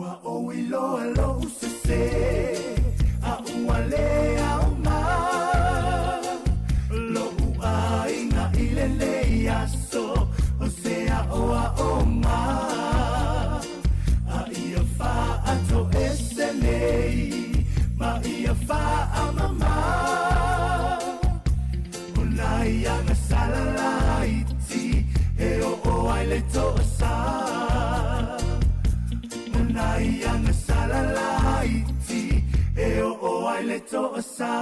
Ua ou iloa lou sese, a ua le aoga lo'u aiga i lenei aso o se aoaoga. A ia faatoese nei ma ia faamama o nai agasala laiti e oo ai le toasa. O nai agasala laiti e oo ai le toasa.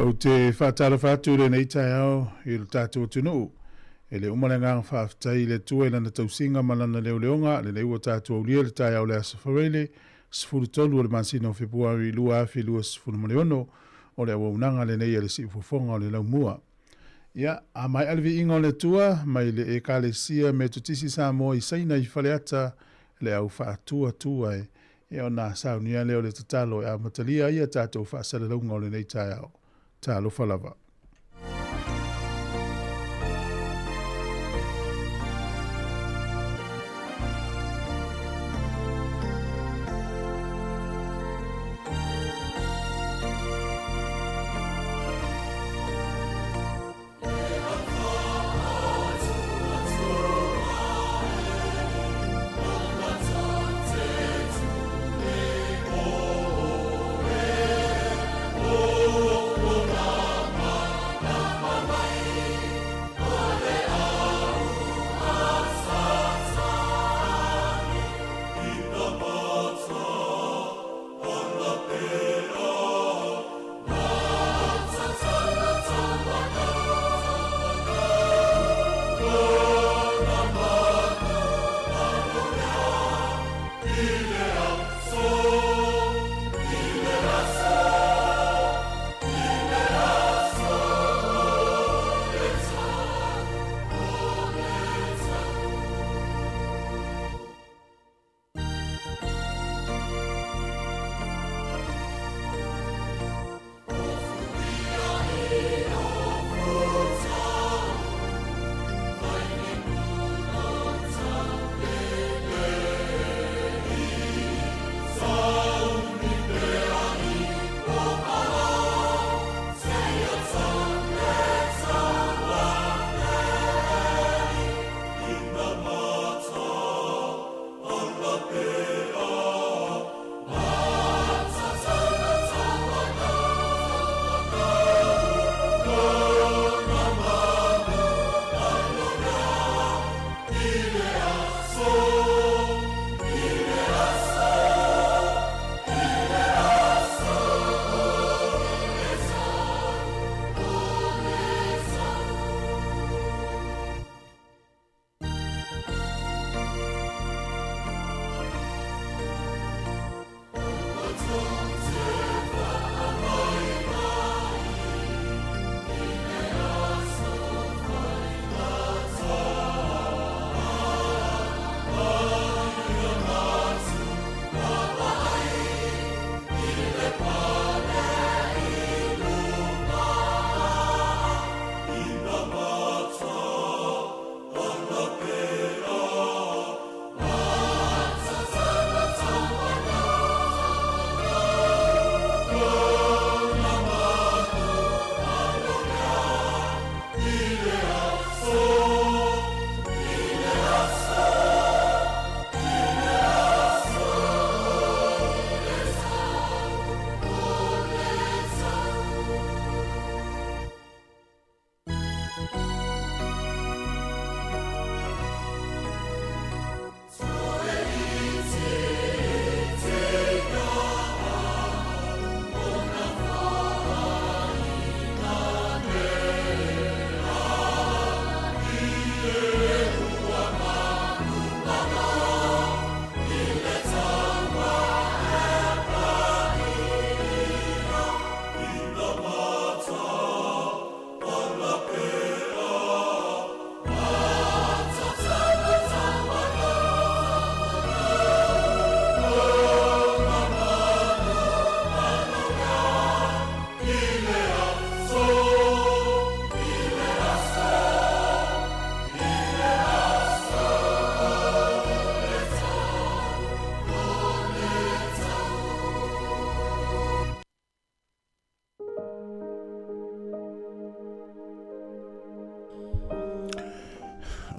Ou te faatalofa atu i lenei taeao i lo tatou atunuu. E le uma le agaga faafetai i le Atua i lana tausiga ma lana leoleoga, lenei ua tatou aulia le taeao o le Aso Faraile, 13 o le masina o Fepuari 2026, o le auaunaga lenei a le Siufofoga o le Laumua. Ia, a maea le viiga o le Atua mai le Ekalesia Metotisi Samoa i Saina i Faleata, le au faatuatua e, ia ona saunia lea o le tatalo e amatalia ai a tatou faasalalauga o lenei taeao. Talofa lava.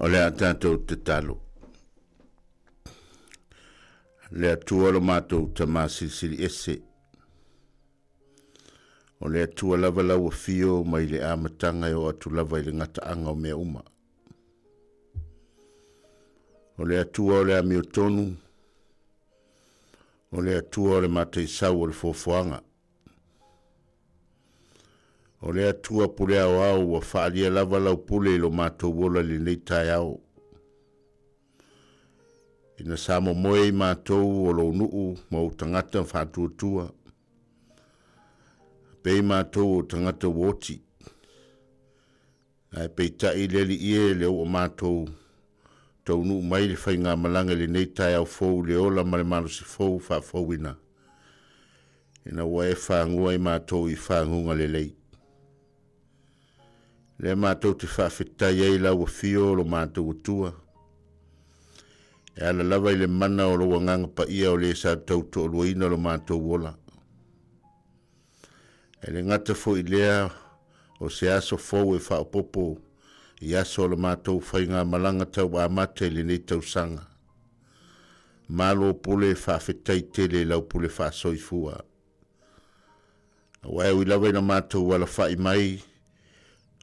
O le a tatou tatalo. Le Atua lo matou Tama Silisili Ese, o le Atua lava lau afio mai le amataga e oo atu lava i le gataaga o mea uma. O le Atua o le amiotonu, o le Atua o le mataisau o le foafoaga. O le Atua pule aoao ua faaalia lava lau pule i lo matou ola i lenei taeao. Ina sa momoe i matou o lou nuu ma ou tagata faatuatua, pei matou o tagata ua oti, ae peitai le Alii e lea ua matou taunuu mai le faigamalaga i lenei taeao fou i le ola ma le malosi fou faafouina, ina ua e fagua i matou i faguga lelei. Lea matou te faafetai ai lau afio o lo matou Atua, e ala lava i le mana o lou Agaga Paia o le sa tautoaluaina lo matou ola. E le gata foi lea o se aso fou e faaopoopo i aso o la matou faigamalaga tau amata i lenei tausaga. Malo pule, faafetai tele i lau pule faasoifua. Aua e ui lava ina matou alafai mai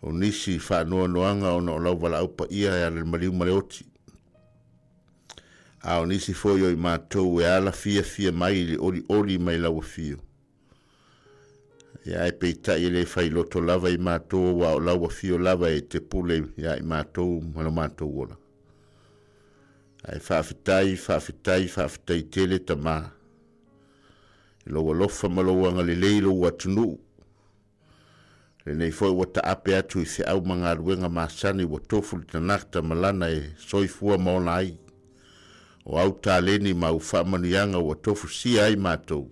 o nisi faanoanoaga ona o lau valaau paia e ala i le maliu ma le oti, a o nisi foi o i matou e ala fiafia mai i le olioli mai lau afio, ia ae peitai e le failoto lava i matou aua o lau afio lava e te pule ia i matou ma lo matou ola. Ae faafetai, faafetai, faafetai tele Tama i lou alofa ma lou agalelei i lou atunuu. Lenei foi ua taape atu i feau ma galuega masani ua tofu le tagata ma lana e soifua ma ola ai. O au taleni ma au faamanuiaga ua tofusia ai matou.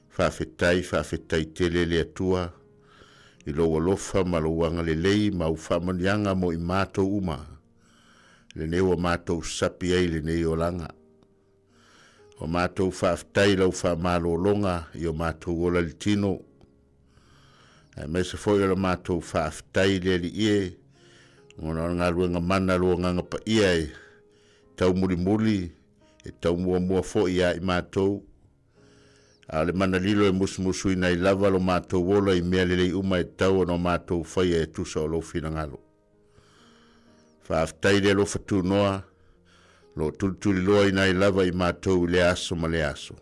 Faafetai, faafetai tele le Atua i lou alofa ma lou agalelei ma au faamanuiaga mo i matou uma. Lenei ua matou sapi ai lenei olaga. O matou faafetai i lau faamalologa i o matou ola i le tino, aemaise foi o la matou faafetai i le Alii e, ona o le galuega mana a lo Agaga Paia e taumulimuli, e taumuamua foi ia i matou, a o le mana lilo e musumusuina ai lava lo matou ola i mea lelei uma e tatau ona o matou faia e tusa o lou finagalo. Faafetai le alofa tunoa, lo o tulituliloaina ai lava i matou i lea aso ma lea aso.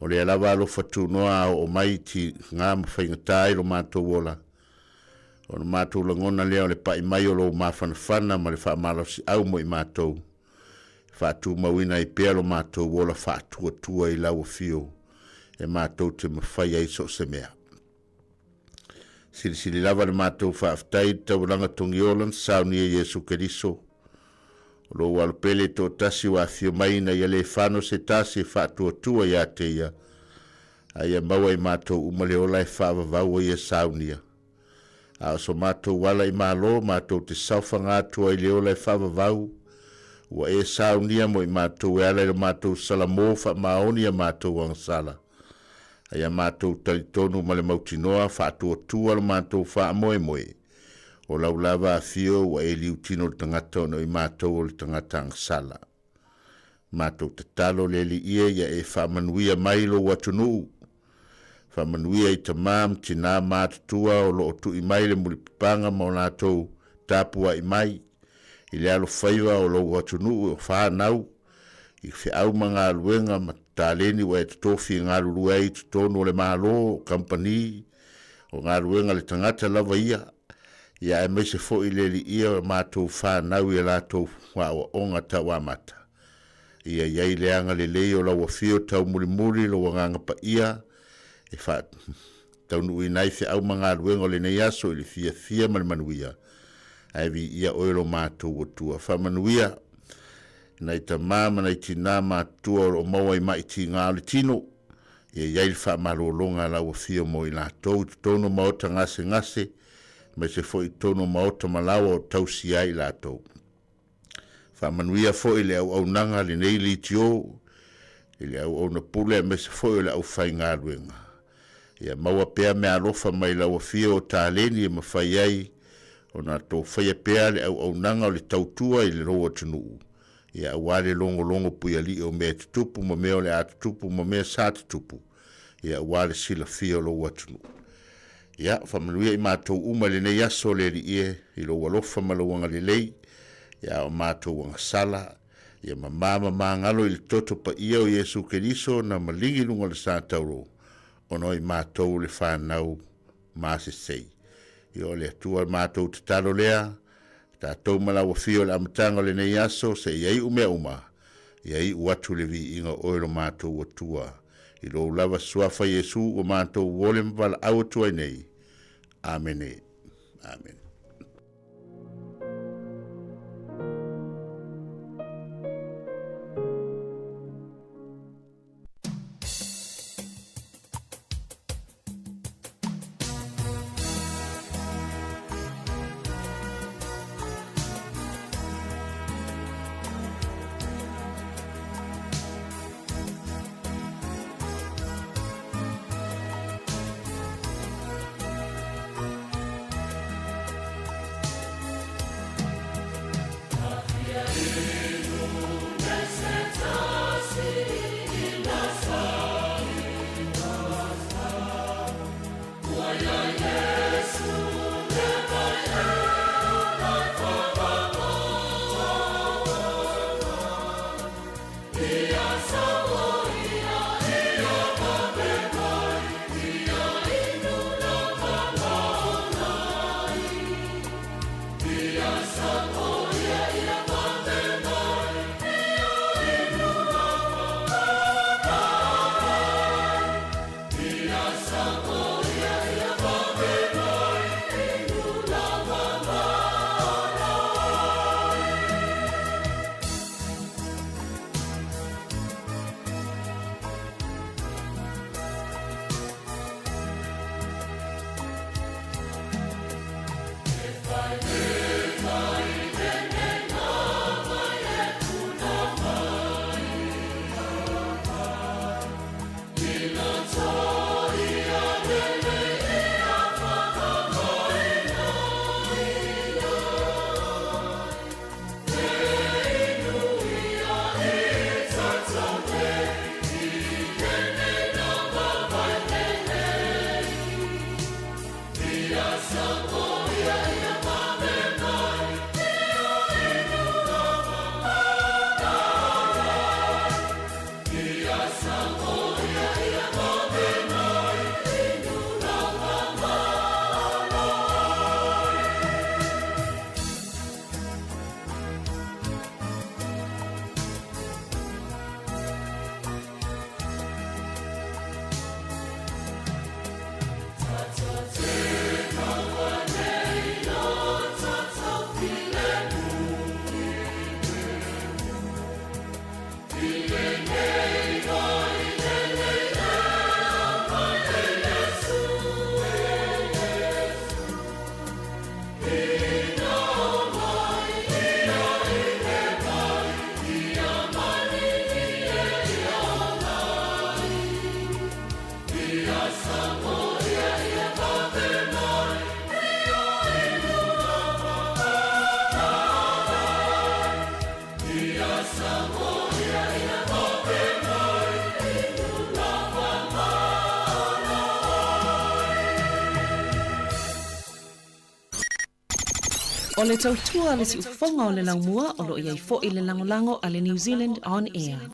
O lea lava alofa tunoa a oo mai tiga ma faigata ai lo matou ola, ona matou lagona lea o le pai mai o lou mafanafana ma le faamalosiau mo i matou, e faatumauina ai pea lo matou ola faatuatua i lau afio e matou te mafai ai so o se mea. Silisili lava le matou faafetai i le taulaga togiola na saunia e Iesu Keriso. O lou alo pele toatasi ua afio mai ina ia le fano se tasi e faatuatua ia te ia, a ia maua e matou uma le ola e faavavau ai ia saunia. A o so matou ala i Malo, matou te saofaga atu ai i le ola e faavavau, ua e saunia mo i matou e ala i lo matou salamo faamaoni a matou agasala. A ia matou talitonu ma le mautinoa faatuatua lo matou faamoemoe, o lau lava afio ua e liutino le tagata ona o i matou o le tagata agasala. Matou tatalo le Alii e ia e faamanuia mai lou atunuu, faamanuia i tama ma tina matutua o lo o tui mai le mulipapaga ma o latou tapuai mai i le alofaiva o lou atunuu o fanau, i feau ma galuega ma taleni ua e totofi e galulue ai i totonu o le Malo, o kamupani, o galuega a le tagata lava ia, ia aemaise foi le liia o matou fanau i a latou aoaoga tauamata. Ia i ai le agalelei o lau afio taumulimuli lou Agaga Paia e faataunuuina ai feau ma galuega o lenei aso i le fiafia ma le manuia, ae viia oe lo matou Atua. Faamanuia nai tama ma nai tina matutua o lo o maua i mai tiga o le tino, ia i ai le faamalologa a lau afio mo i latou i totonu o maota gasegase, aemaise foi i totonu o maota ma laoa o tausia ai i latou. Faamanuia foi le auaunaga a lenei leitio i le auauna pule aemaise foi o le aufaigaluega. Ia maua pea meaalofa mai lau afio o taleni e mafai ai ona tou faia pea le auaunaga o le tautua i le lou atunuu, ia aua le logologo puialii o mea e tutupu ma mea o le a tutupu ma mea sa tutupu, ia aua le silafia o lou atunuu. Ia, faamanuia i matou uma i lenei aso le Alii e, i lou alofa ma lou agalelei, ia a o matou agasala, ia mamā ma magalo i le toto paia o Iesu Keriso na maligi i luga o le sa tauro, ona o i matou le fanau masesei. Ia o le Atua matou tatalo lea, tatou ma lau afio i le amataga o lenei aso, seia iu mea uma, ia iu atu le viiga o oe lo matou Atua. I lou lava suafa Iesu ua matou ole ma valaau atu ai nei. Amene. Amene. O le tautua a le siufofoga o le laumua o lo o i ai foi le lagolago a le New Zealand On Air.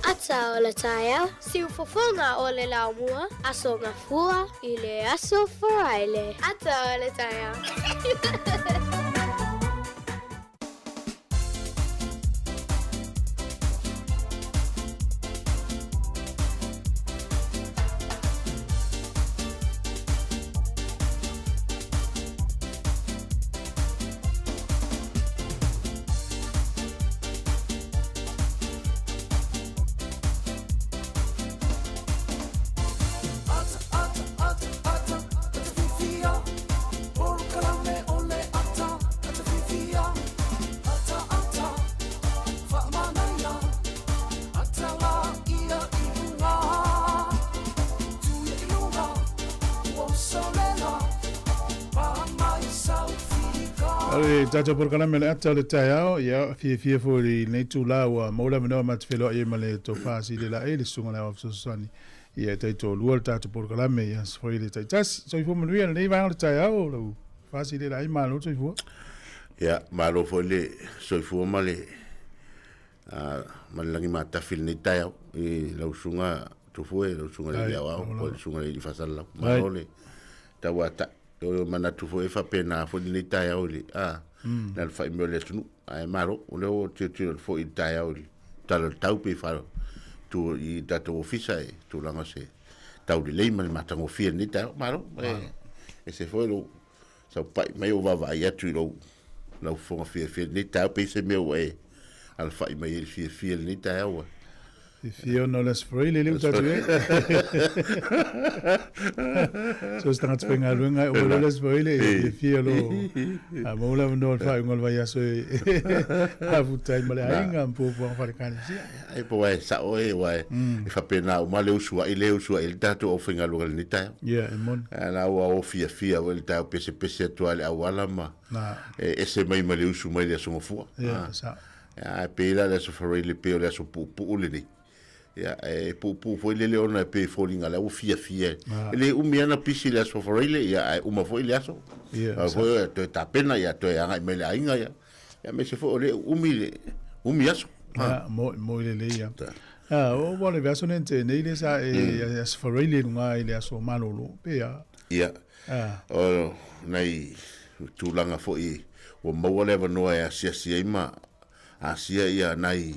Ata o le taeao, siufofoga o le laumua, Aso Gafua i le Aso Faraile. Ata o le taeao. O le tatou polokalame o le ata o le taeao, ia, fiafia foi i lenei itula ua maua le avanoa ma te feiloai ai ma le Tofa Silelae, le Susuga i le Ao Fesoasoani, ia e taitoalua le tatou polokalame i aso foi le taitasi. Soifua manuia i lenei vaega o le taeao, lau Tofa Silelae, malo le soifua. Ia, malo foi le soifua ma le ma le lagi matafi i lenei taeao i lau susuga Tufue, lau susuga i le Aoao, po o le susuga i le Fasalalau. Malo le tauatai. O manatu foi e faapena foi lenei taeao i le a le alafai mai o le atunuu. Ae malo, o lea ua tilotilo atu foi i le taeao i le tala o le tau pei fa tu i tatou ofisa e tulaga o se taulelei ma le matagofie i lenei taeao. Malo, e ese foi lou saupai mai ou vaavaai atu i lou lau fofoga fiafia i lenei taeao pei se mea ua e alafai mai ai i le fiafia i lenei taeao ua Fiafia ona o le Aso Faraile lea ua tatou i ai. So se tagata faigaluega e uma loa le Aso Faraile, e fiafia loa. A maua le avanoa o le faaiuga o le vaiaso e mafuta ai ma le aiga ma puapuaga faale-Ekalesia. Ai po e sao e aua e faapena uma le usuai le usuai ai le tatou aufaigaluega i lenei taeao. Ia, e moni. A la ua o fiafia foi le taeao pesepese atu lava i le auala ma e ese mai ma le usu mai le Aso Gafua. Ia, sao. Ae pei la le Aso Faraile pei o le aso puupuu lenei. Ia, e puupuu foi lele ona e pei e foliga lea ua fiafia. E le umi lava ona pisi le Aso Faraile, ia, ae uma foi le aso. Ia, foi e toe tapena, ia, toe agai mai le aiga, ia. Ia, aemaise foi o lea e umi le, umi aso. Ia, mo, mo i lelei ia. Ah, o ua le aso nei te nei le sa e Aso Faraile lunga i le aso malolo, pe a. Ia. Ah. O nai tulaga foi ua maua le avanoa e asiasi ai ma asia ia nai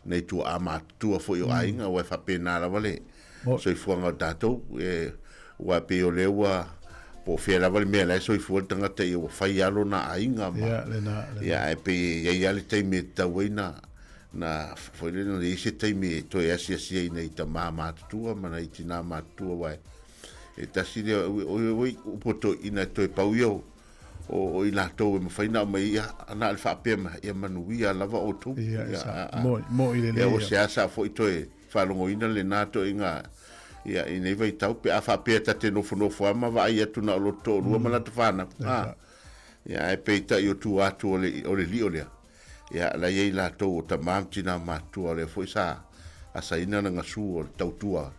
nai tuaa matutua foi o aiga, aua e faapena lava le soifuaga o tatou. E, aua e pei o lea ua po o fea lava le mea la e soifua le tagata ia ua fai lava lona aiga ma, yeah, lena, lena. Ia, ae pei e i ai lava le taimi e tatau ai na na foi lea na i ai se taimi e toe asiasi ai nai tama matutua ma nai tinā matutua, aua e tasi lea oi upu toeaiina e toe pau ia o o i latou e mafai ona aumai ia na o le faapea mai ia manuia lava outou. Ia, ia, mo, mo i lelei. Ia, ua seasea foi toe faalogoina lena toeaiga ia i nei vaitau pe a faapea ta te nofonofo lava ma vaai atu na o loto toalua ma lata fanau. A, ia, ae peitai o tua atu o le, o le lio lea, ia, la i ai latou o tama ma tina matutua o lea foi sa asaina le gasu o le tautua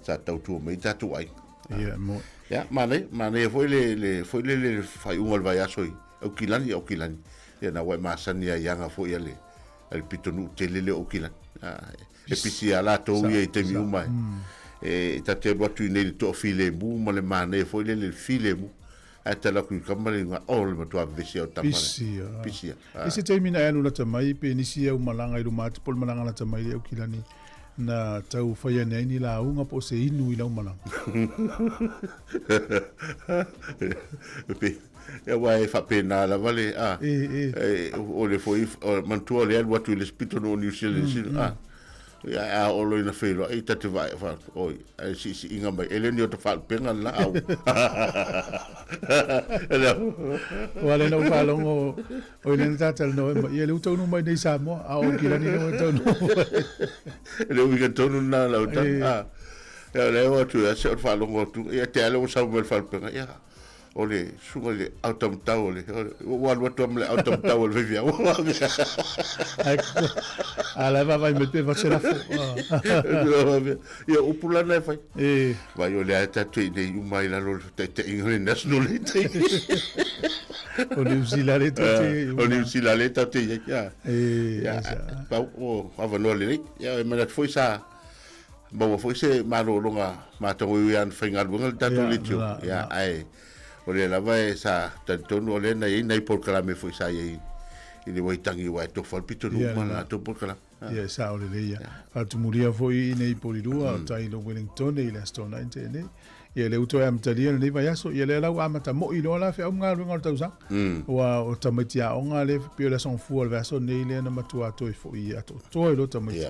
sa tautua mai ai tatou aiga. Ia, mo. Ia, manaia, manaia foi le, le, foi le, le faaiuga o le vaiaso i Aukilani, Aukilani. Ia, na ua e masani ai aga foi a le, a le pitonuu tele lea o Aukilani. E pisi a latou ia i taimi uma e. E ta te alu atu i nei i le toafilemu ma le manaia foi lele le filemu. Ae tala atu i kama le iga, oh, le matua vevesi au tama. Pisi ia. Pisi ia. I se taimi na e alu lata mai, pe nisi au malaga i luma atu po o le malaga lata mai i le Aukilani, na tau fai ane ai ni lauga po o se inu i lau malaga. Pe, aua e faapena lava le, a, E, e. e, o le foi, o, manatua o le alu atu i le isi pitonuu o New Zealand, mm, a, Ia, a oo loa ina feiloai, ta te vaai, fa, oi, ai siisiiga mai, e le ni o ta faalupega le laau. Aua lea na ou faalogo, oi lea na ta talanoa ai ma ia, lea ua taunuu mai nei i Samoa, a o Aukilani lea ua taunuu mai. Le uiga tonu lena lau tala. A, ia, lea ua atu, ia, se o le faalogo atu, ia, te a lea ua sau mai le faalupega, ia, o le susuga i le autamatau o le, ua alu atu lava ma le autamatau o le faifeau. A la e vaavaai mai pe avatu se lafo. Ia, upu la na e fai. E. Vai o lea e tatou i nei uma i lalo o le taitaiga o le National le tai. O Niu Sila le tatou te i uma. O Niu Sila le tatou te i ai. E. Ia, pau o avanoa lelei. Ia, e manatu foi sa maua foi se malologa matagofie ana faigaluega le tatou leitio. Ia, ae o lea lava e sa talitonu o lea na i ai nai polokalame foi sa i ai i le Waitangi aua e tofa le pitonuu ma latou polokalame. Ia, e sao lelei ia. Faatumulia foi i nei Polilua o tai i lo Wellington i le Aso Toonai na tea nei. Ia, lea ua toe amatalia lenei vaiaso. Ia, lea la ua amata moi loa la feau ma galuega o le tausaga. Aua o tamaiti aoga lea pei o le Aso Gafua o le vaiaso lenei lea na matua toe foi atoatoa ai loa tamaiti.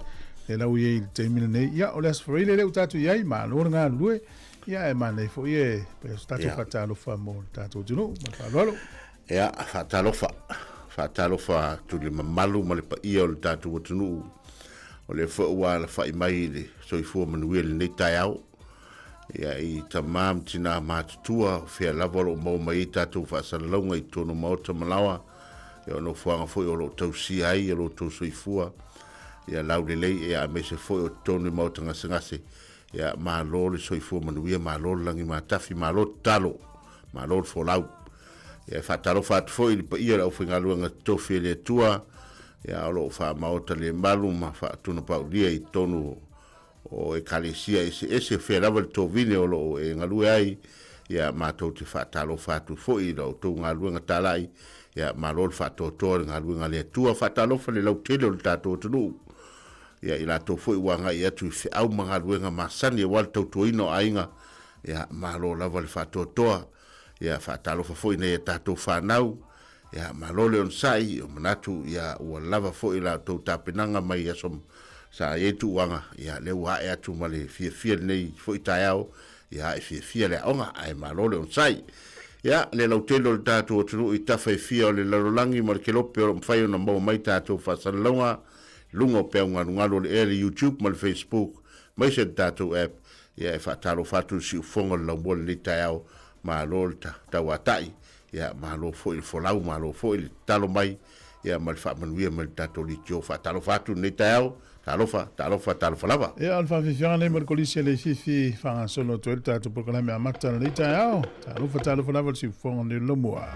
Lea la ua i ai i le taimi lenei. Ia, o le Aso Faraile lea ua tatou i ai, malo le galulue. Ia, ae manaia foi e pei o se tatou faatalofa mo le tatou atunuu. Ma le faaaloalo. Ia, faatalofa, faatalofa atu i le mamalu ma le paia o le tatou atunuu, o lea foi ua alafai mai i le soifua manuia i lenei taeao. Ia, i tama ma tinā matutua, o fea lava o lo o maua mai ai tatou faasalalauga i totonu o maota ma laoa, ia o nofoaga foi o lo o tausia ai o lo outou soifua, ia laulelei, ia aemaise foi o totonu i maota gasegase, ia malo le soifua manuia, malo le lagi matafi, malo tatalo, malo le folau. Ia e faatalofa atu foi i le paia o le aufaigaluega totofi a le Atua, ia o lo o faamaota le malu ma faatunapaulia i totonu o ekalesia eseese, o fea lava le tovine o lo o e galue ai, Ia, matou te faatalofa atu foi i la outou galuega talai, ia, malo le faatoatoa i le galuega a le Atua. Faatalofa i le lautele o le tatou atunuu, ia, i latou foi ua agai atu i feau ma galuega masani aua le tautuaina o aiga, ia, malo lava le faatoatoa. Ia, faatalofa foi i nai a tatou fanau, ia, malo le onosai, o manatu, ia, ua lava foi la outou tapenaga mai aso sa i ai tuuaga, ia, lea ua ae atu ma le fiafia lenei foi taeao, Ia ae fiafia le aoga, ae malo le onosai. Ia, le lautele o le tatou atunuu i tafa e fia o le lalolagi ma le kelope o lo o mafai ona maua mai tatou faasalalauga i luga o peau galugalu o le ea, le YouTube ma le Facebook, aemaise le tatou app. Ia, e faatalofa atu i le siufofoga o le laumua i lenei taeao, malo le tauatai, ia, malo foi le folau, malo foi le tatalo mai, ia, ma le faamanuia mai i le tatou leitio. Faatalofa atu i lenei taeao. Talofa, talofa, talofa lava. Ia, o le faafiafiaga lenei mo le Kolisi a Leififi, faagasolo atu ai le tatou polokalame amata lenei taeao. Talofa, talofa lava le siufofoga o le Lomua.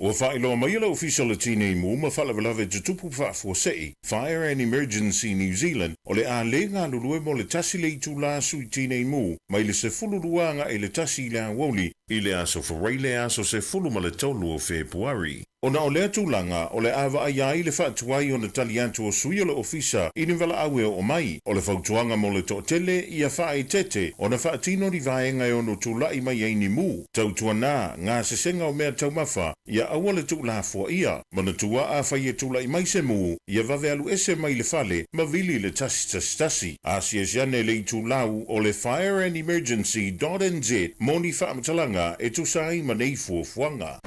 Ua faailoa mai e le Ofisa o le Tinei Mu ma Faalavelave Tutupu Faafuasei, Fire and Emergency New Zealand, o le a le galulue mo le tasi le itulā sui tinei mu mai le 12 agai i le tasi i le aoauli i le aso Faraile aso 13 o Fepuari. Ona o lea tulaga, o le a vaaia ai le faatuai ona tali atu o sui o le Ofisa i ni valaau e oo mai. O le fautuaga mo le toatele, ia faaeteete ona faatino ni vaega e ono tulai mai ai ni mu, tautuana, gasesega o mea taumafa, ia aua le tuulafoaia. Manatua afai e tulai mai se mu, ia vave alu ese mai le fale ma vili le 111. Asiasi ane le itulau o le Fire and Emergency dot nz mo ni faamatalaga e tusa ai ma nei fuafuaga.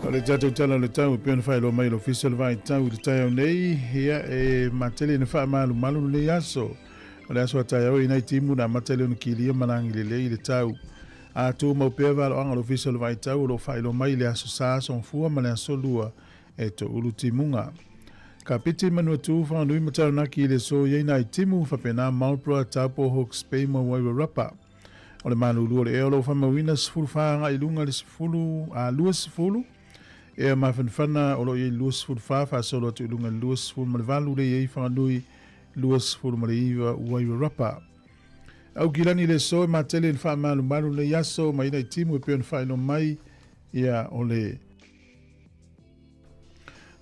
O le tatou tala o le tau e pei ona faailoa mai e le Ofisa o le Vaitau i le taeao nei, ia e matele ina faamalumalu lenei aso. O le aso a taeao e i nai timu na amata i le ona kilia ma lagi lelei i le tau. A tumau pea valoaga o le Ofisa o le Vaitau o lo o faailoa mai i le Aso Sa, Aso Gafua ma le Aso Lua e toulu timuga. Kapiti, Manuatū, Whanganui ma Taranaki i le aso i ai nai timu, faapena Marlborough, Taupo, Hawke's Bay ma Wairarapa. O le malulu o le ea o lo o faamauina 14 agai i luga i le 10 a 20, ea mafanafana o lo o i ai 24 faasolo atu i luga i le 28 le i ai Whanganui, 29 Wairarapa. Aukilani le aso e matele i le faamalumalu lenei aso mai nai timu e pei ona faailoa mai ia o le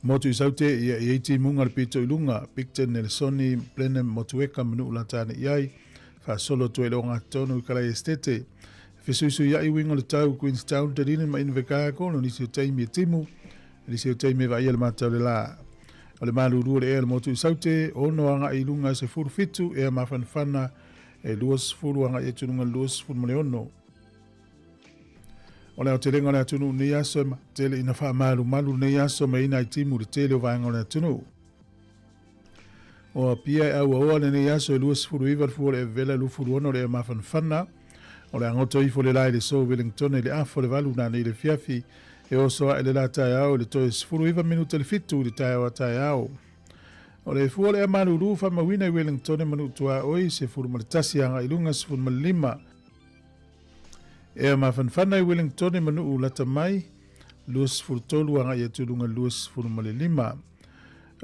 Motu i Saute ia i ai timuga le pito i luga Picton Nelesoni Blenheim Motueka Manu'u Latane i ai faasolo atu ai le ogatotonu i Kalai Esitete fesuisuia'i uiga o le tau Queenstown Dunedin ma Invercargill o nisi o taimi e timu nisi o taimi e vaaia le mata o le la. O le malulu o le ea o le motu i Saute, ono agai i luga 17, ea mafanafana e 20 agai atu i luga 26. O le aotelega o le atunuu nei aso e tele ina faamalumalu nei aso me ina i timu le tele o vaega o le atunuu. O Apia e auaoa lenei aso e 29 le fua o le evela e 26 le ea mafanafana. O le agoto ifo le la i le so Wellington i le afa o le valu nanei i le afiafi. E oso ae le la taeao i le toe 19 minute le fitu i le taeao a taeao. O le fua o le ea malulu faamauina i Wellington e Manu'u Tuaoi, 11 agai i luga 15. Ea mafanafana i Wellington e Manu'u lata mai, 23 agai atu i luga 25.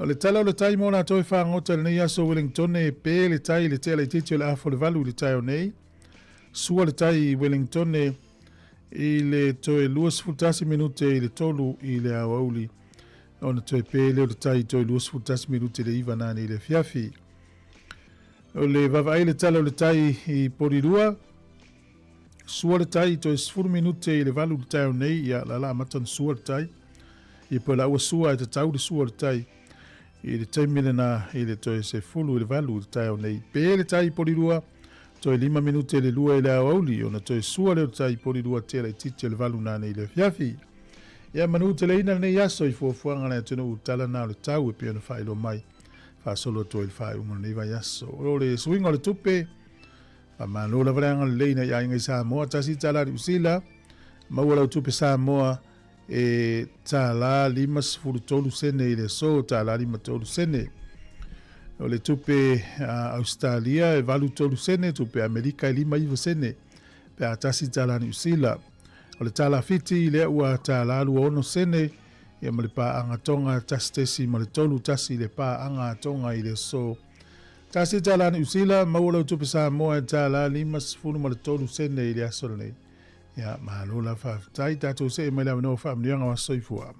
O le tala o le tai mo latou e fagota i lenei aso Wellington e pe le tai i le tea laitiiti o le afa o le valu i le taeao nei. Sua le tai i Wellington i le toe 21 minute i le tolu i le aoauli ona toe pe lea o le tai i toe 21 minute i le iva nanei i le afiafi. O le vaavaai le tala o le tai i Porirua, Sua le tai i toe 10 minute i le valu i le taeao nei, ia la la amata ona sua le tai. Ia po la ua sua e tatau le sua o le tai i le taimi lena i le toe 10 i le valu i le taeao nei. Pe le tai i Porirua, toe 5 minute i le lua i le aoauli ona toe sua lea o le tai i Porirua tea laitiiti o le valu nanei i le afiafi. Ia manu teleina lenei aso i fuafuaga a le atunuu tala na o le tau e pei ona faailoa mai faasolo atu ai i le faaiuga o lenei vaiaso. O le suiga o le tupe, Faamalo lava le agalelei nai aiga i Samoa, tasi tala Niu Sila, maua lau tupe Samoa e tala 53 sene i le aso, tala 53 sene. O le tupe Australia e 83 sene, tupe Amerika e 59 sene, pe a tasi tala Niu Sila. O le tala Fiti lea ua tala 26 sene, ia ma le paaga Tonga 1.3 tasi le paaga Tonga i le aso. Tasi tala Niu Sila, maua lau tupe Samoa e tala 53 sene i le aso lenei. Ia, malo la faafetai, tatou see mai le avanoa faamanuiaga o aso soifua.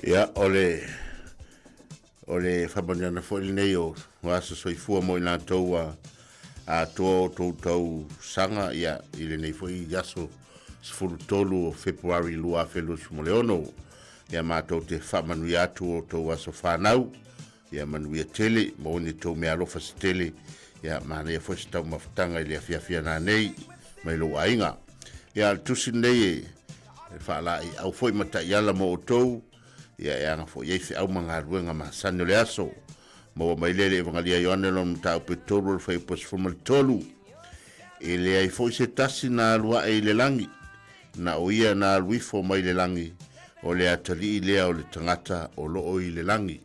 Ia, o le o le faamanuiaga foi lenei o aso soifua mo i latou ua atoa o tou tausaga ia, i lenei foi aso 13 o Fepuari 2026. Ia matou te faamanuia atu o tou aso fanau, ia manuia tele, maua ni tou meaalofa se tele, ia manaia foi se taumafataga i le afiafi ana nei mai lou aiga. Ia, o le tusi lenei e faalaeiau foi ma taiala mo outou, ia e aga foi i ai feau ma galuega masani o le aso. Maua mai lea i le Evagalia a Ioane lona mataupu e tolu o le fuaiupu e 13. E leai foi se tasi na alu ae i le lagi, na o ia na alu ifo mai le lagi, o le atalii lea o le tagata o loo i le lagi.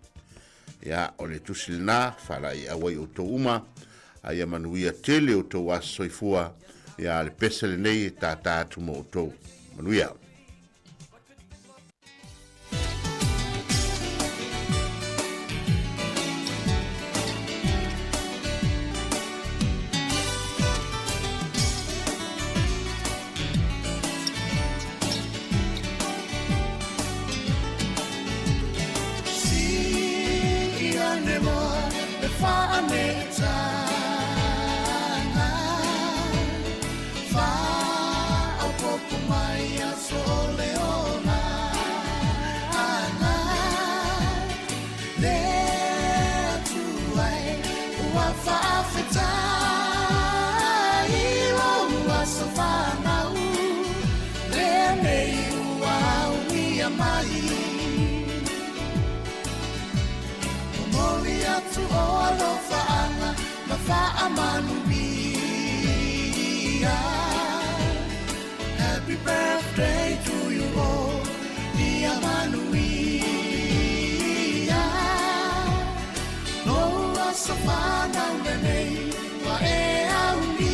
Ia, o le tusi lenā, faalaeiau ai outou uma, a ia manuia tele outou aso soifua, ia, a le pese lenei e tātā atu mo outou. Manuia. Happy birthday to you all Ia manuia Lou aso fanau lenei Ua e aulia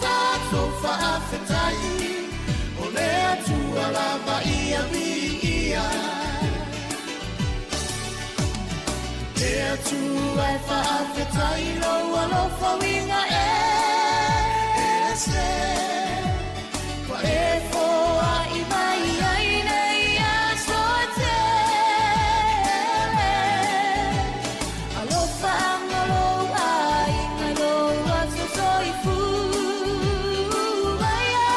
Tatou faafetai O le Atua lava ia viia Le Atua e faafetai Lou alofa uiga e ese Ua e foai mai ai nei aso e tele Alofa anga lou aiga lou aso soifua Ia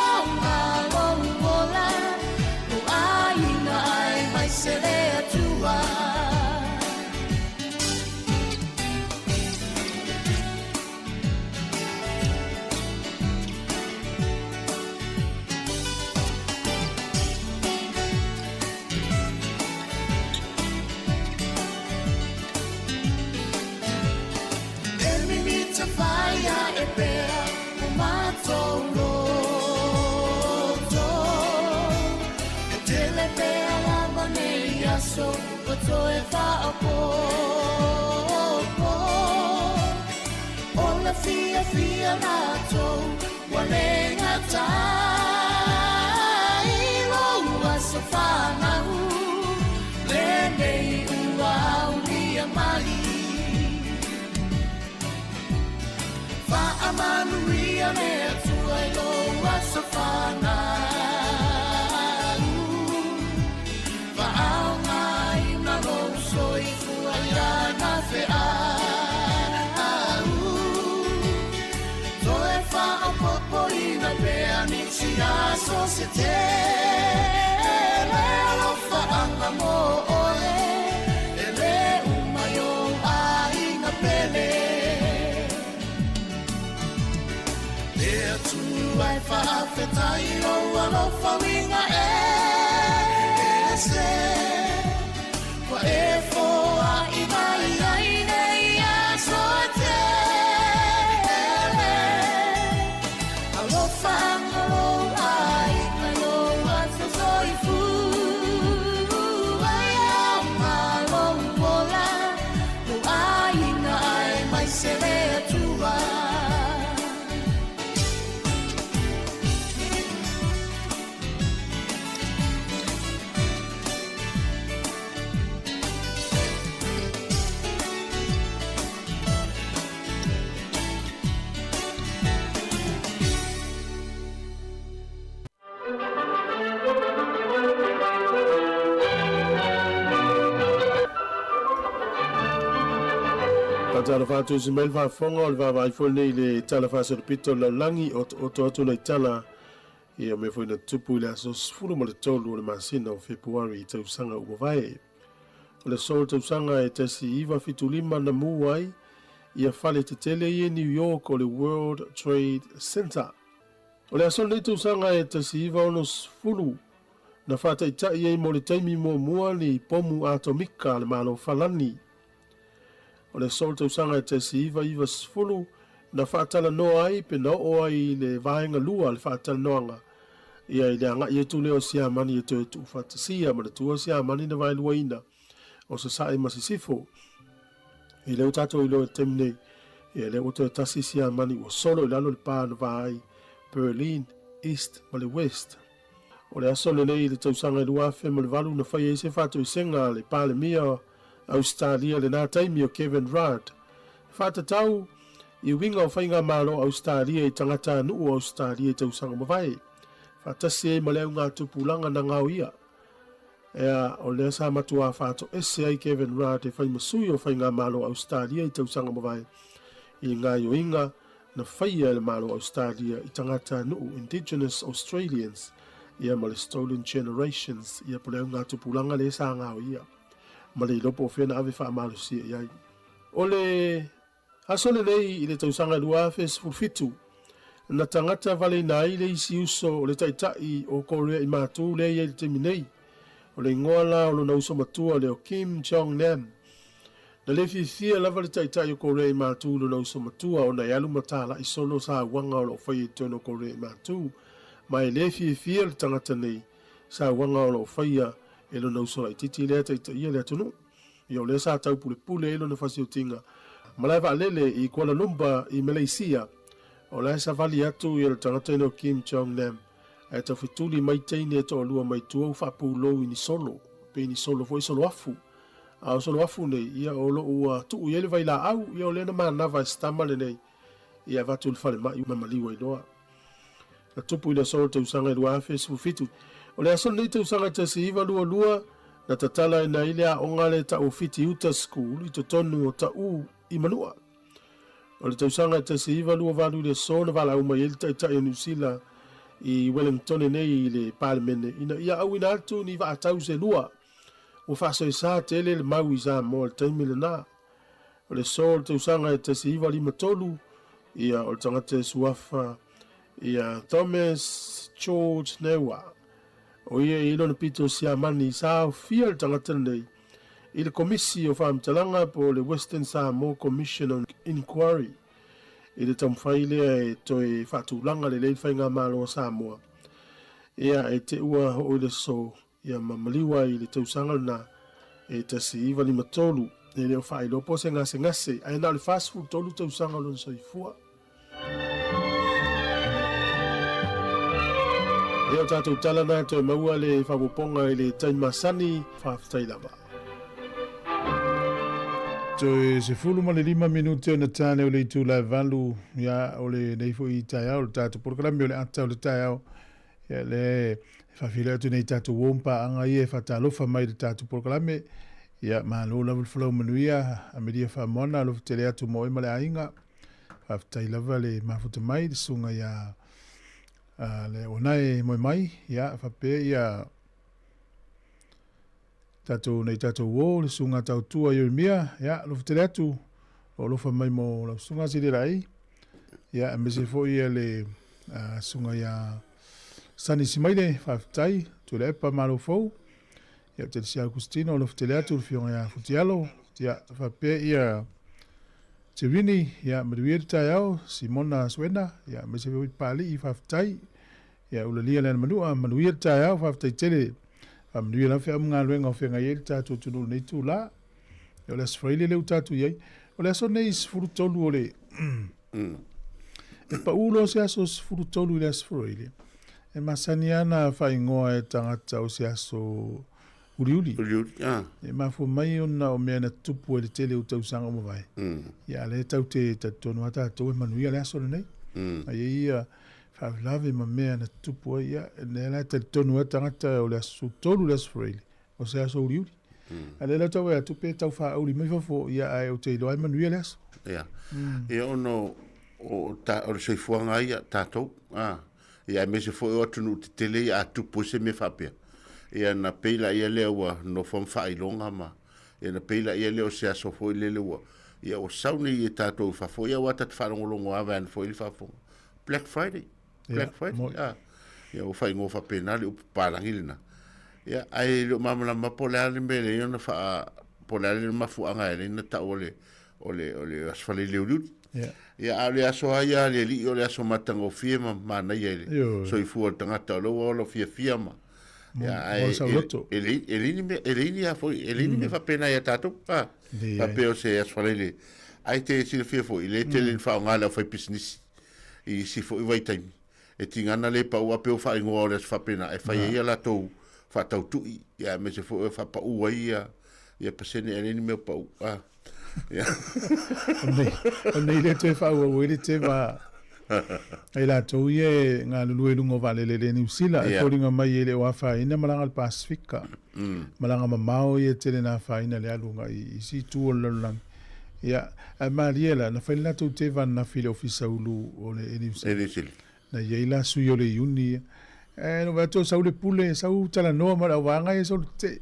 lou ola lou aiga aemaise le Atua. E mimita whaia e pea o mātou loto E tele pea lava nei aso ua toe faaopoopo O le fiafia latou ua le gata i lou aso fanau Lenei ua aulia mai Faamanuia le Atua i lou aso fanau Faaaogaina lou soifua i lana feau Toe faaopoopoina pea nisi aso se tele Alofaaga mo oe e le uma i ou aiga pele Le Atua e faafetai lou alofa uiga ese Ua e foai mai ai nei aso e tele Alofa anga lou aiga lou aso soifua Ia lou ola lou aiga aemaise le Atua. Talofa atu i se mai le faafofoga o le vaavaai foi lenei i le Tala Faasolopito o le Lalolagi o otooto atu nai tala ia mea foi na tutupu i le aso 13 o le masina o Fepuari i tausaga ua mavae. O le aso o le tausaga e 1975 na mū ai ia fale tetele ia i New York o le World Trade Center. O le aso lenei tausaga e 1960 na faataitai ai mo le taimi muamua ni pomu atomika a le Malo Falani. O le aso o le tausaga e 1990 na faatalanoa ai pe na oo ai i le vaega lua le faatalanoaga ia i le agai atu lea o Siamani e toe tuufaatasia. Manatua Siamani na vaeluaina. o Sasae ma Sisifo. I lea ua tatou iloa i le taimi nei, ia lea ua toe tasi Siamani ua solo i lalo le pa na va ai Berlin East ma le West. O le aso lenei i le tausaga e 2008 na fai ai se faatoesega a le Palemia o Ausetalia i lena taimi o Kevin Rudd e faatatau i uiga o faigamalo a Ausetalia i tagatanuu o Ausetalia i tausaga mavae, faatasi ai ma le augatupulaga na gaoia. Ea, o lea sa matuā faatoese ai Kevin Rudd e fai ma sui o Faigamalo Ausetalia i tausaga mavae i gaoioiga na faia e le Malo Ausetalia i tagatanuu Indigenous Australians ia ma le Stolen Generations ia po le augatupulaga lea sa gaoia ma le iloa po o fea na ave faamalosia i ai. O le Aso lenei i le tausaga 2017, na tagata valeina ai le isi uso o le taitai o Korea i Matu lea e i ai i le taimi nei. O le igoa la o lona uso matua lea o Kim Jong Nam. Na le fiafia lava le taitai o Korea i Matu i lona uso matua ona e alu ma talai solo sauaga o lo o faia i totonu o Korea i Matu, ma e le fiafia le tagata nei sauaga o lo o faia e lona uso laitiiti lea e taitaia le atunuu. Ia o lea sa taupulepule ai lona fasiotiga malae vaalele i Kuala Lumpur i Malaysia. O la e savali atu ia le tagata ina o Kim Jong Nam ae taufetuli mai teine e toalua mai tua ua faapulou i ni solo, pe ni solo foi solo afu. A o solo afu nei, ia o lo o ua tuu i ai le vailaau, ia o lea na manava e se tama lenei ia avatu i le falemai ma maliu ai loa. Na tupu i le aso o le tausaga e 2017. O le aso lenei tausaga e 1922, na tatalaina ai le aoga le tau o Fiti Uta School i totonu o Taʻu i Manua. O le tausaga e 1928 i le aso na valaau mai ai le Taitai o Niu Sila i Wellingtone nei i le Palemene ina ia auina atu ni vaatau se lua ua faasoesa tele le mau i Samoa i le taimi lena. O le aso o le tausaga e 1953, ia, o le tagata e suafa ia Thomas George Newa. O ia i lona pito Siamani sa aofia le tagata lenei i le Komisi o Faamatalaga po o le Western Samoa Commission on Inquiry i le taumafai lea e toe faatulaga lelei le faigamalo a Samoa. Ia, e te ua oo i le aso Ia ma maliu ai i le tausaga lena e 1953, e le o faailoa po o se gasegase, ae na o le 43 tausaga o lona soifua. Ia o tatou tala na toe maua le faaopoopoga i le taimi masani, faafetai lava. Toe 15 minute ona tane o le itula e 8, ia o lenei foi taeao, le tatou polokalame o le ata o le taeao, Ia le faafeiloai atu nei tatou uo ma paaga ia e faatalofa mai i le tatou polokalame. Ia malo lava le folau manuia, Amelia Faamoana, alofa tele atu mo oe ma le aiga. Faafetai lava le mafuta mai le susuga ia le Onae moe mai, ia faapea ia tatou nei tatou uo le susuga Tautua Ieremia, ia alofa tele atu o alofa mai mo lau susuga Silia Ia, aemaise foi ia le susuga ia Sani Simaile, faafetai, Tuilaepa Malo Fou, ia Telesia Agustino, alofa tele atu le afioga ia Futialo, ia faapea ia Terini, ia manuia le taeao, Simona Suena, ia aemaise foi Papalii, faafetai, ia Ulalia Leana Manua, manuia le taeao, faafetai tele, faamanuia lava feau ma galuega o feagai ai le tatou atunuu i lenei itula. O le Aso Faraile lea ua tatou i ai. O le aso nei 13 o le... E pau loa se aso 13 i le Aso Faraile, e masani lava ona faaigoa e tagata o se aso uliuli. Uliuli, ah. E mafua mai ona o mea na tutupu ai le tele o tausaga ua mavae. Ia, a lea tatou te talitonu lava tatou e manuia le aso lenei. A i ai ia faalavelave ma mea na tutupu ai, ia, lea la e talitonu lava tagata o le aso 13 i le Aso Faraile, o se aso uliuli. A lea la tau vaai atu pe tau faauli mai fafo, ia ae ou te iloa e manuia le aso. Ia. Ia ona o ta, o le soifuaga ia tatou, a. Ia aemaise foi o atunuu tetele ia a tupu ai se mea faapea. Ia na pei laia lea ua nofo ma faailoga ma ia na pei laia lea o se aso foi lele ua ia ua sau nei e tatou i fafo ia aua ta te faalogologo lava ane foi i le faafofoga. Black Friday. Black Friday. Ah. Ia ua faaigoa faapena le upu papalagi lena. Ia ae le o malamalama po o le a le mea lea ona faa po o le a le mafuaaga e ala ai ona tau o le o le o le aso faraile uliuli. Ia. Ia a o le aso lava ia a le alii o le aso matagofie ma manaia i le Ioe. soifua o le tagata o lea ua ola fiafia ma. Ia, ae, Mo le sauloto. e, e, e, leai ni mea, e leai ni a foi, e leai ni mea faapena ia tātou. A, Leai. faapea o se Aso Faraile. Ai te silafia foi, le tele ni faaaoga le aufaipisinisi i isi foi vaitaimi. E tigana le pau a pe o faaigoa o le aso faapena e fai ai a latou faatautui, ia aemaise foi o faapau ai ia ia pasene ae leai ni mea o pau. A, ia. O nei, o nei le toe faaauau ai le teva ai latou ia e galulue i luga o vaalele i le Niu Sila, e Ia. foliga mai e le o afaina malaga le Pasefika. Malaga mamao ia e tele na afaina le alu agai i isi itu o le lalolagi. Ia, ae malie la, na fai le latou teva ananafi i le Ofisa Ulu o le Niu Sila. Niu Sila. Na i ai la sui o le Iuni ia. Ae na vaai atu o sau le pule, sau talanoa ma le auvaega ia sau le tetee.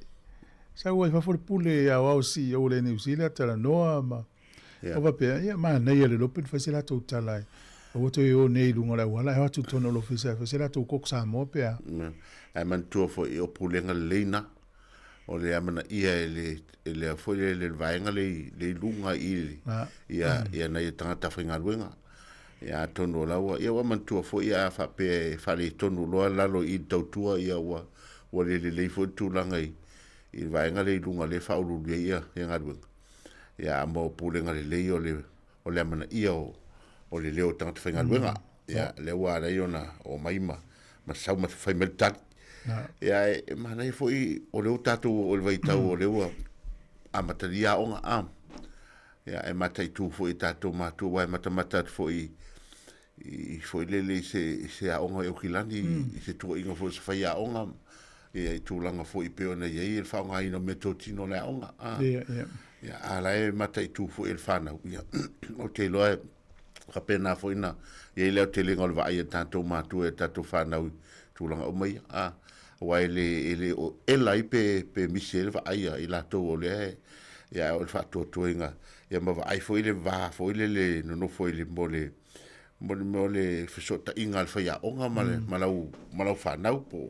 Sau ai fafo le pule aoao CEO o le Niu Sila, talanoa ma... Yeah. O faapea, ia, manaia le lope na fai se latou tala e aua toe o nei i luga o le auala, ae o atu i totonu o le ofisa e fai se latou koko Samoa pe a. Ae manatua foi, o pulega lelei na, o le amanaia e le, e le foi le, le vaega le, le i luga i le, ia, ia nai tagata faigaluega. Ia atonu o la ua, ia ua manatua foi a faapea e faaletonu loa lalo i le tautua, ia ua, ua le lelei foi le tulaga i, i le vaega lea i luga lea e faauluulu ai ia, ia galuega. Ia mo pulega lelei o le, o le amanaia o, o le leo o tagata faigaluega. Ia, lea ua ala ai ona omai ma, ma sau ma fai mai le tali. Ia, e, e manaia foi o lea ua tatou oo i le vaitau o lea ua amatalia aoga, a. Ia, e mataitu foi e tatou matua, aua e matamata atu foi i, i foi lele i se, i se aoga i Aukilani, i se tuuaiga foi o se faiaoga, ia, i tulaga foi e pei ona i ai le faaaogaina o meatotino o le aoga. A. Ia, ia. Ia, a la e mataitu foi e le fanau, ia, ou te iloa e faapena foi na i ai le aotelega o le vaai a tatou matua i a tatou fanau i tulaga uma ia. A, aua e le, e le o ela ai pe, pe misi ai le vaai a i latou o lea e, ia, o le faatuatuaina, ia ma vaai foi le va foi lele nonofo i le, mo le, mo le mea o le fesootaiga a le faiaoga ma, le, ma, lau, ma lau fanau po,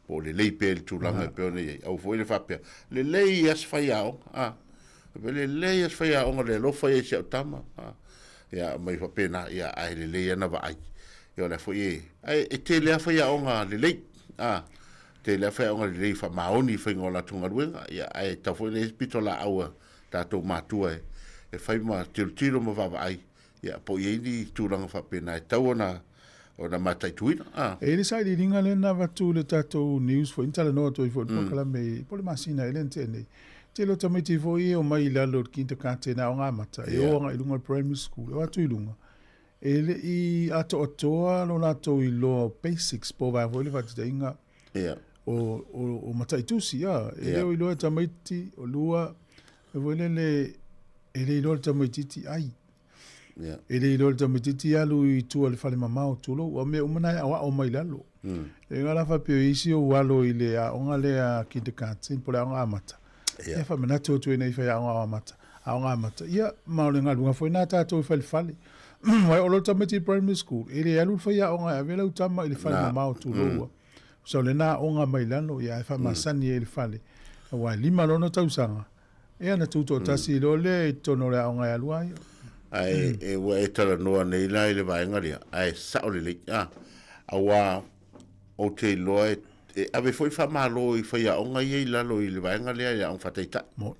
po o lelei pea i le tulaga e pei ona i ai. Aua foi le faapea, lelei lava se faiaoga, a. Faapea, lelei lava se faiaoga le alofa ia i si au tama, a. Ia, mai faapena, ia, ae lelei lava na vaai. Ia, o la foi e, ae e tele lava faiaoga lelei, a. Tele lava faiaoga lelei faamaoni i faiga o latou galuega, ia, ae tatau foi ona i ai se pitolaau a tatou matua e, e fai ma tilotilo ma vaavaai, ia, po o i ai ni tulaga faapena e tatau ona, ona mataituina. A. E i ai le sailiiliga lea na avatu i le tatou news foi na talanoa atu ai foi i le polokalame i po o le masina ea lea na tea nei. Tele o tamaiti foi ia e omai i lalo o le kindergarten aoga amata e o agai i luga o le primary school, e o atu i luga, e le i atoatoa lo latou iloa o basics po o vaega foi le faataitaiga o, o, o mataitusi, a, e le o iloa e tamaiti, o lua, e foi lele, e le iloa le tamaitiiti ai. Yeah. E le iloa le tamaitiiti alu i tua i le fale mamao, tulou, a o mea uma na e aoao mai lalo. E ga la faapea o isi ou alo i le aoga lea kindergarten po o le aoga amata. Yeah. Ia faamanatu atu ai nei faiaoga amata, aoga amata. Ia, ma o le galuega foi na tatou i falefale. Aua e oo loa le tamaiti i primary school, e le alu le faiaoga e ave lau tama i le fale Na. mamao, tulou. Sa o lena aoga mai lalo, ia ae faamasani ai i le fale. Aua e 5 lona tausaga, Ia ona tutoatasi loa lea i totonu o le aoga e alu ai. Ae e ua e talanoa nei la i le vaega lea, ae sao lelei, a, aua ou te iloa e, e ave foi faamalo i faiaoga ia i lalo i le vaega lea i le aoga faataitai. Moni.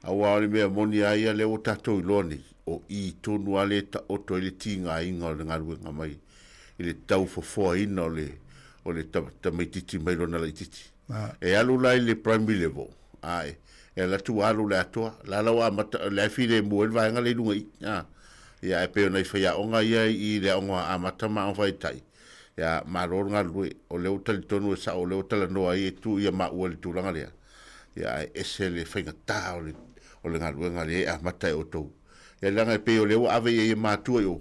Aua o le mea moni lava ia lea ua tatou iloa nei, o i tonu lava lea e taoto ai le tigaina o le galuega mai i le taufofoaina o le, o le tamaitiiti mai lona laitiiti. E alu la i le primary level, ae e alu atu ua alu i le atoa. La la ua amata, o la e filemu ai le vaega lea i luga i i. A, ia ae pei o nai faiaoga ia i le aoga amata ma aoga faataitai, ia malo le galulue. O lea ua talitonu e sao, o lea ua talanoa ai e tu ia maua i le tulaga lea, ia ae ese le faigata o le, o le galuega lea e amata e outou. Ia leaga e pei o lea ua ave i ai e matua i o.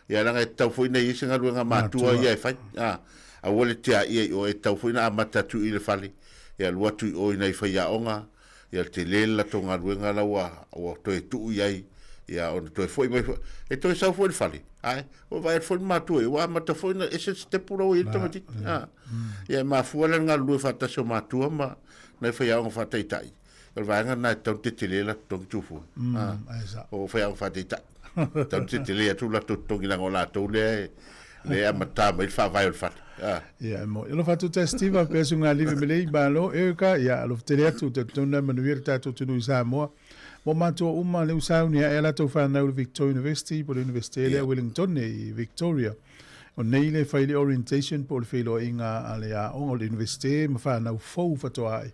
Ia leaga e tatau foi ona i ai se galuega matua ia e fai. A, aua le tiaia i o, e tatau foi ona amata atu i le fale. Ia alu atu i o i nai faiaoga, ia tele le latou galuega la ua, ua toe tuu i ai, ia ona toe foi mai foi. E toe sau foi i le fale, ae ua vaai atu foi le matua ia, ua amata foi ona ese le sitepu la ua i ai le tamaitiiti. A, ia e mafua la le galulue faatasi o matua ma nai faiaoga faataitai. O le vaega lena e tatau ona tetele latou totogi Tufua. O faiaoga faataitai. Tatau ona tetele atu latou totogi leaga o latou lea e, lea e amata mai le faavae o le fale. Ia, e moni. Alofa atu te Steve, pe su ngā live me lei, malo, e ka, ia, alofa tele atu, te tonu manuia le tātou tunu i Samoa. Mo mātua uma, le usau ni a e latou whanau le Victoria University, po le University lea Wellington i Victoria. O nei le whai le orientation po le whailoa a le aoga o le University ma whanau fou whatoa ai.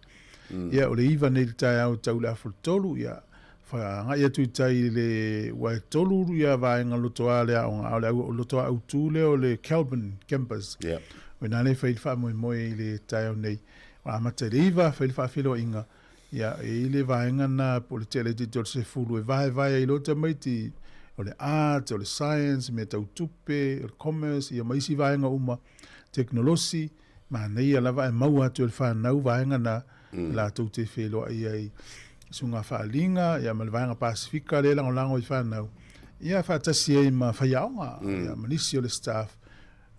Ia, o le iva nei le taeao tau le afu le tolu, ia, whaangai atu i tai le ua e tolu ia vaenga lotoa le aoga, a o le au, lotoa autū lea o le Kelburn Campus. O ina le whai le whaamoemoe i le taeao nei. O amata i le iva, whai le whaawhiloa ia, e i le vaenga na po le tele te o le sefulu e vae vae i lo tamaiti o le art, o le science, mea tau tupe, o le commerce, ia ma isi vaenga uma, teknolosi, manaia lava e maua atu e le whanau vaenga na latou te wheloa i ai sunga whaalinga, ia ma le vaenga Pasifika le langolango i whanau. Ia whaatasi ai ma whaiaonga, ia ma nisi o le staff,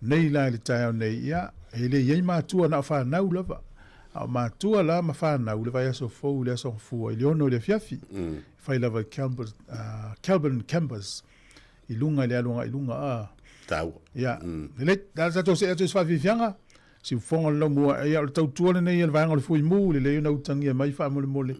nei la i le taeao nei, ia, e le iai mātua na o whanau lava. A o mātua la ma whanau, le vai aso fou, le aso fua, i le ono i le fiafi. Whai lava i Kelburn, Kelburn Campus, i lunga i le aluanga i lunga, a. Tāua. Ia, le, la tātou se atu se whawhiwhianga, si ufonga le laumua, ia o le tautua le nei e le vaenga o le fui mū, le leo na utangia mai whaamolemole,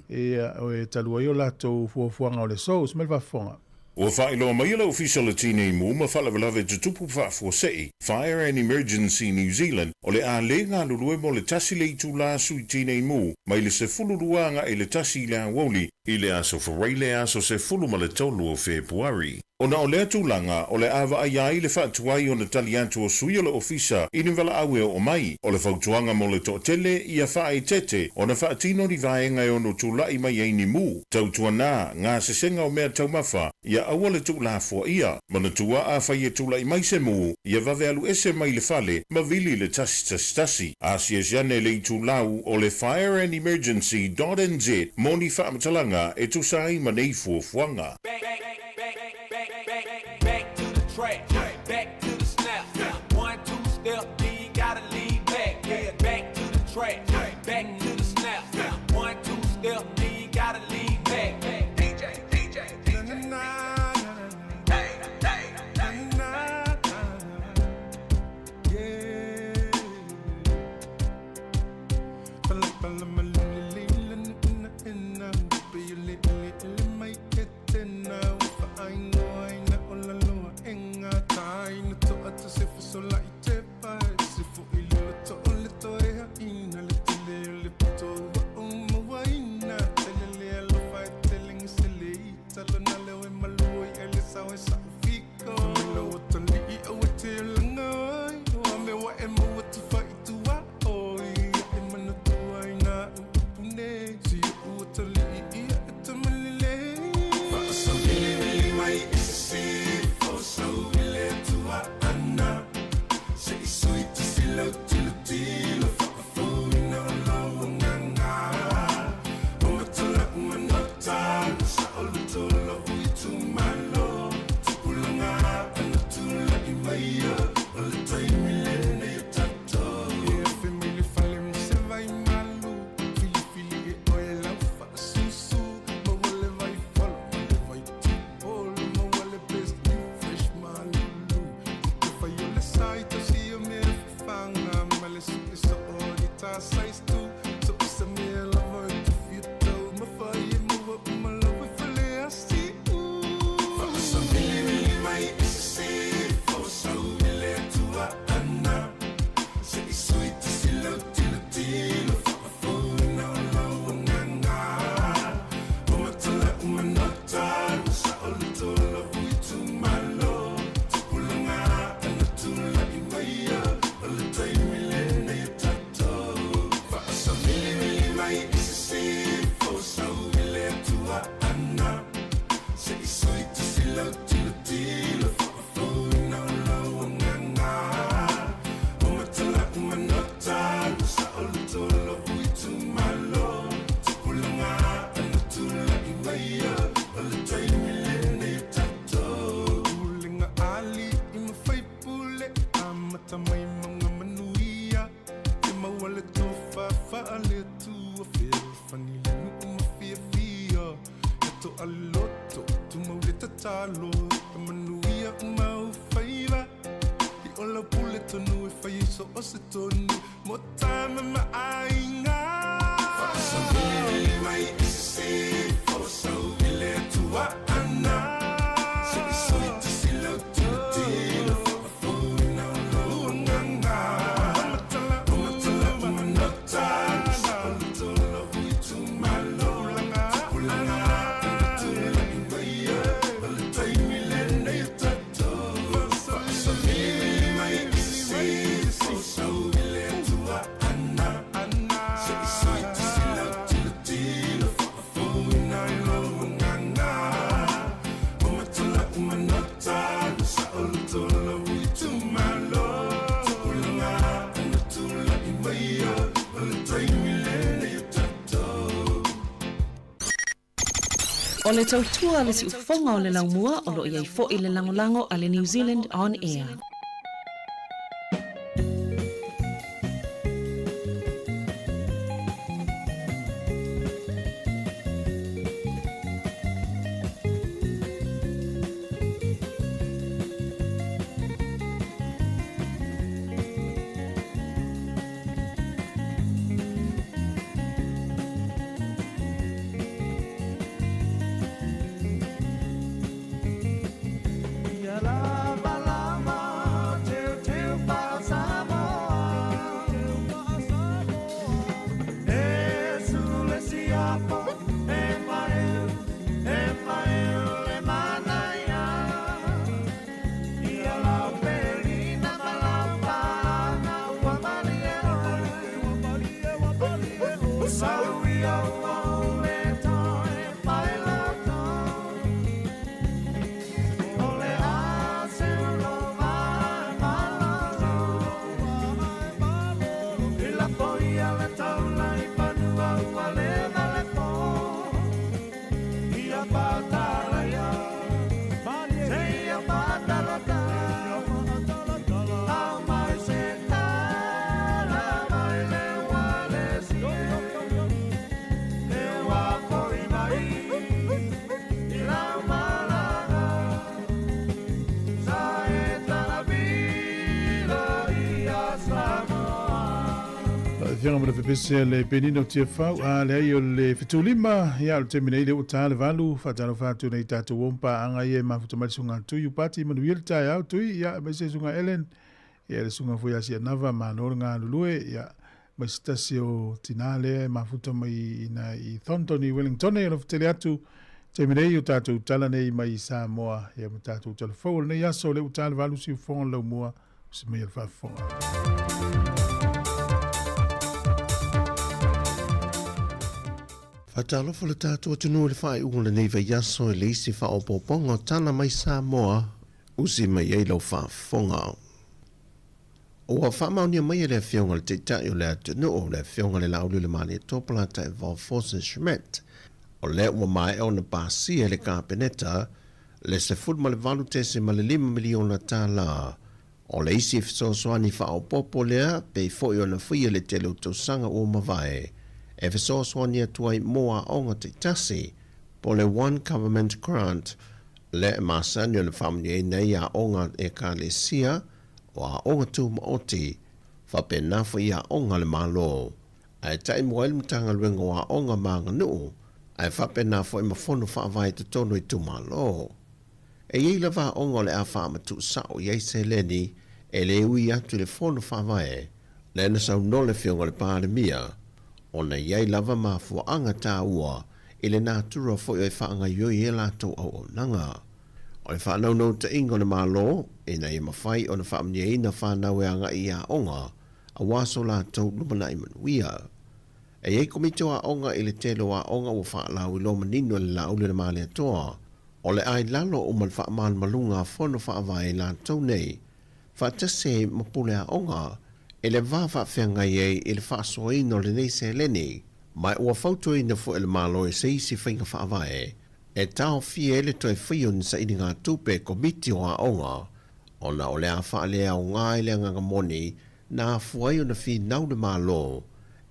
e, o e talua i o latou fuafuaga o le aso, se mai le faafofoga. Ua faailoa mai e le Ofisa o le Tinei Mu ma Faalavelave Tutupu Faafuasei, Fire and Emergency New Zealand, o le a lē galulue mo le 1 le itulā sui tinei mu mai le 12 agaʻi le 1 i le aoauli i le aso Faraile aso 13 o Fepuari. Ona o lea tulaga o le a vaaia ai le faatuai ona tali atu o sui o le ofisa i ni valaau e oo mai. O le fautuaga mo le toatele ia faaeteete ona faatino ni vaega e ono tulaʻi mai ai ni mū. Tautuanā gasesega o mea taumafa ia aua le tuulafoaʻia. Manatua afai e tulaʻi mai se mū ia vave alu ese mai le fale ma vili le 111. Asiasi ane le itulau o le fireandemergency.nz mo ni faamatalaga e tusa ai ma nei fuafuaga. Back, back, back, back, back, back to the track, back to the snap. One, two step, then you gotta lean back. Yeah, back to the track, back to the snap. One, two step, then you gotta lean back. DJ, DJ, DJ. Hey, hey, hey. fai so o se tonu mo tama ma aiga. Faasavili mai i sisifo sau i le Atua ana. Se i sui tasi lau tilotilo faafofoina o lou agaga. Matala, matala, manota, saoloto lou itumalo. Tupulaga ina tulai mai o le taimi lenei o tatou. Faasavili mai i sisifo sau i le Atua ana. Se i sui tasi lau tilotilo faafofoina o lou agaga. O matala manota, saoloto lou itumalo. Tupulaga ina tulai mai o le taimi lenei o tatou. O le tautua a le siufofoga o le laumua o lo o i ai foi le lagolago a le New Zealand On Air. Ia lava lava teuteu faa-Samoa. E sule siapo e faeu, e faeu le manaia. Ia lau pelina ma lau paaga ua malie oe. Sau ia ua ou le toe failoto. O le a seu lo vae malolo. I lafo ia le taula i fanua ua leva le po. Ia patalaia, seia patalatala. Au mai se tala mai le ualesi e. E ua foi mai i lau malaga. Sa e talavila ia Samoa. Afioga ma le fepese le Penina o Tiafau, a leai o le 75 ia o le taimi nei lea ua ta le 8. Faatalofa atu nei tatou uo ma paaga ia e mafuta mai le susuga Tui Upati, manuia le taeao Tui, ia aemaise le susuga Ellen, ia le susuga foi ia Sianava, malo le galulue, ia mai se tasi o tinā lea e mafuta mai ina i Thornton i Wellington, e alofa tele atu taimi nei o tatou tala nei mai Samoa, ia ma tatou tala fou o lenei aso lea ua ta le 8 siufofoga o le laumua se mai le faafofoga. Faatalofa le tatou atunuu i le faaiuga o lenei vaiaso i le isi faaopoopoga o tala mai Samoa usi mai ai lau faafofoga. Ua faamaonia mai e le Afioga i le Taitai o le atunuu, le Afioga i le Laaulialemalietoa Polataivao Fosi Schmidt, o lea ua maea ona pasia e le Kapeneta le $18.5 miliona tala. O le isi fesoasoani faaopoopo lea pei foi ona faia i le tele o tausaga ua mavae e fesoasoani atu ai mo aoga taitasi po le One Government Grant lea e masani ona faamanuiaina ai aoga a Ekalesia, o aoga tumaoti, faapena foi i aoga a le Malo. Ae taimua ai le Matagaluega o Aoga ma Aganuu, ae faapena foi ma fono faavae i totonu o itumalo. E i ai lava aoga o le a faamatuu sao i ai seleni e le ui atu i le fono faavae, lea na saunoa le Afioga i le Palemia, ona e i ai lava mafuaaga taua i le natura foi o e faagaoioi ai latou auaunaga. O le faanaunautaiga o le Malo, ina ia mafai ona faamanuiaina fanau e agai i aoga, aua so latou lumanai manuia. E i ai komiti o aoga i le tele o aoga ua faalauiloa manino e le Laauli o le Malietoa, o le a i lalo uma le faamalumaluga a fono faavae i latou nei, faatasi ai ma pule aoga, i le va faafeagai ai i le faasoaina o lenei seleni, ma ua fautuaina foi e le Malo i se isi faiga faavae e taofia ai le toe faia o ni sailigatupe e komiti o aoga ona o le a faaleaoga i le agaga moni na afua ai ona finau le Malo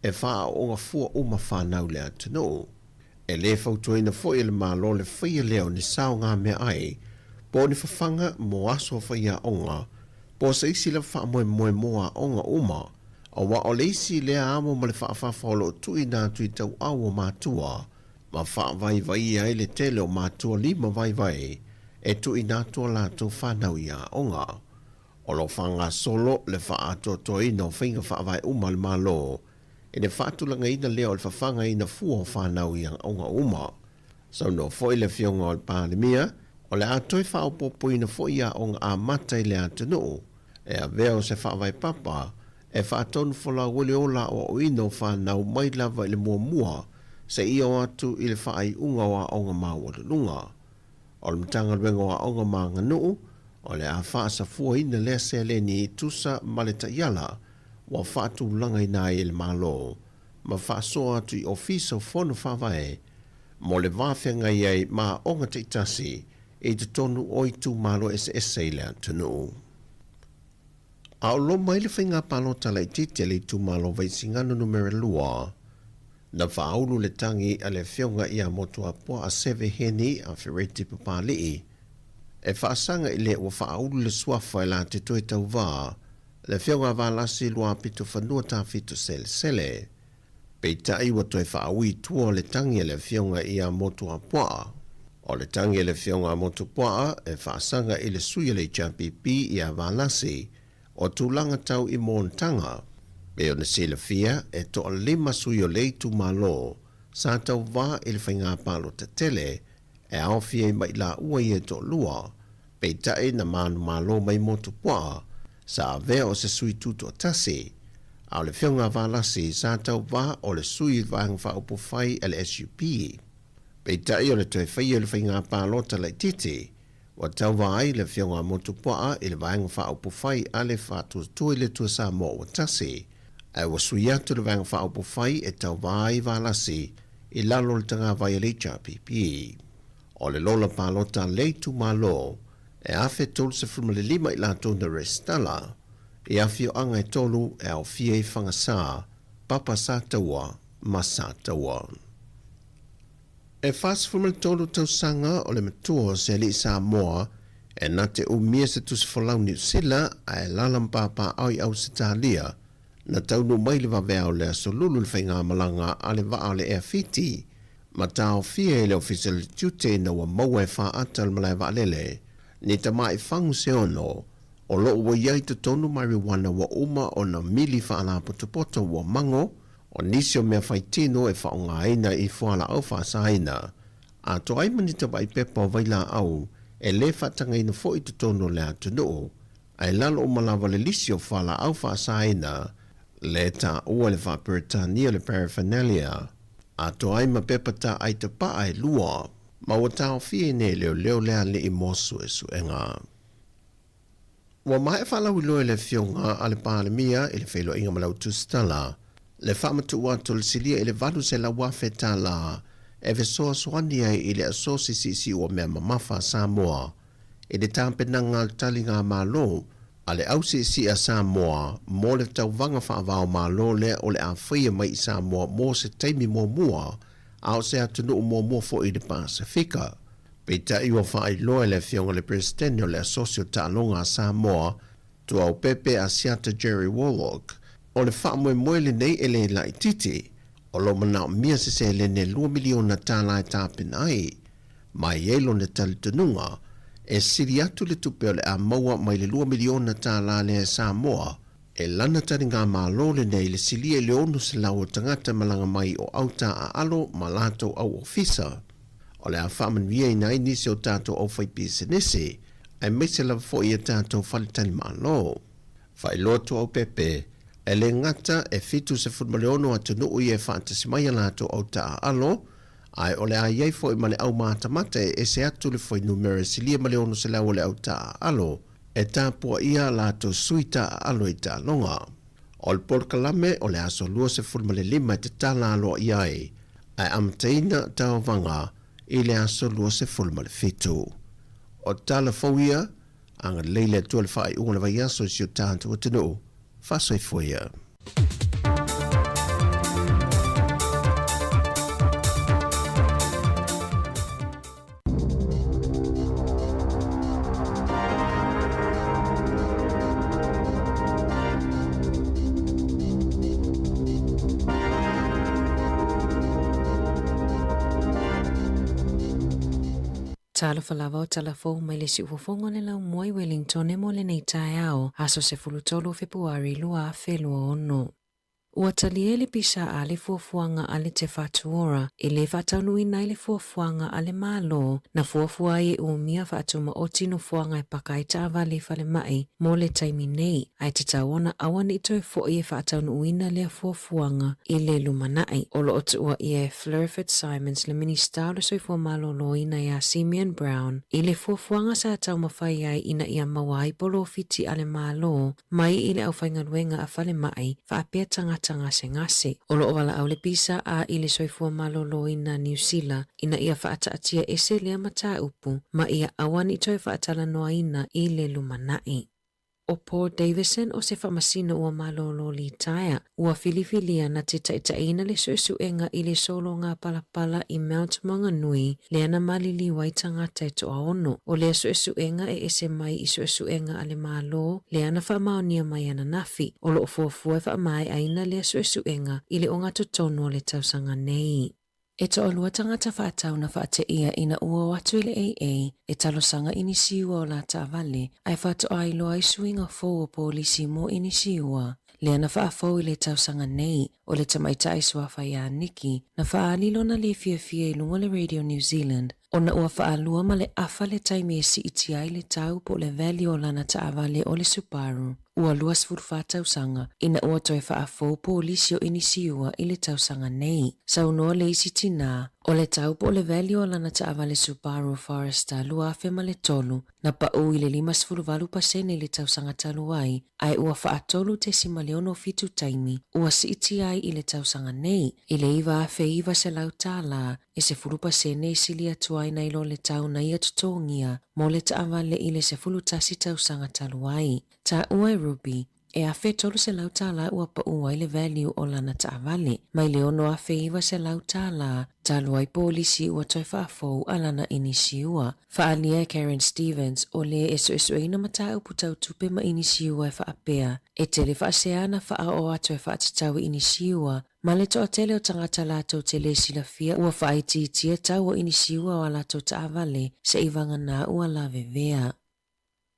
e faaooga fua uma fanau i le atunuu. E le fautuaina foi e le Malo le faia lea o ni saoga meaai po o ni fafaga mo aso faiaoga. Po o se isi lava faamoemoe mo aoga uma, aua o le isi lea amo ma le faafafa o lo o tuuina atu i tauau o matua ma faavaivaia ai le tele o matua lima vaivai e tuuina atu a latou fanau i aoga. O lo o faagasolo le faaatoatoaina o faiga faavae uma a le Malo i le faatulagaina lea o le fafagaina fua o fanau i aoga uma. Saunoa foi le Afioga o le Palemia, o le a toe faaopoopoina foi aoga amata i le atunuu e avea o se faavae papa e faatonufolau ai le ola aoaoina o fanau mai lava i le muamua seia oo atu i le faaiuga o aoga maualuluga. O le Matagaluega o Aoga ma Aganuu, o le a faasafuaina lea seleni tusa ma le taiala ua faatulagaina ai e le Malo ma faasoa atu i Ofisa o Fono Faavae mo le va feagai ai ma aoga taitasi i totonu o itumalo eseese i le atunuu. A o loma ai le faiga palota laitiiti a le itumalo Vaisigano Numera 2, na faaulu le tagi a le Afioga ia Motuapuaa Seve Heni a Fereti Papali'i e faasaga i le ua faaulu le suafa e la te toe tauvā le Afioga a Valasi Luapitofanua Tafito Selesele. Peitai ua toe faaui i tua le tagi a le Afioga ia Motuapuaa. O le tagi a le Afioga a Motuapuaa e faasaga i le sui o le HRPP ia Valasi o tulaga tau i monotaga. Pei ona silafia, e toalima sui o le itumalo sa tauvā i le faiga palota tele e aofia ai mai laua ia e toalua, peitai na manumalo mai Motupuaa sa avea o se sui tutoatasi, a o le Afioga a Valasi sa tauvā o le sui i le Vaega Faaupufai a le SUP. Peitai o le toe faia o le faiga palota laitiiti, Ua tauva ai le Afioga a Motupuaa i le Vaega Faaupufai a le Faatuatua i le Atua Samoa ua tasi, ae ua sui atu le Vaega Faaupufai e tauva ai Valasi i lalo o le tagavai a le HRPP. O le lola palota a le itumalo e 1035 i latou na resitala i afioaga e tolu e aofia ai Fagasa, Papa Sataua ma Sataua. E 43 tausaga o le matua o se alii Samoa e na te umia se tusi folau Niu Sila ae alaala ma papaaao i Ausetalia, na taunuu mai le vaveao o le Aso Lulu i le faigamalaga a le vaa o le Air Fiti ma taofia e le Ofisa o le Tiute ina ua maua e faata o le malae vaalele ni tamai fagu se ono o lo o ua i ai totonu marijuana ua uma ona mili faalapotopoto ua mago. O nisi o mea faitino e faaaogaina i fualaau faasaina, atoa ai ma ni tamai pepa o vailaau e le faatagaina foi i totonu o le atunuu, ae lalo uma lava le lisi o fualaau faasaina le taua i le faa-Peretania o le paraphernalia, atoa ai ma pepa taai tapaa e lua, ma ua taofia i nei leoleo le alii mo suesuega. Ua maea faalauiloa e le Afioga a le Palemia i le feiloaiga ma le Au Tusitala le faamatuu atu o le silia i le $800,000 e fesoasoani ai i le Asosi Siisiu o Mea Mamafa a Samoa i le tapenaga a le taligamalo a le Au Siisii a Samoa mo le tauvaga faava-o-Malo lea o le a faia mai i Samoa mo se taimi muamua a o se atunuu muamua foi i le Pasefika. Peitai ua faailoa e le Afioga i le Peresetene o le Asosi o Taaloga a Samoa, Tuaopepe Asiata Jerry Warlock, o le faamoemoe lenei e le laitiiti, o lo o manaomia se seleni e $2 miliona e tapena ai, ma e i ai lona talitonuga, e sili atu le tupe o le a maua mai le $2 miliona lea e Samoa, e lana taligamalo lenei i le silia i le 600 o tagata malaga mai o auta aalo ma latou au ofisa. O le a faamanuiaina ai nisi o tatou aufaipisinisi, aemaise lava foi i a tatou faletalimalo. Faailoa Tuaopepe, e le gata e 76 atunuu ia e faatasi mai a latou auta aalo, ae o le a i ai foi ma le au matamata e ese atu le fuainumera e silia ma le 600 o le auta aalo e tapuaia a latou sui taaalo i taaloga. O le polokalame o le aso 25 e tatala aloaia ai, ae amataina taovaga i le aso 27. O tala fou ia, agalelei le Atua i le faaiuga o le vaiaso i si o tatou atunuu. Faasoifua ia. Talofa lava o tala fou mai le siufofoga o le laumua i Wellingtone mo lenei taeao, aso 13 o Fepuari 2026. Ua talia e le PSA le fuafuaga a le Te Whatu Ora e le faataunuuina ai le fuafuaga a le Malo na fuafua ai e umia faatumaoti nofoaga e paka ai taavale i falemai mo le taimi nei, ae tatau ona aua ne i toe fo'i e faataunuuina lea fuafuaga i le lumanai. O lo o tuua ʻia e Fleur Fitzsimons le Minisita o le Soifua Maloloina iā Simeon Brown i le fuafuaga sa taumafai ai ina ia maua ai polofiti a le Malo mai i le aufaigaluega a falemai faapea tagata gasegase. O lo o valaau le PSA i le Soifua Maloloina Niu Sila ina ia faataatia ese lea mataupu ma ia aua ne i toe faatalanoaina i le lumanai. ʻO Paul Davison o se faamasino ua malōlō litaea, ua filifilia na te taitaiina le suesuega i le sologa palapala i Mount Maunganui lea na maliliu ai tagata e toaono. ʻO lea suesuega e ese mai i suesuega a le Malo lea na faamaonia mai ananafi. O lo o fuafua e faamaeʻaina lea suesuega i le ogatotonu o le tausaga nei. E toalua tagata faatau na faateia ina ua o atu i le AA e talosaga i nisi ua o la taavale ae faatoa iloa ai suiga fou o polisi mo inisiua. Lea na faafou i le tausaga nei, o le tamaitai suafa iā Nikki na faaali lona le fiafia i luga o le Radio New Zealand ona ua faalua ma le afa le taimi e siitia ai le tau po o le value o lana taavale o le Subaru ua 24 tausaga ina ua toe faafou polisi o inisiua i le tausaga nei. Saunoa le isi tinā, o le tau po o le value o lana taavale Subaru Forester 2003 na paʻū i le 58 pasene i le tausaga talu ai, ae ua faatolu tesima le 67 taimi ua siitia ai i le tausaga nei i le $9,900 tālā e 10% e sili atu ai nai lo le tau na ia totogia mo le taavale i le 11 tausaga talu ai. Taua e Ruby, e $1,300 tālā ua paʻū ai le value o lana taavale, mai le $6,900 tālā talu ai polisi ua toe faafou a lana inisiua. Faaalia e Karen Stevens, o le e suesueina mataupu tau tupe ma inisiua e faapea, e tele faasea na faaoo atu e faatatau i inisiua Ma le toatele o tagata latou te lē silafia ua faaitiitia tau o inisiua o a latou taavale seʻi vaganā ua lavevea.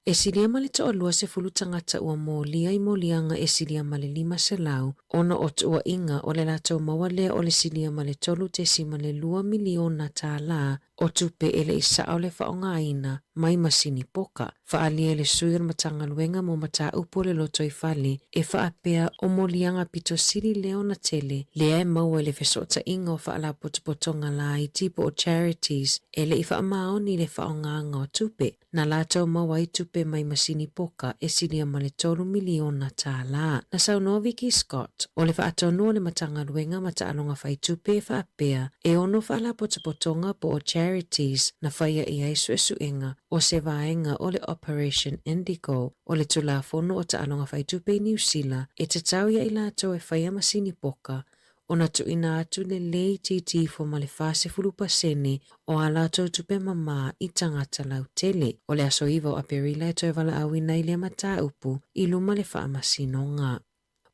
E silia ma le toalua sefulu tagata ua molia i moliaga e silia ma le 500 ona o tuuaiga o le latou maua lea o le silia ma le 3.2 miliona tālā o tupe e le i sao le faaaogaina mai masini poka. Faaalia e le sui o le Matagaluega mo Mataupu o le Lotoifale e faapea o moliaga pito sili lea ona tele lea e maua i le fesootaiga o faalapotopotoga laiti po o charities e le i faamaoni i le faaaogaga o tupe na latou maua ai tupe mai masini poka e silia ma le $3 miliona. Na saunoa Vicki Scott, o le faatonu o le Matagaluega ma Taaloga Fai Tupe e faapea, e ono faalapotopotoga po o charities na faia i ai suesuega o se vaega o le Operation Indigo o le Tulafono o Taaloga Fai Tupe i Niu Sila e tatau iā i latou e faia masini poka ona tuuina atu le le itiiti ifo ma le 40% o a latou tupe mamā i tagata lautele. O le aso 9 o Aperila e toe valaauina ai lea mataupu i luma le faamasinoga.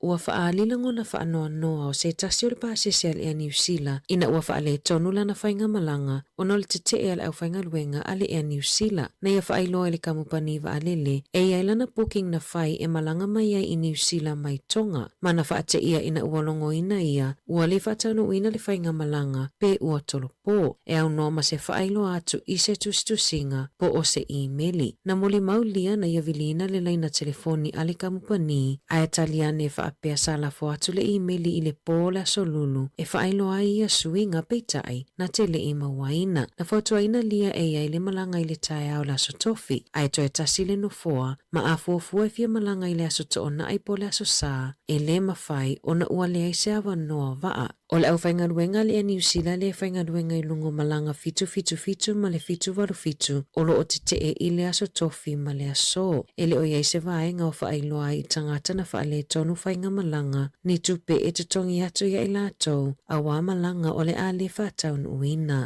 Ua faaali lagona faanoanoa o se tasi o le pasese a le Air Niu Sila ina ua faaletonu lana faigamalaga ona o le tetee a le aufaigaluega a le Air Niu Sila na ia faailoa i le kamupani vaalele e i ai lana booking na fai e malaga mai ai i Niu Sila mai Tonga ma na faateia ina ua logoina ia ua le faataunuuina le faigamalaga pe ua tolopo e aunoa ma se faailoa atu i se tusitusiga po o se imeli. Na molimau Lia na ia viliina le laina telefoni a le kamupani ae tali ane e faapea sa lafo atu le imeli i le pō o le aso Lulu e faailoa ai ia suiga peitai na te le i mauaina. Na fautuaina Lia e i ai le malaga i le taeao o le aso Tofi ae toe tasi le nofoa ma a fuafua e fia malaga i le aso Toonai po o le aso Sā e lē mafai ona ua leai se avanoa vaa. O le aufaigaluega a le Air Niu Sila lea e faigaluega i luga o malaga 777 ma le 787 o lo o tetee i le aso Tofi ma le Asō. E le o i ai se vaega o faailoa ai i tagata na faaletonu faigamalaga ni tupe e totogi atu iā i latou auā malaga o le a le faataunuuina.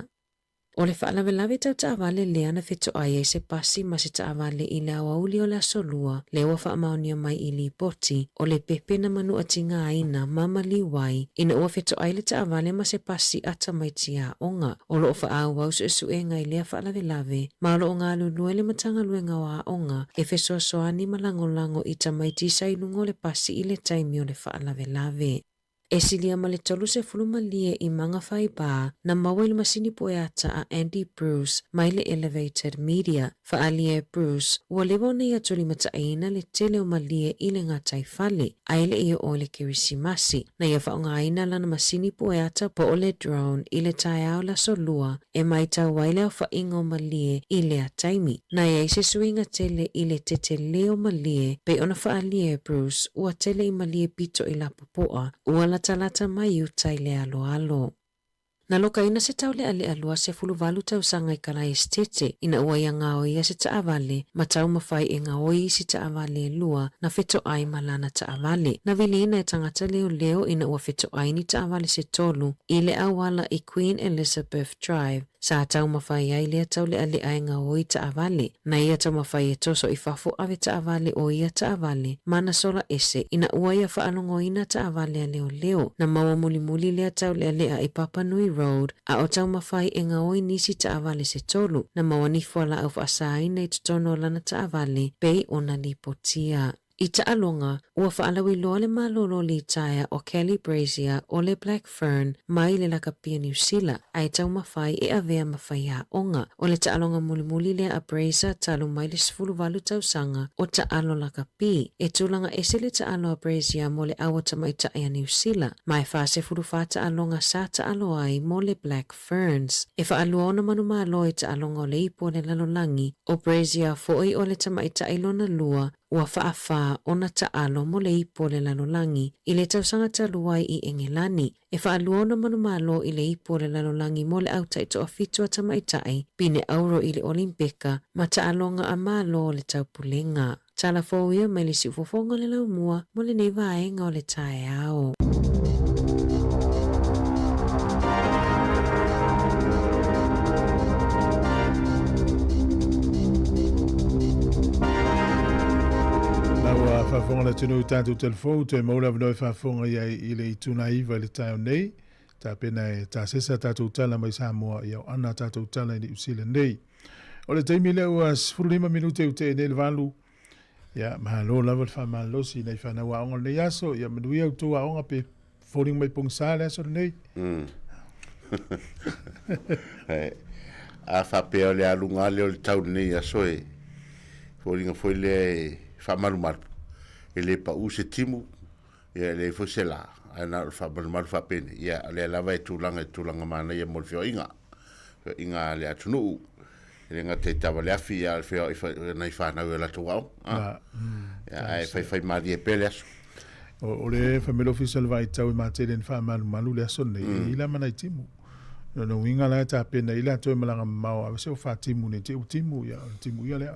O le faalavelave tau taavale lea na fetoai ai se pasi ma se taavale i le aoauli o le Aso Lua, lea ua faamaonia mai i lipoti, o le pepe na manuatigāina ma maliu ai ina ua fetoai le taavale ma se pasi a tamaiti aoga. O lo o faaauau suesuega i lea faalavelave, ma o lo o galulue le Matagaluega o Aoga e fesoasoani ma lagolago i tamaiti sa i luga o le pasi i le taimi o le faalavelave. E silia ma le 30 malie i Mangawhai-Bar na maua i le masini pueata a Andy Bruce mai le Elevated Media. Faaalia e Bruce, ua leva ona ia tulimataiina le tele o malie i le gataifale, a e le i oo i le Kerisimasi. Na ia faaaogaina lana masini pueata po o le drone i le taeao le Aso Lua e maitau ai le aofaiga o malie i lea taimi. Na i ai se suiga tele i le tetele o malie pei ona faaalia e Bruce ua tele i malie pito i lapopoa ua latalata mai uta i le aloalo. Na lokaina se taulealea 28 tausaga i Kalaesetete ina ua ia gaoia se taavale ma taumafai e gaoi isi taavale e lua na fetoai ma lana taavale. Na viliina e tagata leoleo ina ua fetoai ni taavale se tolu i le auala i Queen Elizabeth Drive, sa taumafai ai lea taulealea e gaoi taavale. Na ia taumafai e toso i fafo ave taavale o ia taavale ma na sola ese ina ua ia faalogoina taavale a leoleo. Na maua mulimuli lea taulealea i Papanui Road a o taumafai e gaoi nisi taavale se tolu. Na maua ni fualaau faasaina i totonu o lana taavale pei ona lipotia. I taaloga, ua faalauiloa le malolo litaea o Kelly Brazier o le Black Fern mai le Lakapia Niu Sila, ae taumafai e avea ma faiaoga. O le taaloga mulimuli lea a Brazier talu mai le 18 tausaga o taalo lakapi. E tulaga ese le taalo a Brazier mo le aua tamaitai a Niu Sila, ma e 44 taaloga sa taalo ai mo le Black Ferns. E faalua ona manumalo i taaloga o le ipu o le lalolagi, o Brazier foi o le tamaitai lona lua ua faafā ona taalo mo le ipu o le lalolagi i le tausaga talu ai i Engelani. E faalua ona manumalo i le ipu o le lalolagi mo le au taitoafitu a tamaitai, pine auro i le Olimpeka ma taaloga a Malo o le Taupulega. Tala fou ia mai le siufofoga o le laumua mo lenei vaega o le taeao. La ua faafofoga le atunuu i tatou telefou, toe maua le avanoa e faafofoga i ai i le itula 9 i le taeao nei. Tapena e tasesa tatou tala mai Samoa ia o ana tatou tala i Niu Sila nei. O le taimi lea ua 15 minute ua tea nei le valu. Ia, malo lava le faamalolosi i nai fanau aoga o lenei aso. Ia manuia outou aoga pe foliga mai pogisa le aso lenei. Mm. A faapea o le aluga lea o le tau lenei aso e foliga foi lea e faamalumalu. E le pau se timu, ia e leai foi se la, ae na o le faamalumalu faapenei. Ia, o lea lava e tulaga i tulaga manaia mo le feoaiga, feoaiga a le atunuu. E le gata i taavale afi, ia a o le feoai foi o nai fanau i o latou aoga. Ah. Ia, ae faifai malie pea le aso. O le fai mai le Ofisa o le Vaitau e matele ni faamalumalu le aso lenei, e i la ma nai timu. O lona uiga la e tapena i latou e malaga mamao ave se o faatimu nei te i ua timu, ia o le timu ia lea.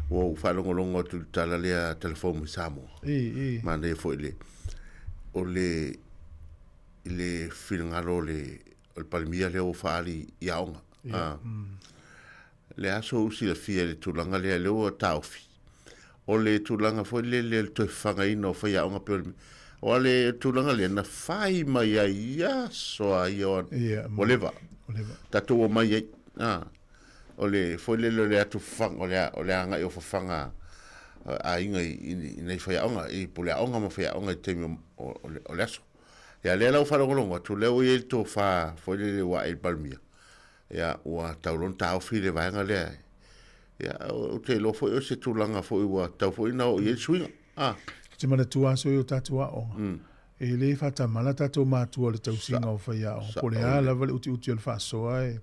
Ua ou faalogologo atu i le tala lea telefou mai Samoa. E, e. Manaia foi le, o le, i le finagalo o le, o le Palemia lea ua faaali i aoga. Yeah. Ah. Le aso ou silafia i le tulaga lea, lea ua taofi. O le tulaga foi lele o le toe fafagaina o faiaoga pei o le, o le tulaga lea na fai mai ai i aso a ia o, yeah, ua leva. Ua leva. Tatou omai ai. Ah. O le foi lele o le atu fafaga, o le, o le agai o fafaga aiga i, i, i nei faiaoga, i puleaoga ma faiaoga i taimi o, o, o, le, o le aso. Ia lea la ua faalogologo atu, lea ua i ai le tofa foi lele ua ae i le Palemia, ia ua tau loa ona taofi le vaega lea. Ia ou te iloa foi o se tulaga foi ua tau foi na oo i ai le suiga. Ah. Ou te manatua aso ia o tatou aoga. E le faatamala tatou matua i le tausiga o faiaoga. Po o le a lava le utiuti o le faasoa e,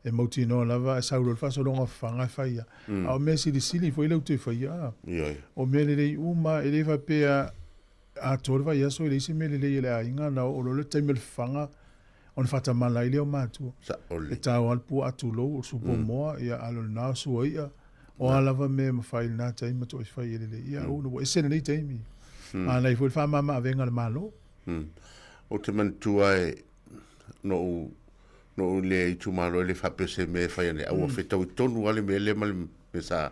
e mautinoa lava e sau loa le faasologa o fafaga e fai ia. A o mea silisili foi lea ou te faia. O mea lelei uma, e le faapea atoa le vaiaso e leai se mea lelei a le aiga ona oo loa le taimi o le fafaga ona faatamala ai lea o matua. E tao lava le puaa tulou, o le supo moa, ia a o lena o sua i'a. O a lava mea e mafai i lena taimi matuai fai e lelei. Ia ua ua ese lenei taimi. Manaia foi le faamama avega a le Malo. Ou te manatua e, na ou, Na ou i le itumalo e le faapea o se mea e fai ane ai, a ua fetaui tonu lava le mea lea ma le mea sa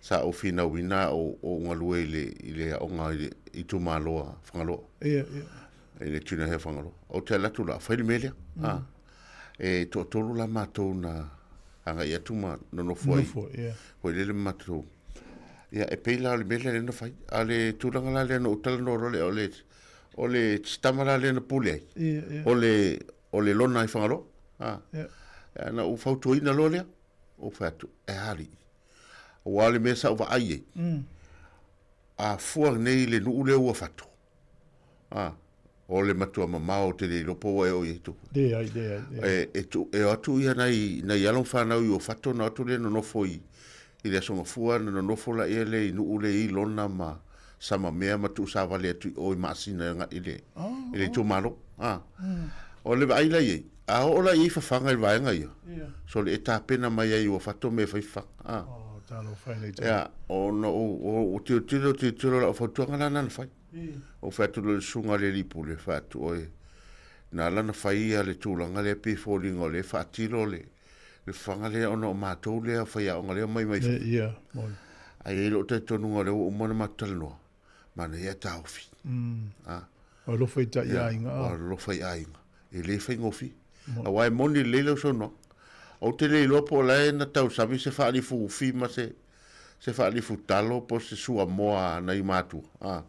sa ou finauina a o ou galue i le i le aoga i le itumalo a Fagaloa. Ia, ia. I le Junior High o Fagaloa. Ou te alu atu la, fai le mea lea. Mm. E toatolu la matou na agai atu ma nonofo ai. Nonofo, ia. Foi lele ma matou. Ia, e pei la o le mea lea lea na fai. A o le tulaga la lea na ou talanoa loa lea, o le, o le tama la lea na pule ai. Ia, ia. O le, o le lona i Fagaloa. A. Ia. Ia, na ou fautuaina loa lea. Ou fai atu, e a alii. Aua o le mea sa ou vaai ai. A fua nei i le nuu lea ua fatu. A, o le matua mamao ou te le iloa po ua e oo i ai tupu. Leai, leai, leai. E, e, tu, e o atu ia nai, nai alo ma fanau i Uafato ona o atu lea nonofo i, i le Aso Gafua ona nonofo laia lea i nuu lea i Lona ma Samamea ma tuusavali atu i o i Maasina agai i le, i le itumalo. A. O le vaai la i ai, a oo la i ai fafaga i le vaega ia, sole e tapena mai ai i Uafato mea e fai fafaga. A. Oh, talofa e nei taimi. Ia, ona ou, ou tilotilo, tilotilo, lau fautuaga la na na fai. Ou fai atu loa i le susuga a le alii pule, fai atu, Oe, na ala ona fai ia le tulaga lea pei e foliga o lea e faatilo le, le fafaga lea ona o matou lea faiaoga lea omai mai fafo. Ia, moni. Ae i ai lou talitonuga o lea ua uma ona matou talanoa, manaia e taofi. A. O alofa i tai aiga. O alofa i aiga. E le faigofie. Aua e moni lelei lau saunoaga. Ou te le iloa po o la e na tausami se faalifuufi ma se se faalifu talo po o se suamoa a nai matua. A,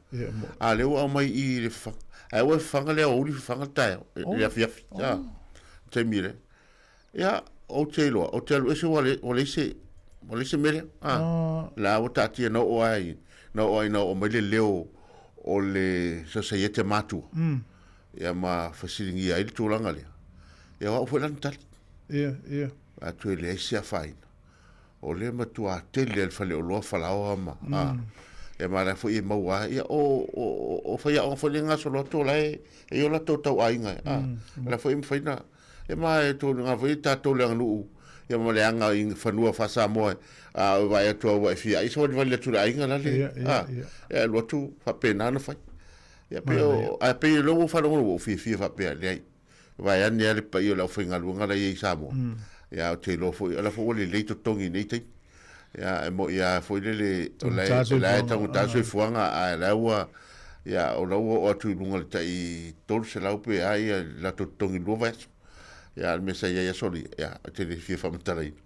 a lea ua aumai i i le fafaga. Ae ua e fafaga le aoauli fafaga le taeao, le afiafi. A, taimi lea. Ia, ou te iloa, ou te alu ese ua le, ua leai se, ua leai se mea lea. A, la ua taatia na oo ai, na oo ai na oo mai le leo o le sosaiete matua. Ia ma fesiligia ai le tulaga lea. Ia o au foi la na tali. Ia, ia. Atu e leai se afaina. O lea matua tele a le faleoloa falaoa ma, a, ia ma la foi e maua ai. Ia o, o, o faiaoga foi lea e gasolo atu o la e, e i o latou tauaiga, a, la foi e mafai na, ia ma e tulaga foi tatou le aganuu, ia ma le aga i fanua faa-Samoa, a o vaai atu lava ua e fia ai, savalivali atu i le aiga la le, a, ia alu atu faapena ona fai. Ia pei o, ae pei o lea ua ou faalogologo ua ou fiafia faapea, leai, vaeane lava le paia o le aufaigaluega la e i ai i Samoa. Ia ou te iloa foi, o la foi ua lelei totogi i nei taimi. Ia e moni lava foi lele, o la e, o la e taugata le soifuaga, ae o la ua, ia o la ua oo atu i luga i le tai 300 pe a ia latou totogi i le lua vaiaso. Ia a o le mea sa i ai aso alii, ia ou te le fia faamatalaina.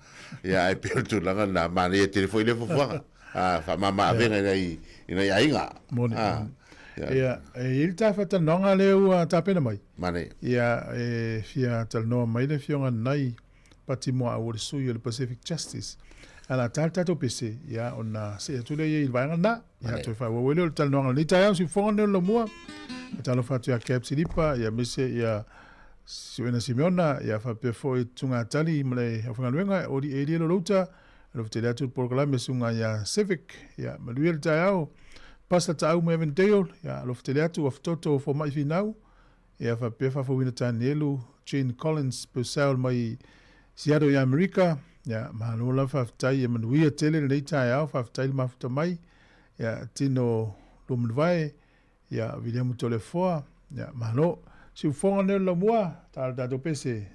Ia ae pei o le tulaga lena, manaia tele foi lea fuafuaga. A, faamama avega i nai, i nai aiga. Moni, moni. Ia, e i ai le ta faatalanoaga lea ua tapena mai. Manaia. Ia, e fia talanoa mai le Afioga Nai Pati Moaau o le sui o le Pacific Justice. Ae o le a ta le tatou pese, ia, ona see atu lea i ai i le vaega lena. Ia, toe faaauau ai lea o le talanoaga o lenei taeao, siufofoga lenei o le Laumua. Faatalofa atu ia Cap Silipa, ia aemaise ia Siuena Simeona, ia faapea foi Tugatali ma le aufaigaluega, Oli Elia Lolouta, Alofa tele atu le polokalame susuga ia Civic, ia manuia le taeao. Pastor Taau mai Avondale, ia alofa tele atu ua fetoto fomai finau, ia faapea Faafouina Tanielu, Gene Collins Purcell mai Seattle i Amerika, ia malo lava faafetai, ia manuia tele lenei taeao, faafetai le mafuta mai, ia Tino Luamanuvae, ia Viliamu Toleafoa, ia malo. Siufofoga lenei o le Laumua, ta le tatou pese.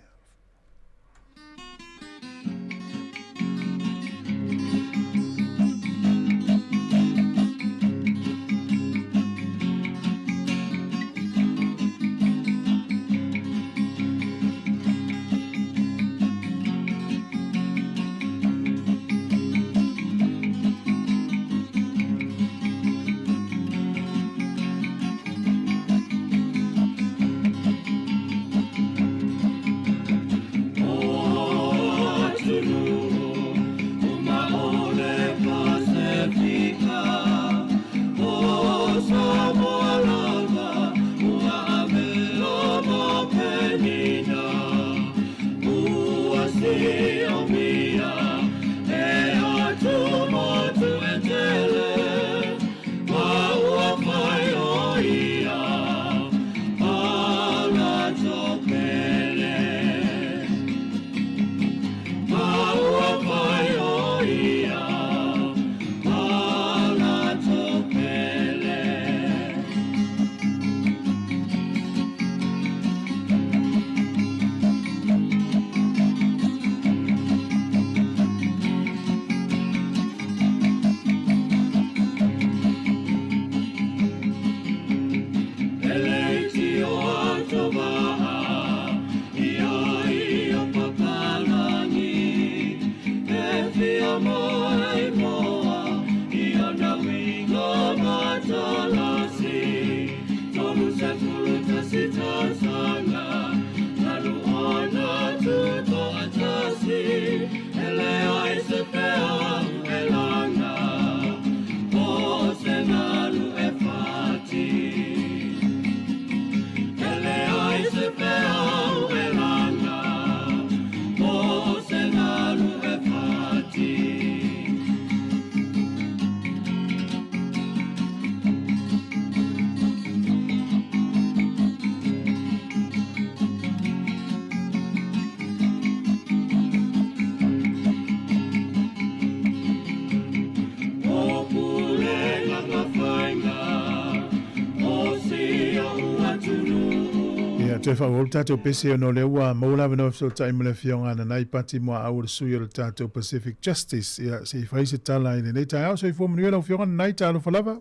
toe faaauau le tatou pese ona o lea ua maua le avanoa e fesootai ma le Afioga a Nanai Pati Muaau o le sui o le tatou Pacific Justice. Ia, se i fai se tala i lenei taeao. Soifua manuia lau Afioga Nanai, talofa lava.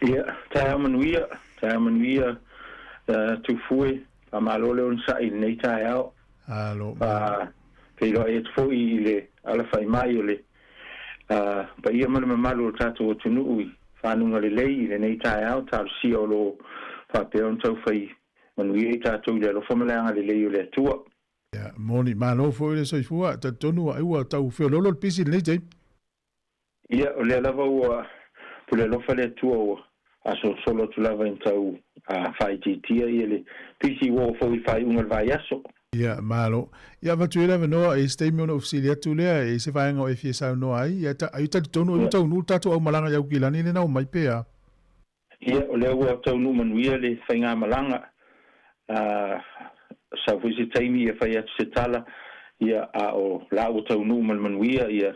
Ia, taeao manuia, taeao manuia Tufue, faamalo le onosai i lenei taeao. Alo. Feiloai atu foi i le alafai mai o le paia ma le mamalu o le tatou atunuu i fanuga lelei i lenei taeao, talosia o lo o faapea ona taufai manuia i tatou i le alofa ma le agalelei o le Atua. Ia, moni, malo foi le soifua, talitonu ai ua tau feoloolo le pisi i lenei taimi. Ia, o lea lava ua pule alofa le Atua ua asolosolo atu lava ina tau faaitiitia ia le pisi ua oo foi i le faaiuga o le vaiaso. Ia, malo. Ia, avatu ai le avanoa i se taimi ona ou fesili atu lea i se vaega o e fia saunoa ai. Ia, ta, ai talitonu ai ua taunuu le tatou aumalaga i Aukilani lena ua mai pe a? Ia, o lea ua taunuu manuia le faigamalaga. A sau foi se taimi e fai atu se tala, ia, a o la ua taunuu ma le manuia, ia,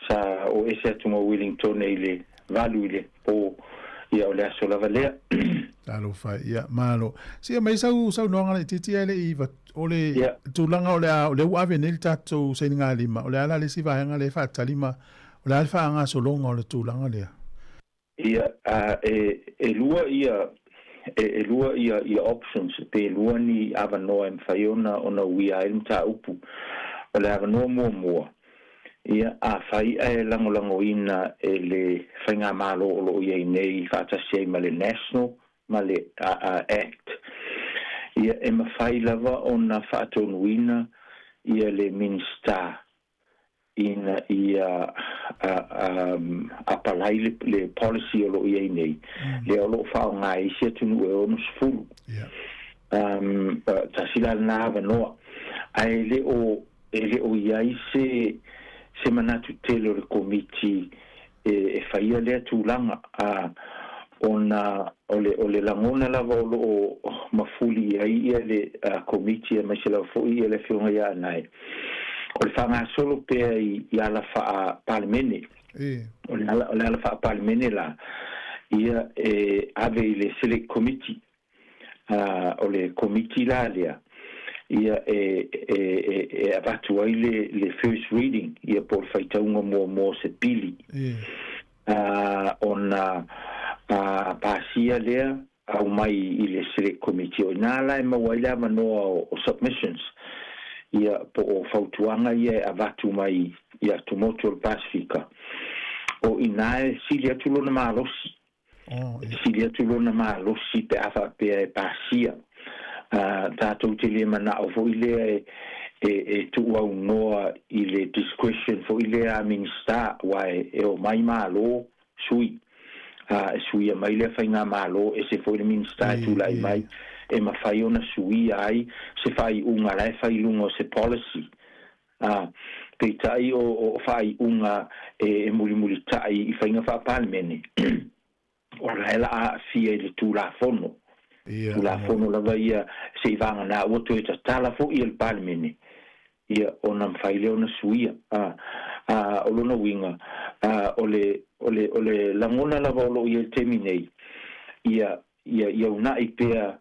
sa o ese atu ma Wellingtone i le 8 i le po, ia, o le aso lava lea. Talofa, ia, malo. Se aumai sau saunoaga laitiiti ae le i, o le tulaga o le a, o lea ua ave nei le tatou sainigalima, o le a la le isi vaega lea e faatali ma, o le a le faagasologa o le tulaga lea? Ia, a e, e lua ia, e, e lua ia, ia options, pe lua ni avanoa e mafai ona, ona uia ai le mataupu. O le avanoa muamua, ia, afai ae lagolagoina e le Faigamalo o lo o i ai nei faatasi ai ma le National ma le a, a, Act, ia, e mafai lava ona faatonuina ia le Minisita ina ia apalai le policy o lo o i ai nei, lea o lo o faaaoga e isi atunuu e 60. Tasi la lena avanoa. Ae e le o, e le o i ai se, se manatu tele o le Komiti e faia lea tulaga, ona o le, o le lagona lava o lo o mafuli i ai ia le Komiti aemaise lava foi ia le Afioga ia Anae, o le faagasolo pea i, i ala faa-Palemene. O le ala, o le ala faa-Palemene la, ia e ave i le Select Committee o le Komiti la lea, ia e, e, e, e avatu ai le, le first reading, ia po o le faitauga muamua o se pili. Ona pasia lea aumai i le Select Committee. O i ina la e maua ai le avanoa o, o submissions, ia po o fautuaga ia e avatu mai i atumotu o le Pasefika. O i ina e sili atu lona malosi E sili atu lona malosi pe a faapea e pasia. Tatou te le manao foi lea e, e, e tuuaunoa i le discretion foi lea a Minisita, aua e, e omai Malo, sui. E suia mai lea faigamalo, ese foi le Minisita e tulai mai, e mafai ona suia ai se faaiuga la e fai i luga o se policy. Ā, peitai o, o faaiuga e, e mulimulitai i faiga faa-Palemene, o la e la aafia i le Tulafono. Ia, Tulafono lava ia seivagana ua toe tatala foi e le Palemene, ia, ona mafai lea ona suia. Ā, ā, o lona uiga, ā, o le, o le, o le lagona lava o lo o i ai i le taimi nei, ia, ia, ia unaʻi pea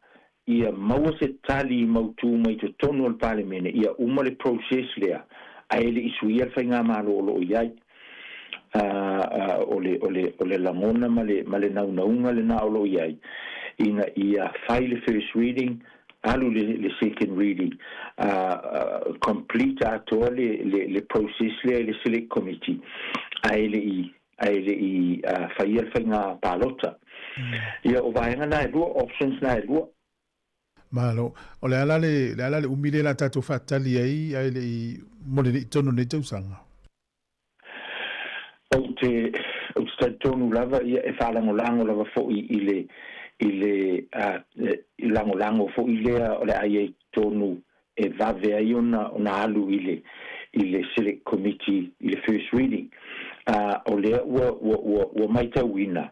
ia maua se tali mautū mai totonu o le Palemene ia uma le process lea ae le i suia le faigamalo o lo o i ai. O le, o le, o le lagona ma le, ma le naunauga lena o lo o i ai ina ia fai le first reading, alu le, le second reading, complete atoa le, le, le process lea i le select committee ae le i ae le i faia le faiga palota. Ia, o vaega na e lua, options na e lua. Malo. O le a la le, le a la le umi lea o le a tatou faatali ai ae le i mo lenei tonu lenei tausaga? Ou te, ou te talitonu lava, ia, e faalagolago lava foi i le, i le, uh, lagolago foi lea o le a i ai totonu e vave ai ona ona alu i le i le Select Committee i le first reading. A o lea ua ua ua ua maitauina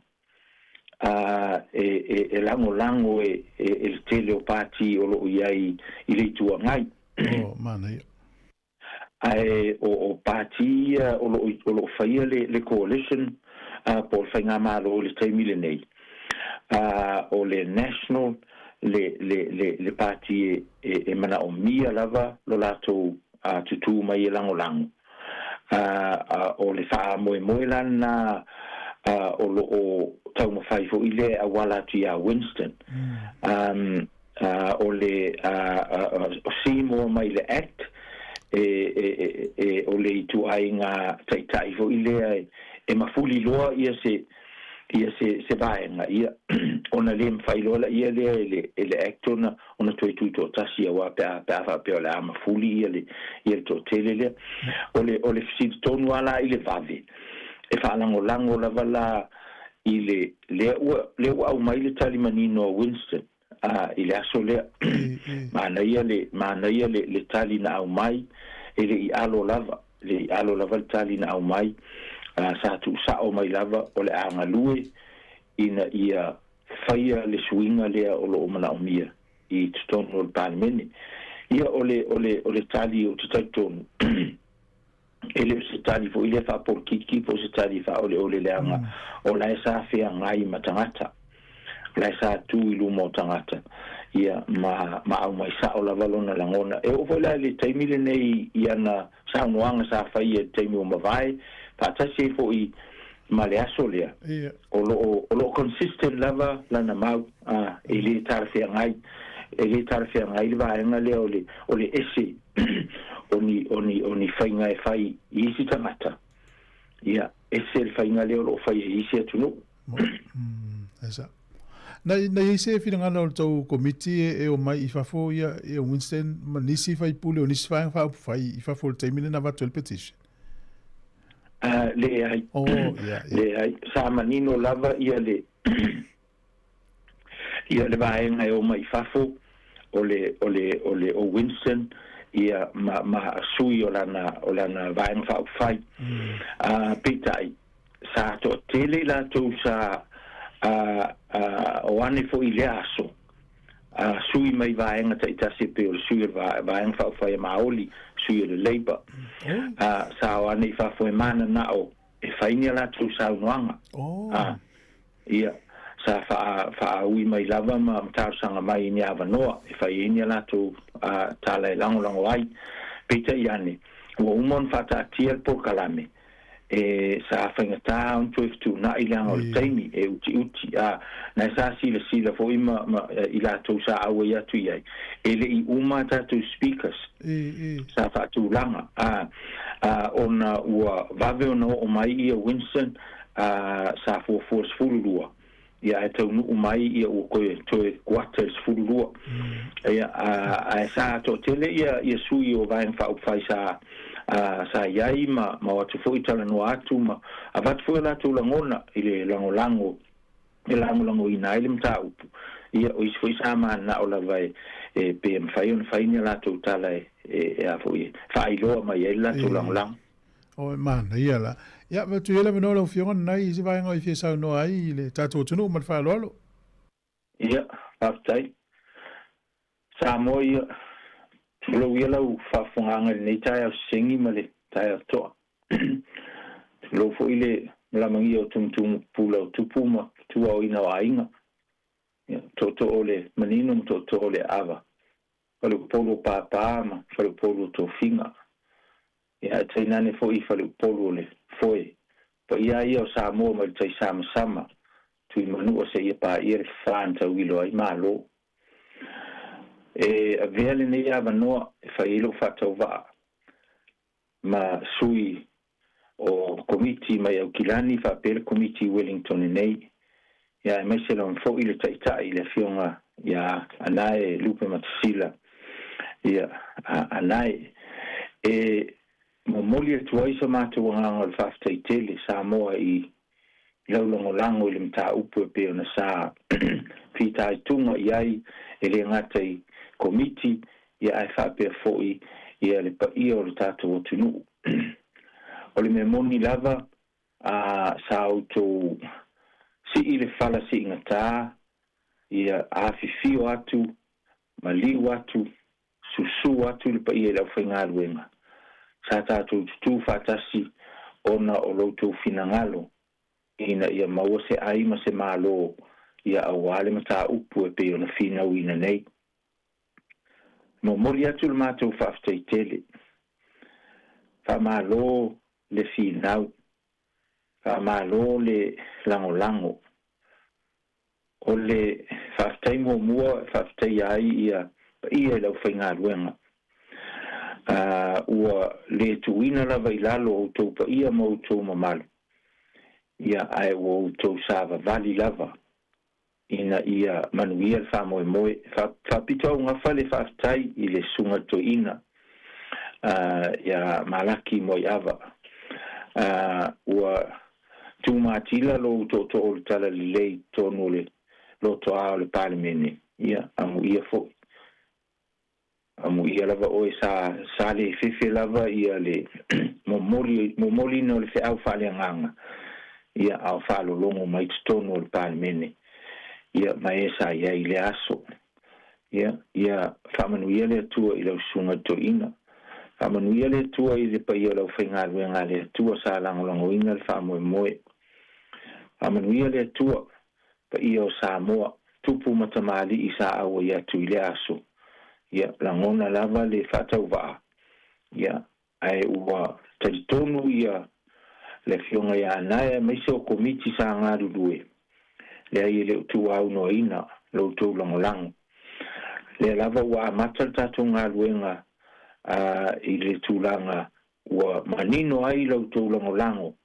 a e e e lagolago e e e le tele o pati o lo o i ai i le Itu Agai. Oh, manaia. Ae o o pati ia o lo o o lo o faia le le coalition a po o le faigamalo i le taimi lenei. A o le National. le le le le pati e e e manaomia lava lo latou tutū mai e lagolago. O le faamoemoe la lena o lo o taumafai foi lea e auala atu iā Winston. O le Seymour mai le Act e e e o le ituaiga taitai foi lea e mafuli loa ia se ia se se vaega ia ona le mafai loa laia lea e le e le Act ona ona toe tutoatasi aua pe a pe a faapea o le a mafuli ia le ia le toatele lea. O le o le fesili tonu lava la i le vave e faalagolago lava la i le lea ua lea ua aumai le tali manino a Winston a i le aso lea. Manaia le manaia le le tali na aumai e le i alo lava le i alo lava le tali na aumai a sa tuusao mai lava o le a galue ina ia faia le suiga lea o lo o manaomia i totonu o le Palemene. Ia o le o le o le tali ou te talitonu e le o se tali foi lea faapolokiki po o se tali faaoleole leaga o la e sa feagai ma tagata, o la e sa tu i luma o tagata, ia ma ma aumai sao lava lona lagona. E oo foi la i le taimi lenei i ana saunoaga sa faia i le taimi ua mavae, faatasi ai foi ma le aso lea, o lo o o lo o consistent lava lana mau, a, e le talafeagai, e le talafeagai le vaega lea o le o le ese o ni o ni o ni faiga e fai i isi tagata, ia, ese le faiga lea o lo o faia i isi atunuu. Esa. Na, na i ai se finagalo o le tou komiti e, e omai i fafo ia, ia Winston ma nisi faipule o nisi vaega faaupufai i fafo i le taimi lea na avatu ai le petition? Leai. Oh, ia, ia. Leai. Sa manino lava ia le ia le vaega e omai i fafo o le o le o le o Winston ia ma ma sui o lana o lana vaega faaupufai. Peitai sa toatele i latou sa o ane foi i lea aso sui mai vaega taitasi e pei o le sui o le Vaega Faaupufai a Maoli, sui o le Labour, sa o ane i fafo e mananao e fai ni a latou saunoaga. Ia, sa faaui mai lava ma talosaga mai i ni avanoa e fai ai ni a latou tala e lagolago ai. Peitai ane, ua uma ona faataatia le polokalame, e sa faigata ona toe fetuunai leaga o le taimi e utiuti, a na e sa silasila foi ma, ma i latou sa auai atu i ai, e le i uma a tatou speakers sa faatulaga, a, a ona ua vave ona oo mai ia Winston, a sa fuafua 12. Ia ae taunuu mai ia ua toe toe kuata i le 12. Ia ae sa toatele ia ia sui o Vaega Faaupufai sa sa i ai ma ma o atu foi talanoa atu ma avatu foi o latou lagona i le lagolago e lagolagoina ai le mataupu. Ia o isi foi sa mananao lava e e pe mafai ona fai ni a latou tala e e a foi e faailoa mai ai le latou lagolago. O e manaia la. Ia, avatu ia le avanoa lau Afioga lenai i se vaega e fia saunoa ai i le tatou atunuu ma le faaaloalo. Ia, faafetai. Samoa ia, tulou ia lau faafofogaaga i lenei taeao sesegi ma le taeao toa. Tulou foi le malamagia o tumutumu pupula o tupu ma tuaoina o aiga. Ia, tootoo o le manino ma tootoo o le aava. Faleupolu o Pāpā ma Faleupolu o Tofiga. Ia, ae tainane foi i Faleupolu o le Foe. Paia ia o Samoa mai le tai samasama, Tuimanua seia paia le fafā na tauilo ai Malo. E avea lenei avanoa e fai ai lou faatauvaa ma sui o Komiti mai Aukilani faapea le Komiti i Wellington nei, ia aemaise lava foi le Taitai le Afioga ia Anae Lupematasila, ia Anae. E momoli atu ai so matou agaga o le faafetai tele Samoa i lau lagolago i le mataupu e pei ona sa fitaituga i ai e le gata i Komiti ia ae faapea foi ia le paia o le tatou atunuu. O le mea moni lava, a sa outou sii le fala siigatā, ia afifio atu, maliu atu, susū atu le paia i le aufaigaluega. Sa tatou tutū faatasi ona o lo outou finagalo ina ia maua se ai ma se malo. ia auā le mataupu e pei ona finauina nei. Momoli atu le matou faafetai tele. Faamalo le finau, faamalo le lagolago. O le faafetai muamua e faafetaia ai ia paia i le aufaigaluega, ua le tuuina lava i lalo outou paia ma outou mamalu, ia ae ua outou savavali lava ina ia manuia le faamoemoe. Faapito augafa le faafetai i le Susuga i le Toeaina ia Malaki Moaiava, ua tumatila lou tootoo o le talalelei i totonu o le lotoa o le Palemene, ia amuia foi. Amuia lava oe sa sa le fefe lava ia le momoli momoliina o le feau faaleagaga, ia a o faalologo mai totonu o le Palemene, ia ma e sa i ai i lea aso. Ia, ia faamanuia le Atua i lau susuga i le toeaina. Faamanuia le Atua i le paia o le aufaigaluega a le Atua sa lagolagoina le faamoemoe. Faamanuia le Atua, paia o Samoa, tupu ma tamalii sa auai atu i lea aso. Ia, lagona lava le faatauvaa, ia, ae ua talitonu ia le Afioga ia Anae aemaise o Komiti sa galulue, leai e le o tuuaunoaina lo outou lagolago. Lea lava ua amata le tatou galuega i le tulaga ua manino ai la outou lagolago,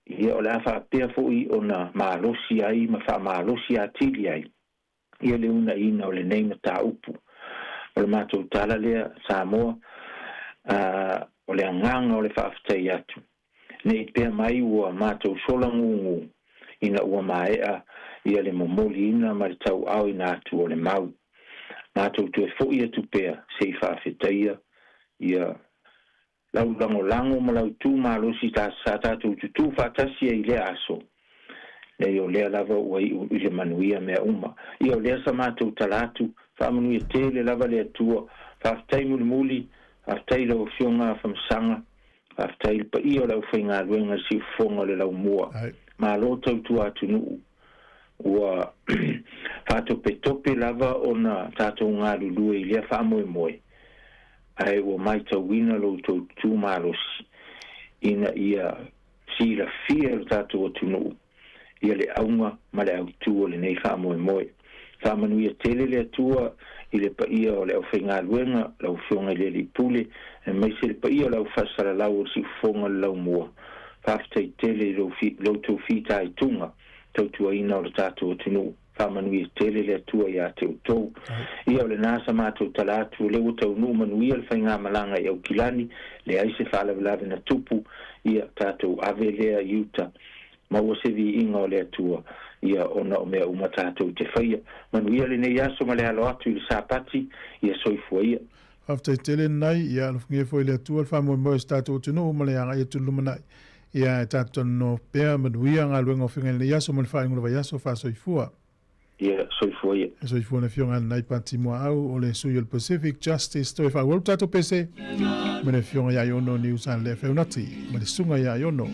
ia o le a faapea foi ona malosi ai ma faamalosi atili ai ia le uunaina o lenei mataupu. O le matou tala lea, Samoa, o le agaga o le faafetai atu, ne i pea mai ua matou sola gugu ina ua maea ia le momoliina ma le tauaoina atu o le mau. Matou toe foi atu pea se i faafetaia ia lau lagolago ma lau tu malosi sa tatou tutū faatasi ai i lea aso, leai o lea lava ua iu i le manuia mea uma. Ia o lea sa matou tala atu, faamanuia tele lava le Atua, faafetai mulimuli, faafetai i lau Afioga Afamasaga, faafetai i le paia o le aufaigaluega i le siufofoga o le laumua. Malo tautua atunuu, ua faatopetope lava ona tatou galulue i lea faamoemoe, ae ua maitauina lo outou tutū malosi ina ia silafia e lo tatou atunuu ia le auga ma le autū o lenei faamoemoe. Faamanuia tele le Atua i le paia o le aufaigaluega, lau Afioga i le Alii Pule, aemaise le paia o le aufaasalalau o le siufofoga o le laumua. Faafetai tele i lo outou fitaituga tautuaina o le tatou atunuu. Faamanuia tele le Atua ia te outou. Ia o lena sa matou tala atu, o lea ua taunuu manuia le faigamalaga i Aukilani, leai se faalavelave na tupu, ia tatou ave lea i uta. Maua se viiga o le Atua, ia ona o mea uma tatou te faia. Manuia lenei aso ma le alo atu i le Sapati, ia soifua ia. Faafetai tele Nai, ia alofagia foi e le Atua le faamoemoe o si tatou atunuu ma le agai atu i le lumanai. Ia e tatou talanoa pea, manuia galuega o feagai i lenei aso ma le faaiuga o le vaiaso, faasoifua. Ia soifua ia. E soifua le Afioga Nai Pati Muaau o le sui o le Pacific Justice. Toe faaauau le tatou pese ma le Afioga ia Aiono Niusa le Feunati ma le Susuga ia Aiono.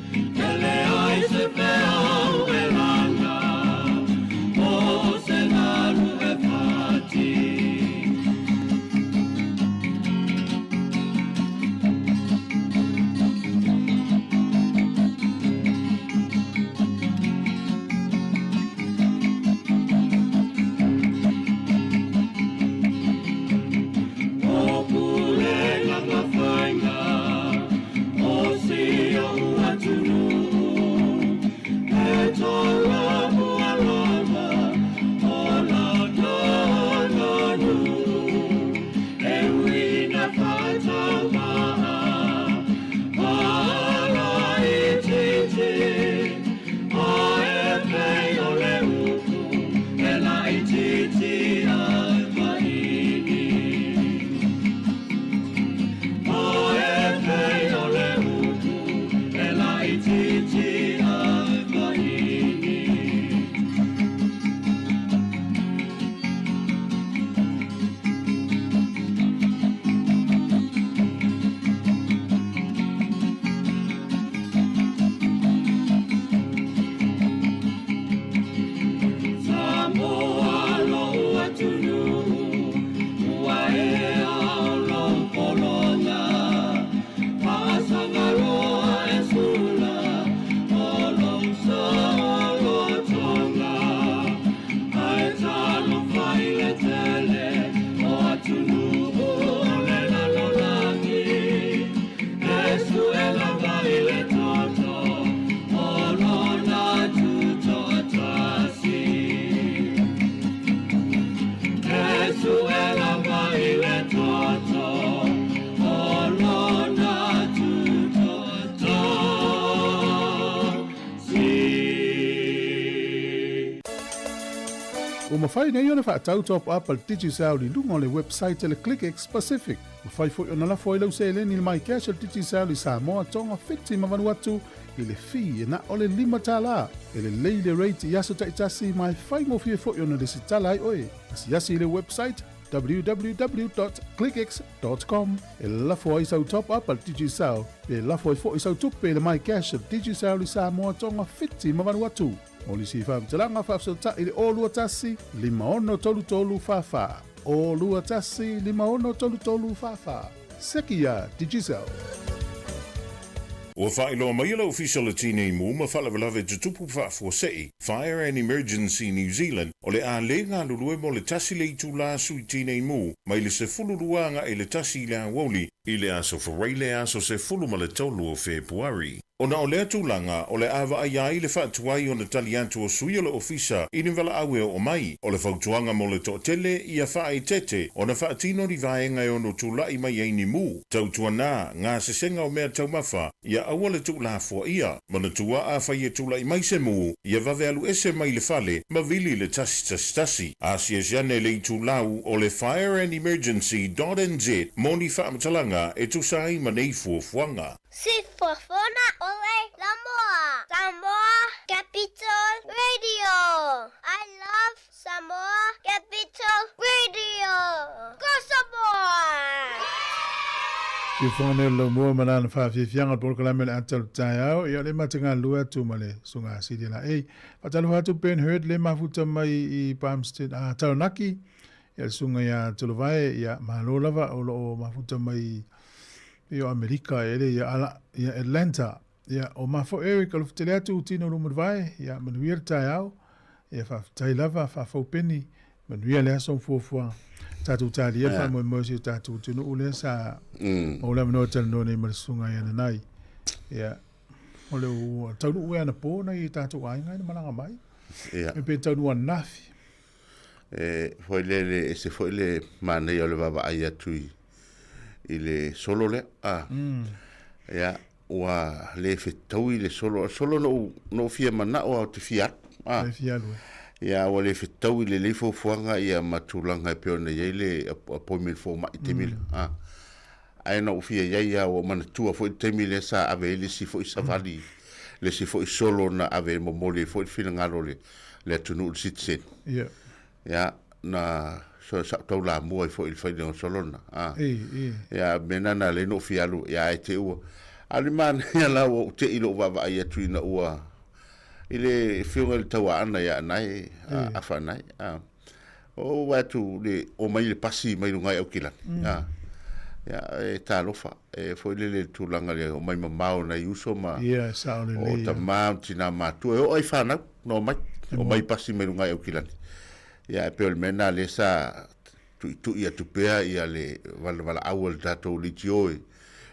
Mafai nei ona faatau top up a le Digicel i luga o le website a le ClickX Pacific. Mafai foi ona lafo ai lau seleni i le MyCash a le Digicel i Samoa, Tonga, Fiti ma Vanuatu i le fee e na o le $5. E lelei le rate i aso taitasi ma e faigofie foi ona lesitala ai oe. Asiasi i le website www.clickx.com e lafo ai sau top up a le Digicel pe lafo ai foi sau tupe i le MyCash a le Digicel i Samoa, Tonga, Fiti ma Vanuatu. Mo nisi faamatalaga faafesootai i le 021 5633 44. 021 5633 44. Seki iā Digicel. Ua faailoa mai e le Ofisa o le Tinei Mu ma Faalavelave Tutupu Faafuasei, Fire and Emergency New Zealand, o le a le galulue mo le tasi le itulā sui tinei mu mai le 12 agaʻi le tasi i le aoauli i le aso Faraile aso 13 o Fepuari. Ona o lea tulaga, o le a vaaia ai le faatuai ona tali atu o sui o le Ofisa i ni valaau e oo mai. O le fautuaga mo le toatele, ia faaeteete ona faatino ni vaega e ono tula'i mai ai ni mu, tautuana, gasesega o mea taumafa, ia aua le tuulafoaia. Manatua afai e tula'i mai se mu, ia vave alu ese mai le fale ma vili le 111. Asiasi ane le itulau o le fireandemergency dot nz mo ni faamatalaga e tusa ai ma nei fuafuaga. Sifofoga o le Samoa, Samoa Capital Radio. I love Samoa Capital Radio. Go Samoa! Sifofoga nei o le laumua ma lana faafiafiaga o le polokalame o le ata o le taeao. Ia o le mate galulue atu ma le susuga a Sidi Laei. Faatalofa atu Ben Hurd le mafuta mai i Palmstead a Taranaki. Ia le susuga ia Tolovae, ia malo lava o loo mafuta mai i o Amerika e le ia ala ia Atlanta. Ia o mafo Eric alofa tele atu Tino Lumurvae, ia manuia le taeao. Ia faafetai lava faafou peni manuia le aso ma fuafuaga. Tatou talia le faamoemoe o si o tatou atunuu lea sa maua le avanoa e talanoa nei ma le susuga ia Nanai. Ia o le ua taunuu ea anapo nai tatou aiga ina malaga mai. Ia. E pe taunuu ananafi. E foi lele ese foi le manaia o le vaavaai atu i i le solo lea. A. Ia, ua le fetaui le solo. Solo na ou, na ou fia manao au te fia alu. A. Le fia alu. Ia, ua le fetaui lelei fuafuaga ia ma tulaga e pei ona i ai le appointment fomai i taimi lea. A. Ae na ou fia i ai lava, ua ou manatua foi le taimi lea sa ave ai le isi foi savali, le isi foi solo na ave e momoli ai foi le finagalo o le, le atunuu i le sitiseni. Ia. Ia, na so sa ou taulamua ai foi i le faiga o solo lena. A. E, e. Ia, mea lena na ala ai ona ou fia alu, ia ae te i ua. A o le manaia la ua ou te i lou vaavaai atu ina ua i le afioga i le Tauaana ia Anae, a, Afa Anae. A. O ou vaai atu le omai le pasi mai luga i Aukilani. A. Ia, e talofa, e foi lele i le tulaga lea, omai mamao nai uso ma Ia, e sao lelei o ia. tama o tina matua, e oo lava i fanau na omai, omai pasi mai luga i Aukilani. Ia, e pei o le mea lena lea sa tuitui atu pea ia le valevalaau a le tatou leitio e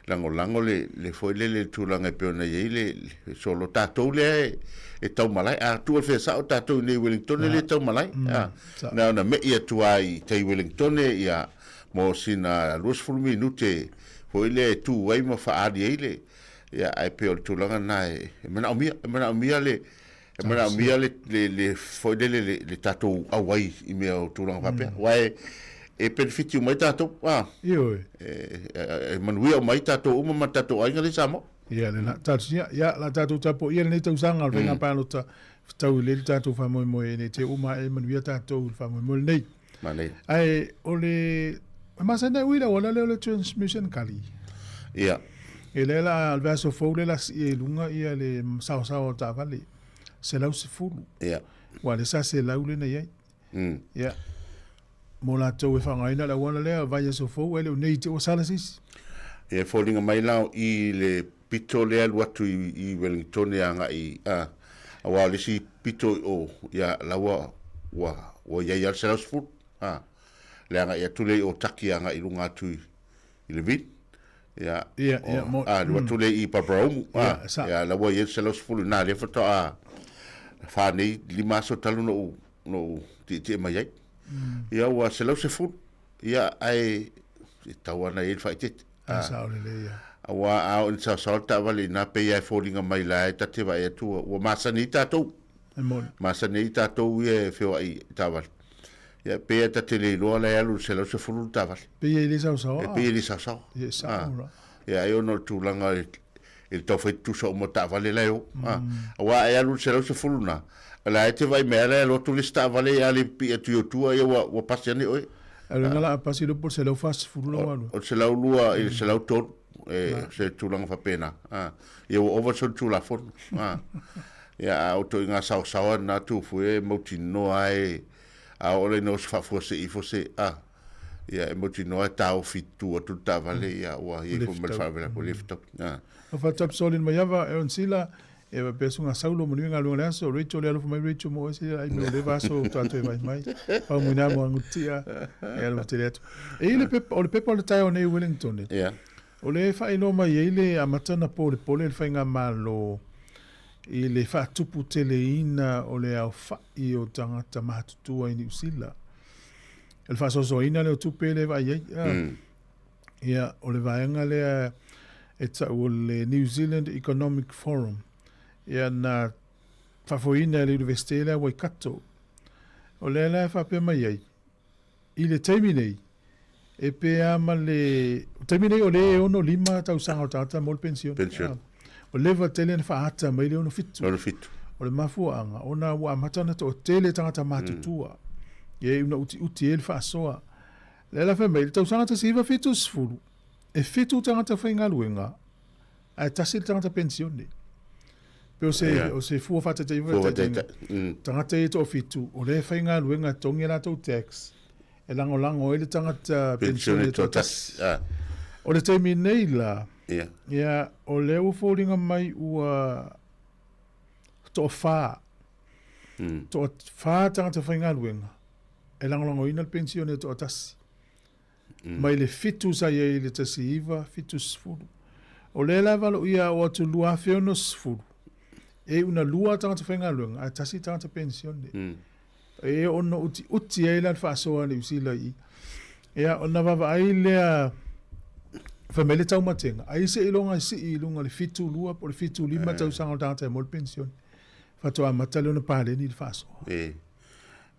lagolago le, le foi lele le tulaga e pei ona i ai le, le solo tatou lea e, e taumalae. A tuu le fea sao tatou i nei Wellingtone le taumalae. A, na ona me'i atu lava i tai Wellingtone ia mo sina 20 minute foi lea e tu ai ma faaali ai le, ia ae pei o le tulaga lena e, e manaomia, e manaomia le, E manaomia le, le, le foi lele le, le tatou auai i mea o tulaga faapea. Aua e, e penefiti uma ai tatou, a. Ioe. E, e, e manuia uma ai tatou uma ma tatou aiga lea i Samoa. Ia, le la, tatou, ia, ia, la tatou tapuaia lenei tausaga o le faiga palota, fetau lelei le tatou faamoemoe ina ia uma ae manuia tatou i le faamoemoe lenei. Manaia. Ae o le, e masani ai ui le auala lea o le transmission gully. Ia. E lea la, o le vaiaso fou lea la sii ai i luga ia le saosaoa o taavale, 110. Ia. Aua o lea sa 100 lea na i ai. Ia. Mo latou e faaaogaina le auala lea, vaiaso fou ae le o nei te i ua sala se isi. Ia e foliga mai la o i le pito lea alu atu i, i Wellingtone agai a, aua o le isi pito i o, ia la ua, ua, ua i ai lava le 110, a, le agai atu lea i Otaki agai i luga atu i, i Levin. Ia, Ia, ia, mo, a, alu atu lea i Paparaumu, a, Ia, sa. ia, la ua i ai le 110 i ina, lea faatoa fa nei, lima aso talu ona ou, ona ou tietie mai ai. Ia, ua 110, ia, ae e tatau lava ona i ai le faaeteete. A sao lelei ia. Aua a oo ina saosaoa le taavale i ina, pei lava e foliga mai la e ta te vaai atu ua, ua masani ai tatou. E moni. Masani ai tatou ia e feoai i taavale. Ia, pei e ta te le iloa la e alu i le 110 le taavale. Pei e le saosaoa. E pei e le saosaoa. Ia, e sao la. Ia, ai ona o le tulaga i le tau fai tutusa uma o taavale la e o. Aua e alu i le 110 na, o la e te vaai mai lava la e alu atu le isi taavale ia le pipii atu i ou tua, ia ua pasi ane oe. A o le a pasi le po o le 140 lau alu. O le 102 i le 103, e, se tulaga faapena. Ia ua ova le Tulafono. Ia, a o ituaiga saosaoa na tufu e mautinoa e a oo laina o se faafuasei ifo se a ia e mautinoa e taofi tu atu le taavale ia ua i ai foi ma le faalavelave ua le fetaui. A. O Fatapsoli mai ava e on sila e va pea sunga saulo manuia galuega le aso Rachel le alofa mai Rachel mo ese ai me o leva aso tatou e vai mai pau muina mo angutia e alofa tele atu e i le pepa o le pepa o le taeao nei Wellington yeah. O le faailoa mai ai le amata ona polepole le faigamalo i le faatuputeleina o le aofa'i o tagata matutua i Niu Sila. O le faasoasoaina lea o tupe lea e vaai ai. Mm. Ia, o le vaega lea e ta'u o le New Zealand Economic Forum. Ia, na faafoeina e le Iunivesite lea Waikato. O lea la e faapea mai ai, I le taimi nei, e pē a ma le taimi nei o lea e 65 tausaga o le tagata mo le penisione. Penisione. Ua leva tele ona faaata mai le 67. 67. O le mafuaaga, ona ua amata ona toatele tagata matutua. Ia e una utiuti ai le faasoa. Lea la fai mai, i le tausaga 1970, e fitu tagata faigaluega ae tasi le tagata penisione. Pe o se, yeah. o se fua faataitai fua faataitai. Tagata ia e toafitu, o lea e faigaluega e togi a latou tax, e lagolago ai le tagata penisione e toatasi. Ah. O le taimi nei la, yeah. ia, o lea ua foliga mai ua toafā, toafā tagata faigaluega e lagolagoina le penisione e toatasi. mai le fitu sa i ai i le 1970. O lea la e valoia a oo atu 2060, e iu ina lua tagata faigaluega ae tasi tagata penisione. E ono utiuti ai la le faasoa a Niu Sila i i. Ia, ona vaavaai lea, fai mai le taumatega, ai seiloga e sii i luga i le 72 po o le 75 tausaga o le tagata e maua le penisione, faatoa amata lea ona paleni le faasoa. E.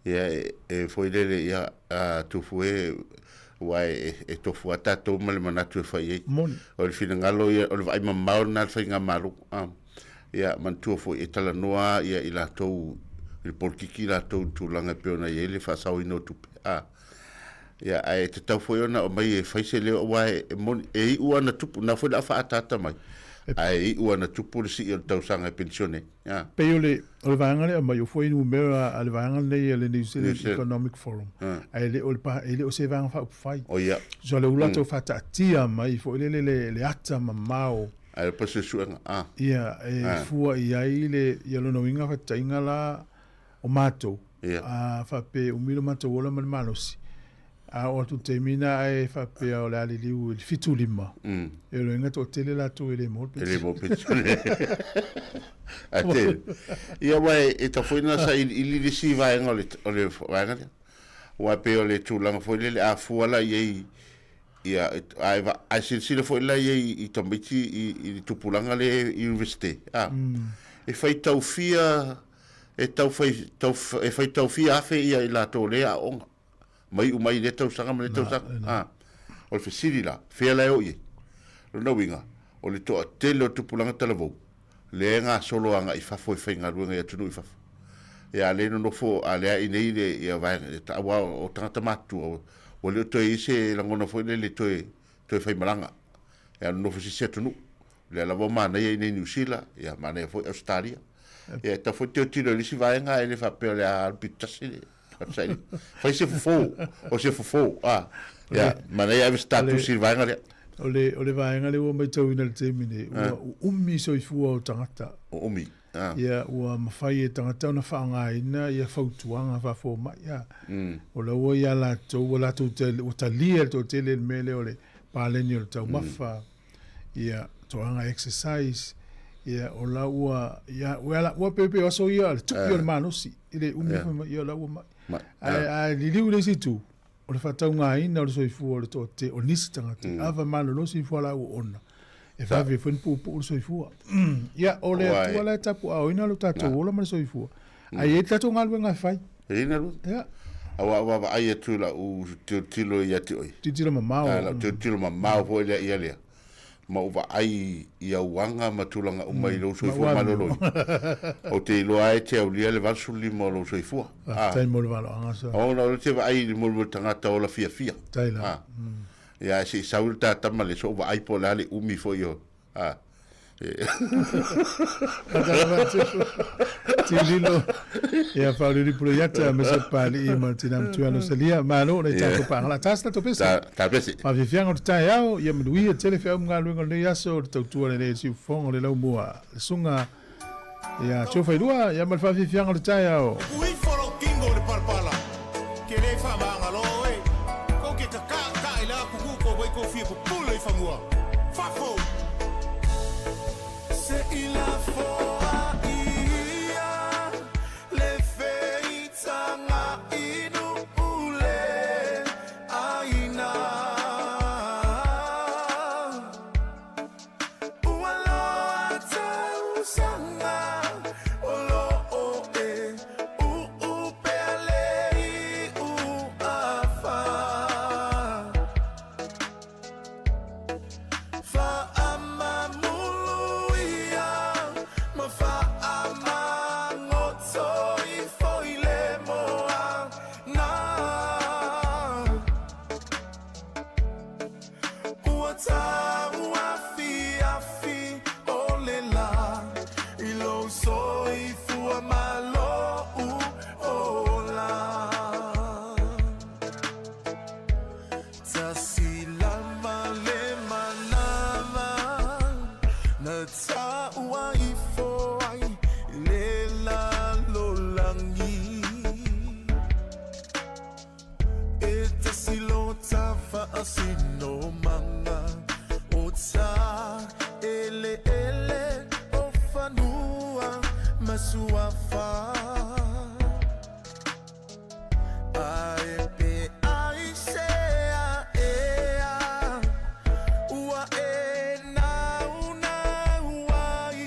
Ia, e foi lele, ia, a tufu e, ua e, e tofu a tatou ma le manatu e fai ai. Moni. O le finagalo ia, o le vaai mamao lena a le faigamalo. A, ia, manatua foi e talanoa ia i latou, i le polokiki latou i le tulaga e pei ona i ai le faasaoina o tupe. A, ia, ae tatau foi ona aumai e fai se leo, aua e, e moni, e iu lava ona tupu, na foi o le a faaataata mai, ae iu lava ona tupu le sii o le tausaga e penisione ai. A. Pei o le, o le vaega lea e aumai, o fuainumera a le vaega lenei a le New Zealand Economic Forum, ae le o le pa, e le o se vaega faaupufai. Oh ia. So le ua latou faataatia mai foi lele le, le ata mamao. Ae le pa suesuega, a. Ia, e fua i ai le, ia lona uiga faataitaiga la o matou, Ia. a faapea e umi lo matou ola ma le malosi, A oo atu i le taimi lena ae faapea o le a liliu i le 75, e loiga toatele latou e le maua le E le maua penisione. A tele. Ia aua e tatau foi ona sailiili le isi vaega o le, o le vaega lea. Aua e pei o le tulaga foi lele a fua la i ai ia a e a e silasila foi la i ai i tamaiti i, i le tupulaga lea i Universite, a, e faitau fia, e tau fai, tau, e faitau fia afe ia i latou o lea e aooga. ma iu mai i lea tausaga ma lea tausaga. A, o le fesili la, fea la e oo i ai? Lona uiga, o le toatele o tupulaga talavou, lea e gasolo agai i fafo e faigaluega i atunuu i fafo. Ia, a le nonofo, a leai nei le, ia vaega, aua o tagata matutua, ua le o toe i ai se lagona foi lele toe, toe faimalaga. Ia, nonofo i se isi atunuu. O lea lava ua manaia i inei i Niu Sila, ia manaia foi Ausetalia. Ia, e tatau foi ona tilotilo i le isi vaega, ae le faapea o le a alu pitotasi le Fai se fofo, o se fofo, a. Ia, manaia ave se ta tusi i le vaega lea. O le, o le vaega lea ua matauina i le taimi nei, ua umi soifua o tagata. Ua umi, a. Ia, ua mafai e tagata ona faaaogaina ia fautuaga faafomai, a. O la ua ia latou, ua latou, ua talia e le toatele le mea lea o le paleni o le taumafa. Ia, toaga exercise, ia, o la ua, ia, ua ala, ua pei pei o aso ia, le tupi o le malosi, i le umi fai mai, ia, o la ua mai. Ae, ae liliu i le isi itu, o le faataugaina o le soifua o le toate, o nisi tagata, ava malolosi ifo ala auauna, e vave foi ona puupuu le soifua. Ia, o le Atua la e tapuaaoina lo tatou ola ma le soifua, ae i ai le tatou galuega e fai. E i ai galuega. Ia. Aua a vaavaai atu i lau tilotilo ia te oe. Tilotilo mamao. A, lau tilotilo mamao foi lea ia lea. Ma ou vaai i au aga ma tulaga uma i lou soifua maloloina. Ou te iloa lava e te aulia le 85 o lou soifua. Faafetai mo le valoaga sir. Ona o lea ou te vaai i le molimoli tagata ola fiafia. Faafetai lava. Ia, ae se i sau le ta tama le soo vaai po o le a le umi foi o, a. Tililo ia Faaulili Puleiata ma se Papalii ma le Tina Matua Losalia. Malo le tatou paagala. Ta se tatou pese. Ta pese. Faafiafiaga o le taeao, ia manuia tele feau ma galuega o lenei aso, le tautua lenei i le siufofoga o le laumua, le susuga ia Tiofailua, ia ma le faafiafiaga o le taeao. Ui ifo lou kingo i le palapala, ke le faamagalo oe. Kou ke kakaʻakaʻa i le akuku kou wai kou fia pupula i fanua. Fafo! Se i lafoa ia le feitaga inu le aina. Ua loa tausaga o loo e uupea le iu afa. Faamamulu ia ma faamagoto ifo i le moana. Ua tauafiafi o le la i lou soifua ma lou ola. Tasi lava le manava na taua ifo ai i le lalolagi. E tasi lo ta faasinomaga o ta eleele o fanua ma suafa. Ae pe aisea ea ua e naunau ai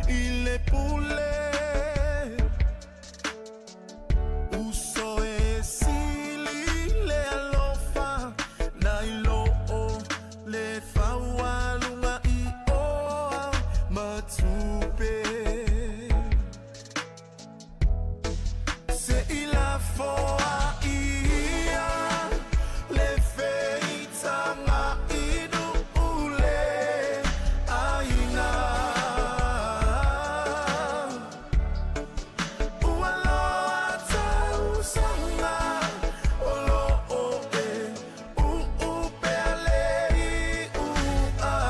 i le pule. Uso e sili le alofa nai lo le faualuga i oa ma tupe. Se i lafoa ia le feitaga inu le aina. Ua loa tausaga o loo e uupea le iu afa.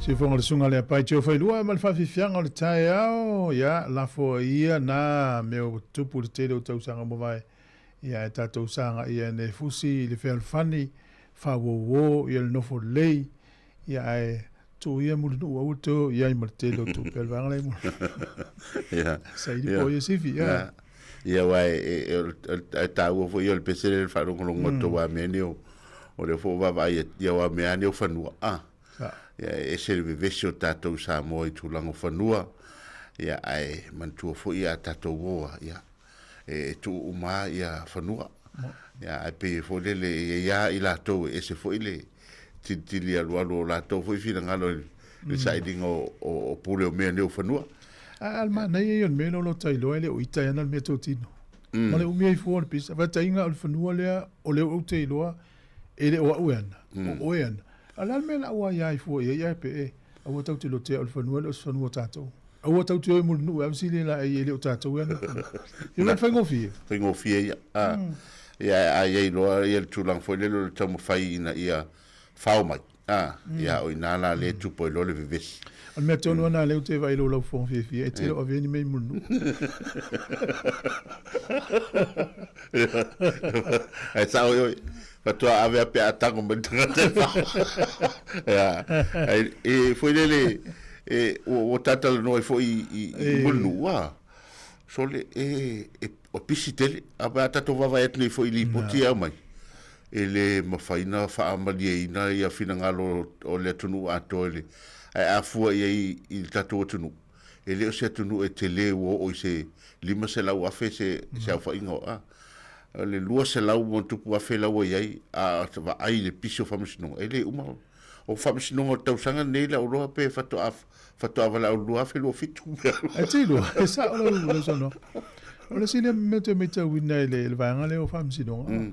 Siufoga le susuga Leapai Tio Failua ma le faafiafiaga o le taeao, ia, lafo ia na mea ua tutupu i le tele o tausaga ua mavae, ia ae tatou saga ia ne fusi i le fealofani, faauouo ia le nofo lelei, ia ae tuu ia Mulinuu aua le toe o i ai ma le tele o tupe a le vaega lea i Ia. Saili po ia sifi, ia. Ia, aua e taua foi ia o le pese lea i le faalogologo atu aua mea nei o o lea foi ua vaavaai atu, ia aua o mea lava nei o fanua, a. Ia e ese le vevesi o tatou i Samoa i tulaga o fanua, ia ae manatua foi a tatou o lava, ia e tuu uma lava ia fanua. Ia ae pei foi lele e i ai lava i latou e ese foi le tilitili alualu o latou foi finagalo i le sailiga o pule o mea nei o fanua. A o le manaia ia o le mea lea o lo o tailoa e le o ita ai ana le mea totino. Ma le umi ai fua o le pisa. Faataiga o le fanua lea o lea ou te iloa e le o au e ana, o oe e ana. A o le a le mea la ua aia ai fua i ai ae pe e aua tatou te lotea o le fanua e le o se fanua o tatou. Aua tatou te o i Mulinuu e ave sili la e le o tatou e ana. Ia le faigofie. Faigofie ia. A, ia a i ai loa ia le tulaga foi lele o le taumafai ina ia fao mai. A, ia o ina la lea e tupu ai loa le vevesi. O le mea tonu lava lena lea ou te vaai i lou laufofoga fiafia, e te le o avea ni mea i Mulinuu. Ae sao ioe, faatoa ave lava pe a tago mai le tagata e fao. Ia, ae e foi lele, e, ua, ua ta talanoa ai foi i, i Mulinuu, a, sole, e, e, o pisi tele, a pe a tatou vaavaai atu nei foi i lipoti e aumai, E le mafai na faamalieina ia finagalo o le atunuu atoa i le, ae a fua i ai i le tatou atunuu, e le o se atunuu e tele ua oo i se 500,000 se, se aofaiga o, a, o le 200 ma ona tupu afe la ua i ai, a vaai i le pisi o faamasinoga, e le uma. O faamasinoga o le tausaga lenei lau iloa pe faatoa, faatoa valaau i le 2027. Ae te iloa, e sao lau, lau saunoaga. O le isi lea mea ou te matauina i le, i le vaega lea o faamasinoga, mm.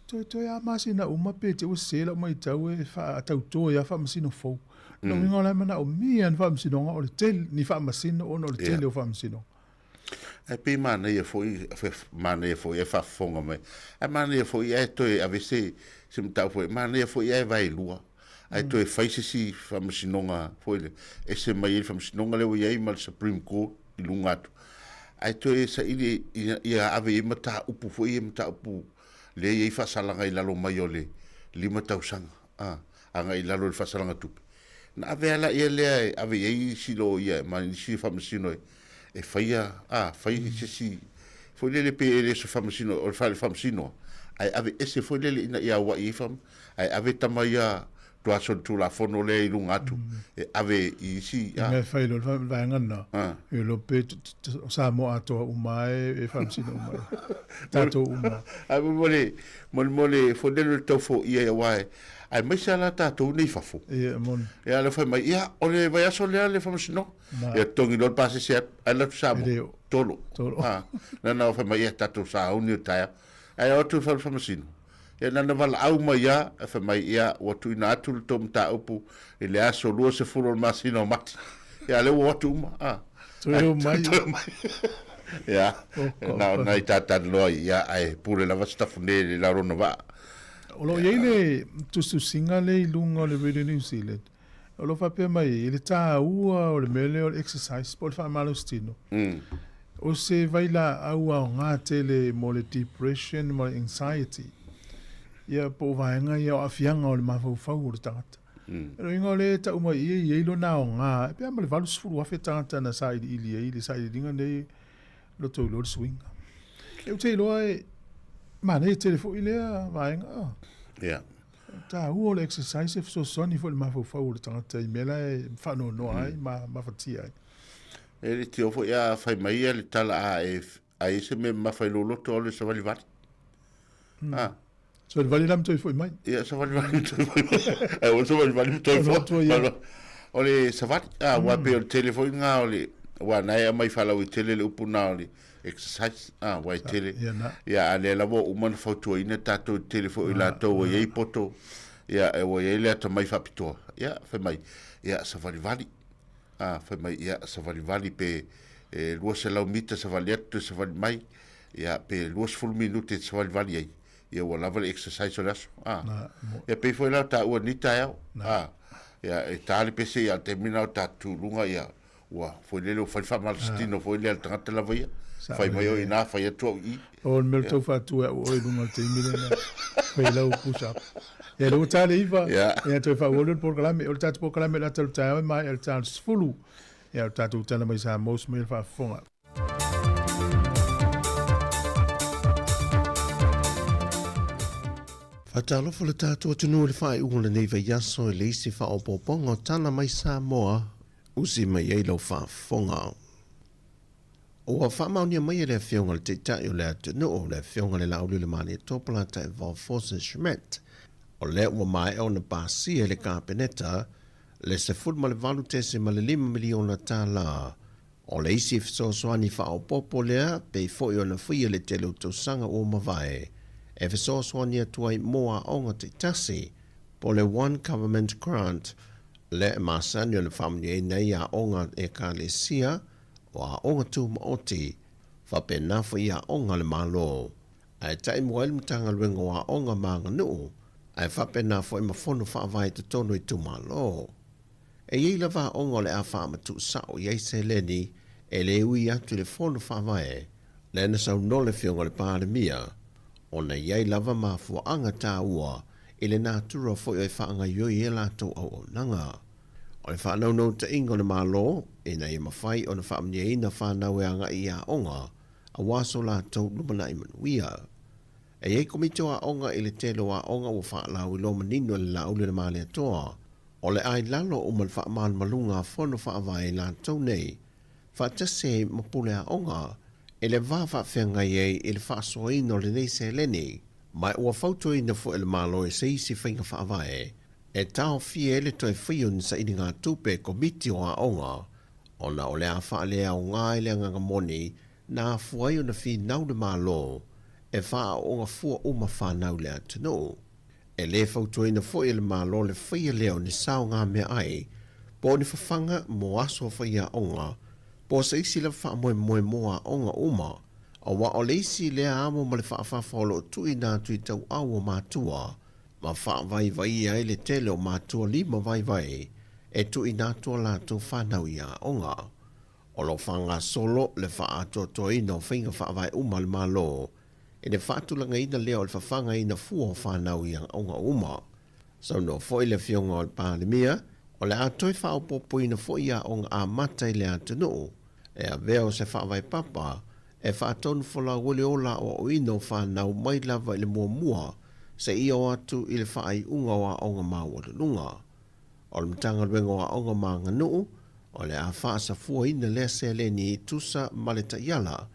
toe, toe a masina uma pe te ua sese lau matau e faatauto ai lava faamasino fou. Mm. Lona uiga o la e manaomia ni faamasinoga o le tele, ni faamasino ona o le tele yeah. o faamasinoga. Ae pei manaia foi, manaia foi ae faafofoga mai. Ae manaia foi ae toe ave se, se mataupu foi, manaia foi ae vaelua. Ae toe fai se isi faamasinoga foi lea, ese mai ai le faamasinoga lea ua i ai ma le Supreme Court i luga atu. Ae toe saili ia, ia ave i ai mataupu foi ia, mataupu lea e i ai faasalaga i lalo mai o le 5 tausaga, a, agai i lalo i le faasalaga tupe. Na ave lava laia lea e ave i ai isi loia ma isi faamasino e, e faia, a, fai se isi foi lele pe e le o se faamasino, o le fale faamasino, ae ave ese foi lele ina ia auai ai faa, ae ave tama ia Solitulafono lea i luga atu, e ave i isi, a. Mea e fai loa le vaega lena, e iloa pe o Samoa atoa uma lava e faamasino uma ai. Tatou uma. Ae mo le, mo le foi lele o le tau foia aua e, aemaise lava la tatou nei i fafo. Ia, e moni. Ia, le fai mai, ia, o le vaiaso lea le faamasinoga. Ia, totogi loa le pasese atu, ae alu atu Samoa. E le oo. Tolo. Tolo. A, na na fai mai, ia, tatou sauni o le taeao. Ae o atu i le fale faamasino. Ia, na na valaau mai lava, ae fai mai, ia, ua tuuina atu le tou mataupu i le aso 20 o le masina o Mati. Ia, a lea ua o atu uma, a. Toe o mai. Toe o mai. Ia, na o nai tātalanoa ai, ia, ae pule lava Sitafune i le la o lona vaa. O lo o i ai le tusitusiga lea i luga o le Radio New Zealand, o lo o faapea mai ai, i le taua o le mea lea o le exercise po o le faamalositino, o se vailaau aoga tele mo le depression ma le anxiety, ia po o vaega ia o aafiaga o le mafaufau o le tagata. O lona uiga o lea e tau mai i i e i ai lona aoga, e pe a ma le 80,000 tagata na sailiili ai i le sailiiliga lenei loto iloa le suiga. E ou te iloa e manaia tele foi lea vaega. Ah. Yeah. Taua o le exercise e fesoasoani foi i le mafaufau o le tagata i mea la e faanoanoa ai ma mafatia ai. E le tio foi a fai mai ia le tala a e a i se mea mamafa i lou loto alu e savalivali. Ah. Savalivali la ma toe foi mai. Ia savalivali ma toe foi mai. Ai o savalivali ma toe foi. O le savali, ah, ua pei o le tele foi ngā o le, ua nai a mai faalauaitele le upu nā o le exercise, ah, ua e tele. Ia, a lea lava ua uma ona fautuaina tatou i le tele foi o i latou ua i ai poto, ia, ua i ai le atamai faapitoa. Ia, fai mai, ia, savalivali. Ah, fai mai, ia, savalivali pe e 200 mita savali atu toe savali mai, ia, pe 20 minute e savalivali ai. Ia ua lava le exercise o le aso. Ah. Ia pei foi la o taua ni taeao. Ah. Ia, e tā le pese ia, te mina o tātou tūlunga, ia, ua foi lele o fai faamalositino foi lea le tagata lava ia. Fai mai o inā, fai atu au i. O le mea o le tau faatu e au oe i luga o le taimi lena. Fai lau push up. Ia, lea ua ta le 9, ia toe faaauau lea o le polokalame. O le tatou polokalame o le ata o le taeao e maea i le ta o le 10. Ia, o le tatou tala mai Samoa, usu mai le faafofoga. Faatalofa le tatou atunuu i le faaiuga o lenei vaiaso i le isi faaopoopoga o tala mai Samoa, usi mai ai lau faafofoga. Ua faamaonia mai e le Afioga i le Taitai o le atunuu, le Afioga i le Laaulialemalietoa Polataivao Fosi Schmidt, o lea ua maea ona pasia e le Kapeneta le $18.5 miliona tala. O le isi fesoasoani faaopoopo lea, pei foi ona faia le tele o tausaga ua mavae, e fesoasoani atu ai mo aoga taitasi, po o le One Government Grant, lea e masani ona faamanuiaina ai aoga a Ekalesia, o aoga tumaoti, faapena foi i aoga a le Malo. Ae taimua ai le Matagaluega o Aoga ma Aganuu, ae faapena foi ma fono faavae i totonu o itumalo. E i ai lava aoga o le a faamatuu sao i ai seleni e le ui atu i le fono faavae, lea na saunoa le Afioga i le Palemia, ona e i ai lava mafuaaga taua i le natura foi o e faagaoioi ai a latou auaunaga. O le faanaunautaiga o le Malo, ina ia mafai ona faamanuiaina fanau e agai i aoga, aua so latou lumanai manuia. E i ai komiti o aoga i le tele o aoga ua faalauiloa manino e le Laauli o le Malietoa, o le a i lalo uma le faamalumaluga a fono faavae i latou nei, faatasi ai ma pule aoga, i le va faafeagai ai i le faasoaina o lenei seleni, ma ua fautuaina foi e le Malo i se isi faiga faavae e taofia ai le toe faia o ni sailigatupe e komiti o aoga, ona o le a faaleaoga ai le agaga moni na afua ai ona finau le Malo e faaaooga fua uma fanau i le atunuu. E le fautuaina foi e le Malo le faia lea o ni saogameaai po o ni fafaga mo aso faiaoga po o se isi lava faamoemoe mo aoga uma, aua o le isi lea amo ma le faafafa o lo o tuuina atu i tauau o matua ma faavaivaia ai le tele o matua lima vaivai e tuuina atu a latou fanau i aoga. O lo o faagasolo le faaatoatoaina o faiga faavae uma a le Malo i le faatulagaina lea o le fafagaina fua o fanau i aoga uma. Saunoa foi le Afioga o le Palemia, o le a toe faaopoopoina foi aoga amata i le atunuu e avea o se faavae papa e faatonufolau ai le ola aoaoina o fanau mai lava i le muamua seia oo atu i le faaiuga o aoga maualuluga. O le Matagaluega o Aoga ma Aganuu, o le a faasafuaina lea seleni e tusa ma le taiala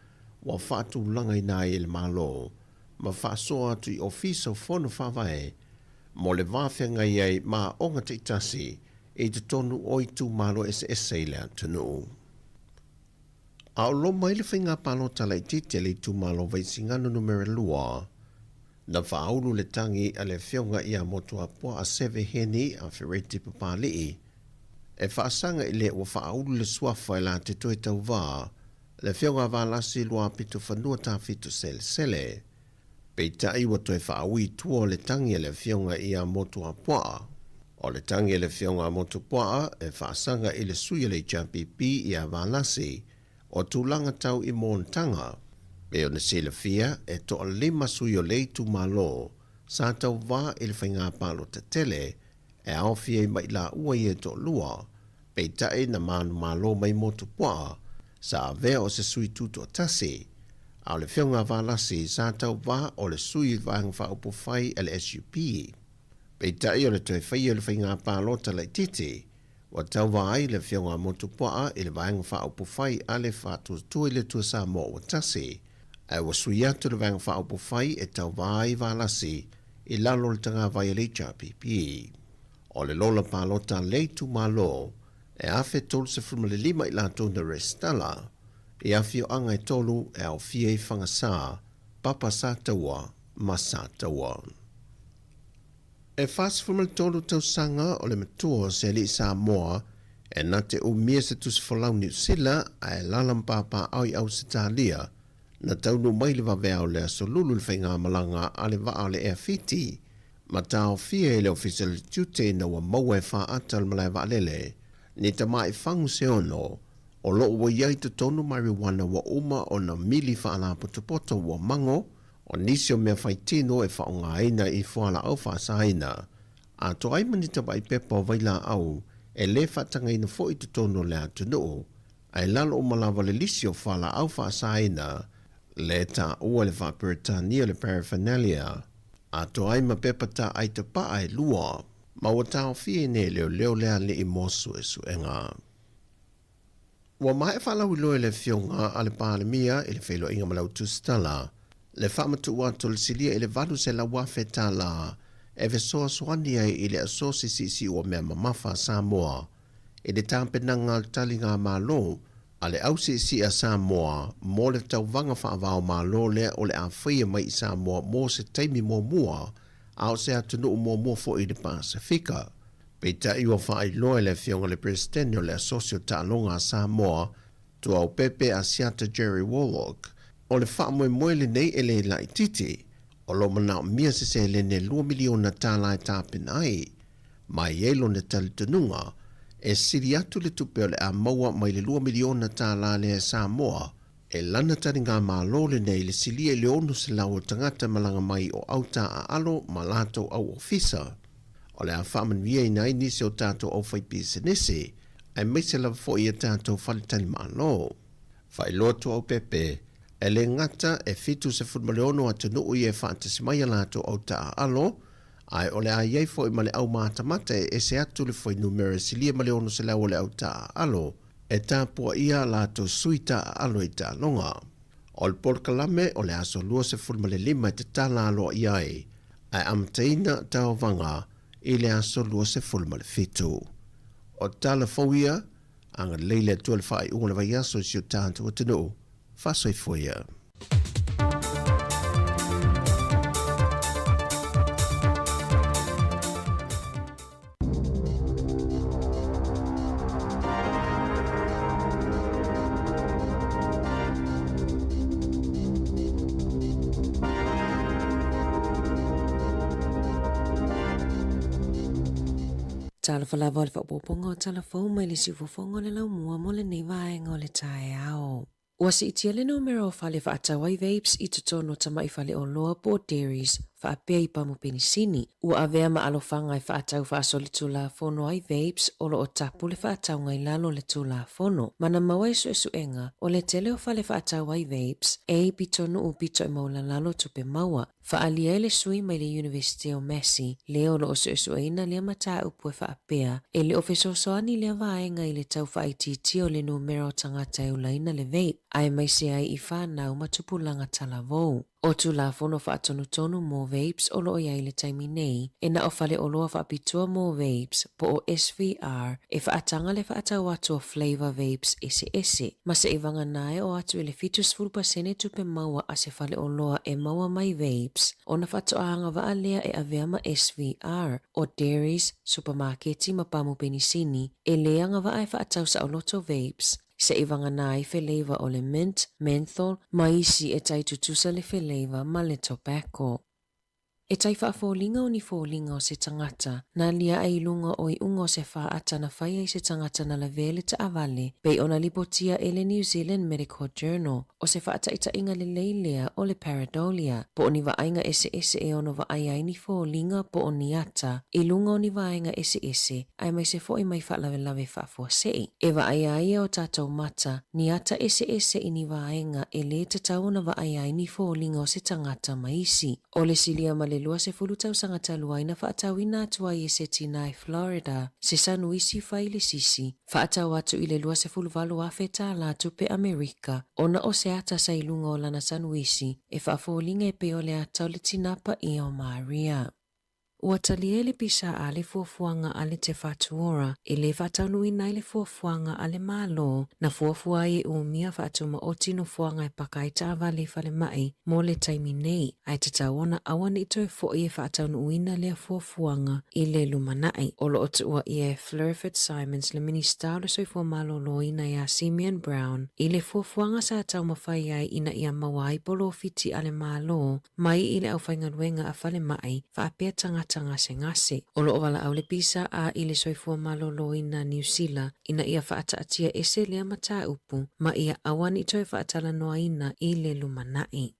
ua faatulagaina ai e le Malo ma faasoa atu i Ofisa o Fono Faavae mo le va feagai ai ma aoga taitasi i totonu o itumalo eseese i le atunuu. A o loma ai le faiga palota laitiiti a le itumalo Vaisigano Numera 2, na faaulu le tagi a le Afioga ia Motuapuaa Seve Heni a Fereti Papali'i e faasaga i le ua faaulu le suafa e la te toe tauvā le Afioga a Valasi Luapitofanua Tafito Selesele. Peitai ua toe faaui i tua o le tagi a le Afioga ia Motuapuaa. O le tagi a le Afioga a Motuapuaa e faasaga i le sui o le HRPP ia Valasi o tulaga tau i monotaga. Pei ona silafia, e toalima sui o le itumalo sa tauvā i le faiga palota tele e aofia ai mai laua ia e toalua, peitai na manumalo mai Motupuaa sa avea o se sui tutoatasi, a o le Afioga a Valasi sa tauvā o le sui i Vaega Faaupufai a le SUP. Peitai o le toe faia o le faiga palota laitiiti, Ua tauva ai le Afioga a Motupuaa i le Vaega Faaupufai a le Faatuatua i le Atua Samoa ua tasi, ae ua sui atu le Vaega Faaupufai e tauva ai Valasi i lalo o le tagavai a le HRPP. O le lola palota a le itumalo e 1,035 i latou na resitala i afioaga e tolu e aofia ai Fagasa, Papa Sataua ma Sataua. E 43 tausaga o le matua o se alii Samoa e na te umia se tusi folau Niu Sila ae alaala ma papaaao i Ausetalia, na taunuu mai le vaveao le Aso Lulu i le faigamalaga a le vaa o le Air Fiti. Ma taofia e le Ofisa o le Tiute ina ua maua e faata o le malae vaalele ni tamai fagu se ono o lo o ua i ai i totonu marijuana ua uma ona mili faalapotopoto ua mago o nisi o mea faitino e faaaogaina i fualaau faasaina atoa ai ma ni tamai pepa o vailaau e le faatagaina foi i totonu o le atunuu ae lalo uma lava le lisi o fualaau faasaina le taua i le faa-Peretania o le paraphernalia atoa ai ma pepa taai tapaa e lua, ma ua taofia i nei leoleo le alii mo suesuega. Ua maea faalauiloa e le Afioga a le Palemia i le feiloaiga ma le Au Tusitala le faamatuu atu o le silia i le $800,000 e fesoasoani ai i le Asosi Siisiu o Mea Mamafa a Samoa i le tapenaga o le taligamalo a le Au Siisii a Samoa mo le tauvaga faava-o-Malo lea o le a faia mai i Samoa mo se taimi muamua a o se atunuu muamua foi i le Pasefika. Peitai ua faailoa e le Afioga i le Peresetene o le Asosi o Taaloga a Samoa, Tuaopepe Asiata Jerry Warlock, o le faamoemoe lenei e le laitiiti, o lo o manaomia se seleni e $2 miliona e tapena ai. Ma e i ai lona talitonuga, e sili atu le tupe o le a maua mai le $2 miliona lea e Samoa, e lana taligamalo lenei i le silia i le 600 o tagata malaga mai o au taaalo ma latou au ofisa. O le a faamanuiaina ai nisi o tatou aufaipisinisi, aemaise lava foi i a tatou faletalimalo. Faailoa Tuaopepe, e le gata e 76 atunuu ia e faatasi mai a latou au taaalo, ae o le a i ai foi ma le au matamata e ese atu le fuainumera e silia ma le 600 o le au taaalo e tapuaia a latou sui taaalo i taaloga. O le polokalame o le aso 25 e tatala aloaia ai, ae amataina taovaga i le aso 27. O tala fou ia, agalelei le Atua i le faaiuga o le vaiaso i si o tatou atunuu. Faasoifua ia. Talofa lava o le faaopoopoga o tala fou mai le siufofoga o le laumua mo lenei vaega o le taeao. Ua siitia le numera o fale faatau ai vapes i totonu o tamai faleoloa po o dairies faapea i pamu penisini. Ua avea ma alofaga e faatau faasolitulafono ai vapes o lo o tapu le faatauga i lalo o le Tulafono. Ma na maua i suesuega, o le tele o fale faatau ai vapes e i pitonuu pito e maulalalo tupe maua. Faaalia ai le sui mai le Iunivesite o Massey, lea o lo o suesueina lea mataupu e faapea, e le o fesoasoani lea vaega i le tau faaitiitia o le numera o tagata e ulaina le vape, aemaise ai i fanau ma tupulaga talavou. O Tulafono faatonutonu mo vapes o lo o i ai i le taimi nei, e na o faleoloa faapitoa mo vapes, po o SVR, e faataga le faatau atu o flavour vapes eseese, ma se i vagana e oo atu i le 70% tupe maua a se faleoloa e maua mai vapes, ona faatoa agavaa lea e avea ma SVR, o dairies, supamaketi ma pamu penisini, e lē agavaa e faatau saoloto vapes, se i vagana ai feleiva o le mint, menthol, ma isi e tai tutusa le feleiva ma le tobacco. E tai faafoliga o ni foliga o se tagata, na lia ai i luga o iuga o se faata na fai ai se tagata na lavea le taavale, pei ona lipotia e le New Zealand Medical Journal, o se faataitaiga lelei lea o le pareidolia, po o ni vaaiga eseese e ono vaai ai ni foliga po o ni ata i luga o ni vaega eseese, aemaise foi mai faalavelave faafuasei. E vaaia ai e o tatou mata ni ata eseese i ni vaega e lē tatau ona vaaia ai ni foliga o se tagata ma isi. O le silia ma le 20 tausaga talu ai na faatauina atu ai e se tinā i Florida se sanuisi fai le sisi, faatau atu i le $28,000 tupe Amerika, ona o se ata sa i luga o lana sanuisi e faafoliga e pei o le ata o le tinā paia o Maria. Ua talia e le PSA le fuafuaga a le Te Whatu Ora e lē faataunuuina ai le fuafuaga a le Malo na fuafua ai e umia faatumaoti nofoaga e paka ai taavale i falemai mo le taimi nei, ae tatau ona aua ne i toe foʻi e faataunuuina lea fuafuaga i le lumanai. O lo o tuua ʻia e Fleur Fitzsimons le Minisita o le Soifua Maloloina iā Simeon Brown i le fuafuaga sa taumafai ai ina ia maua ai polofiti a le Malo mai i le aufaigaluega a falemai faapea tagata. tagata gasegase. O lo o valaau le PSA i le Soifua Maloloina Niu Sila ina ia faataatia ese lea mataupu ma ia aua ne i toe faatalanoaina i le lumanai.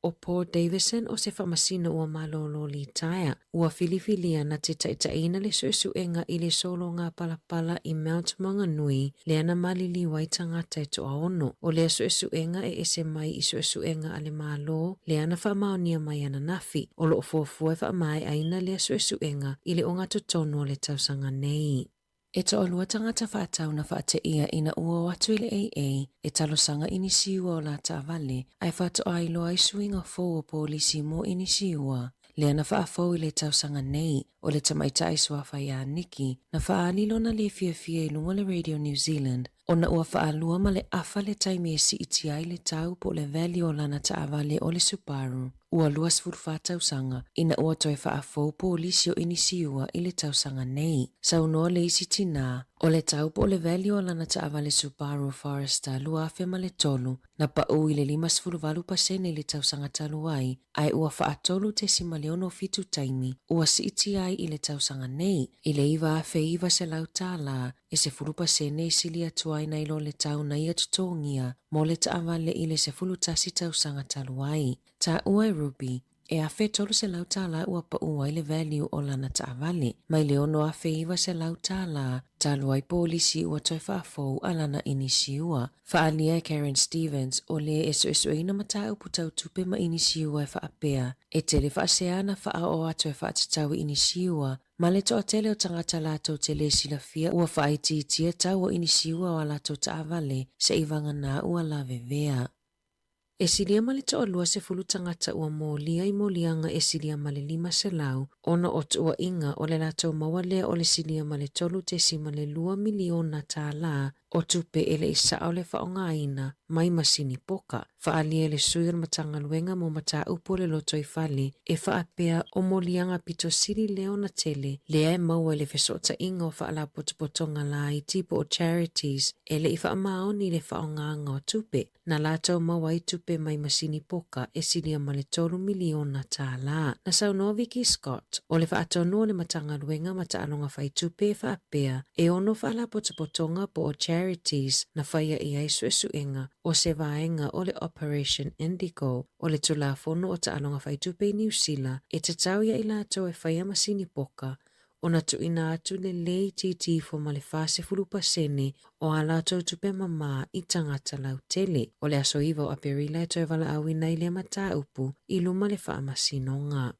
ʻO Paul Davison o se faamasino ua malōlō litaea, ua filifilia na te taitaiina le suesuega i le sologa palapala i Mount Maunganui lea na maliliu ai tagata e toaono. ʻO lea suesuega e ese mai i suesuega a le Malo lea na faamaonia mai ananafi, o lo o fuafua e faamaeaina lea suesuega i le ogatotonu o le tausaga nei. E toalua tagata faatau na faateia ina ua o atu i le AA e talosaga i nisi ua o la taavale ae faatoa iloa ai suiga fou o polisi mo inisiua. Lea na faafou i le tausaga nei, o le tamaitai suafa iā Nikki na faaali lona le fiafia i luga o le Radio New Zealand ona ua faalua ma le afa le taimi e siitia ai le tau po o le value o lana taavale o le Subaru ua 24 tausaga ina ua toe faafou polisi o inisiua i le tausaga nei. Saunoa le isi tinā, o le tau po o le value o lana taavale Subaru Forester 2003 na paʻu i le 58% i le tausaga talu ai, ae ua faatolu 0.67 taimi ua siitia ai i le tausaga nei i le $9,900 e 10% e sili atu ai nai lo le tau na ia totogia mo le taavale i le 11 tausaga talu ai. Taua e Ruby, e $1,300 ua paʻu ai le value o lana taavale, mai le $6,900 talu ai polisi ua toe faafou a lana inisiua. Faaalia e Karen Stevens, o le e suesueina mataupu tau tupe ma inisiua e faapea, e tele faasea na faaoo atu e faatatau i inisiua Ma le toatele o tagata latou te lē silafia ua faaitiitia tau o inisiua o a latou taavale seʻi vagana ua lavevea. E silia ma le toalua sefulu tagata ua molia i moliaga e silia ma le 500 ona o tuuaiga o le latou maua lea o le silia ma le $3.2 miliona tālā o tupe e le i sao le faaaogaina mai masini poka. Faaalia e le sui o le Matagaluega mo Mataupu o le Lotoifale e faapea o moliaga pito sili lea ona tele lea e maua i le fesootaiga o faalapotopotoga laiti po o charities e le i faamaoni i le faaaogaga o tupe. Na latou maua ai tupe mai masini poka e silia ma le $3 miliona. Na saunoa Vicki Scott, o le faatonu o le Matagaluega ma Taaloga Fai Tupe e faapea, e ono faalapotopotoga po o charities na faia i ai suesuega o se vaega o le Operation Indigo o le Tulafono o Taaloga Fai Tupe i Niu Sila e tatau iā i latou e faia masini poka ona tuuina atu le le itiiti ifo ma le 40% o a latou tupe mamā i tagata lautele. O le aso 9 o Aperila e toe valaauina ai lea mataupu i luma le faamasinoga.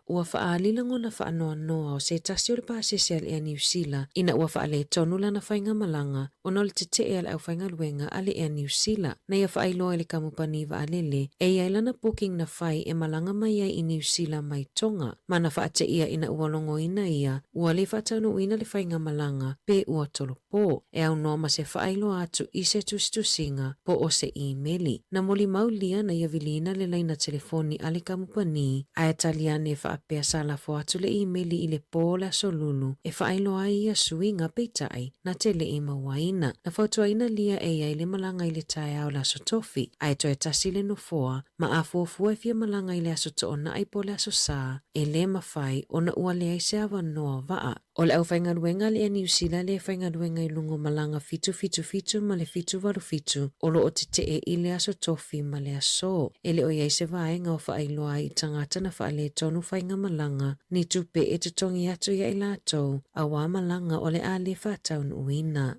Ua faaali lagona faanoanoa o se tasi o le pasese a le Air Niu Sila ina ua faaletonu lana faigamalaga ona o le tetee a le aufaigaluega a le Air Niu Sila na ia faailoa i le kamupani vaalele e i ai lana booking na fai e malaga mai ai i Niu Sila mai Tonga ma na faateia ina ua logoina ia ua le faataunuuina le faigamalaga pe ua tolopo e aunoa ma se faailoa atu i se tusitusiga po o se imeli. Na molimau lia na ia viliina le laina telefoni a le kamupani ae tali ane e faapea sa lafo atu le imeli i le pō o le Aso Lulu e faailoa ai ia suiga peitai na te le i mauaina. Na fautuaina lia e i ai le malaga i le taeao o le Aso Tofi ae toe tasi le nofoa ma a fuafua e fia malaga i le Aso Toonai po o le Aso Sa e lē mafai ona ua leai se avanoa vaa. O le aufaigaluega a le Air Niu Sila lea e faigaluega i luga o malaga 777 ma le 787 o lo o tetee i le Aso Tofi ma le Aso. E le o i ai se vaega o faailoa ai i tagata na faaletonu faigamalaga ni tupe e totogi atu iā i latou auā malaga o le a le faataunuuina.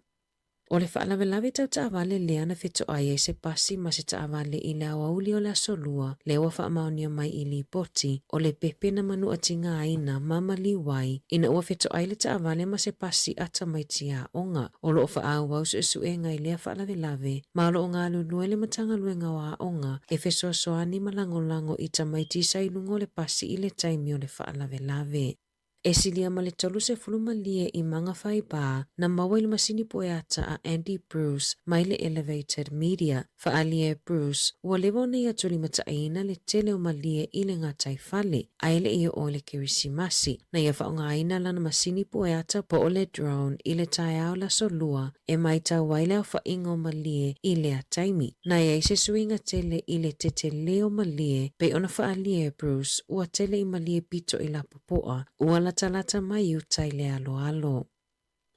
O le faalavelave tau taavale lea na fetoai ai se pasi ma se taavale i le aoauli o le Aso Lua, lea ua faamaonia mai i lipoti, o le pepe na manuatigāina ma maliu ai ina ua fetoai le taavale ma se pasi a tamaiti aoga. O lo o faaauau suesuega i lea faalavelave ma o lo o galulue le Matagaluega o Aoga e fesoasoani ma lagolago i tamaiti sa i luga o le pasi i le taimi o le faalavelave. E silia ma le 30 malie i Mangawhai Bar na maua i le masini pueata a Andy Bruce mai le Elevated Media. Faaalia e Bruce, ua leva ona ia tulimataiina le tele o malie i le gataifale, ae le i oo i le Kerisimasi. Na ia faaaogaina lana masini pueata po o le drone i le taeao le aso Lua e matau ai le aofaiga o malie i lea taimi. Na i ai se suiga tele i le tetele o malie pei ona faaalia e Bruce ua tele i malie pito i lapopoa ua latalata mai uta i le aloalo.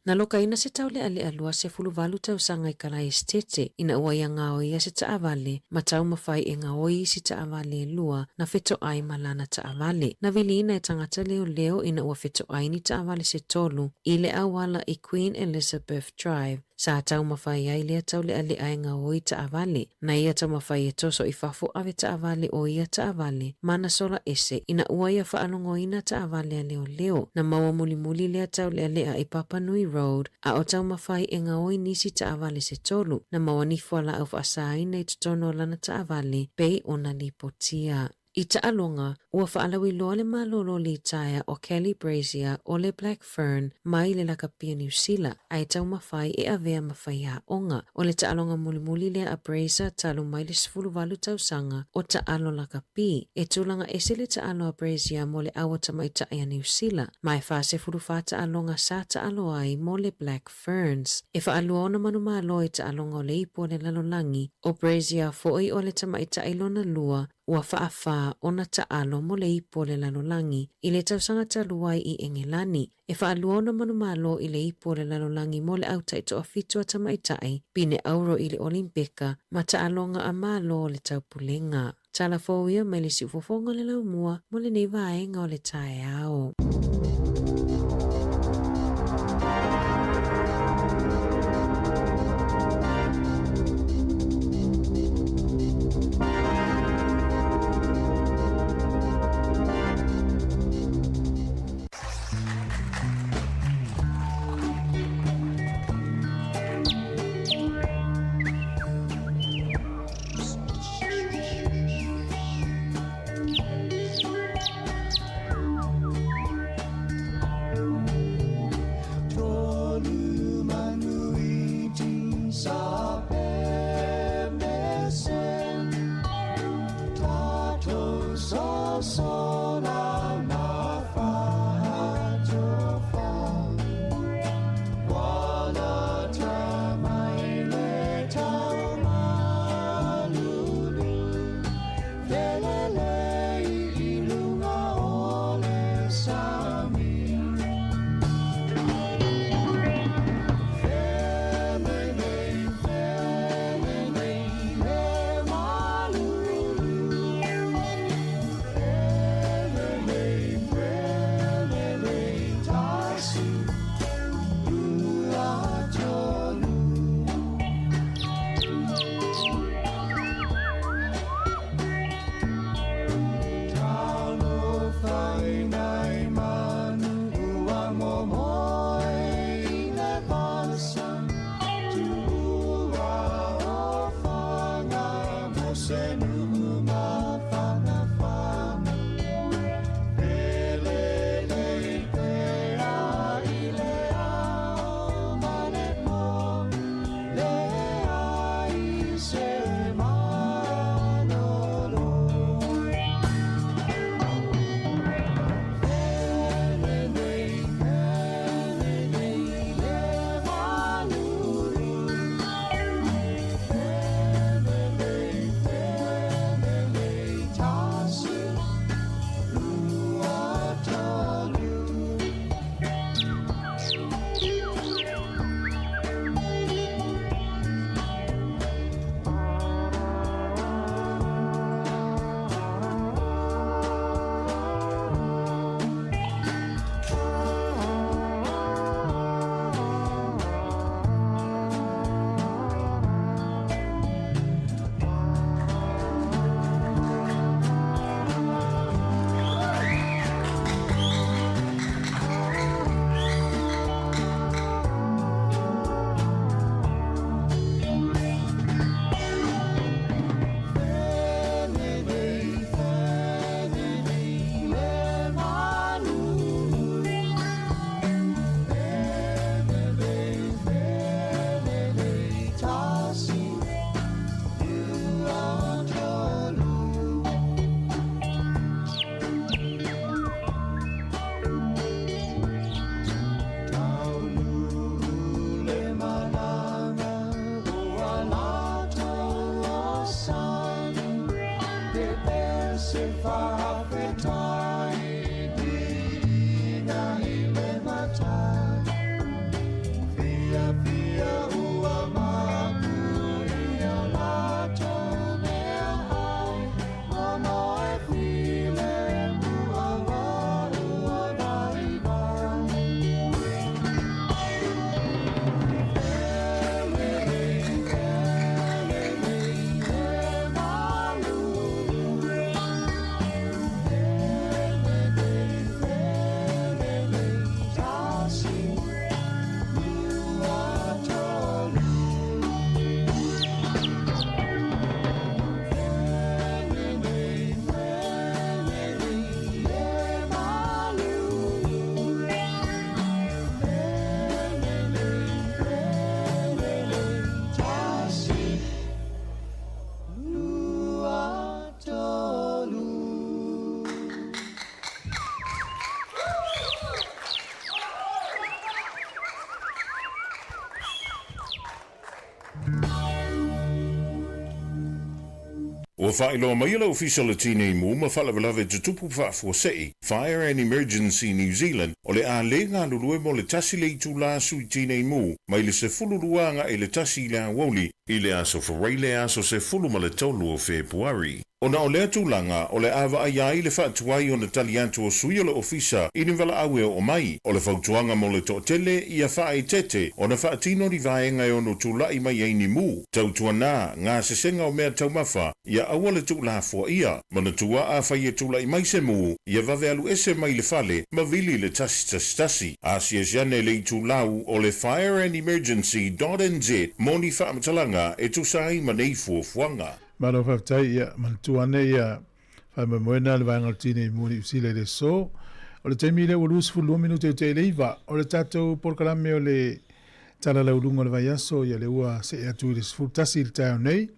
Na lokaina se taulealea 28 tausaga i Kalaesetete ina ua ia gaoia se taavale ma taumafai e gaoi isi taavale e lua na fetoai ma lana taavale. Na viliina e tagata leoleo ina ua fetoai ni taavale se tolu i le auala i Queen Elizabeth Drive sa taumafai ai lea taulealea e gaoi taavale. Na ia taumafai e toso i fafo ave taavale o ia taavale ma na sola ese ina ua ia faalogoina taavale a leoleo. Na maua mulimuli lea taulealea i Papanui Road a o taumafai e gaoi nisi taavale se tolu. Na maua ni fualaau faasaina i totonu o lana taavale pei ona lipotia. I taaloga, ua faalauiloa le malolo litaea o Kelly Brazier o le Black Fern mai le Lakapi o Niu Sila, ae taumafai e avea ma faiaoga. O le taaloga mulimuli lea a Brazier talu mai le 18 tausaga o taalo lakapi. E tulaga ese le taalo a Brazier mo le aua tamaitai a Niu Sila, ma e 44 taaloga sa taalo ai mo le Black Ferns. E faalua ona manumalo i taaloga o le Ipu o le Lalolagi, o Brazier foi o le tamaitai lona lua ua faafā ona taalo mo le Ipu o le Lalolagi i le tausaga talu ai i Engelani. E faalua ona manumalo i le Ipu o le Lalolagi mo le au taitoafitu a tamaitai, pine auro i le Olimpeka ma taaloga a Malo o le Taupulega. Tala fou ia mai le siufofoga o le laumua mo lenei vaega o le taeao. Ua faailoa mai e le Ofisa o le Tinei Mu ma Faalavelave Tutupu Faafuasei, Fire and Emergency New Zealand, o le a le galulue mo le tasi le itulā sui tinei mu mai le 12 agai i le 1 i le aoauli i le Aso Faraile aso 13 o Fepuari. Ona o lea tulaga, o le a vaaia ai le faatuai ona tali atu o sui o le Ofisa i ni valaau e oo mai. O le fautuaga mo le toatele, ia faaeteete ona faatino ni vaega e ono tulai mai ai ni mu, tautuana, gasesega o mea taumafa, ia aua le tuulafoaia. Manatua afai e tulai mai se mu, ia vave alu ese mai le fale ma vili le 111. Asiasi ane le itulau o le Fire and Emergency dot nz mo ni faamatalaga e tusa ai ma nei fuafuaga. Malo faafetai, ia manatua ane ia faamoemoe na le vaega o le Tinei Mu Niu Sila i le aso. O le taimi lea ua 22 minute i te le 9 o le tatou polokalame o le Tala Lauluga o le Vaiaso, ia lea ua see atu i le 11 i le taeao nei.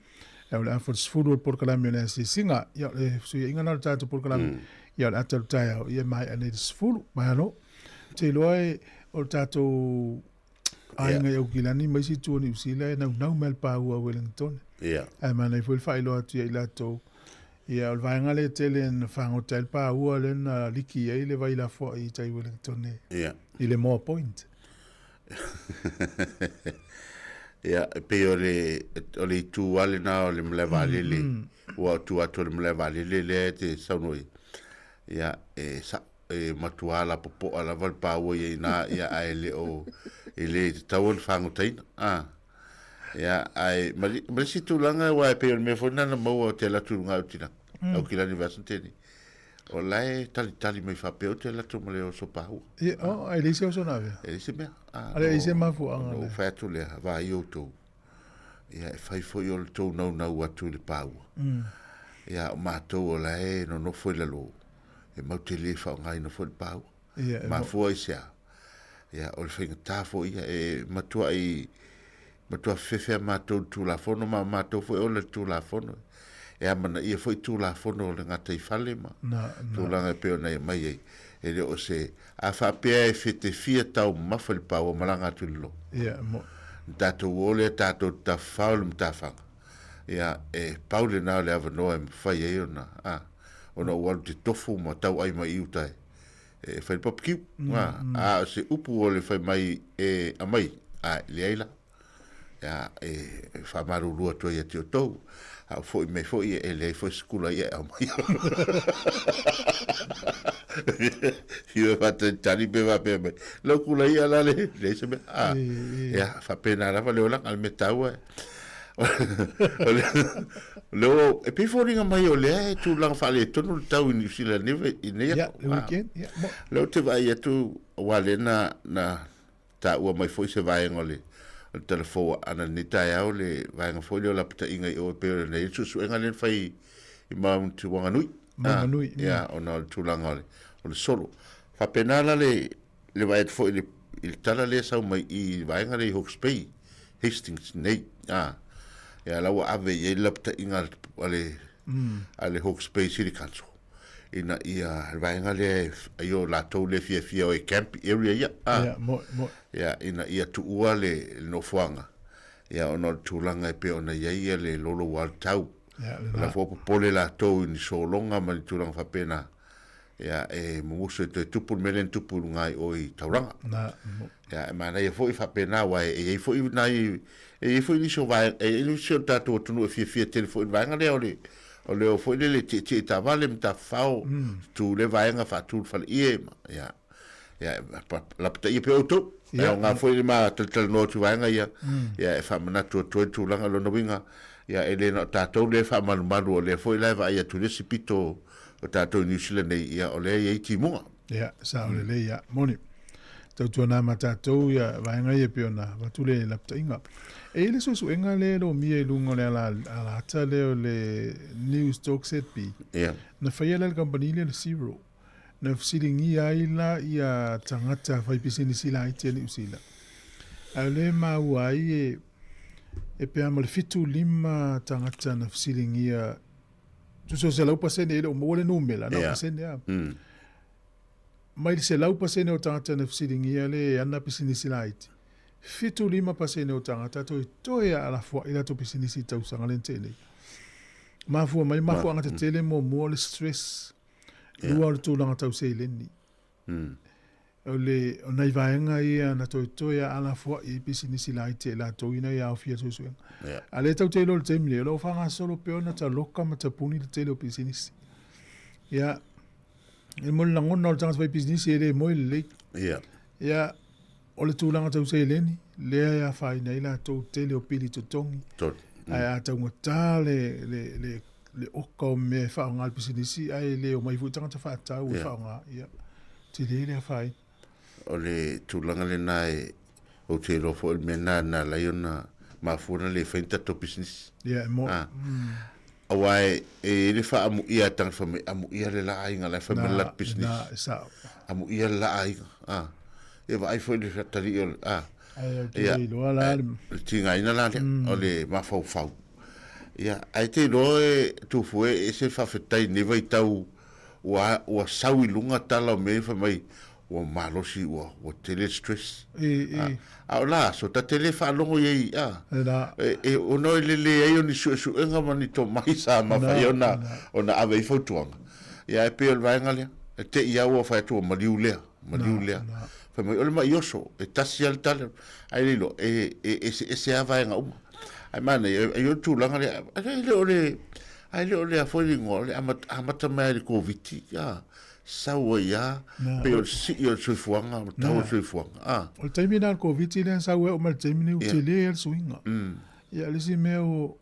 Ia o le afa o le 10 o le polokalame o le asiasiga. Ia o le fesuiaiga na o le tatou polokalame. Ia o le ata o le taeao, ia e maea nei i le 10. Malo. Ou te iloa e o le tatou aiga i Aukilani ma isi itu o Niu Sila e naunau mai le pāua a Wellington. Ae manaia foi le faailoa atu ia i latou. Ia, o le vaega lea tele na fagota ai le pāua lea na liki ai le vai lafoai i tai Wellington i le Moa Point. Ia, e pei o le, o le itu lava lena o le malae vaalele, ua o tua atu o le malae vaalele lea e te saunoa i ai. Ia, e sa'o, e matua lapopoa lava le paua i ai i ina, ia, ae le o, e le tatau ona fagotaina. A, ia, ae, ma le, ma le isi tulaga, aua e pei o le mea foi lena na maua ou te alu atu i luga o Aukilani, Aukilani vaiaso na tea nei. O la e talitali mai faapea ou te alu atu ma le oso pahua. Ia, oh, e leai se oso na avea. E leai se mea. Ah, A leai se mafuaaga lea. Ona ou fai atu lea, vaai outou. Ia, e fai foi o le tou naunau atu i le paua. Ia, o matou o la e nonofo i lalo, e mau te le faaaogaina foi le paua. Ia, e Mafua i se a? Ia, o le faigata foi ia, e matuai Matua fefefea matou i le Tulafono ma o matou foi ola i le Tulafono. E amanaia foi Tulafono o le gataifale ma tulaga e pei ona e aumai ai. E le o se... A faapea e fetefia taumamafa i le paua, malaga atu i le logo. Ona tatou o lea tatou te tafafao i le matafaga. Ia, e pau lena o le avanoa e mafai ai ona, a, ona ou alu te tofu ma tauai mai i uta e, e fai le papakiu. Mm, a, mm. a o se upu o le fai mai e aumai, a, leai la. Ia, e, e faamalulu atu ai ia te outou. A o foi mai foi e leai foi se kula ia e aumai. Fiu e faatalitali pe faapea mai. Lau kula ia la le, leai se mea. A, ia, faapena lava le olaga, le mea taua e. O le, le o, e pei foliga mai o lea e tulaga faaletonu le tau i Niu Sila nei, i nei aso. Le weekend, ia. Lea ou te vaai atu, aua lea na, na taua mai foi se vaega o le, o le talafou ana lenei taeao, le vaega foi lea o lapataiga i o e pei o le suesuega lea na fai i Mount Wanganui. Wanganui. Ia, ona o le tulaga o le, o le solo. Faapena la le, le vaai atu foi i le, i le tala lea e sau mai i le vaega lea i Hawke's Bay, Hastings nei, a, ia la ua ave i ai le lapataiga a le, a le Hawke's Bay City Council ina ia le vaega lea ai o latou lea fiafia o e camp area ia, a, Ia, moe, moe. ia, ina ia tuua le, le nofoaga, ia ona o le tulaga e pei ona i ai ia le lolo o le tau. Ia, O la lena. foi ua popole latou i ni sologa ma ni tulaga faapena, Ia, e mumusu e toe tupu le mea lea na tupu i luga i o i Tauranga. Na, mo. Ia, e manaia foi faapena, aua e i ai foi nai, e i ai foi nisi o vaega, e i ai nisi o le tatou atunuu e fiafia tele foi i le vaega lea o le, o le o foi lele tietie i taavale ma tafafao, tu le vaega faatu le faleie ma, ia, ia, lapataia pea outou. E aoga foi le ma talatalanoa atu i vaega ia, ia, e faamanatu atu ai le tulaga, lona uiga, ia, e le na o tatou lea e faamalumalu, o lea foi la e vaai atu i le isi pito o tatou i Niu Sila nei, ia, o lea e i ai timuga. Ia, sao lelei, ia, moni. Tautuana ma tatou ia vaega ia pei ona avatu le lapataiga. E i ai le suesuega lea e lomia i luga o le ala, alata lea o le News Talk ZB. Ia. Na faia la e le kamupani lea le Xero. Na fesiligia ai la ia tagata faipisinisi laiti a Niu Sila. Ae o lea e maua ai e, e pe a ma le 75 tagata na fesiligia tusa o 100% e le o maua le numera, na o pasene lava. Mai le 100% o tagata na fesiligia le e ana pisinisi laiti, 75% o tagata toetoe a alafoai latou pisinisi i tausaga lea na tea nei. Mafua mai, mafuaaga tetele muamua o le stress, lua o le tulaga tau seleni. O le, o nai vaega ia na toetoe a alafoai i pisinisi laiti e latou ina ia aofia suesuega. Yeah. A lea tatou te iloa i le taimi nei, o lo o faagasolo pea ona taloka ma tapuni le tele o pisinisi. Ia, e mo le lagona o le tagata faipisinisi e le moe lelei. Yeah. Ia, o le tulaga tau seleni, lea e afaina ai latou tele o pili totogi. Tolu. Ae a taugata le, le, le, le oka o mea e faaaoga le pisinisi, ae le omai foi tagata faatau e faaaoga, ia, tele le afaina. O le tulaga lena e, ou te iloa foi o le mea lena na ala ai ona mafua ona le fai ni tatou pisinisi. Ia, e mo. Ah. Aua e, e i ai le faaamuia a tagata fai mai, amuia le la aiga la e fai mai le latou pisinisi. Na, e sao. Amuia le la aiga. Ah. Ia vaai foi le talii o le, ah. Ae ou te le iloa la le... Le tigaina la lea, o le mafaufau. Ia, ae te iloa e Tufue e ese le faafetai i lenei vaitau ua, ua sau i luga tala o mea ia fai mai ua malosi, ua, ua tele le stress. E, e. A o la aso, ta te le faalogo i ai, a. E la. E, e, ona e le leai o ni suesuega ma ni tomai sa mafai ona, ona ave ai fautuaga. Ia, ae pei o le vaega lea, e te i lava ua fai atu ua maliu lea. Maliu lea. Fai mai, o le maʻi oso, e tasi lava le tala. Ae le iloa, e, e eseese lava vaega uma. Ae manaia, ai o le tulaga lea, ae le o le, ae le o le a foi le igoa, o le amata mai lava i le Koviti, a, sau ai lava, pei o le sii o le soifuaga, o le tau o le soifuaga, a. O le taimi lena o le Koviti lea na sau ai oo mai i le taimi lenei, ua tele lava le suiga. Ia, o le isi mea ua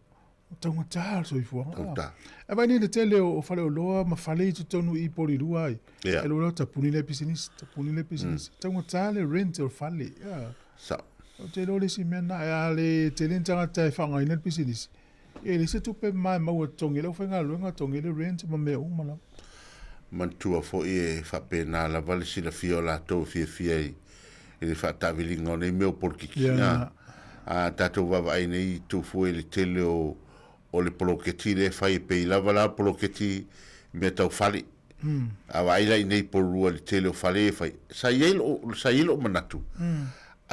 taugata le soifuaga. Taugata. Ae vaai nei i le tele o faleoloa ma fale i totonu i Polilua ai. Yeah. E lua tapuni le pisinisi, tapuni le pisinisi. Taugata le rent o le fale. Yeah. Sao. Ou te iloa le isi mea lena, a le tele ni tagata e faaaogaina le pisinisi, e leai se tupe ma e maua e totogi ai le aufaigaluega, totogi ai le rent ma mea uma lava. Manatua foi e faapena lava le silafia o latou e fiafia i i le faataaviliga o nei mea o polokiki. Yeah. A, a tatou vaavaai nei i Tufue i le tele o, o le poloketi lea e fai e pei lava la poloketi mea tau fale. A vaai la i nei Porirua i le tele o fale e fai, sa i ai lou, sa i ai lou manatu,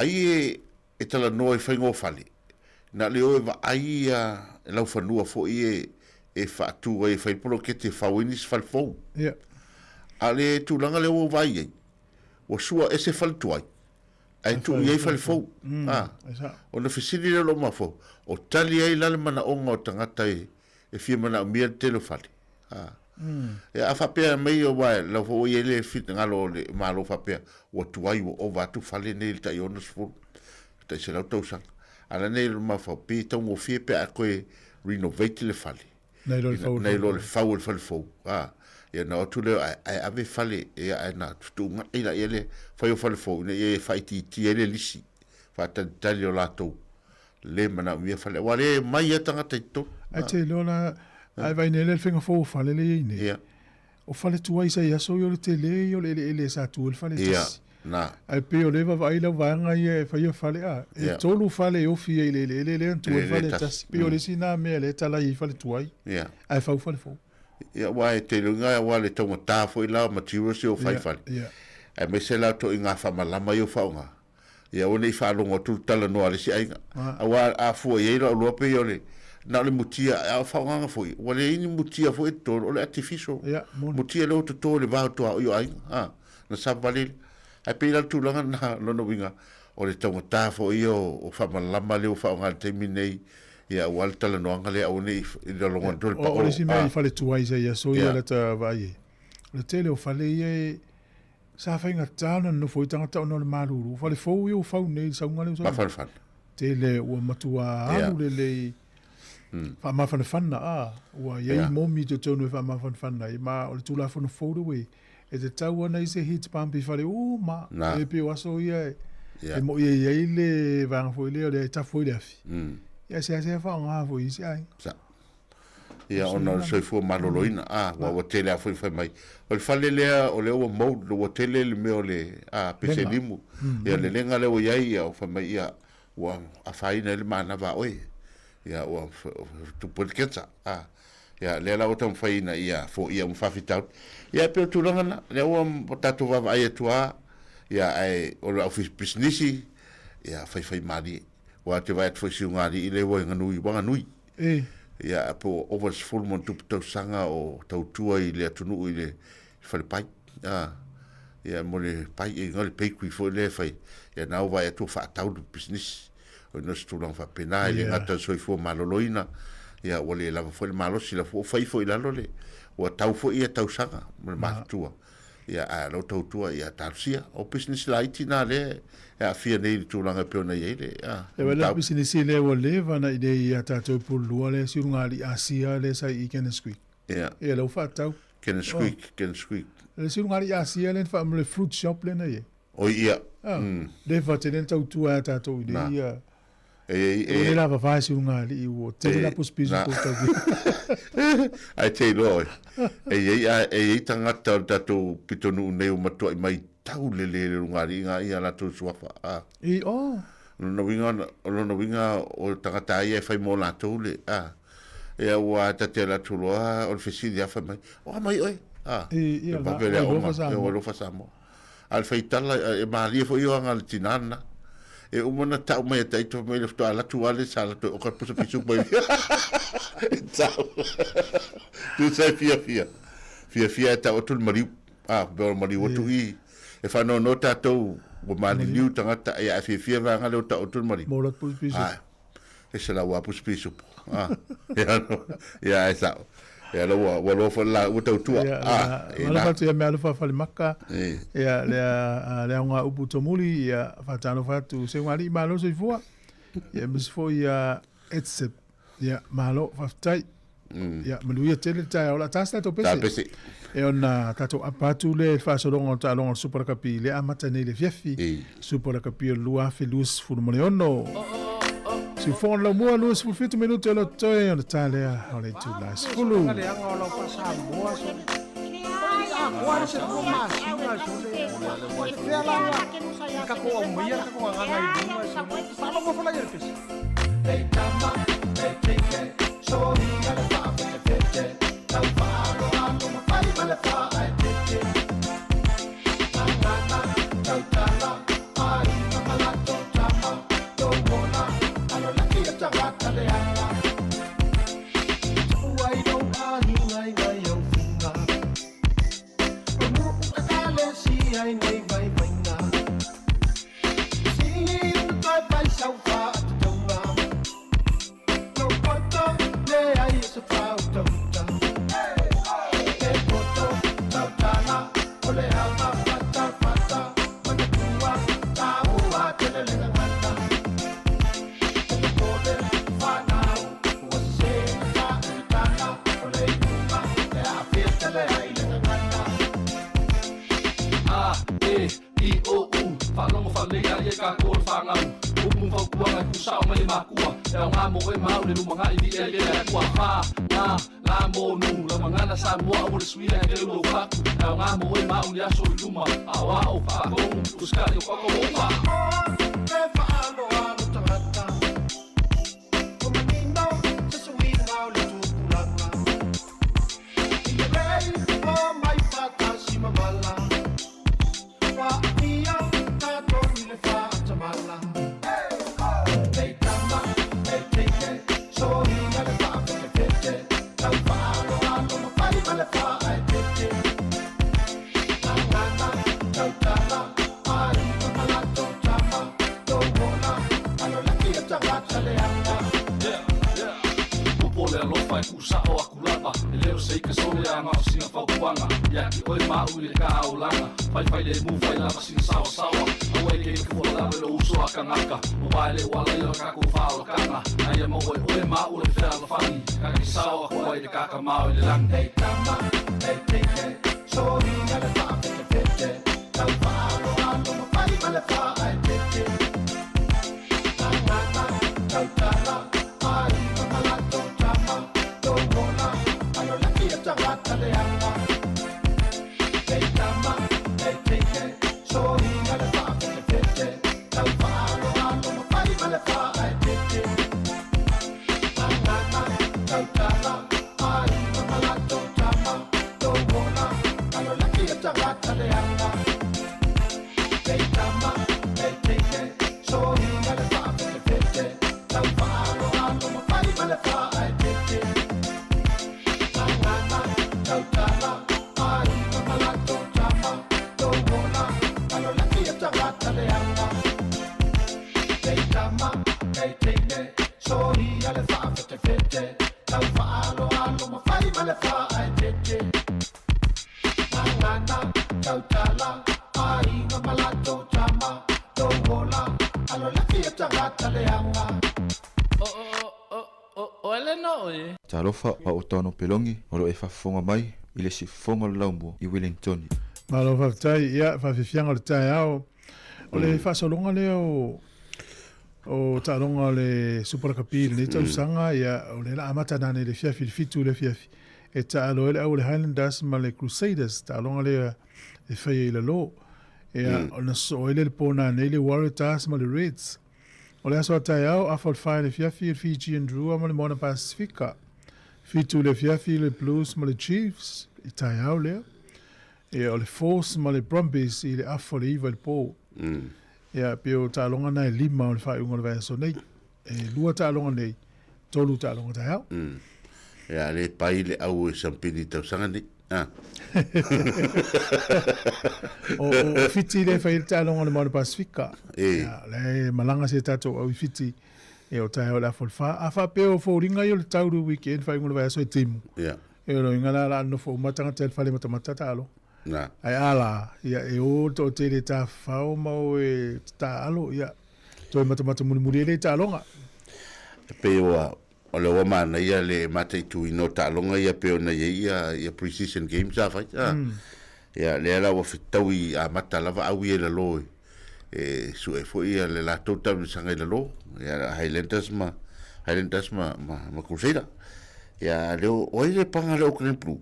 ai e, e talanoa i faiga o fale, na o le o e vaai ia laufanua foi e, e faatu ai e fai le poloketi e fau ai nisi fale fou. Yeah. A o le tulaga lea ua ou vaai ai, ua sua ese fale tuai, ae tuu i ai fale fou. A, ona fesili lea o lou mafaufau, o tali ai la le manaoga o tagata e, e fia manaomia le tele o fale. A. Ia, a faapea mai, aua o la foi ua i ai le finagalo o le Malo faapea, ua tuai, ua ova atu fale nei i le tai 60, tai 100 tausaga. A o la nei i lou mafaufau, pei e taugofie pe a toe renovate le fale. Nai lo le fau. Nai lo le fau o le fale fou. A, ia na o atu lea, ae, ae ave fale, ia, ae na fetuunai laia le fai o fale fou, ina ia faaitiitia ai le lisi, faatalitali o latou le manaomia fale. Aua o lea e omai lava tagata i totonu. Ae te iloa la, a e vaai nei la i le faiga fou o fale lea e i ai nei, Ia. O fale tuai sa i aso ia o le tele ia o le eleele sa tu ai le fale e tasi. Na. Ae pei o lea e vaavaai lau vaega ia e faia fale a, e tolu fale e ofi ai i le eleele lea na tu ai le fale e tasi. Pei o le isi na mea lea e talai ai fale tuai, ae fau fale fou. Ia, aua e tele uiga aua le taugata foi la o materials ia o fai fale. Aemaise la ituaiga faamalama ia o faaaoga. Ia aua ne i faalogo atu le talanoa a le isi aiga. Aua a fua i ai lau iloa pei o le, na o le mutia, a o faaaogaga foi, ua leai ni mutia foi i totonu, o le artificial. Mutia lea ua toto i le va o tuaoi o aiga, a, na savavali lea. Ae pei la o le tulaga lena, o lona uiga, o le taugata foi ia o faamalama lea ua faaaoga i le taimi lenei, ia aua le talanoaga lea, aua ne i lalogo atu le pao. O le isi mea i fale tuai sa i aso ia lata vaai ai, o le tele o fale ia e, Sa faigata ona nonofo ai tagata ona o le malulu. O fale fou ia ua fau nei i le sauga lea ua sau nei. Mafanafana. Tele ua matua alu lelei faamafanafana a ua i ai momi i totonu e faamafanafana ai ma o le Tulafono fou lea ua i ai, e tatau ona i ai se heat pump i fale uma. E pei o aso ia e mo'i ai ai le vaega foi lea o lea e tafu ai le afi. Ia e seasea faaaoga foi i isi aiga. Ia, ona o le soifua maloloina, a, ua, ua tele lava foi fai mai. O le fale lea, o lea ua mould, ua tele le mea o le, a, pese limu. Ia, le lega lea ua i ai, ia, fai mai, ia, ua afaina ai le manava a oe. Ia, ua tupu ai le cancer, a. Ia, lea la ua taumafai ina ia foia uma faafitauli. Ia, e pei o le tulaga lena, lea ua tatou vaavaai atu lava, ia, ae o le aupisinisi, ia, faifaimalie. Aua ou te vaai atu foi i si ugalii lea ua i Ganui, Wanganui. E. Ia, po ua ova i le 10 ma ona tupu tausaga o tautua i le atunuu i le falepai. A, ia, mo le pai, e igoa le bakery foi lea e fai. Ia, na ua vaai atu ua faatau le pisinisi. O ina se tulaga faapena, e le gata i le soifua maloloina, ia, ua le lava foi le malosi, la foi ua fai foi i lalo le, ua tau foi ia tausaga ma le matutua. Ia, a o lau tautua, ia talosia. O pisinisi laiti na lea e aafia nei i le tulaga e pei ona i ai le, a, E wai le mataupu. pisinisi lea ua leva ona i inei ia tatou i Pulelua lea si ulugalii Asia lea sa i i Kenneth Creek. Ia. Ia lea ua faatau. Kenneth Oh. Creek, Kenneth Creek. Le si ulugalii Asia lea na faa, le fruit shop lea na i ai. Oi, ia. Ah, Mm. leva tele na tautua ai a tatou i Na. inei ia. E, e, Ua le lava vae si ulugalii ua tele la pusipisu na. kou tau. Ae te iloa oe, e i ai, a, e i ai tagata o le tatou pitonuu nei ua matuai maitau lele e le ulugalii nga ia latou suafa. A. I, oh. O lona uiga, o lona uiga o tagata a ia e fai mo latou le, a. Ia ua ta te alu atu loa, o le fesili lava fai mai, o a mai oe? A. I, ia, Le la, vave le ua aoga, alofa ia ua Samoa. alofa Samoa. A o le faitala, e malie foi ia aga a le tina lena. E uma ona tau mai e taita fai mai le faatoa alu atu lava le sa latou e oka le pusa pisupo i e tau. Tusa e fiafia. Fiafia e tau atu le maliu. A, pe o le maliu atu i. E faanoanoa tatou ua maliliu tagata, ia ae fiafia vaega lea ua tau atu le maliu. Mo la pusa pisupo. A, e selau lava pusa pisupo. A, ia, ia ae sao. Ia la ua, ua loa foi le la, ua tautua. Ia, A, e alofa na. atu ia mea alofa falemaka. E. Ia, lea, lea aoga upu tomuli, ia, faatalofa atu Seugalii, malo soifua. Ia, aemaise foi ia Etsep. Ia, malo, faafetai. Ia, manuia tele le taeao. O le a ta se tatou Ta pese. pese. E ona tatou apa atu lea i le faasologa o taaloga o le Super Rakapi lea amata nei i le afiafi. E. Super Rakapi o le 2026. Siufofoga o le laumua, 27 minute o lo o totoe ona ta lea o le itula e 10. A, E, I, O, U Faalogo faalelei la ia i kākou o le fanau Upu ma fautuaga e tuusao mai e makua E aoga mo oe ma au le lumanai Viia i le Atua Fa, ga, la, mo, nu Lau gagana Samoa aua le suia e keu lou fatu E aoga mo oe ma au le aso i luma Aoao, faatonu, usitai o koko uma. Yeah, yeah. Upu o le alofa e tuusao aku lava E le o se ika sole a na o sina fautuaga Ia te oe ma au i le kāolaga Faifai lemu fai lava sina saoasaoa Aua e ke i ka fua lava i lou uso a kangaka Ua e le o ala ia o le kākou faaolakaga Aia maua e oe ma au le fealofani Kake sao aku ai le kakamao i le lagi. Fetefete Tau fa'aaloalo ma fai ma le fa'aeteete Gagana Tautala Aiga ma latou tama Lou ola Alo le fia tagata leaga O ele nō oe. Talofa a o Tano Pelongi o lo o e faafofoga mai i le siufofoga o le laumua i Wellingtoni. Malo faafetai, ia faafiafiaga o le taeao. O le faasologa lea o o taaloga o le Super Rugby i lenei tausaga, ia o lea la amata nanei i le afiafi i le 7 i le afiafi e taalo ai le au o le Highlanders ma le Crusaders, taaloga lea e faia i lalo. Ia ona sosoo ai lea i le po nanei le Waratahs ma le Reds. O le aso a taeao, afa o le 4 i le afiafi le Fijian Drua ma le Moana Pasifika. 7 i le afiafi le Blues ma le Chiefs i taeao lea. Ia, o le Force ma le Brumbies i le afa o le 9 i le po. Ia, pei o taaloga na e 5 o le faaiuga o le vaiaso nei. E 2 taaloga nei, 3 taaloga taeao. Ia, le pai le au e sampili i tausaga nei. Ah. O, o Fiti le fai le taaloga o le Moana Pasifika. E. Ia, le malaga se tatou au i Fiti. E o taeao i le afa o le 4. A faapea o foliga ia o le tau le weekend faaiuga o le vaiaso e timu. Ia. E o loiga la la nofo uma tagata i le fale matamata taaloga. Na. Ae a la, ia e o le toatele e tafafao ma o e tata'alo, ia toe matamata mulimuli ai lea i taaloga. E pei ua O lea ua manaia le mataituina o taaloga ia pei ona i ai ia ia pre-season games sa fai. Ah. Ia lea la ua fetaui amata lava au ia i lalo e e sue foi ia le latou taamilosaga i lalo, ia Highlanders ma Highlanders ma ma, ma Crusader. Ia lea o ai le paga le Auckland Blue?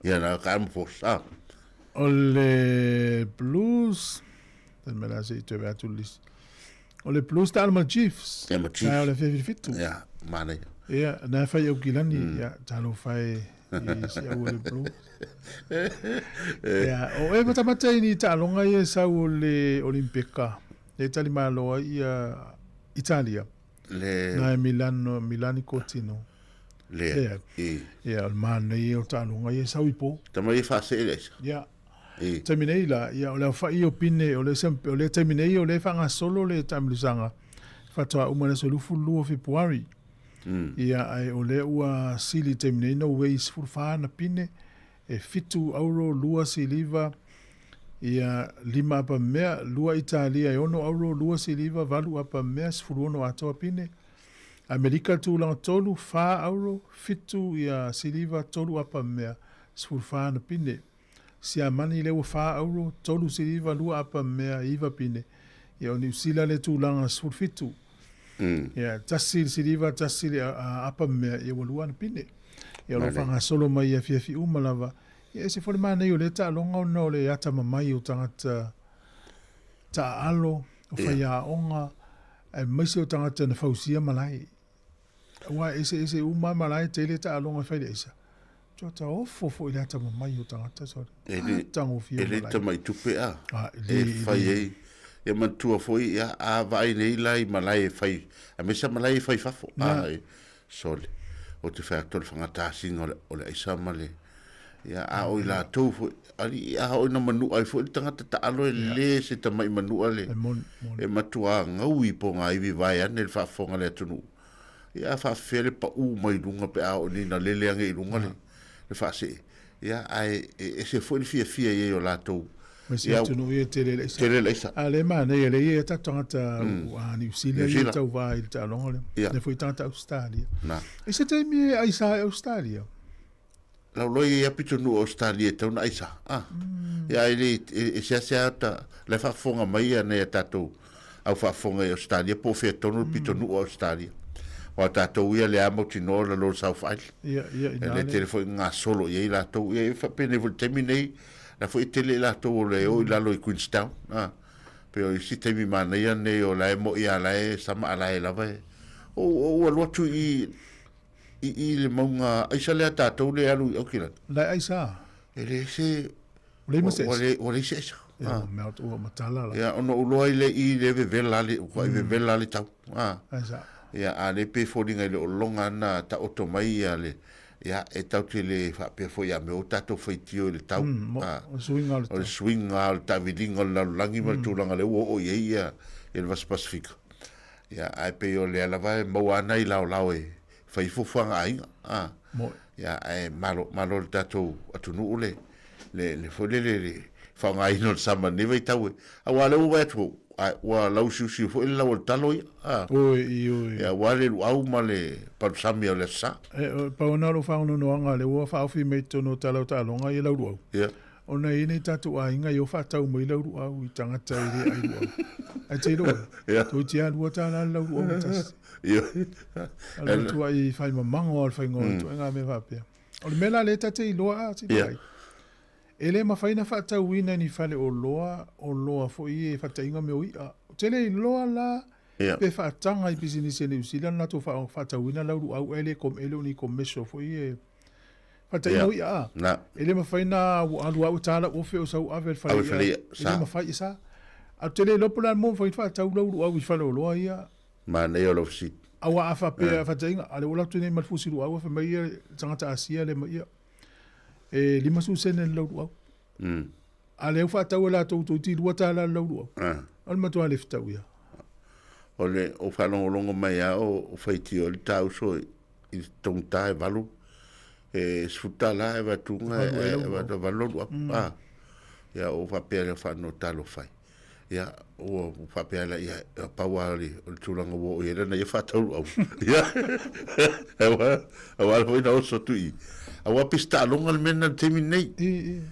Ia na ka ma force. Ah. O le Blues, le mea la se i toe vaai atu le lisi. O le Blues taalo ma le Chiefs. Ia ma Chiefs. Taeao le afiafi i le 7. Ia, manaia. Ia, na e fai Aukilani, ia, talofa e i si au o le Blues. Ia, o e matamata i ni taaloga ia e sau o le Olimpeka, e talimalo ai ia Italia. Le... Na e Milano, Milani Cortino. Lea. Lea. I. Ia, o le manaia o taaloga ia e sau i po. Tama ia faasee le aisa. Ia. I. Taimi nei la, ia, o le aofa'i o pine, o le, o le taimi nei o lea e faagasolo le taamilosaga, faatoa uma i le aso 22 o Fepuari. Ia, ae o lea ua sili i taimi nei Norway 14 ana pine, e 7 auro, 2 siliva, ia, 5 apa mea, 2 Italia e 6 auro, 2 siliva, 8 apa mea, 16 atoa pine. Amerika tulaga 3, 4 auro, 7 ia siliva, 3 apa mea, 14 ana pine. Siamani lea ua 4 auro, 3 siliva, 2 apa mea, 9 pine. Ia o Niu Sila le tulaga 17. Ia, 1 le siliva, 1 le apa mea, ia ua 2 ana pine. Ia o lo o faagasolo mai i afiafi uma lava. Ia ese foi le manaia o lea taaloga ona o le atamamai o tagata taaalo, o faiaoga, aemaise o tagata na fausia malae. Aua e eseese uma lava malae, tele taaloga e fai le aisa. Tuata ofo foi i le atamamai o tagata sole. E le, Atagofie o e le malae. tamai tupe a, Ah, e e le, e fai le. ai. Ia manatua foi, ia, a vaai nei la i malae e fai, aemaise lava malae e fai i fafo. Na. A, e, sole, ou te fai atu o le fagatasiga o le, o le aisa ma le, Ia, a o i latou foi, alii, a oo ina manua ai foi le tagata taalo e lē se tama'i manua le, e matuā gaui pogāivi vaeane le faafofoga a le atunuu. Ia, a faafefea le paʻū mai luga pe a oo nei ina lele age i luga le, le faasee. Ia, ae e ese foi le fiafia i ai o latou. Ma se Ia, atunuu ia e tele le aisa. Tele le aisa. A o lea e manaia, lea e i ai a tatou tagata a Niu Sila Niu ia e Sila. tauvā i le taaloga lea. Ia. Lea foi tagata Ausetalia. Na. I se taimi e aisa ai Ausetalia? Lau loa ia pitonuu o Australia e tau na aisa. Ah. Ia e le e seasea ta la e faafofoga mai ia nai a tatou au faafofoga i Australia po o fea tonu le pitonuu o Australia. Aua o tatou ia lea mautinoa o lalo o le South Island. Ia, ia, E ina le lea. tele foi gasolo i ai latou. Ia e faapenei foi i le taimi nei, la foi e tele i latou o le o i lalo i Queenstown. Ah. Pei o isi taimi manaia nei o la e moi a la e sama a la e lava e o o ua alu atu i I i le mauga aisa lea tatou le alu i Auckland. Lae aisa. E le se Ua leai ma se ua aisa. le ua leai se aisa. Ia ua melt ua matala la. Ia ona ou loa ai lea i le vevela le ua vevela le tau. Aisa. Ia a le pe foliga i le ologa na taoto mai ia le ia e tau te le faapea foi ia mea o tatou faitio i le tau. O le suiga o le tau. O le suiga o le taaviliga o le lalolagi ma le tulaga lea ua oo i ai ia le Vasa Pasifika. Ia, ae pei o lea lava e maua ana i laolao e fai fuafuaga a aiga. A. Moe. Ia, ae malo, malo le tatou atunuu le, le, le foi lele, le faaaogaina o le sama i lenei vaitau e, aua o lea ua vaai atu, a, ua lausiusiu foi le lau o le talo ia. A. Oi, ioe. Ia, aua le luau ma le palusami o le Aso Sa. E, pau lena o lou faanoanoaga, lea ua faaofi mai i totonu o tala o taaloga ia lau luau. Ia. Ona e i ai nai tatou aiga e o faatau mai lau luau i tagata e le ai luau. Ae te iloa, Ia. toeitiiti lava $2 le lau luau e tasi. Ia. A o le matuai fai mamago lava o le faiga o ituaiga mea faapea. O le mea la lea ta te iloa a sina ai, e le mafai ona faatauina e ni faleoloa oloa foi ia e faataiga mea o i'a. Ou te le iloa la pe faataga i pisinisi a Niu Sila ona latou faatauina lau luau ae le e le o ni commercial foi ia e faataiga o i'a a. E le mafai ona alu au e ta lau ofe o sau ave i le fale i'a. E le mafai e sa. Ae ou te le iloa po o le a le mea ua mafai ona faatau lau luau i faleoloa ia. Manaia o lau fesili. Aua a faapea a faataiga, a lea ua alu atu nei ma le fusi luau, fai mai ia le tagata Asia lea mai ia, e 50 sene le lau luau. A lea ua faatau e latou toeitiiti $2 le lau luau. O le matua le fetau ia. O le o faalogologo mai lava o faitio ai le tauso i le togita e valu, e $10 e avatuga e valu lau luau. Ia ou faapea lea faanoa talofa ai. Ia, ua faapea la, ia, pau lava o le, o le tulaga ua oo i ai lana ia faatau luau. Ia, aua, aua foi na oso atu i i. Aua pei se taaloga le mea lena i le taimi lenei. I, i.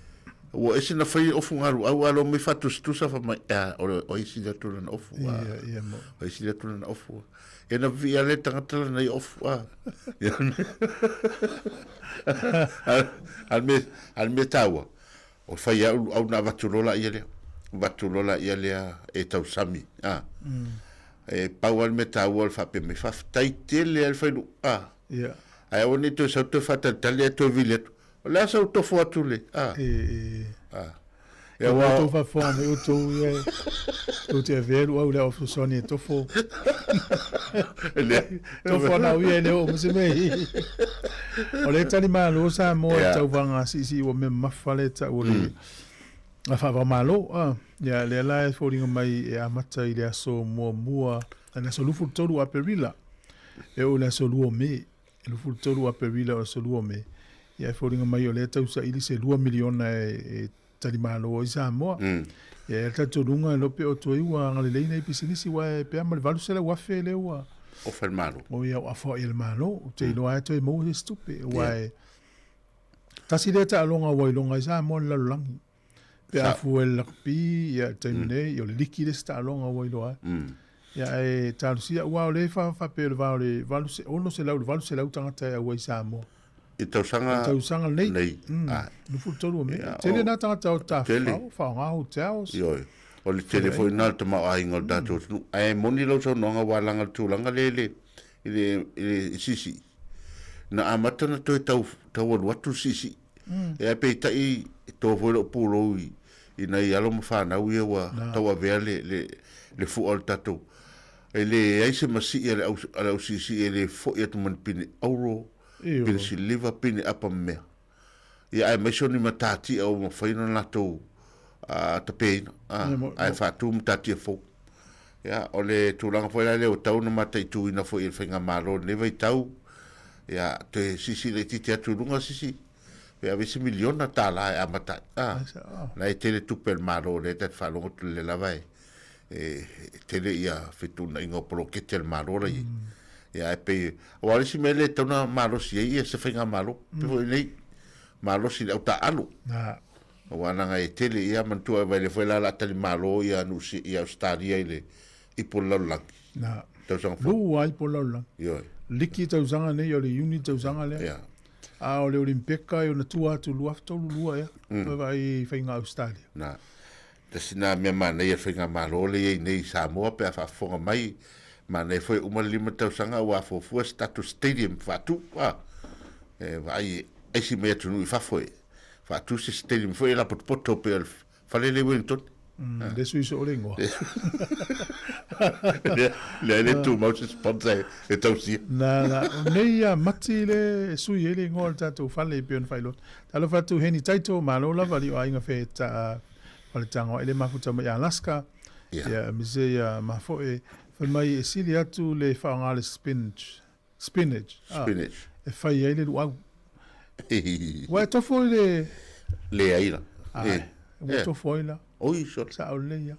Ua ese na fai ofu ngā luau, a lo mai faatusatusa fai mai, a, o le, o ai sili atu lana ofu, a. Ia, ia, mo. O ai sili atu lana ofu, a. Ia na vivii lava le tagata lana ia ofu, a. Ia, a le mea, a le mea taua, O fai au luau na avatu loa laia lea. Avatu loa laia lea e tausami. A. E pau lava le mea taua o le faapea mai, faafetai tele lava le failuu. A. Yeah. Ae aua ne i toe sau toe faatalitali ae toe vili atu. O le a sau tofo atu le. A. E, e. A. Ia ua outou faafofoga mai outou ia tou te avea luau le au fesoasoani e tofo. Tofo ana au ia e le oo ma se mea. O le tali malo Samoa i tauvaga siisii ua mea mamafa lea e tau o le faava o Malo. Ia lea la e foliga mai e amata i le aso muamua, le aso 23 o Aperila e oo i le aso 2 o Me. 23 o Aperila o le aso 2 o Me. Ia e foliga mai o lea e tausaili se $2 miliona e talimalo ai Samoa. Ia e talitonuga e iloa pe o toe ua agalelei nei pisinisi aua e pea ma le $800,000 lea ua Ofa e le Malo. O ia ua afoai e le Malo. Ou te iloa lava e toe maua se isi tupe aua e tasi lea taaloga ua iloga ai Samoa i le lalolagi. Pe a fua i le lakapi, ia i le taimi nei, ia o le liki le isi taaloga ua iloa ai. Ia ae talosia aua o lea e faapea o le va o le 600 i le 800 tagata e auai i Samoa. I tausaga, I tausaga nei. Nei. Mm. 23 o Me. Tele nā tagata o tafafao, faaaoga hotels. Ioe. O le tele foi lena o le tamaoaiga o le tatou atunuu. Ae moni lau saunoaga ua laga le tulaga lea i le, i le, i le siisii. Na amata ona toe tau, tau alu atu le siisii. Ae peitai, e to foi lou pulou i, i nai alo ma fanau ia ua tauavea le, le, le fua o le tatou. E leai se masii a le au, a le au siisii e le foi atu ma ni pine auro, pine siliva, pine apa ma mea. Ia aemaise o ni matatia ua mafai ona latou tapeina, ae faatu matatia fou. Ia, o le tulaga foi la lea ua tatau ona mataituina foi e le faigamalo i lenei vaitau, ia, toe siisii laitiiti atu i luga sisi, pe ave se miliona tala e amata ai. La e tele tupe a le Malo lea ta te faalogo atu lea lava e e tele ia fetuunaiga o poloketi a le Malo la i ai. Ia ae pei, aua o le isi mea lea e tatau ona malosi ai ia se faigamalo, pei foi nei, malosi i le au taaalo. Aua leaga e tele, ia manatua e vaai foi la o le a tali malo ia Niu ia Ausetalia i le ipu o le lalolagi. Na. Tausaga fou. Lua ipu o le lalolagi. Ioe. Liki tausaga nei, o le Iuni tausaga lea. Ia. A o le Olimpeka e ona tua atu 2032 ea. Toe vaai i faiga Ausetalia. Na. Tasi na mea manaia le faigamalo lea i ai nei i Samoa pe a faafofoga mai, manaia foi e uma le 5 tausaga ua afuafua se tatou stadium faatu, a. E vaai aisi mai atunuu i fafo e faatu se stadium foi e lapotopoto pei o le fale lea i Wellington. Mm, le sui soo le ingoa. Lea, lea le tumau se sponsor e tausia. Na, na, o nei ia mati le sui ai le ingoa o le tatou fale e pei ona faailoa. Talofa atu Heni Taito, malo lava li o aiga fe ta faletago ai le mafuta mai Alaska. Yeah. Ia, mise ia mafoe. Fai mai e sili atu le faaaoga le spinach, spinach, ah, Spinach. e fai ai le luau. Ua e tofu i le... Leai la. Ai, Eh. ua Eh. tofu ai la. Oi, sole. Sao lelei ia.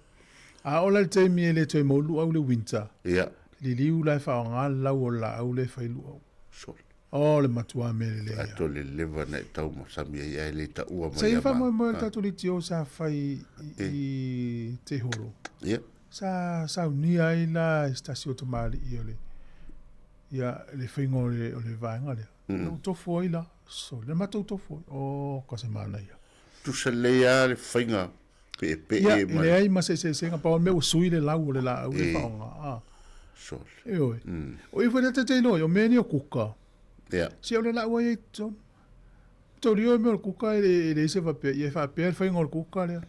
A oo la i le taimi e le toe maua luau le winter, Ia. liliu la e faaaoga le lau o le laau lea e fai luau. Sole. O le matua mea lelei ia. Ato le leva na e tau masami ai ae le taua mai Sa i ia ma. faamoemoe le tatou leitio sa fai i, i Te Horo. Ia. Sa saunia ai la e se tasi o tamalii o le ia le faiga o le, o le vaega lea. Mm. Na tofu ai la. So, le matou tofu ai. O, ka se manaia. Tusa lelei lava le faiga peepee Ia, e ma le. leai ma se eseesega, pau o le mea ua sui le lau o le laau le E. faaaoga. Ah. Sole. Ioe. O i foi le te iloa, o mea ni o kuka. Ia. Se o le laau ai e totonu. Tolio e mea o le kuka e le, e leai se faapea, ia e faapea le faiga o le kuka lea.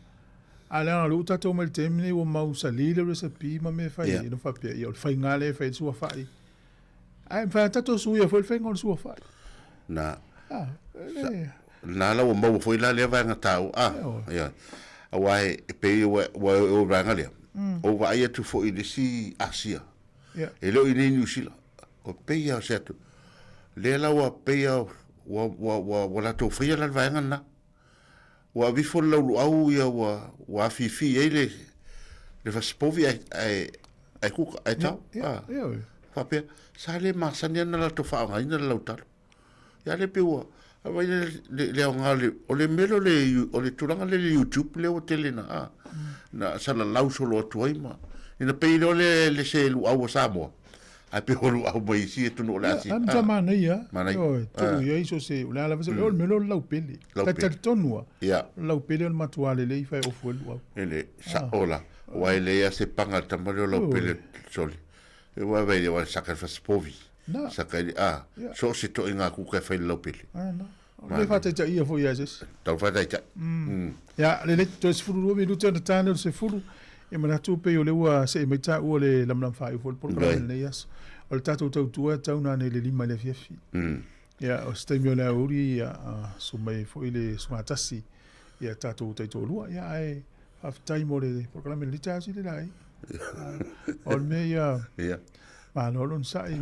A leaga o lea ua tatou mai i le taimi lenei ua mausali le recipe ma mea e fai ai, Ia. ona faapea, ia o le faiga lea e fai ai le suafa'i. Ae mafai lava ona tatou suia foi le faiga o le suafa'i. Na. Ah, le... Na la ua maua foi la lea vaega taua. Ah, Ioe. ia. Aua e, e pei ua, ua o vaega lea. O vaai atu foi i le isi Asia. Ia. E le o i inei i Niu Sila. O pei lava o se atu. Lea la ua pei lava ua, ua, ua, ua latou faia la le vaega lena. Ua aveifo le lauluau ia ua, ua afifi ai le, le fasipovi ae, ae, ae kuka, ae tao. Ia, Ah. ioe. Faapea, sa le masani ona latou faaaogaina le lautalo. Ia lea pei ua vaai le, le, le aoga o le, o le mea lea o le, o le tulaga lea i le YouTube lea ua tele na, a, na salalau solo atu ai ma, ina pei loa le, le se luau a Samoa, ae pei o luau mai isi atunuu o le Ia, Asia. a matua Ah, manaia. Manaia. Ioe, tuu Ah. i ai so se, o le a lava se, o le mea lea o le laupele. Laupele. Talitonu lava, Ia. o le laupele o le matua lelei fai ofu ai le luau. E le sa'o la, aua e leai lava se paga a le tama lea o laupele sole. E ua vaai aua e saka i le fasipovi. Na. Saka i le, a, Ia. so o se toaiga kuka e fai i le laupele. Ah, na. O le faataitaia foi ia se isi. Tau faataitai. Mm. Ia, lelei, toe 12 minute ona ta lea o le 10. E manatu pei o lea ua see mai taua le lamalama faaiu foi le polokalame Right. lenei aso. O le tatou tautua e tau nanei i le 5 i le afiafi. Mm. Ia, o se taimi o le aoauli, ia, susu mai foi le sugatasi ia tatou taitoalua. Ia, ae faafetai mo le polokalame lenei taeao sili la ai. O le mea ia, Ia. malo le onosai.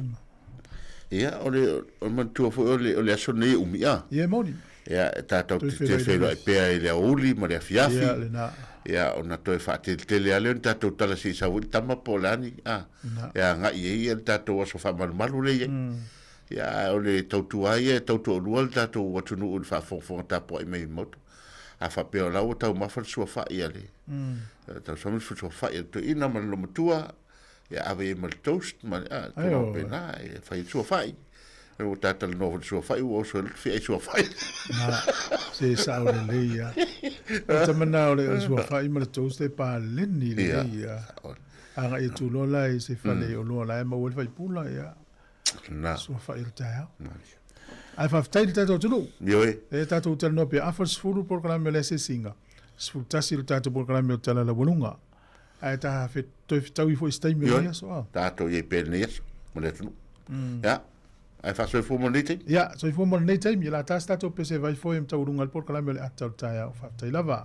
Ia, o le, o le manatua foi o le, o le aso lenei e umi a. Ia, e moni. Ia, e tatou Toe te feiloai feiloai pea i le aoauli ma le afiafi. Ia, lena. Ia, ona toe faateletele lava lea ona tatou tala se i sau ai le tama po o le a ni, a, Na. e agai ai ia le tatou aso faamalumalu lea i ai. Ia, ae o le tautua ia e tautoalua le tatou atunuu i le faafogafoga tapuai mai i le Maota. A faapea o la ua taumafa le suafa'i a le, tausami le suafa'i a le toeaina ma le lomatua, ia ave i ai ma le toast ma le, a, Ai, tulaga o. faapena, e fai ai le suafa'i. Ua ta talanoa foi i le suafa'i ua oso ai le feai suafa'i. Na, se sao lelei lava. O le tama lena o le suafa'i ma le toast e paleni lelei lava. Sao. Agai atu loa la i se fale oloa la e maua ai le faipula, ia. Na. Suafa'i o le taeao. Ae faafetai i le tatou atunuu. Ioe. E tatou talanoa pea afa le 10 polokalame o le asiasiga, 11 le tatou polokalame o Tala Laualuga. Ae ta toe fetaui foi i se taimi o Ioe. lenei aso. A. Tatou i ai pea i lenei aso ma le atunuu. Ia, ae faasoifua mo lenei taimi. Ia, soifua mo lenei taimi. O le a ta se tatou pese vai foi e mataualuga ai le polokalame o le ata o le taeao. Faafetai lava.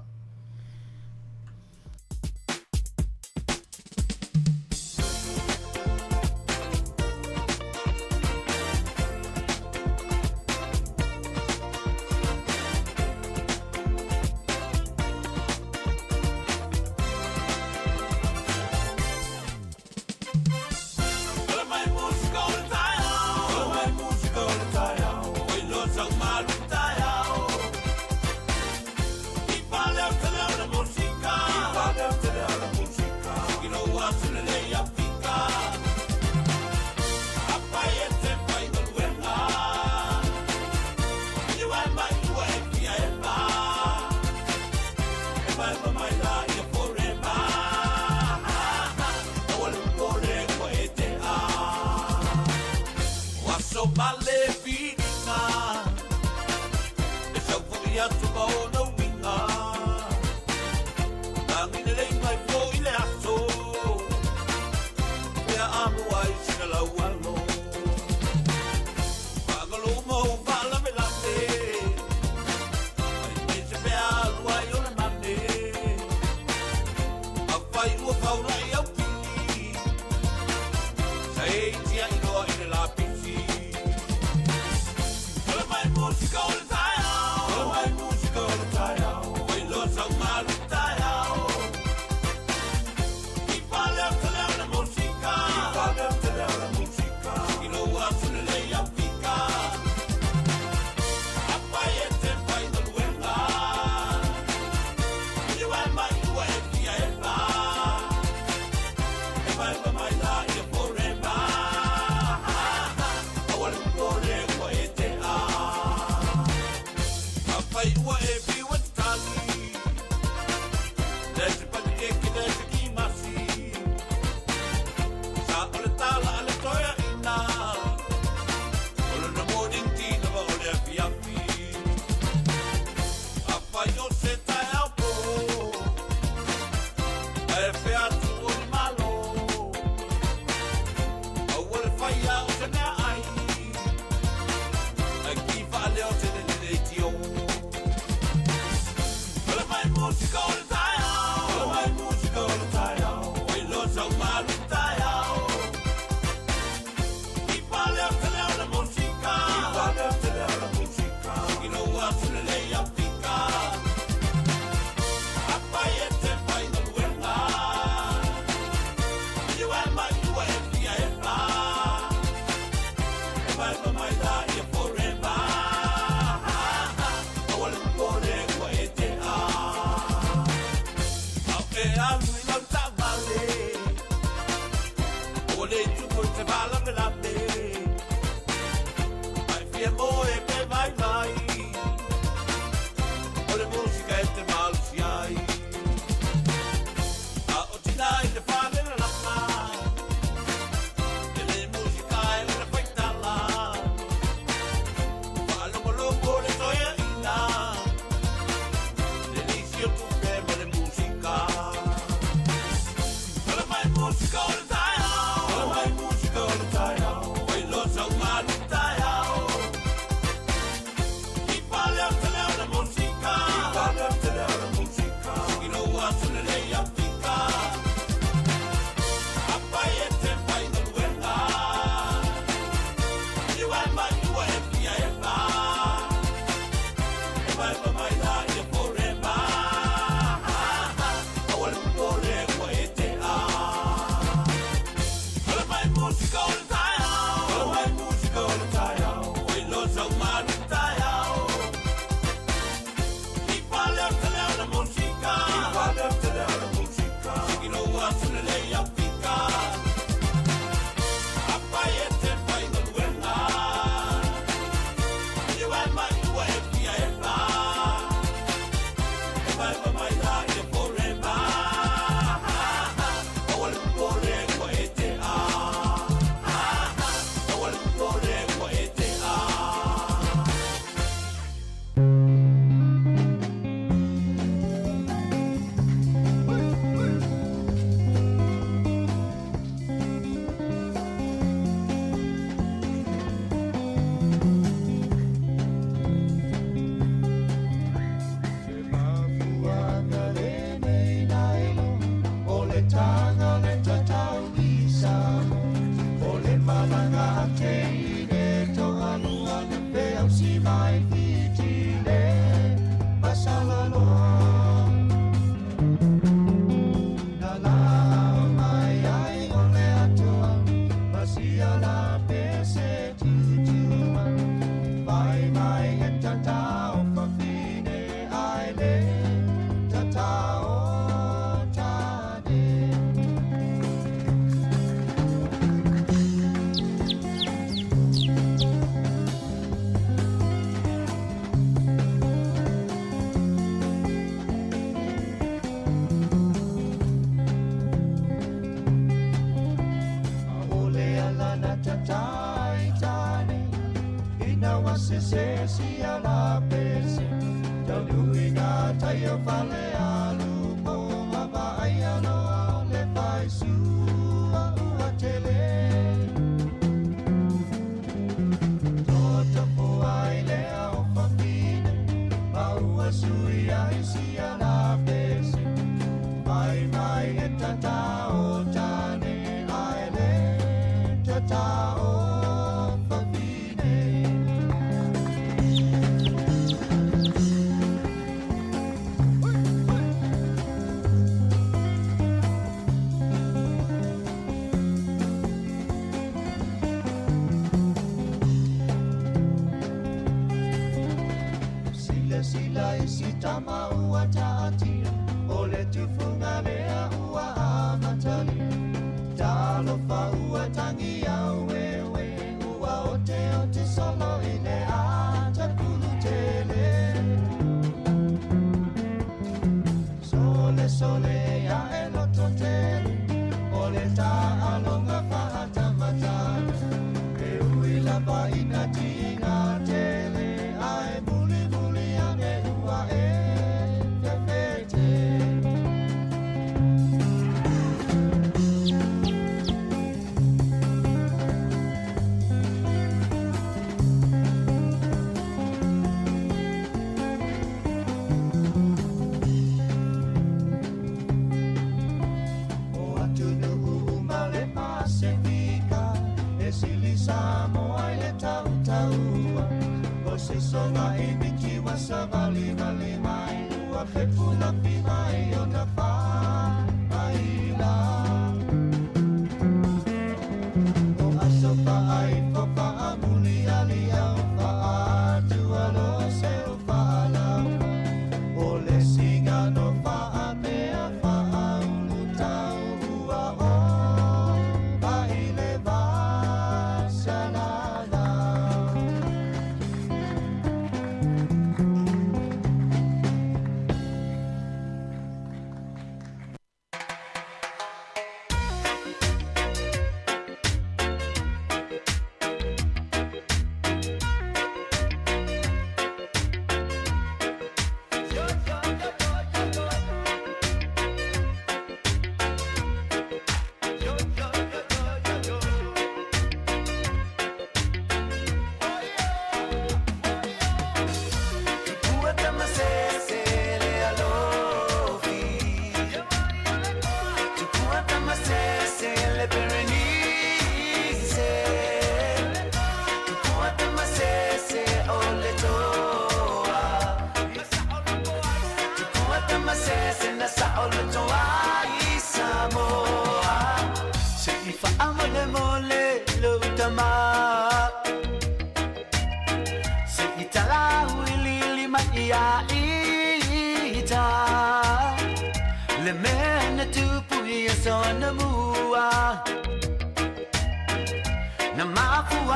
O atunu uma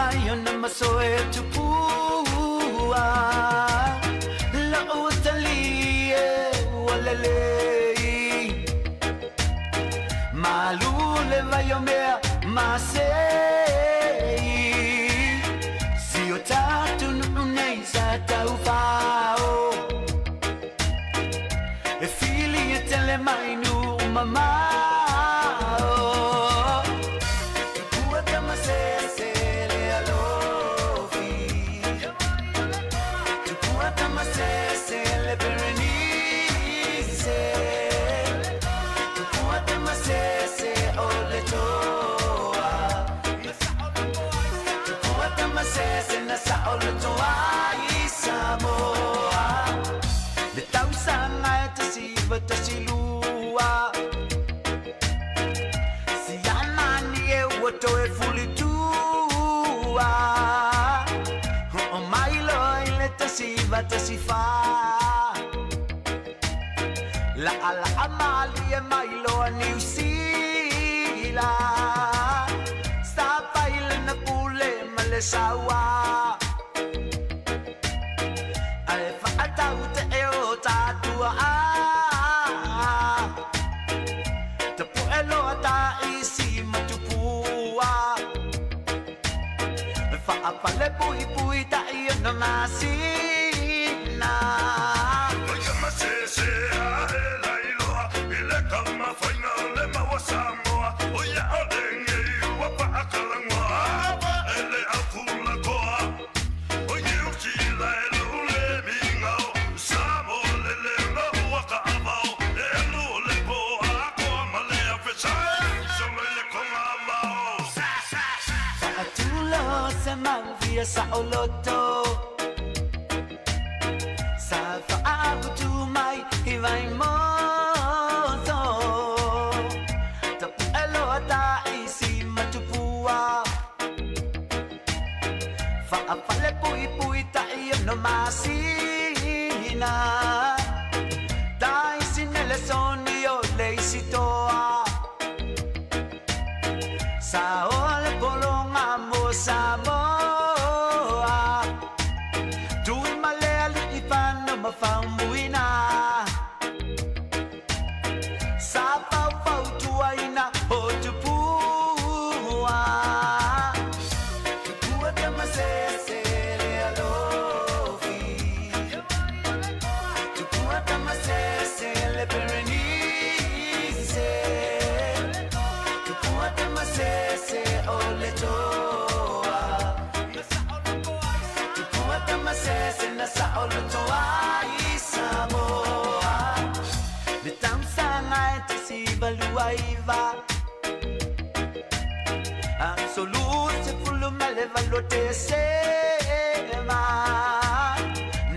ai ona masoe tupua. La'u tali e ua lelei. Malu le vai o mea masei. Si o tātou nu'u nei sa taufao. E fili e tele mai nu'u mamao. Tupua tamasese le alofi. Tupua tamasese le Berenice. Tupua tamasese o le toa. Tupua tamasese na sa o le toa i Samoa. Le tausaga e 1912. Siamani e ua toe fulitua. Ho'o mai loa i le 1914. La'ala'a malie mai loa Niu Sila. Sa fai lana pule ma le saua. Ae fa'ataute e o tatua'a. Tapu'e loa ta'isi matupua. Fa'apale puipui ta'i ona masina. Fa'atulo se mauvia sa'oloto. Sa fa'autu mai i Vaimoso. Tapu'e loa ta'isi matupua. Fa'apale puipui ta'i ona masina. Ta'isi Nelesoni o le isi toa. Sa o le pologa mo Samoa. Tui ma le ali'i fano ma faumuina. Sa faufautuaina o tupua. Tupua tamasese le alofi. Tupua tamasese le Berenice. Tupua tamasese o le toa. Tupua tamasese na sa o le toa i Samoa. Le tausaga e 1929. Aso 28 Tesema.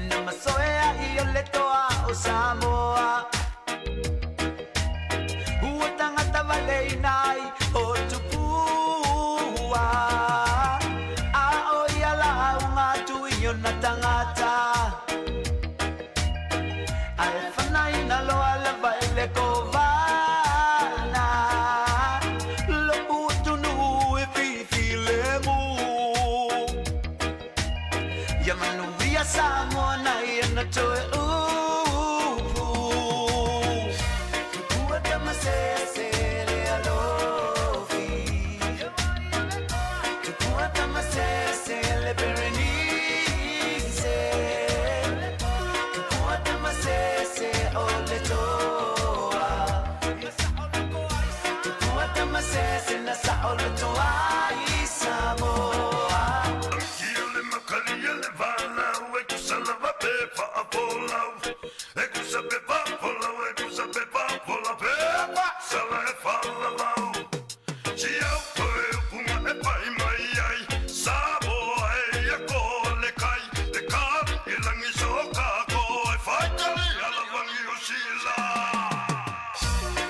Na masoe ai o le toa o Samoa. Ua tagata valeina ai o tupua. A o ia lauga tui ona tagata. Ae fanaina loa lava e le kovana. Lo'u atunuu e fifilemu. Ia manuia Samoa nai ana toe upu. Tupua tamasese le alofi. Tupua tamasese le Berenice. Tupua tamasese o le toa. Tupua tamasese na sa o le toa i Samoa.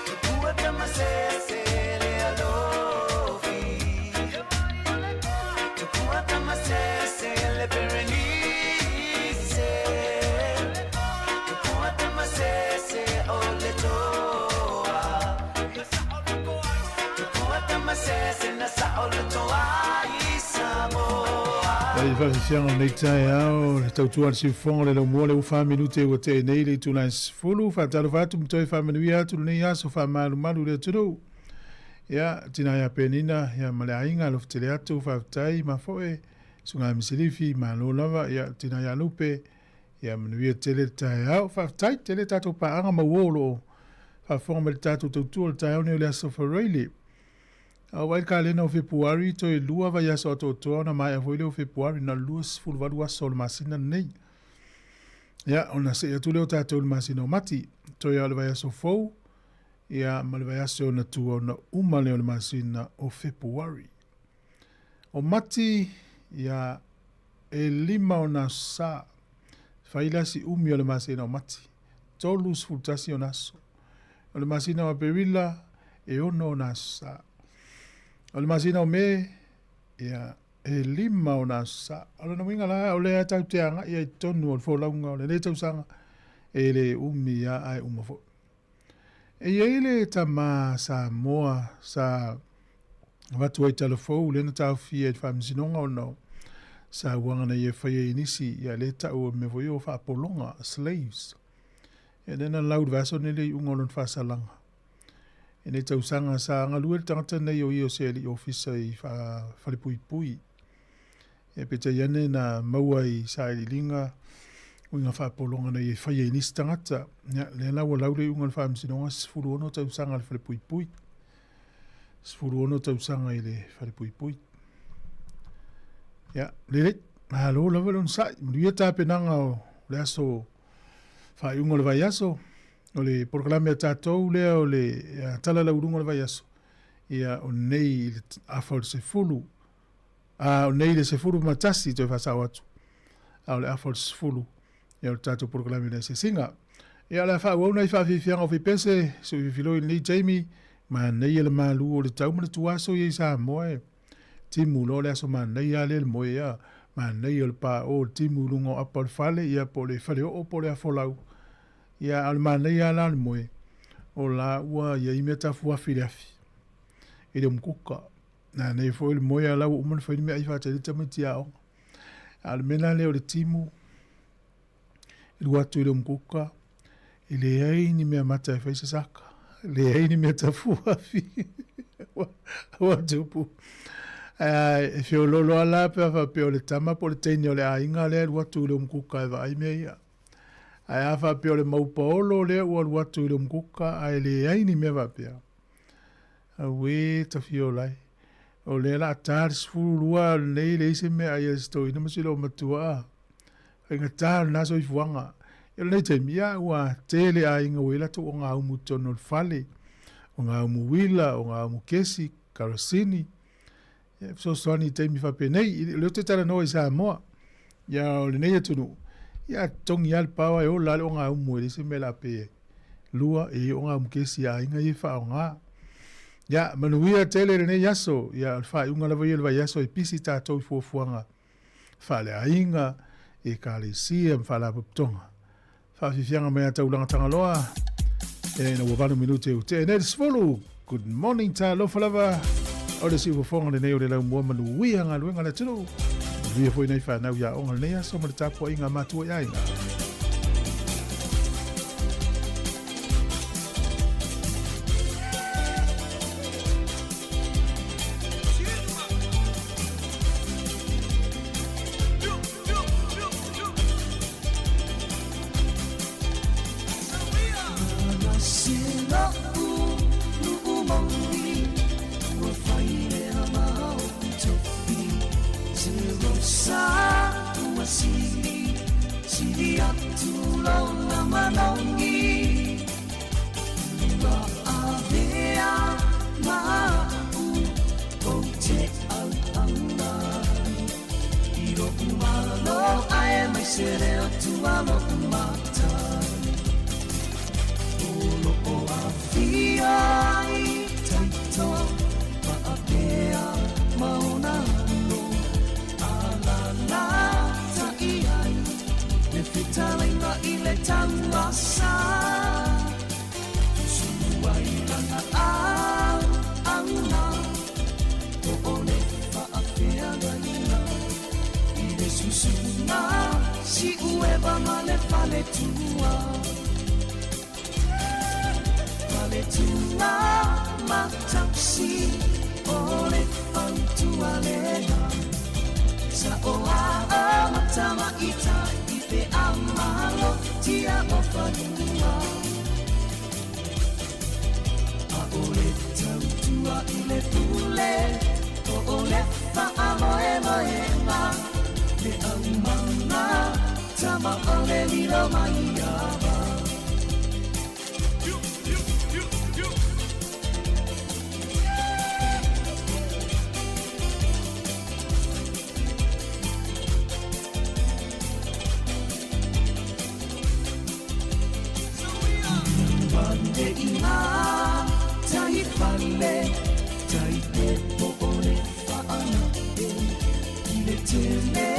Tupua tamasese le alofi. Tupua tamasese le Berenice. Tupua tamasese o le toa. Tupua tamasese na sa o le toa i Samoa. Ai faafiafiaga o lenei taeao, le tautua a le siufofoga o le laumua le ufa minute ua tea nei le itula e 10. Faatalofa atu ma toe faamanuia atu lenei aso faamalumalu i le atunuu. Ia, tina ia Penina, ia ma le aiga, alofa tele atu, faafetai mafoe, susuga Misilifi, malo lava, ia, tina ia Lupe, ia manuia tele le taeao. Faafetai tele tatou paaga ma uo o lo o faafofoga mai le tatou tautua o le taeao nei o le aso Faraile. A ua vaai le kalena o Fepuari, toe lua vaiaso atoatoa ona maea foi lea o Fepuari, na o le 28 aso o le masina lenei. Ia, ona see atu lea o tatou i le masina o Mati, toe lava o le vaiaso fou, ia, ma le vaiaso e ona tua ona uma lea o le masina o Fepuari. O Mati, ia, e lima ona aso sa, fai la si umi o le masina o Mati, 31 ona aso. O le masina o Aperila, e ono ona aso sa. O le masina o Me, ia, e lima ona aso sa. O lona uiga la, o lea tatou te agai ai i totonu o le folauga o lenei tausaga, e le umi lava ae uma foi. E i ai le tama Samoa sa avatu ai tala fou lea na taofia i le Faamasinoga ona o sauaga na ia faia i nisi, ia lea e tau o mea foi ia o faapologa, slaves. Ia lea na lau i le vaiaso lenei le iuga o lona faasalaga. I nei tausaga sa galue le tagata nei o ia o se alii ofisa i Falepuipui. Ia peitai ane na maua i sailiiliga uiga faapologa na ia faia i nisi tagata. Ia, lea la ua lau le iuga o le Faamasinoga 16 tausaga i le Falepuipui. 16 tausaga i le Falepuipui. Ia, lelei, malo lava le onosai. Manuia tapenaga o le aso faaiuga o le vaiaso, o le polokalame a tatou lea o le tala lauuluga o le vaiaso, ia o nei i le afa o le 10, a o nei i le 11 toe faasao atu, a o le afa o le 10, ia o le tatou polokalame o le asiasiga. Ia o le a faaauau nai faafiafiaga o Fipese, sui fifiloi i lenei taimi, manaia le malu o le tau ma le tuaso ia i Samoa e. Timu loa le aso manaia lava lea le moe ia, manaia o le pao o le timu i luga o apa o le fale, ia po o le faleoo po o le afolau. Ia a o le manaia lava la o le moe, o la ua i ai mea tafuafi i le afi, i le umukuka. Manaia foi le moe a la ua uma ona fai le meaai faatali tamaiti aoga. A o le mea la lea o le timu, e lua atu i le umukuka, e leai ni mea mata e fai se saka, leai ni mea tafuafi. Ua tupu. Ae e feololo lava la pe a faapea o le tama po o le teine o le aiga lea e alu atu i le umukuka e vaai mea ia. Ae a faapea o le mau paolo lea ua alu atu i le umukuka ae leai ni mea faapea. Auē tafiola e. O lea la a ta le 12 lenei leai se mea ai a si toeaina ma si loomatua a. Faigata o lena soifuaga. O lenei taimi, ia, ua tele aiga ua i ai latou ogaumu i totonu o le fale, ogaumu uila, ogaumu kesi, karosini, ia, e fesoasoani i taimi faapenei. O lea ou te talanoa i Samoa, ia, o lenei atunuu, ia, a totogi lava le power e ola lava le ogaumu e leai se mea o le a pe ai. Lua, e i ai ogaumu kesi a aiga ia e faaaoga. Ia, manuia tele lenei aso. Ia, o le faaiuga lava ia o le vaiaso e pisi tatou i fuafuaga faaleaiga, Ekalesia ma Faalapotopotoga. Faafiafiaga mai a Taulaga Tagaloa, ina ua 8 minute ua tea nei le 10. Good morning, talofa lava. O le siufofoga lenei o le laumua manuia galuega a le atunuu. Manuia foi nai fanau i aoga lenei aso ma le tapuaiga a matua i aiga. lava ma le faletua. Faletua ma tausi o le fautua lena. Sa o a a matama i tai i pe amalo tia o fanua. A o le tautua i le pule o o le faamoemoega le aumaga tama o le lilo mai ava. Ane i ngā tai fale, tai te po o le whaana e. I le tele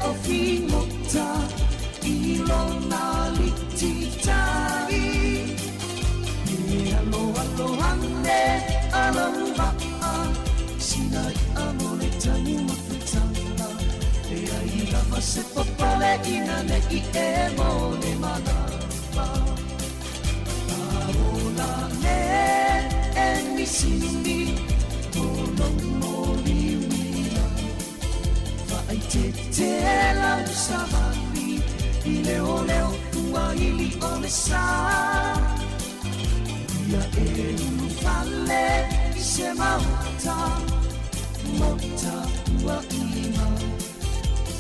o fingota, i lona liti tai. E alo alo ane, alo maa, sina i amo le tau mafutanga. E ai lava se popole ina ne i e mo le manapa. Aola ne e misini, tolo mo liwila. Vaai te te lau savali, i leo leo ua ili o le sa. Ia e ulu fale i se mauta, mota ua ima.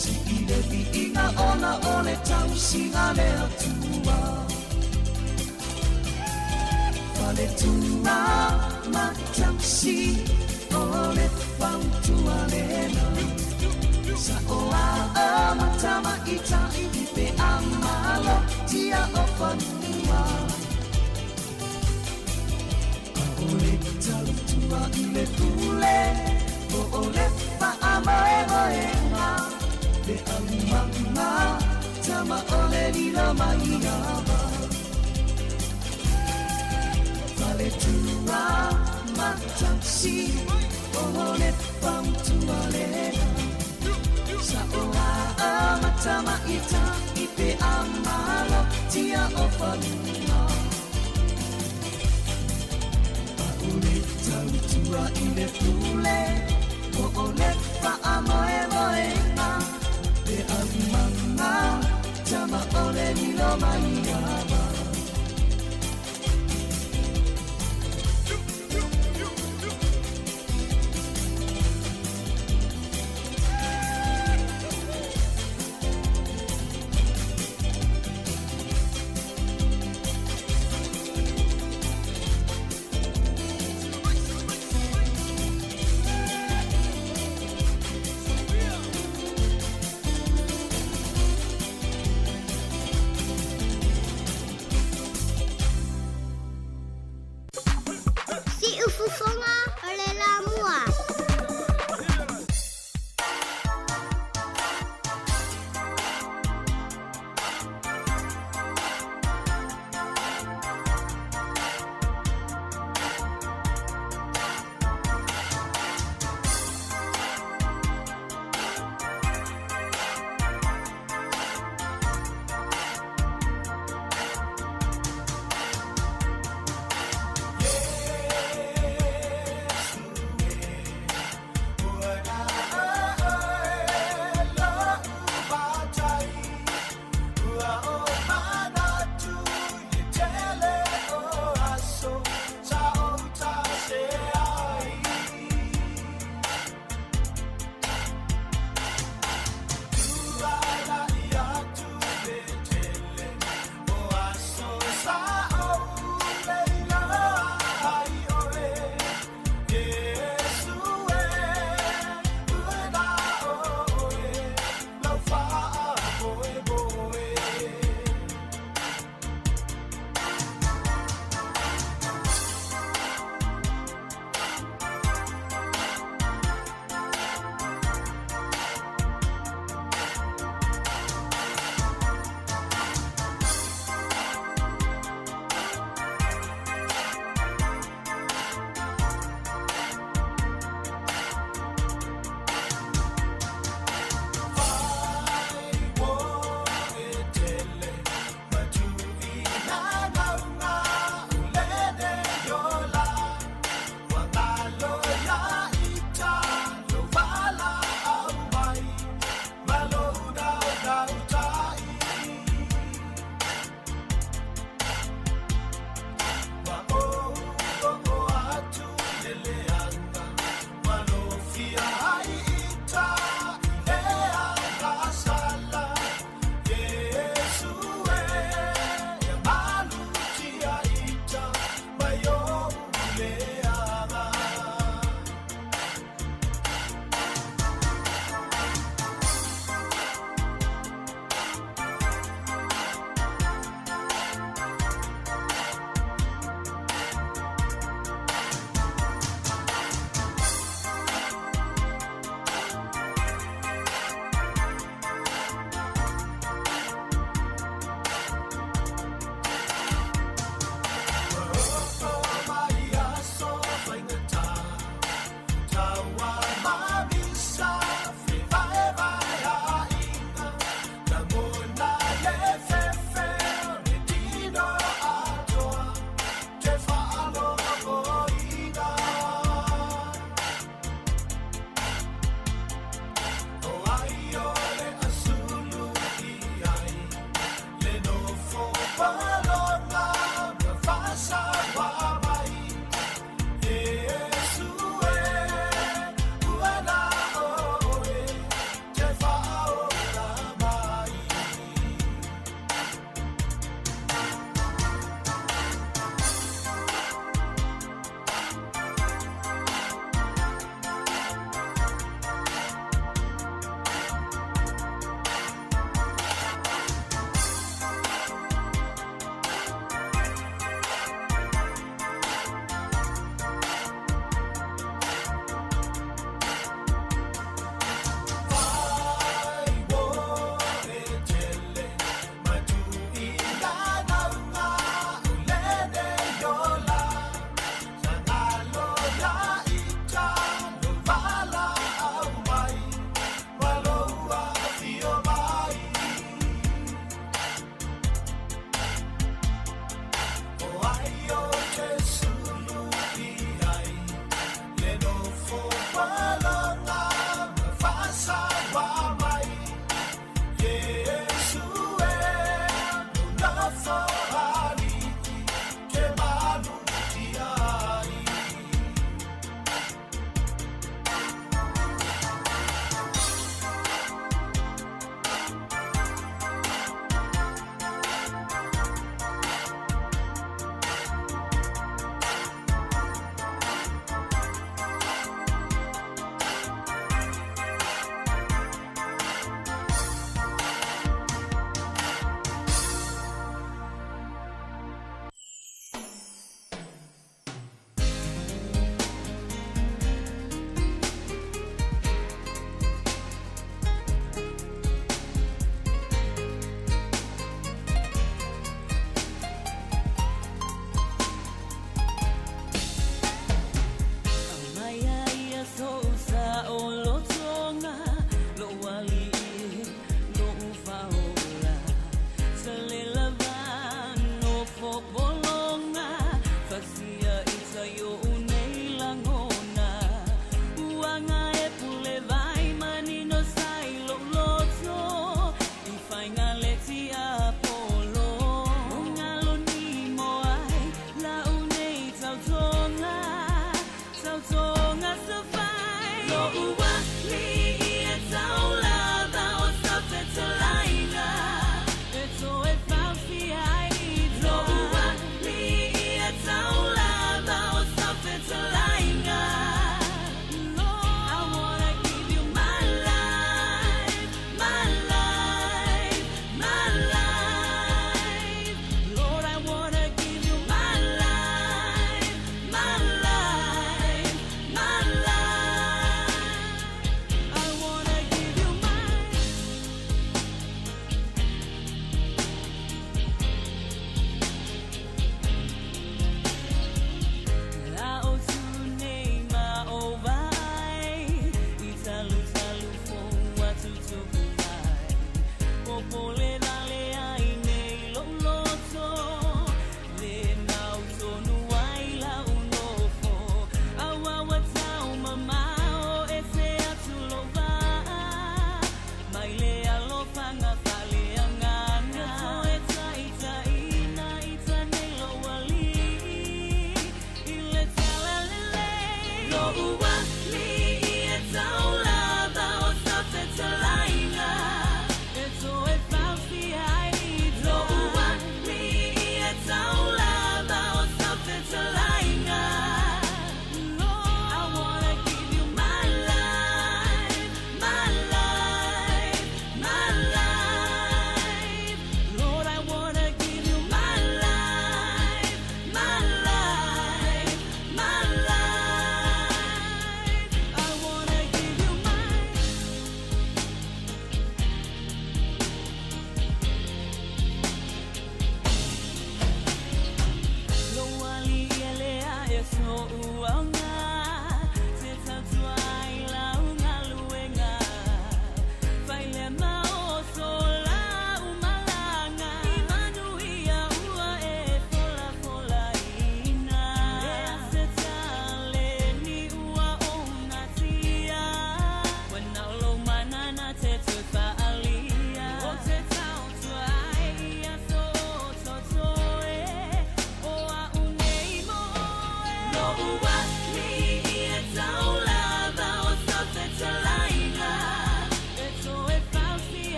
Si i le viiga ona o le tausiga le Atua. Faletua ma tausi o le fautua lena. Sa o a a matama i tai i pe amalo tia o fanua. A o le tautua i le pule o o le faamoemoega le aumaga tama o le lilo mai ava. Faletua ma tausi o le fautua lena. Sa o a a matama i tai pe amalo tia o fanua. A o le tautua i le pule o o le faamoemoega le aumaga tama o le lilo mai ava.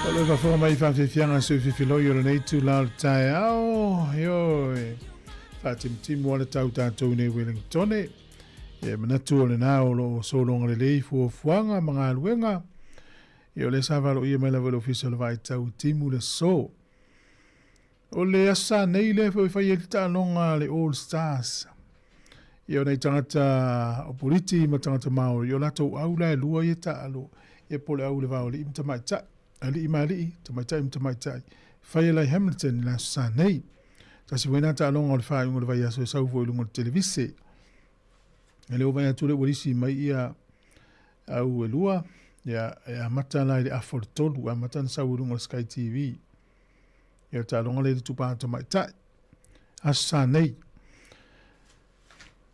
O le faafofoga mai faafiafiaga a sui fifiloi o lenei itula o le taeao. Ioe, faatimutimu lava le tau tatou nei Wellingtone. Ia, e manatu o lena o lo o sologa lelei fuafuaga ma galuega. Ia, o lea sa valoia mai lava e le Ofisa o le Vaai Tau i timu le aso. O le Aso Sa nei lea foi e fai ai le taaloga a le All Stars. Ia o nai tagata o Politi ma tagata Maori, o latou au la e lua ia taalo, ia po o le au i le va o alii ma tamaitai, alii ma alii, tamaitai ma tamaitai. Fai e la i Hamilton i le Aso Sa nei. Tasi foi na taaloga o le faaiuga o le vaiaso e sau foi i luga o le televise. E le o vaai atu lea ua lisi mai ia au e lua, ia e amata la i le afa o le tolu, amata ona sau i luga o le Sky TV. Ia o taaloga lea i le tupa tamaitai. Aso Sa nei.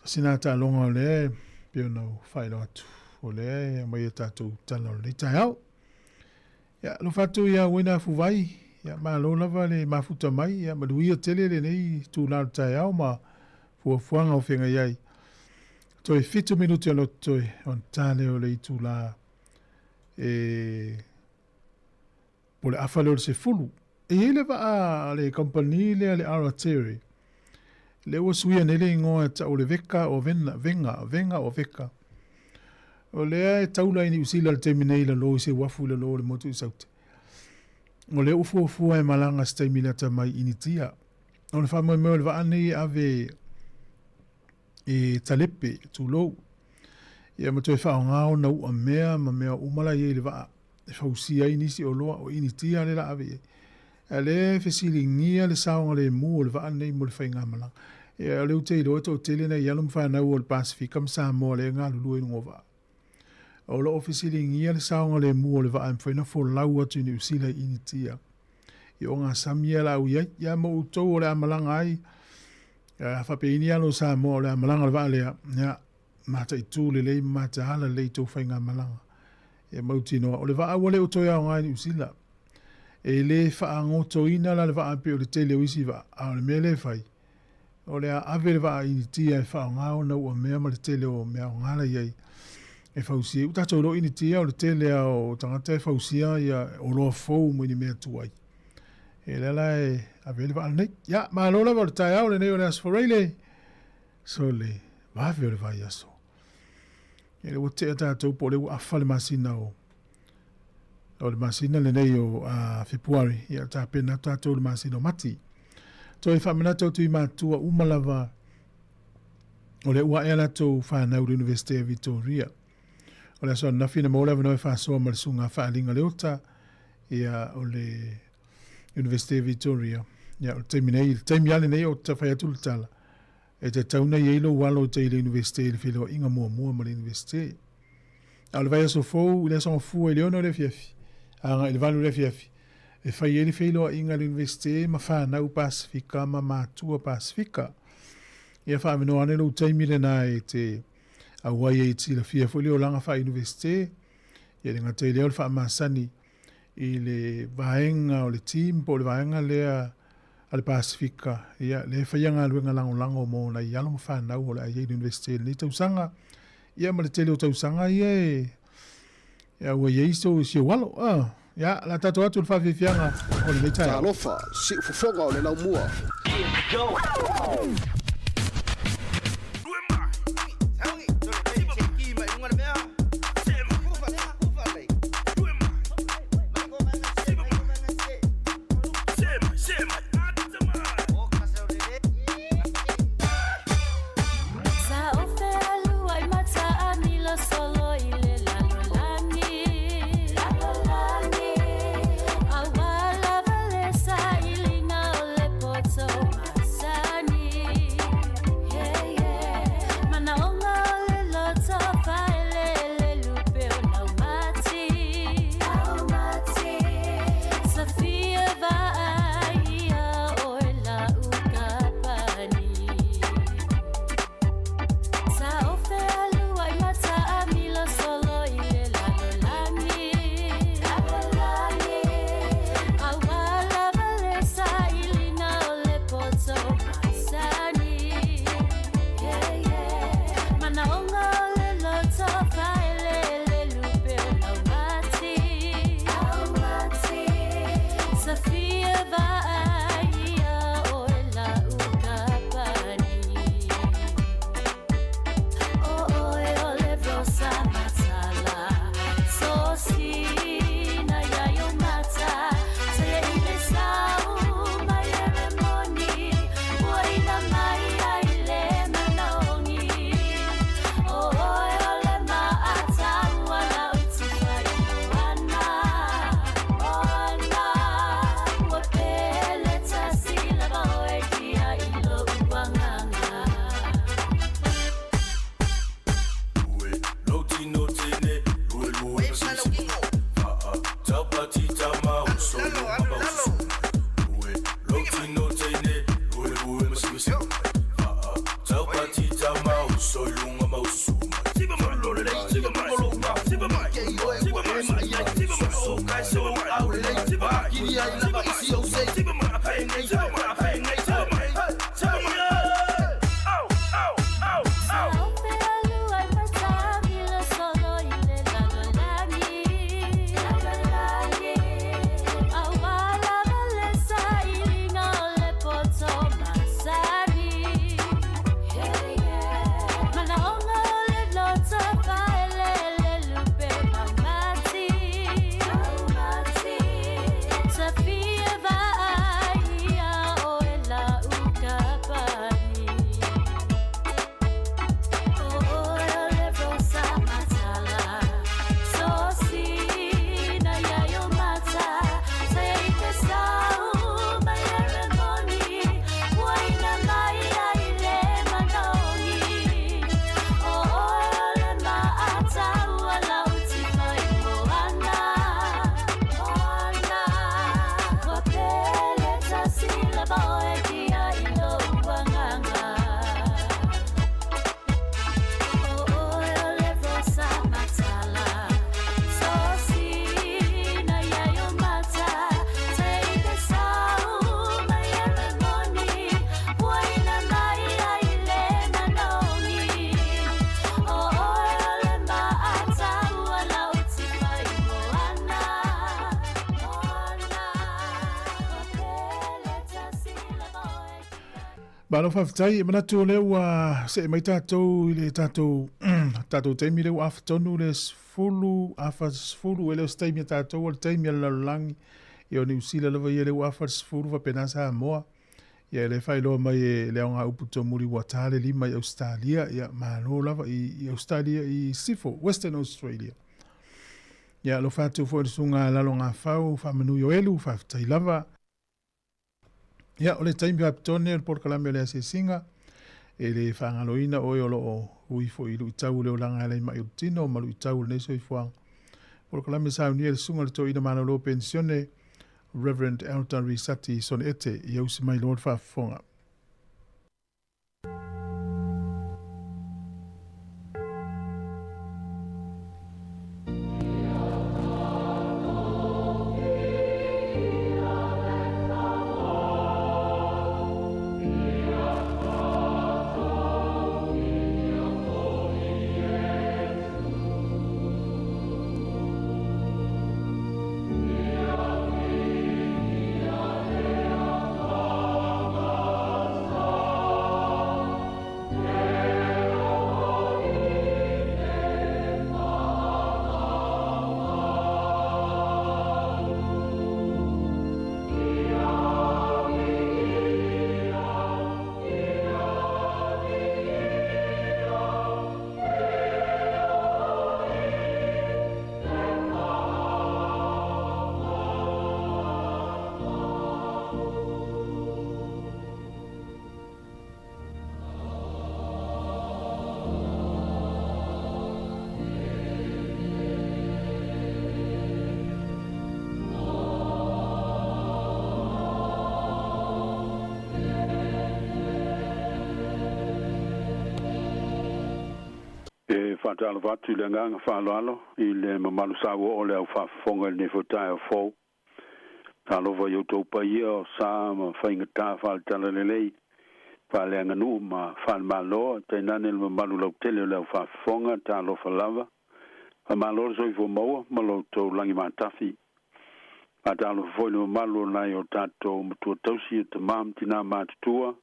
Tasi na taaloga o lea e pei ona ou faailoa atu. O lea e aumai e tatou tala o lenei taeao. Ia, alofa atu ia Uena Fuvai. Ia, malo lava le mafuta mai. Ia, manuia tele lenei itula o le taeao ma fuafuaga o feagai ai. Toe fitu minuti o loto toe ona ta lea o le itula e po o le afa lea o le 10. E i ai le vaa a le kamupani lea le Aratere, lea ua suia nei le igoa e tau o le Veka o Vena, Venga, Venga o Veka. O lea e taula i Niu Sila i le taimi nei i lalo i se uafu i lalo o le motu i Saute. O lea ua fuafua e malaga se taimi lata mai i Initia. O le faamoemoe o le vaa nei e ave e talepe, tulou, ia ma toe faaaoga ona u'a mea ma mea uma la e i ai i le vaa e fausia ai nisi oloa o Initia lea la ave i ai. A o lea e fesiligia le saogalemu o le vaa lenei mo le faigamalaga. Ia, o lea ou te iloa e toatele nai alo ma fanau o le Pasefika ma Samoa lea e galulue i luga o vaa. O lo o fesiligia le saogalemu o le vaa e mafai ona folau atu i Niu Sila i Initia. I ogasami ia la au i ai. Ia ma outou o le a malaga ai, a faapea ni alo o Samoa o le a malaga le vaa lea, ia, mataitu lelei ma mataala lelei i tou faigamalaga. Ia mautinoa, o le vaa ua le o toe aoga i Niu Sila. E le faagotoina la le vaa pei o le tele o isi vaa, a o le mea lea e fai, o le a ave le vaa Initia e faaaoga ona ua mea ma le tele o mea aoga la i ai e fausia ai. Ua tatou iloa Initia o le tele lava o tagata e fausia ia oloa fou mai ni mea tuai. E lea la e ave ai le vaa lenei. Ia, malo lava o le taeao lenei o le Aso Faraile. So le vave o le vaiaso. E le ua tea tatou po o le ua afa le masina o o le masina lenei o Fepuari, ia tapena atu tatou i le masina o Mati. Toe faamanatu atu i matua uma lava o lea ua ae a latou fanau i le Universite o Vitoria. O le aso ananafi na maua le avanoa e faasoa ma le susuga Faaliga Leota, ia o le Universite o Vitoria. Ia o le taimi nei, le taimi lava lenei o fai atu le tala, e tatau ona i ai lou alo i tai i le Universite i le feiloaiga muamua ma le Universite. A o le vaiaso fou i le Aso Gafua i le 6 i le afiafi, agai i le 8 i le afiafi, e fai ai le feiloaiga a le Universite ma fanau Pasefika ma matua Pasefika. Ia faamenoa ane lou taimi lena e te auai ai e te silafia foi le olaga faa-Universite, ia le gata i lea o le faamasani i le vaega o le team po o le vaega lea a le Pasefika, ia, lea e faia galuega lagolago mo nai alo ma fanau o le a i ai i le Universite i lenei tausaga. Ia ma le tele o tausaga ia e e auai ai so si ou alo. Ah, ia, la tatou atu le faafiafiaga o lenei taeao. Talofa, siufofoga o le laumua. lava oe tia i lou agaga. O oe o le rosa matala, sosina ia i o mata, te sau mai e le moni, puaina mai ai le manogi. O oe o le maata ua lau tifa i moana, moana, o pele tasi lava oe. Malo faafetai, e manatu o lea ua see mai tatou i le tatou tatou taimi lea ua afa tonu le 10 afa 10 e le o se taimi a tatou o le taimi a le lalolagi ia o Niu Sila lava ia lea ua afa le 10 faapena Samoa ia e le faailoa mai e le aoga upu tomuli ua ta le 5 i Ausetalia ia malo lava i Ausetalia i Sifo Western Australia. Ia alofa atu foi i le susuga Lalo Gafau faamanu i Oelu faafetai lava. Ia, o le taimi faapitoa lenei o le polokalame o le asiasiga, e le faagaloina oe o lo o ui foi i luitau o le olaga e ala i mai o le tino ma luitau o lenei soifuaga. Polokalame saunia le susuga i le toeaina malolo penisione Reverend Elder Risati Soneete ia usi mai loa le faafofoga. E faatalofa atu i le agaga faaaloalo i le mamalu sauoo o le au faafofoga i lenei foi taeao fou. Talofa i outou paia o sa ma faigata faale-talalelei, faaleaganuu ma faalemalo, tainane le mamalu lautele o le au faafofoga, talofa lava. Faamalo le soifua maua ma lo outou lagi matafi. Faatalofa foi i le mamalu o nai o tatou matua tausi o tamā ma tinā matutua,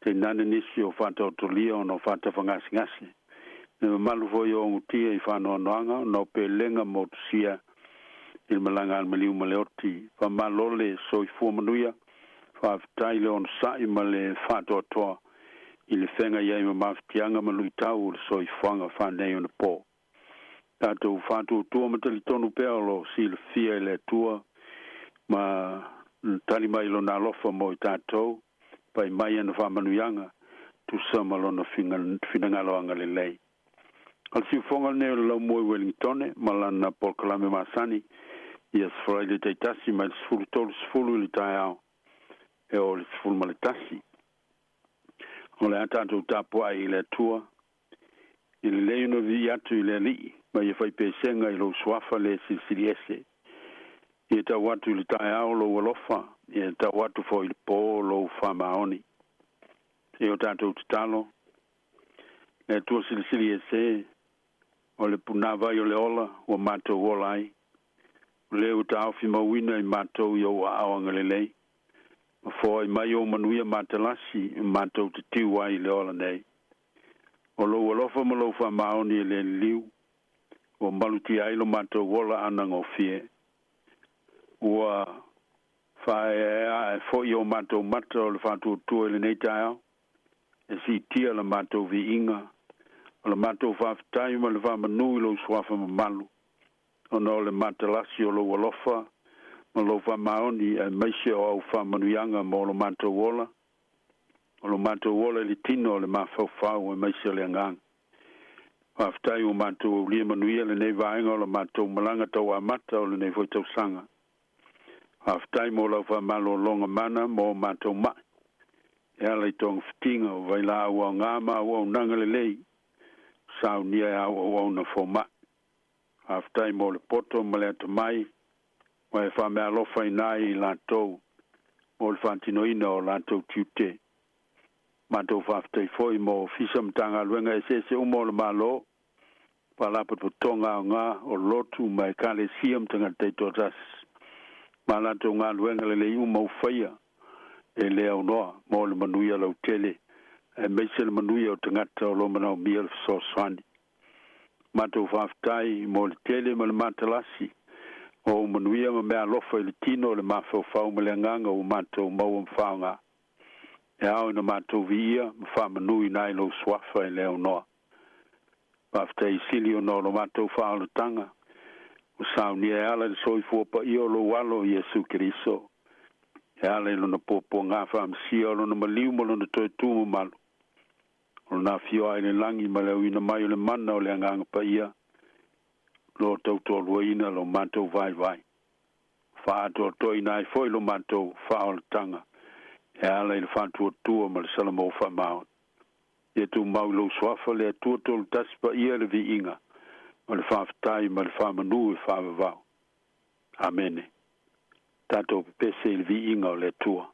tainane nisi o faataotolia ona o faatafagasegase. Le mamalu foi o ogutia i faanoanoaga ona o pelega ma otusia i le malaga a le maliu ma le oti. Faamalo le soifua manuia, faafetai le onosai ma le faatoatoa i le feagai ai ma mafatiaga ma luitau o le soifuaga faaneionapo. Tatou faatuatua ma talitonu pea o lo o silafia e le Atua ma tali mai lona alofa mo i tatou, pai mai ana faamanuiaga, tusa ma lona finagalo agalelei. O le siufofoga lenei o le laumua i Wellingtone ma lana polokalame masani i Aso Faraile taitasi mai le 13:30 i le taeao e oo i le 11. O le a tatou tapuai i le Atua i lelei ona vivii atu i le Alii ma ia faipesega i lou suafa le silisili ese. Ia tau atu i le taeao lou alofa, ia tau atu foi i le po lou faamaoni. Se o tatou tatalo, le Atua silisili ese, o le punavai o le ola ua matou ola ai, o lea ua taofi mauina i matou i ou aao agalelei, ma foai mai ou manuia matalasi e matou te tiu ai i le ola nei. O lou alofa ma lou faamaoni e le liliu, ua malutia ai lo matou ola anagofie. Ua faaeaea foi o matou mata o le faatuatua i lenei taeao, e siitia la matou viiga, o la matou faafetai ma le faamanu i lou suafa mamalu, ona o le matalasi o lou alofa ma lou faamaoni aemaise o au faamanuiaga mo lo matou ola, o lo matou ola i le tino o le mafaufau aemaise o le agaga. Faafetai ua matou aulia manuia lenei vaega o la matou malaga tauamata o lenei foi tausaga. Faafetai mo lau faamalologa mana mo matou ma'i e ala i togafitiga o vailaau aogā ma auaunaga lelei saunia e au auauna foma'i. Faafetai mo le poto ma le atamai ua e faameaalofaina ai i latou mo le faatinoina o latou tiute. Matou faafetai foi mo Ofisa ma Matagaluega eseese uma o le Malo, Faalapotopotoga aoga o lotu ma Ekalesia ma tagata taitoatasi, ma latou galuega lelei uma ua faia e le aunoa mo le manuia lautele aemaise le manuia o tagata o lo o manaomia le fesoasoani. Matou faafetai mo le tele ma le matalasi o ou manuia ma meaalofa i le tino, le mafaufau ma le agaga ua matou maua ma faaaoga e ao ina matou viia ma faamanuina ai lou suafa e le aunoa. Faafetai sili ona o lo matou faaolataga ua saunia e ala i le soifua paia o lou Alo Iesu Keriso, e ala i lona puapuaga faamasia o lona maliu ma lona toe tu mamalu, o lona afio ai i le lagi ma le auina mai o le mana o le Agaga Paia, lo tautoaluaina lo matou vaivai, faaatoatoaina ai foi lo matou faaolataga e ala i le faatuatua ma le salamo faamaoni. Ia tumau i lou suafa le Atua Tolutasi Paia le viiga ma le faafetai ma le faamanu e faavavau. Amene. Tatou pepese i le viiga o le Atua.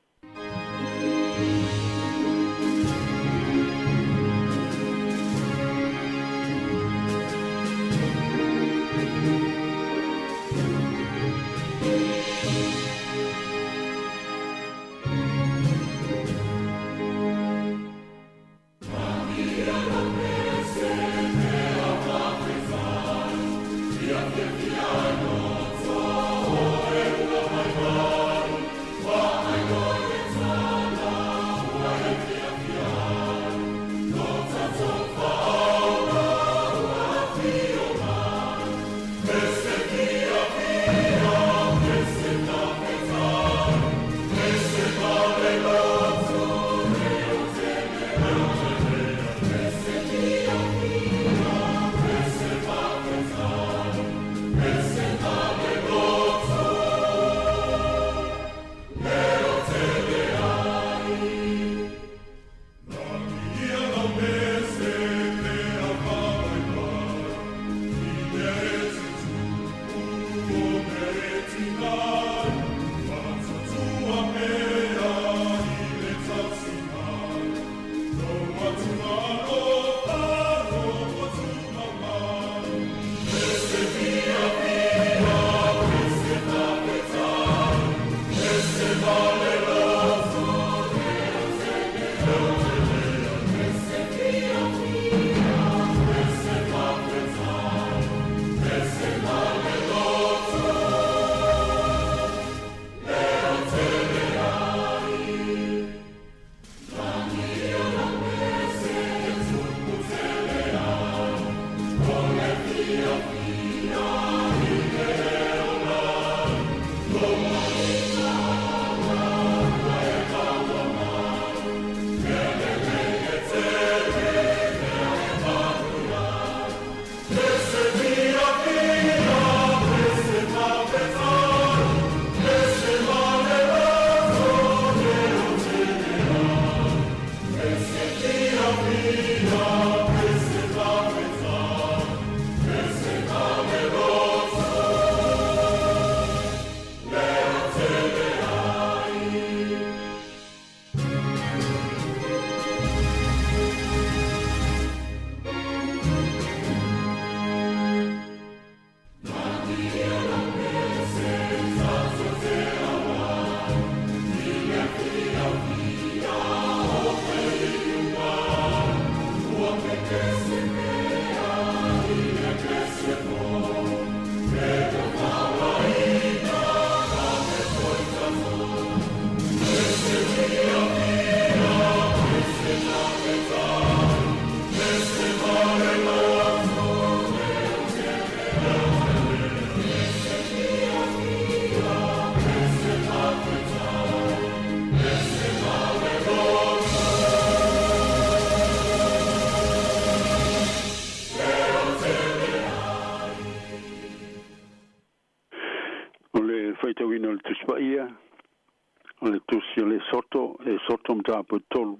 Soto, e Soto mataupu e 3.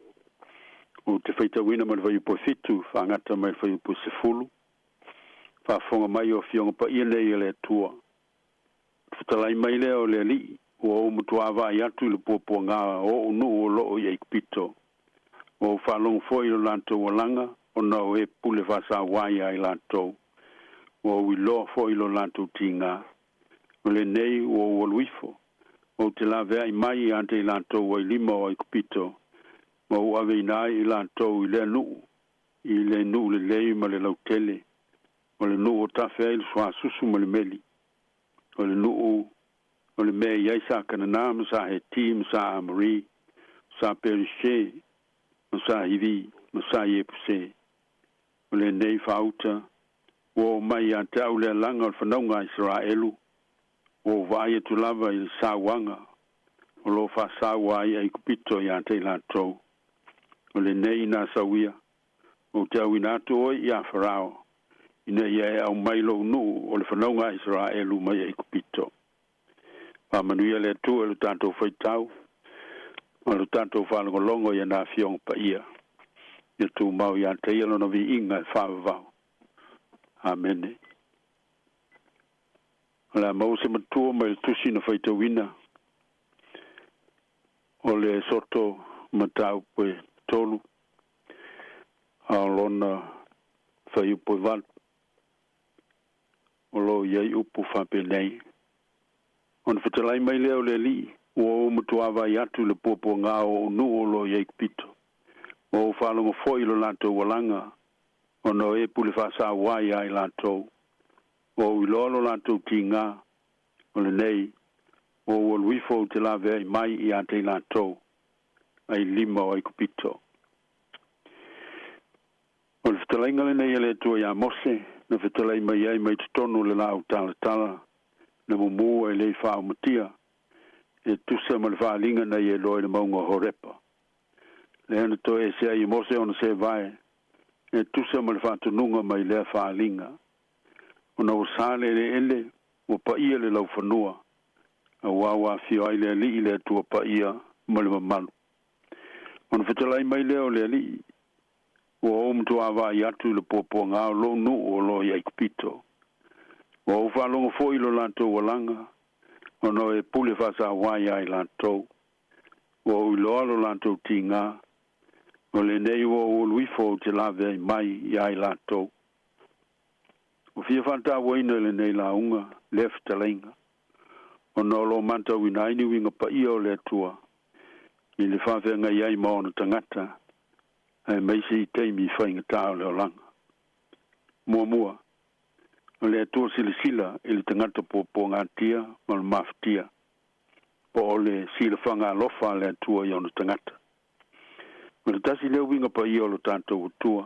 Ou te faitauina mai le fuaiupu e 7 faagata mai le fuaiupu e 10. Faafofoga mai o afioga paia nei a le Atua. Ona fetalai mai lea o le Alii, Ua ou matuā vaai atu i le puapuagā o o'u nuu o loo i Aikupito. Ua ou faalogo foi i lo latou alaga, ona o e pule faasauā iā i latou. Ua ou iloa foi lo latou tigā. O lenei ua ou alu ifo, ou te laveai mai ia te i latou ai lima o Aikupito, ma ou aveina ai i latou i lea nuu, i le nuu lelei ma le lautele, o le nuu o tafe ai le suasusu ma le meli, o le nuu o le mea i ai sa Kanana ma sa Heti ma sa Amori, sa Perise ma sa Hivi ma sa Iepuse. O lenei faauta ua oo mai ia te au le alaga o le fanauga a Isaraelu, ua ou vaai atu lava i le sauaga o lo o faasaua ai Aikupito ia te i latou. O lenei ina sau ia, ou te auina atu oe iā Farao, ina ia e aumai lou nuu o le fanauga a Isaraelu mai Aikupito. Faamanuia le Atua i lo tatou faitau ma lo tatou faalogologo i ana Afioga Paia. Ia tumau ia te Ia Lona viiga e faavavau. Amene. O le a maua se matua mai le tusi na faitauina o le Soto mataupu e 3 a o lona fuaiupu e 8. O lo o i ai upu faapenei. Ona fetalai mai lea o le Alii, Ua ou matuā vaai atu i le puapuagā o o'u nuu o lo o i Aikupito. Ua ou faalogo foi i lo latou alaga, ona o e pule faasauā iā i latou. Ua ou iloa lo latou tigā, o lenei, ua ou alu ifo ou te laveai mai iā te i latou, ai lima o Aikupito. O le fetalaiga lenei a le Atua iā Mose, na fetalai mai ai mai totonu o le laau talatala, na mumū ae le i faaaumatia, e tusa ma le faaaliga na ia iloa i le mauga o Horepa. Lea na toe ese ai e Mose ona sevae, e tusa ma le faatonuga mai lea faaaliga. Ona ua sa le eleele, ua paia le laufanua, auā ua afio ai le Alii le Atua paia ma le mamalu. Ona fetalai mai lea o le Alii, Ua ou matuā vaai atu i le puapuagā o lou nuu o lo o i Aikupito. Ua ou faalogo foi i lo latou alaga, ona o e pule faasauā iā i latou. Ua ou iloa lo latou tigā, o lenei ua ou alu ifo ou te laveai mai iā i latou. Ua fia faatauaina i lenei lauga lea fetalaiga, ona o lo o matauina ai ni uiga paia o le Atua i le faafeagai ai ma ona tagata, aemaise i taimi faigata o le olaga. Muamua, o le Atua silasila i le tagata puapuagatia ma le mafatia, po o le silafaga alofa a le Atua i ona tagata. O le tasi lea uiga paia o lo tatou Atua,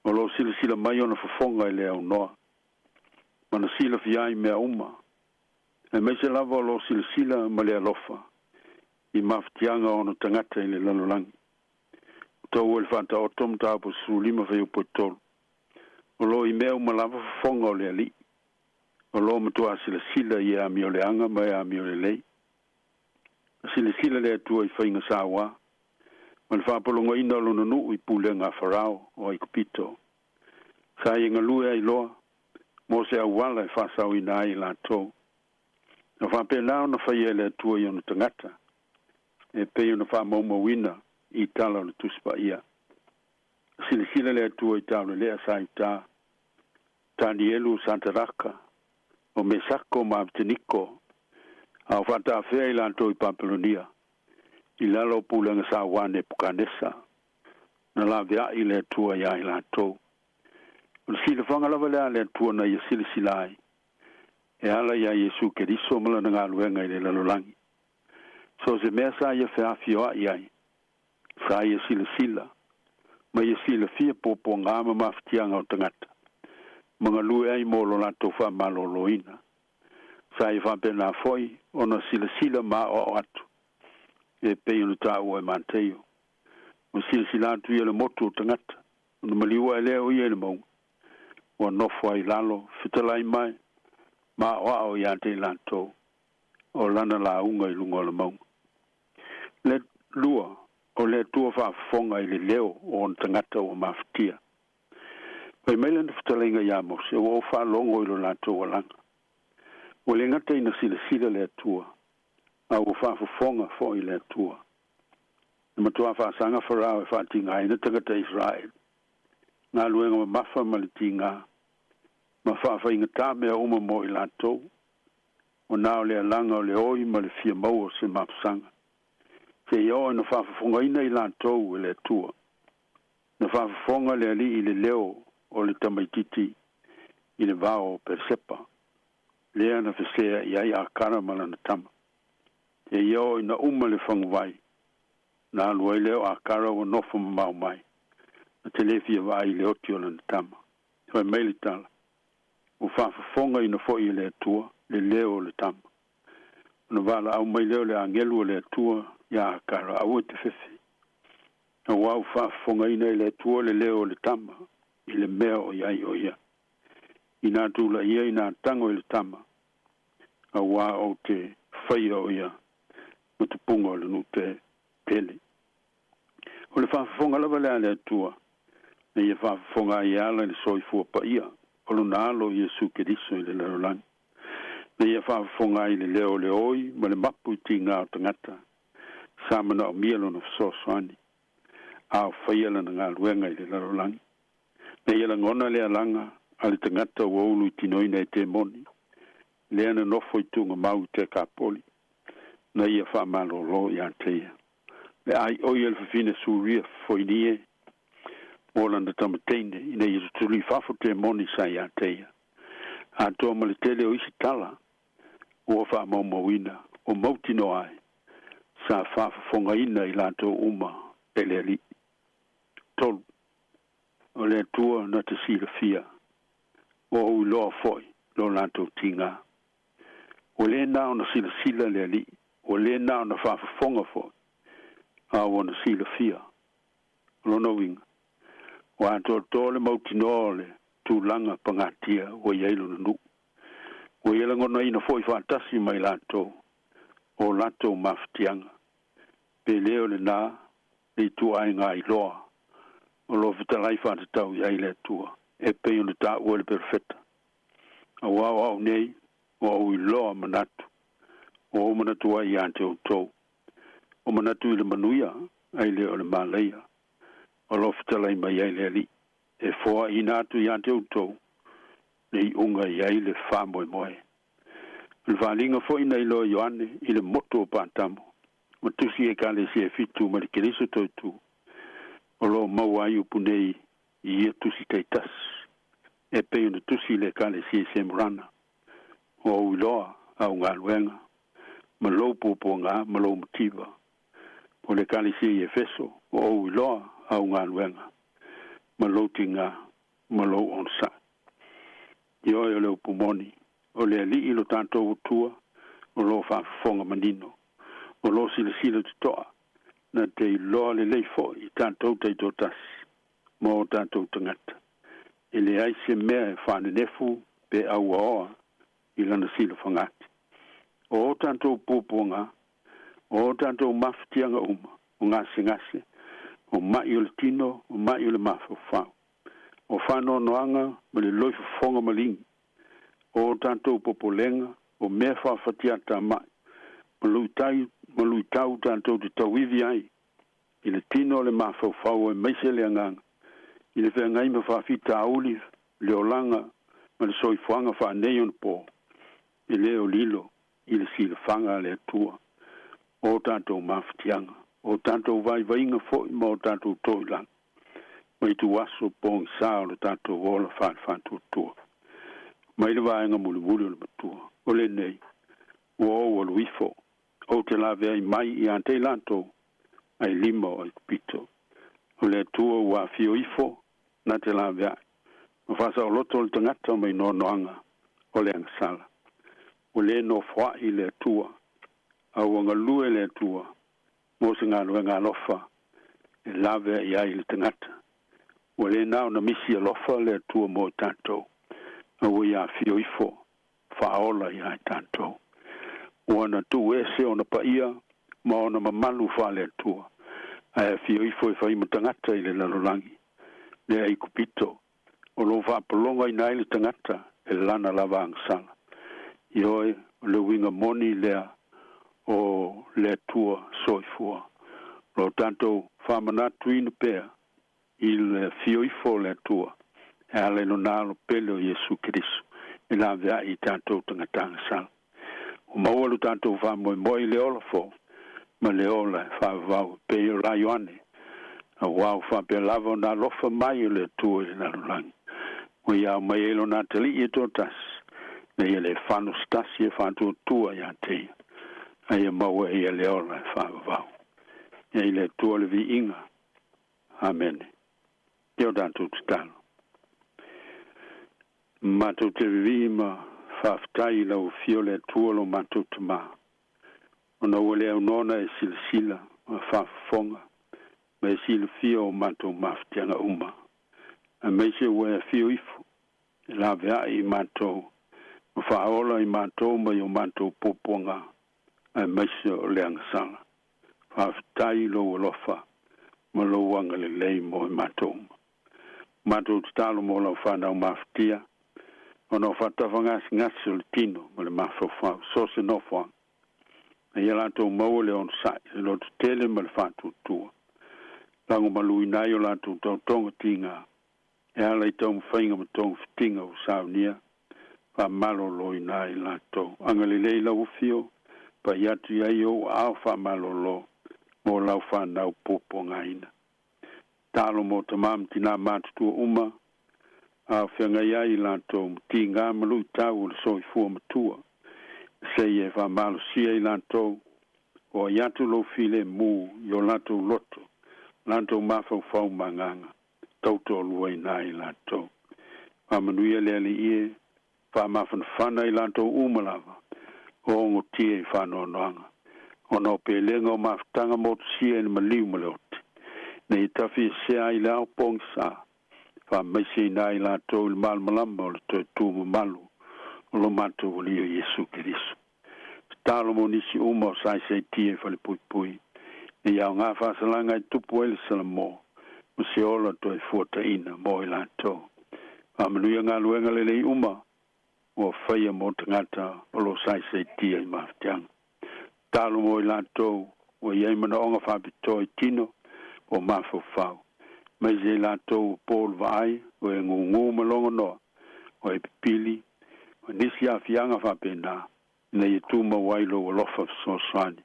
o lo o silasila mai ona fofoga i le aunoa, ma na silafia ai mea uma, aemaise lava o lo o silasila ma le alofa i mafatiaga o ona tagata i le lalolagi. Tou e le Faataoto mataupu 15 fuaiupu e 3. O lo o i mea uma lava fofoga o le Alii. O lo o matuā silasila i e amioleaga ma e amiolelei. Na silasila le Atua i faiga sauā, ma le faapologaina o lona nuu i pulega a Farao o Aikupito. Sa ia galue ai loa, mo se auala e faasaoina ai i latou. Na faapena ona faia e le Atua i ona tagata, e pei ona faamaumauina i tala o le Tusi Paia. Na silasila le Atua i taulelea sa i uta, Tanielu o Sataraka, o Mesako ma Apeteniko, a o faatafea i latou i Papelonia, i lalo o pulega sauā Nepukanesa. Na laveai le Atua iā i latou. O le silafaga lava lea a le Atua na ia silasila ai, e ala iā Iesu Keriso ma lana galuega i le lalolagi. So o se mea sa ia feafioai ai, sa ia silasila, ma ia silafia puapuagā ma mafatiaga o tagata, ma galue ai mo lo latou faamalōlōina. Sa ia faapena foi ona silasila ma aoao atu, e pei ona taua e Mateio. Ua silasila atu ia i le motu o tagata, ona maliu ae lea o ia i le mauga. Ua nofo ai i lalo, fetalai mai, ma aoao iā te i latou. o lana lauga i luga o le mauga. Le lua, o le Atua faafofoga i le leo o ona tagata ua mafatia. Fai mai lana fetalaiga iā Mose, Ua ou faalogo i lo latou alaga. Ua le gata ina silasila le Atua, a ua faafofoga foi le Atua. Na matuā faasaga Farao e faatigaina tagata Isaraelu. Galuega mamafa ma le tigā, ma faafaigatā mea uma mo i latou, ua na o le alaga o le oi ma le fia maua o se mapusaga. Seia oo ina faafofogaina i latou e le Atua. Na faafofoga le Alii i le leo o le tamaitiiti i le vao o Peresepa, lea na fesea i ai Akara ma lana tama. Seia oo ina uma le faguvai, na alu ai lea o Akara ua nofo mamao mai, na te le fia vaai i le oti o lana tama. Fai mai le tala, Ua faafofogaina foi e le Atua le leo o le tama. Ona valaau mai lea o le agelu o le Atua iā Akara, Aua e te fefe, auā ua faafofogaina e le Atua le leo o le tama i le mea o i ai o ia. Inā tulaia inā tago i le tama, auā ou te faia o ia ma tupuga o le nuu tele. O le faafofoga lava lea a le Atua, na ia faafofoga ai e ala i le soifua paia o lona Alo Iesu Keriso i le lalolagi. Na ia faafofoga ai i le leo o le oi ma le mapu i tigā o tagata sa manaomia lona fesoasoani, a o faia lana galuega i le lalolagi. Na ia lagona le alaga a le tagata ua ulu i tinoina e temoni, lea na nofo i tuugamau i Tekapoli, na ia faamalōlō iā te ia. Le aioi a le fafine Suria Foinie mo lana tama teine ina ia tutulu i fafo temoni sa iā te ia. Atoa ma le tele o isi tala ua faamaumauina ua mautinoa ai sa faafofogaina i latou uma e le Alii. 3. O le Atua na te silafia, ua ou iloa foi lo latou tigā. Ua le na ona silasila le Alii, ua le na ona faafofoga foi, a ua na silafia. O lona uiga, ua atoatoa le mautinoa o le tulaga pagatia ua i ai lona nuu. Ua ia lagonaina foi faatasi ma i latou o latou mafatiaga. Pe le o lenā le ituaiga iloa o lo o fetalai faatatau i ai le Atua, e pei ona taua e le Perofeta, Auā o au nei, ua ou iloa manatu, ua ou manatu ai iā te outou, o manatu i le manuia, ae le o le malaia, o lo o fetalai mai ai le Alii, e foaina atu iā te outou le iuga e i ai le faamoemoe. O le faaaliga foi na iloa Ioane i le motu o Patamo, ma tusi Ekalesia e fitu ma le Keriso Toitū, o lo o maua ai upu nei i ia tusi taitasi, e pei ona tusi i le Ekalesia i Semurana, Ua ou iloa au galuega, ma lou puapuaga ma lou mativa. O le Ekalesia i Efeso, ua ou iloa au galuega, ma lou tigā, ma lou onosai. Ioe o le upu moni, o le Alii lo tatou Atua o lo o faafofoga manino, o lo o silasila totoa, na te iloa lelei foi i tatou taitoatasi ma o tatou tagata. E leai se mea e faanenefu pe auaoa i lana silafagati. O o tatou puapuaga, o o tatou mafatiaga uma, o gasegase, o mai o le tino, o mai o le mafaufau, o faanoanoaga ma le loifofoga maligi, o o tatou popolega, o mea faafatiata mai, ma luitai ma luitau tatou te tauivi ai i le tino o le mafaufau aemaise le agaga i le feagai ma faafitauli le olaga ma le soifuaga faaneionapo, e le o lilo i le silafaga a le Atua o tatou mafatiaga, o tatou vaivaiga foi ma o tatou toilalo ma ituaso pogisā o lo tatou ola faale-faatuatua. Mai le vaega mulimuli o le matua, o lenei, ua ou alu ifo, ou te laveai mai iā te i latou ai lima o Aikupito. O le Atua ua afio ifo na te laveai, ma faasaoloto le tagata mai noanoaga o le agasala. Ua le nofoaʻi le Atua, a ua galue le Atua mo se galuega alofa e laveai ai le tagata. Ua le na ona misi alofa le Atua mo i tatou, a ua ia afio ifo faaola iā i tatou. Ua na tuuese ona paia ma ona mamalu faale-Atua, ae afio ifo e fai ma tagata i le lalolagi. Lea Aikupito, o lo o faapologaina ai le tagata e lana lava agasala. Ioe, o le uiga moni lea o le Atua soifua. O lo o tatou faamanatuina pea i le afio ifo o le Atua e ala i lona Alo pele o Iesu Keriso e laveai i tatou tagata agasala. Ua maua lo tatou faamoemoe i le ola fou ma le ola e faavavau e pei o la Ioane, auā ua faapea lava ona alofa mai o le Atua i le lalolagi, ua ia aumai ai lona atalii e toatasi, ina ia le fano se tasi e faatuatua ia te ia, a ia maua e ia le ola e faavavau. Ia i le Atua le viiga. Amene. Ia o tatou tatalo. Matou te vivii ma faafetai i lau Afio le Atua lo matou Tamā, ona ua le aunoa ona e silasila ma faafofoga ma e silafia o matou mafatiaga uma, aemaise ua e afio ifo e laveai i matou ma faaola i matou mai o matou puapuaga aemaise o le agasala. Faafetai i lou alofa ma lou agalelei mo i matou uma. Matou tatalo mo lau fanau mafatia, ona o faatafagasegase o le tino ma le mafaufau, so o se nofoaga, a ia latou maua le onosai, le lototele ma le faatuatua. Lagomaluina ai o latou taotoga tiga, e ala i taumafaiga ma togafitiga ua saunia, faamaloloina ai latou. Agalelei lau afio, pai atu i ai ou aao faamalolo mo lau fanau puapuagaina. Talo mo tamā ma tinā matutua uma, a o feagai ai i latou ma tigā ma luitau o le soifua matua, seia e faamalosia i latou, o ai atu lou filemu i o latou loto, latou mafaufau ma agaga, tautoaluaina ai latou. Faamanuia le Alii e, faamafanafana i latou uma lava, o ogotia i faanoanoaga, ona o pelega o mafutaga motusia i le maliu ma le ote, ina ia tafiesea ai le ao pogisa, faamaiseina ai latou i le malamalama o le toe tu mamalu o lo matou Alii o Iesu Keriso. Tatalo mo nisi uma o saisaitia i falepuipui, ina ia aoga faasalaga e tupu ai le salamo ma se ola toe fuataina mo i latou. Faamanuia galuega lelei uma ua faia mo tagata o lo o saisaitia i mafatiaga. Tatalo mo i latou ua i ai manaoga faapitoa i tino po o mafaufau, aemaise i latou ua po le vaai, ua e gūgū ma logonoa, ua e pipili, ma nisi aafiaga faapena, ina ia tumau ai lou alofa fesoasoani.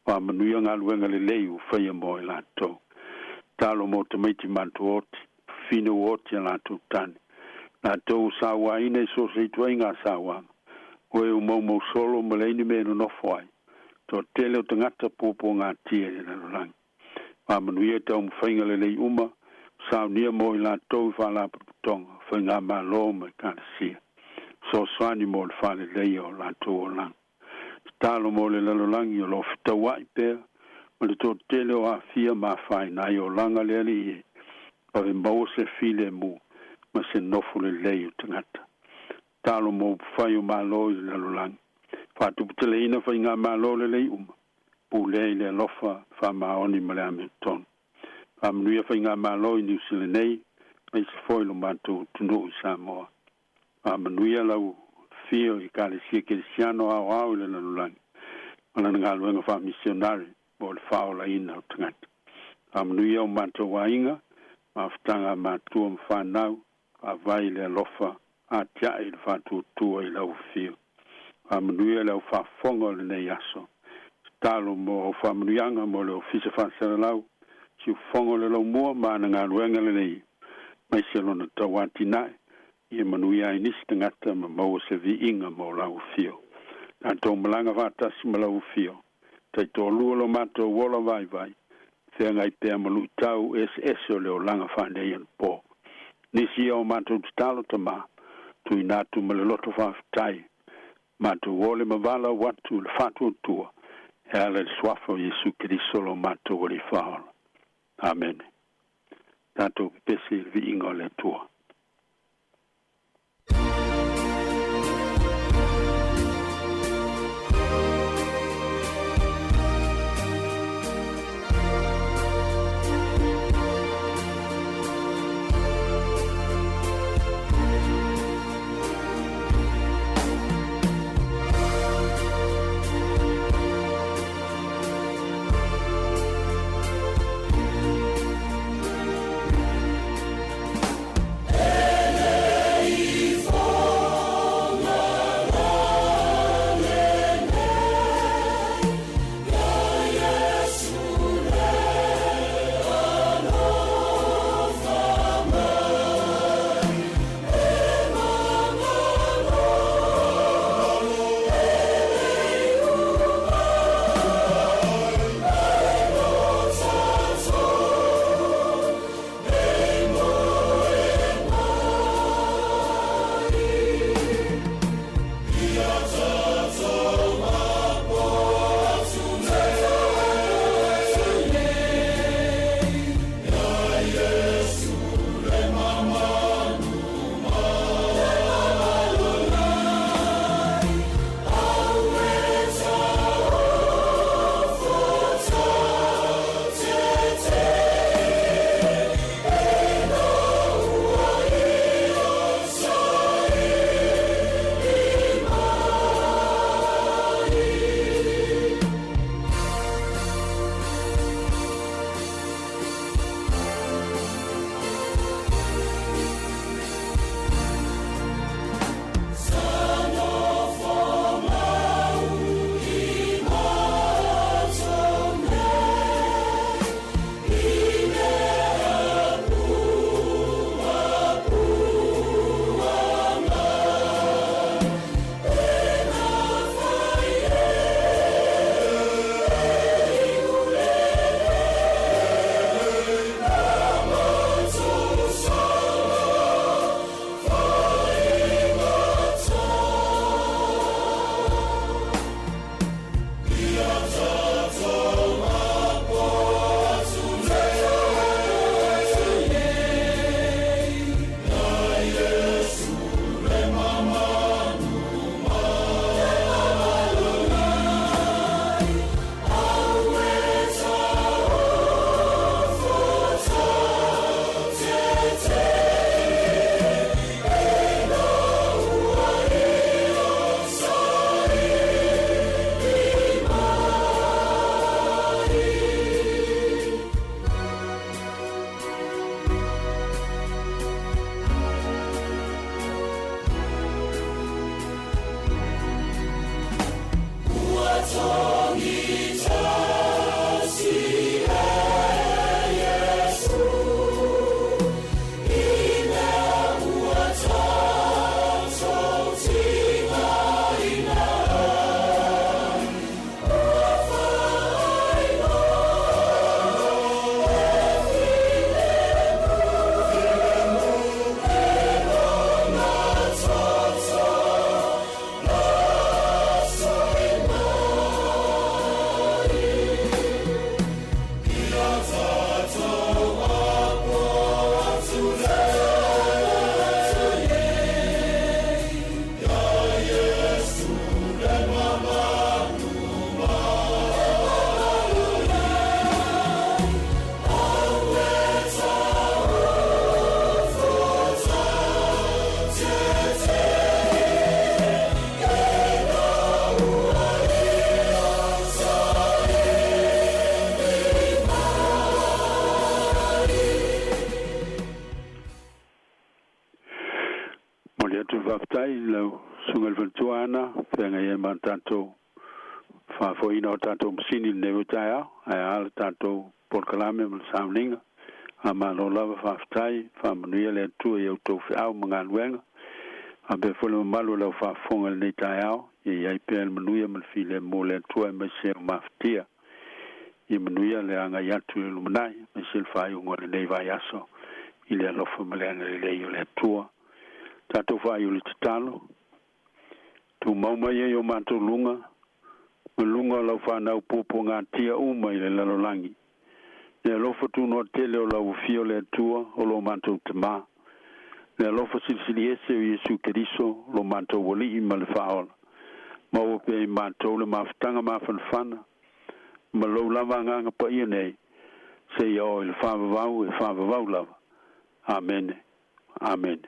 Faamanuia galuega lelei ua faia mo i latou. Tatalo mo tamaiti matuaoti, fafine ua oti a latou tane, latou ua sauaina i so o se ituaiga sauaga, o e ua maumau solo ma leai ni mea e nonofo ai, toatele o tagata puapuagatia i le lalolagi. Faamanuia taumafaiga lelei uma, saunia mo i latou i faalapotopotoga, faigamalo ma ekalesia. Fesoasoani mo le faaleleia o latou olaga. Tatalo mo le lalolagi o lo o fetaua'i pea ma le toatele o aafia ma afaina ai olaga le Alii e vave maua se filemu ma se nofo lelei o tagata. Tatalo mo upufai o Malo i le lalolagi. Faatuputeleina faigamalo lelei uma, pulea i le alofa, faamaoni ma le amiotonu. Faamanuia faigamalo i Niu Sila nei, aemaise foi lo matou atunuu i Samoa. Faamanuia lau Afio i Ekalesia Kerisiano aoao i le lalolagi ma lana galuega faamisionare mo le faaolaina o tagata. Faamanuia o matou aiga, mafutaga a matua ma fanau, faavae i le alofa, atiae i le faatuatua i lau Afio. Faamanuia le au faafofoga o lenei aso. Tatalo mo au faamanuiaga mo le Ofisa Faasalalau, Siufofoga o le Laumua ma ana galuega lelei, aemaise lona tauatinae, ia manuia ai nisi tagata ma maua se viiga mo lau Afio. Tatou malaga faatasi ma lau Afio, taitoalua lo matou ola vaivai, feagai pea ma luitau eseese o le olaga faaneia-na-po. Nisi ia o matou tatalo, Tamā, tuuina atu ma le loto faafetai, matou ole ma valaau atu i le faatuatua e ala i le Suafa o Iesu Keriso lo matou Alii Faaola. Amene. Tatou pepesi i le viiga o le Atua. Momoli atu le faafetai i lau Susuga i le Faletua Ana, feagai ai ma le tatou faafoeina o tatou masini i lenei foi taeao, ae a le tatou polokalame ma le sauniga. Faamalo lava faafetai, faamanuia le Atua i a outou feau ma galuega. Faapea foi le mamalu o le au faafofoga i lenei taeao, ia i ai pea le manuia ma le filemu o le Atua aemaise o mafatia. Ia manuia le agai atu i le lumanai, aemaise le faaiuga o lenei vaiaso i le alofa ma le agalelei o le Atua. Tatou faaiu le tatalo, Tumau mai ai o matou luga, ma luga o lau fanau puapuagatia uma i le lalolagi. Le alofa tunoa tele o lau Afio le Atua o lo matou Tama. Le alofa silisili ese o Iesu Keriso lo matou Alii ma le Faaola. Maua pea i matou le mafutaga mafanafana ma lou lava Agaga Paia nei, seia oo i le faavavau e faavavau lava. Amene. Amene.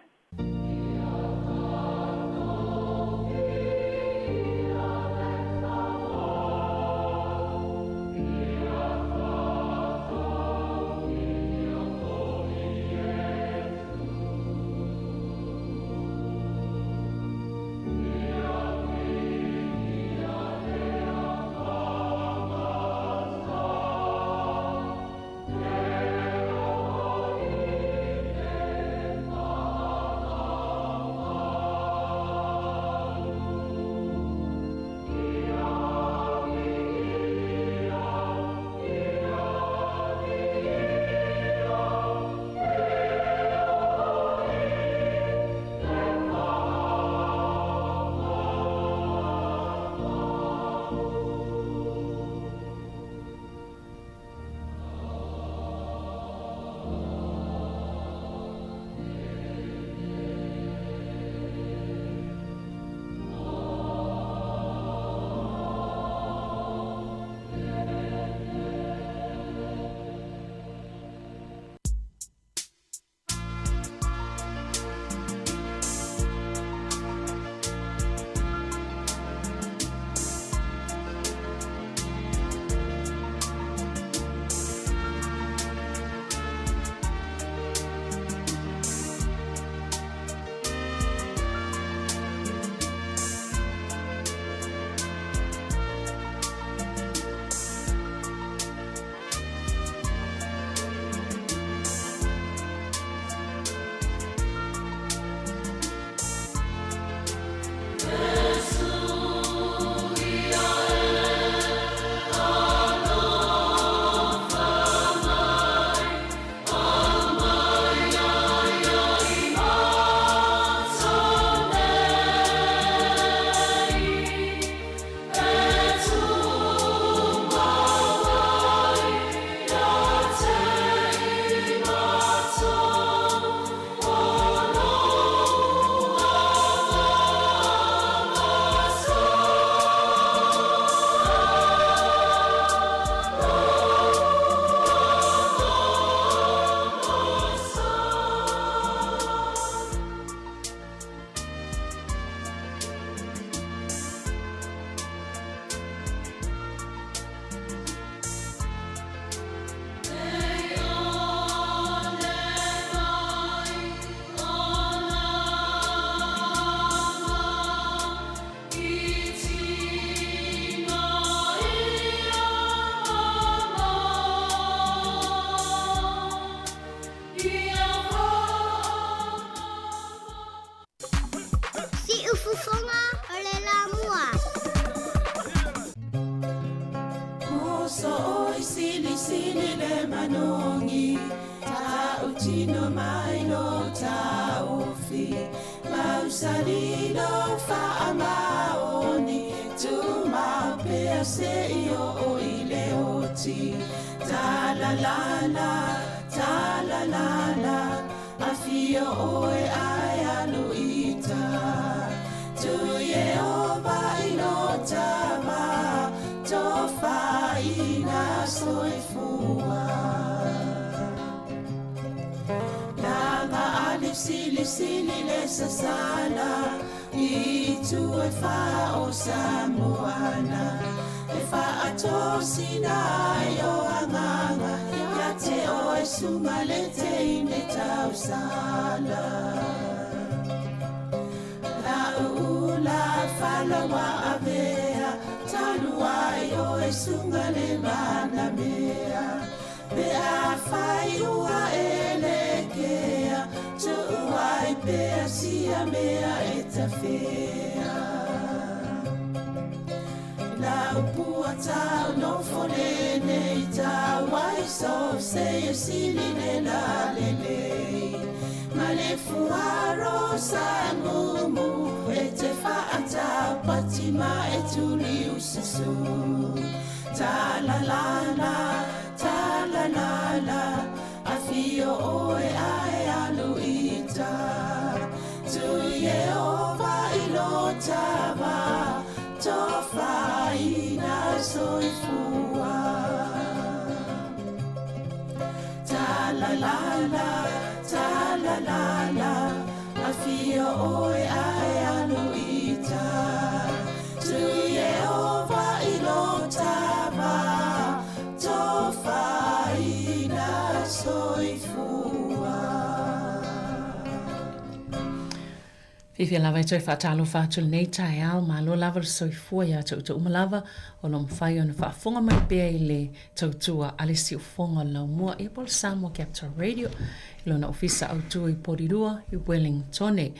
Siufofoga o le Lamua. Moso oi sili sili le manogi Tautino mai lo taofi Mausali lo faamaoni Tumau pea se i oo i le oti Talalala, talalala Afio oe ae alu ita Tu Ieova i lo tama Tofaina soifua Langa ali sili sili le sasala I tu e fa o Samoana E faatosina ai o agaga Ia te oe suga le teine tausala. ula falawa avea talu ai oe sunga le manamea pe afai ua e lekea tuu ai pea sia mea e tafea. Lau pua tau nofo lenei tau ai so se e sili le la lelei. Ma le fuaro sa mumu e te whaatau pati ma e tuli usasu. Ta la la la, ta la la la, a fio oe ae alu ita. Tu Yehova i lo tava, tofaina soifua. Ta la la la, ta la la la, a fio oe ae alu ita. Tu Yehova i lo tava, tofaina soifua. Fiafia lava e toe faatalofa atu i lenei taeao, malo lava le soifua ia te outou uma lava o lo o mafai ona faafofoga mai pea i le tautua a le siufofoga o le laumua ia po o le Samoa Capital Radio i lona ofisa autu i Porirua i Wellingtone.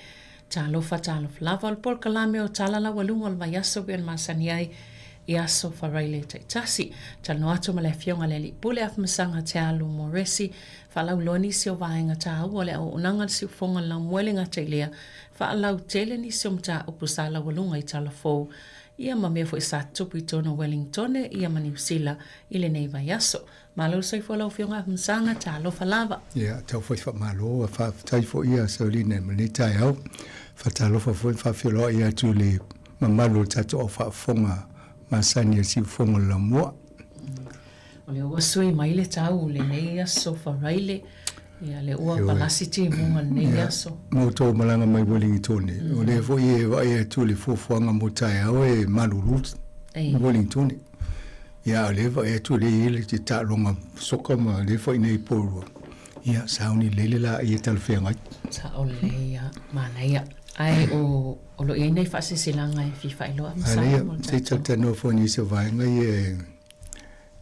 Talofa talofa lava, o le polokalame o Tala Laualuga o le vaiaso e pei ona masani ai i aso Faraile taitasi. Talanoa atu ma le Afioga i le Alii Pule Afamasaga Tealu Moresi, faalauiloa nisi o vaega taua o le auaunaga a le siufofoga o le laumua e le gata i lea, faalautele nisi o mataupu sa laualuga i tala fou ia ma mea foi sa tutupu i totonu o Wellingtone ia ma Niu Sila i lenei vaiaso. Malo le soifua lau Afioga Afamasaga, talofa lava. Ia, tau foi faamalo, faafetai foi ia Saulina mo lenei taeao. Faatalofa foi ma faafeiloai atu i le mamalu o le tatou au faafofoga masani a le siufofoga o le Laumua. O lea ua sui mai le tau i lenei aso Faraile, ia lea ua palasi timuga i lenei aso. Ma outou malaga mai Wellingtone, o lea foi e vaai atu i le fuafuaga mo taeao e malulu i Wellingtone. Ia a o lea e vaai atu o lea e i ai le taaloga soka ma lea foi nei Porirua. Ia sauni lelei le laei e talafeagai. Sao lelei ia, manaia. Ae o o lo o i ai nai faasilasilaga e fia faailoa ma Samoa mo le tatou. Se i talatalanoa foi i nisi o vaega ia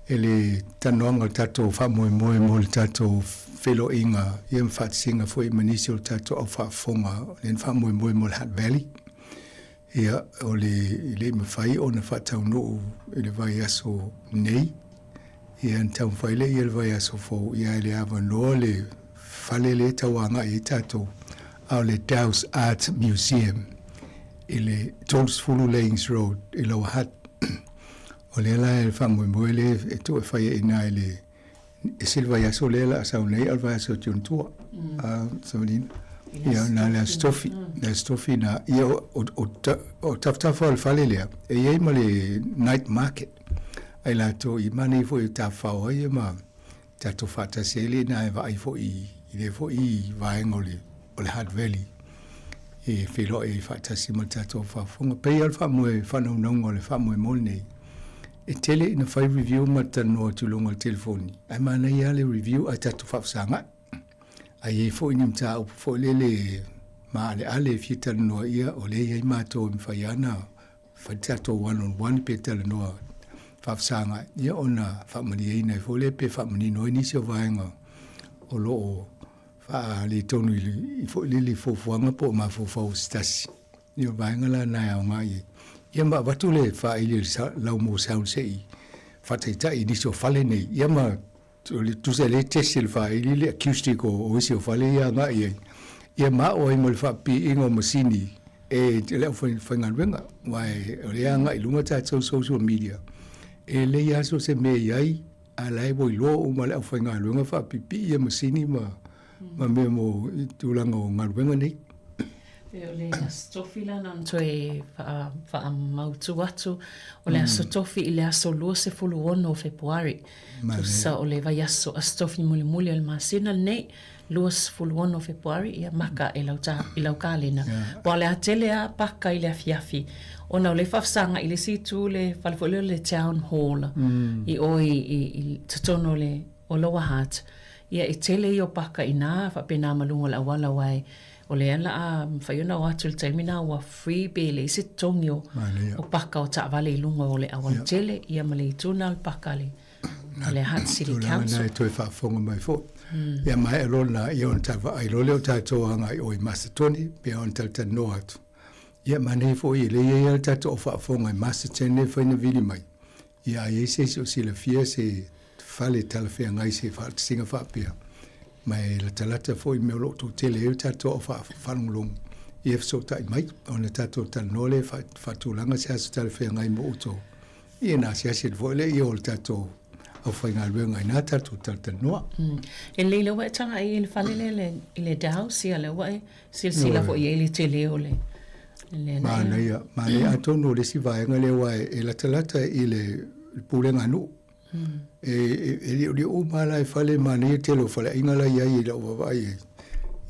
e le talanoaga o le tatou faamoemoe mo le tatou feiloaiga ia ma faatasiga foi ma nisi o le tatou au faafofoga lea na faamoemoe mo le Hutt Valley. Ia, o le, e le i mafai ona faataunuu i le vaiaso nei, ia ona taumafai lea i le vaiaso fou, ia e le avanoa le fale lea e tau agai ai tatou, a o le Dowse Art Museum i le 30 Laings Road i Lower Hutt. O lea la e faamoemoe lea e tuu e fai ai i ina i le E se le vaiaso lea la a sau nei a o le vaiaso atu ona tua. A Savalina. Ia na le Aso Tofi, le Aso Tofi na ia o o o tafatafa o le fale lea e i ai ma le night market ai latou i manaia foi e tafafao ai ia ma tatou faatasi ai lea ina e vaai foi i lea foi vaega o le o le Hutt Valley e feiloai ai faatasi ma le tatou faafofoga. Pei lava o le faamoe faanaunauga o le faamoemoe lenei E tele ina fai review ma talanoa atu i luga o le telefoni, ae manaia lava le review ae tatou faafesagai. A i ai foi ni mataupu foi lele maaleale e fia talanoa ia, o lea e i ai matou e mafai lava ona fai le tatou one on one pe talanoa faafesagai, ia ona faamalieina ai foi lea pe faamanino ai nisi o vaega o lo o faaletonu i foi lele i fuafuaga po o mafaufau o se tasi. Ia o vaega la na e aoga i ai. Ia ma avatu le faaili e le laumua sound se i faataitai i nisi o fale nei. Ia ma tusa e le test e le faaili le acoustic o isi o fale ia agai i ai. Ia ma ao ai ma le faapiiga o masini e le aufaigaluega. Aua o lea e agai i luga tatou social media, e lelei lava so o se mea e i ai, a o la e ua iloa uma e le aufaigaluega faapipii ia masini ma mea mo tulaga o galuega nei. E o le Aso Tofi la na ona toe faamautu atu, o le Aso Tofi i le aso 26 o Fepuari. Tusa o le vaiaso Aso Tofi mulimuli o le masina lenei, 26 o Fepuari, ia maka e lau, ta, i lau kalena. Aua o le a tele lava paka i le afiafi, ona o lea e faafesagai i le isi itu le fale foi lea o le Town Hall i o i, i, i totonu o le o Lower Hutt. Ia e tele ia o paka i ina, faapena ma luga o le auala aua e. O lea la a mafai ona o atu i le taimi lena ua free pe leai se totogi o, o paka o taavale i luga o le aualatele, ia ma le itu lena o le paka a le, a le Hutt City Tulaga Council. na e toe faafofoga mai foi. Ia maea loa lena, ia ona ta vaai loa lea o tatou agai o i Masetone, pe ona talatalanoa atu. Ia manaia foi e lea e i ai lava le tatou au faafofoga i Masterton lea e fai na vili mai. Ia a i ai se isi o silafia se fale talafeagai se faatasiga faapea, ma e latalata foi i mea o lo o toatele ai o tatou au faalogologo, ia fesootai mai ona tatou talanoa lea e faatulaga se aso talafeagai mo outou. Ia na asiasi atu foi lea o le tatou aufaigaluega i na tatou talatalanoa. E lelei lea ua e tagai i le fale lea i le Dowse, ia lea ua e Silasila foi i ai le tele o le Manaia, manaia. Atonu o le isi vaega lea aua e latalata i le pulega a nuu. E e liolio uma lava la e fale, manaia le tele o faleaiga la e i ai i lau vaavaai i ai.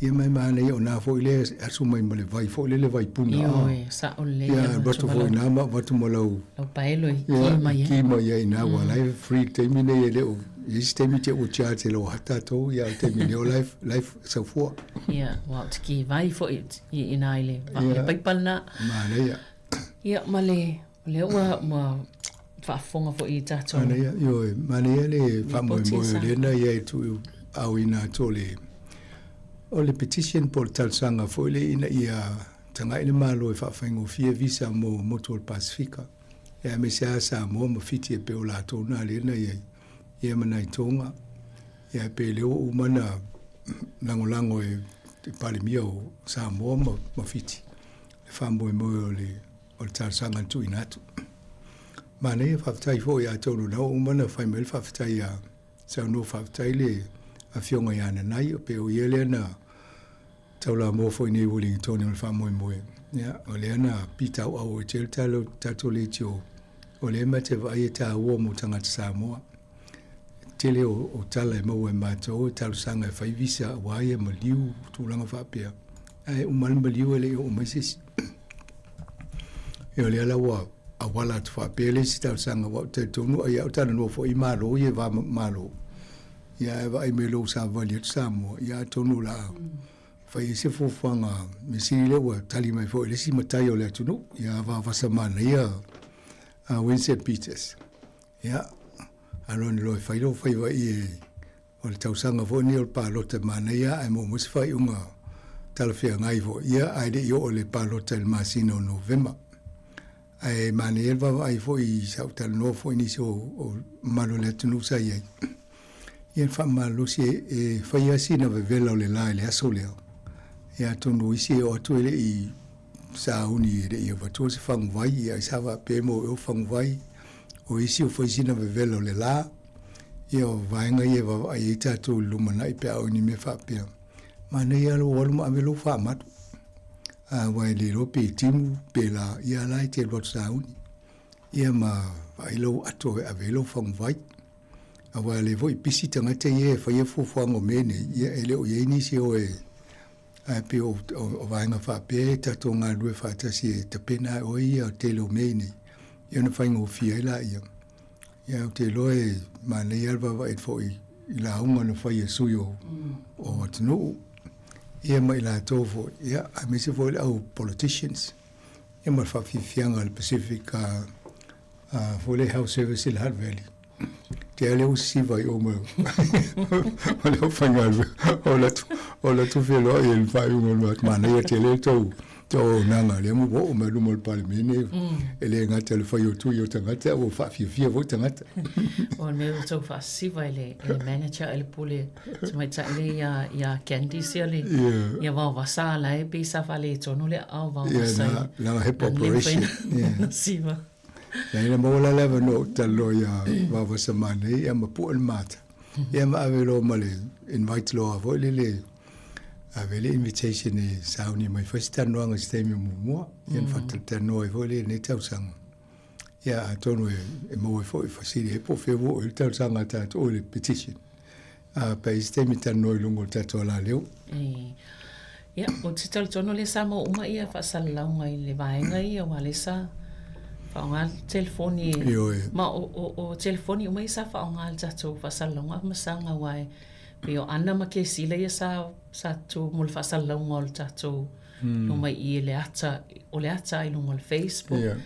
Ia ma e manaia o na foi lea e asu mai ma le vai foi lele vai puna. Ioe, sao lelei. Ia, avatu foi i ina ma avatu ma lau Lau paelo e ki mai ai. Ki mai ai i ina, aua o la e free le taimi nei e le o i ai se taimi te ua charge e lau tatou, ia a o le taimi nei o la e saufua. Ia, ua ou te ki vai foi i ina i le, le paipa lena. Manaia. Ia, ma le, o lea ua, ua faafofoga foi i tatou. Manaia, ioe, manaia le faamoemoe o lea na i ai tuu aoina atu o le, o le petition po o le talosaga foi lea ina ia tagai le Malo e faafaigofie visa mo motu o le Pasefika, ia aemaise lava Samoa ma Fiti e pei o latou na lea na i ai, ia ma nai Tonga, ia pei lea ua uma ona lagolago e le Palemia o Samoa ma, ma Fiti le faamoemoe o le, o le talosaga na tuuina atu. Manaia, faafetai foi atonu o lena ua uma ona fai mai le faafetai ia saunoa faafetai le Afioga ia Nanai, pei o ia lea na taulamua foi nei Uelingitone o le faamoemoe. Ia, o lea na pitauau ai tele talo tatou leitio, o lea ma te vaai e taua mo tagata Samoa. Tele o, o tala e maua e matou e talosaga e fai visa aua ia maliu tulaga faapea. Ae uma le maliu e le i oo mai se isi. Ia o lea la ua auala atu faapea le isi talosaga aua ou te talitonu ai au talanoa foi i Malo ia e va Malo. Ia ae vaai mai loa ua savavali atu Samoa, ia atonu o le a fai ai se fuafuaga mea sili lea ua tali mai foi le isi matai o le atunuu, ia Vavasa Manaia a Winston Peters. Ia, alu ane loa e fai lou faiva i e o le tausaga foi lenei o le palota manaia ae maua mai se faaiuga talafeagai foi, ia ae le i oo i le palota i le masina o Novema. Ae manaia le vaavaai foi i sa ou talanoa foi i nisi o, o mamalu o le atunuu sa i ai. Ia le faamalolosi e, e fai lava sina vevela o le la i le aso lea. Ia atonu o isi e oo atu e le i sauni e le i avatua se faguvai, ia ai sa faapea mo eo faguvai, o isi o fai sina vevela o le la, ia o vaega ia e vaavaai ai tatou i le lumanai pe a oo i ni mea faapea. Manaia lava lou alu ma ave lou faamalu. Aua e le iloa pe timu pe la, ia la e te alu atu sauni. Ia ma vaai lou ato e ave ai lou faguvai. Aua e le foi pisi tagata ia e faia fuafuaga o mea nei, ia e le o i ai nisi o e ae pei o, o, o vaega faapea e tatou galulue faatasi e tapena ai oe ia tele o mea nei, ia ona faigofie ai laia. Ia ou te iloa e manaia lava le vaavaai atu foi i lauga na fai e sui o, o atunuu, ia ma i latou foi, ia, aemaise foi le au politicians, ia ma le faafiafiaga a le Pacific uh, uh, foi le Health Service i le Hutt Valley. Te a lea ua sisiva i o ma ma le aufaigaluega o latou o latou feloai i le faaiuga o le manaia tele le tou tou auaunaga lea ua oo mai luma o le Palemene e le gata i le fai o tui o tagata a ua faafiafia foi tagata. O le mea ua tou faasisiva i le i le manager i le pule tamaitai lea ia ia Candice ia le ia Vaovasa la e pei sa faaletonu le aao Vaovasa i lana hip operation. Na siva. Ia ina maua la le avanoa ou talanoa iā Vaovasa Manei ia ma pue le mata. Ia ma ave loa ma le invite loa foi lele ave le invitation e sauni mai fai se talanoaga i se taimi o muamua. Ia na faatalatalanoa ai foi lea i lenei tausaga. Ia atonu e, e maua ai foi fesili ai po o fea ua oo i ai le talosaga a tatou, oi le petition. A pe i se taimi talanoa i luga o le tatou alaleo. E. Ia, ou te talitonu lea sa maua uma ia faasalalauga i le vaega ia, aua lea sa faaaoga le telefoni e. Ioe. Ma o, o, o telefoni uma ia sa faaaoga i le tatou faasalalauga ma saga, aua e. Pei o Ana ma Kesila ia sa sa tu mo le faasalalauga o le tatou luma i i le ata o le ata i luga o le Facebook. Ia.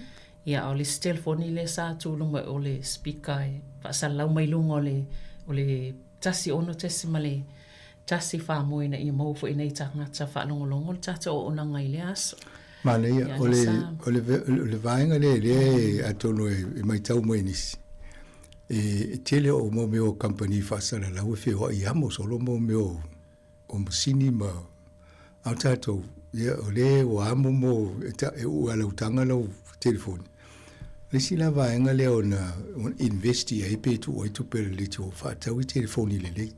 Ia a o le isi telefoni lea sa tu luma o le speaker e faasalalau mai luga o le o le 16.1 faamoe ina ia maua foi e nai tagata faalogologo le tatou auaunaga i lea aso. Manaia, o le, o le, o le vaega lea lea atonu e matau mai nisi, e tele o mau mea o kamupani faasalalau e feoai amo solo mau mea o, o masini ma a o tatou, ia, o lea ua amo mo e, ta, e uu alautaga lau telefoni. Le isi la vaega lea ona invest i ai pe tuu ai tupe a le leitio faatau i telefoni lelei.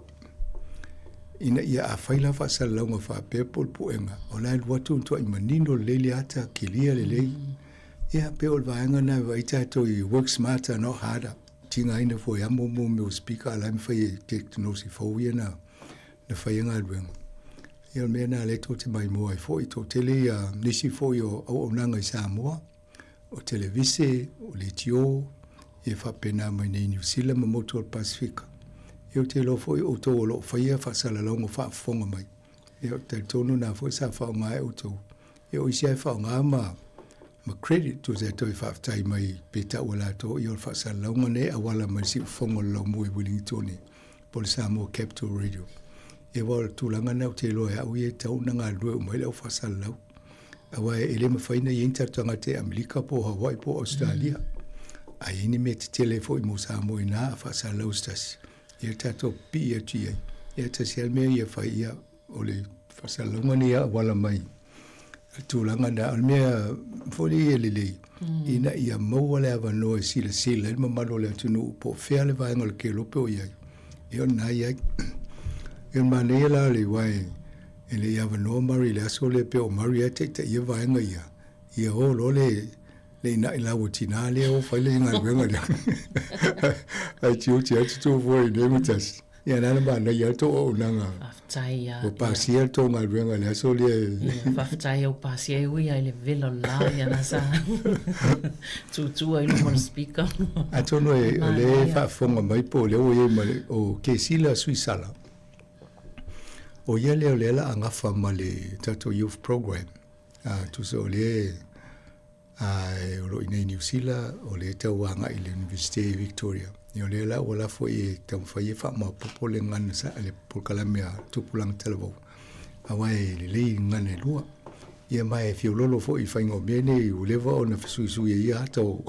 Ina ia afai la faasalalauga faapea po o le puega, o la e alu atu matuai manino lelei le ata, kilia lelei. Ia, pei o le vaega lena e vaai tatou i work smarter not harder. Tigaina foi amo mo mea o speaker a la e mafai e tekonolosi fou ia na na fai ai galuega. Ia o le mea lena lea tou te maimoa ai foi, toatele ia nisi foi o auaunaga i Samoa, o televise, o leitio, ia faapena mai nei Niu Sila ma motu o le Pasefika. Ia ou te iloa foi o outou o lo o faia faasalalauga faafofoga mai. Ia ou te talitonu na foi sa faaaoga e outou. Ia o isi lava e faaaoga ma ma credit tusa e toe faafetai mai pe tau e latou ia o le faasalalauga nei e auala mai le siufofoga o le laumua i Uelingitone po o le Samoa Capital Radio. Ia aua o le tulaga lena ou te iloa e au ia e tatau ona galulue uma ai le au faasalalau. Aua e le mafai ona i ai ni tatou tagata i Amerika po o Hawaii po o Ausetalia. A i ai ni mea tetele foi mo Samoa ina a faasalalau se tasi, ia tatou pipii atu i ai. Ia tasi lava le mea ia fai, ia o le faasalalauga nei auala mai le tulaga lena. O le mea foi lea ia lelei, ina ia maua le avanoa e silasila ai le mamalu o le atunuu po o fea le vaega o le kelope o i ai, ia o lena e i ai. Ia o le manaia la o le aua e le i avanoa Murray i le aso lea pei o Murray lava e taitaia vaega ia, ia o loa le le ina'i la ua tinā lea o fai le galuega lea. Ae tioti atu tou foi i nei ma tasi. Ia na na manaia lava tou auaunaga. Faafetai ia. Ua pasia le tou galuega i le aso lea. Ia, faafetai ua pasia e ui lava i le vela o le la ia na sa tūtū ai luma o le speaker. Atonu e o lea e faafofoga mai po o lea ua i ai ma le o Kesila Suisala. O ia lea o lea la a gafa ma le tatou youth program. A tusa o lea A o lo o i inei i Niu Sila, o lea e tau agai i le Iunivesite i Victoria. Ia o lea la ua lafo i e taumafai e faamaopoopo le gagana sa, le polokalame a Tupulaga Talavou, aua e lelei i gagana e lua. Ia ma e fiololo foi i faiga o mea nei ua leva ona fesuisui ai ia ata o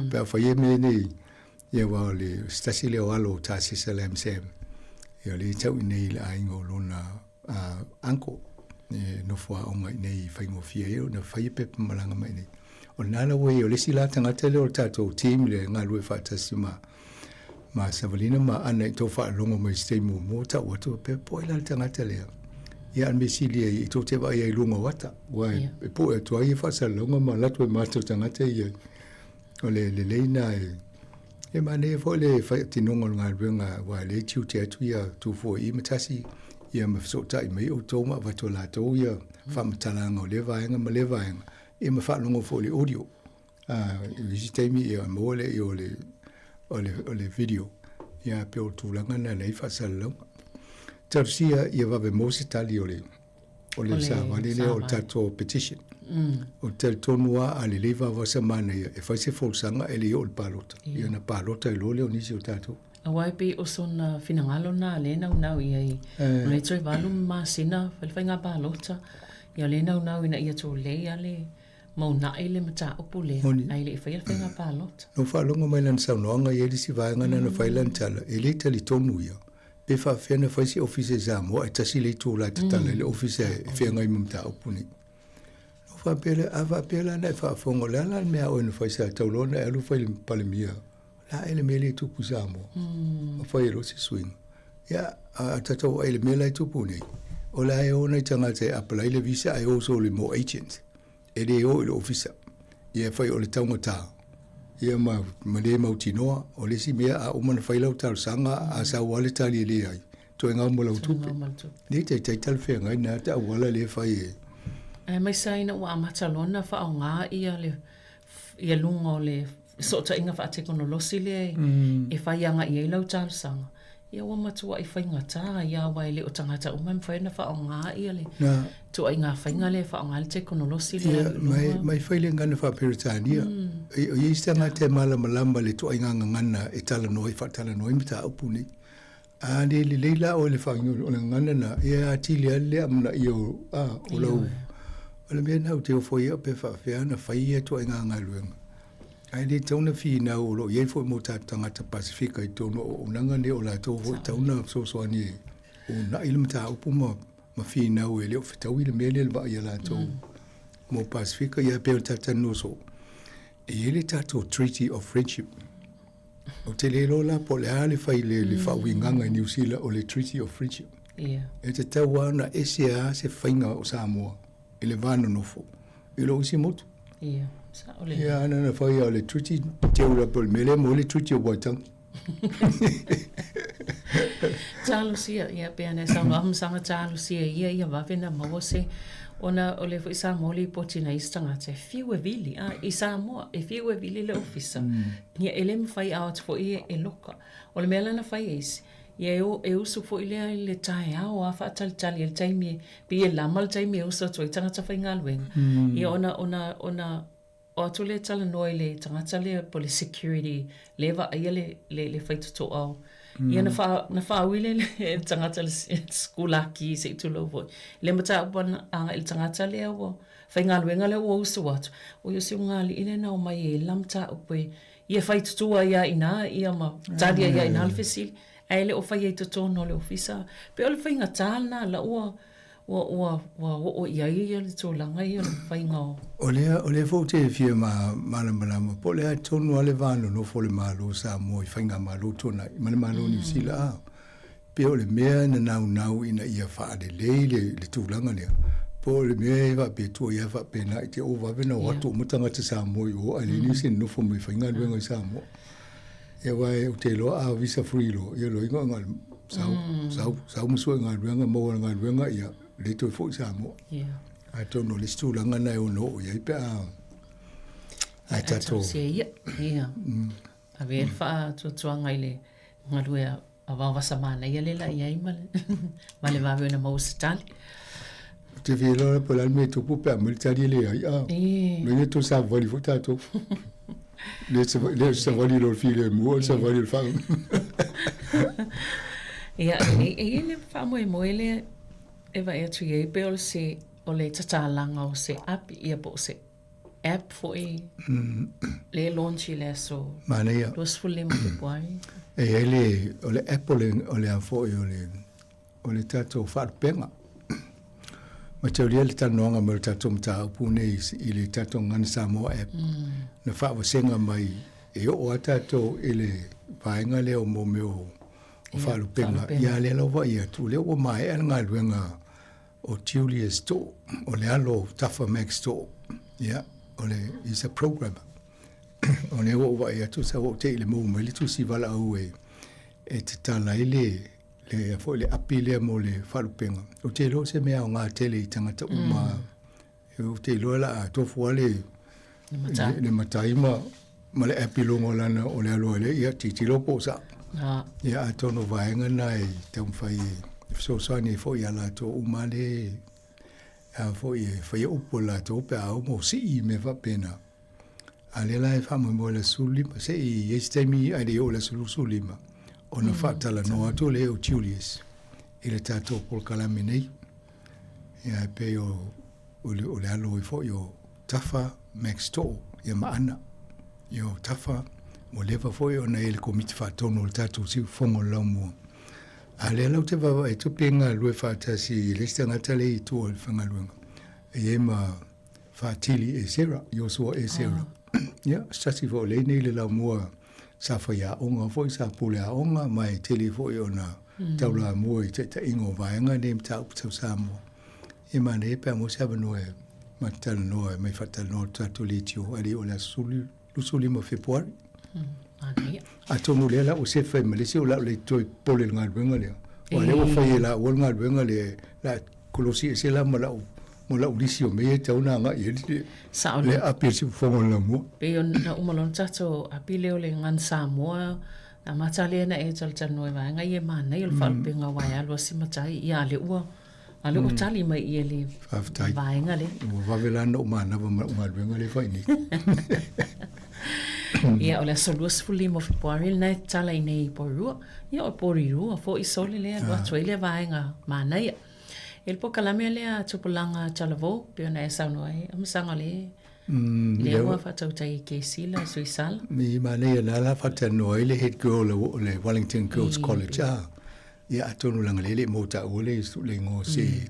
pe a fai ai mea nei. Ia aua o le se tasi lea o alo o Tasesa Lam Sam, ia o lea e tau i inei i le aiga o lona uncle e nofo aoga i inei i faigofie ai ona fai pepa malaga mai nei. O lena la ua i ai, o le isi la tagata lea o le tatou team le galulue faatasi ma ma Savalina ma Ana i tou faalogo mai i se taimi muamua tau atu faapea po o ai la le tagata lea. Ia a o le mea sili ai i tou te vaai ai i luga o ata aua e pue atu ai ia faasalalauga ma alu atu ai ma matou tagata ia. O le lelei lena e e manaia foi le faatinoga o le galuega aua o lea e tiute atu ia Tufua i ma Tasi ia ma fesootai mai outou ma avatu e latou ia faamatalaga o lea vaega ma lea vaega ia ma faalogo foi i le audio. I isi taimi ia maua lea o le o le o le video ia pei o le tulaga lena lea e faasalalauga. Talosia ia vave maua se tali o le o le savali lea o le tatou petition. O le talitonu lava a lelei vavasa manaia e fai se folasaga e le i oo i le palota. Ia ona palota ai loa lea o nisi o tatou. Aua e pei o sona finagalo lena lea e naunau i ai. O lea e toe 8 masina fai le faiga palota. Ia o lea e naunau ina ia tulei lava le maunai le mataupu lea ae le i faia le faiga palota. Na ou faalogo mai i lana saunoaga, e i ai le isi vaega na na fai lana tala, e le talitonu ia Pe faapefea ona fai se ofisa i Samoa ae tasi le itula e tatala ai le ofisa e feagai ma mataupu nei. Ona ou faapea lea, a faapea la na e faafofoga, o le a la le mea a oe na fai sa tau loa ona e alu fai i le Palemia, o le a ea le mea lea e tupu i Samoa? Ma fai ai loa se suiga. Ia, a tatou vaai i le mea la e tupu nei, o la e o nai tagata e apply le visa ae o solo i mea o agents. E le o i le ofisa. Ia e fai o le taugata ia ma, ma le mautinoa. O le isi mea, a uma ona fai lau talosaga, a sau lava le tali e leai, toe gau ma lau tupe. Le taitai talafeagai na te auala lea e fai e. Aemaise lava ina ua amata loa ona faaaoga ia le ia luga o le fesootaiga faatekonolosi lea e fai agai ai lau talosaga. Ia ua matuai faigata ia aua e le o tagata uma e mafai ona faaaoga ia le Na. ituaiga faiga lea e faaaoga ai le tekonolosi lea Ia, i mai, luga. mai fai le gagana faa-Peretania. E, o i ai se tagata e malamalama i le ituaiga gagana e talanoa ai, faatalanoa ai mataupu nei. A le lelei la oe i le faaigoa o le gagana na, ia e atili lava le le amanaia o, a, o lau... O le mea lena ou te ofo ai au pe faapefea ona fai ia ituaiga galuega. Ae le tatau ona finau o lo o i ai foi mo tatou tagata Pasefika i totonu o auaunaga nei o latou foi e tatau ona fesoasoani e uunai le mataupu ma ma finau e le o fetaui le mea lea i le vaai a latou mo Pasefika. Ia pei o le tatou talanoa soo, e i ai le tatou Treaty of Friendship. Ou te le iloa la po o le a le fai le, le faauigaga i Niu Sila o le Treaty of Friendship. Yeah. E tatau lava ona ese lava se faiga o Samoa i le va nonofo i lou isi motu. Ia, sao lelei. Ia, ana na fai o le Treaty teu la po o le mea lea mo le Treaty of Waitangi. Talosia, ia pei ona e saunoa Masaga talosia ia ia vave na maua se ona o lea foi sa maua lipoti nai isi tagata e fiu e vili a i Samoa e fiu e vili le ofisa. Ia e le mafai a o atu foi e loka. O le mea la na fai e isi, ia e o e usu foi lea i le taeao a faatalitali ai le taimi e pei e lama le taimi e usu atu ai tagata faigaluega. Ia ona ona ona o atu lea e talanoa i le tagata lea po o le security lea e vaaia le le le faitotoa o Ia na faa na faaui lea e le tagata le sikulaki se i tulou foi le mataupu agai i le tagata lea ua faigaluega lea ua usu atu, oi o si ulugalii lea na omai e la mataupu e ia faitutua ai lava i ina ia ma tali ai lava i ina le fesili, ae le o faia i totonu o le ofisa. Pei o le faigata lena la ua ua ua ua oo i ai ia le tulaga ia o le faiga o. O lea, o lea foi ou te fia malamalama po o le a tonu lava le va nonofo o le Malo o Samoa i Faigamalo tuanai ma le Malo o Niu Sila a. Pei o le mea na naunau ina ia faalelei le, le tulaga lea, po o le mea e faapea tua ia faapena i te o vave na o atu uma tagata Samoa i o ae leai nisi e nonofo mai e faigaluega i Samoa. Ia aua ou te iloa a visa free loa, ia loiga na o le sau, sau, sau ma sue galuega, maua le galuega, ia le toe foi i Samoa. Atonu o le isi tulaga lena e ono oo i ai pe a ae tatou. Ia, ia. Ave ai le faatuatuaga i le galue a Vaovasa manaia lea la i ai ma le, ma le vave ona maua se tali. Ou te fia iloa po o le a le mea e tupu pe a aumai le tali e leai. A, loia toe savavali foi tatou. Le le savali lo le filemu o le savali o le faa. Ia, e, e i ai le faamoemoe lea e vaai atu i ai pei o le se o le tatalaga o se api ia po o se app foi lea e launch i le aso Manaia. 25 Fepuari. E i ai le, o le app o le, o le a foi o le, o le tatou faalupega. Mataulia le talanoaga mai o le tatou mataupu nei i le tatou Gagana Samoa app. Na faavasega mai e oo lava tatou i le vaega lea o mo mea o, o faalupega. Ia lea lava ia atu, lea ua maea le galuega o Julius Too, o le alo o Tafa Max Too, ia, o le, he's a programmer. O lea ua ou vaai atu, sa ua ou te'i i le maua mai le tusi valaau e, e tatala ai le, le, foi le api lea mo le faalupega. Ou te iloa o se mea aoga tele i tagata uma. Ou te iloa la a tofu lava le, Le matai. le, le matai ma, ma le app i luga o lana, o le alo ai lea, ia, tilotilo po o sa'o. Ah. Ia, atonu o vaega na e taumafai e fesoasoani ai foi ia latou uma le, a foi e faia upu a latou pe a oo mo sii mea faapena. A lea la e faamoemoe i le aso 15, se i i ai se taimi ae le i oo i le aso 25 ona faatalanoa atu lea o Julius i le tatou polokalame nei. Ia e pei o, o le, o le alo ai foi o Tafa Max Too, ia ma Ana. Ia o Tafa, ua leva foi ona e i le Komiti Faatonu o le tatou Siufofoga o le Laumua. A lea la ou te vaavaai atu pe galulue faatasi i le isi tagata lea i tua o le faigaluega. E i ai ma Faatili Esera, Iosua Esera. Ia, se tasi foi o lea nei i le Laumua sa faiaoga foi, sa pule aoga, ma e tele foi ona taulamua i taitaiga o vaega nei mataupu tau Samoa. Ia manaia pe a maua se avanoa e ma te talanoa, mai faatalanoa atu tatou leitio ae le i oo i le aso 25 o Fepuari. Manaia. Atonu o lea la ua sefe ai ma le isi o le a ou le toe popole i le galuega lea. Aua o lea ua fai e laua le galuega lea, o le a kolosi ese la ma lau ma lau lisi o mea e tatau ona agai i ai le Sao le api a le siufofoga o le lamua. Pei ona uma loa ona tatou api lea o le Gagana Samoa. Na matale na e talatalanoa i vaega ia e manaia o le faalupega aua e alu a si matai ia a lea ua a lea ua tali mai i le Faafetai. vaega lea. Ua vave la ona ou manava ma lau galuega lea e fai nei. Ia o le aso 25 o Fepuari lena e tatala ai nei i Porirua. Ia o Porirua foi sole lea e alu atu ai lea vaega manaia. E le polokalame lea a Tupulaga Talavou pei ona e saunoa ai Amasaga lea Lea ua faatautai i Kesila, Suisala. Mi manaia na la faatalanoa ai le head girl o le Wellington Girls College a. Ia atonu leaga lea e le i maua taua le le igoa se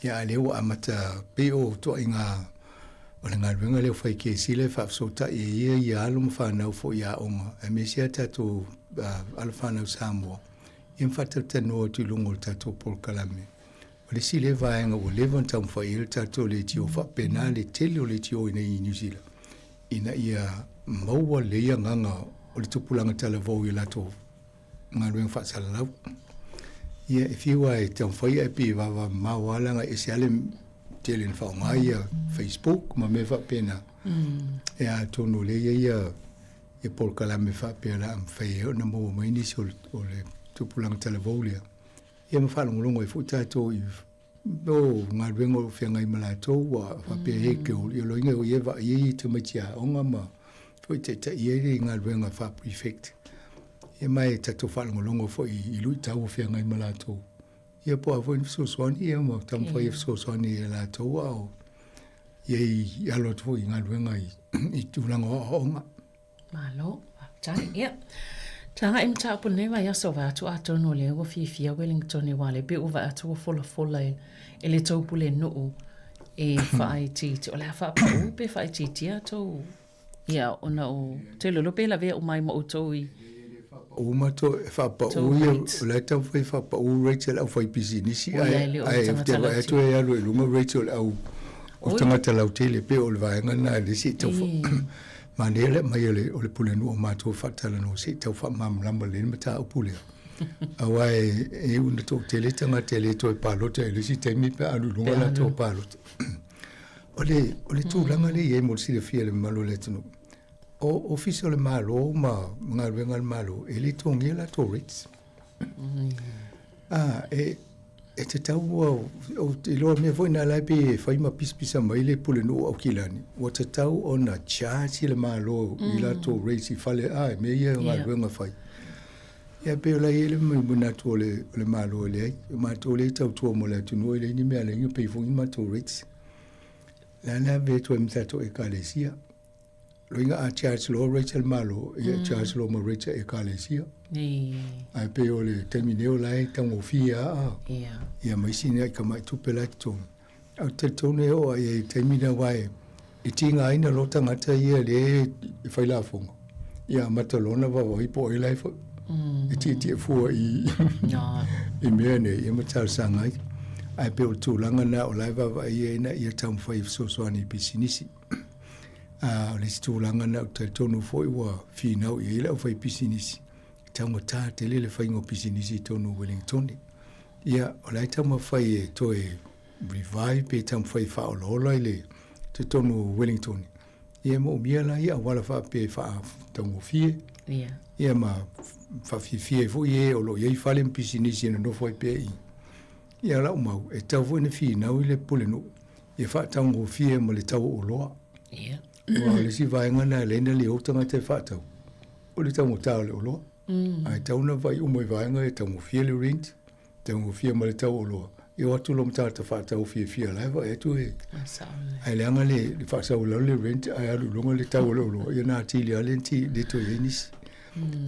ia a lea ua amata pei o ituaiga o le galuega lea ua fai i Kesila e faafesootai e ia ia alo ma fanau foi i aoga aemaise a tatou alo fanau Samoa ia ma faatalatalanoa atu i luga o le tatou polokalame. O le isi lea vaega ua leva ona taumafai i ai le tatou leitio faapena le tele o leitio i nei i Niu Sila ina ia maua lelei agaga o le tupulaga talavou i a latou galuega faasalalau. Ia e fiu lava e taumafai ae pei e vavamamao lava leaga e ese lava le tele na faaaoga ia Facebook ma mea faapena. Ia atonu o lea e i ai ia polokalame faapea o le a mafai ai ona maua mai nisi o le tupulaga talavou lea. Ia ma faalogologo ai foi tatou i o galuega o lo o feagai ma latou ua faapea he girl, ia loiga o ia e vaai ai i tamaiti aoga ma foi taitai ai le galuega faa-prefect. Ia ma e tatou faalogologo foi i luitau o feagai ma latou. Ia po o a foi ni fesoasoani ia ma taumafai e fesoasoani ia latou a o ia i alo atu foi i galuega i tulaga o aoaoga. Malo, faafetai. Ia, taga i mataupu lenei vaiaso vae atu atonu o lea ua fiafia Wellington aua lea pei ua vaai atu ua folafola e, e le tou pulenuu e faaitiiti. O le a faapaū pe faaitiitia tou ia ona o te lolo pe lavea uma ai ma outou i uma to e faapaū ia o la e taumafai e faapaū rates a le aufaipisinisi ae ae ou te vaai atu e alu i luga rates o le au o tagata lautele pei o le vaega lena lea se i tau Manaia le aumai o le, o le pulenuu o matou e faatalanoa se i tau faamalamalama lelei le mataupu lea. Aua e, e iu ina toatele tagata e le toe palota i le isi taimi pe a alu i luga latou palota. O le, o le tulaga lea e i ai mo le silafia e le mamalu o le atunuu, o ofisa o le Malo ma galuega a le Malo, e le totogia latou rates. A, e, e tatau ua, ou te iloa mea foi na la e pei e fai ma pisapisa mai le pulenuu o Aukilani, ua tatau ona charge le Malo i latou rates i fale, a, mea ia o galuega fai. Ia pei o la e i ai le manatu o le, o le Malo e leai, o matou lea e tautua mo le atunuu e leai ni mea e ala ai ona pay foi ni matou rates. O le a le ave atu ai ma tatou Ekalesia. Loiga a charge loa rates a le Malo, ia charge loa ma rates a Ekalesia. Ae pei o le taimi nei o la e taugofie lava ia ma isi nai tamai tupe la e totogi. Ae ou te talitonu e oo lava i ai i le taimi lea aua e tigaina loa tagata ia lea e fai lafoga, ia amata loa ona vaavaai po o ai la e e tietie fua i i mea nei ia ma talosaga ai. Ae pei o le tulaga lena o la e vaavaai ai ina ia taumafai e fesoasoani i pisinisi. A o le isi tulaga lena ou te talitonu foi ua finau i ai le aufaipisinisi, e taugata tele le faiga o pisinisi i totonu o Wellingtone. Ia, o la e taumafai e toe revive pe taumafai e faaolaola i le totonu o Wellingtone. Ia e moomia la ia auala faapea e faataugofie. Ia. Ia ma faafiafia ai foi e o lo o i ai fale ma pisinisi e nonofo ai pea i. Ia o lau mau, e tatau foi ona finau i le pulenuu ia faataugofie ma le tau o oloa. Ia. Aua o le isi vaega lena e ala ai ona le o tagata e faatau, o le taugata o le oloa. Ae tatau ona vaai uma i vaega e taugofie le rent, taugofie ma le tau o oloa, ia o atu loa ma tagata faatau fiafia la e vaai atu e. Ae leaga le faasau i lalo le rent ae alu i luga le tau o le oloa, ia na atili lava le toe i ai nisi.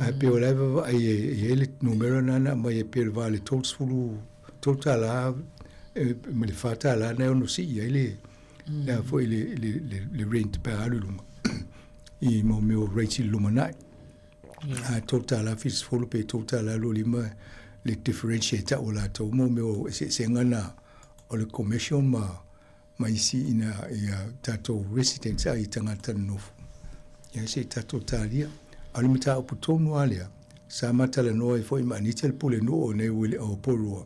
Ae pei o la e vaavaai e i ai le numera lena na aumai e pei o le va o le 30 $3 ma le $4 lena e ono sii ai le le a foi le le le rent pe a alu i luga i mo mea o rates i le lumanai. A $3.70 pe $3.25 le differentiate tau o latou mo mea o eseesega na o le commercial ma ma isi ina ia tatou residents a i tagata nonofo. Ia se i tatou talia. A o le mataupu tonu lava lea, sa ma talanoa ai foi ma Anita le pulenuu o nei o Porirua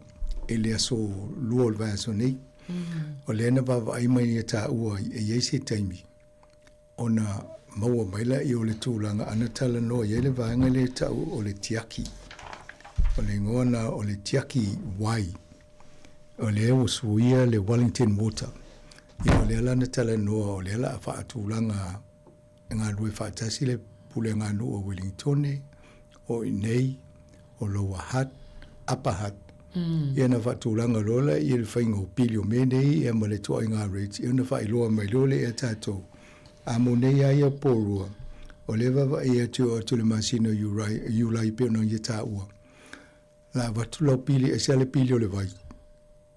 i le aso Lua o le vaiaso nei. O lea na vaavaai mai ia taua e i ai se taimi ona maua mai lea o le tulaga ana talanoa i ai le vaega lea e tau o le tiaki. O le igoa na o le tiaki wai. O lea ua suia le Wellington Water. Ia o lea la na talanoa o lea la a faatulaga e galulue faatasi le Pulega Nuu o Welingitone, o inei, o Lower Hutt, Upper Hutt. Ia na faatulaga loa lea i le faiga o pili o mea nei ia ma le ituaiga rates, ia ona faailoa mai loa lea ia tatou. A mo nei lava ia Porirua, o lea e vaavaai atu e oo atu i le masina o Iulai e pei ona ia taua, la avatu lau pili, ese lava le pili o le vai,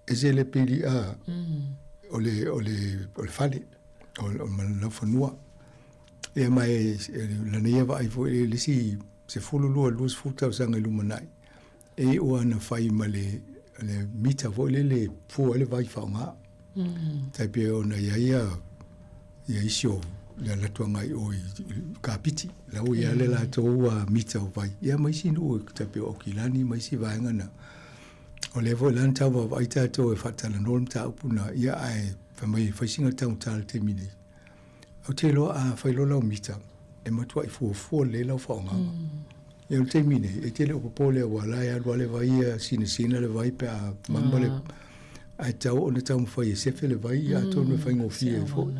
ese le pili a o le o le o le fale o ma le laufanua. Ia ma e lana ia vaai foi i le isi 12 20 tausaga i lumanai, e iu lava ina fai ma le le mita foi lele e fua ai le vai faaaoga. Tai pei ona i ai ia isi o le alu atu agai i o i Kapiti, la ua i ai le latou mita o vai, ia ma isi nuu tai pei o Aukilani ma isi vaega na. O lea foi la na tau vaavaai tatou e faatalanoa le mataupu lena, ia ae fai mai e fai sina taugata i le taimi nei. Ou te iloa a fai loa lau mita, e matuai fuafua lelei lau faaaogaga. Ia o le taimi nei, e te le o popole aua o la e alu lava le vai ia sinasina le vai pe a mama le... Ae tatau ona taumafai e sefe le vai, ia atonu e faigofie ai foi.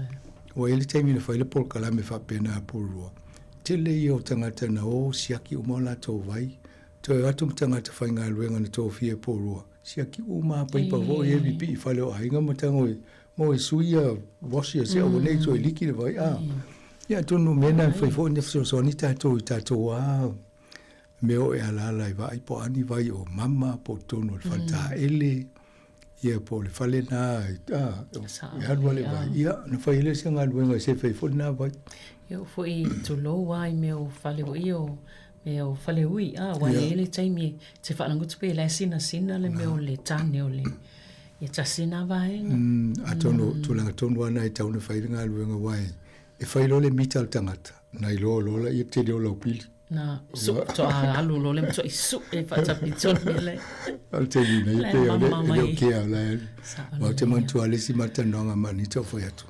Ua i ai le taimi na fai le polokalame faapena a Porirua, tele ia o tagata na o siaki uma o latou vai, Toe o atu ma tagata faigaluega na tofia e Porirua, siaki uma lava paipa foi e pipii i fale o aiga ma tago e mo e sui ia wash ia se aua nei toe liki le vai a. Ia atonu o mea na e mafai foi ona fesoasoani tatou i tatou lava mea o e alaala e vaai po o a ni vai o mama po o totonu o le fale taele ia po o le fale na a e alu lava le vai ia ona fai ai lea o se galuega e sefe ai foi lena vai. Ia oo foi tulou lava i mea o fale foi ia o mea o faleui a aua e i ai le taimi e te faalagutu pei o la e sinasina le mea o le tane o le ia tasi lena vaega. Atonu o tulaga tonu lava na e tatau ona fai le galuega aua e fai loa le mita a le tagata ona iloa loa lea le tele o lau pili. Na su toa alu loa le matuai sue faatapitonu le. O le taimi nei pei o le e le o kea o la e aua ou te manatua lava le isi matalanoaga ma Anita o fai atu.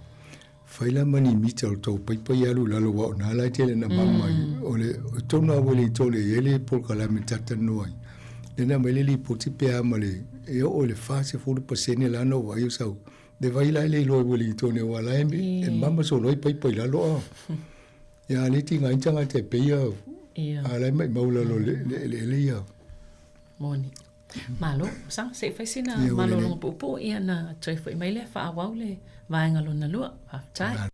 Fai la ma ni mita o le tou paipa ia alu i lalo aua o na la e tele na mama ai. O le tonu lava ua le i tole i ai le polokalame talatalanoa ai. Lea na aumai le lipoti pe a ma le e oo i le 40% la na ou vaai o sau. Le vai la e le iloa ua le i tole aua la e mama solo ai paipa i lalo a. Ia a le tiga ai ni tagata e pei a a la e maimau i lalo o le eleele ia. Moni. Malo, sa, se i fai sina malologa puupuu ia na toe foi mai lea faaauau le vaega lona lua. Faafetai.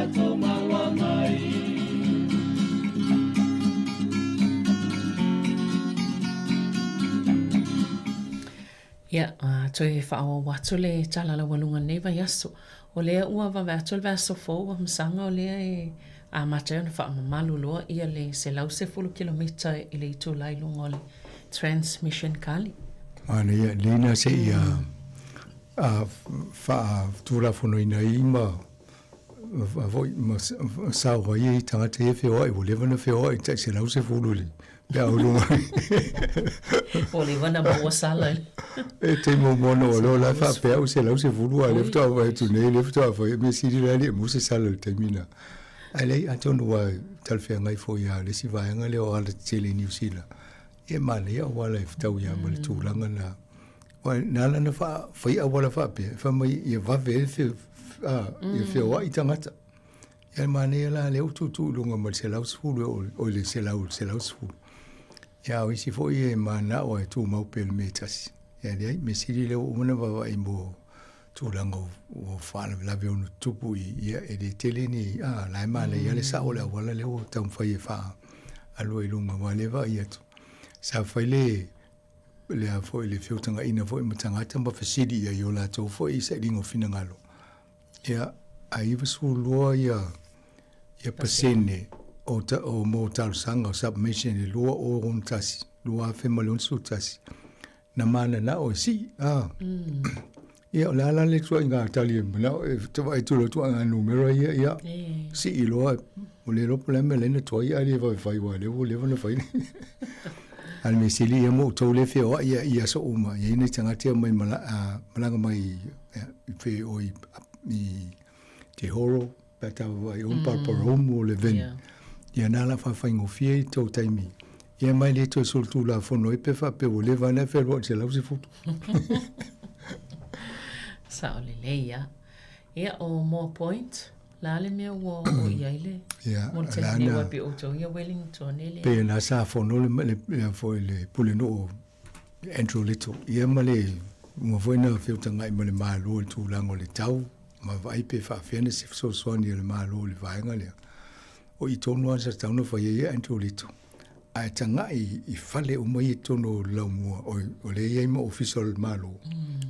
tatou maua mai. Ia, toe faaauau atu le tala laualuga i lenei vaiaso. O lea ua vave atu le vaiaso fou ua masaga o lea e amata ai ona faamamalu loa ia le 110 kilomita i le itula i luga o le Transmission Kali. Manaia, lea ina se i a faatulafonoina ai ma foi ma sao ai i tagata ia feoai ua leva ona feoai tai 110 le pe a luga. Ua leva ona maua sala i E te muamua ona ua loa la e faapea au 110 a lea faatoa vaai atu nei lea faatoa fai mea sili la e le i maua se sala i le taimi lena. Ae leai atonu ua talafeagai foi a le isi vaega lea o alatetele i Niu Sila ia e manaia auala e fetaui lava ma le tulaga lena. Aua na ala ona fai auala faapea, e fai mai ia vave ai le ia feoai tagata. Ia manaia la lea ua tuutuu i luga ma le 110 oi le 100 i le 110. Ia a o isi foi e mananao e tumau pea i le mea e tasi. Ia leai, mea sili lea ua uma ona vaavaai mo tulaga o faalavelave ono tutupu i, ia e le tele ni, a, la e manaia le sao o le auala lea ua taumafai e faaalua i luga, aua o lea e vaai atu, sa fai le le a foi le feutagaina foi ma tagata ma fesili i ai o latou foi sailiga o finagalo. Ia, a 92 ia, ia pasene o, ta, o mo talosaga o submission i 2061, 2061, na mananao e sii. Ah. Ia, o le a la le tuaiga tali e manao, e vaai atu loa tuaiga numera ia, ia, sii loa, ua le iloa po o le a le mea lea na tuai ae le vave fai aua o lea ua leva ona fai. A o le mea sili ia mo outou lea e feoai ia i aso uma, e i ai nai tagata e omai malaga mai i fe o i Te Horo, pe a ta vaavaai o Paraparaumu o Levin. Ia na la faafaigofie i tou taimi. Ia mai le toe solitulafono ai pe faapea ua leva ona e fealuai i le 110. Sao lelei lava. Ia, o Moa Point, la le mea ua oo i ai le mo le taimi nei aua pei o outou ia Wellington e le. Pei na sa fono le le foi le pulenuu o Andrew Little ia ma le uma foi na feutagai ma le Malo i le tulaga o le tau ma vaai pe faafefea na se fesoasoani a le Malo i le vaega lea. O i tonu lava sa tatau ona fai ai ia Andrew Little. Ae tagai i fale uma ia i totonu o le laumua, o lea e i ai ma Ofisa o le Malo,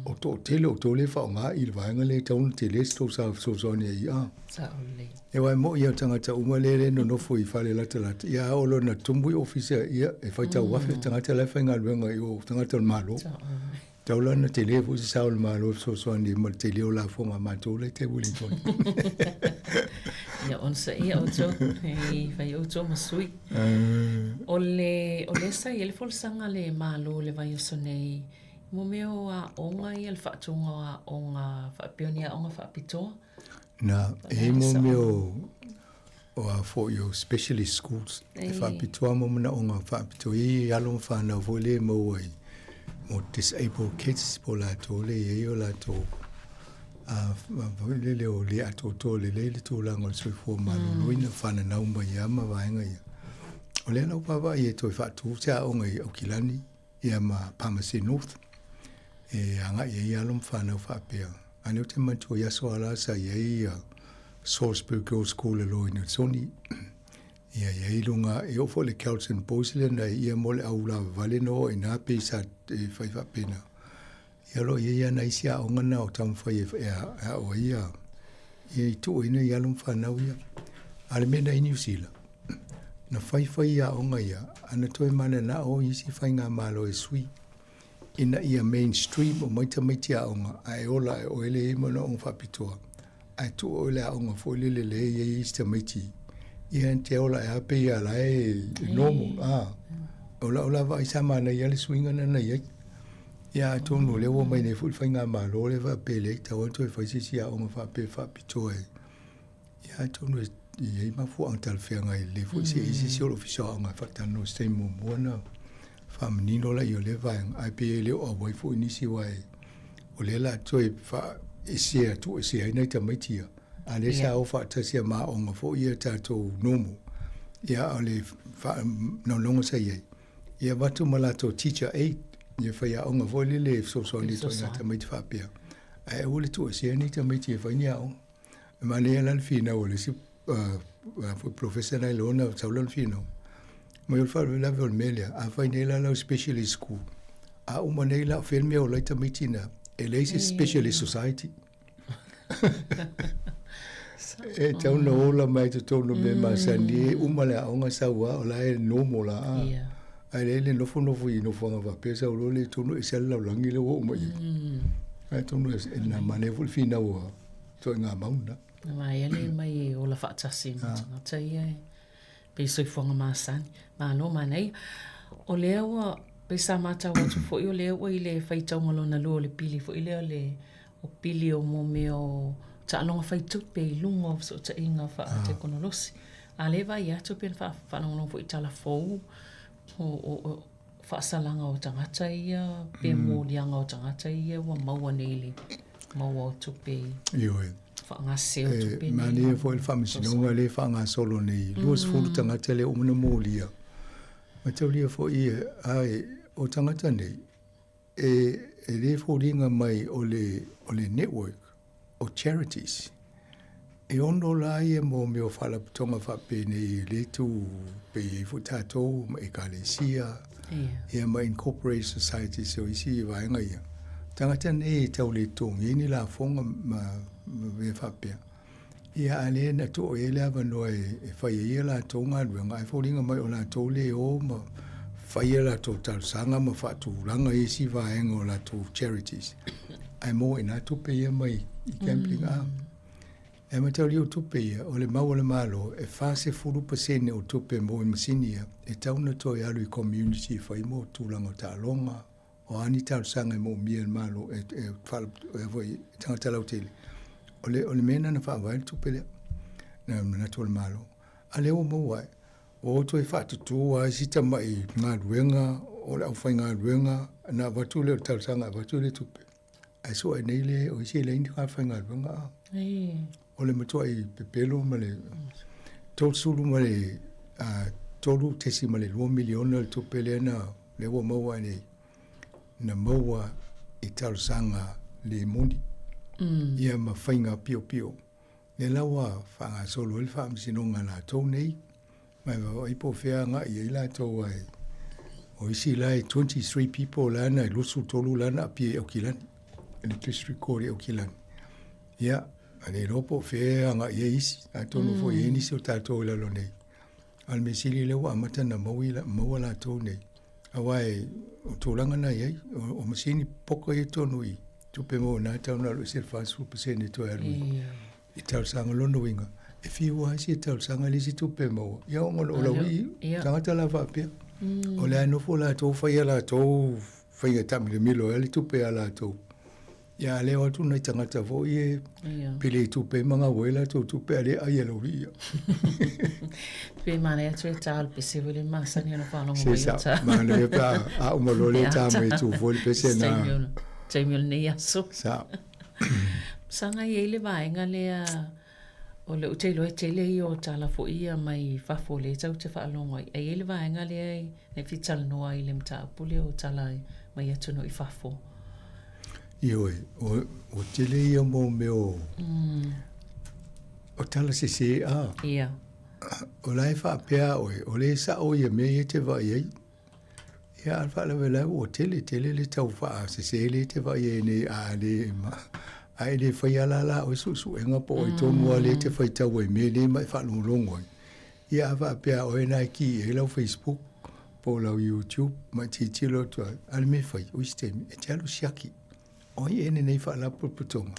o toatele o outou lea e faaaoga i le vaega lea e tatau ona tele se tou fesoasoani ai. A. Ia aua e moni lava o tagata uma lea e nonofo i fale latalata, ia a oo loa ina tumu i ofisa, ia e faitau afe tagata la e faigaluega i o, tagata o le Malo. Tau la ona tele foi se sao o le Malo e fesoasoani ma le tele o lafoga a matou la i tai Wellington. Ia onosaia outou, e fai outou ma sui. O le, o lea sa i ai le folasaga a le Malo i le vaiaso nei, mo mea o aoga ia, le faatuga o aoga faapea o ni aoga faapitoa. Na, e i ai mo mea o, o a foi o specialist schools, e faapitoa mo manaoga faapitoa. E i ai alo ma fanau foi lea e maua i mo disabled kids po o latou lea e i ai o latou a foi lele o le atoatoa lelei le tulaga o le soifua maloloina, fananau mai lava ma vaega ia. O lea la ua vaavaai e toe faatu se aoga i Aukilani ia ma Palmerston North e agai ai alo ma fanau faapea. A o lea ou te manatua i aso la sa i ai ia Salisbury Girls School i lalo i Nelsoni. Ia i ai luga, e oo foi le Carlton Boys lea na ia mo le au lavavale na oo i ina pei sa e fai faapena. Ia o lo o i ai lava nai isi aoga na o taumafai e e aao ai ia ia i tuuina i alo ma fanau ia. A o le mea na i Niu Sila, na faifai aoga ia, a na toe mananao isi faigamalo e sui ina ia mainstream omai tamaiti aoga ae ola ae oe lea e i ai manaoga faapitoa ae tuu oe le aoga foi lele lea e i ai isi tamaiti ia te ola ae a pei a la e normal a o lau la vaai sa manaia le suiga lena na i ai. Ia atonu o lea ua omai nei foi le faigamalo lea faapea e leai tatau ona toe fai se isi aoga faapea faapitoa e Ia atonu e i ai mafuaaga talafeagai lelei foi se i se isi o le Ofisa o Aoga e faatalanoa i se taimi muamua ona faamanino laia o lea vaega, ae pei e le o auai foi nisi aua o lea o le a toe faaesea, tuuesea ai nai tamaiti ia, a o lea sa o faatasi ma aoga foi ia tatou normal. Ia a o le faanonoga sa i ai, ia avatu ma latou teacher aid, ia faiaoga foi lele e fesoasoani i ituaiga tamaiti faapea, ae aua le tuuesea nei tamaiti e fai ni aoga. E manaia la le finau a le isi foi professor na iloa ona sau lana finau. Mai o le faalavelave o le mea lea, afai nei la lau specialist school, a uma nei la o fea le mea o ola ai tamaiti na, e leai se specialist society. E tau na ola mai totonu o mea masani e uma le aoga sau a o la e normal la a. Ae leai le nofonofo i nofoaga faapea sau loa le tonu ese lava le lalolagi lea ua oo mai ai. Atonu e na manaia foi le finau a ituaiga mau lena. Na vaea le mai e ola faatasi ma tagata ia e pei soifuaga masani. Malo manaia. O lea ua, pei sa matau atu foi o lea ua i le faitauga lona lua o le pili foi lea o le o pili o mo mea o taaloga fai tupe i luga o fesootaiga faatekonolosi. A lea e vaai atu pei ona faalogologo foi i tala fou o faasalaga o tagata ia pe moliaga o tagata ia ua maua nei i le maua o tupe i Ioe. faagase o tupe E nei. manaia foi le faamasinoga lea e faagasolo nei, 20 tagata lea ua uma ona molia. Mataulia foi ae o tagata nei, e e le foliga mai o le o le network o charities. E ono la ia mo mea o faalapotopotoga faapenei e le tu pei e i ai foi tatou ma ekalesia ia ma incorporated societies o isi vaega ia. Tagata nei e tau le totogi ni lafoga ma mea faapea. Ia a lea na tuu i ai le avanoa e fai ai a latou galuega, ae foliga mai o latou le o ma fai a latou talosaga ma faatulaga isi vaega o latou charities, ae maua i ina tupe ia mai i gambling. A e mataulia o tupe ia, o le mau a le Malo, e 40% o tupe mo i masini ia, e tatau ona toe alu i community e fai mo tulaga o taaloga, O a ni talosaga e moomia e le Malo e e foi e tagata lautele, o le o le mea lena na faavae le tupe lea. Na manatu o le Malo. A lea ua maua ai, ua o toe faatutu lava isi tamai galuega o le aufaigaluega na avatu lea o le talosaga e avatu le tupe. Ae sue nei le o isi e leai ni faigaluega a. O le matuai pepelo ma le 30 ma le $3.2 miliona le tupe lea na lea ua maua ai nei na maua i talosaga le moni ia ma faiga piopio. Lea la ua faagasolo ai le faamasinoga a latou nei, ma e vaavaai po o fea agai i ai latou ae o isi la e 23 people la na 23 la na aapia i Aukilani, i le District Court i Aukilani. Ia, a le iloa po o fea e agai i ai isi, atonu foi e i ai nisi o tatou i lalo nei. A o le mea sili lea ua amata ona maua latou nei, aua e, o tulaga na i ai, o masini poka ia tonu i tupe maua na e tatau ona alu ese le 40% e toe alu i talosaga. Lona uiga, e fiu lava isi e talosaga i le isi tupe maua, ia ona o lau tagata la faapea. O le a nofo latou fai a latou faiga taamilomilo ai le tupe a latou. Ia a le o atu nai tagata foi e pele i tupe ma gau ai latou tupe a le ai e lau ia. Pe manaia atu e tā le pese foi le masani ona faalogo mai o tā. Manaia pe a uma loa le tā mai tu foi le pese na. Taimi o lenei aso. Sa. Saga i ai le vaega lea o le ou te iloa e tele ia o tala foi ia mai fafo lea tatou te faalogo ai. Ae i ai le vaega lea e fia talanoa ai i le mataupu lea o tala mai atunuu i fafo. Ioe, ua tele ia mau mea o, o tala sese a. Ia. O la e faapea oe, o lea e sao ia mea ia e te vaai ai. Ia, a o le faalavelave ua tele tele le tau faasese lea e te vaai ai nei a le ma, a e le faia la la oe suesuega po o ai tonu lava lea e te faitau ai i mea nei ma e faalogologo ai. Ia a faapea o oe na e kī i ai lau Facebook po o lau YouTube ma e tilotilo atu ai, a o le mea e fai, o isi taimi, e te alu siaki. O ai ea lenei faalapotopotoga?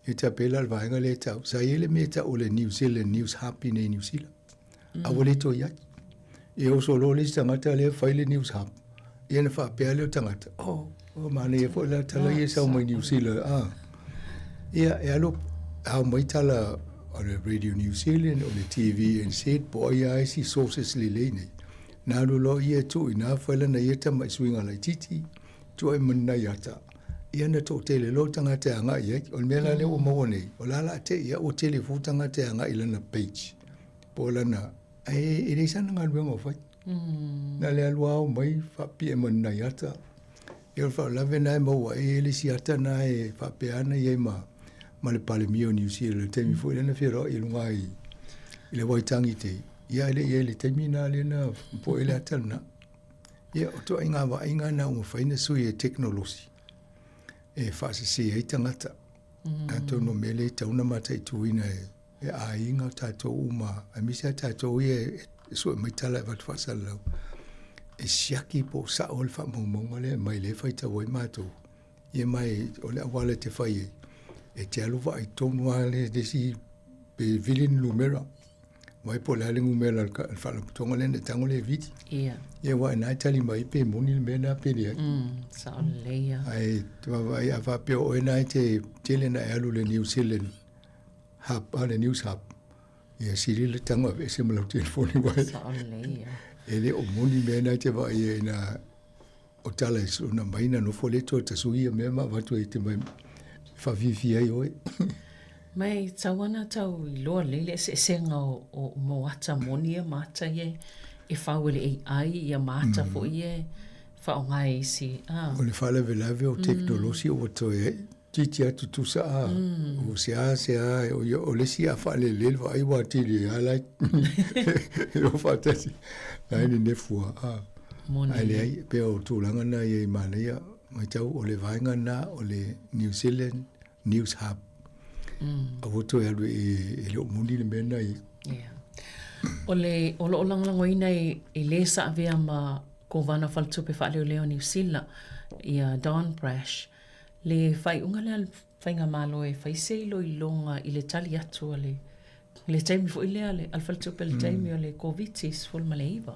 E ta pei la o le vaega lea e tau, sa i ai le mea e tau o le New Zealand News Hub i inei i Niu Sila. A ua le toe i ai. Ia oso loa le isi tagata lea fai le News Hub, ia ona faapea lea o tagata, oh, ua manaia foi la tala ia e sau mai Niu Sila. Ah. Ia, e alu ao mai tala o le Radio New Zealand, o le TVNZ, po o ai lava isi sources lelei nei. Na alu loa ia e tuu i ina fai lana ia tamai suiga laitiiti, tuu ai ma ni nai ata. Ia na toatele loa tagata e agai i ai. O le mea la lea ua maua nei, o la o le a te i ua tele fua tagata e agai i lana page po o lana, ae e leai sana galuega o fai. Na le alu ao mai faapipii ma ni nai ata. Ia o le faalavelave lena e maua ai e le isi ata lena e faapea ana i ai ma. ma le Palemia o Niu Sila i le taimi foi lea na feloai i luga i i le Waitangi Day. Ia e le i ai i le taimi lena lea na poe ai le ata lena. Ia o ituaiga vaaiga na ua mafai ona sui e tekonolosi e faasese ai tagata. Atonu o mea lea e tatau ona mataituina e e aiga o tatou uma, aemaise lava tatou ia e sue mai tala e avatu faasalalau, e siaki po o sao le faamaumauga lea e aumai lea e faitau ai matou. Ia ma o le auala e te fai ai, e te alu vaai tonu lava le isi pe vili ni numera. Vaai po o le a le numera o le faalapotopotoga lea na e tago lea e vili. Ia. Ia aua o lena e tali mai pe moni le mea lena pe leai. Sao lelei lava. Ae vaavaai a faapea o oe lena e te tele ona e alu i le New Zealand Hub, a le News Hub, ia sili le tago aveese ma lau telefoni aua e le o moni mea na e te vaai ai na o tala e ona mai na nofo le toe tasui ia mea ma avatu ai te mai whawhiwhi ai oe. Ma e tau ana tau iloa lelei le eseesega o, o mo ata moni ia ma ata ia e fau e le AI ia ma ata foi ia e faaaoga e isi. Ah. O le faalavelave o tekonolosi ua toe ai Titi atu tusa a, o se a se a, o ia o le isi a faalelei le vaai ua atili ai a la e o faatasi la e nenefu a, a. Ae leai, e pei o tulaga na ia i manaia, matau o le vaega na o le New Zealand News Hub. Aua toe alu e le o moni le mea na i. Yeah. O le, o lo o lagolagoina e, e lē sa avea ma Kovana Faletupe Faaleoleo o Niu Sila, ia Don Brash, Le faaiuga lea a le Faigamalo e fai se iloiloga i le tali atu a le le taimi foi lea a le Faletupe i le taimi o le Koviti-19.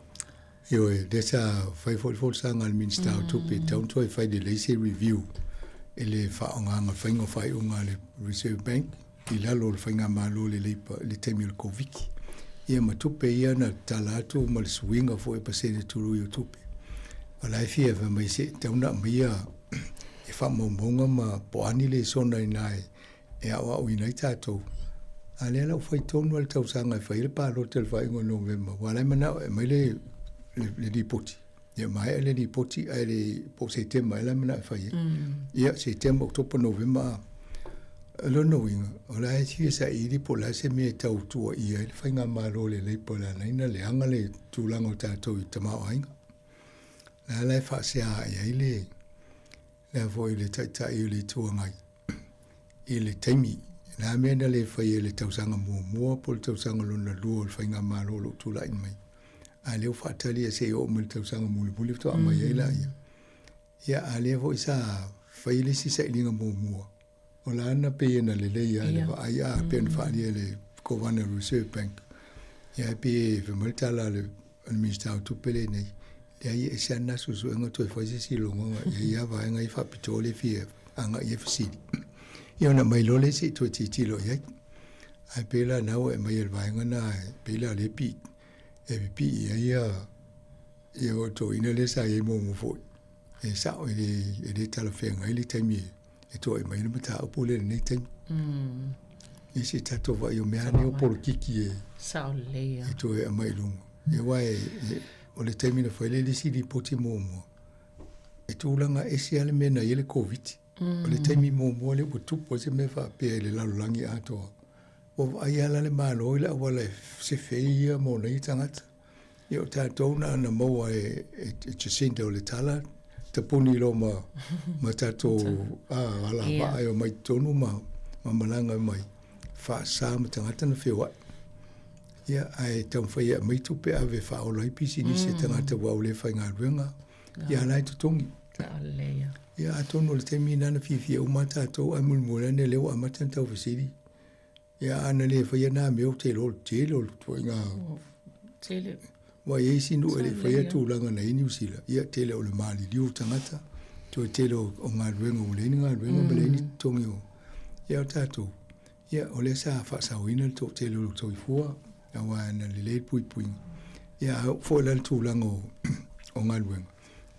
Ioe, lea sa fai foi le folasaga a le Minisita o Tupe, e tatau ona toe fai lelei se review i le faaaogaina o le faiga o faaiuga a le Reserve Bank i lalo o le Faigamalo a le Labour i le taimi o le Koviti. Ia ma tupe ia na tatala atu ma le suiga foi o pasene tului o tupe. O la e fia fai mai se i tatau ona aumaia e faamaumauga ma po o a ni lesona i ina e aoaoina ai tatou. A lea la ua fai tonu lava le tausaga e fai ai le palota i le faaiuga o Novema, aua o la e manao e aumai le, le, le lipoti. Ia maea le lipoti ae le po o Setema ea la e manao e fai ai. Ia Setema, Oketopa, Novema, o lona uiga, o la e fia saili po o le a se mea e tau tuuaia ai le faigamalo a le Labour o le ala ai ona leaga le tulaga o tatou i tamaoaiga. La la e faasea i ai le lea foi le Taitai o le Itu Agai i le taimi la mea na le fai e le tausaga muamua po o le tausaga lona lua o le faigamalo o lo o tulai mai. A lea ua faatali ia se i oo mai le tausaga mulimuli faatoa aumai ai laia. Ia a lea foi sa fai le isi sailiga muamua O la na pei e na lelei lava le vaai a pei ona faaalia e le Kovana Reserve Bank. Ia e pei e fai mai le tala a le Minisita o Tupe lenei, leai e ese lava lena suesuega toe fai se isi logoga e i ai lava vaega ia faapitoa lea e fia agai i ai fesili. Ia ona aumai loa lea se i toe tilotilo i ai. Ae pei la na ua e aumai e le vaega lena pei la o lea e pii e pipii ai ia toeaiina lea sa i ai muamua foi. E sao e le talafeagai le taimi e toai mai le mataupu lea i lenei taimi. Ia se i tatou vaai o mea nei o polokiki e Sao lelei e toe aumai i luga. Ia aua e, o le taimi na fai ai le isi lipoti muamua, e tulaga ese lava le mea na i ai le Koviti. O le taimi muamua lea ua tupu ai se mea faapea i le lalolagi atoa, ua vaai lava la le Malo i le auala e sefe ai ia mo nai tagata. Ia o tatou na ana maua e, e, e Jacinda o le tala, tapuni loa ma, ma tatou a, alavaa e omai totonu ma, ma malaga mai, faasa ma tagata na feoai. Ia, ae taumafai e aumai tupe ave e faaola ai pisinisi a tagata ua le faigaluega, ia la e totogi. Ia, atonu o le taimi lena na fiafia uma tatou, ae mulimuli ane lea ua amata ona taufesili. Ia ana le faia nā mea ou te iloa o le tele o le ituaiga Tele. Aua e i ai isi nuu e le i faia tulaga na i ai Niu Sila, ia tele o le maliliu o tagata, toe tele o galuega ua leai ni galuega ma leai ni totogi o ia o tatou, ia o lea sa faasaoina le toatele o le soifua aua na lelei le puipuiga. Ia a oo foi la i le tulaga o galuega,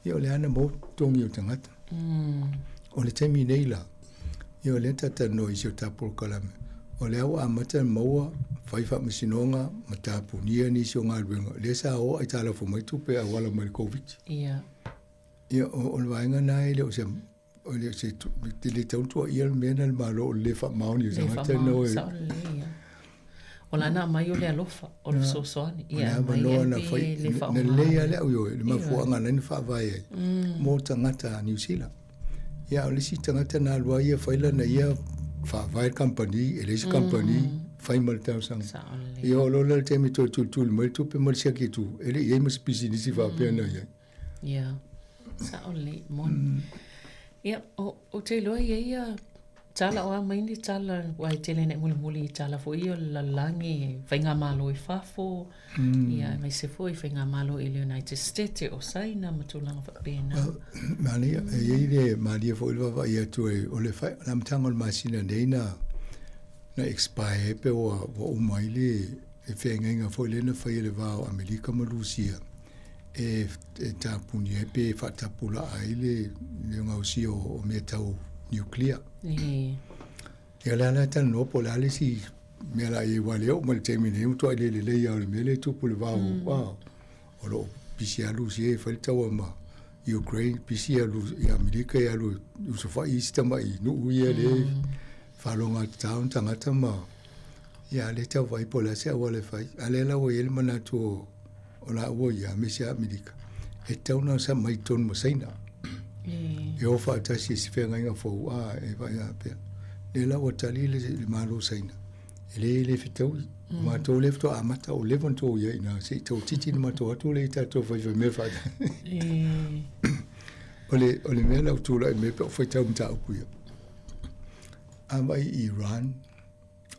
ia o lea lava na maua totogi o tagata. O le taimi nei la, ia o lea ta talanoa i si o ta polokalame, o lea ua amata ona maua fai faamasinoga ma tapunia nisi o galuega, lea sa o aitalafu mai tupe e auala mai i le Koviti. Ia. Ia o le vaega lena e le o se o le se te le tau tuuaia le mea lena i le Malo o le le faamaoni o Le tagata na faamaoni, o e sao lelei ia. O lana aumai o le alofa, o le fesoasoani, O ia le e aumai avanoa ai na pe fai, le na faaaoga lelei lava ai. le au ioe, le Ioe. mafuaaga na ala ai ona faavae ai mo tagata a Niu Sila. Ia a o le isi tagata na alu lava ia fai lana ia faavae le kamupani, e leai se kamupani, fai ma le talosaga. Sao lelei. Ia oo loa la i le taimi e toe tulituli mai le tupe ma le siaki atu, e le i i ai ma se pisinisi faapea na i ai. Ia, sao lelei, moni. Ia, o, ou te iloa e i ai ia tala o a mai ni tala, aua e tele ina e mulimuli i tala foi ia o le lalolagi, i faigamalo i fafo, ia aemaise foi faigamalo i le United States, o Saina ma tulaga faapena. Well, manaia, e i ai le malie foi le vaavaai atu e, o le fai, o le amataga o le masina nei na, na expire ai pe ua, ua uma ai le, le feagaiga foi lea na fai e le va o Amerika ma Rusia e, e tapuni ai pe faatapulaa ai le, le gaosia o, o mea tau nuclear. E. Ia o le a la talanoa po o le a le isi mea la i ai aua lea e oo mai i le taimi nei ua matuai le lelei lava o le mea lea e tupu i le va o, a, o lo o pisi lava Rusia e fai le taua ma Ukraine, pisi ia Amerika e alu e usofai isi tamai nuu ia lea e faalogogatata ona tagata ma, ia a o lea e tau vaai po o le a se auala e fai. A o lea la ua i ai le manatu o, o laua ia aemaise lava Amerika, e tatau ona mai totonu ma Saina. E o faatasi i se feagaiga fou, a, e vaai faapea. Lea la ua tali le, le Malo o Saina, e le, le fetaui. O matou lea faatoa amata, ua leva ona tou i ai i ina, se i tau titi ona matou atu lea i tatou faifai mea faatasi. O le, o le mea la ua tulai mai pe a ou faitau mataupu ia. A vaai i Iran,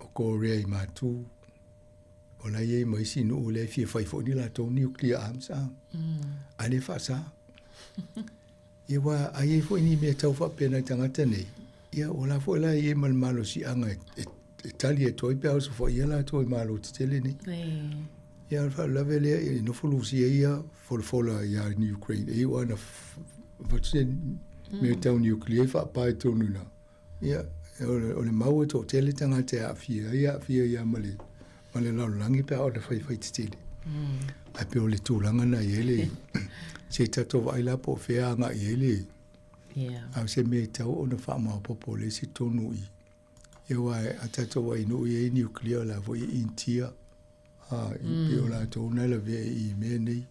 o Korea i Matu, O la e i ai ma isi nuu lea e fia fai foi ni latou nuclear arms a. A le faasa. Ia aua a i ai foi ni mea tau faapena i tagata nei, ia o la foi la e i ai ma le malosiaga e, e, e tali atu ai pe a osofaia latou e malo tetele nei. Ia o le faalavelave lea e nofo Rusia ia folafola ia Ukraine e iu lava ina avatu se mea tau nuclear e faapa i totonu i ina. Ia, o le, o le mau e toatele tagata e aafia ai, e aafia ai lava ma le, ma le lalolagi pe a oo ina faifai tetele. Ae pei o le tulaga lena e i ai le, se i tatou vaai la po o fea e agai i ai le, Yeah. a o se mea e tatau ona faamaopoopo le isi tonu i, ia aua a tatou vaai i nuu ia e i ai nuclear o la foi e i Initia, a, i pei o latou na e lavea i mea nei,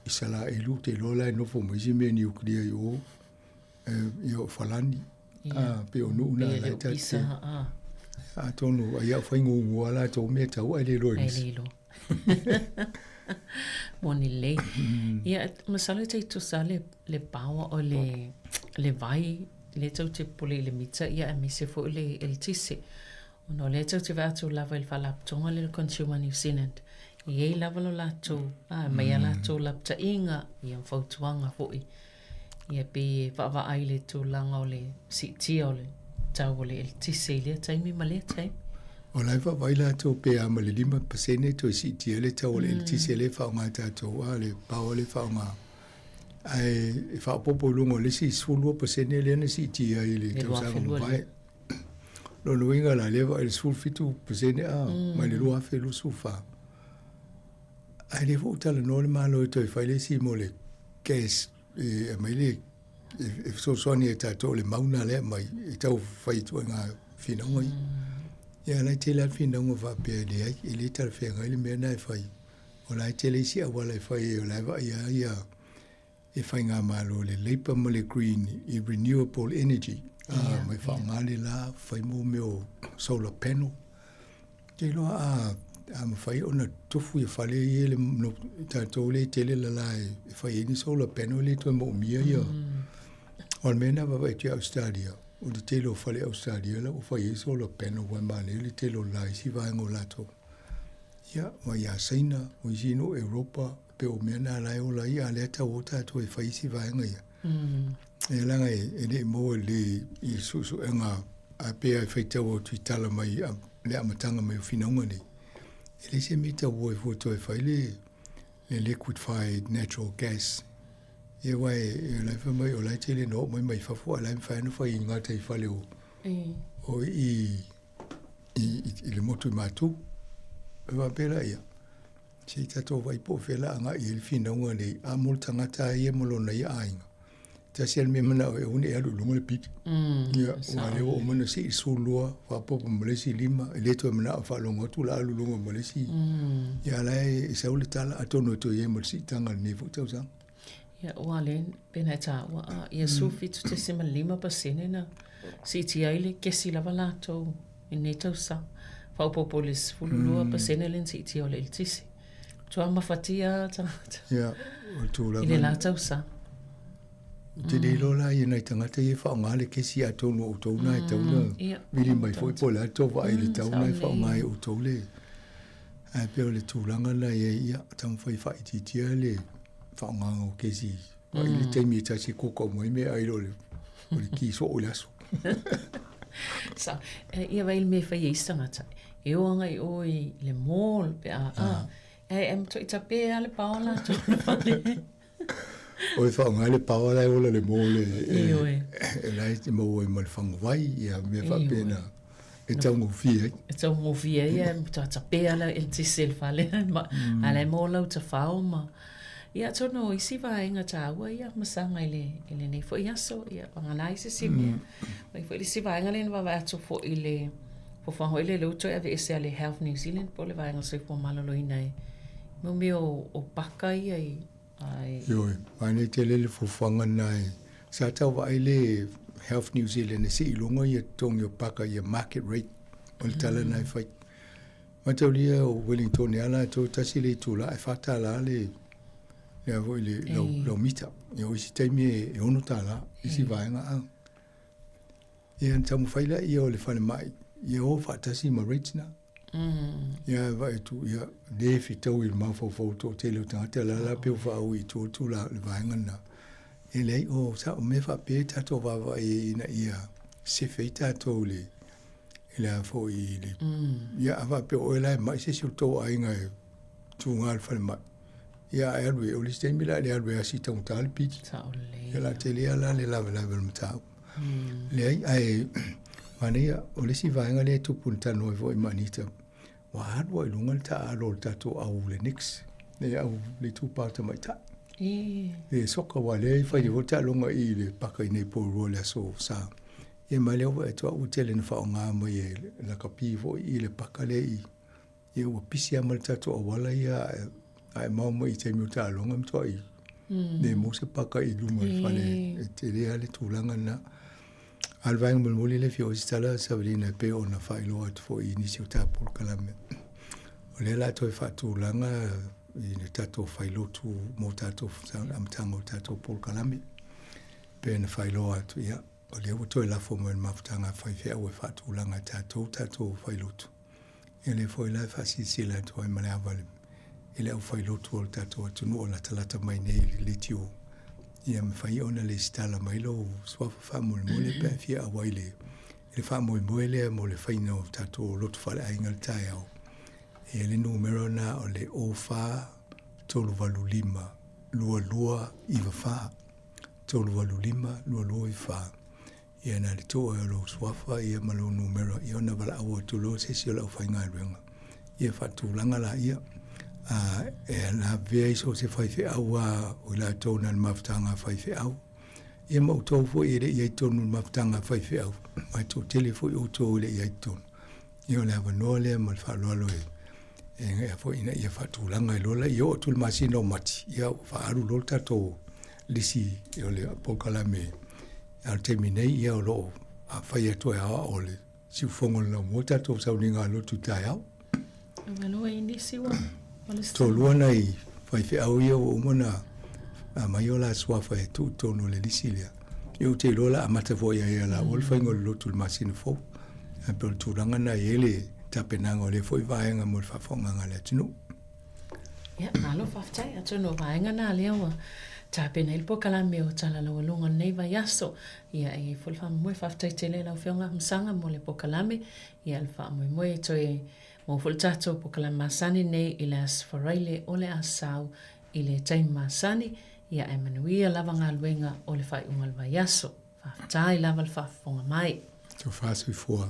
Isalaelu, ou te iloa la e nofo ma isi mea nuclear i o. Ia o Falani, a, pei o nuu na la e ta te. Atonu, ai au whai ngūngū a latou mea tau ai le iloa i nisi. Ai le iloa. Moni lelei. Ia, masalo e tai tusa le, le power o le, le vai, lea tou te popole i le mita, ia aemaise foi le eletise. Ona o lea tou te vaai atu lava i le faalapotopotoga lea o le Consumer New Zealand, e i ai lava lo latou, a, e aumai a latou lapataiga, ia ma fautuaga foi. Ia pei e vaavaai i le tulaga o le siitia o le tau o le eletise i lea taimi ma lea taimi. O la e vaavaai latou pe a ma le 5% toe siitia ai le tau o le eletise lea e faaaoga e tatou, a le power lea e faaaoga. Ae e faaopoopo i luga o le isi 12% lea na siitia ai i le tausaga mavae. Lona uiga la, lea e vaai i le 17% a, mai le 2024. Ae le foi ua talanoa le Malo e toe fai le isi mo le gas e aumai le e fesoasoani e tatou le mau lena lea e aumai e tau fai ituaiga finauga ia. Ia la e tele lava finauga faapea e leai, e le talafeagai le mea lena e fai. O la e tele isi auala e fai ai, o la e vaai lava ia e faigamalo le Labour ma le Green i renewable energy, a mai faaaoga le la, fai mo mea o solar panel. Ou te iloa a, a mafai ona tofu ia fale ia le no, tatou lea e tele lala e, e fai ai ni solar panel e le toe moomia ia. O le mea lena vaavaai atu i Australia, o le tele o fale Australia la ua fai ai solar panel aua e manaia le tele o le la i isi vaega o latou. Ia, ma ia Saina, o isi nuu Europa, pei o mea na la e ola ai, a o lea e tau o tatou e fai isi vaega ia. Ia leaga e le i maua lelei i suesuega a pei lava e faitau atu i tala mai le amataga mai o finauga nei, e leai se mea e taua ai fua toe fai le le liquefied natural gas. Ia aua e, o la e fai mai o la e tele ina oo mai mai fafo a o la e mafai ona fai i gataifale o, o i, i, i le motu i Matu. E faapea la ia, se i tatou vaai po o fea la agai i ai le finauga nei, a mo le tagata lava ia ma lona ia aiga. Tasi a le mea manao e aua ne i alu i luga le pili. Ia, aua o lea ua uma ona sii le 12, faaopoopo ma le isi 5, e le toe manao e faalogo atu o le a alu i luga ma le isi. Ia a o la e sau le tala, atonu e toe i ai ma le siitaga i lenei foi tausaga. Ia, ua le, pe na e taua, a, ia 17.5% na siitia ai le kesi lava latou i lenei tausaga. Faaopoopo i le 12% lea na siitia o le eletise. Matua mafatia lava tagata. Ia, o le tulaga. I le la tausaga. Ou te le iloa la i nai tagata ia e faaaoga le kesi atonu o outou na e tatau ona vili mai foi po o le a le tou vaai i le tau na e faaaoga ai e outou le ae pei o le tulaga la i ai ia taumafai e faaitiitia le faaaogaina o kesi i le taimi e tasi e kuka uma ai meaai i lo le o le ki soo i le aso. Sa, ia vaai i le mea e fai ai isi tagata, e o agai i o i le mall pe a, a, e, e matuai tape lava le paoa latou i le fale. O e faaaoga le paoa la e ola le mall e, e, e la e maua ai ma le faguvai, ia mea faapena e taugofie ai. E taugofie ai, e matua tapea le eletise i le fale, a la e maua lau tafao ma... Ia, atonu o isi vaega taua ia masaga i le, i lenei foi aso, ia, vagana ai se isi mea. Mai foi le isi vaega lea na vaavaai atu foi i le fuafuaga foi lea lea ua toe aveese a le Health New Zealand po o le vaega o le soifua maloloina i mo mea o, o paka ia i ai. Ioe, manaia tele le fuafuaga lena e sa tau vaai le Health New Zealand e sii i luga ia totogi o paka ia market rate o le tala lena e fai. Mataulia o Wellington e ala atu tasi le itula ae $4 le le foi le lau, lau mita. Ia o isi taimi e $6 isi vaega a. Ia ona taumafai laia o le falemai ia o faatasi ma rates na. Ia vaai atu ia le fetaui i le mafaufau o le toatele o tagata la la pei ua faaui i tua atu la le vaega lena. E leai o sa o mea faapea e tatou vaavaai ai ina ia sefe ai tatou i le i le a foi i le ia a faapea o oe la e mai se isi o le tou aiga e tuga i le falemai. Ia ae alu e o le isi taimi la le alu e asi taugata le pili. Ia la tele lava la le lavelave o le mataupu. Leai, ae manaia, o le isi vaega lea e tupu na talanoa ai foi ma Anita, ua alu lava i luga le taaalo o le tatou au le Knicks, le au le itupa tamaitai. Le soka aua lea e fai nei foi le taaloga i le paka i nei Porirua i le aso Sa. Ia ma lea ua atu au ua tele ina faaaoga mai e lakapi foi i le paka lea i Ia ua pisi lava ma le tatou auala ia a e mao mai i taimi o taaloga e matuai le maua se paka i luma o le fale e tele lava le tulaga lena. A o le vaega mulimuli lea e fia oo i se tala Savelina e pei ona faailoa atu foi i nisi o ta polokalame, o lea o le a toe faatulaga i le tatou failotu mo tatou amataga o tatou polokalame. E pei ona faailoa atu, ia, o lea ua toe lafo mai le mafutaga a faifeau e faatulaga e tatou tatou failotu. Ia lea foi la e faasilasila atu ai ma le ava i le aufailotu o le tatou atunuu o latalata mai nei i le leitio. Ia mafai ona lesitala mai lou suafa faamolemole pe a fia auai i le faamoemoe lea mo le faiga o tatou lotu faaleaiga i le taeao. Ia le numera lena o le 04 385 2294. 385 2294. Ia na le tuu ai o lou suafa ia ma lou numera ia ona valaau atu loa se isi o le aufaigaluega ia faatulaga laia a e lavea ai so o se faifeau a o i latou na le mafutaga a faifeau ia ma outou foi e le i ai tonu le mafutaga a faifeau ma e toatele foi outou e le i ai tonu ia o le avanoa lea ma le faaaloalo e e foi ina ia faatulaga ai loa laia oo atu i le masina o Mati ia ua faaalu loa le tatou lisi o le polokalame A o le taimi nei, ia o lo o fai atu e aoao le siufofoga o le laumua tatou sauniga a lotu i taeao. Malo ai nisi ua Toalua nai faifeau ia ua uma ona aumai o la suafa e tuu i totonu o le lisi lea. Ia ou te iloa o le a amata foi ai e laua le faiga o le lotu i le masina fou. Ae pei o le tulaga lena e i ai le tapenaga o lea foi vaega mo le faafofogaaga a le atunuu. Ia, malo faafetai. Atonu o vaega na lea ua tapena ai le polokalame o Tala Laualuga o lenei vaiaso. Ia, e i ai foi le faamoemoe. Faafetai tele i lau Afioga Masaga mo le polokalame. Ia, le faamoemoe e toe maua foi le tatou polokalame masani nei i le Aso Faraile o le a sau i le taimi masani. Ia, ae manuia lava galuega o le faaiuga o le vaiaso. Faafetai lava le faafofoga mai. Tofa soifua.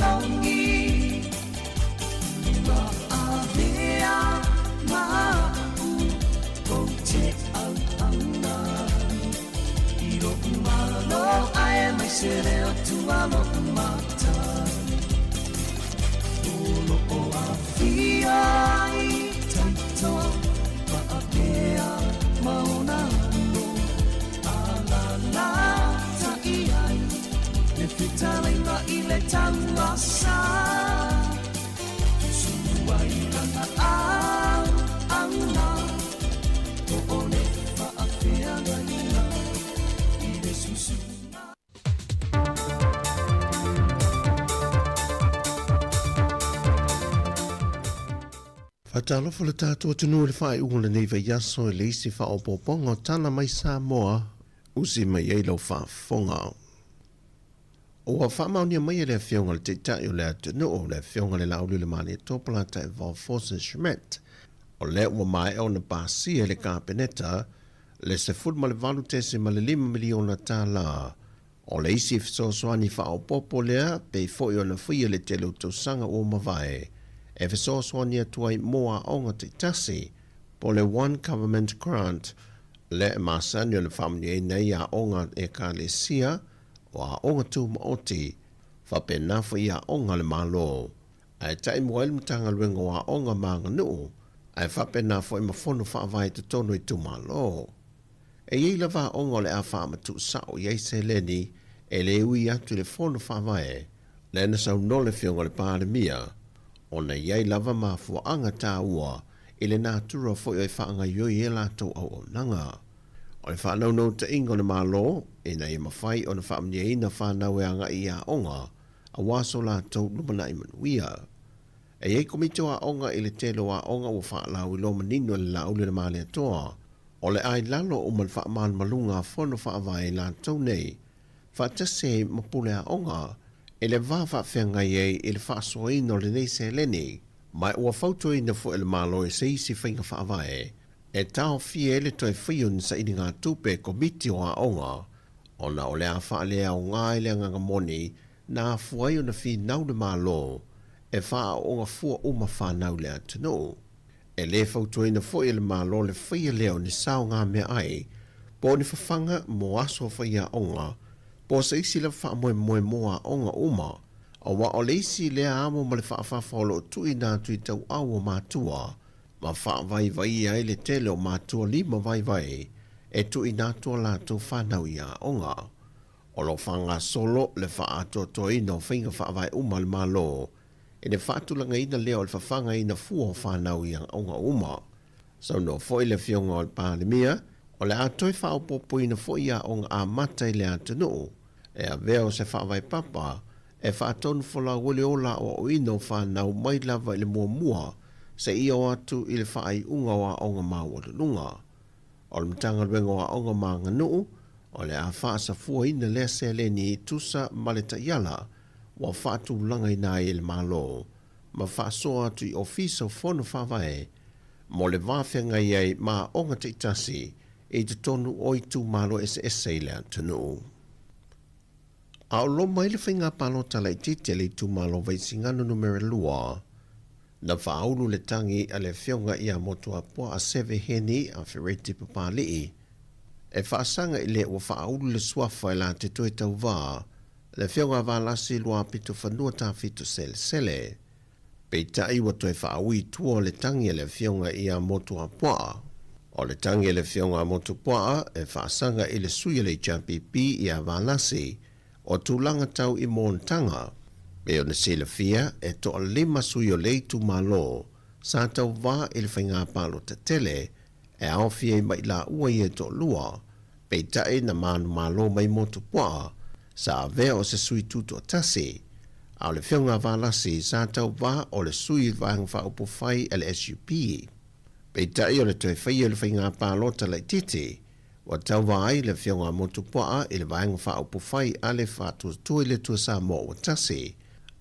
malogi Ua avea ma aʻu kou te ʻauʻauna I loʻu malo aemaise le Atua loʻu matai O loʻo afio ai taitoa Paʻapea ma ona alo Alalatai ai le fetalaiga i le tauasa Susunu ai lana auauna Po o le faafeagaiga i le susuna. Faatalofa le tatou atunuu i le faaiuga o lenei vaiaso i le isi faaopoopoga o tala mai Samoa usi mai ai lau faafofoga. Ua faamaonia mai e le Afioga i le Taitai o le atunuu, le Afioga i le Laaulialemalietoa Polataivao Fosi Schmidt, o lea ua maea ona pasia e le Kapeneta le $18.5 miliona tala. O le isi fesoasoani faaopoopo lea pei foi ona faia le tele o tausaga ua mavae e fesoasoani atu ai mo aoga taitasi po o le One Government Grant lea e masani ona faamanuiaina ai aoga a Ekalesia, o aoga tumaoti, faapena foi aoga a le Malo. Ae taimua ai le Matagaluega o Aoga ma Aganuu, ae faapena foi ma fono faavae i totonu o itumalo. E i ai lava aoga o le a faamatuu sao i ai seleni e le ui atu i le fono faavae, lea na saunoa le Afioga i le Palemia, ona e i ai lava mafuaaga taua i le natura foi e faagaoioi ai a latou auaunaga. O le faanaunautaiga o le Malo, ina ia mafai ona faamanuiaina fanau e agai i aoga aua so latou lumanai manuia. E i ai komiti o aoga i le tele o aoga ua faalauiloa manino e le Laauli o le Malietoa, o le a i lalo uma le faamalumaluga a fono faavae i latou nei, faatasi ai ma pule aoga i le va faafeagai ai i le faasoaina o lenei seleni, ma ua fautuaina foi e le Malo i se isi faiga faavae e taofia ai le toe faia o ni sailigatupe e Komiti o Aoga ona o le a faaleaoga ai le agaga moni na afua ai ona finau le Malo e faaaooga fua uma fanau i le atunuu. E le fautuaina foi e le Malo le faia lea o ni saogameaai po o ni fafaga mo aso faiaoga po o se isi lava faamoemoe mo aoga uma, aua o le isi lea amo ma le faafafa o lo o tuuina atu i tauau o matua ma faavaivaia ai le tele o matua lima vaivai e tuuina atu a latou fanau i aoga. O lo o faagasolo le faaatoatoaina o faiga faavae uma a le Malo i le faatulagaina lea o le fafagaina fua o fanau i aoga uma. Saunoa foi le Afioga o le Palemia, o le a toe faaopoopoina foi aoga amata i le atunuu e avea o se faavae papa e faatonufolau ai le ola aoaoina o fanau mai lava i le muamua seia oo atu i le faaiuga o aoga maualuluga. O le Matagaluega o Aoga ma Aganuu, o le a faasafuaina lea seleni tusa ma le taiala ua faatulagaina ai e le Malo ma faasoa atu i Ofisa o Fono Faavae mo le va feagai ai ma aoga taitasi i totonu o itumalo eseese i le atunuu. A o loma ai le faiga palota laitiiti a le itumalo Vaisigano Numera 2, na faaulu le tagi a le Afioga ia Motuapuaa Seve Heni a Fereti Papali'i e faasaga i le ua faaulu le suafa e la te toe tauvā le Afioga a Valasi Luapitofanua Tafito Selesele. Peitai ua toe faaui i tua le tagi a le Afioga ia Motuapuaa. O le tagi a le Afioga a Motupuaa e faasaga i le sui a le HRPP ia Valasi o tulaga tau i monotaga. Pei ona silafia, e toalima sui o le itumalo sa tauvā i le faiga palota tele e aofia ai mai laua ia e toalua, peitai na manumalo mai Motupuaa sa avea o se sui tutoatasi, a o le Afioga a Valasi sa tauvā o le sui i le Vaega Faaupufai a le SUP. Peitai o le toe faia o le faiga palota laitiiti, ua tauvā ai le Afioga a Motupuaa i le Vaega Faaupufai a le Faatuatua i le Atua Samoa ua Tasi,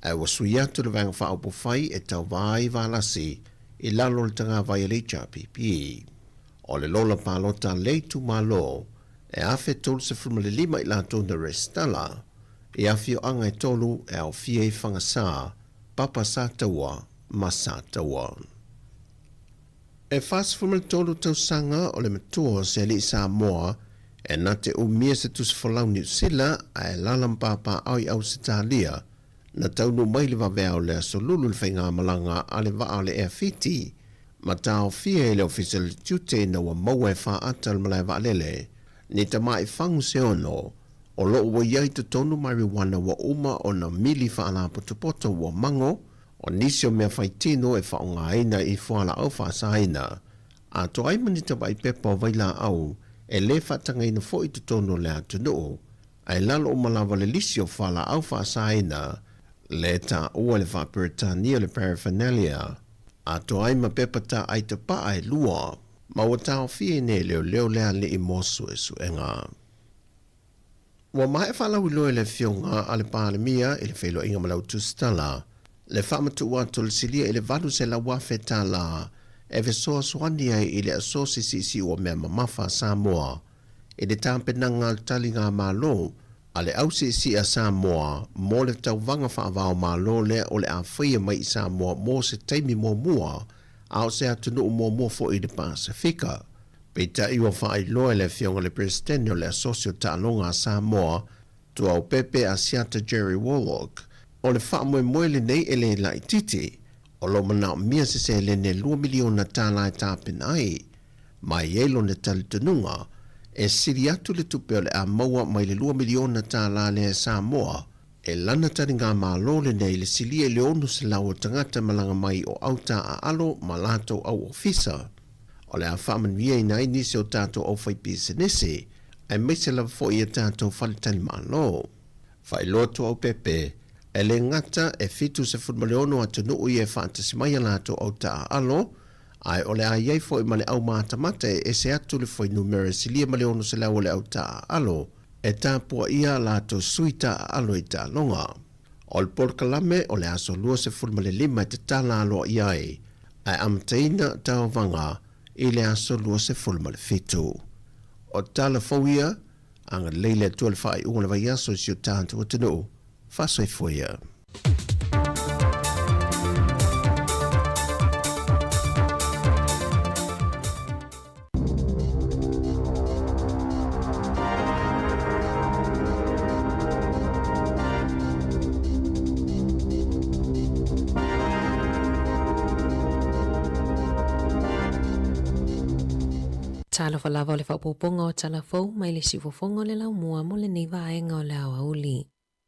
ae ua sui atu le Vaega Faaupufai e tauvā ai Valasi i lalo o le tagavai a le HRPP. O le lola palota a le itumalo e 1035 i latou na resitala. i afioaga e tolu e aofia ai Fagasā, Papa Sataua ma Sataua. E 43 tausaga o le matua o se alii Samoa e na te umia se tusi folau Niu Sila ae alaala ma papaaao i Ausetalia, na taunuu mai le vaveao o le Aso Lulu i le faigamalaga a le vaa o le Air Fiti ma taofia e le Ofisa o le Tiute ina ua maua e faata o le malae vaalele ni tamai fagu se ono o lo o ua i ai i totonu marijuana ua uma ona mili faalapotopoto ua mago O nisi o mea faitino e faaaogaina i fualaau faasaina, atoa ai ma ni tamai pepa o vailaau e le faatagaina foi i totonu o le atunuu, ae lalo uma lava le lisi o fualaau faasaina le taua i le faa-Peretania o le paraphernalia, atoa ai ma pepa taai tapaa e lua, ma ua taofia i nei leoleo le alii mo suesuega. Ua maea faalauiloa e le Afioga a le Palemia i le feiloaiga ma le Au Tusitala le faamatuu atu o le silia i le $800,000 e fesoasoani ai i le Asosi Siisiu o Mea Mamafa a Samoa i le tapenaga a le taligamalo a le Au Siisii a Samoa mo le tauvaga faava-o-Malo lea o le a faia mai i Samoa mo se taimi muamua a o se atunuu muamua foi i le Pasefika. Peitai ua faailoa e le Afioga i le Peresetene o le Asosi o Taaloga a Samoa, Tuaopepe Asiata Jerry Warlock, o le faamoemoe lenei e le laitiiti, o lo o manaomia se seleni e $2 miliona e tapena ai. Ma e i ai lona talitonuga, e sili atu le tupe o le a maua mai le $2 miliona lea e Samoa, e lana taligamalo lenei i le silia i le 600 o tagata malaga mai o auta aalo ma latou au ofisa. O le a faamanuiaina ai nisi o tatou aufaipisinisi, aemaise lava foi i a tatou faletalimalo. Faailoa Tuaopepe, e le gata e 76 atunuu ia e faatasi mai a latou auta aalo, ae o le a i ai foi ma le au matamata e ese atu le fuainumera e silia ma le 600 o le auta aalo e tapuaia a latou sui taaalo i taaloga. O le polokalame o le aso 25 e tatala aloaia ai, ae amataina taovaga i le aso 27. O tala fou ia, agalelei le Atua i le faaiuga o le vaiaso i si o tatou atunuu. Faasoifua ia. Talofa lava o le faaopoopoga o tala fou mai le siufofoga o le laumua mo lenei vaega o le aoauli.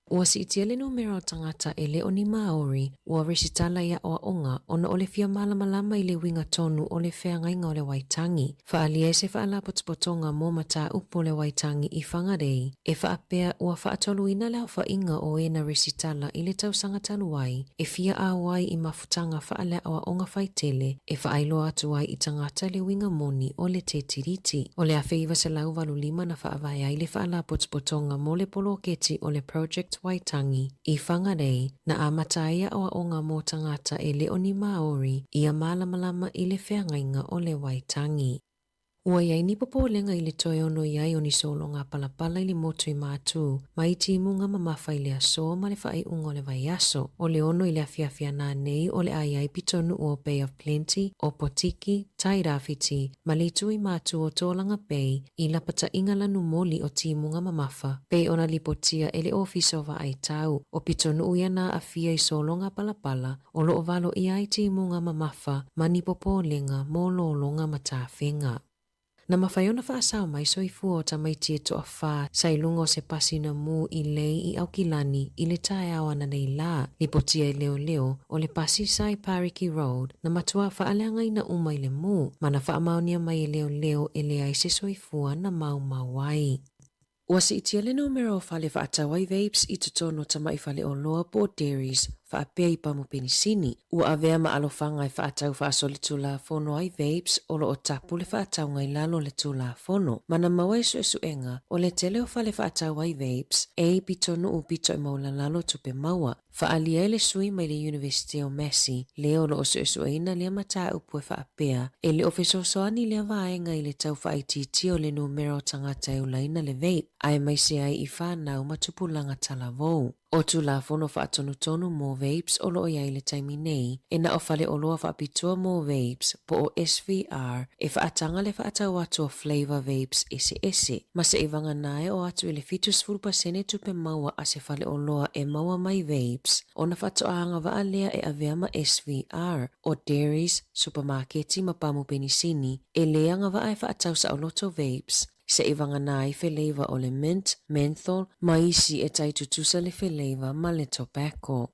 Ua siitia le numera o tagata e le o ni Māori ua resitala i aoaoga ona o le fia malamalama i le uiga tonu o le feagaiga o le Waitangi. Faaalia ai se faalapotopotoga mo mataupu o le Waitangi i Whangarei e faapea ua faatoluina le aofaiga o e na resitala i le tausaga talu ai e fia ao ai i mafutaga faaleaoaoga faitele e faailoa atu ai i tagata le uiga moni o le Te Tiriti. O le 1985 na faavae ai le Faalapotopotoga mo le Poloketi o le Project Waitangi i Whangarei na amata ai aoaoga mo tagata e le o ni Māori ia malamalama i le feagaiga o le Waitangi. Ua i ai ni popolega i le toe ono i ai o ni sologa palapala i le motu i Mātū ma i timuga mamafa i le aso ma le faaiuga o le vaiaso. O le ono i le afiafi ana nei o le a i ai pitonuu o Bay of Plenty, Opotiki, Tairāwhiti, ma le itu i Mātū o Tōlanga Bay i lapataʻiga lanumoli o timuga mamafa pei ona lipotia e le Ofisa o Vaaitau o pitonuu ia na aafia i sologa palapala O lo o valoia ai timuga mamafa ma ni popolega mo lologa ma tafega. Na mafai ona faasao mai soifua o tamaiti e toafā sa i luga o se pasi na mū i lei i Aukilani i le taeao ananei lā, lipotia e leoleo o le pasi sa i Pariki Road na matua faaleagaina uma i le mū, ma na faamaonia mai e leoleo e leai se soifua na maumau ai. Ua siitia le numera o fale faatau ai vapes i totonu o tamai faleoloa po o dairies. faapea i pamu penisini. Ua avea ma alofaga e faatau faasolitulafono ai vapes o lo o tapu le faatauga i lalo o le Tulafono. Ma na maua i suesuega, o le tele o fale faatau ai vapes e i pitonuu pito i maulalalo tupe maua. Faaalia ai le sui mai le Iunivesite o Massey, le o lo o suesueina lea mataupu e faapea, e le o fesoasoani lea vaega i le tau faaitiitia o le numera o tagata e ulaina le vape, aemaise ai i fanau ma tupulaga talavou. O Tulafono faatonutonu mo vapes o lo o i ai i le taimi nei, e na o faleoloa faapitoa mo vapes, po o SVR, e faataga le faatau atu o flavour vapes eseese, ma seʻi vagana e oo atu i le 70% tupe maua a se faleoloa e maua mai vapes, ona faatoa agavaa lea e avea ma SVR, o dairies, supamaketi ma pamu penisini, e lē agavaa e faatau saoloto vapes. Seʻi vagana ai feleiva o le mint, menthol, ma isi e tai tutusa le feleiva ma le tobacco.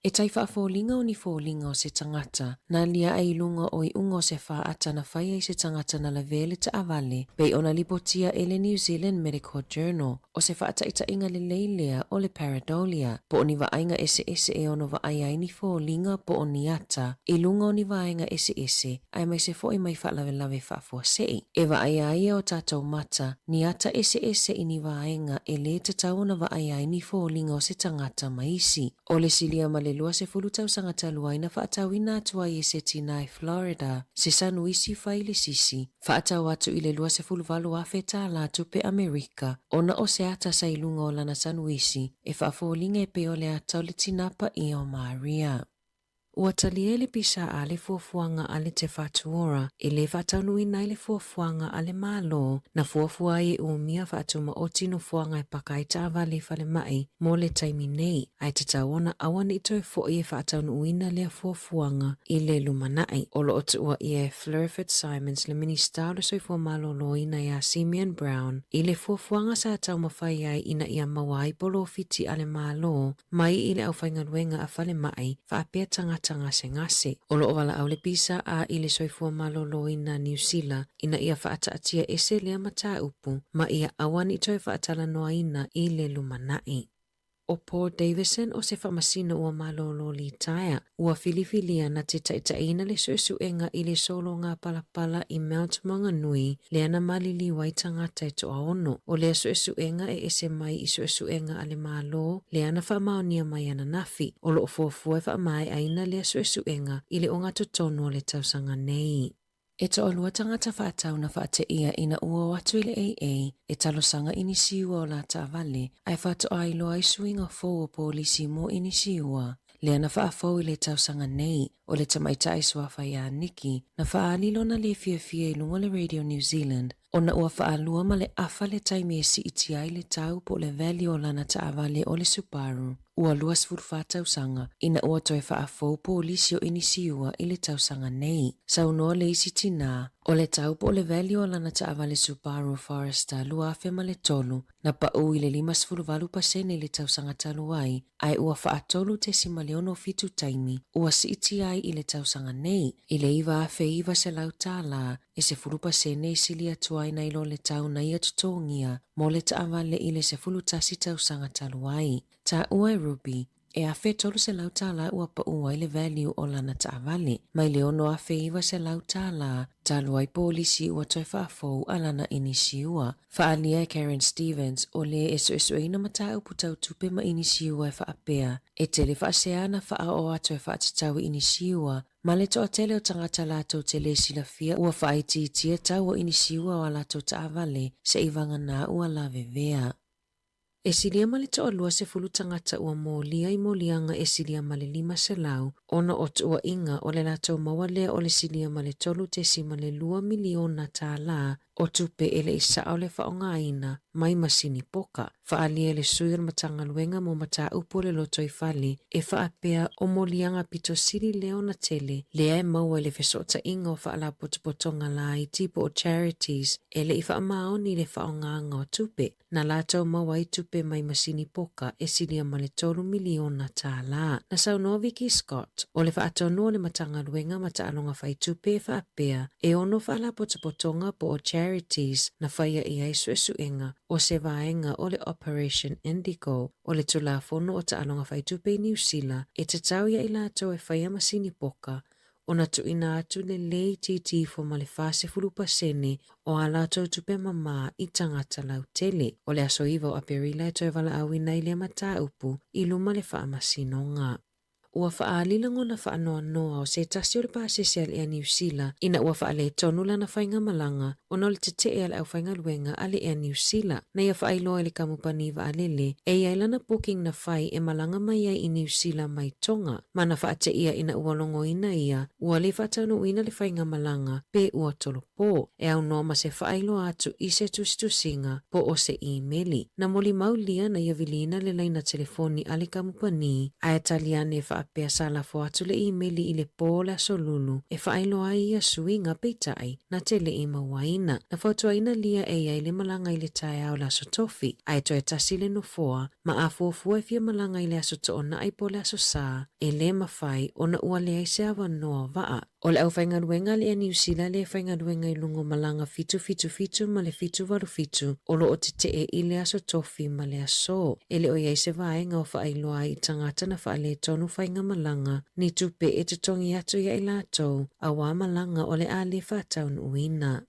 E tai faafoliga o ni foliga o se tagata, na alia ai i luga o iuga o se faata na fai ai se tagata na lavea i le taavale, pei ona lipotia e le New Zealand Medical Journal, o se faataitaiga lelei lea o le pareidolia, po o ni vaaiga eseese e ono vaai ai ni foliga po o ni ata i luga o ni vaega eseese, aemaise foi mai faalavelave faafuasei. E vaaia ai e o tatou mata ni ata eseese i ni vaega e lē tatau ona vaaia ai ni foliga o se tagata ma isi. O le silia ma le 20 tausaga talu ai na faatauina atu ai e se tinā i Florida se sanuisi fai le sisi, faatau atu i le $28,000 tālā tupe Amerika, ona o se ata sa i luga o lana sanuisi e faafoliga e pei o le ata o le tinā paia o Maria. Ua talia e le pisa a le fuafuaga a le Te Whatu Ora e lē faataunuuina ai le fuafuaga a le Malo na fuafua ai e umia faatumaoti nofoaga e paka ai taavale i falemai mo le taimi nei, ae tatau ona aua ne i toe foʻi e faataunuuina lea fuafuaga i le lumanai. O lo o tuua ʻia e Fleur Fitzsimons le Minisita o le Soifua Maloloina iā Simeon Brown i le fuafuaga sa taumafai ai ina ia maua ai polofiti a le Malo mai i le aufaigaluega a falemai faapea tagata gasegase. O lo o valaau le pisa a i le Soifua Maloloina Niu Sila ina ia faataatia ese lea mataupu ma ia aua ne i toe faatalanoaina i le lumanai. ʻO Paul Davison o se faamasino ua malōlō litaea, ua filifilia na te taitaiina le suesuega i le sologa palapala i Mount Maunganui lea na maliliu ai tagata e toaono. O lea suesuega e ese mai i suesuega a le Malo lea na faamaonia mai ananafi. O lo o fuafua e faamaeaina lea suesuega i le ogatotonu o le tausaga nei. E toalua tagata faatau na faateia ina ua o atu i le AA e talosaga i ni siua o la taavale ae faatoa iloa ai suiga fou o polisi mo i ni siua. Lea na faafou i le tausaga nei, o le tamaitai suafa iā Nikki na faaali lona le fiafia i luga o le Radio New Zealand ona ua faalua ma le afa le taimi e siitia ai le tau po o le value o lana taavale o le Subaru ua 24 tausaga ina ua toe faafou polisi o Inisiua i le tausaga nei. Saunoa le isi tinā, o le tau po o le value o lana taavale Subaru Forester 2003 na paʻu i le 58% i le tausaga talu ai, ae ua faatolu 0.67 taimi ua siitia ai i le tausaga nei i le $9,900 tālā e 10% i sili atu ai nai lo le tau na ia totogia mo le taavale i le 11 tausaga talu ai. Taua e Ruby, e $1,300 tālā ua paʻu ai le value o lana taavale, mai le $6,900 tālā talu ai polisi ua toe faafou a lana inisiua. Faaalia e Karen Stevens, o lē e suesueina mataupu tau tupe ma inisiua e faapea, e tele faasea na faaoo atu e faatatau i inisiua Ma le toatele o tagata latou te lē silafia ua faaitiitia tau o inisiua o a latou taavale seʻi vagana ua lavevea. E silia ma le toalua sefulu tagata ua molia i moliaga e silia ma le 500 ona o tuuaiga o le latou maua lea o le silia ma le $3.2 miliona tālā o tupe e le i sao le faaaogaina mai masini poka. Faaalia e le sui o le Matagaluega mo Mataupu o le Lotoifale e faapea o moliaga pito sili lea ona tele lea e maua i le fesootaiga o faalapotopotoga laiti po o charities e le i faamaoni i le faaaogaga o tupe na latou maua ai tupe mai masini poka e silia ma le $3 miliona. Na saunoa Vicki Scott, o le faatonu o le Matagaluega ma Taaloga Fai Tupe e faapea, e ono faalapotopotoga po o charities na faia i ai suesuega o se vaega o le. Operation Indigo, o le Tulafono o Taaloga Faitupe i Niu Sila e tatau ia i latou e faia masini poka ona tuuina atu le le itiiti ifo ma le 40 pasene o a latou tupe mamā i tagata lautele. O le aso 9 o Aperila e toe valaauina ai lea mataupu i luma le Faamasinoga. Ua faaali lagona faanoanoa o se tasi o le pasese a le Air Niu Sila ina ua faaletonu lana faigamalaga ona o le tetee a le aufaigaluega a le Air Niu Sila na ia faailoa i le kamupani vaalele e i ai lana booking na fai e malaga mai ai i Niu Sila mai Tonga ma na faateia ina ua logoina ia ua le faataunuuina le faigamalaga pe ua tolopo e aunoa ma se faailoa atu i se tusitusiga po o se imeli. Na molimau lia na ia viliina le laina telefoni a le kamupani ae tali ane faapea sa lafo atu le imeli i le pō o le aso Lulu e faailoa ai ia suiga peitai na te le i mauaina. Na fautuaina lia e i ai le malaga i le taeao o le aso Tofi ae toe tasi le nofoa ma a fuafua e fia malaga i le aso Toonai po o le aso Sā e le mafai ona ua leai se avanoa vaa. O le aufaigaluega a le Air Niu Sila lea e faigaluega i luga o malaga 777 ma le 787 o lo o tetee i le aso Tofi ma le Aso. E le o i ai se vaega o faailoa ai i tagata na faaletonu faigamalaga ni tupe e totogi atu ia i latou auā malaga o le a le faataunuuina.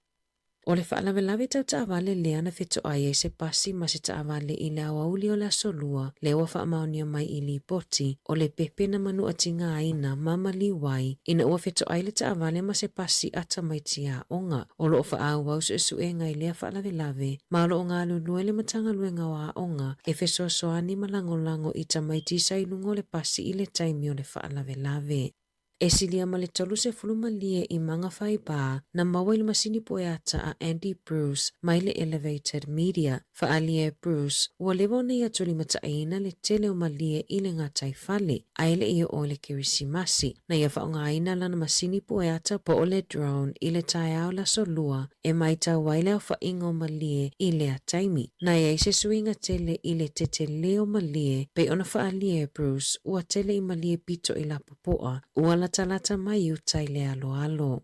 O le faalavelave tau taavale lea na fetoai ai se pasi ma se taavale i le aoauli o le Aso Lua, lea ua faamaonia mai i lipoti, o le pepe na manuatigāina ma maliu ai ina ua fetoai le taavale ma se pasi a tamaiti aoga. O lo o faaauau suesuega i lea faalavelave, ma o lo o galulue le Matagaluega o Aoga e fesoasoani ma lagolago i tamaiti sa i luga o le pasi i le taimi o le faalavelave. E silia ma le 30 malie i Mangawhai-Bar na maua i le masini poeata a Andy Bruce mai le Elevated Media. Faaalia e Bruce, ua leva ona ia tulimataiina le tele o malie i le gataifale, ae le i oo i le Kerisimasi. Na ia faaaogaina lana masini poeata po o le drone i le taeao le aso Lua e maitau ai le aofaiga o malie i lea taimi. Na i ai se suiga tele i le tetele o malie pei ona faaalia e Bruce ua tele i malie pito i lapopoa ua latalata mai uta i le aloalo.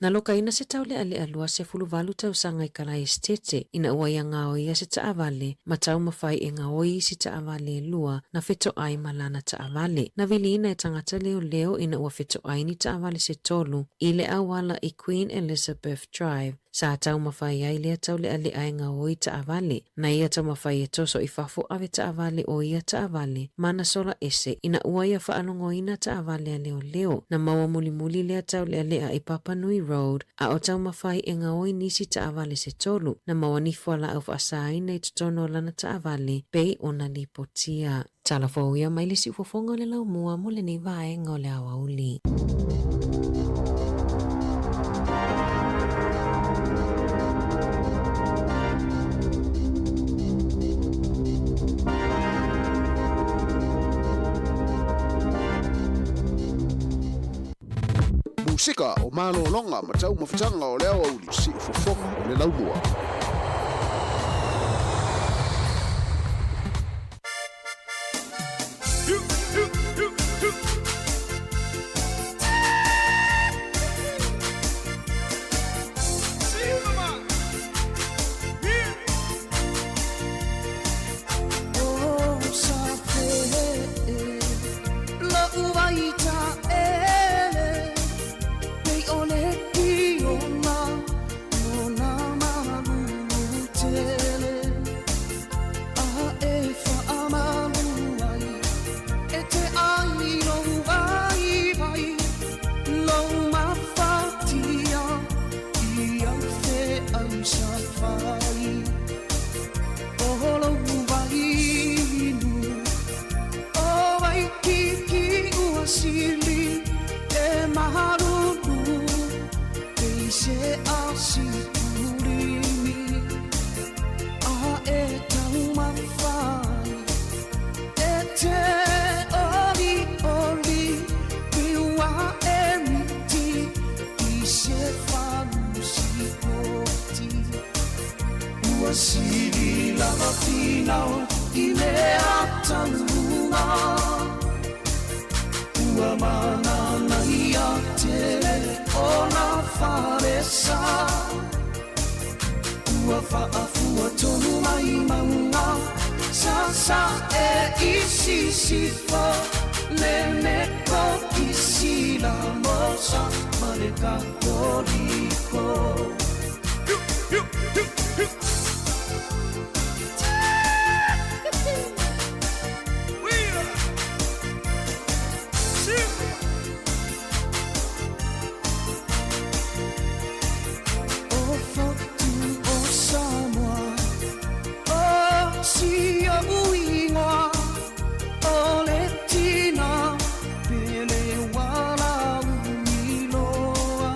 Na lokaina se taulealea 28 tausaga i Kalaesetete ina ua ia gaoia se taavale ma taumafai e gaoi isi taavale e lua na fetoai ma lana taavale. Na viliina e tagata leoleo ina ua fetoai ni taavale se tolu i le auala i Queen Elizabeth Drive, sa taumafai ai lea taulealea e gaoi taavale. Na ia taumafai e toso i fafo ave taavale o ia taavale ma na sola ese ina ua ia faalogoina taavale a leoleo. Na maua mulimuli lea taulealea i Papanui Road a o taumafai e gaoi nisi taavale se tolu. Na maua ni fualaau faasaina i totonu o lana taavale pei ona lipotia. Tala fou ia mai le siufofoga o le laumua mo lenei vaega o le aoauli. Musika o malologa ma taumafataga o le aoauli, siufofoga o le laumua. Sasa e i sisifo Le metokisi la mosa ma le katoliko. O fotu o Samoa, o si au ingoa, o le tina pele wala umiloa.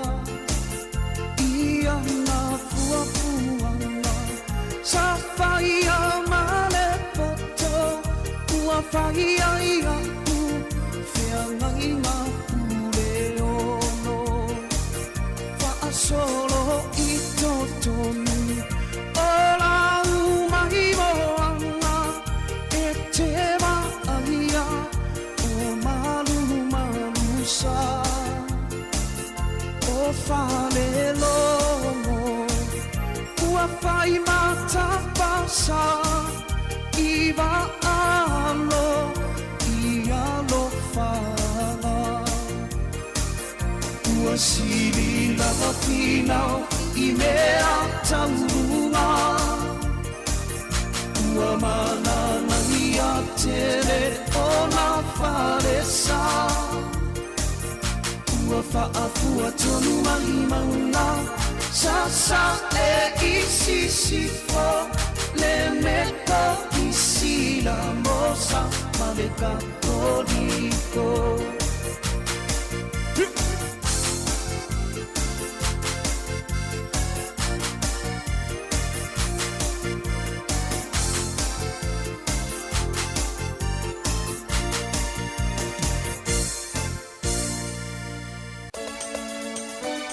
Ia na fuafuaga sa faia ma le poto, ua faia iaʻu feagaiga pule ono. Faasolo i totonu o lau mai moana, e te vaaia o malumalusa. O falelogo ua fai matapasa i vaalo i alofaga. Ua sili lava finau i mea tauluga, ua mananaia tele ona falesa. Ua faafua tonu mai mauna, sasa e i sisifo le metokisi la mosa ma le katoliko.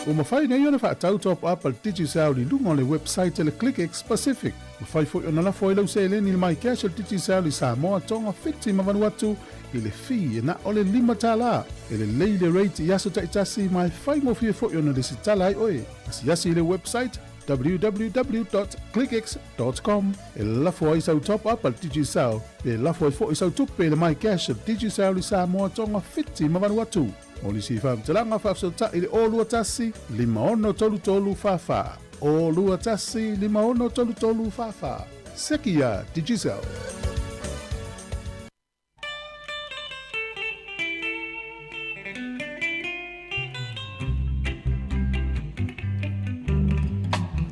Ua mafai nei ona faatau top up a le Digicel i luga o le website a le ClickX Pacific. Mafai foi ona lafo ai lau seleni i le MyCash a le Digicel i Samoa, Tonga, Fiti ma Vanuatu i le fee e na o le $5. E lelei le rate i aso taitasi ma e faigofie foi ona lesitala ai oe. Asiasi i le website www.clickx.com e lafo ai sau top up a le Digicel pe lafo ai foi sau tupe i le MyCash a le Digicel i Samoa, Tonga, Fiti ma Vanuatu. Mo nisi faamatalaga faafesootai i le 021 5633 44. 021 5633 44. Seki ia Digicel.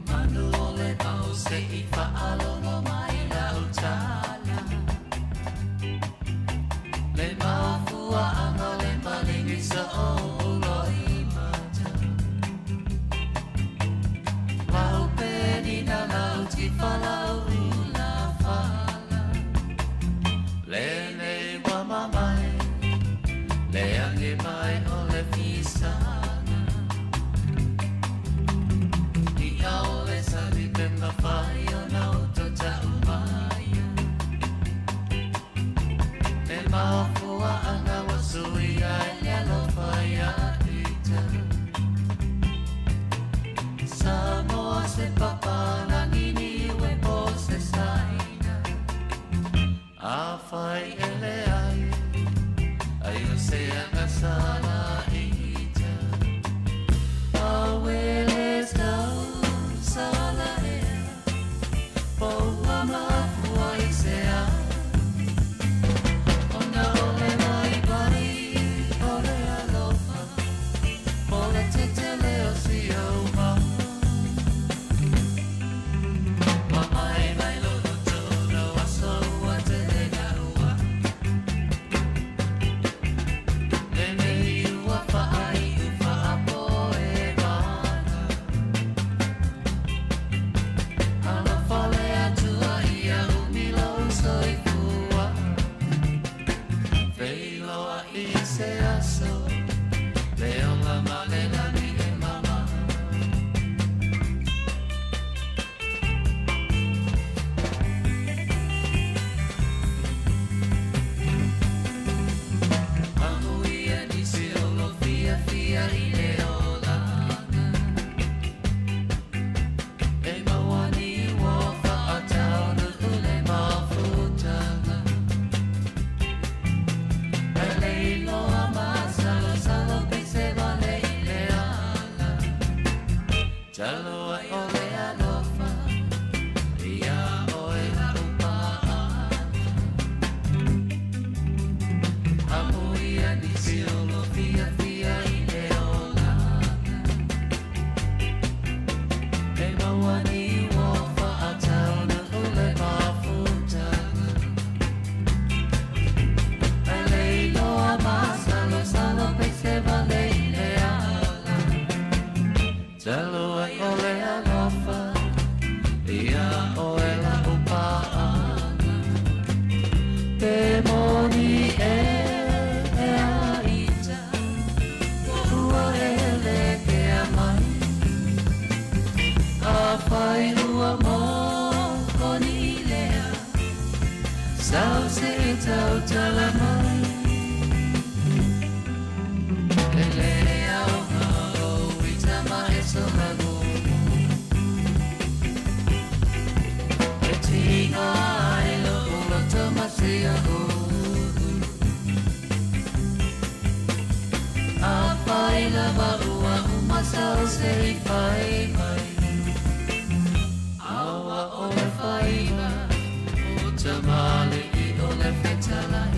Manu o le vao se i faalogo mai lau tala, Le mafuaaga le maligi sa o loimata, Lau penina lau tifa lau ula fala. Talo ai o le alofa Ia oe la'u pa'aga Amuia nisi o lo fiafia i le olaga E maua ni ua fa'ataunuu le mafutaga E le iloa masalosalo pe se vale i le ala Talu ai o le alofa Ia oe la'u pa'aga Pe moni e e a ita Ua e le kea mai Afai ua mokoni lea Sau se i tautala mai E le aoga o ita ma e somagumu E tiga ai lo uloto masia ulu Afai lava ua uma sau se i fai mai Aua o le faiva O tamale i o le fetalai.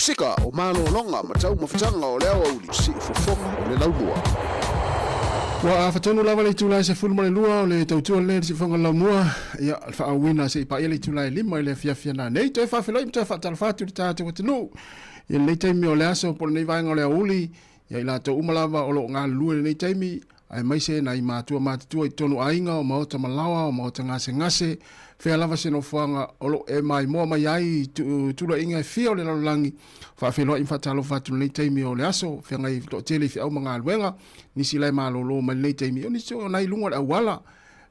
Musika o malologa ma taumafataga o le aoauli, siufofoga o le laumua. Ua afatonu lava le itula e 12 o le tautua lenei le siufofoga o le laumua, ia, le faaauina se i paia le itula e 5 i le afiafi a nanei. Toe faafeiloai ma toe faatalofa atu i le tatou atunuu i lenei taimi o le aso po o lenei vaega o le aoauli, ia i latou uma lava o lo o galulue i lenei taimi, aemaise nai matua matutua i totonu o aiga, o maota malaoa, o maota gasegase, fea lava se nofoaga o lo o e maimoa mai ai i tulaga e fia o le lalolagi. Faafeiloai ma faatalofa atu i lenei taimi o le aso, feagai toatele i feau ma galuega, nisi la e malolo mai lenei taimi, o nisi o nai luga o le auala,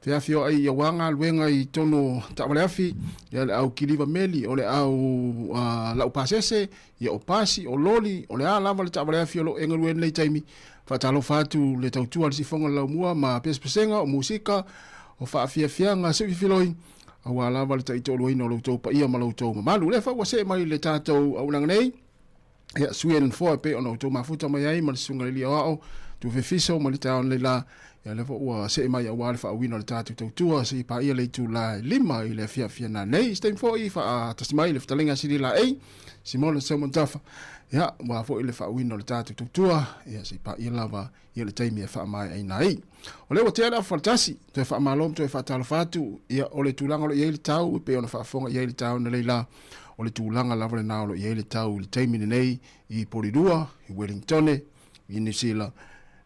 feafioai aua galuega i totonu o taavaleafi, ia le au kiliva meli, o le au laupasese, ia o pasi, o loli, o le a lava le taavaleafi o lo o e galue ai lenei taimi. Faatalofa atu le tautua a le Sifoga o le Laumua ma pesepesega, o musika, o faafiafiaga seuifiloi, aua lava le taitoaluaina o lo outou paia ma lo outou mamalu. O lea foi ua see mai le tatou auaunaga nei, ia, sui e le nofoa e pei ona outou mafuta mai ai ma le susuga i le alii aoao, Tuafefiso ma le taeao nei la, ia lea foi ua see mai aua le faauuina o le tatou tautua seia paia le itula e 5 i le afiafi ana nei. I se taimi foi faatasi mai le fetalaiga a Sili Laei, Simona Seumanutafa, ia, aua foi le faauuina o le tatou tautua, ia seia paia lava ia le taimi e faamaeaina ai. O lea ua tea le afa faletasi, toe faamalo ma toe faatalofa atu, ia o le tulaga o lo o i ai le tau e pei ona faafofoga i ai le taona nei la, o le tulaga lava lena o lo o i ai le tau i le taimi lenei i Porirua, i Wellingtone, i Niu Sila.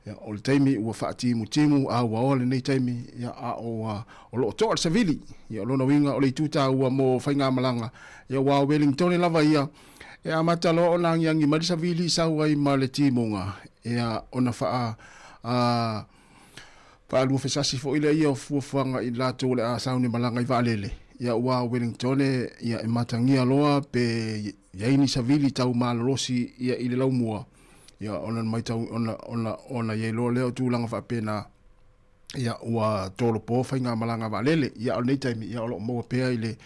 Ia, o le taimi ua faatimutimu auaoa lenei taimi, ia, a o, o lo o toa le savili. Ia, o lona uiga o le itu taua mo faigamalaga, ia, aua o Wellingtone lava ia, e amata loa ona agiagi mai le savili i sau ai ma le timuga, ia, ona faa, a, faaluafesasi foi lea ia o fuafuaga i latou o le a sauni malaga i vaalele, ia, aua o Wellingtone, ia, e matagia loa pe i ai ni savili tau malolosi ia i le laumua, ia ona matau ona i ai loa lea o tulaga faapena, ia ua tolopo faigamalaga vaalele. Ia o lenei taimi, ia o lo o maua pea i le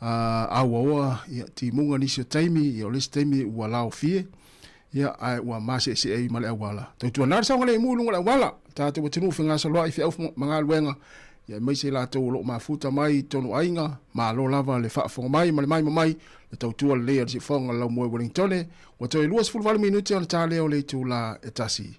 auaoa ia timuga nisi o taimi, ia o le isi taimi ua laofie, ia ae ua maseesee ai ma le auala. Tautuana le saogalemu i luga o le auala, tatou atunuu fegasoloai feau ma galuega, ia aemaise i latou o lo o mafuta mai i totonu o aiga, malo lava le faafofoga mai ma le maima mai, le tautua lelei a le siufofoga o le Laumua i Wellingtone, ua toe 28 minute ona ta lea o le itula e tasi.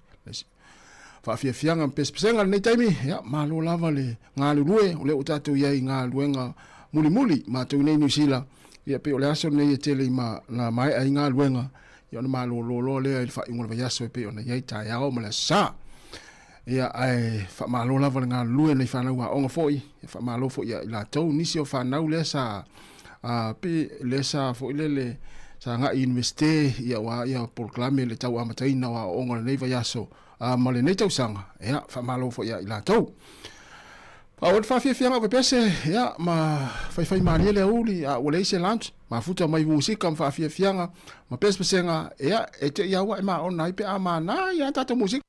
Faafiafiaga ma pesepesega lenei taimi, ia, malo lava le galulue, o lea ua tatou i ai i galuega mulimuli, matou nei Niu Sila, ia pei o le aso lenei e tele i ma, na maea ai galuega, ia ona malolo loa lea i le faaiuga o le vaiaso e pei ona i ai taeao ma le aso Sa. Ia, ae faamalo lava le galulue nei fanau aoga foi, ia faamalo foi ia i latou, nisi o fanau lea sa, a, pe, lea sa foi lele, sa agai i Universite, ia ua ia polokalame le tau amataina o aoaoga o lenei vaiaso, a, ma lenei tausaga, ia, faamalo foi ia i latou. Faaauau le faafiafiaga o pepese, ia, ma faifai malie le aoauli, a ua leai se lunch, mafuta mai musika ma faafiafiaga ma pesepesega, ia, e te i aua e maona ai pe a mana ia tatou musika.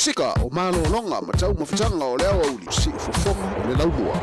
Musika o malologa ma taumafataga o le aoauli siufofoga o le laumua.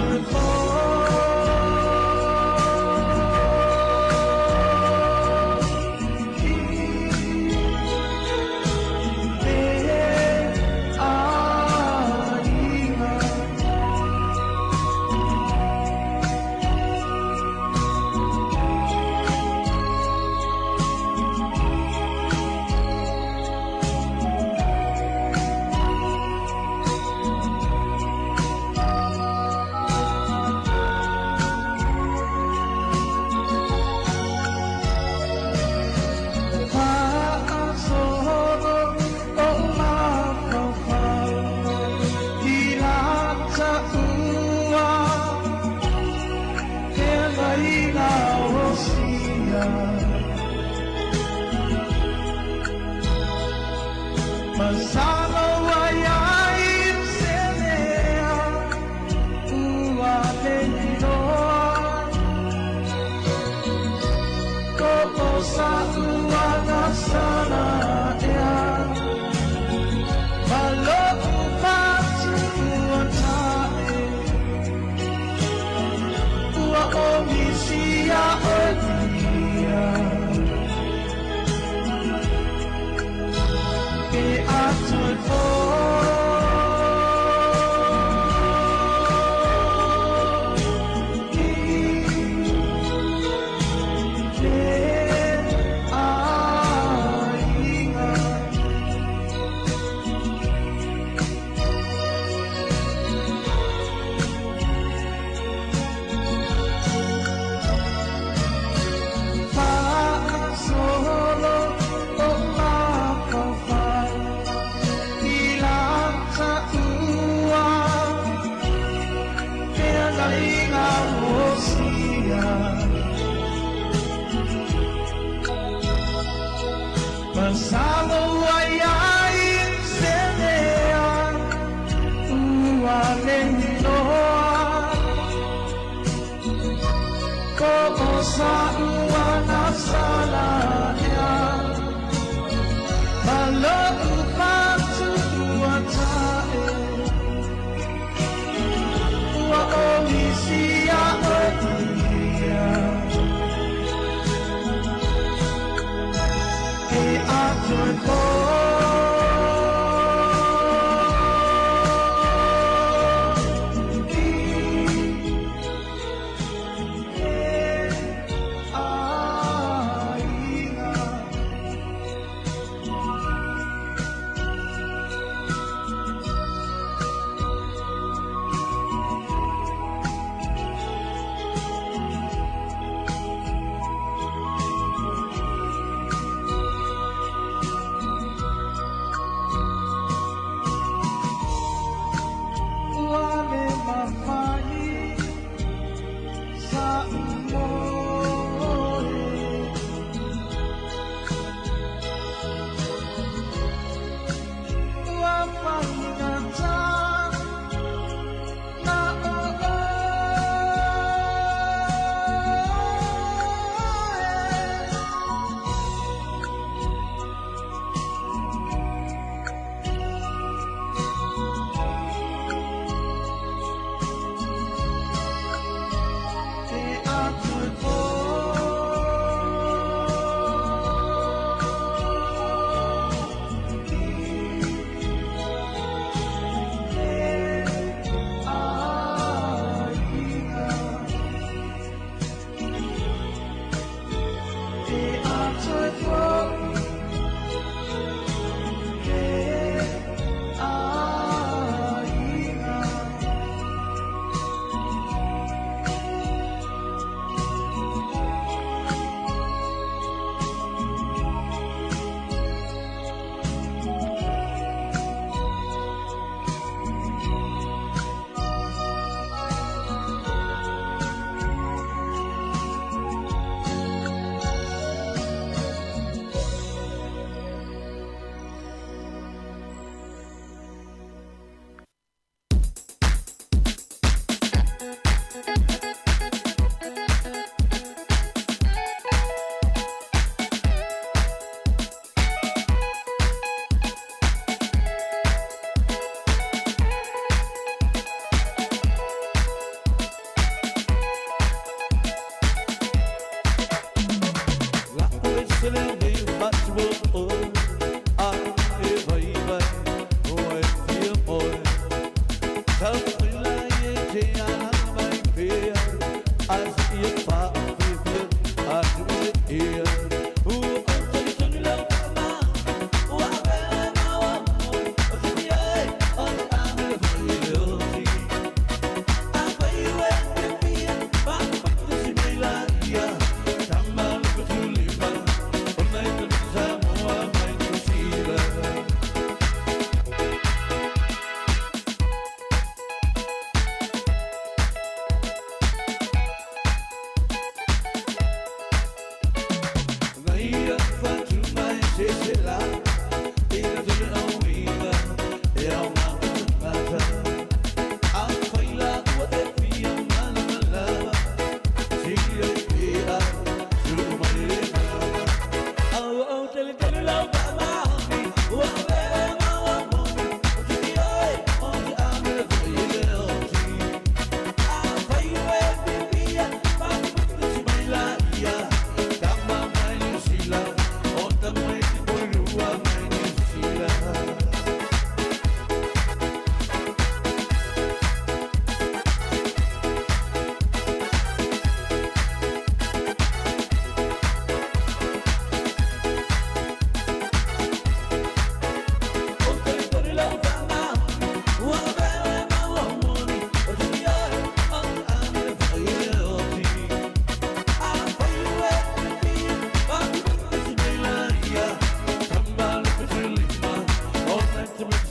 I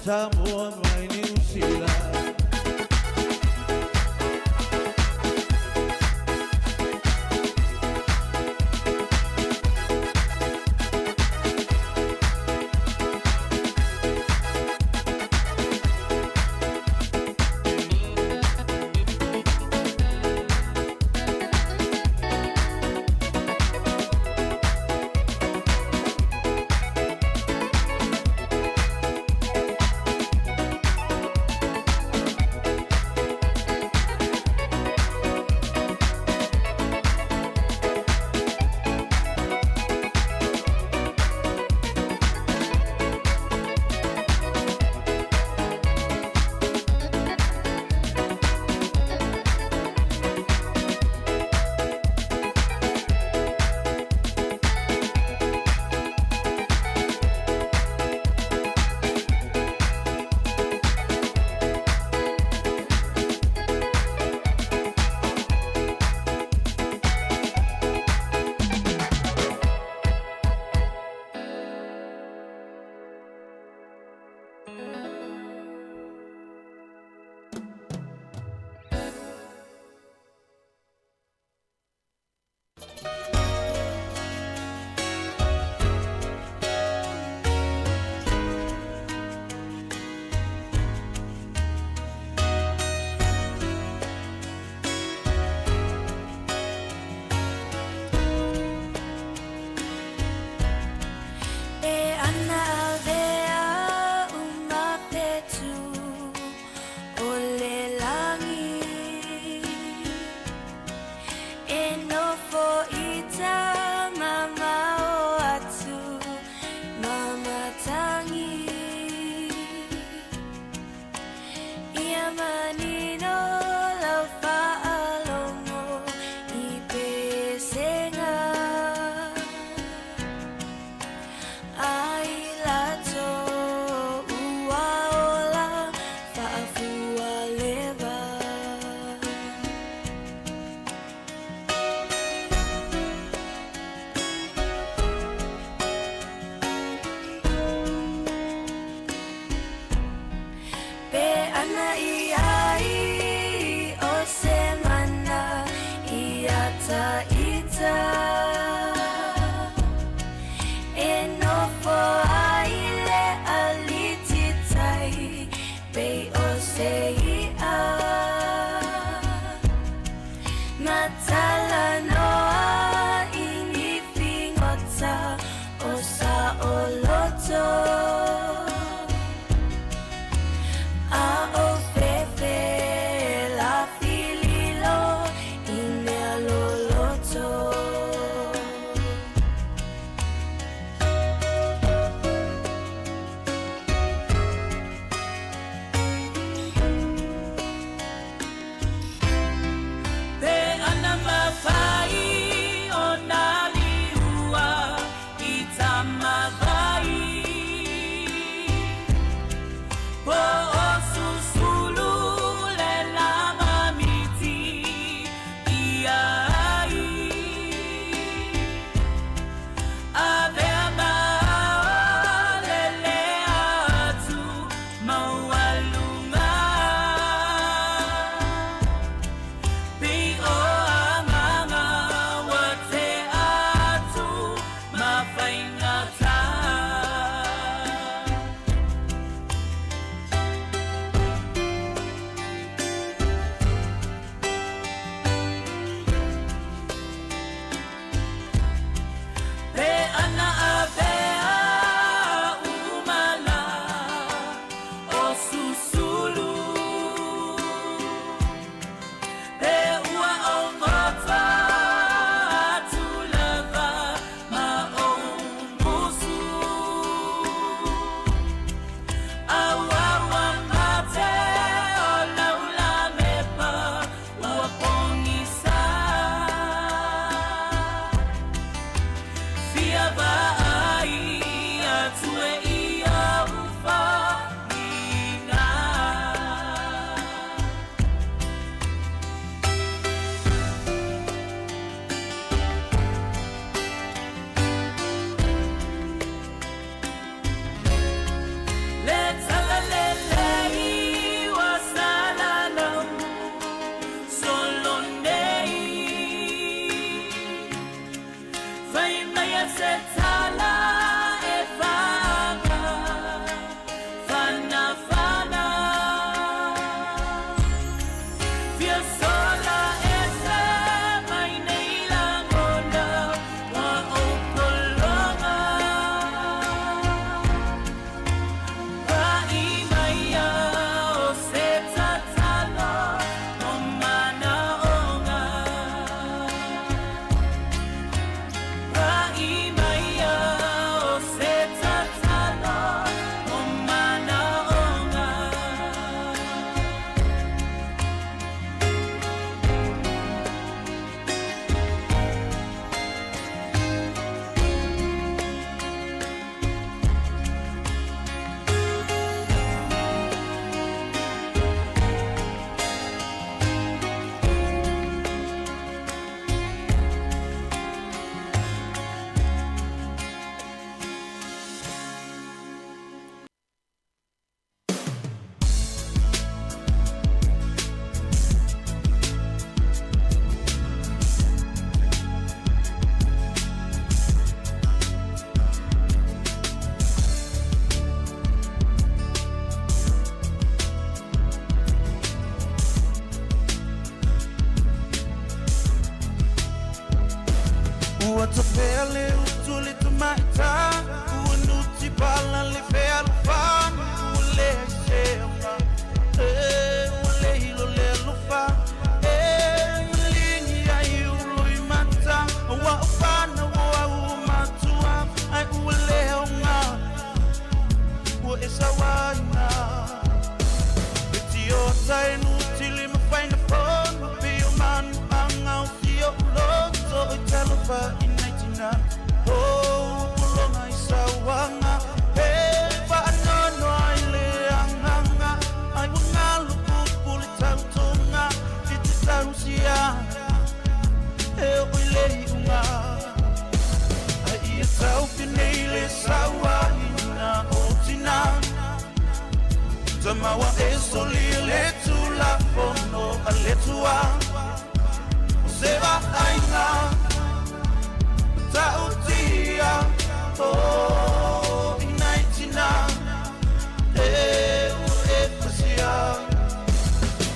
Samoa mai Niu Sila. E ana avea uma fetu o le lagi E nofo i tamamao atu ma matangi Ia manino lau faalogo i pesega Ai latou ua ola faafualeva. Pe ana i ai o se mana ia ta ita E nofo ai le alititai pei o se i'a Matalanoa i ni figota o saoloto A o fefe la fililo i mea loloto. Matapea le utu le tamaita Ua nuti pala le fealofani Ua le seoga E ua le hilo le alofa E malingi ai ulo i mata Ua o whanau o au matua Ai ua le aoga Ua e sauaina E tiota e nutili mafaina fono Pio manu anga o sio uloto I talofa i nei tina O pulonga i sauanga He whaanono ai le anganga Ai ua ngalu pupu le tautonga I te tausia E o i le iunga Ai ia taufi nei le sauaina o tina Tamawa e soli le tulafono a le tua O se vaaiga Ta'utia O i nai tina E ua e pasia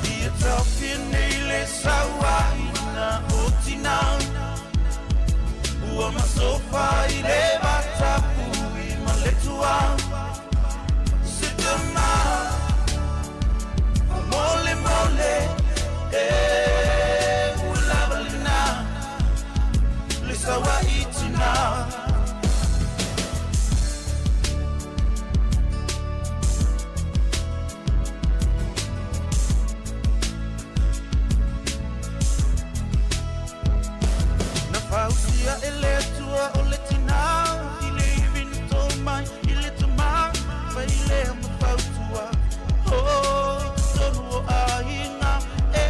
Ia taofia nei le sauaina o tina Ua masofa i le vatapui ma le tua Se tama Mole mole E ua lava lena Le sauai tina Na fausia e le Atua o le tina I le ivi na tō mai i le tama Fai lea ma fautua O i totonu o aiga E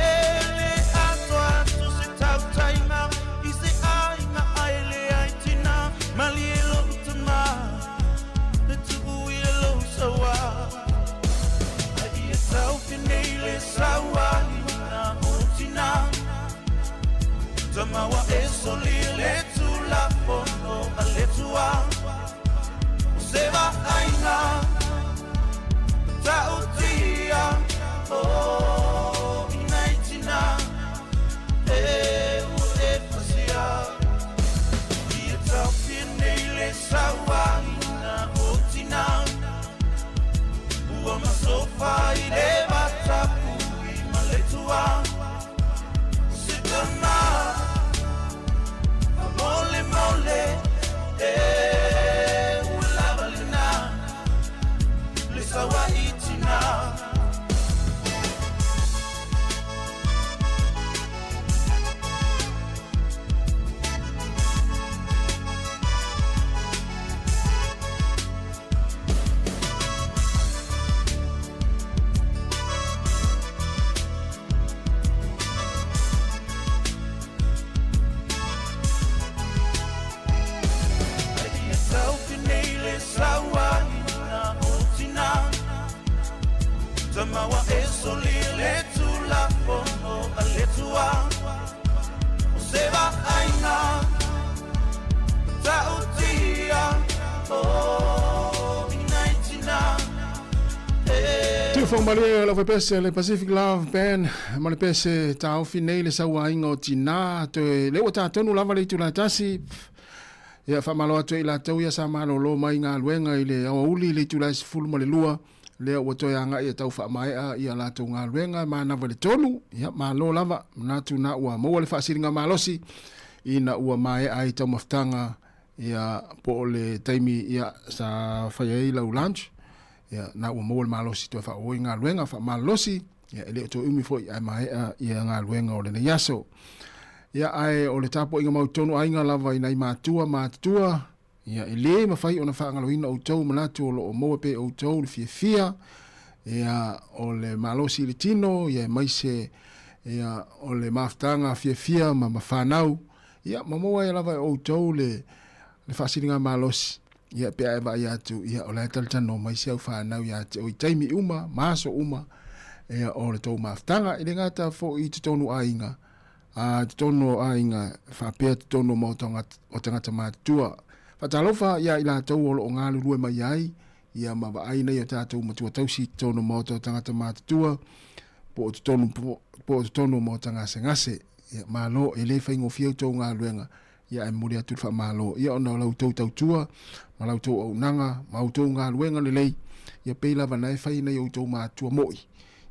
le atoa atu se tautaiga I se aiga ae leai tina Malie lou tama E tuu ia lou saua Ai ia taofi nei le sauaina o tina Tamawa e soli le tulafono a le tua O se vaaiga Ta'utia O i nai tina E ua e pasia Ia taofia nei le sauaina o tina Ua masofa i le vatapui ma le tua Se tama Mole mole E ua lava lena Le sauai tina Ai ia taofi nei le sauaina o tina Tamawa e soli le tulafono a le tua O se vaaiga Ta'utia O i nai tina E Tiufoga malie o lau pese le Pacific Love Band ma le pese taofi nei le sauaina o tina toe le ua tatonu lava le itula e tasi. Ia faamalo atu ai i latou ia sa malōlō mai i galuega i le aoauli i le itula e 12 lea ua toe agaʻi e tau faamaeʻa ia latou galuega e manava i le 3. Ia malo lava manatu na ua maua le faasiliga malosi ina ua maeʻa ai taumafataga ia po o le taimi ia sa fai ai lau lunch ia na ua maua le malosi toe faaauau i galuega faamalolosi ia e le o toe umi foi ae maeʻa ia galuega o lenei aso. Ia ae o le tapuaiga mautonu aiga lava i nai matua matutua ia e lē mafai ona faagaloina outou manatu o loo maua pea i outou le fiafia ia o le malosi i le tino ia aemaise ia o le mafutaga fiafia ma ma fanau ia ma maua ai lava e outou le le faasiliga malosi ia pe a e vaai atu ia o la e talatalanoa mai si au fanau iā te oe i taimi uma ma aso uma ia o le tou mafutaga. E le gata foi i totonu aiga a totonu o aiga faapea totonu o maota o tagata matutua. Faatalofa iā i latou o loo galulue mai ai ia ma vaai nei o tatou matua tausi i totonu o maota o tagata matutua po o totonu po o totonu o maota gasegase. Ia malo e le faigofie outou galuega. Ia ae momoli atu le faamalo ia ona o la outou tautua ma la outou auaunaga ma outou galuega lelei, ia pei lava na e fai e nai outou matua moi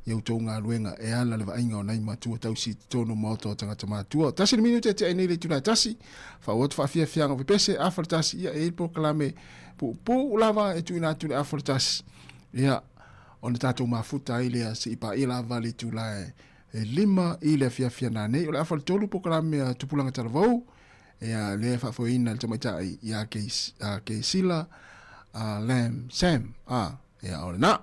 i outou galuega e ala le vaaiga o nai matua tausi i totonu o maota o tagata matua. Tasi le minute e tea ai nei le itula e tasi, faaauau atu faafiafiaga o pepese, afa le tasi, ia e i ai le polokalame puupuu lava e tuuina atu i le afa le tasi, ia ona tatou mafuta ai lea seia paia lava le itula e 5 i le afiafi a nanei. O le afa le 3 polokalame a Tupulaga Talavou, ia lea e faafoeina e le tamaitai ia Keisila Lam Sam. Ia o lena.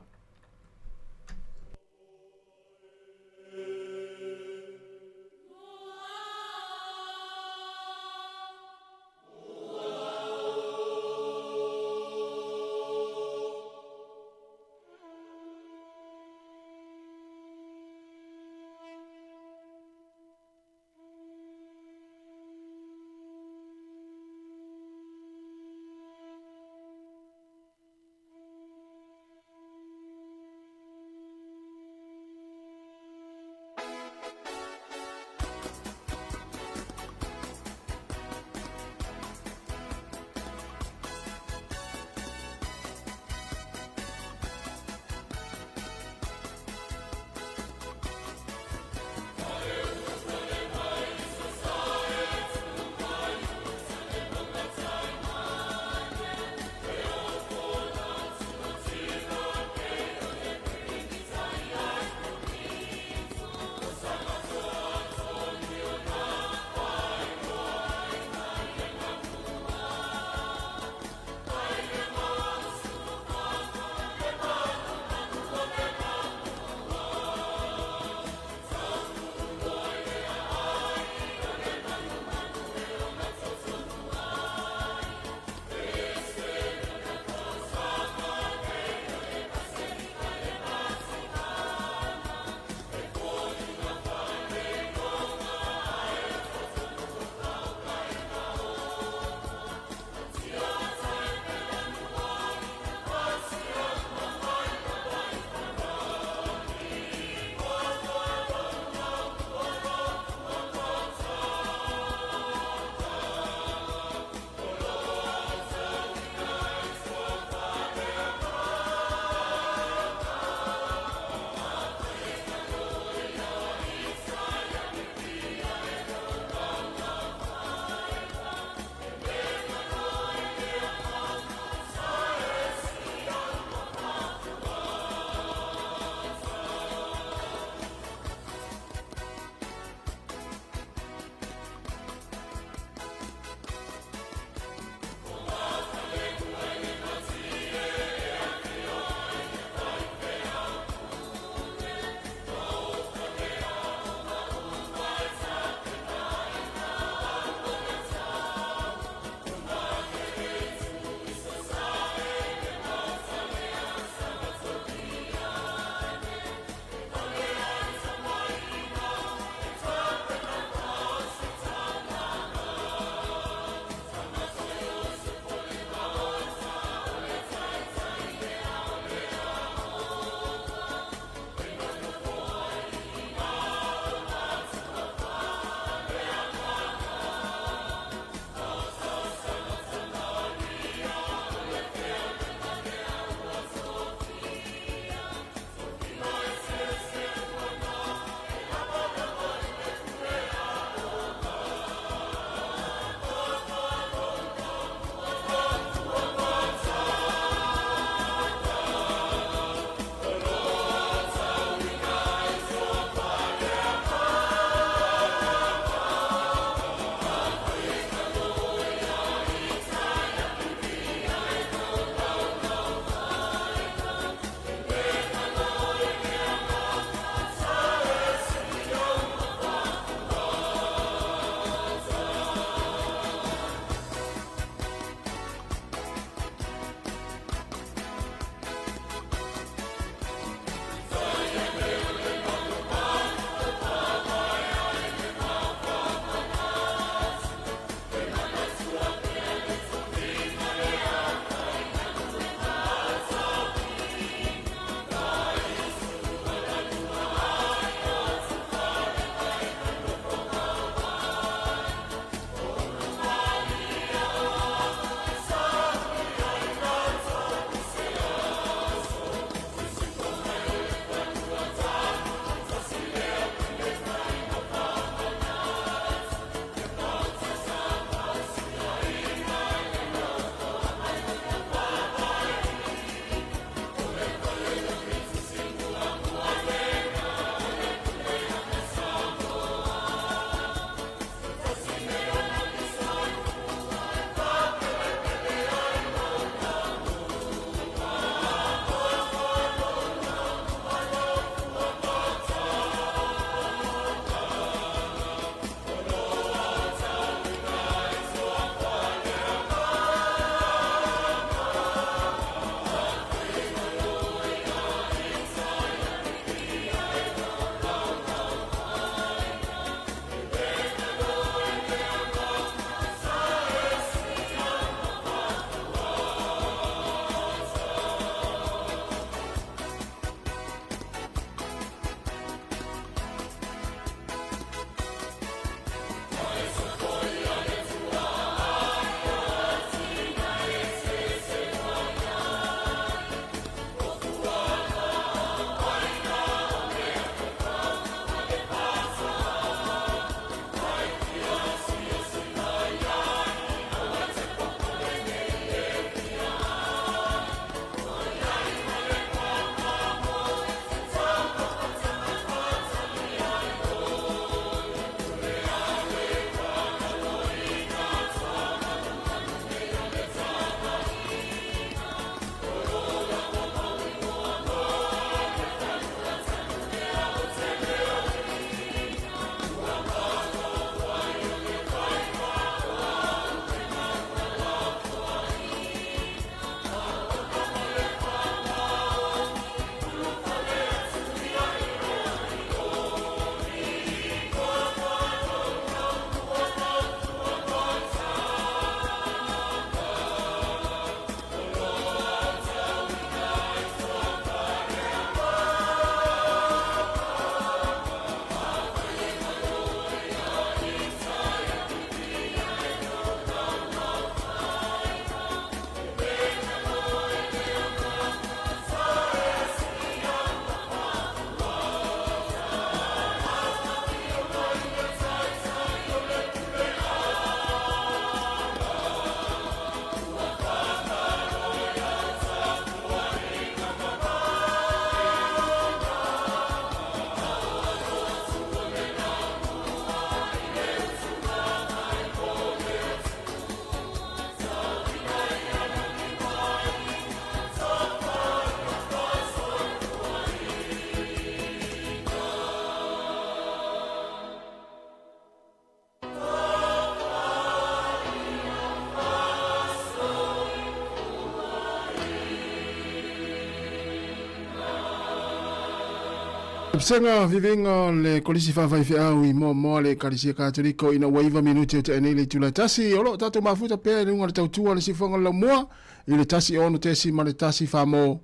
Pesega viviga o le Kolisi Faafaifeau i Moamoa le Ekalesia Katoliko ina ua iva minute o tea nei le itula e tasi. O lo o tatou mafuta pea i luga o le tautua o le sifoga o le laumua i le 1 6 ma le 1 4 mo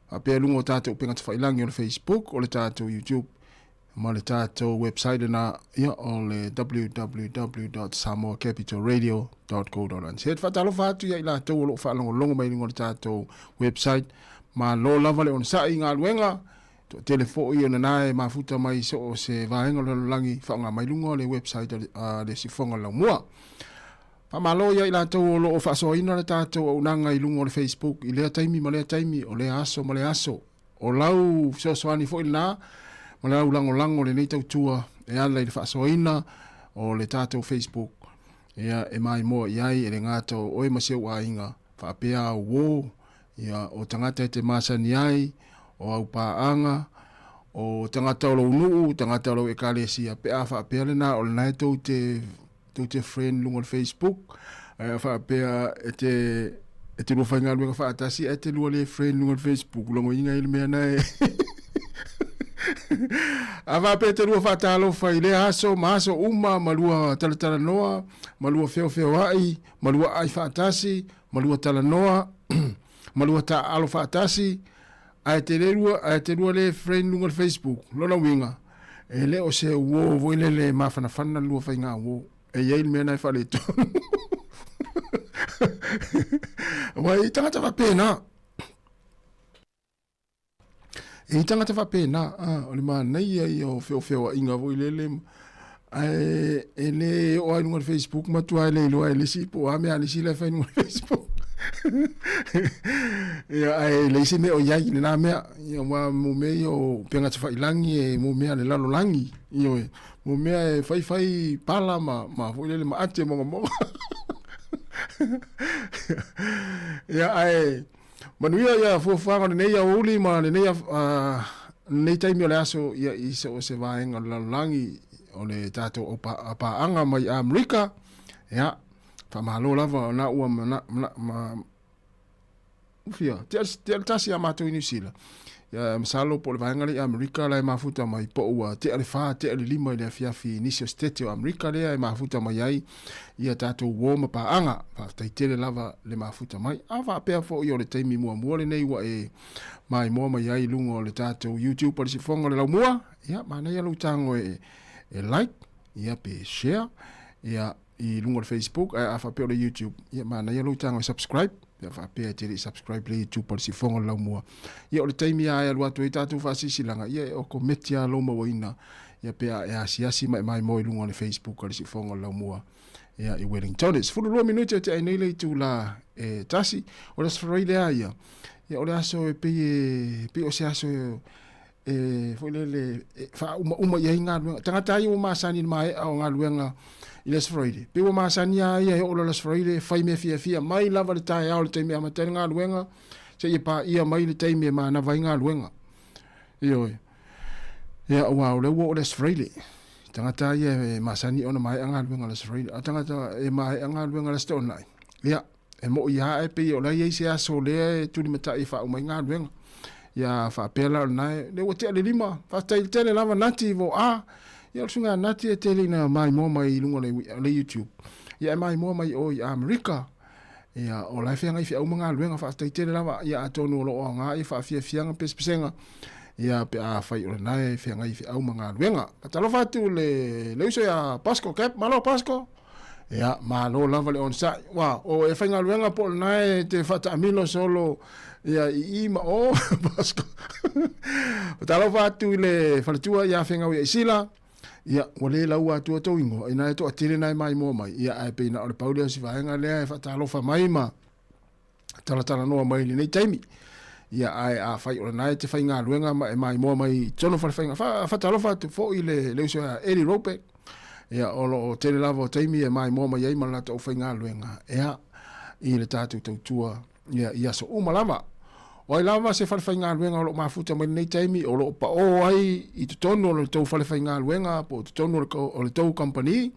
faapea i luga o tatou upega tafailangi o le Facebook, o le tatou YouTube ma le tatou website lena ia o le www.samoacapitalradio.co.nz. Faatalofa atu ia i latou o lo o faalogologo mai i luga o le tatou website. Malo lava le onosai i galuega. Toatele foi o lena e mafuta mai i so o se vaega o le lalolagi faaaoga mai luga o le website a le Sifoga o le Laumua. Faamalo ia i latou o lo o faasoaina le tatou auaunaga i luga o le Facebook i lea taimi ma lea taimi, o lea aso ma lea aso. O lau fesoasoani foi lena ma lau lagolago i lenei tautua e ala i le faasoaina o le tatou Facebook ia e maimoa i ai e le gata o oe ma si ou aiga faapea au uō Ia, o tagata e te masani ai, o au paaga, o tagata o lou nuu, tagata o lou ekalesia, pe a faapea lena, o lena e tou te, tou te friend luga o le Facebook, ae a faapea e te, e te lua faigaluega faatasi ae te lua le friend luga o le Facebook, logoina ai le mea na e A faapea e te lua faatalofa i lea aso ma aso uma ma lua talatalanoa, ma lua feofeoai, ma lua ai faatasi, ma lua talanoa, ma lua taaalo faatasi, ae te le lua, ae te lua le friend luga o le Facebook, lona uiga, e le o se uo foi lele e mafanafana le lua faiga uo. E i ai le mea na e faaletonu. Aua e i tagata faapena. E i tagata faapena, a, o le manaia ia o feofeoaiga foi lele, ae e le oo lava i luga o le Facebook matua e le iloa e le isi po o a mea a le isi la e fai i luga o le Facebook. Ia, ae leai se mea o i ai i lena mea. Ia, aua mo mea ia o upega tafailagi e mo mea a le lalolagi, ioe, mo mea e faifai pala ma, ma foi lele ma ate mogamoga. Ia, ae Manuia ia fuafuaga o lenei aoauli ma lenei, lenei taimi o le aso ia i so o se vaega o le lalolagi o le tatou paaga mai Amerika. Ia, faamalo lava ona ua mana, mana, ma, ufia, tea, tea le tasi a matou i Niu Sila. Ia, masalo po o le vaega lea i Amerika la e mafuta mai po ua tea le 4, tea le 5 i le afiafi i nisi o Setete o Amerika lea e mafuta mai ai ia tatou uo ma paaga. Faafetai tele lava le mafuta mai. A faapea foi o le taimi muamua lenei ua e maimoa mai ai i luga o le tatou YouTube o le Sifoga o le Laumua, ia manaia lou tago e, e like, ia pe share, ia i luga o le Facebook, ae a faapea o le YouTube, ia manaia lou tago e subscribe, pe a faapea e te le i subscribe le YouTube o le Sifoga o le Laumua. Ia o le taimi lava e alu atu ai tatou faasilasilaga, ia e okometi lava lou mauaina ia pe a e asiasi ma e maimoa i luga o le Facebook a le Siufofoga o le Laumua ia i Wellington. E 12 minute o te ai nei le itula e tasi. O le aso Faraile lea ia. Ia o le aso e pei e pei o se aso e, e foi lele e faaumauma i ai galuega. Tagata ai ua masani i le maea o galuega i le aso Faraile. Pei ua masani lava ia e oo loa i le aso Faraile e fai mea fiafia mai lava le taeao i le taimi e amata ai le galuega seia paia mai le taimi e manava ai galuega. Ioe. Ia, aua o lea ua oo le Aso Faraile. Tagata ia e masani ona maea galuega i le Aso Faraile. A o tagata e maea galuega i le Aso Toonai, ia, e moi lava ae pei o la e i ai se aso lea e tulimatai e faauma ai galuega. Ia, faapea la o lena, lea ua tea le lima, faafetai tele lava Nati Voa. Ia, o le suiga a Nati e tele ina maimoa mai i luga o le YouTube. Ia, e maimoa mai o i Amerika. Ia, o la e feagai feau ma galuega, faafetai tele lava, ia atonu o lo o aoga ia faafiafiaga ma pesepesega, ia pe afai o lena e feagai feau ma galuega. Faatalofa atu le, le uso ia Pasco Cap, malo Pasco! Ia, malo lava le onosai. Ua, o e faigaluega po o lena e te faataamilo solo ia i i ma o, Pasco. Faatalofa atu i le faletua ia Fegau ia Isila, Ia, ua le laua atu tou ingoa, ina e toatele na e maimoa mai, ia, ae pei na o le pau lea o si vaega lea e faatalofa mai ma talatalanoa mai i lenei taimi. Ia, ae afai o lena e te faigaluega ma e maimoa mai i totonu o fale faiga, fa, faatalofa atu foi i le, le uso ia Eli Robeck, ia, o lo o tele lava o taimi e maimoa mai ai ma le latou aufaigaluega, ia, i le tatou tautua ia, i aso uma lava. O ai lava se falefaigaluega o lo o mafuta mai lenei taimi, o lo o paō ai i totonu o le tou falefaigaluega po o totonu o le, o le tou kamupani,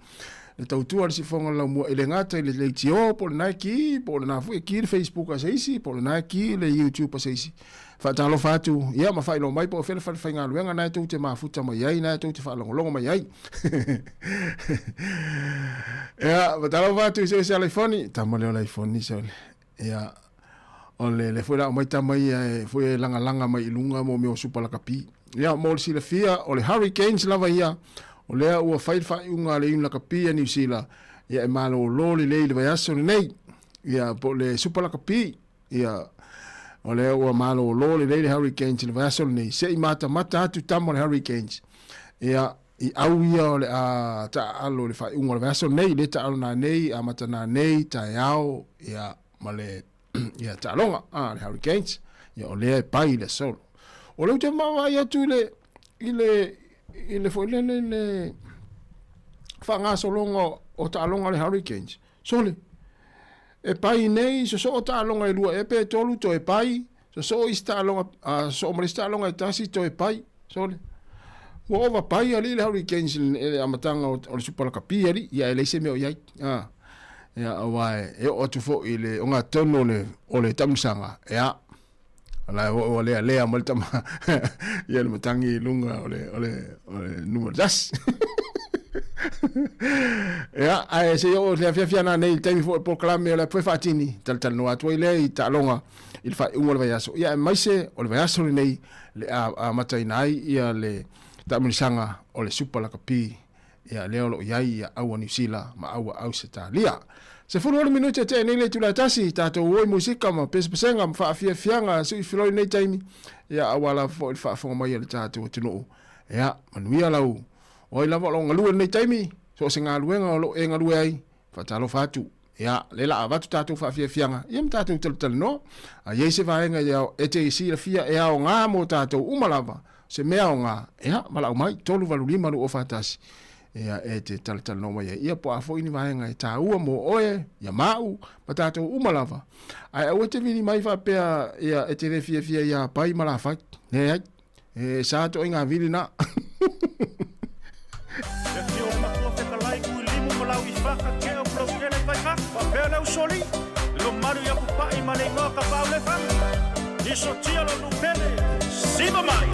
le tautua a le sifoga o le laumua, e le gata i le leitio po o lena e ki, po o lena foi e ki le Facebook a se isi, po o lena e ki le YouTube a se isi. Faatalofa atu, ia ma faailoa mai po o fea le fale faigaluega na e tou te mafuta mai ai, na e tou te faalogologo mai ai. Ia, faatalofa atu i so o se alaifoni, tama lea o le aifoni sole. Ia, o le le foi la aumai tama ia e foi e lagalaga mai i luga mo mea o supa lakapi. Ia, mo le silafia, o le Hurricanes lava ia, o lea ua fai le faaiuga a le Iuni Lakapi a Niu Sila, ia e malolo lelei i le vaiaso lenei. Ia, po o le Supa Lakapi, Ia, o lea ua malolo lelei le Hurricanes i le vaiaso lenei, se i matamata atu tama o le Hurricanes. Ia, i au ia o le a taaalo i le faaiuga o le vaiaso lenei, le taaalo nanei, amata nanei, taeao, ia, ma le, ia, taaloga, a, le Hurricanes. Ia, o lea e pai i le solo. O lea ou te vaavaai atu i le, i le, i le foi lele, i le faagasologa o taaloga a le Hurricanes. Sole, e pai nei sosoo taaloga e lua ea pe tolu toe pai, sosoo isi taaloga, a sosoo ma le isi taaloga e tasi toe pai. Sole, ua ova pai alii le Hurricanes i le amataga o le Supa Lakapi alii, ia e leai se mea o i ai. A, ia aua e oo atu foi i le ogatotonu o le, o le taamilosaga, ia, o la e ua lealea mai le tama ia le matagi i luga o le, o le, o le numera tasi. Ia, ae se i oo i le afiafi ana nei i le taimi foi o le polokalame o le apu e faatini, talatalanoa atu ai lea i taaloga i le faaiuga o le vaiaso. Ia, aemaise o le vaiaso lenei le amataina ai ia le taamilosaga o le Supa Lakapi Ia, lea o lo o i ai ia au a Niu Sila ma au a Ausetalia. 16 minute e tea nei le itula e tasi, tatou o i musika ma pesepesega ma faafiafiaga sui filoi nei taimi, ia aua lava foi le faafofoga mai a le tatou atunuu. Ia, manuia lau, o ai lava o lo o galue lenei taimi, so o se galuega o lo o e galue ai, faatalofa atu. Ia, lea la avatu tatou faafiafiaga, ia ma tatou talatalanoa. A i ai se vaega e te silafia e aoga mo tatou uma lava, se mea aoga, ia, valaau mai, 385 241, ia, e te talatalanoa mai ai. Ia, po o a foi ni vaega e taua mo oe, ia ma au, ma tatou uma lava. Ae aua e te vili mai faapea, ia, e te le fiafia ia Pai ma Lafai. Leai. E sa toʻaiga vili na. E afio le matua fetalai kui limu ma lau i whaka ke o plau kele vai whaka. Whapea le usoli, lo maru i aku pa'i ma le ingoa ka pau le whanga. Iso tia lo nupele, siva mai!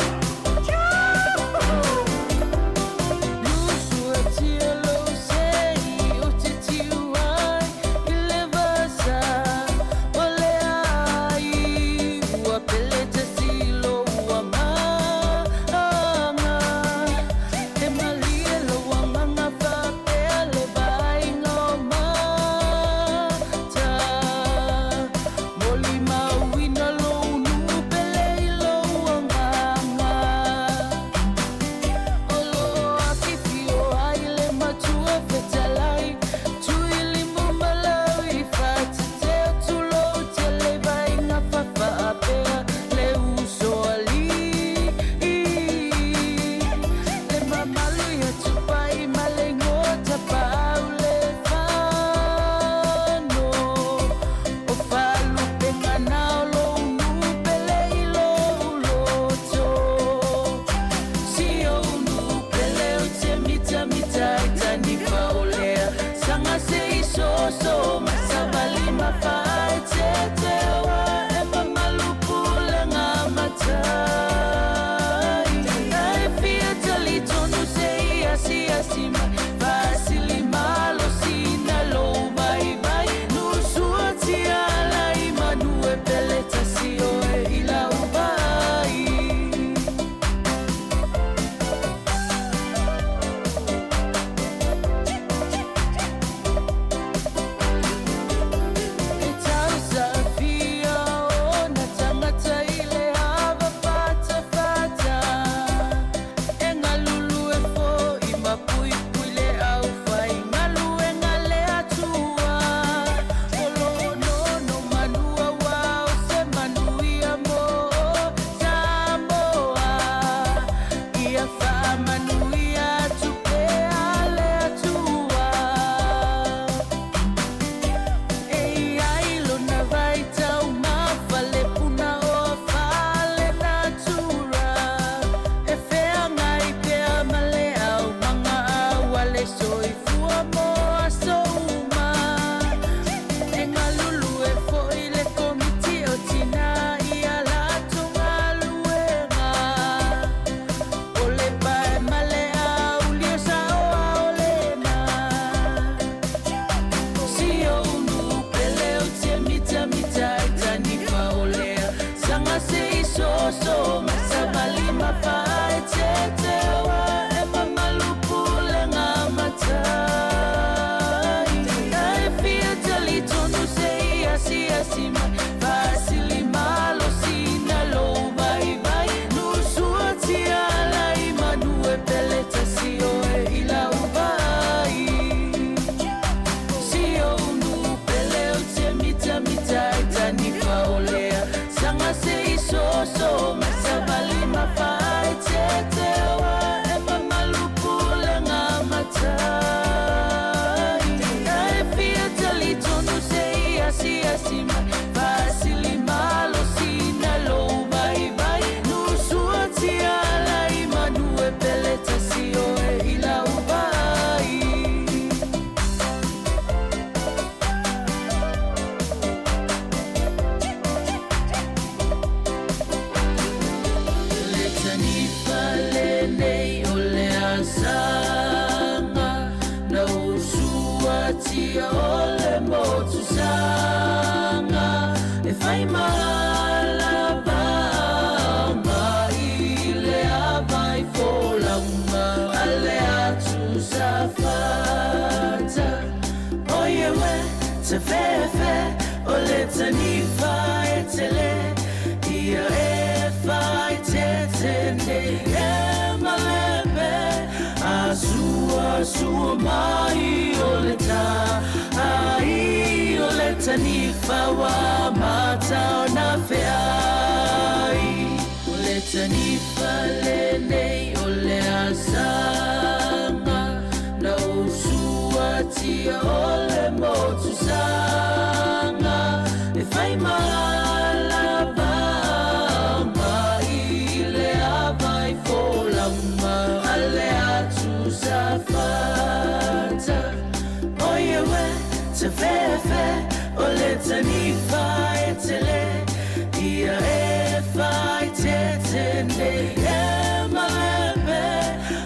A sua mai o le tā Ai o le tanifa ua mata ona feai O le tanifa lenei o le asaga Na ou suatia o le motu saga E fai malava mai le ava i folauma a le atu safata Oie we te fefe o le tanifa e tele Ia e fai tete nei e malepe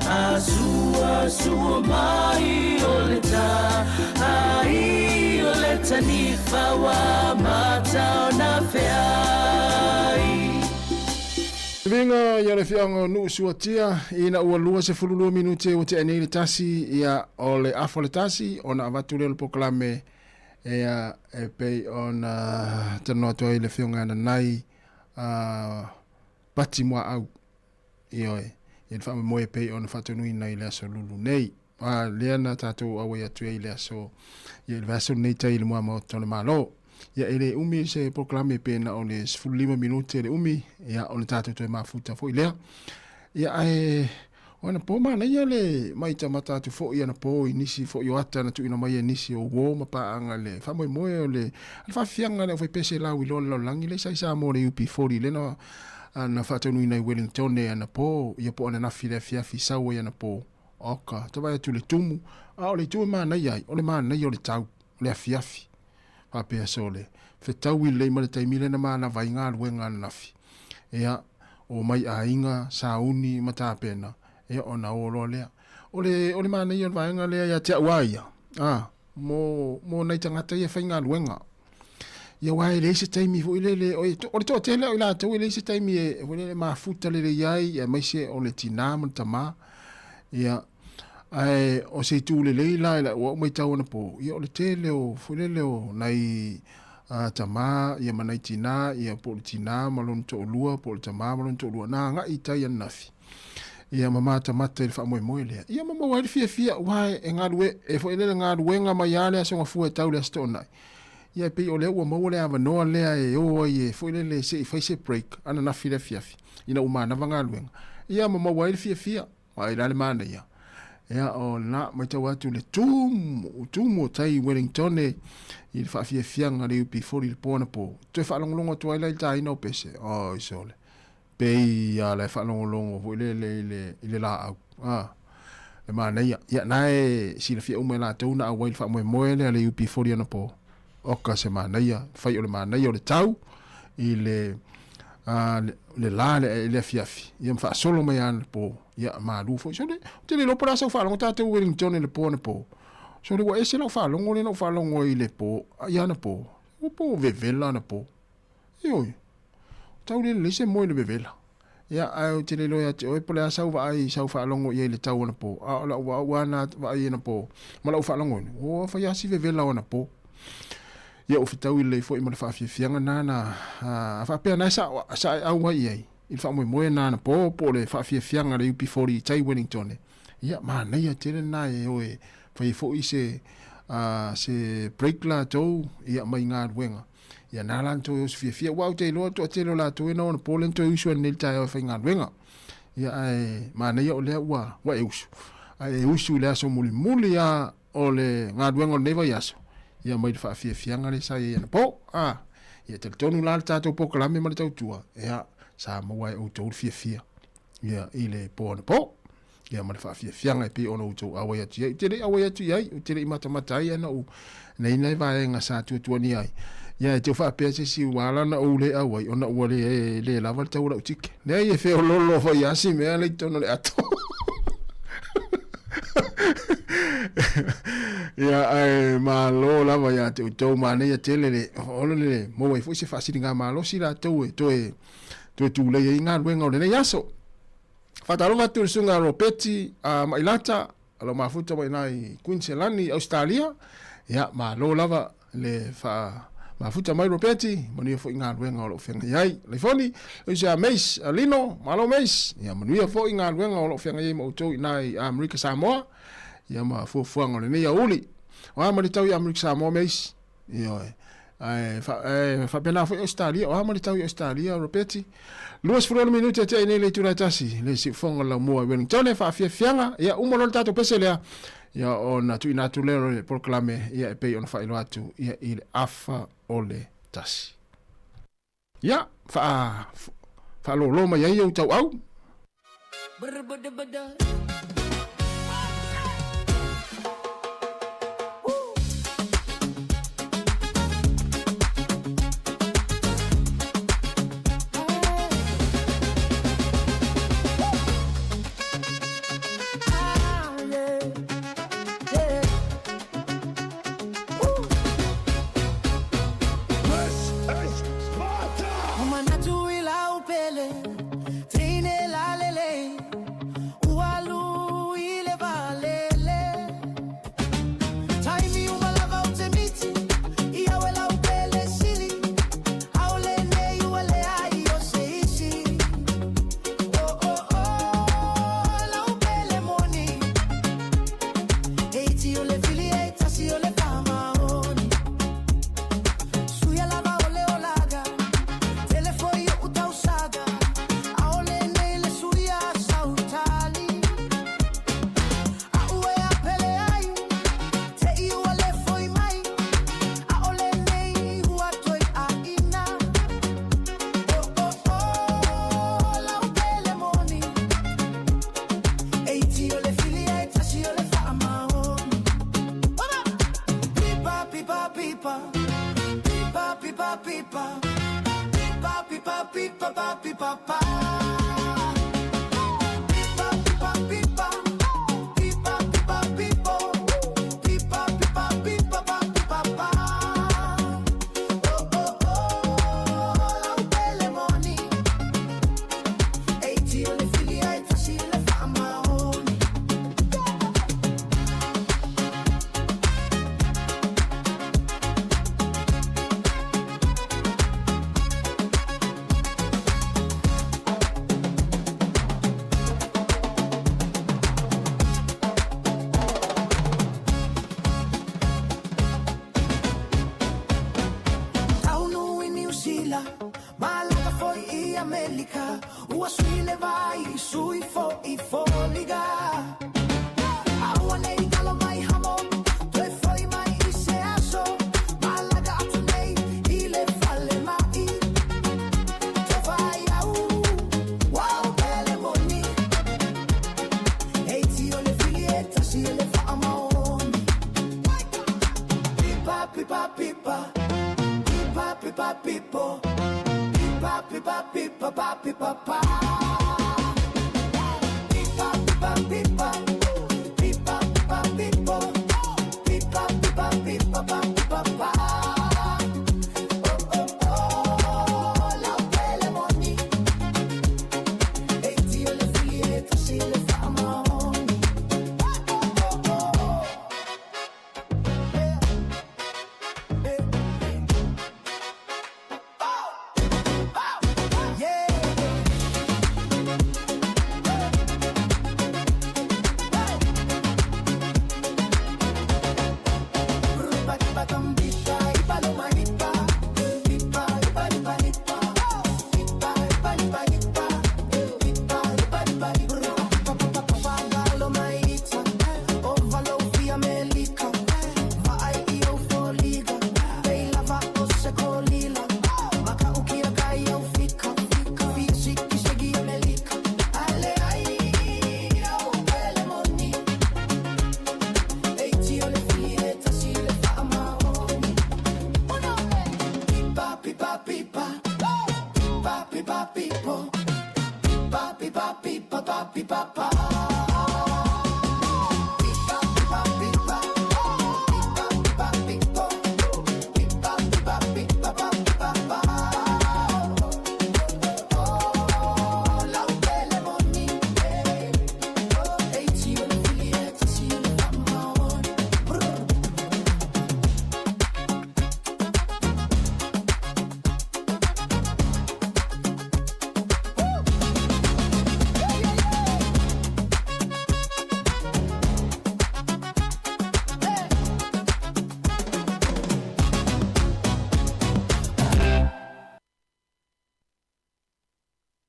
A sua sua mai o le tā Ai o le tanifa ua mata ona feai. Viiga ia le afioaga o Nuusuatia ina ua 22 minute ua tea nei le tasi ia o le afa o le tasi ona avatu lea o le polokalame ia e pei ona talanoa atu ai le afioga ia Nanai a Pati Muaau ioe ia le faamoemoe e pei ona faatonuina i le aso Lulu nei. A lea na tatou auai atu ai i le aso ia i le vaiaso lenei tai i le mua maota o le Malo. Ia e le umi se polokalame pe na o le 15 minute le umi, ia ona tatou toe mafuta foi lea. Ia ae o ana pō manaia le maitamata atu foi ana pō i nisi foi o ata na tuuina mai e nisi o uō ma paaga le faamoemoe o le faafiafiaga le aufaipese lau iloa le lalolagi le sa i Samoa le UP40 le na na faataunuina i Wellington ana pō ia po ananafi le afiafi sau ai ana pō. Oka, tavae atu le tumu, a o le itu e manaia ai, o le manaia o le tau, o le afiafi. Faapea sole, fetaui lelei ma le taimi lea na manava ai galuega ananafi. Ea, omai aiga, sauni ma tapena, ea ona o loa lea. O le, o le manaia o le vaega lea ia te au a ia, a, mo, mo nai tagata ia e faigaluega. Ia aua e leai se taimi foi lele, o le toatele o i latou e leai se taimi e, foi lele, mafuta lelei ai, aemaise o le tinā ma le tamā. Ia, ae o se itu lelei la i lau au matau anapo, ia o le tele o, foi lele o nai uh, tamā, ia ma nai tinā, ia po o le tinā ma lona toalua, po o le tamā ma lona toalua, na agai i tai ananafi. Ia ma matamata i le faamoemoe lea. Ia ma maua ai le fiafia, aua e galue, e foi lele galuega mai lava le Aso Gafua e tau i le Aso Toonai. Ia e pei o lea ua maua le avanoa lea e o ai e foi lele se i fai se break ananafi i le afiafi ina ua manava galuega. Ia ma maua ai le fiafia, vaai la le manaia. Ia o lena, matau atu le tumu, tumu o tai i Wellington i le faafiafiaga a le UB40 i le po anapo. Toe faalogologo atu ai la i le taina o pese. Oi sole. Pei a la e faalogologo foi lele i le, i le laau. A, le manaia. Ia, na e silafia uma e latou na auai le faamoemoe lea le UB40 anapo. Oka se manaia, fai o le manaia o le tau i le, a, le, le la le, i le afiafi. Ia ma faasolo mai anapo. Ia, malu foi. Sole, ou te le iloa po o le a sau faalogo tatou Wellington i le po anapo. Sole, ua ese lau faalogo lea na ou faalogo ai i le po, ia anapo. Ua po vevela anapo. Ioe. Tau le lelei se moe i le vevela. Ia, ae ou te le iloa ia te oe po o le a sau vaai, sau faalogo i ai i le tau anapo. A o lau au lava na vaai anapo ma lau faalogo ina, ua fai lava si vevela o anapo. Ia, ua fetaui lelei foi ma le faafiafiaga na na a faapea na sa, sa e auai i ai i le faamoemoe na anapo po o le faafiafiaga a le UB40 i tai Wellington. Ia, manaia tele lena e o e fai ai foi se, uh, se break latou ia mai galuega. Ia nā la na toe oso fiafia. Ua au te iloa toatele o latou e na ona po lea na toe usu ai nei le taeao e faigaluega. Ia ae manaia o lea ua, ua e usu. Ae e usu i le aso mulimuli a o le galuega o lenei vaiaso. Ia mai le faafiafiaga lea sa i ai anapo. A, ia talitonu la le tatou polokalame ma le tautua. Ia, sa maua e outou le fiafia. Ia, i le po anapo. Ia ma le faafiafiaga e pei ona outou auai atu i ai. Ou te le i auai atu i ai, ou te le i matamata ai ana ou nei nai vaega sa tuatuani ai. Ia e te faapea se isi ua ala ona ou le auai ona ua le, le lava le tau o lau tike. Leai e feololo foi lava si mea lea i totonu o le ato. Ia ae malo lava ia te outou manaia tele le olo le maua ai foi se faasiligamalosi latou e toe toe tulei ai galuega o lenei aso. Faatalofa atu i le susuga Ropeti a Mailata, o lo mafuta mai i ina i Queensland, Ausetalia. Ia, malo lava le faa Mafuta mai Ropeti, manuia foi galuega o lo o feagai ai. Laifoni, le uso ia Mace Lino, malo Mace, ia manuia foi galuega o lo o feagai ai ma outou i ina i Amerika Samoa, ia ma fuafuaga o lenei aoauli. O a ma le tau i Amerika Samoa Mace? Ioe. Ae faapena foi Ausetalia, o a ma le tau i Ausetalia Ropeti? 26 minute e tea i nei le itula e tasi, le siufofoga o le laumua i Wellington, faafiafiaga, ia uma loa le tatou pese lea, ia ona tuuina atu lea o le polokalame ia e pei ona faailoa atu ia i le afa o le tasi. Ia, faa, faalōlō mai ai ou tauau.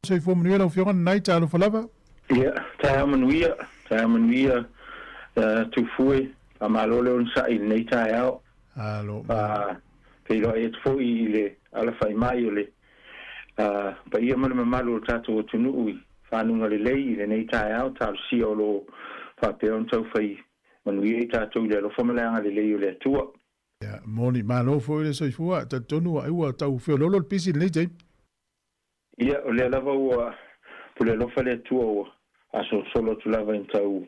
Soifua manuia lau Afioga Nanai, talofa lava. Ia, taeao manuia, taeao manuia Tufue, faamalo le onosai i lenei taeao. Alo. Feiloai atu foi i le alafai mai o le paia ma le mamalu o le tatou atunuu i fanuga lelei i lenei taeao, talosia o lo o faapea ona taufai manuia i tatou i le alofa ma le agalelei o le Atua. Ia, moni, malo foi le soifua, talitonu ai ua tau feoloolo le pisi i lenei taimi. Ia, o lea lava ua pule alofa le Atua ua asolosolo atu lava ina tau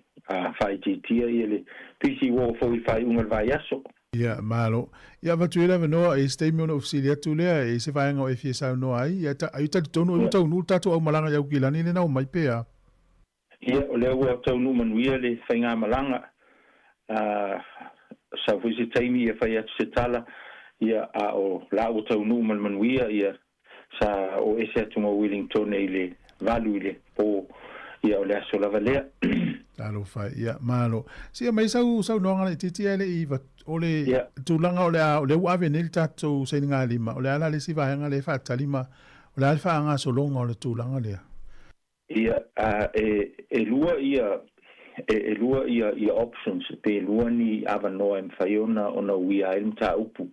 faaitiitia ia le pisi ua oo foi i le faaiuga o le vaiaso. Ia, malo. Ia, avatu ai le avanoa i se taimi ona ou fesili atu lea, e i ai se vaega o e fia saunoa ai, ia, ai talitonu ai ua taunuu le tatou aumalaga i Aukilani lena ua mai pe a? Ia, o lea ua taunuu manuia le faigamalaga, a sau foi se taimi e fai atu se tala, ia, a o la ua taunuu ma le manuia, ia, sa o ese atu ma Wellingtone i le 8 i le po, ia, o le aso lava lea. Talofa, ia, malo. Sia mai sau saunoaga laitiiti ae le i o le tulaga o le a o lea ua ave nei le tatou sainigalima, o le a la le isi vaega lea e faatali ma o le a le faagasologa o le tulaga lea? Ia, a e, e lua ia, e, e lua ia, ia options, pe lua ni avanoa e mafai ona, ona uia ai le mataupu.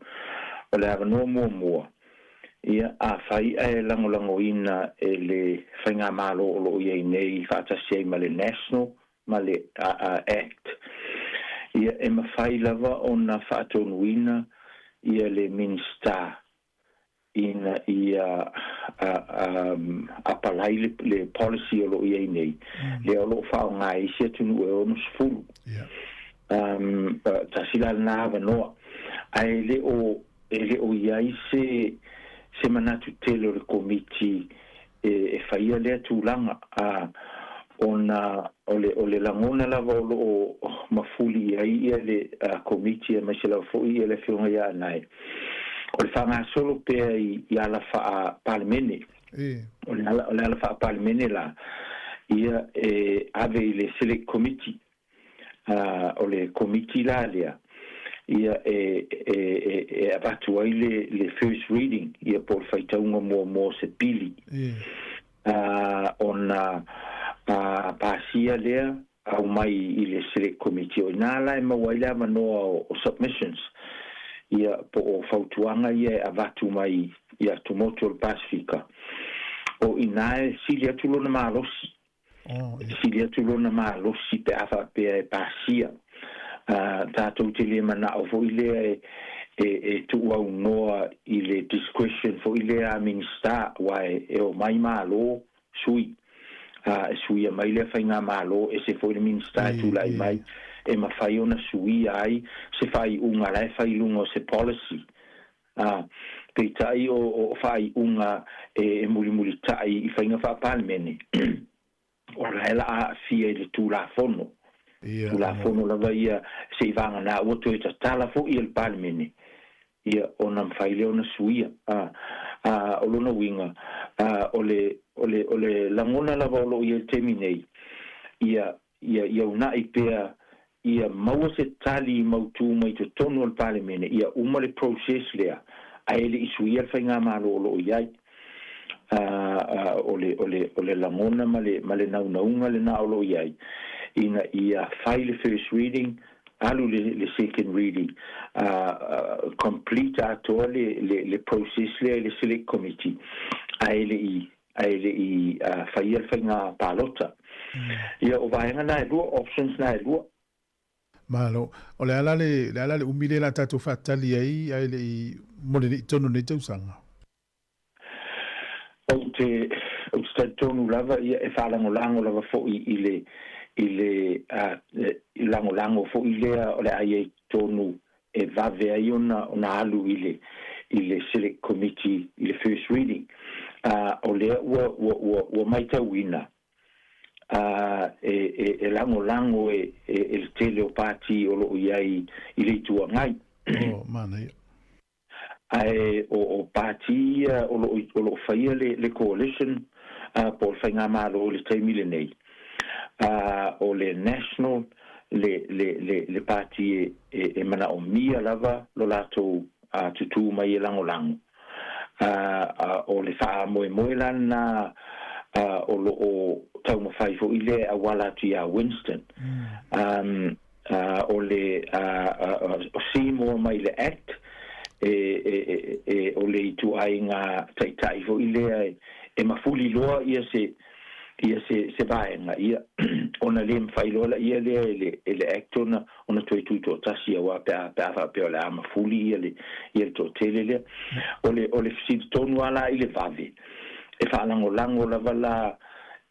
O le avanoa muamua, ia, afai ae lagolagoina e le Faigamalo o lo o i ai nei faatasi ai ma le National ma le a, a, Act, ia, e mafai lava ona faatonuina ia le Minisita ina ia apalai le policy o lo o i ai nei, lea o lo o faaaoga e isi atunuu e 60. Tasi la lena avanoa. Ae le o, e le o i ai se, se manatu tele o le Komiti e faia lea tulaga, ona o le, o le lagona lava o lo o mafuli i ai ia le Komiti aemaise lava foi ia le Afioga ia Anae, o le faagasolo pea i, i ala faa-Palemene. O le ala, o le ala faa-Palemene la, ia e ave i le Select Committee o le Komiti la lea, ia e, e, e, e avatu ai le, le first reading, ia po o le faitauga muamua o se pili. Ona pasia lea aumai i le Select Committee. O i ina la e maua ai le avanoa o, o submissions, ia po o fautuaga ia e avatu mai i atumotu o le Pasefika. O i ina e sili atu lona malosi E sili atu lona malosi pe a faapea e pasia. Tatou te le manao foi lea e, e, e tuuaunoa i le discretion foi lea a Minisita, aua e, e omai Malo sui, e suia mai lea faigamalo, ese foi le Minisita e tulai mai, e mafai ona suia ai se faaiuga la e fai i luga o se policy. Ā, peitai o, o faaiuga e, e mulimulitai i faiga faa-Palemene, o la e la a aafia i le Tulafono. Ia, Tulafono lava ia se i vagana ua toe tatala foi e le Palemene, ia, ona mafai lea ona suia. Ā, ā, o lona uiga, ā, o le, o le, o le lagona lava o lo o i ai i le taimi nei, ia, ia, ia unaʻi pea ia maua se tali mautū mai totonu o le Palemene ia uma le process lea ae le i suia le faigamalo o lo o i ai. O le, o le, o le lagona ma le, ma le naunauga lena o lo o i ai ina ia fai le first reading, alu le, le second reading, complete atoa le, le, le process lea i le select committee ae le i ae le i faia le faiga palota. Ia, o vaega na e lua, options na e lua. Malo. O le a la le, le a la le umi lea o le a tatou faatali ai ae le i mo lenei tonu lenei tausaga? Ou te, ou te talitonu lava, ia, e faalagolago lava foi i le, i le, uh, lagolago foi lea o le a i ai totonu e vave ai ona ona alu i le i le Select Committee i le first reading. A o lea ua ua ua ua maitauina a e e e lagolago e e e le tele o pati o lo o i ai i le Itu Agai. Oh, manaia. Ae o o pati ia o lo o o lo o faia le le coalition a po o le faigamalo i le taimi lenei. A o le National le le le le pati e e e manaomia lava lo latou a tutū mai e lagolago. A a o le faamoemoe la lena. O lo o taumafai foi lea e auala atu iā Winston. O le o Seymour mai le Act e, e, e, e, o le ituaiga taitai foi lea e, e mafuli loa ia se ia se, se vaega ia ona le mafai loa laia lea e le, e le Act ona, ona toe tutoatasi auā pe a, pe a faapea o le a mafuli ia le, ia le toatele lea. O le, o le fesili tonu lava la i le vave, e faalagolago lava la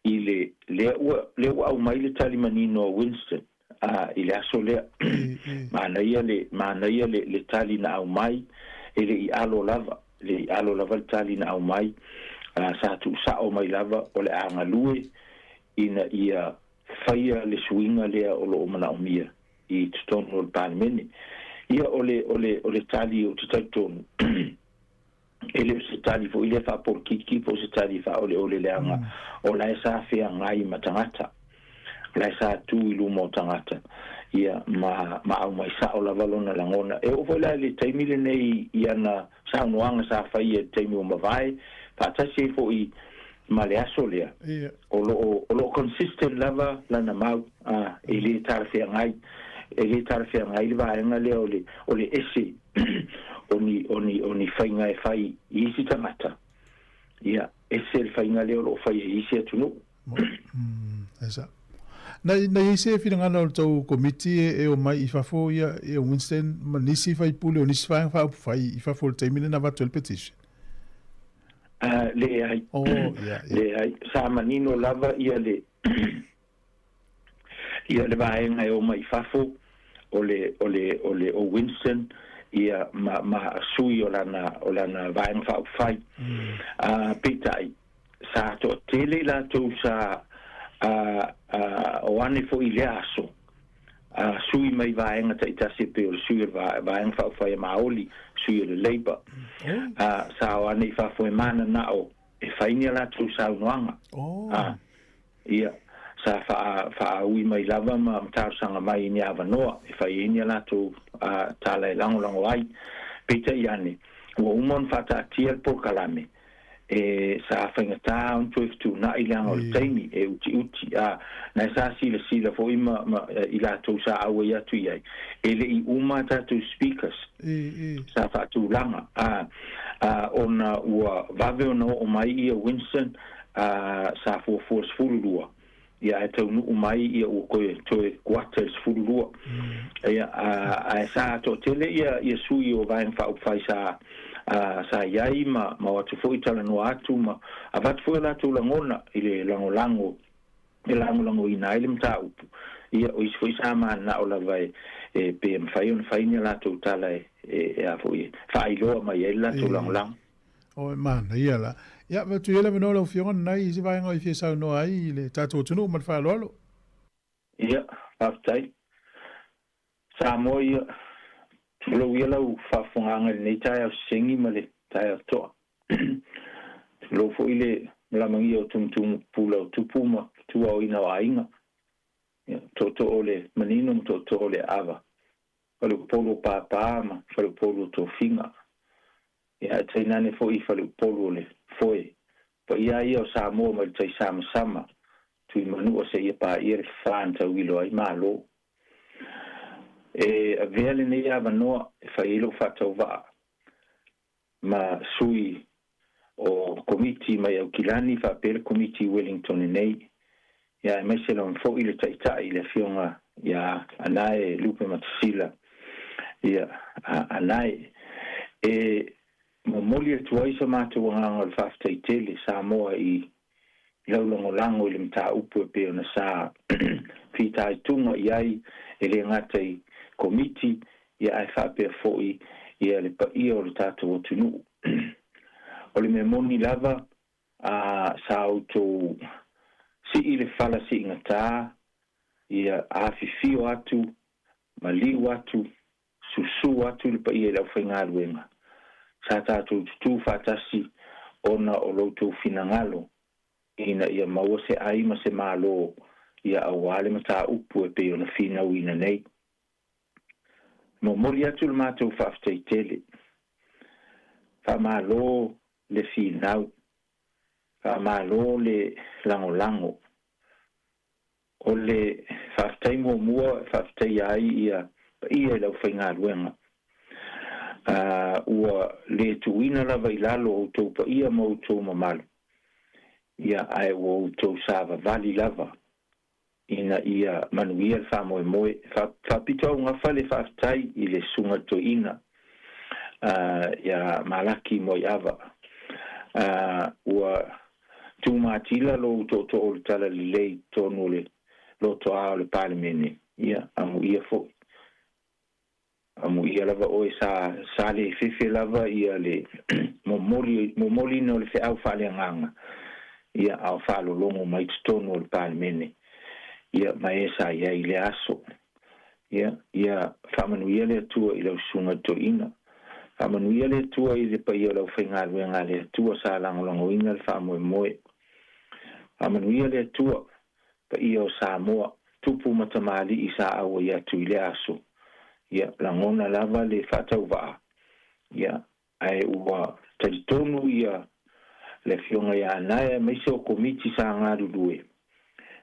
i le, lea ua, lea ua aumai le tali manino a Winston, a, i le aso lea. Manaia le, manaia le, le tali na aumai, e le i alo lava, le i alo lava le tali na aumai, a, sa tuusao mai lava o le a galue ina ia faia le suiga lea o lo o manaomia i totonu o le Palemene. Ia, o le, o le, o le tali ou te talitonu, e le o se tali foi lea faapolokiki po o se tali faaoleole leaga o la e sa feagai ma tagata, o la e sa tu i luma o tagata, ia, ma, ma aumai sao lava lona lagona. E oo foi la i le taimi lenei i ana saunoaga sa faia i le taimi ua mavae, faatasi ai foi ma le aso lea, o lo o, o lo o consistent lava lana mau, a, e le talafeagai, e le talafeagai le vaega lea o le, o le ese o ni, o ni, o ni faiga e fai i isi tagata, ia, ese le faiga lea o lo o faia i isi atunuu. E sa. Na, na i ai se finagalo o le tou komiti e, e omai i fafo ia, ia Winston ma nisi faipule o nisi vaega faaupufai i fafo i le taimi lea na avatu ai le petition? Leai. Oh, ia, ia. Leai. Sa manino lava ia le, ia le vaega e omai i fafo o le, o le, o le, o Winston, ia, ma, ma sui o lana, o lana vaega faaupufai. Peitai, sa toatele i latou sa, o ane foi i lea aso, sui mai vaega taitasi e pei o le sui o le Vaega Faaupufai a Maoli, sui o le Labour, sa o ane i fafo e mananao e fai ni a latou saunoaga. Ia, sa faaui mai lava ma talosaga mai i ni avanoa e fai ai ni a latou tala e lagolago ai. Peitai ane, ua uma ona faataatia le polokalame, e sa faigata ona toe fetuunai leaga o le taimi e utiuti, a na sa silasila foi ma, ma i latou sa auai atu i ai, e le i uma a tatou speakers sa faatulaga, a, a ona ua vave ona oo mai ia Winston, a sa fuafua 12, ia ae taunuu mai ia ua toe toe kuata i le 12. Ia a ae sa toatele ia ia sui o Vaega Faaupufai sa a sa i ai ma ma o atu foi talanoa atu ma avatu foi o latou lagona i le lagolago e lagolagoina ai le mataupu. Ia o isi foi sa mananao lava e e pe mafai ona fai ni a latou tala e e a foi e faailoa mai ai le latou lagolago. O e manaia la. Ia, avatu ia le avanoa lau Afioga lenai i se vaega e fia saunoa ai i le tatou atunuu ma le faaaloalo. Ia, faafetai. Samoa ia, tulou ia lau faafofogaaga i lenei taeao sesegi ma le taeao toa. Tulou foi le malamagia o tumutumu pupula o tupu ma tuaoina o aiga. Ia, tootoo o le manino ma tootoo o le aava. Faleupolu o Pāpā ma Faleupolu o Tofiga. Ia, ae tainane foi i Faleupolu o le Foe. Paia ai ia o Samoa mai le tai samasama, Tuimanua seia paia le fafā na tauilo ai Malo. E avea lenei avanoa e fai ai lou faatauvaa ma sui o Komiti mai Aukilani faapea le Komiti i Wellington nei, ia aemaise lava foi le Taitai le Afioga ia Anae Lupematasila, ia Anae. E momoli atu ai so matou agaga o le faafetai tele Samoa i lau lagolago i le mataupu e pei ona sa fitaituga i ai e le gata i Komiti ia ae faapea foi ia le paia o le tatou atunuu. O le mea moni lava, a sa outou sii le fala siigatā, ia afifio atu, maliu atu, susū atu le paia i le aufaigaluega. Sa tatou tutū faatasi ona o lo outou finagalo ina ia maua se ai ma se malo ia auā le mataupu e pei ona finauina nei. Momoli atu le matou faafetai tele. Faamalo le finau. Faamalo le lagolago. O le faafetai muamua e faafetaia ai ia paia i le aufaigaluega, ua le tuuina lava i lalo outou paia ma outou mamalu, ia ae ua outou savavali lava ina ia manuia le faamoemoe. Faapito augafa le faafetai i le Susuga i le Toeaina ia Malaki Moaiava, ua tumatila lou tootoo o le talalelei i totonu o le lotoa o le Palemene, ia, amuia foi. Amuia lava oe sa, sa le fefe lava ia le momoli, momoliina o le feau faaleagaga, ia, a o faalologo mai i totonu o le Palemene, ia, ma e sa i ai i lea aso. Ia, ia faamanuia le Atua i lau susuga i le toeaina. Faamanuia le Atua i le paia o le aufaigaluega a le Atua sa lagolagoina le faamoemoe. Faamanuia le Atua, paia o Samoa, tupu ma tamalii sa auai atu i lea aso. Ia, lagona lava le faatauvaa, ia, ae ua talitonu ia le Afioga ia Anae aemaise o Komiti sa galulue,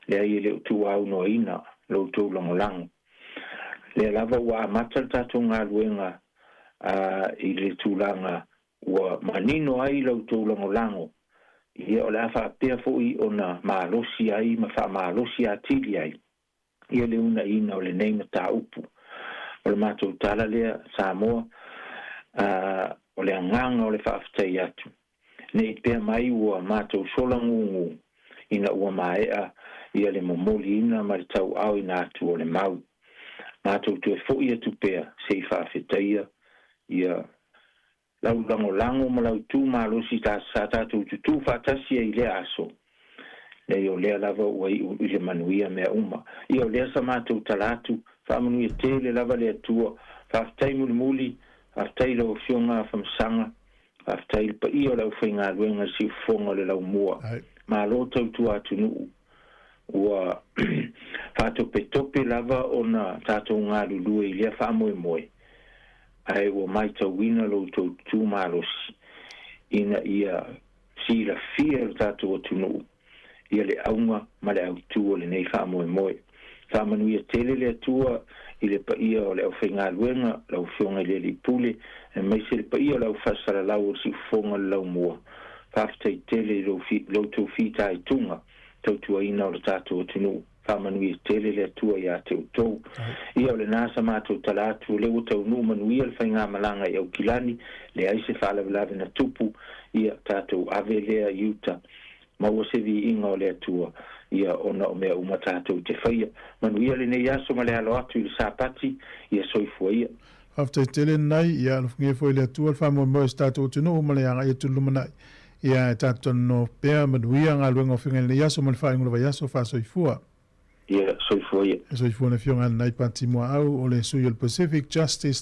leai e le o tuuaunoaina lo outou lagolago. Lea lava ua amata le tatou galuega i le tulaga ua manino ai la outou lagolago, ia o le a faapea foi ona malosi ai ma faamalosi atili ai ia le uunaiina o lenei mataupu. O le matou tala lea, Samoa, o le agaga o le faafetai atu, ne i pea mai ua matou sola gugu ina ua maea ia le momoliina ma le tauaoina atu o le mau. Matou toe foi atu pea se i faafetaia ia lau lagolago ma lau tu malosi sa tatou tutū faatasi ai i lea aso. Leai o lea lava ua iu i le manuia mea uma. Ia o lea sa matou tala atu, faamanuia tele lava le Atua. Faafetai mulimuli, faafetai i lau Afioga Afamasaga, faafetai i le paia o le aufaigaluega i le siufofoga o le laumua. Malo tautua atunuu. Ua faatopetope lava ona tatou galulue i lea faamoemoe, ae ua maitauina lo outou tutū malosi ina ia silafia e lo tatou atunuu ia le auga ma le autū o lenei faamoemoe. Faamanuia tele le Atua i le paia o le aufaigaluega, lau Afioga i le Alii Pule, aemaise le paia o le aufaasalalau o le siufofoga o le laumua. Faafetai tele i lo outou fitaituga tautuaina o le tatou atunuu. Faamanuia tele le Atua ia te outou. Ia o lena sa matou tala atu, o lea ua taunuu manuia le faigamalaga i Aukilani, leai se faalavelave na tupu, ia tatou ave lea i uta. Maua se viiga o le Atua, ia ona o mea uma tatou te faia. Manuia lenei aso ma le alo atu i le Sapati, ia soifua ia. Faafetai tele Nai, ia alofagia foi e le Atua le faamoemoe o si tatou atunuu ma le agai atu i le lumanai. Ia e tatou talanoa pea, manuia galuega o feagai i lenei aso ma le faaiuga o le vaiaso, faasoifua. Ia soifua ia. Soifua le Afioga Nai Pati Muaau o le sui o le Pacific Justice.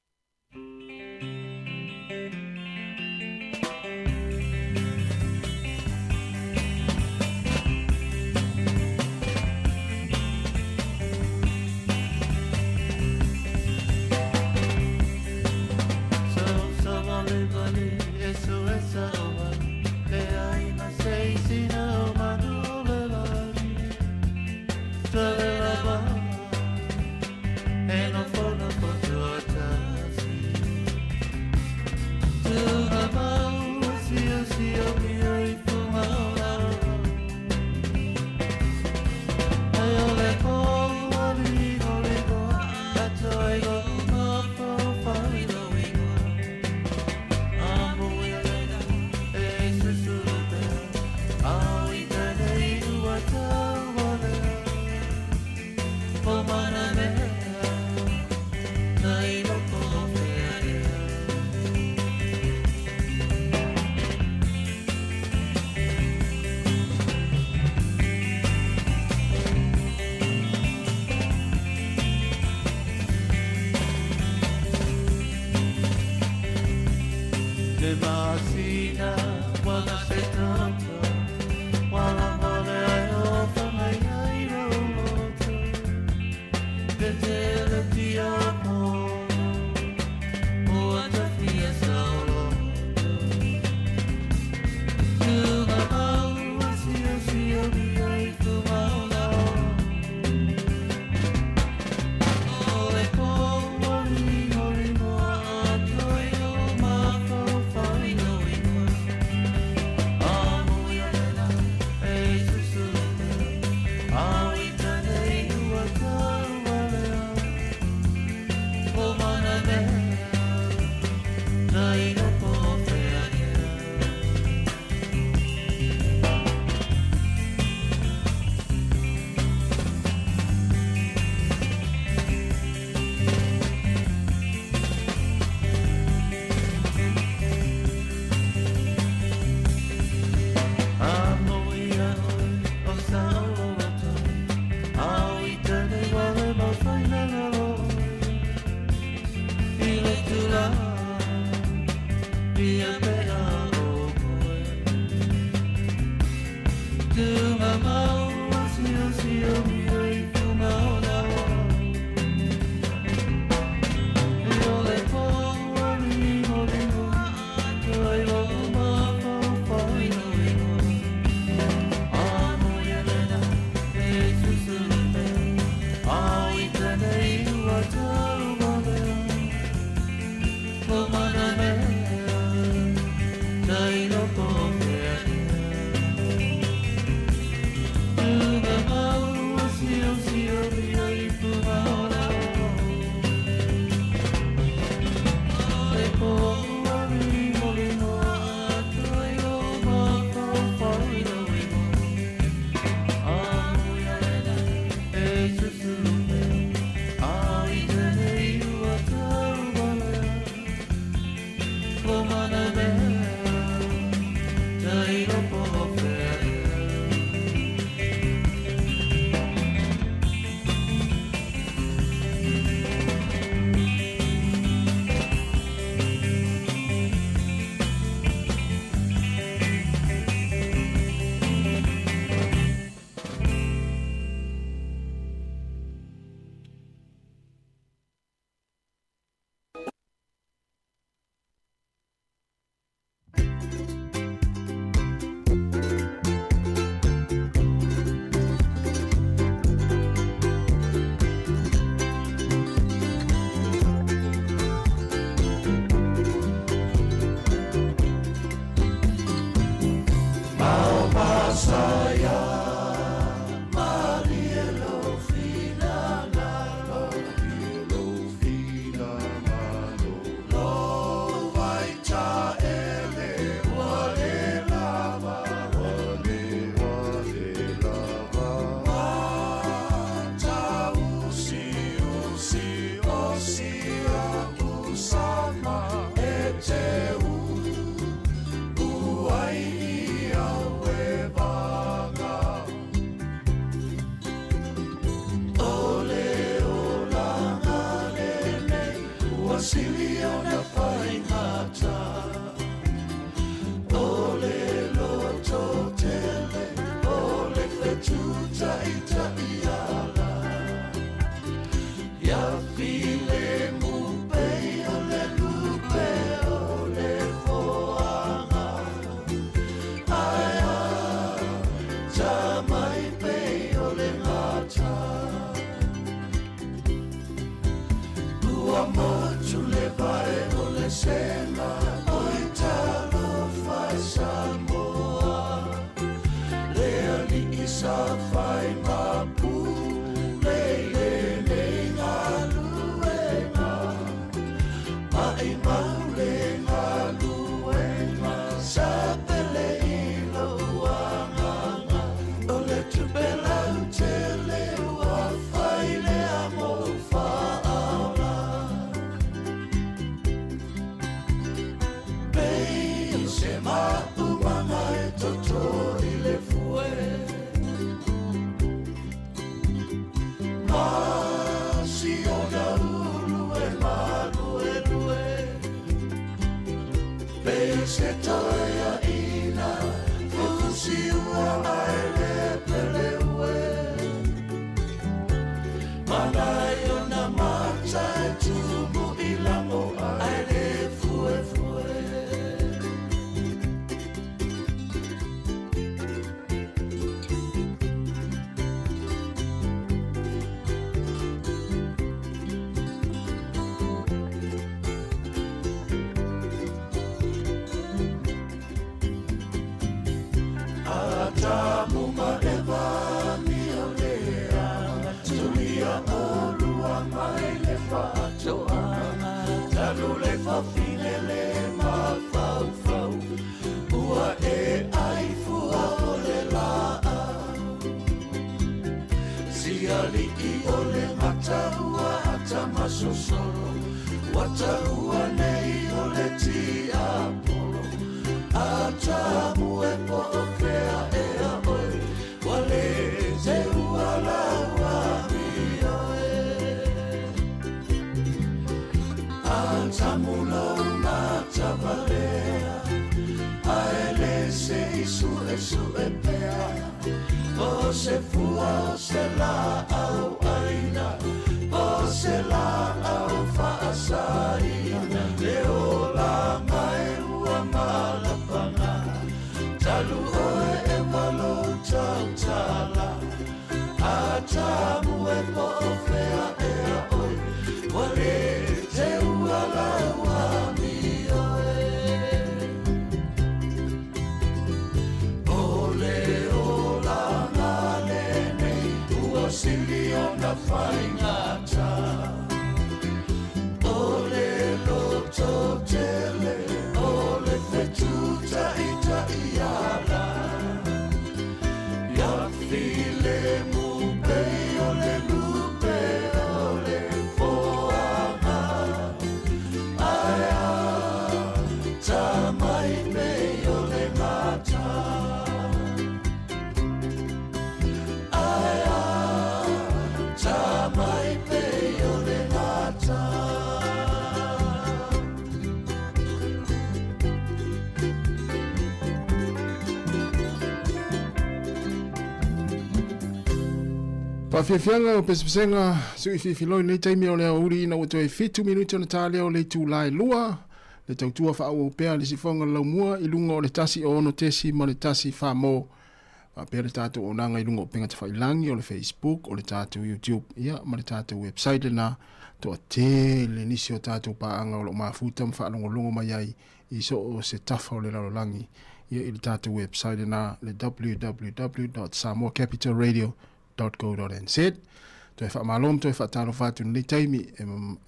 filemu pei o le lupe o le foaga. Ae a ta mai pei o le gata. Ua motu le vae o le sega, oi talofa e Samoa. Le alii sa fai mapu, le i lenei galuega. Maimau le galuega, sa pele i lou agaga. O le tupe lautele ua fai lea mou faaola. Pei o se maumaga e toto i le fue. Ma si ona ulu e maluelue. Pei o se toeaina fusiua ae le peleue. Manai ona mata e tumu i lago ae le fuefue. Atamu ma Eva mi o leaga, tulia olua mai le faatoaga. Talu le fafine le mafaufau, ua e ai fua o le laau. Sialii o le mataua atamasosolo, ua taua nei o le tiapolo. Atamu e po o fea ea oe, ua le seua lau amio e. Atamu lou matavalea, ae le se i suesue pea. O se fua o se laau aina, o se laau faasaina. Le olaga e ua malapaga, talu oe e lou tautala. Atamu e po o fea ea oe, ua le teua lau amio e. O le olaga lenei, ua sili ona faigata. O le lototele, o le fetutaitaiala. Ia filemu pei o le lupe o le foaga. Ae a ta mai pei o le gata. Ae a ta mai pei o le gata. Faafiafiaga o pesepesega sui fifiloi lenei taimi o le aoauli ina ua toe 7 minute ona ta lea o le itula e 2 le tautua faaauau pea le sifoga le laumua i luga o le 106 tesi ma le 1 famo faapea le tatou auaunaga i luga o upega tafailagi o le Facebook o le tatou YouTube ia ma le tatou website lena toatele nisi o tatou paaga o lo o mafuta ma faalogologo mai ai i so o se tafa o le lalolagi ia i le tatou website lena le www.samoacapitalradio.co.nz. Toe faamalo ma toe faatalofa atu i lenei taimi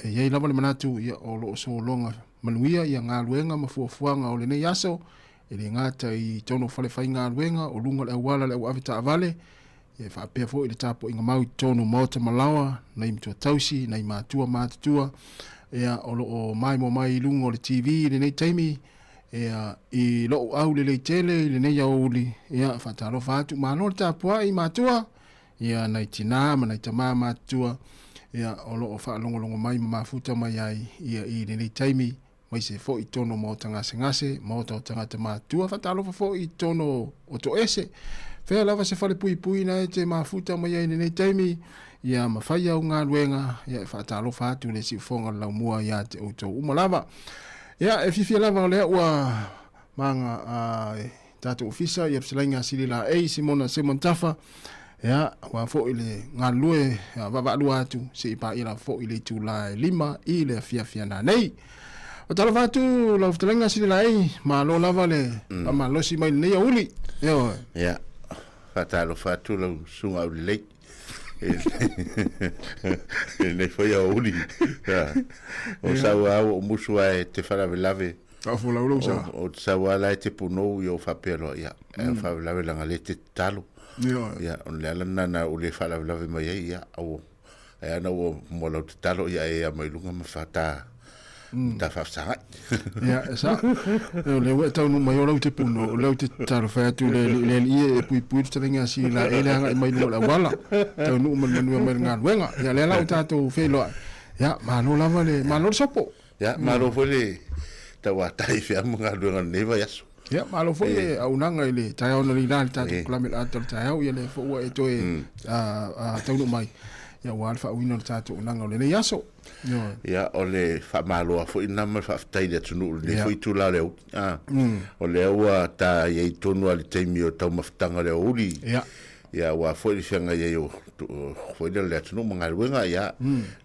e i ai lava le manatu ia o lo o sologa manuia ia galuega ma fuafuaga o lenei aso e le gata i totonu o fale faigaluega o luga o le auala le auave taavale ia e faapea foi le tapuaiga mau i totonu o maota ma laoa nai matua tausi nai matua matutua ia o lo o maimoa mai i luga o le TV i lenei taimi ia i lou au lelei tele i lenei aoauli ia faatalofa atu malo le tapuai matua ia nai tinā ma nai tamā matutua ia o lo o faalogologo mai ma mafuta mai ai ia i lenei taimi aemaise foi i totonu o maota gasegase, maota o tagata matutua, faatalofa foi i totonu o toese. Fea lava se fale puipui na e te mafuta mai ai i lenei taimi, ia ma fai au galuega, ia e faatalofa atu le siufoga o le laumua ia te outou uma lava. Ia e fiafia lava o lea ua maga a tatou ofisa ia fetalaiga a Sili Laei Simona Simon Tafa, ia aua foi le galulue vaavaalua atu se i paia lava foi le itula e 5 i le afiafi ana nei. Faatalofa atu lau fetalaiga Sili Laei, malo lava le faamalosi mai lenei aoauli. Ioe. Ia, faatalofa atu lau susuga aulelei i lenei foi aoauli. O sau lava ua ou musu lava e te faalavelave. Faafolau lou sa. Ou te sau lava la e te punou, ia ou faapea loa, ia, e faalavelave leaga o lea e te tatalo. Ia, o le ala lena na ou le faalavelave mai ai, ia, au, ai ana ua mua lau tatalo, ia e ea mai luga ma faata, ta faafesagai. Ia, e sa. O lea ua e taunuu mai o lau te puno, o lea ou te tatalo fai atu le le alii e puipui le fetalaiga a Sila e le agai mai luga o le auala. Taunuu ma le manuia mai le galuega. Ia, lea la ua tatou feiloai. Ia, malo lava le, malo le sopo. Ia, malo foi le tauatai i feamu ma galuega o lenei vaiaso. Ia, malo foi le auaunaga i le taeao analeila i le tatou kalame o le ata o le taeao, ia lea foi ua e toe taunuu mai, ia aua le faauiina o le tatou auaunaga o lenei aso. Ioe. Ia, o le faamaloa foi lena ma le faafetai i le atunuu i lenei foi itula o le aoauli. O lea ua ta i ai tonu lava i le taimi o taumafataga o le aoauli. Ia. Ia aua foi le feagai ai o foi lea o le atunuu ma galuega, ia,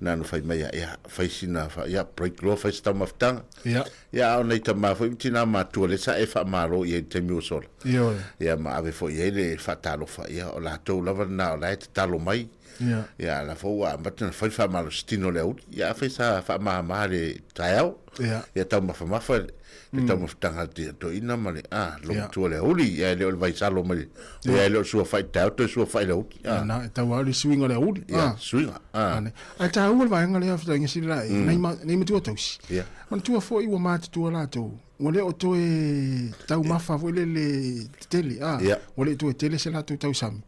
na ona fai mai, ia, fai sina, ia, break loa, fai se taumafataga. Ia. Ia, a o nai tama foi ma tina matua lea sa e faamalo i ai i le taimi ua sola. Ioe. Ia, ma ave foi i ai le faatalofa, ia, o latou lava lena o la e tatalo mai. Ia. Ia, a la foi ua amata ona fai le faamalositino o le aoauli. Ia, afai sa faamama le taeao. Ia. Ia taumafamafa le taumafataga a le toeaina ma le, a, logotua o le aoauli. Ia, e le o le vaisalo mai le, ia, e le o le suafa i le taeao, toe suafa i le aoauli. A. Na, e tau lava le suiga o le aoauli. Ia, suiga. A. Ae taua le vaega lea, fetalaiga sili la, nei matua tausi. Ia. Manatua foi ua matutua latou, ua le o toe taumafa foi lele tetele, a, ua le toe tele se latou tausami.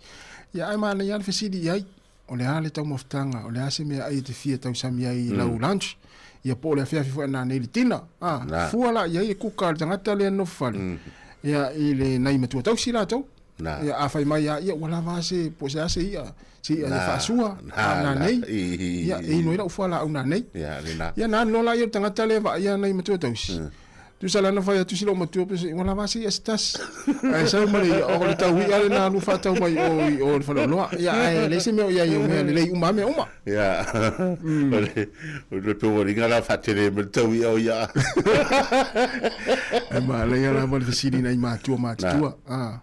Ia, ae manaia lava le fesili i ai, o le a le taumafataga, o le a se meaai e te fia tausami ai i lau lunch, ia po o le afiafi foi ananei i le dinner, a, fua la i ai e kuka a le tagata lea e nofo fale, ia, i le nai matua tausi latou. Ia, a fai mai lava, ia ua lava a se, po o se a se i'a, se i'a e faasua, a nanei, ia, e inu ai lau fualaau nanei. Ia, na alu loa la ia o le tagata lea e vaaia nai matua tausi. Tusa la na fai atu si lou matua, pe ua lava a se i'a se tasi. Ae sau ma le i'a, o le tau i'a lena alu faatau mai o i o le faleoloa. Ia, ae leai se mea o i ai o mea lelei uma lava mea uma. Ia, o le, o le peualiga la faatele mai le tau i'a o ia. Ae manaia lava le fesili nai matua matutua. Ah.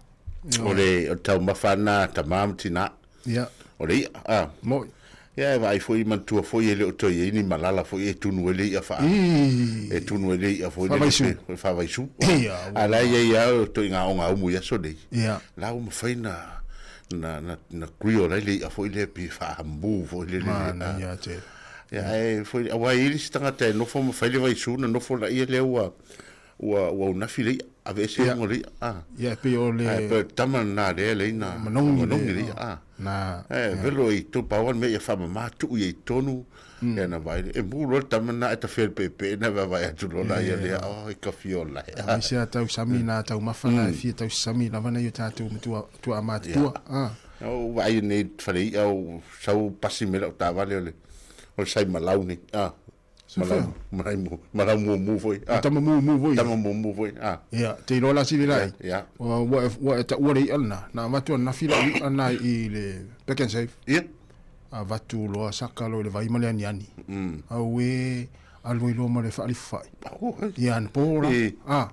O le, o le taumafa lena a tama ma tina. Ia. O le i'a. Ah. Moi. Ia e vaai foi manatua foi e le o toe i ai ni malala foi e tunu ai le i'a faa e tunu ai le i'a foi le Faavaisu. Faavaisu. Ia, A la e i ai lava o ituaiga ogaumu i aso nei. Ia. La ua mafai na na na na grill ai le i'a foi lea pe faamu foi lele. Manaia tele. Ia ae foi aua e i ai le isi tagata e nofo ma fai le vaisu na nofo laia lea ua ua ua unafi le i'a, aveese Ia. luga o le i'a. Ah. Ia e pei o le Ae pei o le tama lena lea e leai na Manogi le manogi le i'a. Ah. Na. Ae velo i tonu pau lava le mea ia faamama tuu i ai i tonu ia na vaai lea e mu loa le tama lena ae tafea i le peepee na vaavaai atu loa la ia lea oi ka fia ola e. Aemaise a tausami na taumafa na e fia tausasami lava nai o tatou matua tuaa matutua. Ah. Na ou vaai nei i le fale i'a ou sau pasi mai lau taavale o le o le sai malau nei. Ah. Malau, malau, malau mumu foi. Ah. Tama mumu foi. Tama mumu foi. Ah. Ia, te iloa la sili lai. Ia. Ua ua ua e taua le i'a lena. Na avatu ananafi lau i'a lena i le Pick and Save. Ia. Avatu loa saka loa i le vai ma le aniani. Auē, alu ai loa ma le faalifufai. Ia, anapo la. Ah.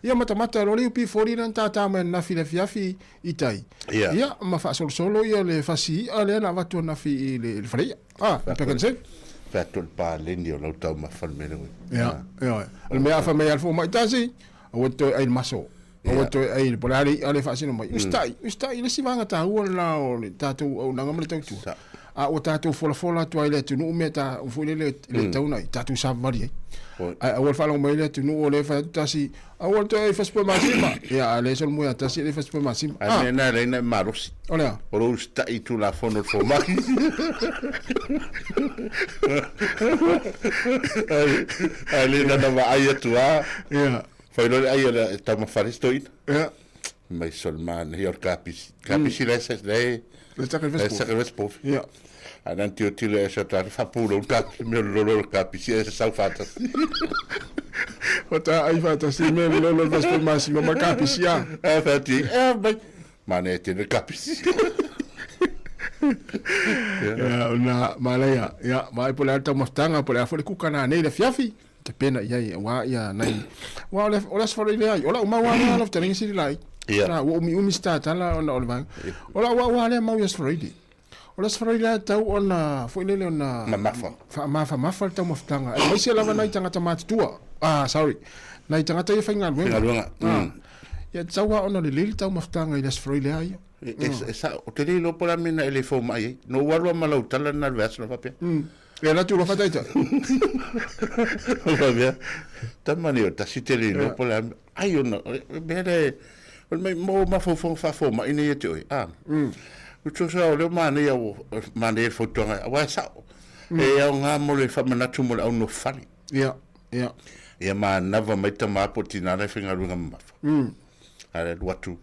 Ia matamata loa le UP40 lea na tātā mai ananafi i le afiafi i tai. Ia. Ia, ma faasolosolo ia le fasi i'a lea na avatu ananafi i le fale i'a. Ah, le Pick and Save. Fai atu o le paleni o lau taumafa le mea lea. Ia, ia. O le mea a fai mai a le fomai tasi, aua te toe ai le maso. Aua te toe ai le po o le a le i'a lea e faasino mai. Usitai, usitai i le isi vaega taua lena o le tatou auaunaga ma le tautua. A ua tatou folafola atu ai i le atunuu mea ta foi lele e le tatau ona ai, tatou savavali ai. Ae aua le faalogo mai le atunuu o lea e fai atu tasi, aua le toe ai fasipoe masima. Ia, a o lea e solomua ia tasi e le i fasipoe masima. A o le mea lena e ala ai ona e malosi. O le a? O lou usitai i Tulafono o le Fomai. Ae le na ona vaai atu lava. Ia. Fai loa le ai a le taumafa a le isi toeaina. Ia. Mai solomanaia o le kapisi. Kapisi la e Le saka le la e saka le vesipofi. Ia. A na tilotilo e sa tata faapulou tata mea o le lolo o le kapisi ae sasau faatasi. Faatoa ai faatasi mea o le lolo o le fasipovi masima ma le kapisi a. Ae fai atu i ai, ea mai, manaia tele le kapisi. Ia, ona manaia, ia, vaai po o le a le taumafataga, po o le a foi le kuka nanei i le afiafi, tapena i ai, aua ia nai, aua o le, o le Aso Faraile ai, o lau mau lava lea lau fetalaiga sili laiti. Ia. Ua umiumi se tatala ona o le vaega. O lau au lava lea mau i Aso Faraile. O le Aso Faraile e tatau ona foi lele ona mamafa. Faamafamafa le taumafataga aemaise lava nai tagata matutua. Ah sorry. Nai tagata ia faigaluega. Faigaluega. Ah. Ia tatau lava ona lelei le taumafataga i le Aso Faraile lava ia. E sao, ou te le iloa po o le a le mea na e le fomai ai. Na ou alu lava ma lau tala lena i le vaiaso na faapea. E alu atu loa faataitai. Ou faapea, tama nei o tasi te le iloa po o le a le mea. Ai ona, o le mea lea, o le mo mafaufauga faafomai nei ia te oe, a. Tusa o lea ua manaia, manaia le fautuaga, aua e sao. E aoga mo le faamanatu mo le au nofo fale. Ia, ia. Ia manava mai tama po o tina la e faigaluega mamafa. A le alu atu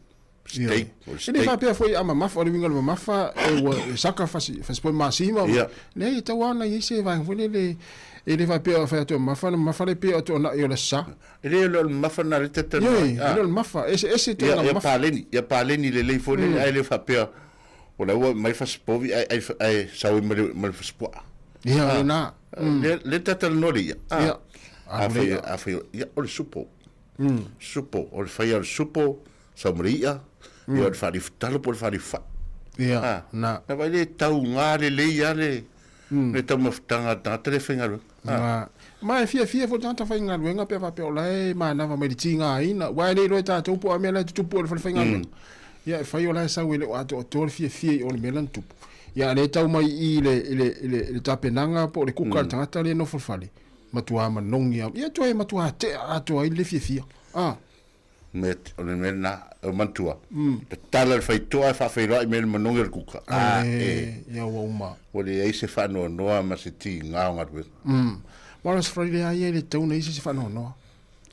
steak, o le E le faapea foi a mamafa, o le uiga o le mamafa, e ua e saka fasi, fasipoi masima. Ia. Leai, e tatau lava ona i ai se vaega foi lele, e le faapea o fai atu e mamafa, ona mamafa lea pei o tuanai o le aso Sa. E le o le mamafa lena lea e te talanoa ai. Ioe, e le o le mamafa, e eseese ituaiga mamafa. Ia paleni, ia paleni lelei foi lele, ae le faapea o la ua aumai fasipovi ae ae sau ai ma le ma le fasipuaa. Ia, o lena. Lea lea ta talanoa le ia. Ia. Afai afai ia o le supo. Supo, o le faia o le supo, sau ma le i'a, ia o le faalifutalo po o le faalifufai. Ia, na. Na vaai le tauga lelei lava le le taumafataga a le tagata lea e faigaluega. Na. Ma e fiafia foi le tagata faigaluega pe a faapea o la e manava mai le tigaina, aua e le iloa e tatou po o a mea la e tutupu i le fale faigaluega. Ia e fai o la e sau e le o atoatoa le fiafia i o le mea la na tupu. Ia a o lea e tau mai i i le, i le, i le, i le tapenaga po o le kuka a le tagata lea e nofo i le fale, matua manogi lava. Ia toe matua tea atoa ai le fiafia. A. Mea, o le mea lena, e manatua, tatala le faitoa ae faafeiloai mai le manogi o le kuka. A, e. Ia ua uma. Ua leai se faanoanoa ma se tiga o galuega. Ma o le Aso Faraile lava ia e le tatau ona i ai se isi faanoanoa.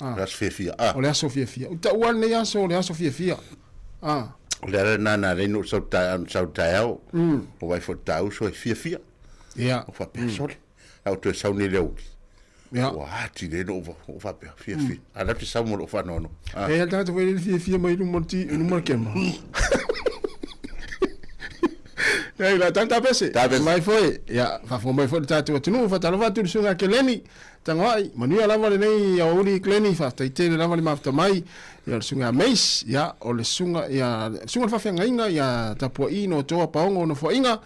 A. O le aso fiafia. A. O le aso fiafia. U taua lenei aso o le aso fiafia. A. O le ala lena na ala ai ona ou sau sau taeao, o vaai foi i le taauso e fiafia. Ia. Ou faapea, sole, a ou toe sau nei i le aoauli. Ia. Ua atili ai lou ou faapea, fiafia. A o la e te sau ma lou faanoanoa. Ah. E le tagata foi le fiafia mai luma o le ti, luma o le kema. Ia ila tau tapese. Tapese. Mai foi. Ia, faafofoga mai foi le tatou atunuu, faatalofa atu i le susuga Keleni Tagoai. Manuia lava lenei aoauli Keleni, faafetai tele lava le mafuta mai. Ia o le susuga Mace, ia o le susuga ia le susuga le faafeagaiga ia Tapua'i Notoa Paogo Nofoaiga.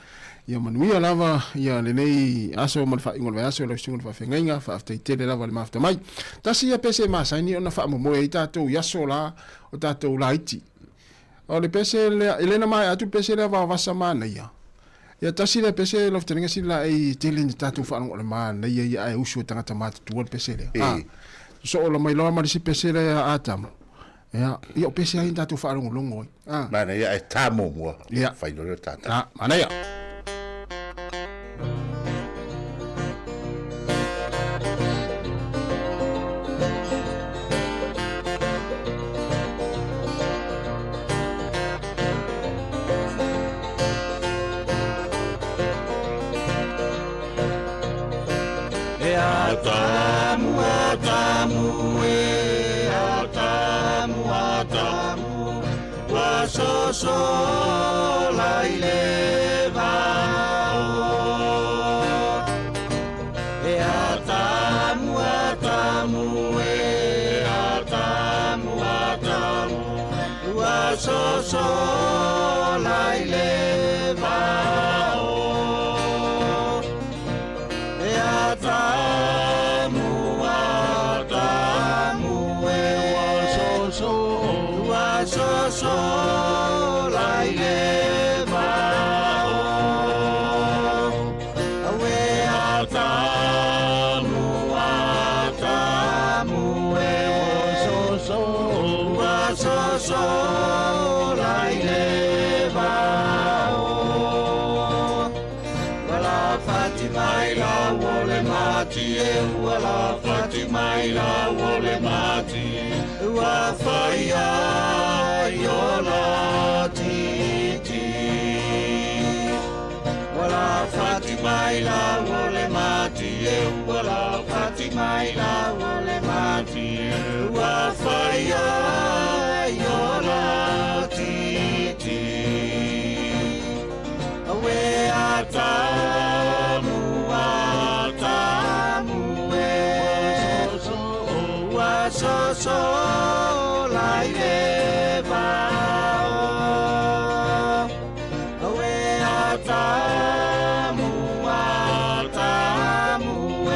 Ia manuia lava ia lenei aso ma le faaiuga o le vaiaso i lau Susuga i le Faafeagaiga, faafetai tele lava le mafuta mai. Tasi ia pese e masani ona faamomoe ai tatou i aso la o tatou laiti. O le pese lea, e le na maea atu le pese lea vaovasa manaia. Ia tasi lea pese lau fetalaiga sili laei tele ina tatou faalogo o le manaia ia ae usu e tagata matutua le pese lea. E. Sosoo la mai loa ma le isi pese lea a Atamo. Ia, ia o pese ai na tatou faalogologo ai. Ah. Manaia ae ta muamua. Ia. Fai loa lea o le tata. Ah, manaia. E Atamu, Atamu, e Atamu, Atamu, ua sosola i le vao. E Atamu, Atamu, e Atamu, Atamu, ua sosola i le vao. E Atamu, Atamu, e ua soso, ua soso la i le vao. Aue Atamu, Atamu, e ua soso, ua soso la i le vao. Ua lafati mai la ua le mati e ua lafati mai la ua le mati ua whaia i o la titi. Ua Lafati mai la o le mati e ua lafati mai la o le mati e ua whaia i o la titi. Awe a tamu a tamu e ua so so lai le vao. Awe a tamu a tamu e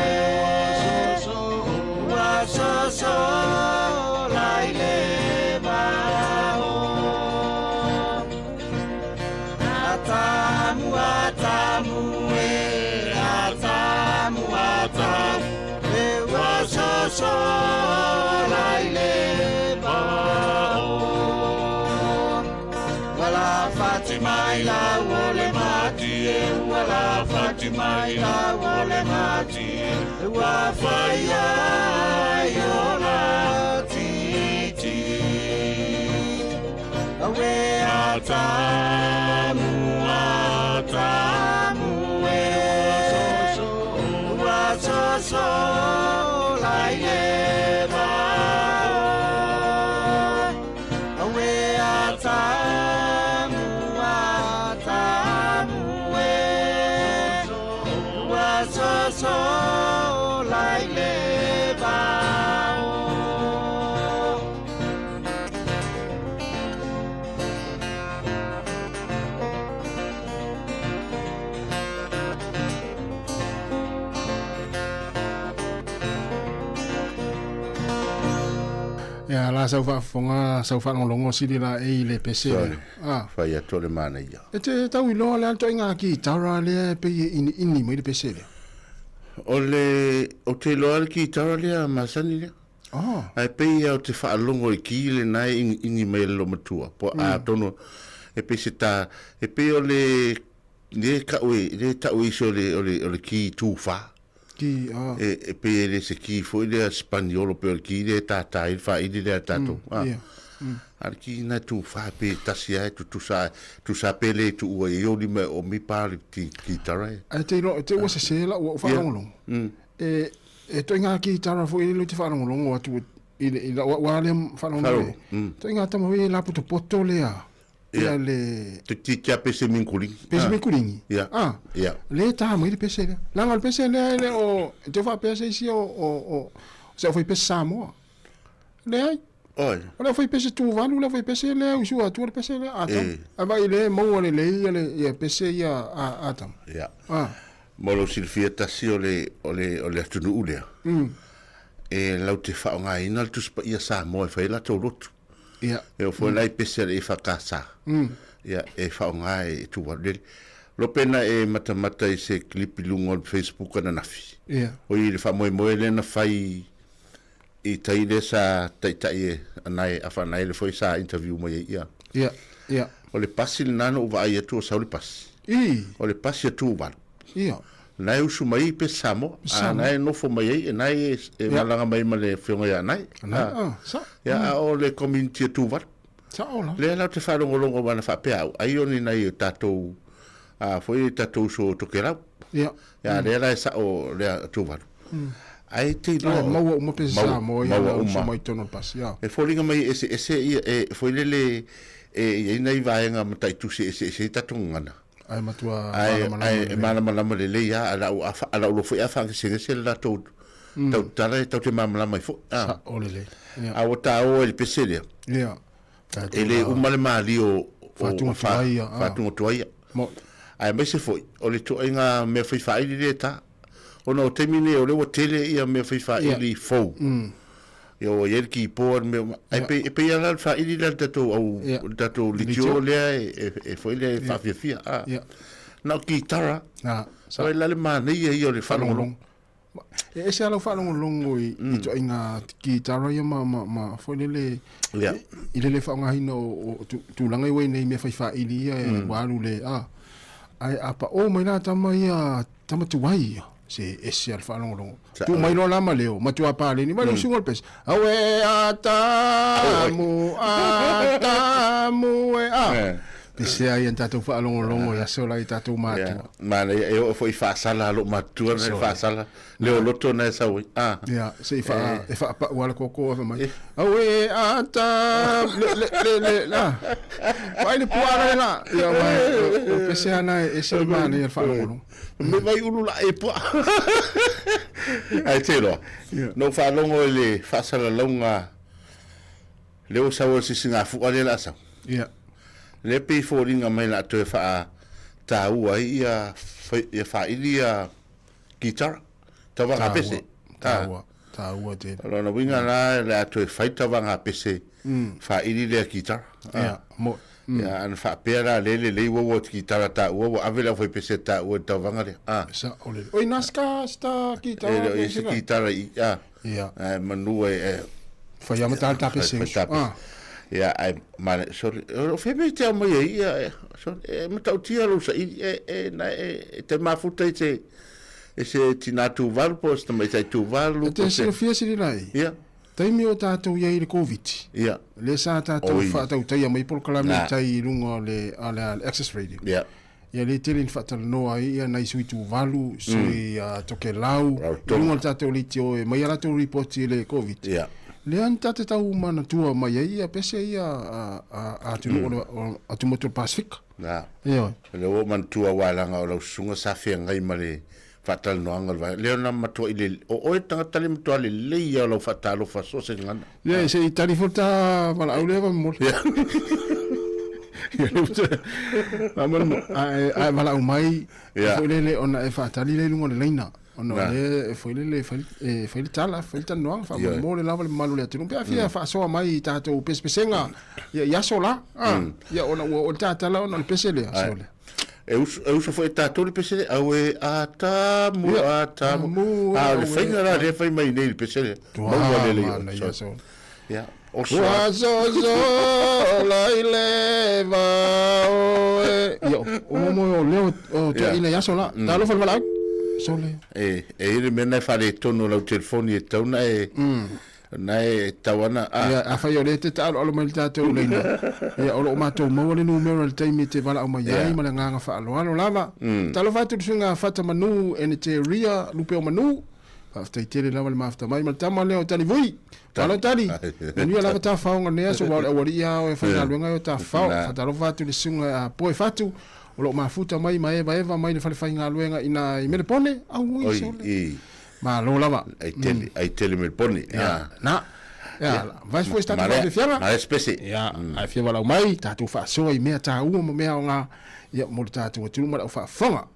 ua so so lai le vao. Atamu, atamu, e, atamu, atamu, e ua so so lai le vao. Ua lafati mai la o le mati e, ua lafati mai la o le mati e, ua whaia i o la titi. Awe atamu, atamu, e, ua so so lai le vao. Awe atamu, atamu, e, ua so so lai le vao. Ia la sau faafofoga sau faalogologo sili la e i le pese lea. Sorry. Ah. Fai atu le manaia. E te tau iloa le a le ituaiga kitara lea e pei e iniini mai le pese lea. O le, ou te iloa le kitara lea masani lea. Oh. Ae pei lava ou te faalogo i ki lena e iniini mai e le loomatua. Po atonu e pei se ta, e pei o le, le tau e, le tau e isi o le, o le, o le ki tufa. Ki, ah. E, e pei e le se ki foi lea Spaniolo pei o le ki lea e tātā ai le faaili lea a tatou. Ah. Yeah. A le ki na tufa e pei e tasi lava e tutusa, tusa pe le tuua i ou lima e oomi pa le ki, kitara e. Ae te iloa, te ua sese lau ua ou faalogologo. E, e ituaiga kitara foi lea ou te faalogologo atu i le, i lau au lava lea faalogologo i ai. Ituaiga tama foi e lapotopoto lea. Ia le... Te ti kia pese minkulingi. Pese minkulingi? Ia. Ah. Ia. Le tā mai le pese lea. Leaga o le pese lea e le o... E te faapea se isi o... o, o se au faipese Samoa. Leai. Oi. O le au faipese Tuvalu le au faipese lea usu atua le pese lea a tama. E. Ae vaai lea e maua lelei ia le ia pese ia a a tama. Ia. Ah. Mo lou silafia tasi o le o le o le atunuu lea. E lau te faaaogaina le Tusi Paia Samoa e fai ai latou lotu. Ia. E oo foi la i pese a le EFKS. Ia, e faaaoga e Tuvalu. Le lope na e matamata i se clip i luga o le Facebook ananafi. Ia. O i le faamoemoe lea na fai i tai lea sa taitai e anae Afaanaele foi sa interview mai ai ia. Ia, ia. O le pasi lena na ou vaai atu o sau le pasi. I. O le pasi a Tuvalu. Ia. Na e usu mai i pese Samoa. A Samoa. na e nofo mai ai, na e e Ia. malaga mai ma le afioga ia Anae. Anae, ah, sa. Ia, a o le community a Tuvalu. Sa'o la. Lea la ou te faalogologo aua na faapea au, ai o ni nai o tatou a foi tatou uso o Tokelau. Ia. Ia, lea la e sa'o lea a Tuvalu. Ae te iloa Ae maua uma pese maua, Samoa ia maua na usu uma. mai totonu o le pasi, ia. E foliga mai e eseese ia, e foi lele e i ai nai vaega mataitusi e eseese ai tatou gagana. Ae matua Ae, malamalama ae e lelei. malamalama lelei lava, a lau a a lau iloa foi a faagesegese le latou tautala e tatou te malamalama ai foi. A. Sa'o lelei. Ia. A ua taoa i le pese lea. Ia. E le uma le malie o Faatugatuai ia, ah. faatugatuai ia. Mo. Ae aemaise foi o le ituaiga mea fai faaili lea e ta. Ona o taimi nei o lea ua tele ia mea fai faaili Ia. fou. Ia ua i ai le keyboard ma mea uma. Ae Ia. pei e pei lava la le faaili lea a le tatou au Ia. le tatou litio Litio. lea e e e foi lea e Ia. faafiafia. Ah. Ia. Na o kitara. Ah, sa. Oi la le manaia ia o le faalogologo. E ese lava lau faalogologo i i ituaiga kitara ia ma ma ma foi lele Ia. i le le faaaogaina o o tulaga ia ua i nei mea fai faaili ia e ua alu le a. Ae a pao mai la tama ia tama tuai ia se ese lava le faalogologo. Tu mai loa la ma leo, matua paleni mai le usuga o le pese. Auē atamu, atamu e a. Pesea ia na tatou faalogologo i aso la i tatou matua. Manaia e oo foi i faasala a lou matutua na e faasala le oloto na e sau ai. Ah. Ia, se i faa, e faapau lava le koko ae fai mai, Auē ata, le, le, le, le, la. Vaai le puaa le la. Ia, ma, o pesea na e ese le manaia le faalogologo. Me vai ulu la e puaa. Ae te iloa, na ou faalogo i le faasalalauga lea ua sau ai le sisigafua lea o le a sau. Ia. Lea pei e foliga mai o le a toe faataua ai ia ia faili ia kitara, tauvaga pese. Taua, taua tele. O lona uiga la o le a toe fai tauvaga pese faili lea kitara. Ia, mo. Ia, ana faapea la lea lelei ua ua kitara taua ua ave le aufaipese taua i le tauvaga lea. A. Sao lelei. Oi, na ska sta kitara. E le o i ai se kitara i i. A. Ia. Ae manu e e Fai lava ma ta ta pese uso. Ah. Ia, ae male, sorry, o fea mea e te aumai ai ia, e, sorry, e matautia lou saili, e, e, na, e, e te mafuta i se, e se tinā Tuvalu po o se tamaitai Tuvalu. E te silafia Sililai? Ia. Taimi o tātou i ai i le Covid. Ia. Lea sa tātou faatautaia mai polokalame i tai i luga o le, a le, a le Access Radio. Ia. Ia le tele ni faatalanoa ai ia nai sui Tuvalu, sui Tokelau, i luga o le tatou leitio e mai a latou report i le Covid. Ia. Lea na tate tau manatua mai ai ia pese ia a atunuu o atumotu o le Pasefika. Na. Ioe. O lea ua ou manatua aua leaga o lau susuga sa feagai ma le faatalanoaga o le vaega. Lea na matuai le, o oe le tagata le matua lelei ia o lau faatalofa so o se gagana. Ia, se i tali foi le ta valaau lea faamolemole. Ia, ae, ae valaau mai, foi lele ona e faatali lea i luga o le laina. Ona o lea foi lele e fai, e fai le tala, fai le talanoaga, faamolemole lava le mamalu o le atunuu. Pe a fia faasoa mai i tatou pesepesega, ia, i aso la. Ah, ia, ona ua oo le ta tala ona o le pese lea, sole. E uso, e uso foi e tatou le pese lea, auē atamu, atamu. A o le faiga la lea e fai mai nei i le pese lea. Maua lelei oe. Sorry. Ia, oso Ua sosola i le vao e. Ia, o mo o leo o toeaina i aso la. Talofa le valaau. Sole. E, e i ai le mea na e faaletonu o lau telefoni e tatau ona e, Na e tau ana, a. Ia, afai o lea e te taaloalo mai i le tatou laina, ia, o lo o matou maua le numera i le taimi e te valaau mai ai ma le agaga faaaloalo lava. Talofa atu i le suiga fata manu ene te ria lupe o manu. Faafetai tele lava le mafuta mai ma le tama lea o Talivui. Malo Tali. Manuia lava ta faoga nei aso aua o le aualii lava o e faigaluega ai o ta fao. Faatalofa atu i le suiga a Poe Fatu o lo o mafuta mai ma evaeva mai le fale faigaluega ina i Melepone. Auoi sole. Malo lava. Ai tele, ai tele Melepone. Ia, na. Ia, vai foi se tatou faafiafiaga. Marea spese. Ia, ae fia valaau mai, tatou faasoa i mea taua ma mea aoga, ia, mo le tatou atunuu ma le aufaafofoga.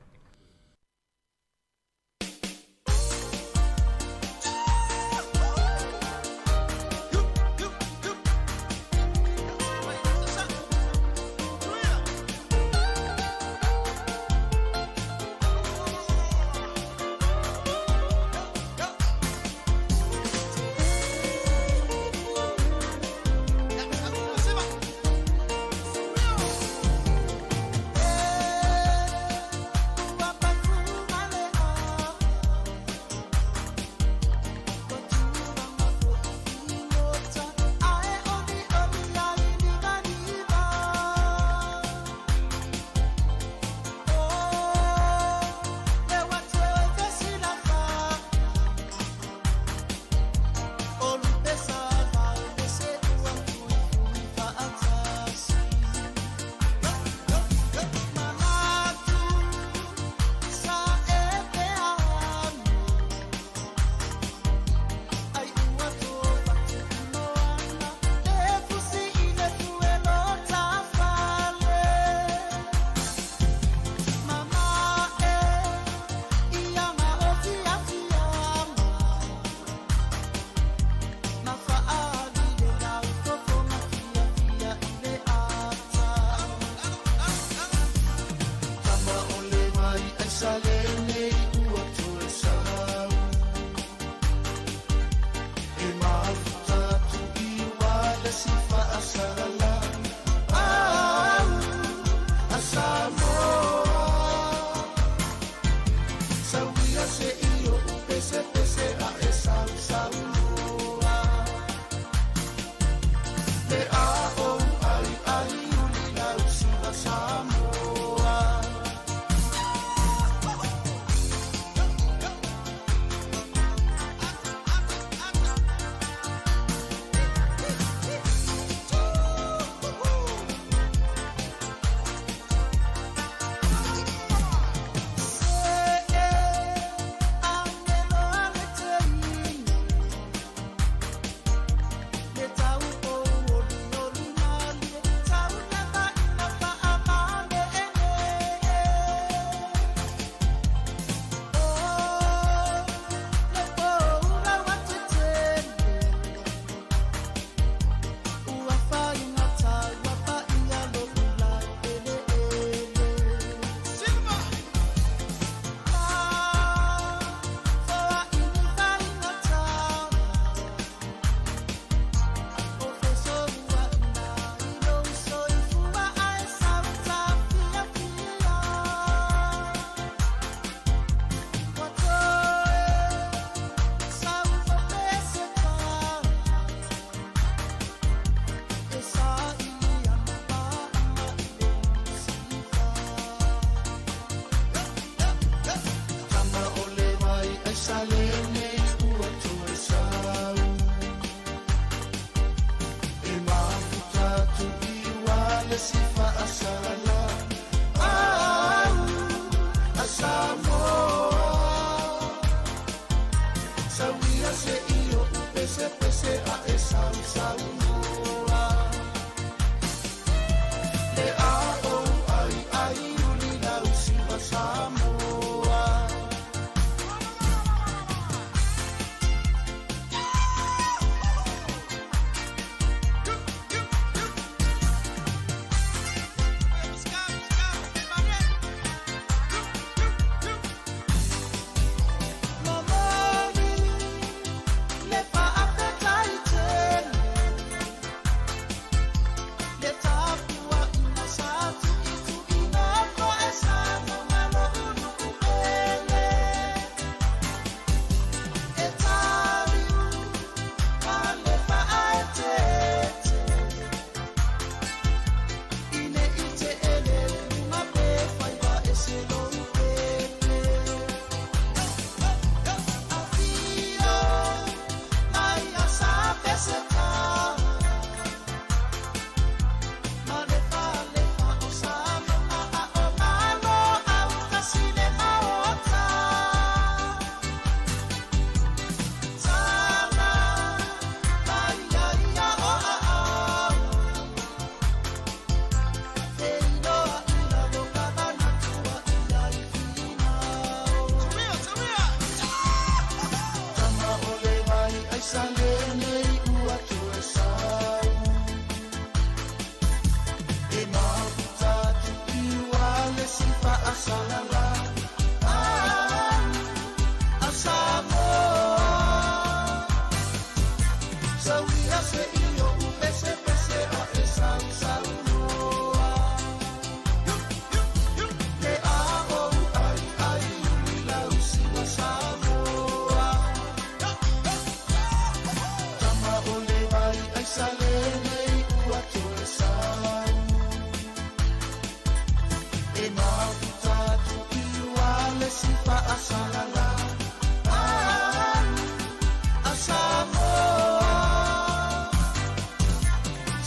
le si faasalala au a Samoa Sauia se i oʻu pesepese a e sausaunoa Le a ou ai ai uli lausi ma Samoa. Momoli le faafetai tele le tapuaʻiga sa tuʻituʻina foʻe sa mo ulu pele e taliu ma le faaeteete ine i te ele luga pe faiva e se lou pepe afio mai a sa peseta ma le falefa o sa monga a o malo au kasi le maota tala mai ia ia o a au feiloa i lalo ka manatua ia i finau Tama o le vai ai sa lenei ua toe sau E mafuta atu i ua le si faasalala au a Samoa Sauia se i oʻu pesepese a e sausaunoa Le a ou ai ai uli lausi ma Samoa Tama o le vai ai sa lenei ua toe sau E mafuta atu i ua le si faasalala au a Samoa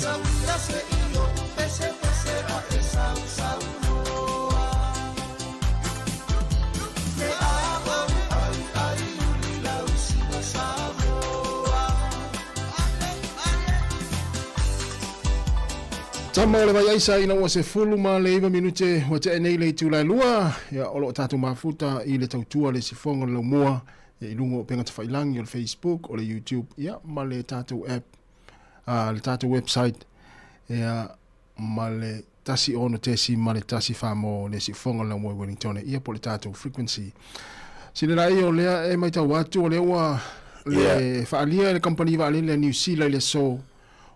Sauia se i oʻu pesepese a e sausaunoa Le a ou ai ai uli lausi ma Samoa Tama o le vai aisa ina ua 19 minute ua tea nei le itula e lua, ia o lo o tatou mafuta i le tautua le sifoga o le laumua ia i luga o upega tafailangi o le Facebook, o le YouTube, ia ma le tatou app, a le tatou website, ia ma le 16.1 mo le sifoga o le laumua i Wellington, ia po o le tatou frequency. Sila laia o lea e matau atu o lea ua le faalia e le kamupani vaalele a New Zealand i le aso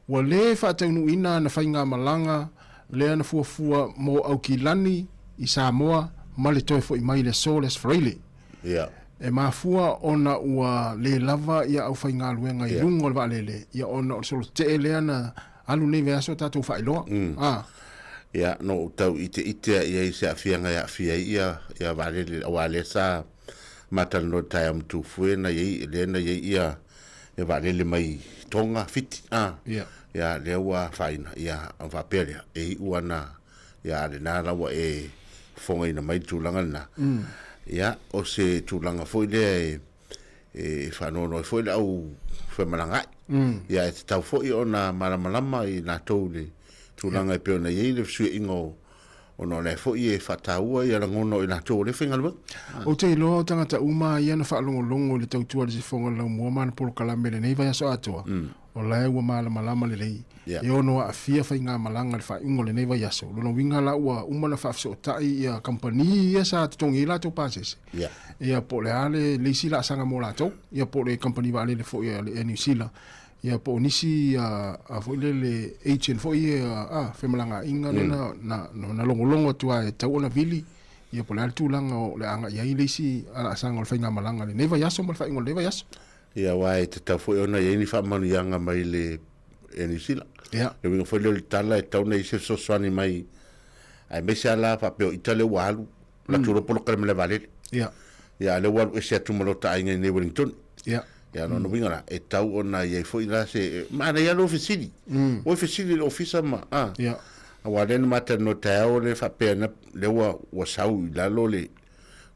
Ua lē faataunuuina ana faigamalaga lea na fuafua mo Aukilani i Samoa ma le toe fo'i mai i le aso le Aso Faraile. E mafua ona ua lē lava ia aufaigaluega i luga o le vaalele ia ona o le solotee lea na alu nei vaiaso o tatou faailoa. A. Ia, no ou tau iteite a i ai se aafiaga e aafia ai ia ia vaalele auā lea sa matalanoa i le taeao matufue na i ai lea na i ai ia ia vaalele mai Tonga, Fiti, a, Ia. ia, lea ua afaina, ia, ona faapea lea, e iu ana, ia, a lena la ua e fofogaina mai le tulaga lena. Ia, o se tulaga foi lea e, e faanoanoa ai foi le au femalagaai. Ia, e tatau foi ona malamalama i latou i le tulaga e pei ona i ai le fesuiaiga o, ona o lea foi e faataua ia lagona o i latou o lea e faigaluega. Ou te iloa o tagata uma ia na faalogologo i le tautua a le sifoga o le laumua ma ana polokalame i lenei vaiaso atoa, o la e ua malamalama lelei e ono aafia faigamalaga i le faaiuga o lenei vaiaso. O lona uiga la ua uma ona faafesootai ia kamupani ia sa totogi ai latou pasese, ia po o le a le isi laasaga mo latou, ia po o le kamupani vaalele foi a le Air New Zealand Ia po o nisi a foi lele agent foi ia a femalagaaiga lea na na na logologo atu lava e tatau ona vili ia po o le a le tulaga o le a agai ai le isi alaasaga o le faigamalaga i lenei vaiaso ma le faaiuga o lenei vaiaso. Ia aua e tatau foi ona i ai ni faamanuiaga mai le Air New Zealand. Ia. Le uiga foi lea o le tala e tatau ona i ai se fesoasoani mai aemaise lava la faapea o ita lea ua alu latou loa polokalame i le vaalele. Ia. Ia a lea ua alu ese atu ma lota aiga i nei Wellington. Ia. Ia lona uiga la, e tatau ona i ai foi la se, manaia lava lou fesili. Ua e fesili i le ofisa ma, a. Ia. Aua lea na ma talanoa taeao lea faapea na lea ua ua sau i lalo le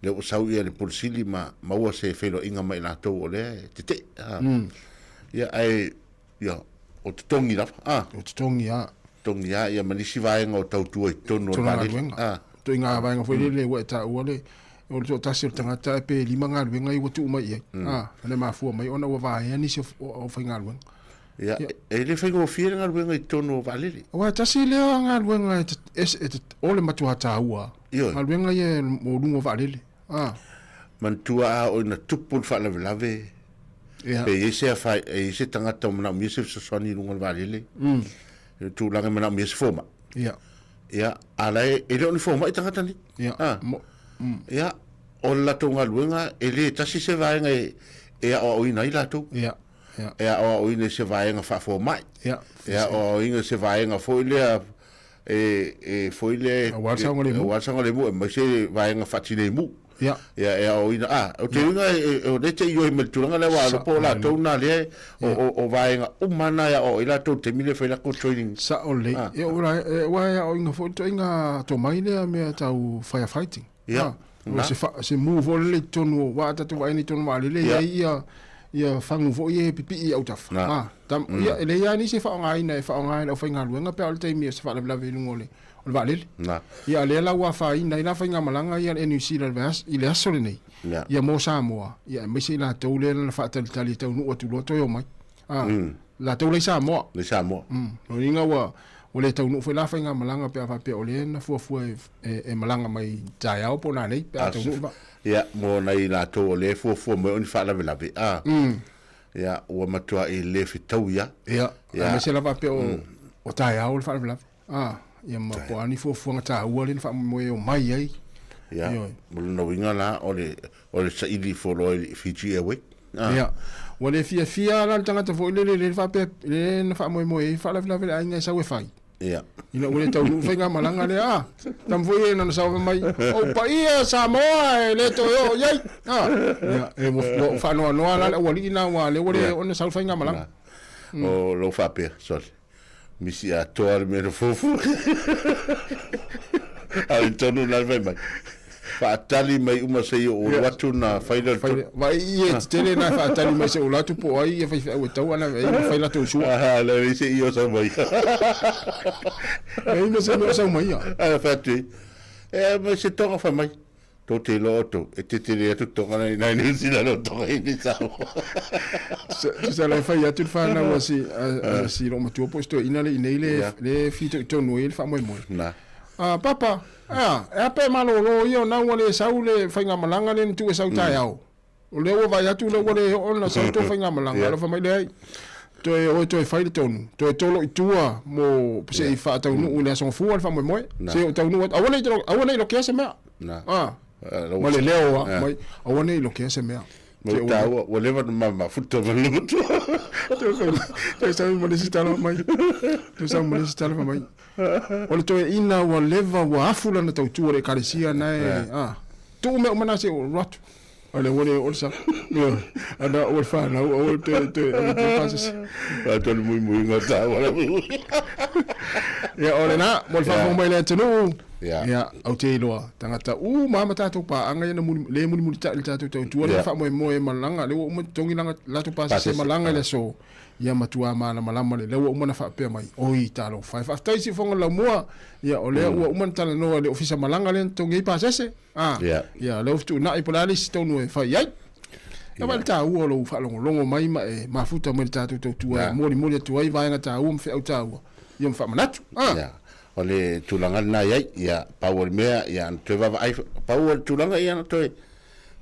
lea ua sau ia le Pule Sili ma maua se feiloaiga ma i latou o lea e tetee. A. Ia ae ia o totogi lava. A. O totogi a. Totogi a ia ma nisi vaega o tautua i totonu o le vaalele. A. Ituaiga vaega foi lele ua e taua le o le toatasi o le tagata e pe lima galuega ia ua tuu mai i ai. A, o le mafua mai ona ua vaea nisi o aufaigaluega. Ia, e le faigofie le galuega i totonu o vaalele. Aua e tasi lea galuega e, e, o le matua taua. Ioe. Galuega ia mo luga o vaalele. Ah. Manatua a oo ina tupu le faalavelave, Ia. pe i ai se afa, e i ai se tagata o manaomia se fesoasoani i luga o le vaalele, i le tulaga e manaomia se fomai. Ia. Ia, a la e, e le o ni fomai tagata nei. Ia. Ah. Mo, Ia, o le latou galuega, e le tasi se vaega e, e aoaoina ai latou. Ia. E aoaoina i se vaega faafomai. Ia. E aoaoina i se vaega foi lea e, e foi lea Aua le saogalemu. Aua le saogalemu, aemaise vaega faatineimu. Ia. Ia, e aoaoina. A, o te uiga e, e, o lea te ioe mai le tulaga lea, aua Sa- po o latou na lea, o, o, o vaega uma na e aoao ai latou i le taimi lea e fai latou training. Sao lelei. Ah. Ia, ua, e, ua e aoaoina foi le ituaiga tomai lea mea tau firefighting. Ia, Ah, o na. se, fa, se mu foi lele i totonu o, aua a tatou vaai nei i totonu o vaalele, Ia. e i ai ia, ia fagu foi ia e pipii i autafa. Na. Ah, tam, ia, e leai lava nisi e faaaogaina e faaaoga e le aufaigaluega pe a o le taimi o se faalavelave i luga o le, o le vaalele. Na. Ia, a lea la ua afaina ai la faigamalaga ia a le Air New Zealand i le vaiaso, i le aso lenei. Ia. Ia mo Samoa, ia aemaise i latou lea na faatalitali e taunuu atu loa toe omai. Ah, latou la i Samoa. I Samoa. Lona uiga ua, ua le taunuu foi la faigamalaga pe a faapea o lea na fuafua e, e, e malaga mai taeao po o nanei pe a taunuu le vaa. Ia, mo nai latou o lea e fuafua mai o ni faalavelave, a. Ia, ua matuai le fetaui lava. Ia, Ia. aemaise lava faapea o, o taeao le faalavelave. A, ia ma po o a ni fuafuaga taua lea na faamoemoe e omai ai. Ia, Ioe. mo lona uiga la, o le, o le saili ifo loa i le Fiji Airways. A. Ia, ua le fiafia la le tagata foi lele lea faapea lea na faamoemoe ai faalavelave le aiga e sau e fai. Ia. Ina ua le taunuu faigamalaga lea, a, tama foi e na sau fai mai, o paia Samoa e le toe oo i ai. A, ia, e ua ua faanoanoa la le aualii na aua lea ua le oo na sau le faigamalaga. O lou faapea, sorry. Misi atoa le mea na fuafua. A o le tonu la le fai mai. Faatali mai uma se i oo ulu atu na fai lea o le tonu. Vaai i e tetele na faatali mai se ulu atu po o ai ia faifeau e tau ana e ma fai latou sua. Aha, le leai se i o sau mai. Leai ma se mea o sau mai ia. Ae fai atu ai, e mai se toga fai mai. Tou te iloa outou, e tetele atu toga nei nai New Zealand o toga i nei Samoa. Tusa la e fai atu le fanau a si, a, a si loomatua po o si toeaina le i nei le, le fitoitonu ai le faamoemoe. Na. Ah, papa, ea, e a pe malōlō ia ona ua le sau le faigamalaga lea na tuu e sau taeao. O lea ua vaai atu lea ua le oo ona sau tou faigamalaga. Alofa mai leai. Toe oe toe fai le tonu. Toe tolo i tua mo se i faataunuu i le aso Gafua le faamoemoe. Se i ou taunuu atu. Aua ne i aua ne i lokea se mea. Na. Ah. Ma le leo a mai aua ne i lokea se mea. Ma ua taua, ua leva ona mamafuta ma le matua. Toe sau ma le isi tala mai. Toe sau ma le isi tala mai. O le toeaina ua leva ua afu lana tautua i le ekalesia na e, ah, tuu mea uma na se i ou alu atu. A lea ua le oo le sa. Ioe. Ana ua le fanau aua le toe toe ave tua pasese. Faatoa le muimuiga o taua le muimui. Ia o lena, mo le faafofoga mai le atunuu. Ia. Ia, au te iloa, tagata uma ma tatou paaga ia na muli, le mulimulitai le tatou tautua lea faamoemoe e malaga, lea ua uma totogi langa, latou pasese Pasese, malaga i le aso. Ia matua malamalama le lea ua uma ona faapea mai, Oi, talofa e, faafetai i siufofoga o le laumua, ia o lea ua uma ona talanoa i le ofisa malaga lea na totogi ai pasese. A, Ia. ia, lea ua fetuunai po o le a le isi tonu e fai ai. Ia vaai le taua o lou faalogologo mai ma e mafuta mai le tatou tautua e molimoli atu ai vaega taua ma feau taua, ia ma faamanatu. A. Ia, o le tulaga lena e i ai, ia, pau o le mea, ia, na toe vaavaai, pau o le tulaga, ia, na toe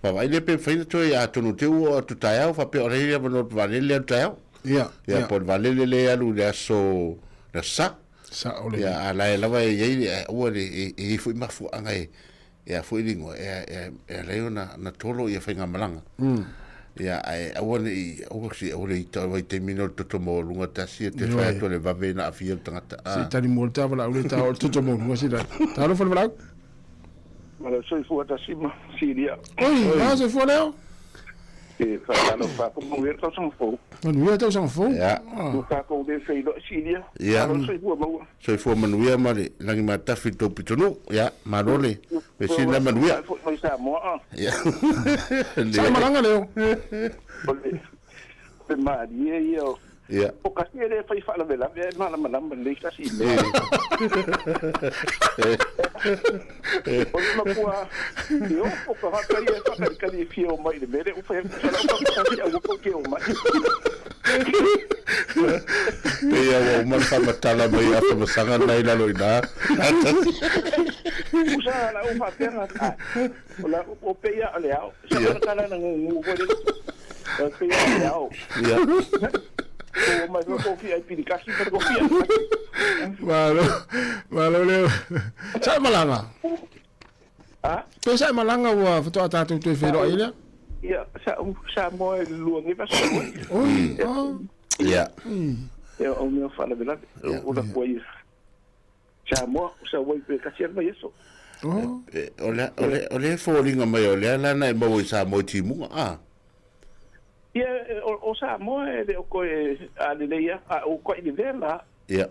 vaavaai lea pe mafai ona toe, atonu te ua oo atu taeao, faapea o la e i ai le avanoa o le vaalele lea alu taeao. Ia, Ia, ia. po o le vaalele lea e alu i le aso, le aso Sa. Sao lelei. Ia, a la e lava e i ai le, aua le, e, e i ai foi mafuaaga e, e a foi le igoa, e, e, e ala ai ona na tolo ia faigamalaga. Ia, ae aua ne i, aua se, aua le ita vaitaimi nei o le toto maualuga tasi e te fai atu o le vave ina aafia le tagata. Se i tali mua le ta valaau le ta o le toto maualuga se i Talofa le valaau. Ma le soifua tasi ma silia. Oi, a soifua leo. E faatalofa atu, manuia le tausaga fou. Manuia le tausaga fou. Ia. Ua tatou le feiloai Silia. Ia. Malo le soifua maua. Soifua manuia ma le lagi matafi i le tou pitonuu. Ia, malo le measili la manuia. Foi mai Samoa a. Ia. Sa malaga leo. O le malie ia o Ia. O kasi e le fai faalavelave ae malamalama lelei tasi i mea. O le matua e ofo tagata ia e faakalikali e fia o mai i le mea lea ua fai atu sa lau faapatasi aua tou te o mai. Pei a ua uma le faamatala mai ia Afamasaga lena i lalo i ina. Usa la u faapea na o la o pei a o le ao. Sa kala kala na ngungu foi le. O pei a o le ao. Ia. O mai foi ko fia i pilikasi pa ko fia. Malo, malo leo. Sa e malaga? A? Pe sa e malaga ua faatoa tatou toe feiloai lea? Ia, sa sa mo e lua nge vaso. Oi, oh. Ia. Ia, o mea faalavelave. O la kua ia. Samoa, sa uai pe kasi ana mai aso. Oh. O le, o le, o le foliga mai o lea la na e maua i Samoa i timuga, a? Ia, o, o Samoa e le o koe a lelei a, a o koe i le vela. Ia.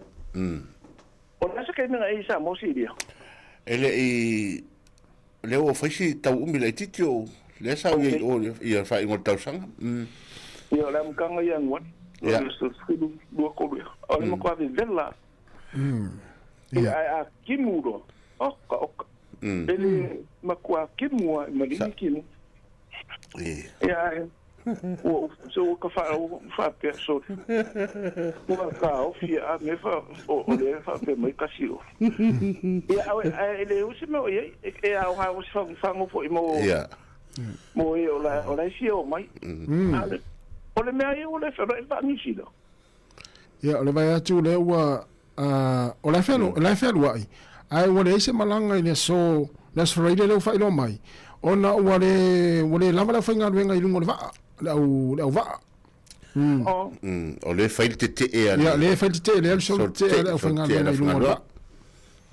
O le asa kaimega e i Samoa silia. E le i, lea ua fai si tau umi laitiiti o lea sa u iai o ia faaiuga o le tausaga. Ia, o le amataga ia Anuari. Ia. O le 12 ia. O le matua vevela. Ia, ae a kimu loa, oka, oka. E le matua kimu lava i maligi kimu. Ia, ae ua so ua ka wha, whaapea, sorry. Ua taofi a me wha, o, o le whaapea mai kasi o. Ia, awe, ae e le usi mea o iai, e, e ao ngā usi whango, whango fo i mo, mo e o la, o la e fia o mai. A le, o le mea ia o le whenua e wha New Zealand. Ia, o le vaai atu lea ua, o la e fealu, o la e fealuai, ae ua leai se malaga i le aso, le Aso Faraile lea ua faailoa mai, ona ua le, ua le lava le aufaigaluega i luga o le vaa, le au, le auvaa. Mm. O lea e fai le tetee a le... Ia, lea e fai le tetee, lea e alu solo tetee a le aufaigaluega i luga o le vaa.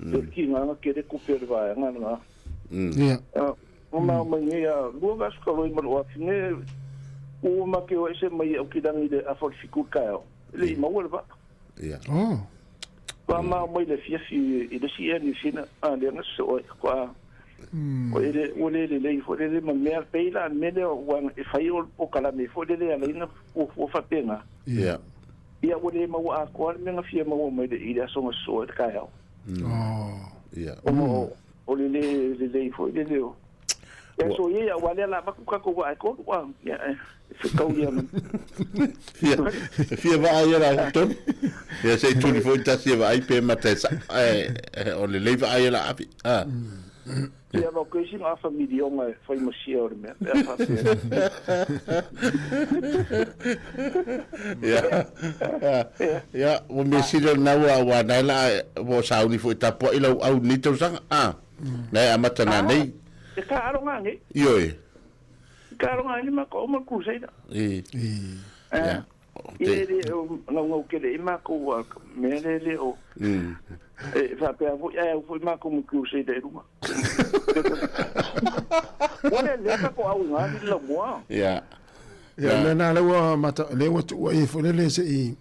Te kīnganga kere kupe o le vaega lena. Ia. Ua mao mai nei a lua vaiaso talu ai ma lou afine, ua make o ese mai au ki rangi le afa o le fiku i le taeao, e le i maua le vaa. Ia. Oh. Kua mao mai le afiafi i le isi ea Niu Sina, a lea na sosoo ai, kua ua le ua le lelei foi lele ma mea pei la le mea lea ua e fai o le polokalame foi lele e ala ai ona fuafua faapena. Ia. Ia ua le maua atoa le mea na fia maua mai i le aso na sosoo ai le taeao. Oh. Ia. Ona o le le lelei foi lele o Ia so ia ia ua lea la avatu tatou vaa e tolu a ia e fetau ia ma Fia fia vaa ia la tonu. Ia se i tuli foi tasi e vaai pe mata e sa e o lelei vaa ia la api. A. Ia no ke isi afa miliona e fai ma sia o le mea pe a faapea. Ia. Ia, ua mea sili o lena ua ua nai la ua sauni foi tapuai lau au nei tausaga. A. Nai e amata na nei. E ka aronga nei. Ioe. E ka aronga nei ma ko o ma crusader. I. Ia. I le le o ngaungau kele i mākou a mea le le o. E faapea foi ae au foi mākou ma crusader e luma. Ua le le ka ko au i ngā ni la mua. Ia. Ia, le na le ua mata, le ua tuua i foi le le se i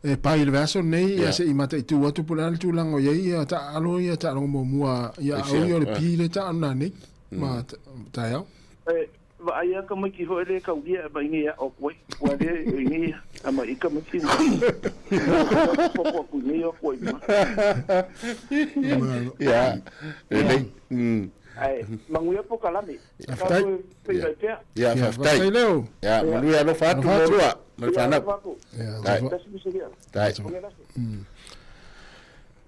e pai i le vaiaso lenei, ia se i mataitu atu po o le a le tulaga o i ai ia taaalo ia taaloga muamua ia au ia o le pi le taaalo nanei ma taeao. E vaai a tamaiti foi le taulia e mai nei ao atu ai, ua le i nei a mai i tamaiti ma popo atu i nei o atu ai ma. Ia, lelei. Ae, manuia polokalame. Faafetai. Faafetai pea. Ia, faafetai. Faafetai Leo. Ia, manuia alofa atu Alofa atu. molua ma le fanau. Ia, Dai. Dai.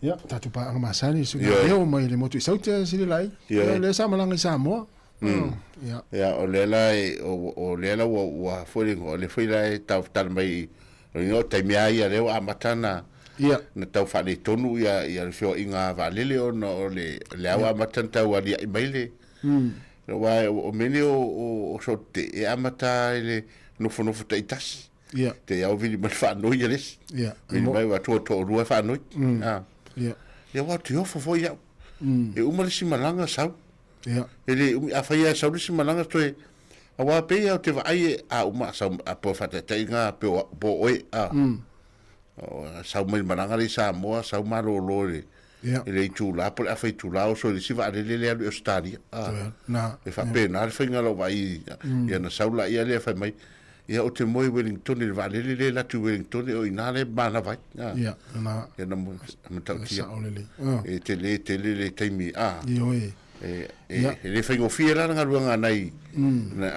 Ia, tatou paaga masani suiga Ioe. leo mai le motu i Saute sili lai. Ioe. Ia, lea sa malaga i Samoa. Ia. Ia, o lea la e, o, o lea la ua, ua foi le, o lea foi la e tau tala mai, o le o taimi a ia lea ua amata na, Ia. na tau faaletonu ia, ia le feoaiga vaalele ona o le, lea ua amata na tau alia'i mai le, Aua o mea nei o sote e amata i le nofonofo taitasi. Ia. Te au vili mai le faanoi a le isi. Ia. Vili mai ua tua toalua e faanoi. Ia. Ia ua te ofo foi au. E uma le isi malaga sau. Ia. E le umi, afai lava e sau le isi malaga toe Aua pei au te vaai e a uma sau a po faataitaiga pe o po o oe a. O, sau mai le malaga lea i Samoa, sau malolo i le i le itula po o le afa itula oso i le isi vaalele lea alu i Ausetalia. A. Na. E faapena le faiga o lau vaai ia na sau laia lea fai mai, ia ou te moe i Wellington i le vaalele lea e alu atu i Wellington o i ina lea e manava ai. A. Ia, na. Ia na matautia. Sao lelei. E tele tele le taimi a. Ioe. E, e le faigofie la le galuega a nai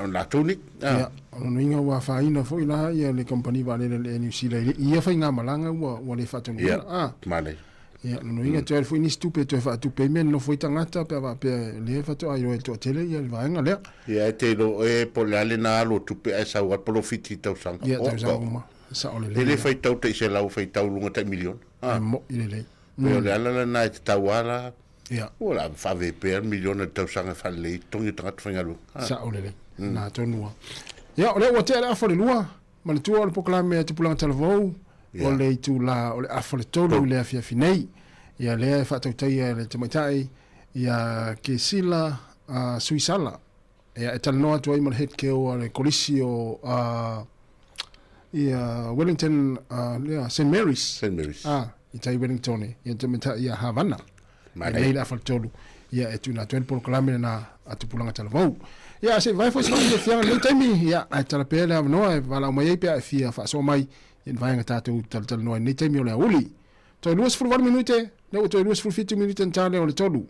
latou nei. Ia, o lona uiga ua afaina foi la ia le kamupani vaalele a le Air New Zealand i ia faigamalaga ua le faatonuina. Ia, manaia. Ia, o lona uiga toe alu foi nisi tupe e toe faatupe ai mea e nonofo ai tagata pe a faapea o lea faatoa iloa e le toatele ia le vaega lea. Ia, e te iloa oe po o le a lena alu o tupe ae sau lava le polofiti i tausaga. Ia, tausaga uma. E sao lelei. E le faitau tai selau, faitau luga tai miliona. E mo'i lelei. Pei o le ala lena e tatau lava la Ia. Ua la faave pea le miliona i le tausaga e faalelei ai totogi o tagata faigaluega. Ah. Sao lelei. Na tonu lava. Ia, o lea ua tea le afa o le lua, manatua o le polokalame a Tupulaga Talavou, o le itula o le afa o le tolu i le afiafi nei. Ia, lea e faatautaia e le tamaitai ia Kesila uh, Suisala. Ia, e talanoa atu ai ma le head girl a le kolisi o uh, ia Wellington, uh, lea, St. Mary's. St. Mary's. Ah, i tai Wellington, e, ia tamaitai ia Havana. Manaia. E nei le afa o le tolu. Ia, e tuuina atu ai le polokalame lena a Tupulaga Talavou. Ia, se i vae foi se faafiafiaga i lenei taimi, ia, ae tala pea le avanoa e valaau mai ai pe a e fia faasoa mai i ni vaega tatou talatalanoa i lenei taimi o le aoauli. Toe 28 minute, lea ua toe 27 minute na ta lea o le tolu.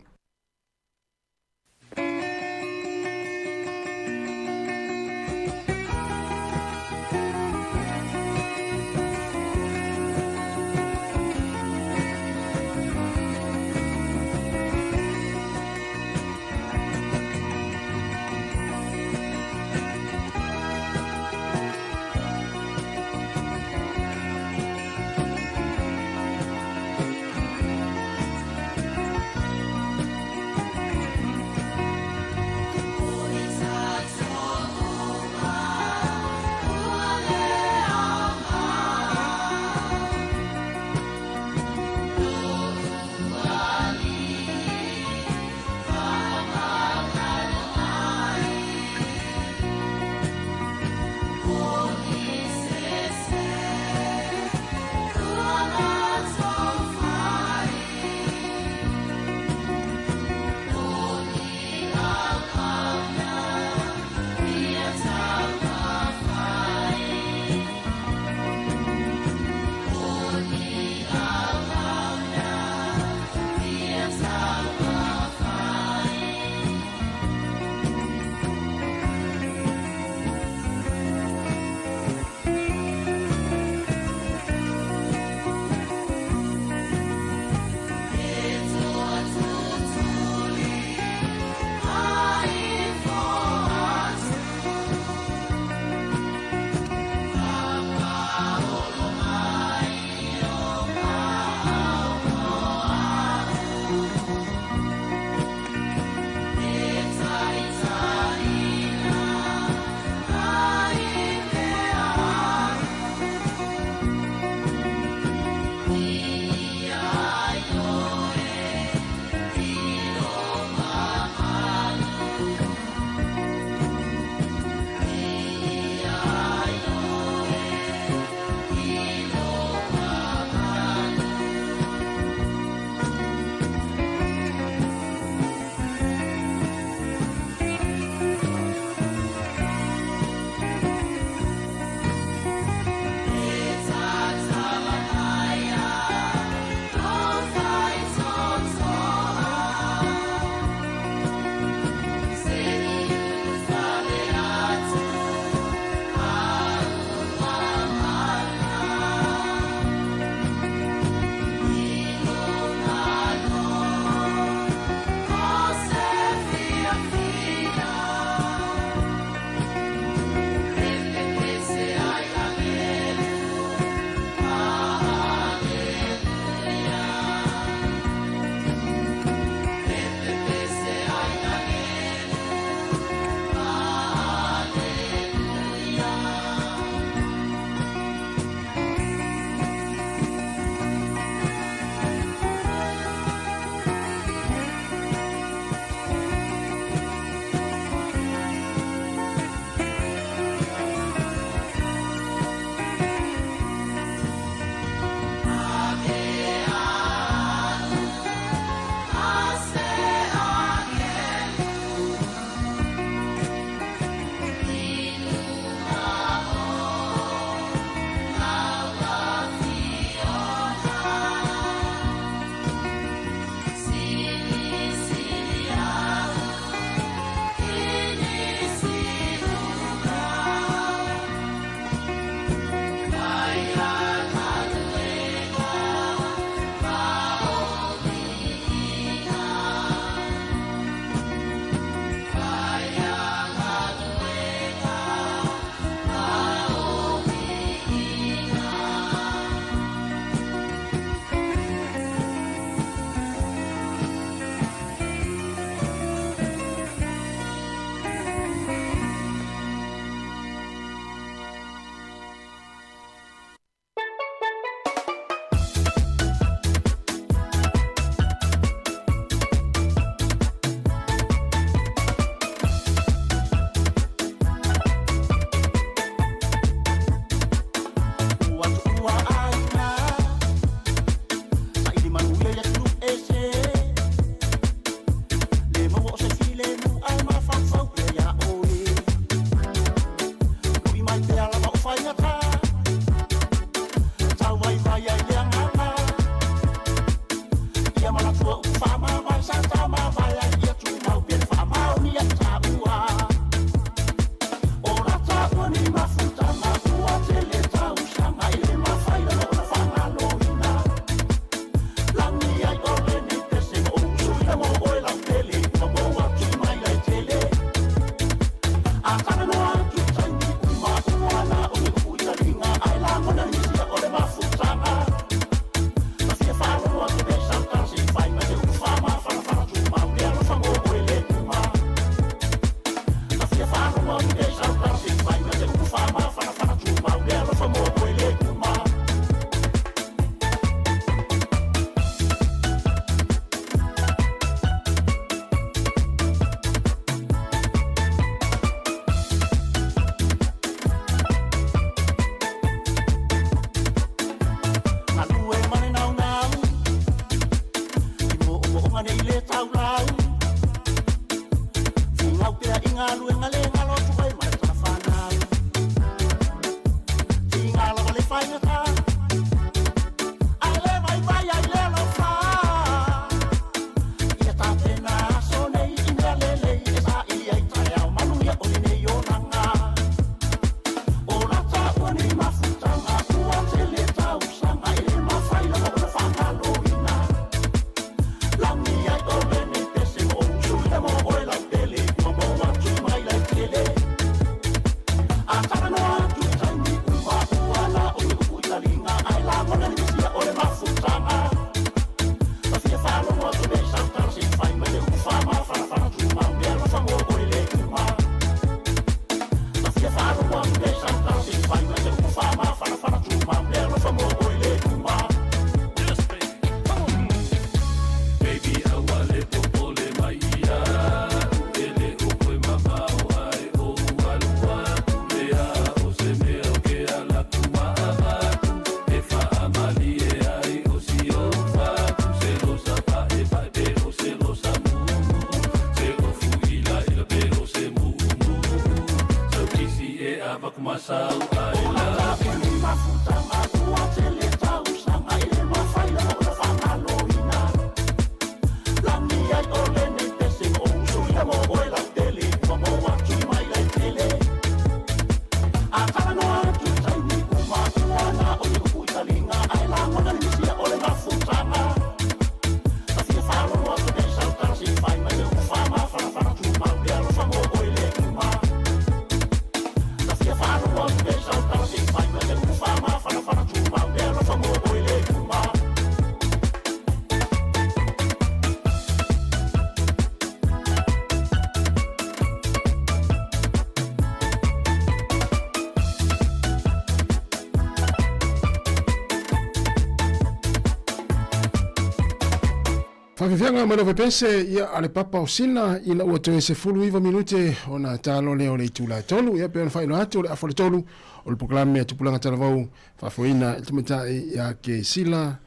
Faafiafiaga mai lau pese ia a le papa o Sina ina ua toe 19 minute ona talo lea o le itula e tolu. Ia pei ona faailoa atu o le afa o le tolu o le polokalame a Tupulaga Talavou faafoeina i le tamaitai ia Kesila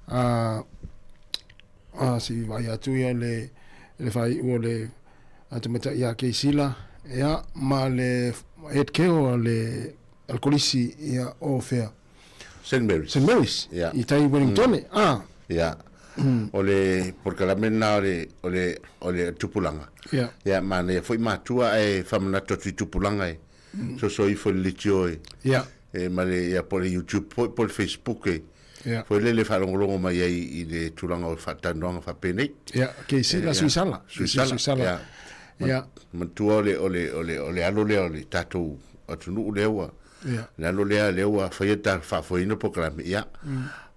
a a se i vaai atu ia le le faaiu o le tamaitai ia Kesila ia ma le head keo a le alkolisi ia o fea St. Mary's. St. Mary's. Yeah. I tai Wellington. Mm. Ah. Yeah. Mm. O le polokalame lena o le, o le, o le tupulaga. Yeah. Yeah, manaia foi matua ae faamanatu atu i tupulaga e. Mm. Soso ifo i le litio e. Yeah. E ma le, ia, po o le YouTube foi, po o le Facebook e. Yeah. Foi lele faalogologo mai ai i le tulaga o faatalanoaga faapenei. Yeah, ke sila Suisala. Suisala. Suisala. Yeah. Yeah. Manatua o le, o le, o le, o le alo lea o le tatou atunuu lea ua Ia. Le alo lea, lea ua faia ta faafoeina polokalame, ia,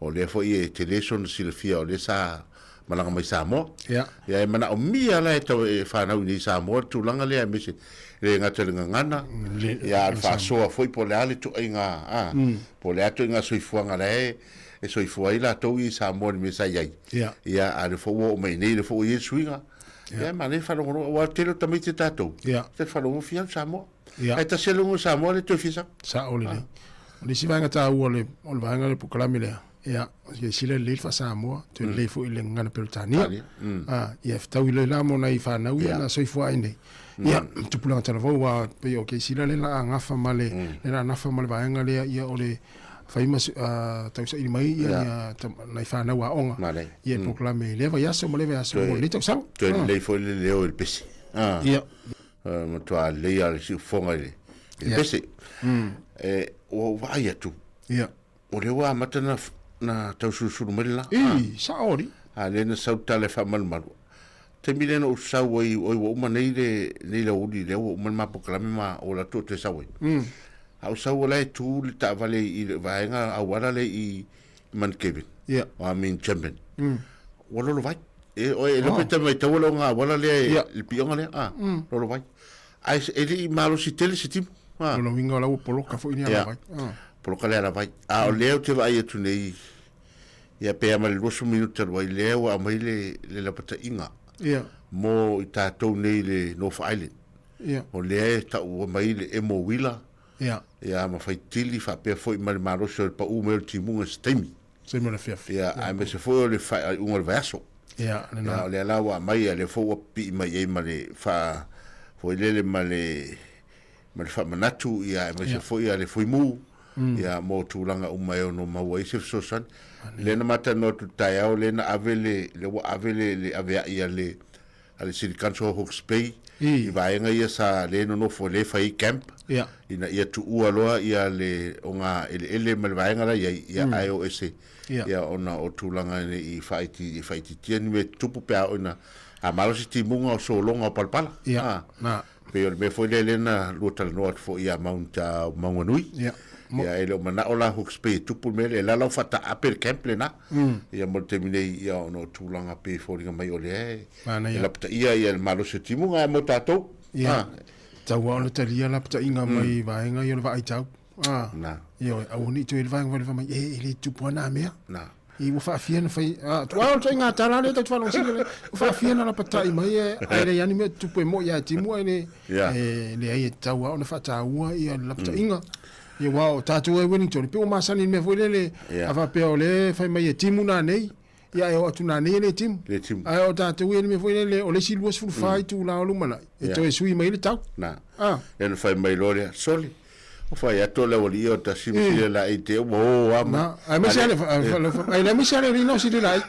o lea foi e tele sona silafia o lea sa malaga mai Samoa. Ia. Ia, e manaomia la e tau e fanau i nei Samoa le tulaga lea aemaise e le gata i le gagana, ia, a o le faasoa foi po o le a le ituaiga, a, po o le a ituaiga soifuaga la e e soifua ai latou ia i Samoa i le mea sa i ai. Ia. Ia, a o lea foi ua oo mai i nei, lea foi ua i ai le suiga. Ia, e manaia le faalogologo, aua o le tele o tamaiti a tatou, Ia. e faalogologo fia alu Samoa. Ia. Ae tasi alogo Samoa le toe fia sau. Sao lelei. O le isi vaega taua o le, o le vaega o le polokalame lea, ia, silasila lelei le faa-Samoa, toe lelei foi i le gagana Peretania. Ah, ia, e fetaui loa la mo nai fanau ia na soifua ai nei. Ia, tupulaga talavou, aua pei o Keisila lea la a gafa ma le, lea la a nafa ma le vaega lea, ia, o le fai ma tausaili mai ia, ia nai fanau aoga, ia i polokalame i lea vaiaso ma lea vaiaso mo lenei tausaga. Toe lelei foi le leo i le pese. Ia. Matua lelei lava le siufofoga i le pese. E, ua ou vaai atu. Ia. O lea ua amata na, na tausulusulu mai le la. I, sao alii. A lea na sau tala e faamalumalu. Taimi lea na ou sau ai, oi ua uma nei le, nei le aoauli, lea ua uma le ma polokalame ma o alu atu ou toe sau ai. A ou sau o la e tu le taavale i le vaega auala lea i Mount Kevin. Ia. I mean Champion. Ua lolovai. E, o, e lope ta mai taua lo ngā wala lea e, le pionga lea, a, lolovai. Ai, e le i malosi tele se timu. A. O lona uiga o la ua poloka foi ni alavai. A. Poloka le alavai. A o lea ou te vaai atu nei, ia pe a ma le 20 minute talu ai, lea ua aumai le, le lapataiga. Ia. Mo i tatou nei le North Island. Ia. O lea e taua mai le emo uila. Ia. Ia ma faitili faapea foi ma le malosi o le pau mai o le timuga i se taimi. Se taimi o le afiafi. Ia, aemaise foi o le faaiuga o le vaiaso. Ia, lena. Ia, o lea la ua aumai, ia lea foi ua pipii mai ai ma le faa, foi lele ma le, ma le faamanatu, ia, aemaise foi ia le fuimu, ia, mo tulaga uma e ono maua ai se fesoasoani. Lea na matalanoa atu i le taeao, lea na ave le, lea ua ave le, le aveai a le, a le City Council o Hawke's Bay i vaega ia sa le nonofo le fai ai camp ina ia tuua loa ia le o ngā eleele ma le vaega la i ai ia ae o ese ia ona o tulaga nei i whaaiti i whaaititia ni mea tupu pe a o ina a malosi timuga o sologa o palapala. Ia, na. Pei o le mea foi lea lea na lua talanoa atu foi ia Mount Maunganui. Ia. Ia e le o manao la Hawke's Bay e tupu le mea lea, e la lau faataape le camp lena. Ia mo le taimi nei ia ona o tulaga pei e foliga mai o lea e Manaia. e lapataia ia le malosi o timuga ae mo tatou. Ia. Ah. Tau lava ona talia lapataiga mai vaega ia o le vaai tau. Ah. Na. Ioe, aua ne i toe vaega fai mai, e, e le tupu lava na mea. Na. I ua faafia na fai, a, tua o le ituaiga tala lea tatou te faalogosina lea, ua faafia na lapatai mai e, ae leai lava ni mea e tupu e moi ia timu ae le, Yeah. e leai e tatau lava ona faataua ia le lapataiga. Ia aua o tatou e Wellington, e pei ua masani i le mea foi lele, Yeah. a faapea o lea e fai mai e timu nanei, ia e oo atu nanei e le timu. Le timu. Ae o tatou ia le mea foi lele, o le isi 24 itula o lumanai, e Yeah. toe sui mai le tau. Na. Ah. Lea na fai mai loa lea, sole. O fai atu le aualii o tasi ma sili la'i te ua o a ma. Ai ma sale ai le ma sale ni no sili la'i.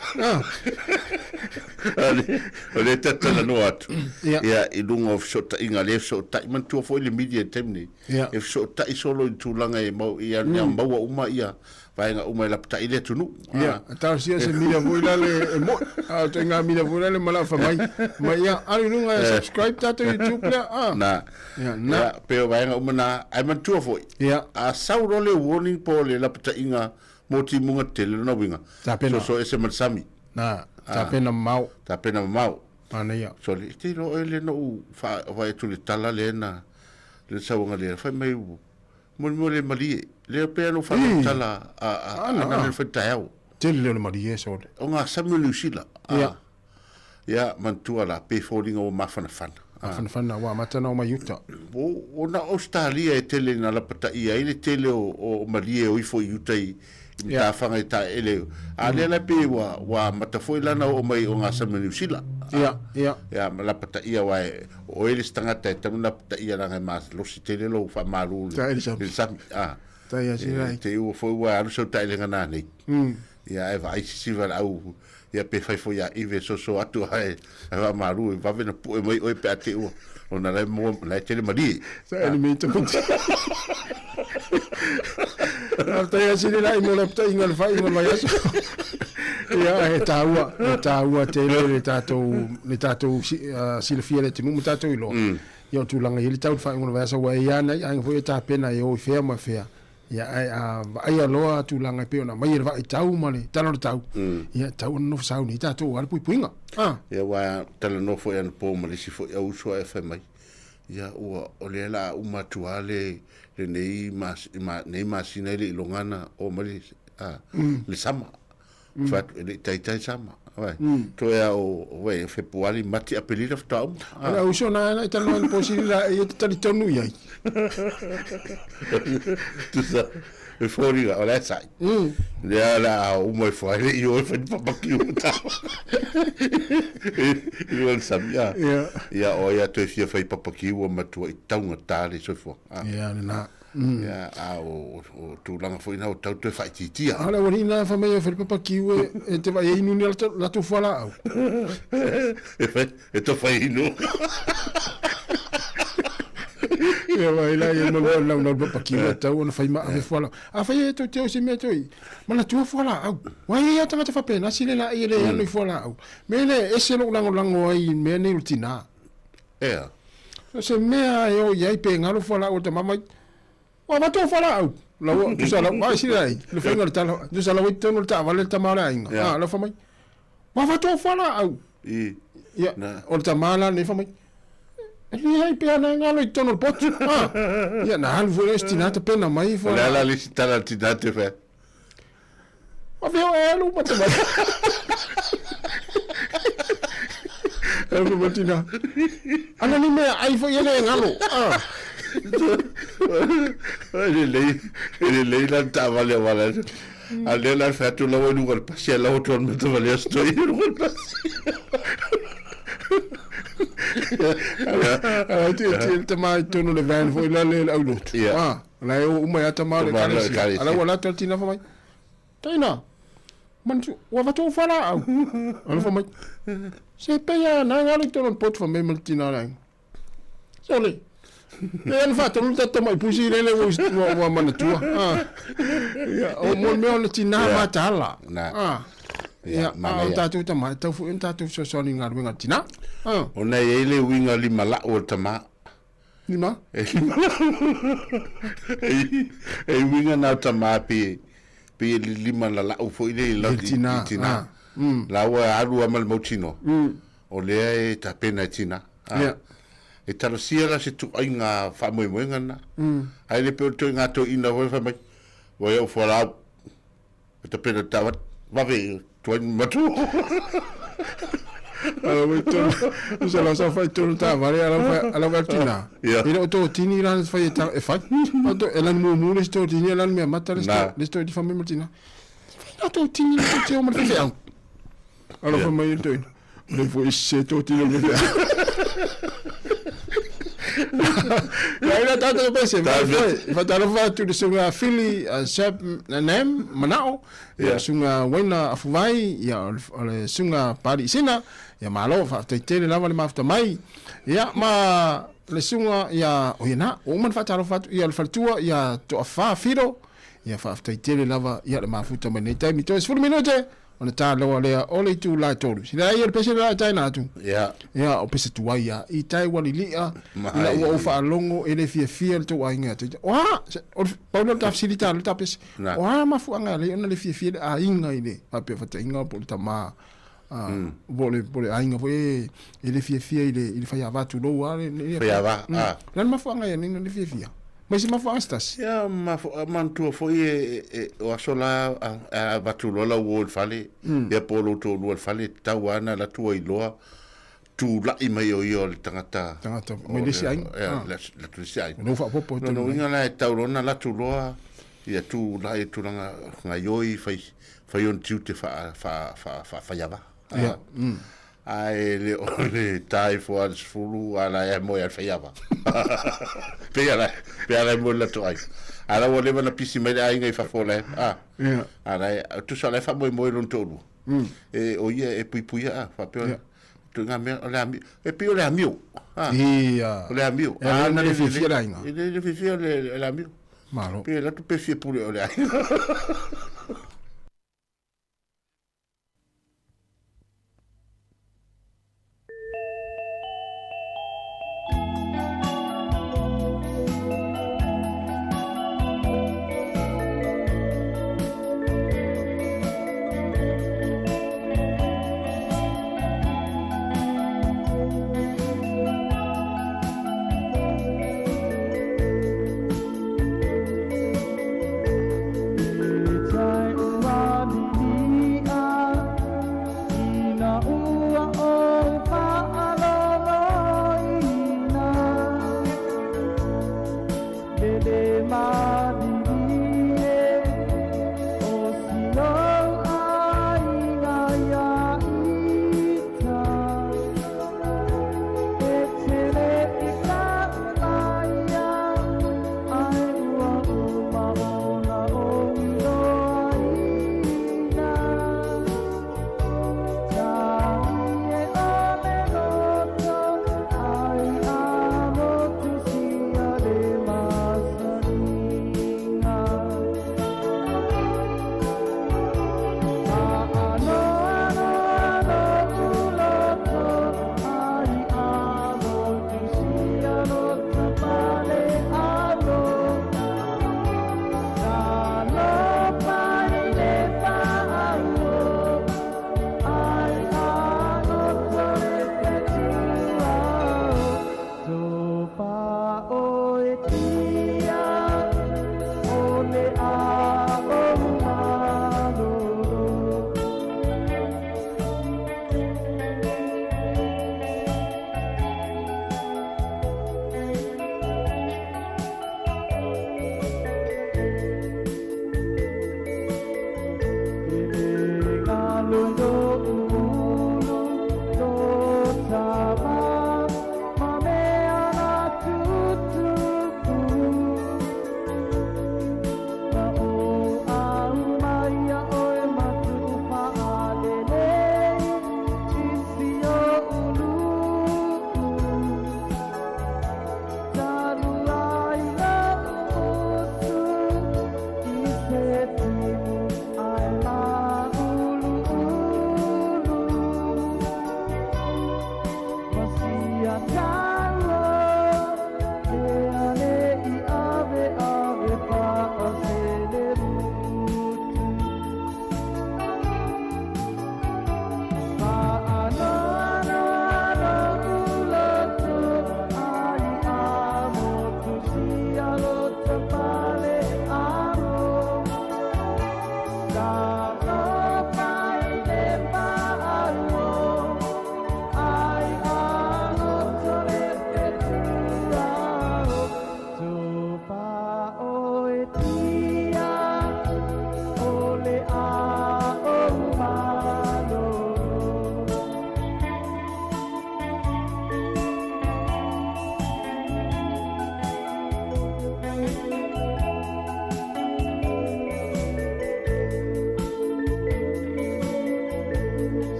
O le tatalanoa atu. Ia i luga o fesootaiga lea e fesootai manatua foi le media i le taimi nei. E fesootai solo i tulaga e mau ia maua uma ia vaega uma e lapatai le atunuu. Ia, talosia se media foi lale e mo'i, a o ituaiga media foi lale ma lau fai mai, mai ia, alu i luga e subscribe tatou YouTube lea, a. Na. Ia, na. Ia, pei o vaega uma na, ae manatua foi, Ia. a sau loa le warning po o le lapataiga mo timuga tetele, lona uiga, Tapena. soso ese ma le sami. Na, tapena mamao. Tapena mamao. Manaia. Sole, e te iloa oe lea na ou vaai atu i le tala lea na, le sauaga lea, fai mai Mo le malie. Lea pea no whanau tala a a na le whai taeao. Tele leo le malie sole. O ngā sami o New Zealand. Ia. Ia, manatua la, pe fōlinga ua mafanafana. Mafanafana, ua amata na o mai uta. O, o na Australia e tele na lapataia ai le tele o, o malie o ifo i uta i, i matawhanga i taeele. A lea la pe ua, ua amata foi lana oo mai o ngā sami o New Zealand. Ia, ia. Ia, ma lapataia wa e, o oe le isi tagata e tatau ona lapataia leaga e malosi tele lou faamalu i le sami. A. Tai a sila. Te iu foi ua alu sau taelega nanei. Ia, ae vaai sisi valaau, ia pe fai foi ia Ive soso atu ae faamalu e vave na pue mai oe pe a te ua ona la e moa la e tele malie. Sa ele me tamaiti. Faafetai a sili lai mo le apataiga o le faaiuga o le vaiaso. Ia, e taua, e taua tele le tatou, le tatou silafia i le atunuu ma tatou iloa. Ia o tulaga i ai le tau i le faaiuga o le vaiaso, aua e i ai lava nai aiga foi e tapena e o i fea ma fea. Ia, ae a vaaia loa tulaga e pei ona aumai e le vaaitau ma le tala o le tau, ia, e tatau ona nofo sauni ai tatou aua le puipuiga. A. Ia, aua talanoa foi anapo ma le isi foi au uso ae fai mai, ia, ua, o lea la a uma atu lava le, lenei mas, ma, nei masina e le i loga ana oo mai le, a, le sama. Fai atu, e le i taitai sama. Vai. Toe a o, vai, Fepuari, Mati, Aperila faatoa uma. O le au uso na na i talanoa i le posili la e ia te talitonu i ai. Tusa, e foliga, o la e sa'i. Lea o le a uma ifo ai le io e fai ni papaki o tau. I luga o le sami, a. Ia, o ai a toe fia fai papaki ua matua i taugata le soifua. Ia, lena. Ia, a o, o tulaga foi na o tau toe faaitiitia. A o le aualii na fai mai e fai le papakiu e, e te vaai e inu ni latou fualaau. E fai, e to fai inu. Ia vai la ia maua lau lau papakiu e tau ona fai ma ave fualaau. A fai e tou te o se mea toi, manatua fualaau. Ua i ai a tagata faapena sile la ia le ano i fualaau. Me le ese lou lagolago ai i mea nei o le tina. Ea. O se mea e o i ai pe galo fualaau o le tama mai. Ua avatu au fualaau. Lau, tusa lau, ai sila ai, le faiga o le tala, tusa lau i totonu o le taavale le tama o le aiga. Yeah. Ah, lau fai mai, ua avatu au fualaau. I. Ia, Na. o le tama la nei fai mai, e leai pe ana e galo i totonu o le potu. Ah, ia, na alu foi le isi tina tapena mai O le fualaau. ala le isi tala a le tina te fai. Ma fea o e alu ma te mai. E ma matina. Ana ni mea ai foi ele e ngalo. Ah. E lelei, e lelei la le taavale a wala. A lea la fai atu lau i luga o le pasi, a lau atu ma tavale aso toi i luga o le pasi. Ai te te te mai tonu le van foi la le au lotu. Ah. La e o uma ia tama o le ekalesia. A la ua alu atu le tina fai mai, Taina, manatua, ua avatu ou fualaau. A la fai mai, Se pei a na ngalo i tonu o le potu fai mai ma le tina o le aiga. Sole, e ana faatonu le tatou tamai pusi lele ua, ua, ua manatua. Ah. Ia, o mo le mea o le tina Yeah. mataala. Na. Ah. Ia, Ia, a o manaia. tatou tama, e tau foi ona tatou fesoasoani i galuega a le tina. Ah. Ona e i ai le uiga lima lau o le tama. Lima? E lima lau. E uiga na o tama pe, pe e lima na lau foi le i I tina. I tina. Ah. Mm. Laua alu ama le mautinoa. Mm. O lea e tapena e tina. Ah. Yeah. E talosia la se tuaiga faamoemoega lena. Mm. Ae le pe o le toe gatoeina foi fai mai, ua iau fualaau, e tapena te taavale, vave tuai matua. Ala wai tonu, usa lau sa fai tonu taavale, ala fai, ala fai tina. Yeah. E le o totini la fai e ta, e fai. O to, e lani mumu le si totini, e lani mea mata le si Na. le si toti fai mai ma le tina. Fai na totini le toti o ma le faifeau. Ala fai mai e le toeaina. O le foi se totini o le faifeau. Ia ina tātou pese, faatalofa atu i le susuga Fili Sep Nem Manao, ia susuga Waina Afuvai, ia o le susuga Pali Sina, ia malo faafetai tele lava le mafuta mai. Ia ma le susuga ia o ia na, ua uma ona faatalofa atu ia le faletua ia Toafa Filo, ia faafetai tele lava ia le mafuta mai nei taimi. Toe 10 minute ona taloa lea o le itula e tolu. Sila ia le pese le tai na atu. Ia. Ia o pese tuai ia. I tai ua lilia. Ina ua ou faalogo e le fiafia le tou aiga ia te. O a? O le pau lea o le tafesili ta le ta pese. O a mafuaaga e ala ai ona le fiafia le aiga i le faapea fataiga po o le tama. Po o le aiga foi e le fiafia i le faiava tulou a. Faiava. O le a le mafuaaga e ala ai ona le fiafia? Mai se mafuaaga se tasi. Ia, manatua foi e, o aso la a avatu loa lau uo i le fale, ia po o lou toalua i le fale, e tatau lava ona alu atu ua iloa tula'i mai o ia o le tagata. Tagata mai le isi aiga. Ia, le atu le isi aiga. O lou faaopoopo i totonu. Lona uiga la e tatau loa ona alu atu loa ia tula'i i tulaga gaioi, fai, fai ona tiute faa-faiava. Ia. Ae le o le ta ifo a le 10 a la e moe a le faiava. Pei a la, pei a la e moe le latou aiga. A la ua leva na pisi mai le aiga i fafo la e, a. Yeah. A la e, tusa la e faamoemoe lona toalua. E, o ia e puipuia a, faapea. Yeah. Ituaiga mea, o le amio, e pei o le amio. A. Ia. O le amio. E a na le fiafia le aiga. E le fiafia le amio. Malo. Pe alu atu pe fia pule o le aiga.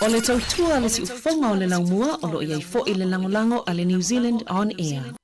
O le tautua a le siufofoga o le laumua o lo o i ai foi le lagolago a le New Zealand On Air.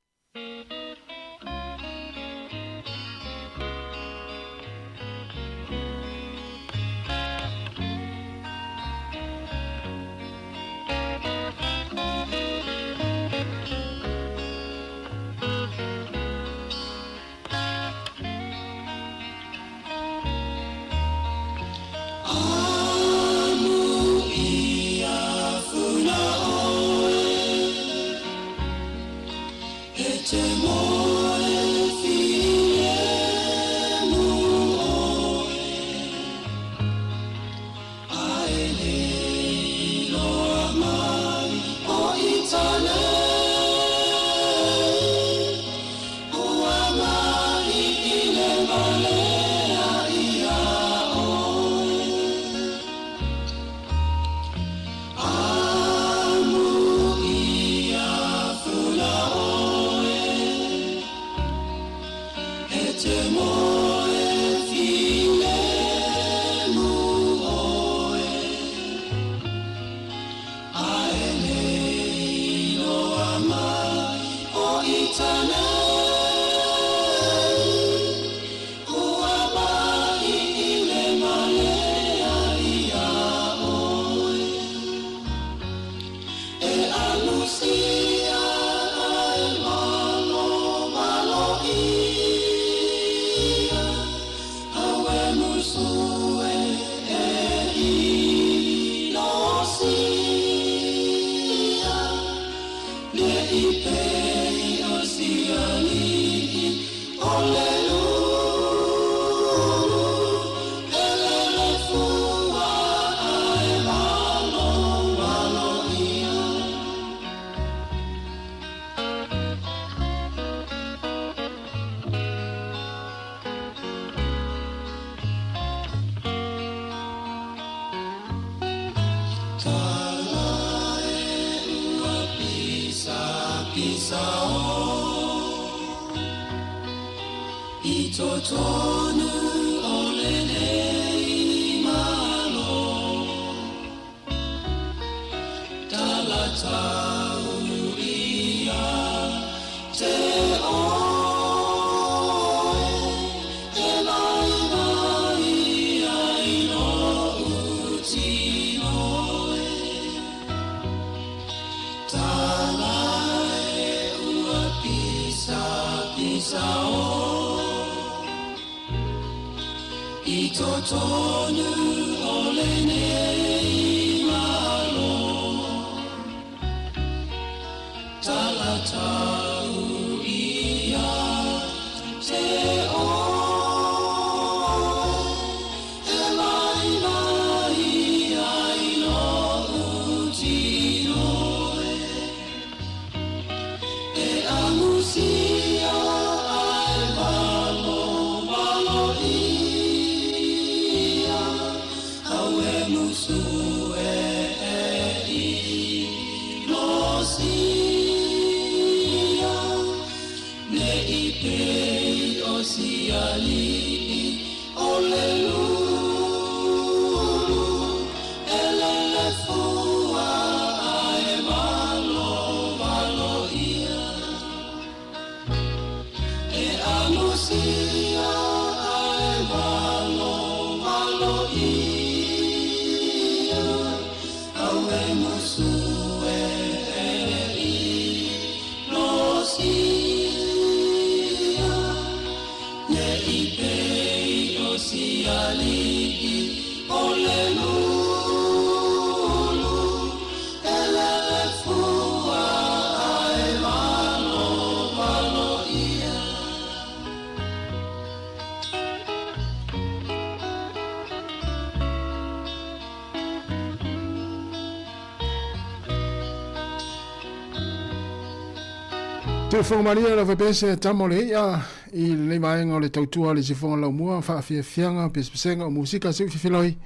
Te whakamaria la whapese tama o le ia i lenei vaega o le tautua le sifonga laumua faafiafiaga pesepesenga o musika seu fifiloi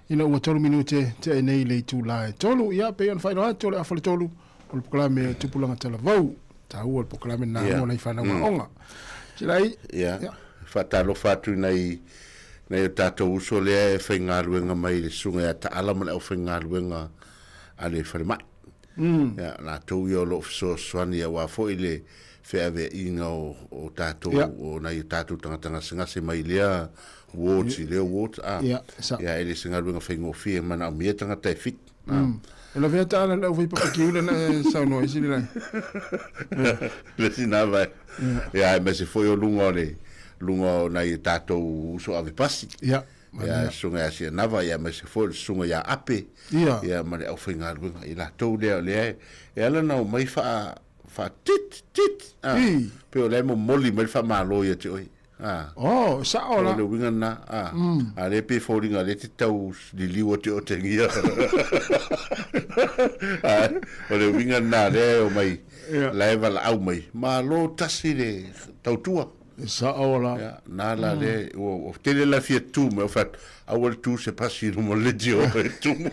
ina ua tolu minute tea nei le itula e tolu ia pei ona faailoa atu o le afa le tolu o le polokalame Tupulaga Talavou taua le polokalame lena mo nai fanau aoga Silai ia faatalofa atu i nai nai o tatou uso lea e faigaluega mai i le susuga ia Taala ma le aufaigaluega a le falemai. Ia, latou ia o lo o fesoasoani aua foi le feaveaiga o, o tatou, Ia. o nai o tatou tagata gasegase mai lea wards i lea ward. A, Ia, sa. ia, e le se galuega faigofie, e manaomia tagata e fit. A. E lavea taala le aufai papakiu lena e saunoa ai sili lai. Le sina vai. Ia, aemaise foi o luga o le, luga o nai o tatou uso ave pasi. Ia. Ia, susuga ia Sianava, ia aemaise foi o le susuga ia Ape, Ia. ia ma le aufaigaluega, i latou lea o lea e, e ala ona omai faa, faa tit, tit, a, I. pei o la e momoli mai le faamalo ia te oe. A. Oh, sao la. O le uiga lena, a. A lea pei e foliga o lea e te tau liliu atu i Otegia. A, o le uiga lena lea e omai, Ia. la e valaau mai, malo tasi le tautua. E sao la. Ia, na la le, ua, ua tele la fia tu mai, o fai atu, aua le tu se pasi i luma o le leitio e tumu.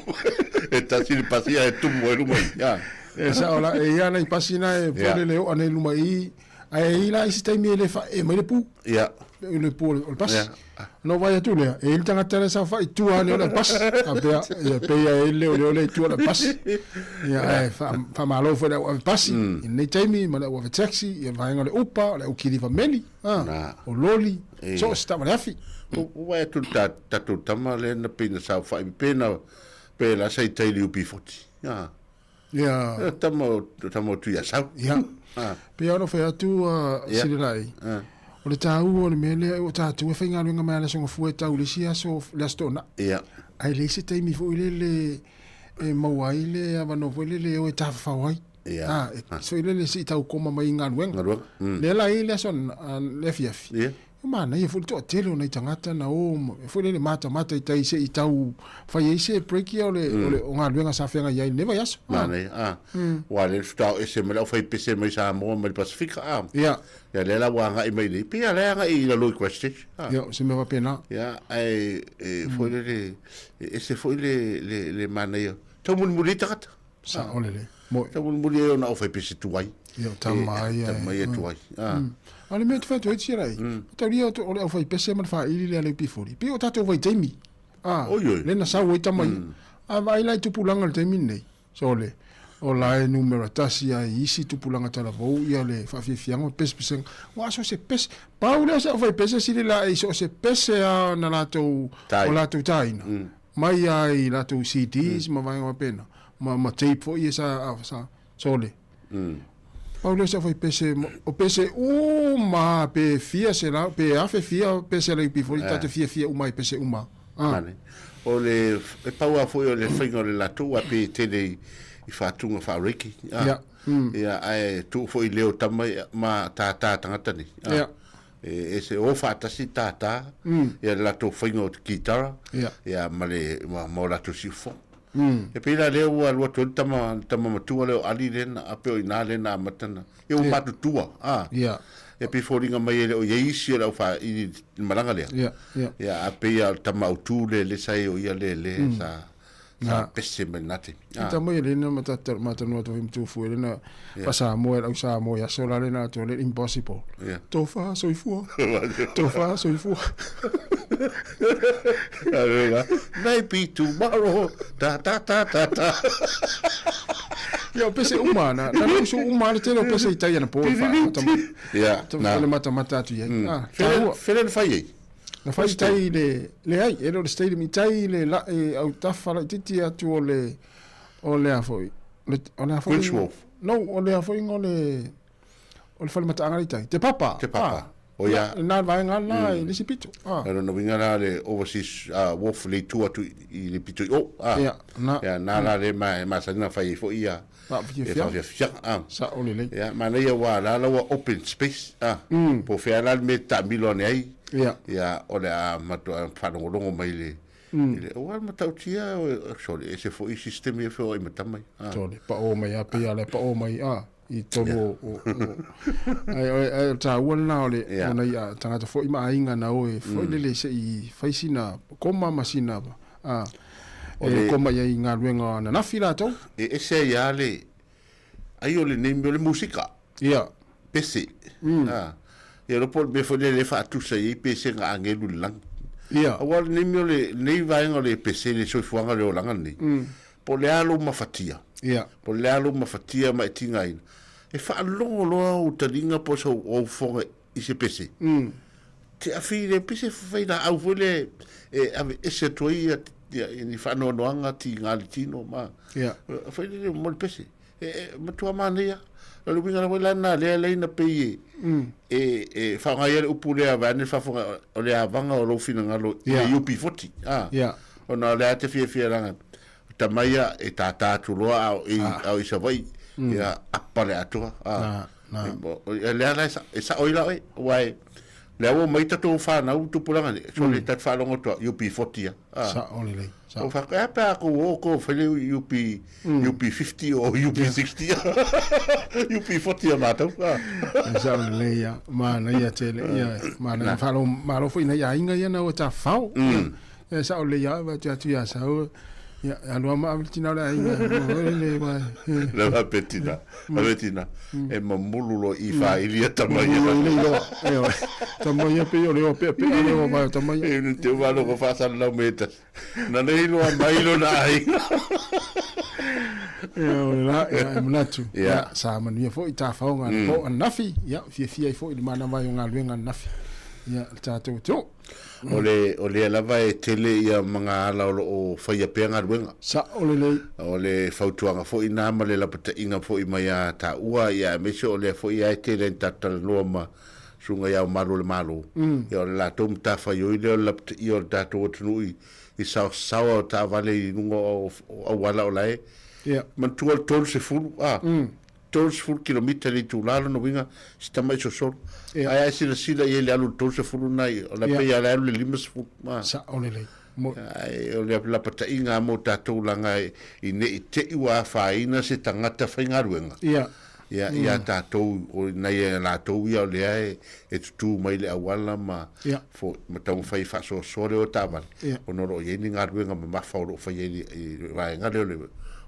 E tasi le pasi ae tumu ai luma i. Ia. E sao la, e ia nai pasi na e Ia. fole le oa nei luma i, ae i la isi taimi e le fae mai le pu. Ia. Le pu o le o le pasi. Ia. No vai atu lea, e i le tagata lea sa fai tua ane o le pasi. A pea, ia pei e i le o le o le tua o le pasi. Ia, ae wha, whamalo foi le au ave pasi. I lenei taimi, ma le au ave taxi, ia vaenga o le upa, o le au kiliva meli, ah, Na. o loli, E. so o se taavale afi. Ua vaai atu le ta, tatou tama lea na pei na saofai pe na, pe la sa i tai i le UB40. Ah. Ia. E tama o, tama o Tuiasau. Ia. Ah. Pei ona fai atu a Ia. Sirilai. Ah. O le taua o le mea lea, o tatou e faigaluega mai a le aso Gafua e tau i le isi aso, le aso Toonai. Ia. Ae leai se taimi foi lele e maua ai le avanoa foi lele e o e tafafao ai. Ia. Ah, e foi lele se i tau koma mai i galuega. Galuega. Lea la e i ai le aso le afiafi. Ia. E manaia foi le toatele o nai tagata na o foi lele matamata i tai se i tau fai ai se break ia o le, o le o galuega sa feagai ai i lenei vaiaso. Ah. Manaia, ah. Ua lea le faatoa ese mai le aufaipese mai Samoa mai le Pasifika, ah. Ia. Ia lea la ua agai mai nei, pei lava la e agai i lalo i Christchurch, ah. Ia, o se mea faapena. Ia, ae e foi lele, e ese foi le, le, le manaia. Taumulimuli ai tagata. Sao lelei. Moe. Taumulimuli ai ona aufaipese tuai. Ia, o tama ia. Tama ia tuai. Ah. A o le mea ou te fai atu ai Tsirai, o taulia o le aufaipese ma le faaili lea a le UP40, pei o tatou vaitaimi. Ah, Oi, oi. lea na sau ai tama ia. A vaai la i tupulaga i le taimi lenei, sole, o la e numera tasi lava i isi tupulaga talavou ia le faafiafiaga ma pesepesega. Ua so o se pese, pau lea o se aufaipese sili la i so o se pese lava na latou, Tai. o latou taina, mai lava i latou CDs ma vaega faapena, ma, ma tape foi ia sa, sa, sole. Pau lea o se aufaipese, o pese uma lava, pe fia selau, pe afe fia pese a le UP40, Eh. ta te fiafia uma i pese uma. Ah. Mane. O le, e pau lava foi o le faiga o le latou aua pei e tele i, i faatuga faa-reggae. Ah. Ia. Ia, ae tuu foi i leo tama ia ma tātā tagata nei. Ah. Ia. E, e se o faatasi tātā, ia le latou faiga o te kitara, Ia. ia ma le, ma, ma o latou siufofoga. E pei la lea ua alu atu ai le tama, le tama matua lea o Ali lea na, a pei o i ina lea na amata na, ia ua matutua, a. Ia. E pei e foliga mai e le o i ai isi o le aufaili i le malaga lea. Ia, ia. Ia, a pei lava o le tama autu lea lea sa i ai o ia lea lea sa, sa Na. pese mai lena taimi. I tama ia lena ma tata ma tanoa to him fu lena Ia. pa Samoa au Samoa ia so la lena to le impossible. Ia. Tofa soifua. Tofa soifua. Maybe tomorrow. Ta ta ta ta ta. Ia o pese uma na na usu uma le tele o pese i tai ana po fa tama. Ia, na. Le mata mata atu ia. Ah, Fele taua. fele na fai ai. Na fai i tai le leai, e le o le stadium i tai le la e au tafa laitiiti atu o le o le a foi. Le o le a foi. Queen's Wharf. No, o le a foi o le o le fale mataaga le tai. Te Papa. Te Papa. Ah. O ia. Na vaega la i le isi pito. Ah. O lona uiga la le overseas uh, wharf le itu atu i le pito i o. Ah. Ia, na. Ia, na la le ma masani na fai ai foi ia. Faafiafia. E faafiafiaga. Ah. Sao lelei. Ia, manaia ua la la ua open space. Ah. Po o fea la le mea e taamilo ane ai. Ia. Ia, o le a matua faalogologo mai le i le aua le matautia, sorry, ese foi system ia feoai ma tama ia. Ah. Tole, pao mai a pei a le pao mai a i tonu o, o, o. Ai, ai, ai, o tāua lena o le, Ia. o nai a tagata foi ma aiga na o e foi lele se i fai sina koma ma sina a, O e le- koma i ai i galuega ananafi latou. E ese ai lava le, ai o lenei mea o le musika. Ia. Pese. Ah. Ia iloa po o le mea foi lea e faatusa i ai pesega agelu i le lagi. Ia. Aua o lenei mea o le, lenei vaega o le pese, le soifuaga o le olaga lenei. Po o le a lou mafatia. Ia. Po o le a lou mafatia ma e tigaina. E faalogo loa ou taliga po o se ou fofoga i se pese. Te afi i le pese fai laau foi lea e aveese atu ai ia, ia, ia ni faanoanoaga tiga le tino ma. Ia. Fai lele mo le pese. E, e matua manaia. O le uiga lava la lena lea lea ina pei e, e, e faaaoga ai le upu lea vaeane le faafofoga o le avaga o lou finagalo i le UP40. Ah. Ia. Ona o lea te fiafia leaga tama ia e tātā atu loa a o i, a o i Savaii, ia apa le atoa. Ah. Na, na. E lea la e sa, e sao ai la oe, aua e, lea ua omai tatou fanau tupulaga nei, sole mm. tatou faalogo atu UP40 ia. Ah. Sao lelei. Sao. O fa pe a ko o ko fai le UP mm. UP50 o UP60. UP40 ia matou. Ah. Sao lelei ia. Mana ia tele ia. Mana falo malo foi na ia inga ia na o ta fao. E sao lelei ia va te atu ia sao. Ia alu ama ave tina le aiga. Le wa. Le va petina. Ave tina. E mamulu lo i fa ilia tama ia. Le lo. E o. Tama ia pe o le o pe pe le o va tama ia. E ni te wa lo ko fa sa lau meta. Na nei lo mai lo na aiga. E o la ia e manatu. Ia sa manuia foi ta faonga po anafi. Ia fiafia ai foi le mana vai o galuega anafi. Ia le tatou to. O le, o lea lava e tele ia magaala o lo o faia pea galuega. Sa'o lelei. O le fautuaga foi na ma le lapataiga foi mai a taua, ia aemaise o lea foi a e tele ai na tatou talanoa ma Susuga i Ao Malu o le Malo. Ia o le latou matafaioi lea o le lapataia o le tatou atunuu i, i saosaoa o taavale i luga o, o auala o la e Ia. manatua le 30, a. 30 kilomita i le itula, lona uiga, si tamai sosolo. Ia. Ae a e silasila i ai i le alu i le 30 lena i, o la Ia. pei lava o le alu i le 50, a. Sa'o lelei. Mo. Ae o le lapataiga lava mo tatou leaga i ne i te i ua afaina se tagata faigaluega. Ia. Ia, ia tatou, o nai a latou ia o lea e, e tutū mai i le auala ma, Ia. fo, ma taumafai e faasoasoa le o taavale, Ia. ona o lo o i ai ni galuega mamafa o lo o faia i le, i le vaega lea o le,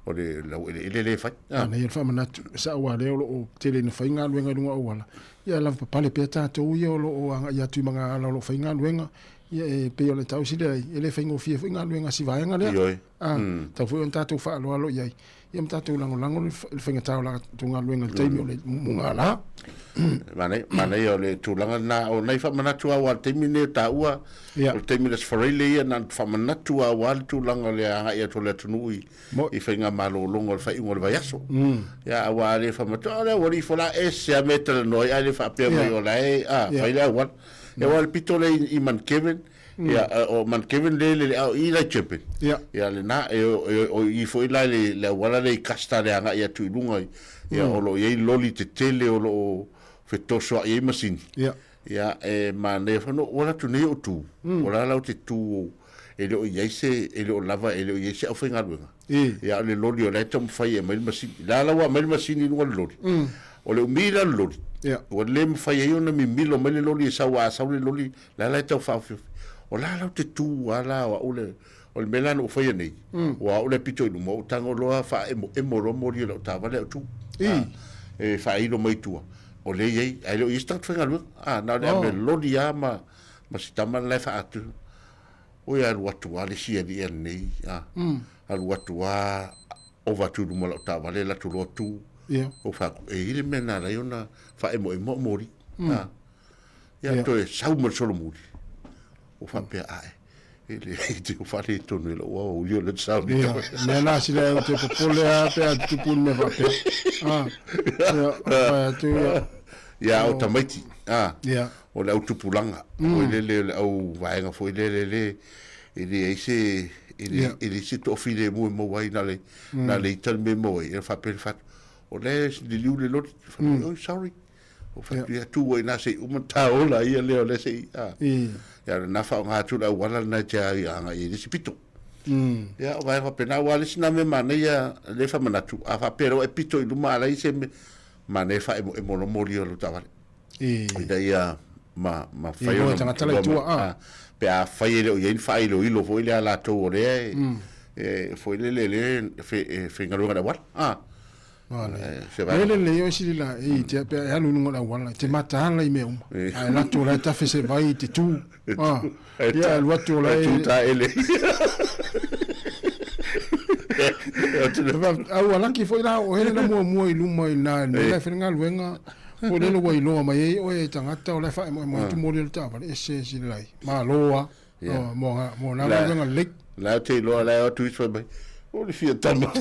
o le laueleele lea e fai. Ah. Manaia le faamanatu, e sao lava lea o lo o tele ina fai galuega i luga o auala, ia lava papale pea tatou ia o lo o agai atu i magaala o lo o fai galuega, ia e pei o le tausi lea ai, e le faigofie foi galuega a si vaega lea. Ioe. Ah, tatau foi ona tatou faaaloalo i ai, ia ma tatou lagolago le faigata o latou galuega i le taimi o le mugala. Manaia, manaia o le tulaga lena, o nai faamanatu lava aua o le taimi lenei o taua, Ia. o le taimi o le Aso Faraile ia, na ona faamanatu lava aua le tulaga o le agai atu o le atunuu i, i faigamalologa o le faaiuga o le vaiaso. Ia, aua a le faamatua, o le aualii fo la ese lava mea e talanoa ai, ae le faapea mai o la e, a, fai le auala. Ia, aua o le pito lea i Mount Kevin, ia, o Mount Kevin lea e lele a o i la i Chapel. Ia, lena, e, e, o i foi la i le auala lea i Custer le agai atu i luga, ia, o lo o i ai loli tetele o lo o fetosoa'i ai masini. Ia, e manaia foi, no, ua alu atu nei ou tu, o la la ou te tu e le o i ai se, e le o lava, e le o i ai se aufaigaluega. Ia, o le loli o la e taumafai e aumai le masini. La la ua aumai le masini i luga o le loli. O le umi la o le loli, ua le mafai ai ona mimilo mai le loli e sau, a sau le loli, la la e tau faaofiofi. O la la ou te tu lava la o au le, o le mea la na ou faia nei, ua au le pito i luma, ou tago loa faaemoemo loa moli o lau taavale ae ou tu. E faailo mai tua. O lea e i ai, ae le o i ai se tagata faigaluega. A, na o le ame loli lava ma, ma si tama le la e faaatu. Oi, alu atu lava le isi alii anei, a, alu atu lava, ova atu i luma o lau taavale, alu atu loa tu. Ou fai atu, e i ai le mea na ala ai ona faaemoemo au moli. A, ia, toe sau ma le solomuli. Ou faapea, ae, e le te o faaletonu e lou aoauli o le sauni. Ia, mea na sila e te popole a pe a tupu ni mea faapea. Ah, ia, fai atu ia. Ia, o tamaiti, ah, Ia. o le au tupulaga, foi lele, o le au vaega foi lele, le, e leai se, e le, e leai se toafilemu e maua ai, na le, na le ita le mea e maua ai, ia faapea le fatu, o lea e liliu le loli, fai mai, oi, sorry, O fai atu ia tu ai na se i uma ta ola ia lea o lea se i a. Ia na faaaoga atu le auala lena e te ai agai i le isi pito. Ia o vaega faapena aua o le isi na mea manaia lea e faamanatu a faapea loa e pito i luma a leai se mea manaia e faaemoemo loa moli o lau taavale. Ina ia ma ma fai ona tagata la i tua a. Pe afai e le o i ai ni faailoilo foi lea a latou o lea e foi lele lea e faigaluega i le auala. A. E lelei oe sili la e te pe e alu i luga o le auala, e te mataala i mea uma. Ae alu atu o la e tafe se vai i te tu. Ah, ia alu atu o la e... Tu taele. Au ua laki foi la o oe lena muamua i luma i lena i le mea la e fai le galuega foi lele ua iloa mai ai oe e tagata o la e faaemoemoe atu moli o le taavale ese ese lelai. Malo a. Mo mo na galuega lelei. La te iloa la e o atu isi fai mai, o le fia tama.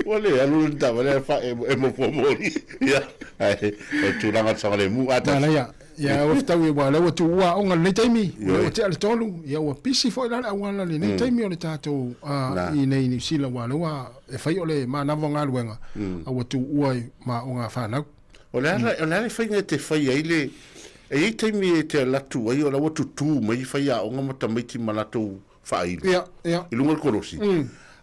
Ua le alu le taavale ae faaemoemo fua moli. Ia, ae o le tulaga o le saogalemu a tasi. Manaia. Ia ua fetaui aua o lea ua tuua aoga i lenei taimi, o lea ua tea le 3, ia ua pisi foi la le auala i lenei taimi o le tatou i inei i Niu Sila aua o lea ua e fai o le manava o galuega a ua tuua i ma aoga a fanau. O le a o le a le faiga e te fai ai le e i ai taimi e te alu atu ai o la ua tutu mai faiaoga ma tamaiti ma latou faailu i luga o le kolosi.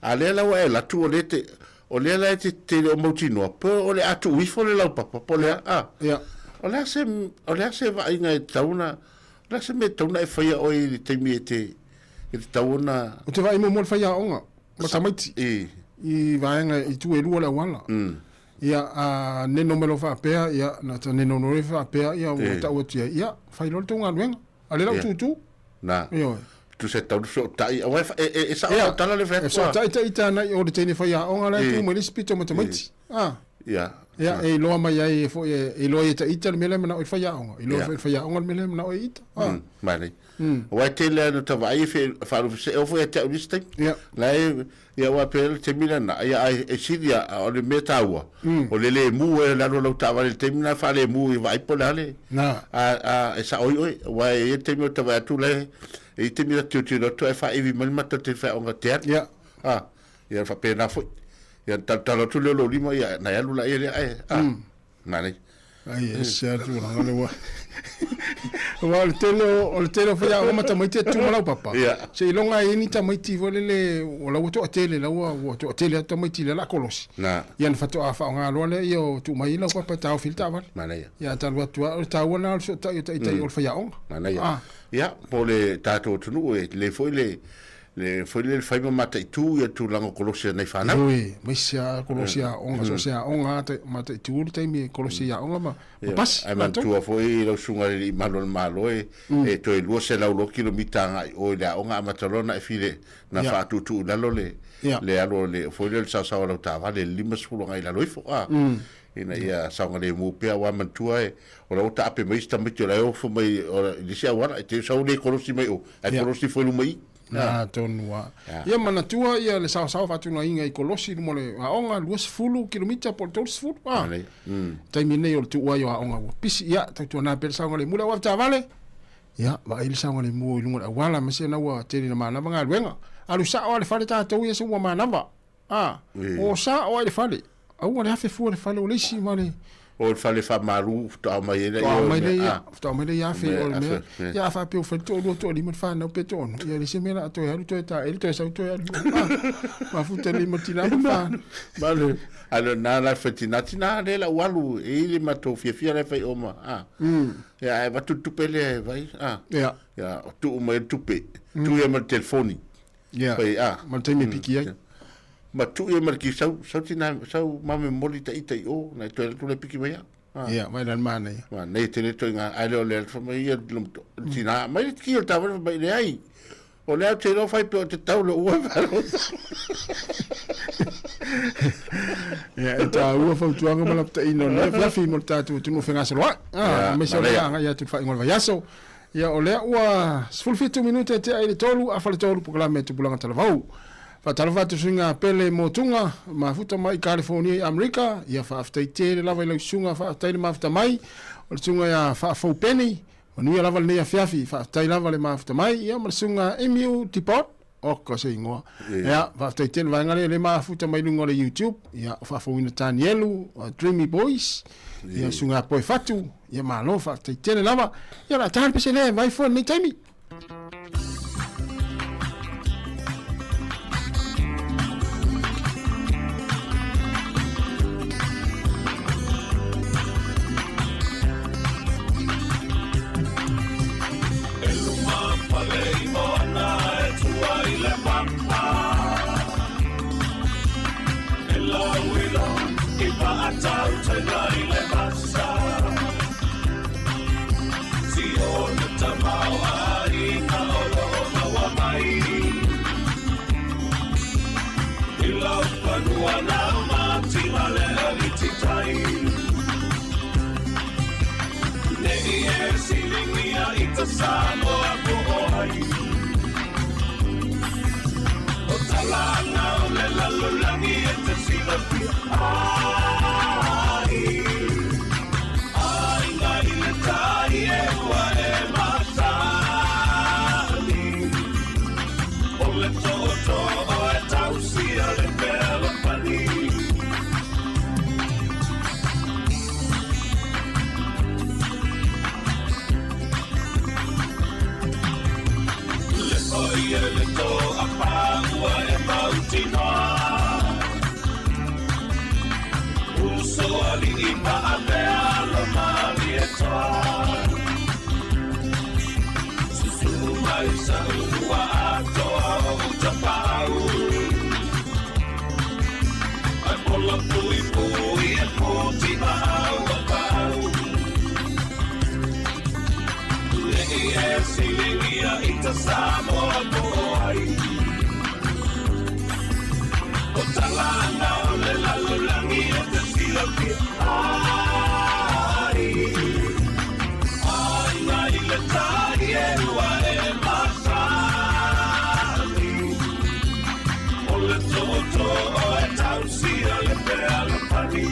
A lea la ua e alu atu o lea te o lea la e te te le o mautinoa pe o le a tuu ifo le laupapa po o le a a. O le a se o le a se vaaiga e tatau ona o le a se mea e tatau ona e faia oe i le taimi e te e tatau ona Ou te vaai muamua i le faiaoga ma tamaiti i vaega i itu e lua o le auala. Ia, a neno mai loa faapea, ia, na ta neno loa faapea, ia, ua tau atu i ai, ia, fai loa le tou galuega. A o lea la ua tutu. Na. Ioe. Tusa e tatau ona fesootai, aua e sao lau tala lea e fai atu. E fesootai ta ita agai i o i le teine faiaoga la e tu mai le isi pito ma tamaiti. A. Ia. Ia, e iloa mai ai foi, e iloa ai e ta ita le mea lea e manao i le faiaoga, iloa foi e le faiaoga le mea lea e manao ai e ita. A. Manaia. Aua e tele lava ina ta vaai e faalufese, e oo foi ia te au i le isi taimi. La e Ia aua pei o le taimi lena, ia ae e sili a, o le mea taua, o le lemu e le alu a lau taavale i le taimi lena faalemu i vaai po o le a le, a, a, e sao ai oe, aua e i ai le taimi o ta vaai atu la e, e i ai taimi e tilotilo atu ae faa'ivi mai le mata o le teine faiaoga te alu. A, ia faapena foi. Ia ona talotalo atu lea o lou lima, ia ona e alu laia lea ae, a. Manaia. Ai, e ese lava le tulaga lea ua... Aua o le tele o, o le tele o faiaoga ma tamaiti e tutu ma laupapa. Seiloga e i ai ni tamaiti foi lele o la ua toatele, la ua, ua toatele atu tamaiti lea o le a kolosi. Ia ona faatoa faaaoga loa lea ia o tuu mai ai laupapa e taofi ai le taavale. Manaia. Ia talu atu lava, o le taua lena o le fesootai o taitai o le faiaoga. Manaia. Ia, mo le tatou atunuu e lelei foi le le foi lele fai ma mataitu ia tulaga o kolosi a nai fanau. Ioe, aemaise lava kolosi aoga, so o se aoga lava mataitu le taimi e kolosi ai aoga ma pasi. Ae manatua foi lau susuga i le alii malu o le Malo e e toe 200 loa kilomita agai i o i le aoga amata loa ona e file na faatuutuu i lalo le le alu o le foi lea o le saosaoa o lau taavale i le 50 agai i lalo ifo a. Ina ia saogalemu pea aua manatua e o la ua taape mai isi tamaiti o la e ofo mai i le isi auala e te sau le kolosi mai o ae kolosi foi i luma i i. Na tonu lava. Ia manatua ia le saosaoa faatulagaina i Kolosi i luma o le aoga, 20 kilomita po o le 30, a. Taimi nei o le tuu ai o aoga ua pisi. Ia, tautuana pea le saogalemu le au avetaavale. Ia, vaai le saogalemu i luga o le auala, aemaise lena ua tele ina manava galuega. Alu sao lava i le fale tatou ia se ua manava. A, o sao lava i le fale. Aua le afe fua i le fale o le isi ma le... O le fale faamalu faatoa mai ai lea. Faatoa mai lea, faatoa mai lea afe o le mea. Ia a faapea ua fai le toalua toalima le fanau pe toaono, ia leai se mea la a toe alu toe taeli toe sau toe alu. Mafuta lelei ma tina ma fanau. Ma le, a le na la fai tina tina lea la ua alu e i le matou fiafia la e fai oma. A. Ia ae avatu le tupe lea e vai. A. Ia. Ia tuu mai le tupe. Tuu ia ma le telefoni. Ia. Fai a. Ma le taimi e piki ai. Ma tuu ia ma le kisau, sau tina, sau mame momoli ta ita i o, na e toe alu atu la e piki mai au. Ia, vaai la le manaia. Manaia tele toi ngā, ai lea o le fai mai ia tina, mai le ki o le taavale fai mai, leai, o lea ou te iloa fai pea o te tau le ua e wharo. Ia, e taua fautuaga ma lapataina o lenei afiafi mo le tatou atunuu fegasoloai. Ah, aemaise o lea agai atu i le faaiuga o le vaiaso. Ia, o lea ua 17 minute tea i le 3, afa le 3, polokalame Tupulaga Talavou. Faatalofa atu suiga pele motuga, mafuta mai i California i Amerika. Ia, faafetai tele lava i lau susuga, faafetai le mafuta mai. O le susuga ia Faafou Peni, manuia lava lenei afiafi, faafetai lava le mafuta mai. Ia, ma le susuga Emiu Depot, oka se igoa. Ia, faafetai tele vaega lea, le mafuta mai luga o le YouTube. Ia, o Faafouina Tanielu, Dreamy Boys, ia, susuga Poe Fatu. Ia, malo, faafetai tele lava. Ia, o le a taha le pese lea e vai fua i lenei taimi. siligia i ta Samoa po o ai. O talanga o le lalolagi e te silafia ai. Aiga i le tai e ua e masani. O le tootoo e tausia le fealofani. Le oi e le toa pāua e mautinoa. Uso ali'i maavea lo Malietoa. Susu mai sa ua atoa o utapau. Ai pola pui pui e puti maau o pau. Le'i e siligia i ta Samoa po o ai. O talanga o le lalolagi e te silafia ai. Aiga i le tai e ua e masani. O le tootoo e tausia le fealofani.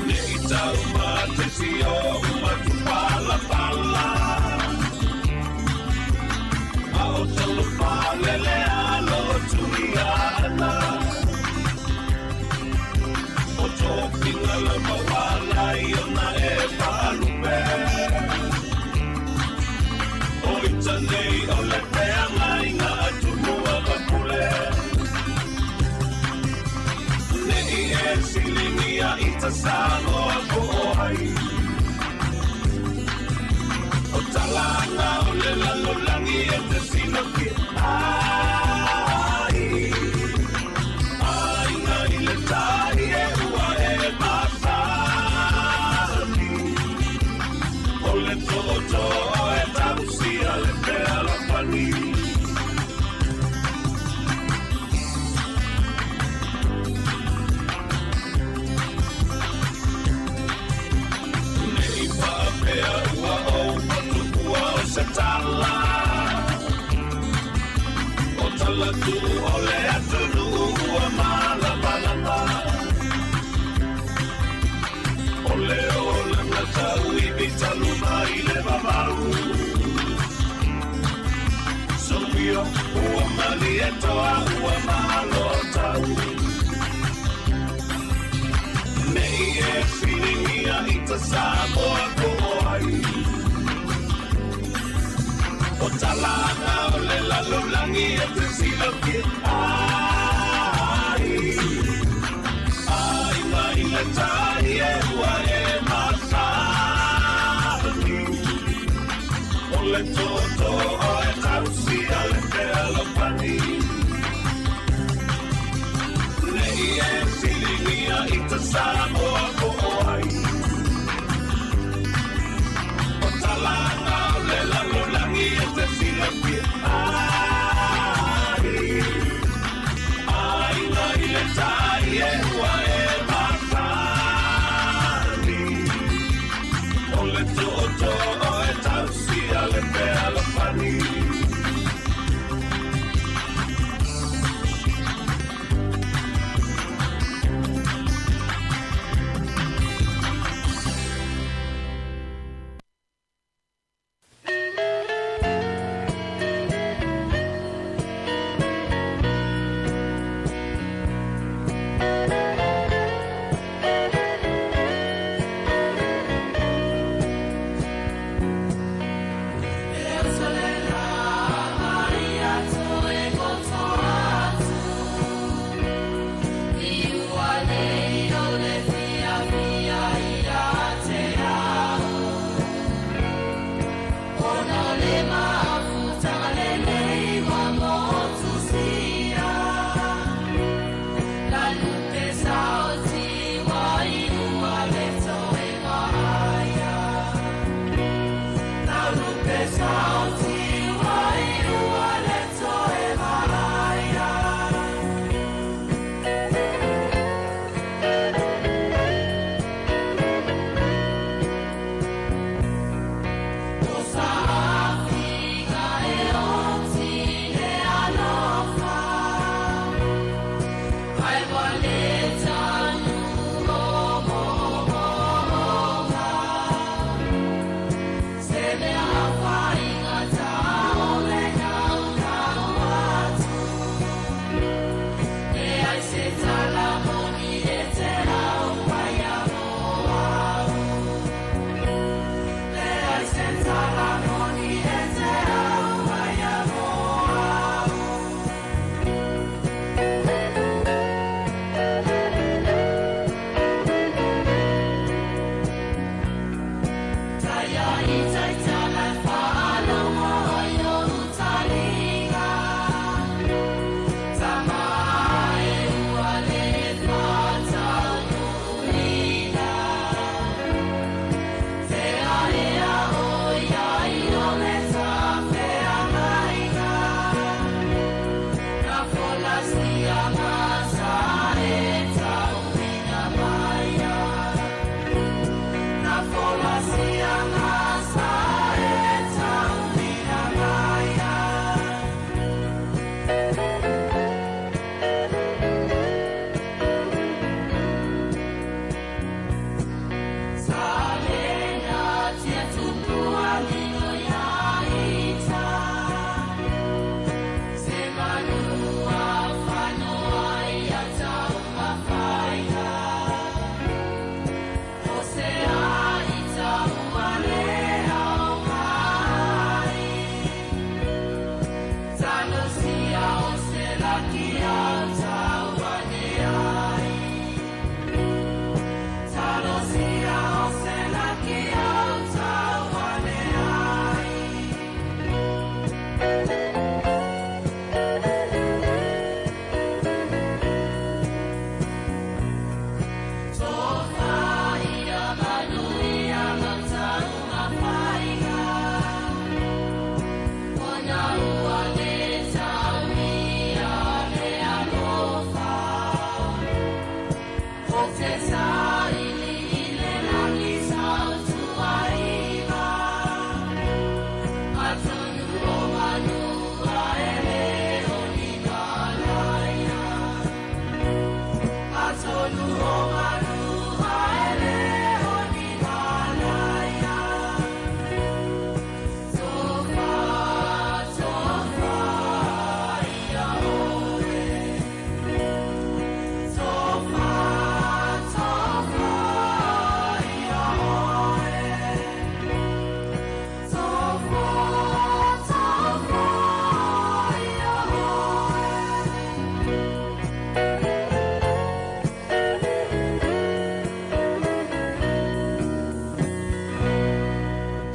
Nei taumatesi o matupalapala. A o tolofalele alo tuiana. O tofiga le mauala i ona e faalupe. O ita nei o le feagaiga a Tumua ma Pule. Nei e siligia i ta Samoa po o ai. O talanga o le lalolagi e te silafia ai. Aiga i le tai e ua e masani. O le tootoo e tausia le fealofani. Nei faapea ua ou fatuua o se tala. O talatuu o le atunuu ua malamalama. O le olaga tauivi talu mai le vavau. Soia ua Malietoa ua malo tau. Nei e siligia i ta Samoa po o ai. O talanga o le lalolagi e te silafia ai. Aiga i le tai e ua e masani. O le tootoo e tausia le fealofani. Nei e siligia i ta Samoa po o ai. O talanga o le lalolagi e te silafia ai. Aiga i le tai e ua e masani. O le tootoo e tausia le fealofani.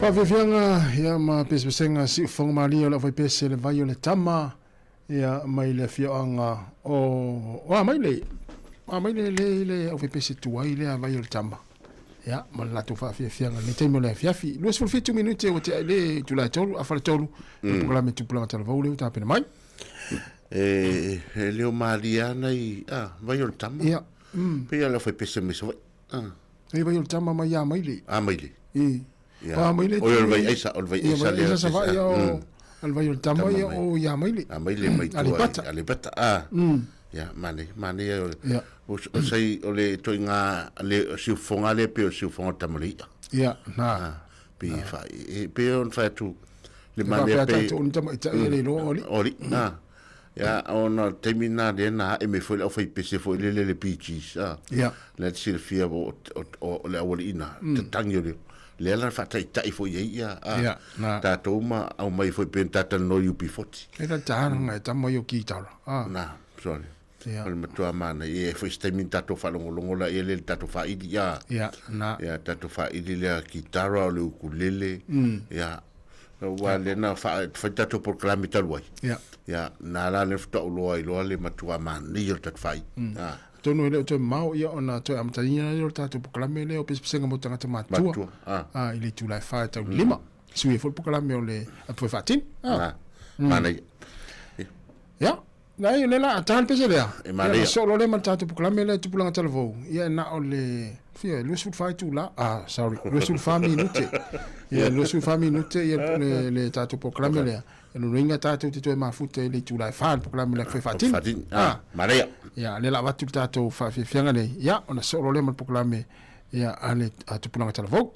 Faafiafiaga ia ma pesepesega siufofoga malie o le aufaipese le vai o le tama ia mai le afioaga o o Amaile. O Amaile le i le aufaipese tuai lea vai o le tama. Ia ma le latou faafiafiaga i lenei taimi o le afiafi. 27 minute ua tea i le itula e tolu, afa le tolu, le polokalame Tupulaga Talavou lea ua tapena mai. E, e leo malie ana i, a, vai o le tama. Ia. Pei a le aufaipese mai Savaii. Ah. E vai o le tama mai Amaile. Amaile. I. Ia. O Amaile. O le vai aisa, o le vai aisa lea. Ia, vai aisa o le vai o le tama ia o i Amaile. Amaile mai tua. Aleipata. Aleipata, ah. Ia, mane, mane ia o le. Ia. O sai o le toiga le siufofoga lea pei o le siufofoga o Tamalei. Ia, na. Pe fa e pe on fa tu le mane pe. E faapea tatou o ni tamaitai e le iloa o alii. O alii, ah. Ia, ona o le taimi lena lea na ae mai foi le aufaipese foi lele le Bee Gees, a. Ia. Lea te silafia o, o, o, o le aualiina, mm. tatangi o le, lea la faataitai foi ai ia, a. Ia, na. Tatou ma aumai foi pe na talanoa i UB40. E la tāna e tama i o kitara, a. Na, sorry. Ia. O le matua mana, ia e foi se taimi na tatou faalogologo la ia le le tatou faaili, a. Ia, na. Ia, tatou faaili lea kitara o le ukulele, ia. Ua lea na fai tatou polokalame talu ai. Ia. Ia, na la lea faatoa ou loa ai loa le matua manaia o le tatou fai. Ah. Atonu e le o toe mamao ia ona toe amataina lea o le tatou polokalame lea o Pesepesega mo Tagata Matutua. Matutua, ah. Ah, i le itula e 4 e tau i le 5. Sui ai foi le polokalame o le Apu e Faatino. Ah. Manaia. Ia. Leai, o lea la a ta le pese lea. E manaia. Ia, solo lea ma le tatou polokalame lea Tupulaga Talavou. Ia, e na o le, fia, e 24 itula, ah, sorry, 24 minute. Ia, 24 minute ia le, le tatou polokalame lea. E lona uiga tatou te toe mafuta i le itula e 4 i le polokalame le Aso Faatino. Faatino, ah, manaia. Ia, lea o le a avatu le tatou faafiafiaga nei, ia, ona soo loa lea ma le polokalame ia, a le a Tupulaga Talavou.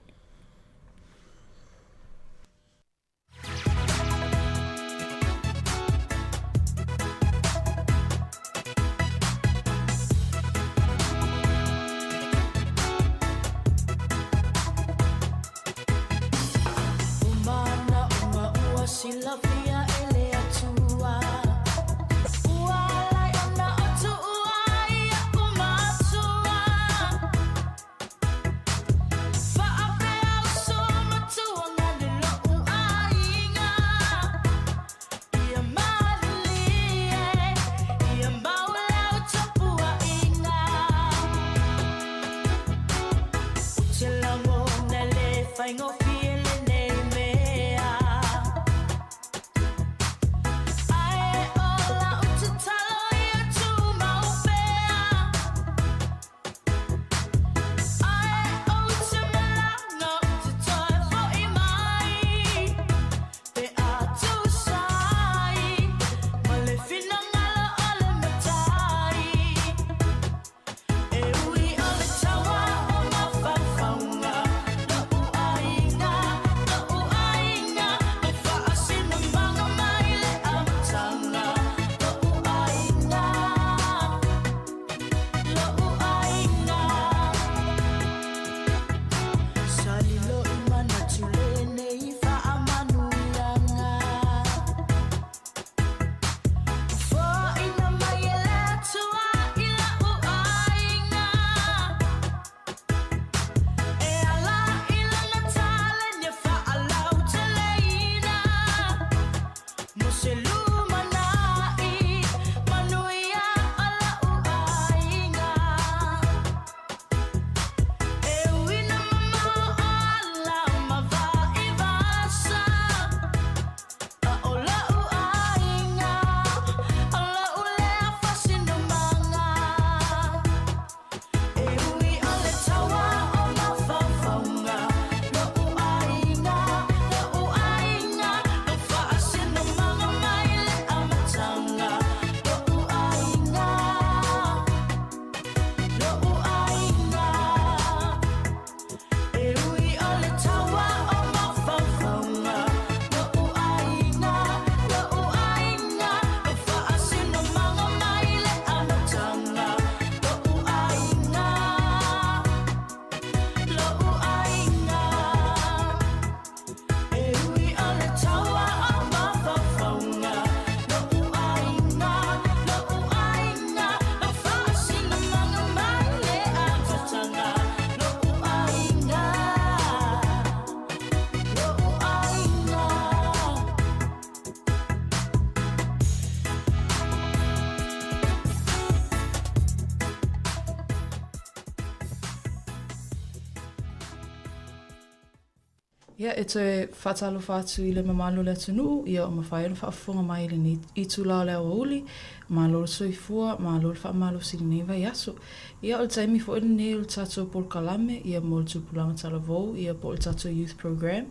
Ia, e toe faatalofa atu i le mamalu o le atunuu, ia ua mafai ona faafofoga mai i lenei itula o le aoauli, malo le soifua, malo le faamalosi i lenei vaiaso. Ia, o le taimi foi lenei o le tatou polokalame, ia mo le tupulaga talavou, ia po o le tatou Youth Programme.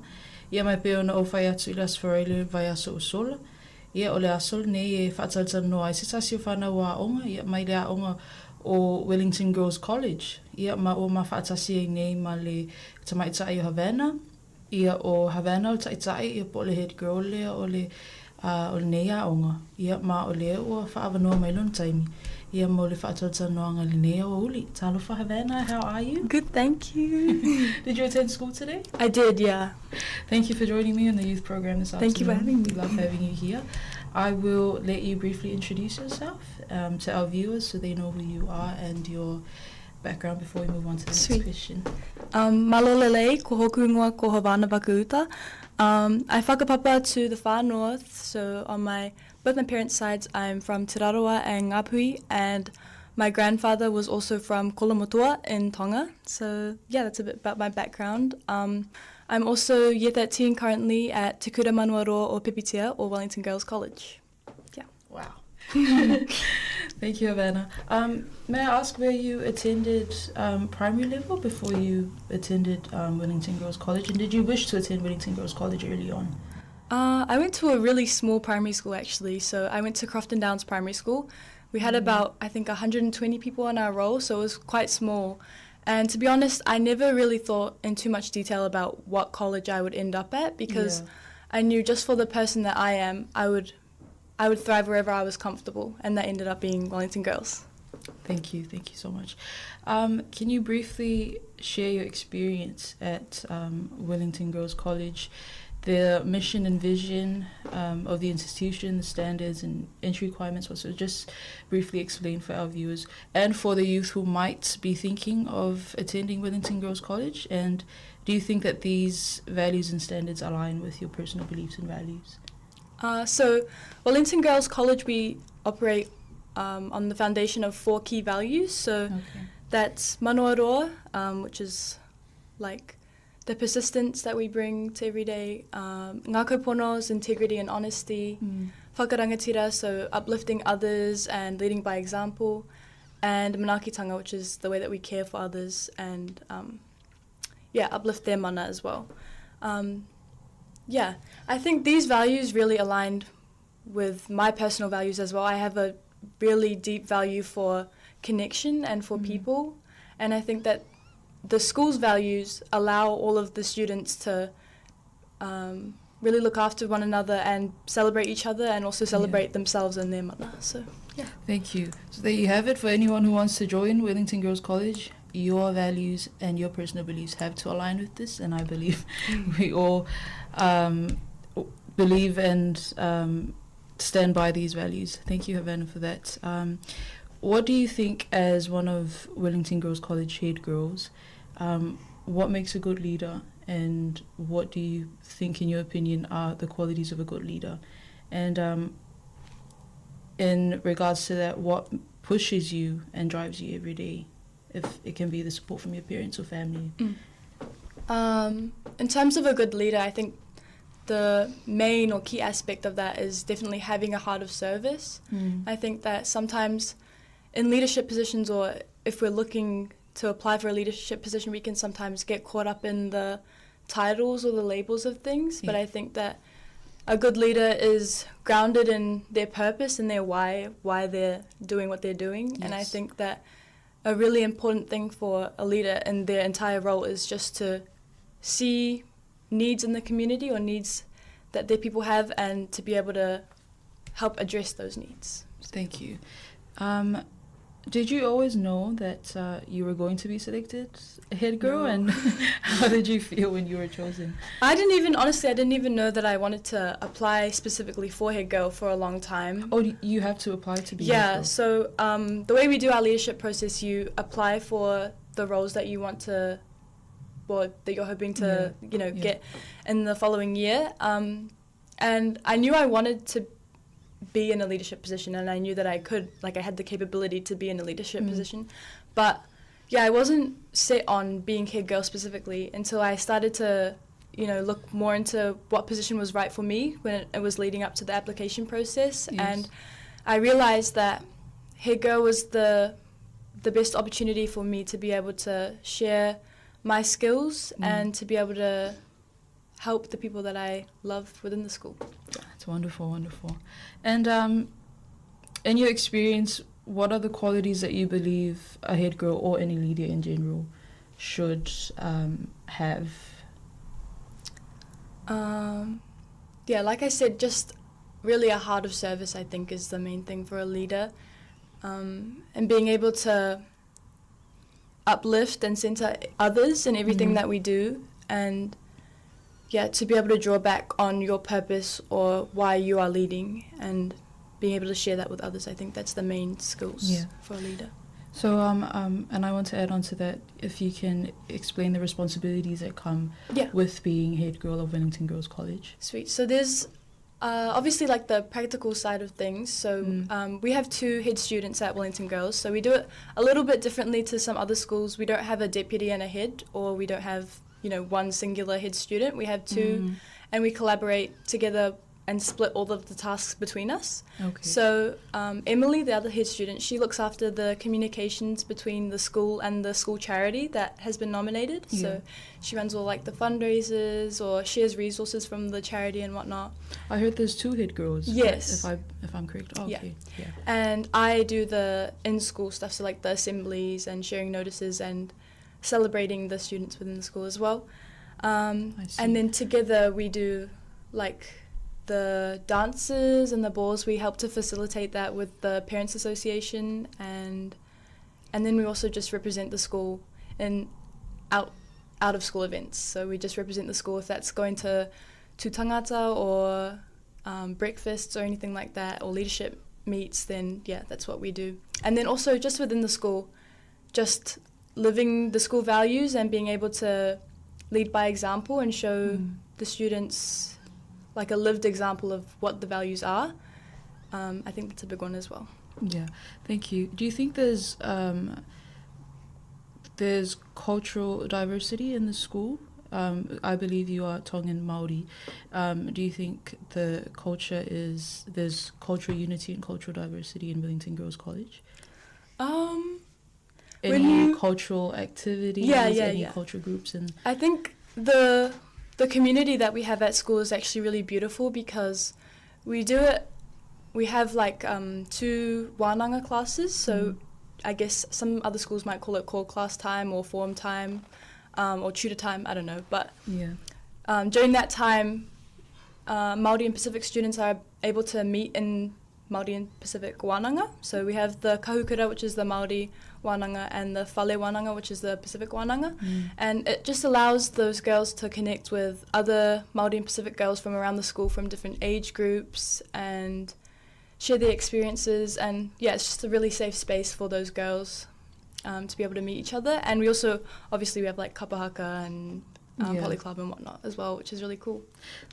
Ia, ma e pei ona ou fai atu i le Aso Faraile o le vaiaso ua sola, Ia, o le aso lenei e faatalatalanoa ai se tasi o fanau aoga, ia, mai le aoga o Wellington Girls College, ia, ma ua ma faatasi ai nei ma le tamaitai o Havana. Ia, ʻo Havana o le taitai, ia, po o le head girl lea o le, o lenei aoga, ia, ma o lea ua faaavanoa mai lona taimi, ia, mo le faatalatalanoaga i lenei aoauli. Talofa Havana, how are you? Good, thank you. Did you attend school today? I did, yeah. Thank you for joining me on the youth program this Thank you for afternoon. having me. We love having you here. I will let you briefly introduce yourself um, to our viewers so they know who you are and your background before we move on to the Sweet. next question. Um, malo lelei, ko hoku ingoa ko Havana Vakauta. Um, I whakapapa to the far north, so on my both my parents' sides, I'm from Te Rarawa and Ngāpuhi, and my grandfather was also from Kolomotua in Tonga. So yeah, that's a bit about my background. Um, I'm also year 13 currently at Te Kura Manawaroa o Pipitea or Wellington Girls College. Yeah. Wow. Thank you, Havana. Um, may I ask where you attended um, primary level before you attended um, Wellington Girls College? And did you wish to attend Wellington Girls College early on? I went to a really small primary school actually. So I went to Crofton Downs Primary School. We had about, I think, 120 people on our roll, so it was quite small. And to be honest, I never really thought in too much detail about what college I would end up at because I knew just for the person that I am, I would thrive wherever I was comfortable, and that ended up being Wellington Girls. Thank you, thank you so much. Can you briefly share your experience at Wellington Girls College, the mission and vision of the institution, the standards and entry requirements? So just briefly explain for our viewers and for the youth who might be thinking of attending Wellington Girls College. And do you think that these values and standards align with your personal beliefs and values? Wellington Girls College, we operate on the foundation of 4 key values. So that's manawaroa, which is the persistence that we bring to every day, ngākau pono's integrity and honesty, whakarangatira, so uplifting others and leading by example, and manaakitanga, which is the way that we care for others and uplift their mana as well. I think these values really aligned with my personal values as well. I have a really deep value for connection and for people, and I think that the school's values allow all of the students to really look after one another and celebrate each other and also celebrate themselves and their mana. Thank you. So there you have it. For anyone who wants to join Wellington Girls College, your values and your personal beliefs have to align with this, and I believe we all believe and stand by these values. Thank you, Havana, for that. What do you think, as one of Wellington Girls College head girls, what makes a good leader, and what do you think, in your opinion, are the qualities of a good leader? And in regards to that, what pushes you and drives you every day, if it can be the support from your parents or family? In terms of a good leader, I think the main or key aspect of that is definitely having a heart of service. I think that sometimes in leadership positions, or if we're looking to apply for a leadership position, we can sometimes get caught up in the titles or the labels of things. But I think that a good leader is grounded in their purpose and their why they're doing what they're doing. And I think that a really important thing for a leader in their entire role is just to see needs in the community or needs that their people have and to be able to help address those needs. Thank you. Did you always know that you were going to be selected head girl? No. And how did you feel when you were chosen? I didn't even, honestly, I didn't even know that I wanted to apply specifically for head girl for a long time. Oh, you have to apply to be head Yeah, girl. so the way we do our leadership process, you apply for the roles that you want to, or that you're hoping to, get in the following year. And I knew I wanted to be in a leadership position, and I knew that I could, I had the capability to be in a leadership position. But I wasn't set on being head girl specifically until I started to look more into what position was right for me when it was leading up to the application process. And I realized that head girl was the best opportunity for me to be able to share my skills and to be able to help the people that I love within the school. That's wonderful, wonderful. And in your experience, what are the qualities that you believe a head girl or any leader in general should have? Yeah, like I said, just really a heart of service, I think, is the main thing for a leader. And being able to uplift and center others in everything that we do, and to be able to draw back on your purpose or why you are leading and being able to share that with others. I think that's the main skills for a leader. I want to add on to that, if you can explain the responsibilities that come with being head girl of Wellington Girls College. Sweet. So there's obviously the practical side of things. We have 2 head students at Wellington Girls. So we do it a little bit differently to some other schools. We don't have a deputy and a head, or we don't have one singular head student. We have 2, and we collaborate together and split all of the tasks between us. Okay. So Emily, the other head student, she looks after the communications between the school and the school charity that has been nominated. Yeah. So she runs all like the fundraisers or shares resources from the charity and whatnot. I heard there's two head girls. Yes. If I if I'm correct. Oh, Yeah. okay. Yeah. And I do the in-school stuff, so like the assemblies and sharing notices and celebrating the students within the school as well. I see. And then together we do like the dances and the balls. We help to facilitate that with the Parents Association, and then we also just represent the school in out of school events. So we just represent the school if that's going to Tutangata or breakfasts or anything like that, or leadership meets, then yeah, that's what we do. And then also just within the school, just living the school values and being able to lead by example and show the students like a lived example of what the values are. I think that's a big one as well. Yeah, thank you. Do you think there's cultural diversity in the school? I believe you are Tongan Māori. Do you think the culture is there's cultural unity and cultural diversity in Wellington Girls College? Any cultural activities? Yeah, yeah, any yeah. cultural groups? And I think the community that we have at school is actually really beautiful because we do it. We have like 2 wānanga classes, so I guess some other schools might call it core class time or form time, or tutor time, I don't know. But yeah. During that time, Māori and Pacific students are able to meet in Māori and Pacific wānanga. So we have the kahukura, which is the Māori wānanga, and the whale wānanga, which is the Pacific wānanga. And it just allows those girls to connect with other Māori and Pacific girls from around the school, from different age groups, and share their experiences. And yeah, it's just a really safe space for those girls to be able to meet each other. And we also, obviously, we have like kapahaka and poly club and whatnot as well, which is really cool.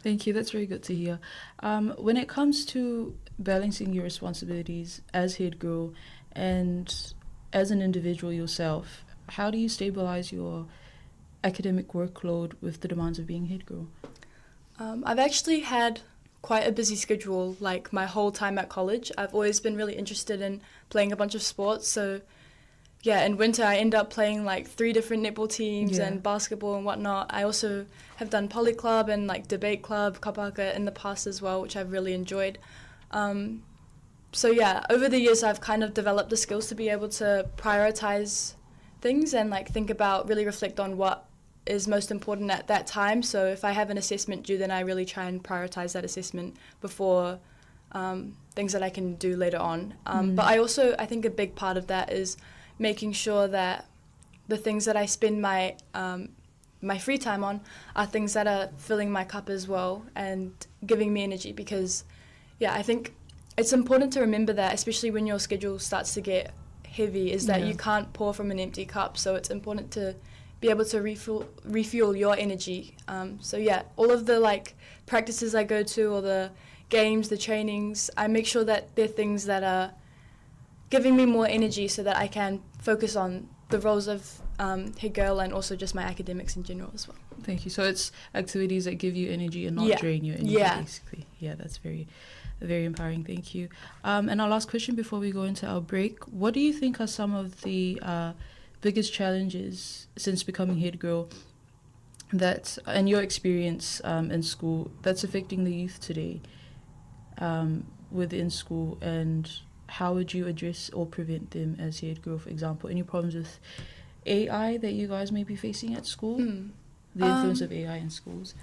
Thank you. That's very good to hear. When it comes to balancing your responsibilities as head girl and as an individual yourself, how do you stabilize your academic workload with the demands of being head girl? I've actually had quite a busy schedule, like my whole time at college. I've always been really interested in playing a bunch of sports, so yeah, in winter I end up playing like 3 different netball teams and basketball and whatnot. I also have done poly club and like debate club, kapahaka in the past as well, which I've really enjoyed. So yeah, over the years I've kind of developed the skills to be able to prioritize things and like think about, really reflect on what is most important at that time. So if I have an assessment due, then I really try and prioritize that assessment before things that I can do later on. But I also, I think a big part of that is making sure that the things that I spend my my free time on are things that are filling my cup as well and giving me energy, because yeah, I think it's important to remember that, especially when your schedule starts to get heavy, is that you can't pour from an empty cup. So it's important to be able to refuel your energy. So yeah, all of the like practices I go to, or the games, the trainings, I make sure that they're things that are giving me more energy so that I can focus on the roles of head girl and also just my academics in general as well. Thank you. So it's activities that give you energy and not drain your energy, basically. Yeah, that's very, very empowering. Thank you. And our last question before we go into our break, what do you think are some of the biggest challenges since becoming head girl that, in your experience in school, that's affecting the youth today within school, and how would you address or prevent them as head girl, for example? Any problems with AI that you guys may be facing at school? The influence of AI in schools?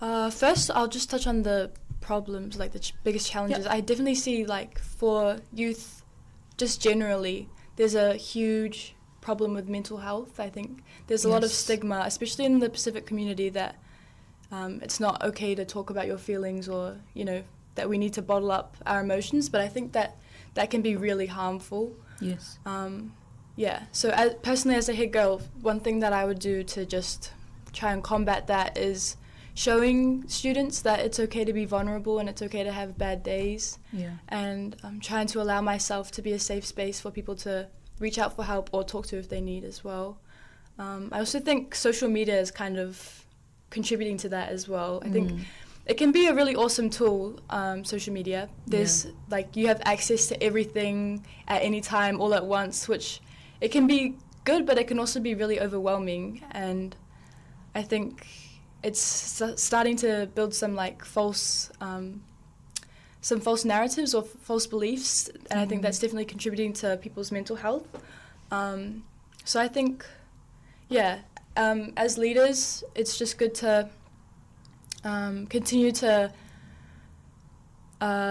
First, I'll just touch on the problems, like the biggest challenges. I definitely see, like, for youth, just generally, there's a huge problem with mental health. I think there's a lot of stigma, especially in the Pacific community, that it's not okay to talk about your feelings, or, you know, that we need to bottle up our emotions. But I think that that can be really harmful. Yes. Yeah. So personally, as a head girl, one thing that I would do to just try and combat that is showing students that it's okay to be vulnerable and it's okay to have bad days. Yeah. And I'm trying to allow myself to be a safe space for people to reach out for help or talk to if they need as well. I also think social media is kind of contributing to that as well. I think it can be a really awesome tool, social media. There's yeah. like you have access to everything at any time, all at once, which it can be good, but it can also be really overwhelming. And I think it's starting to build some like false some false narratives or false beliefs, and I think that's definitely contributing to people's mental health. So I think, yeah, as leaders, it's just good to continue to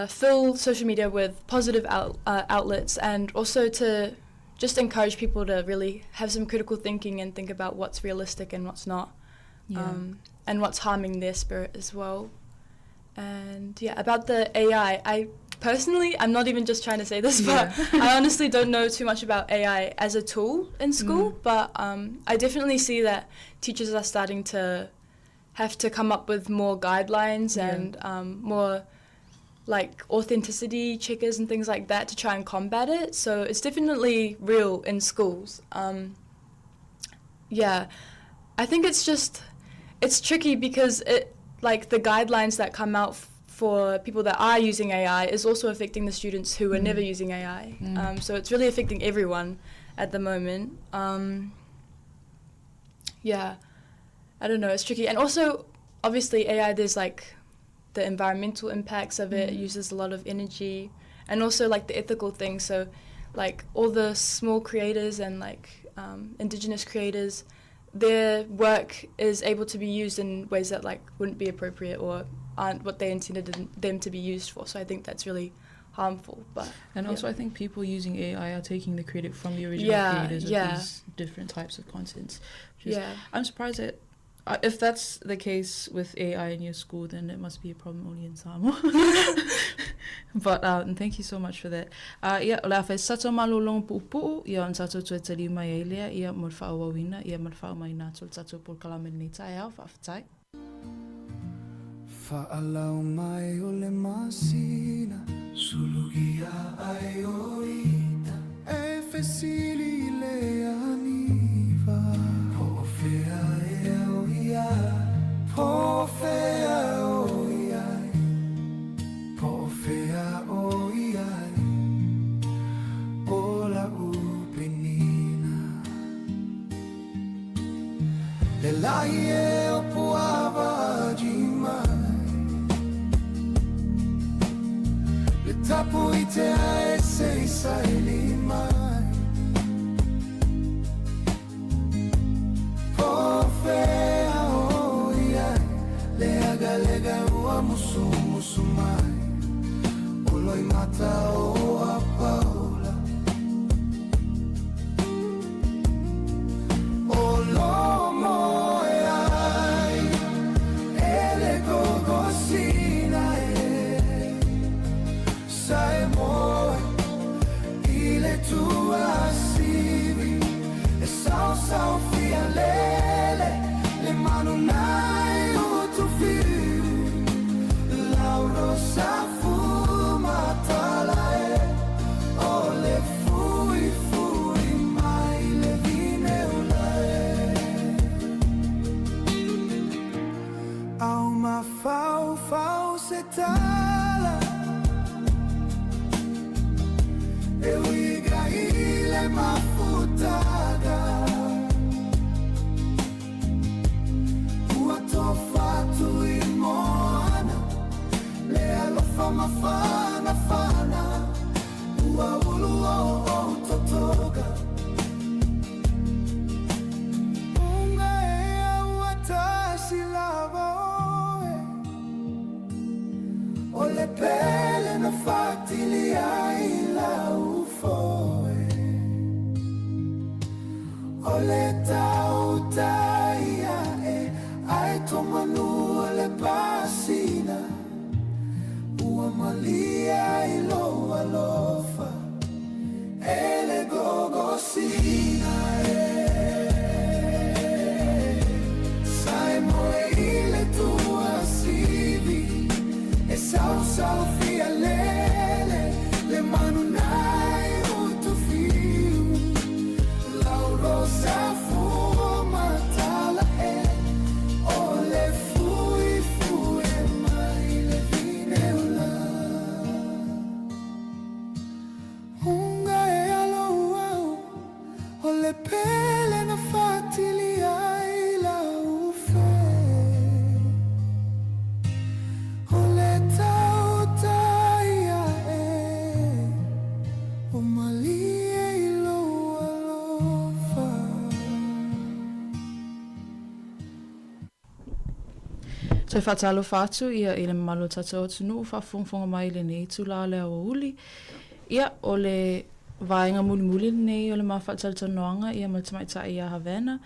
fill social media with positive outlets, and also to just encourage people to really have some critical thinking and think about what's realistic and what's not, and what's harming their spirit as well. And yeah, about the AI, I personally, I'm not even just trying to say this, but I honestly don't know too much about AI as a tool in school, but I definitely see that teachers are starting to have to come up with more guidelines and more like authenticity checkers and things like that to try and combat it. So it's definitely real in schools. Yeah, I think it's just, it's tricky because it, like the guidelines that come out for people that are using AI is also affecting the students who are never using AI. So it's really affecting everyone at the moment. Yeah, I don't know, it's tricky. And also, obviously AI, there's like the environmental impacts of it, it uses a lot of energy, and also like the ethical thing. So like all the small creators and like indigenous creators, their work is able to be used in ways that like wouldn't be appropriate or aren't what they intended them to be used for. So I think that's really harmful. But and also I think people using AI are taking the credit from the original creators of these different types of contents. Which is, I'm surprised that if that's the case with AI in your school, then it must be a problem only in Samoa. But and thank you so much for that. Ia, o le a fai sato malolonga pu'upu'u, ia ona tatou toe taliu mai ai lea, ia, mo le faaauauina, ia, ma le faaumaiina atu o le tatou polokalame i lenei taeao. Faafetai. Fa'alau mai o le masina Sulugia ai o ita E fesili i le aniva Po o fea ea o i ai Po o fea o i ai Po o fea o i ai O la'u penina Le lahi e o puava mai Le tapu i te ae se i saili mai Po fea o i ai Le agalega ua musumusu mai O loimata o apaula O lomo e ai E le gogosina e Sa e moe I le tua sivi E sao sao fia lele Le manu nai utu fiu Lauro sa fumatala e O le fui fui mai le vine ula e Au ma fau fau se tala E uiga i le mafutaga Ua tofatu i moana Le alofa mafanafana Ua ulu o o totoga Unga ea ua tasi lava oe O le pele na fatili ai lau foe O le tautai ae ai to manu o le pasina Ua malia i lo alofa E le gogosina e Sa e moe i le tua sivi E sau sau fia lele Le manu nai utu fiu Lauro sa fua matala e O le fui fui mai le pele na faatili ai lau fe. O le tautai ae o malie i lou alofa. Toe faatalofa atu ia i le mamalu o le tatou atunuu faafogafoga mai i lenei itula o le aoauli. Ia, o le vaega mulimuli lenei o le ma faatalatalanoaga ia ma le tamaitai ia Havana.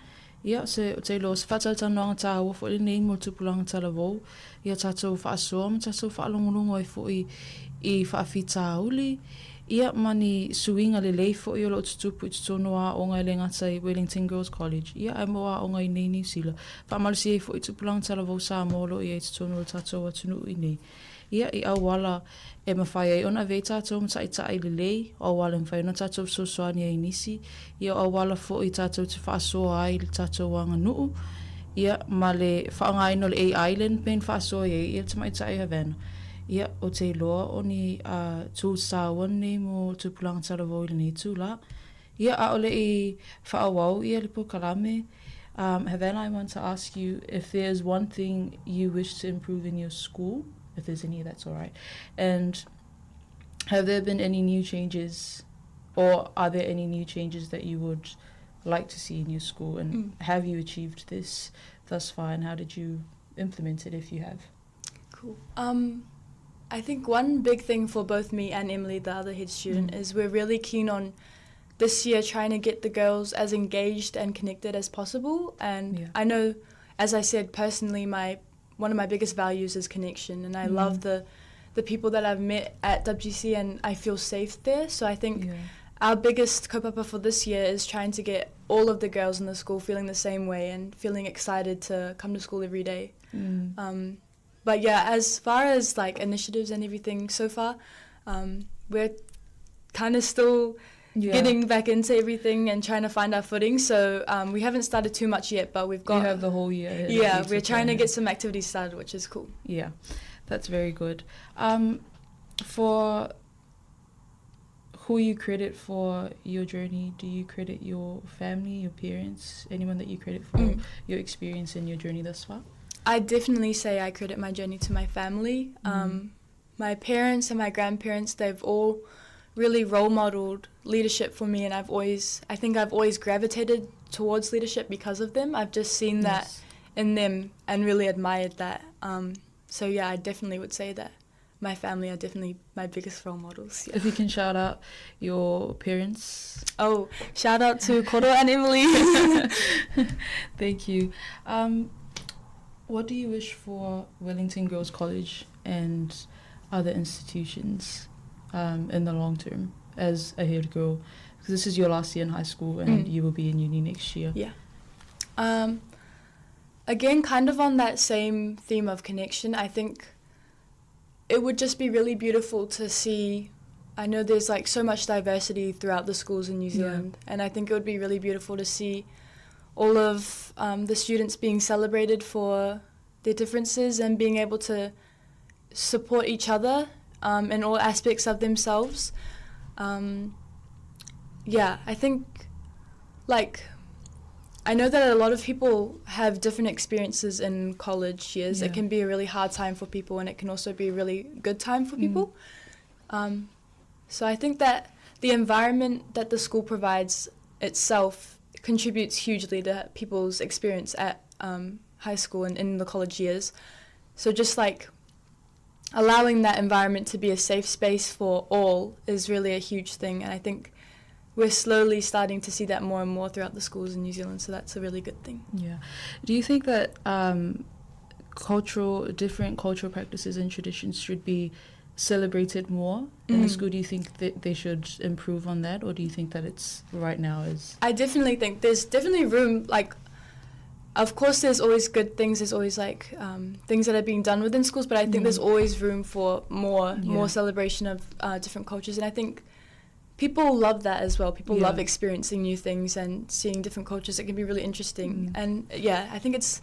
Ia, se, ou te iloa o se faatalatalanoaga taua foi lenei mo le tupulaga talavou, ia tatou faasoa ma tatou faalogologo ai foi i faafitauli, ia ma ni suiga lelei foi o lo o tutupu i totonu o aoga e le gata i Wellington Girls College, ia ae mo aoga i nei Niu Sila. Faamalosi ai foi tupulaga talavou Samoa o lo o i ai i totonu o le tatou atunuu i nei. Ia, i auala e mafai ai ona ave ai tatou ma taitai lelei, o auala e mafai ona tatou fesoasoani ai i nisi, ia o auala foi tatou te faasoa ai i le tatou aganuu, ia, ma le faaaogaina o le AI lea na pei ona faasoa i ai le tamaitai Havana. Ia, ou te iloa o ni tools taua lenei mo tupulaga talavou i lenei itulā. Ia, a o le i faaauau ia le polokalame, Havana, I want to ask you if there is one thing you wish to improve in your school, if there's any, that's all right, and have there been any new changes or are there any new changes that you would like to see in your school and mm. have you achieved this thus far and how did you implement it if you have? Cool. Um, I think one big thing for both me and Emily, the other head student, mm. is we're really keen on this year trying to get the girls as engaged and connected as possible. And yeah. I know, as I said, personally, my one of my biggest values is connection, and I mm. love the the people that I've met at WGC, and I feel safe there. So I think yeah. our biggest kaupapa for this year is trying to get all of the girls in the school feeling the same way and feeling excited to come to school every day. Mm. Um, but yeah, as far as like initiatives and everything so far, um, we're kind of still yeah. getting back into everything and trying to find our footing. So um, we haven't started too much yet, but we've got. You have the whole year. Yeah, we're trying to get some activities started, which is cool. Yeah, that's very good. Um, for who you credit for your journey? Do you credit your family, your parents, anyone that you credit for mm. your experience and your journey thus far? I definitely say I credit my journey to my family. Mm. Um, my parents and my grandparents, they've all really role modeled leadership for me, and I've always, I think I've always gravitated towards leadership because of them. I've just seen that yes. in them and really admired that. Um, so yeah, I definitely would say that my family are definitely my biggest role models. Yeah. If you can shout out your parents. Oh, shout out to Koro and Emily. Thank you. Um, what do you wish for Wellington Girls College and other institutions um, in the long term as a head girl? Because this is your last year in high school and mm. you will be in uni next year. Yeah. Um, again, kind of on that same theme of connection, I think it would just be really beautiful to see. I know there's like so much diversity throughout the schools in New Zealand, yeah. and I think it would be really beautiful to see all of um, the students being celebrated for their differences and being able to support each other um, in all aspects of themselves. Um, yeah, I think like I know that a lot of people have different experiences in college years. Yeah. It can be a really hard time for people, and it can also be a really good time for mm. people. Mm. Um, so I think that the environment that the school provides itself contributes hugely to people's experience at um, high school and in the college years. So just like allowing that environment to be a safe space for all is really a huge thing, and I think we're slowly starting to see that more and more throughout the schools in New Zealand, so that's a really good thing. Yeah. Do you think that um, cultural, different cultural practices and traditions should be celebrated more in mm. the school? Do you think that they should improve on that, or do you think that it's right now is? I definitely think there's definitely room, like, of course there's always good things there's always like um, things that are being done within schools but i think mm. there's always room for more yeah. more celebration of uh, different cultures and i think people love that as well. People yeah. love experiencing new things and seeing different cultures. It can be really interesting. Mm. And yeah, I think it's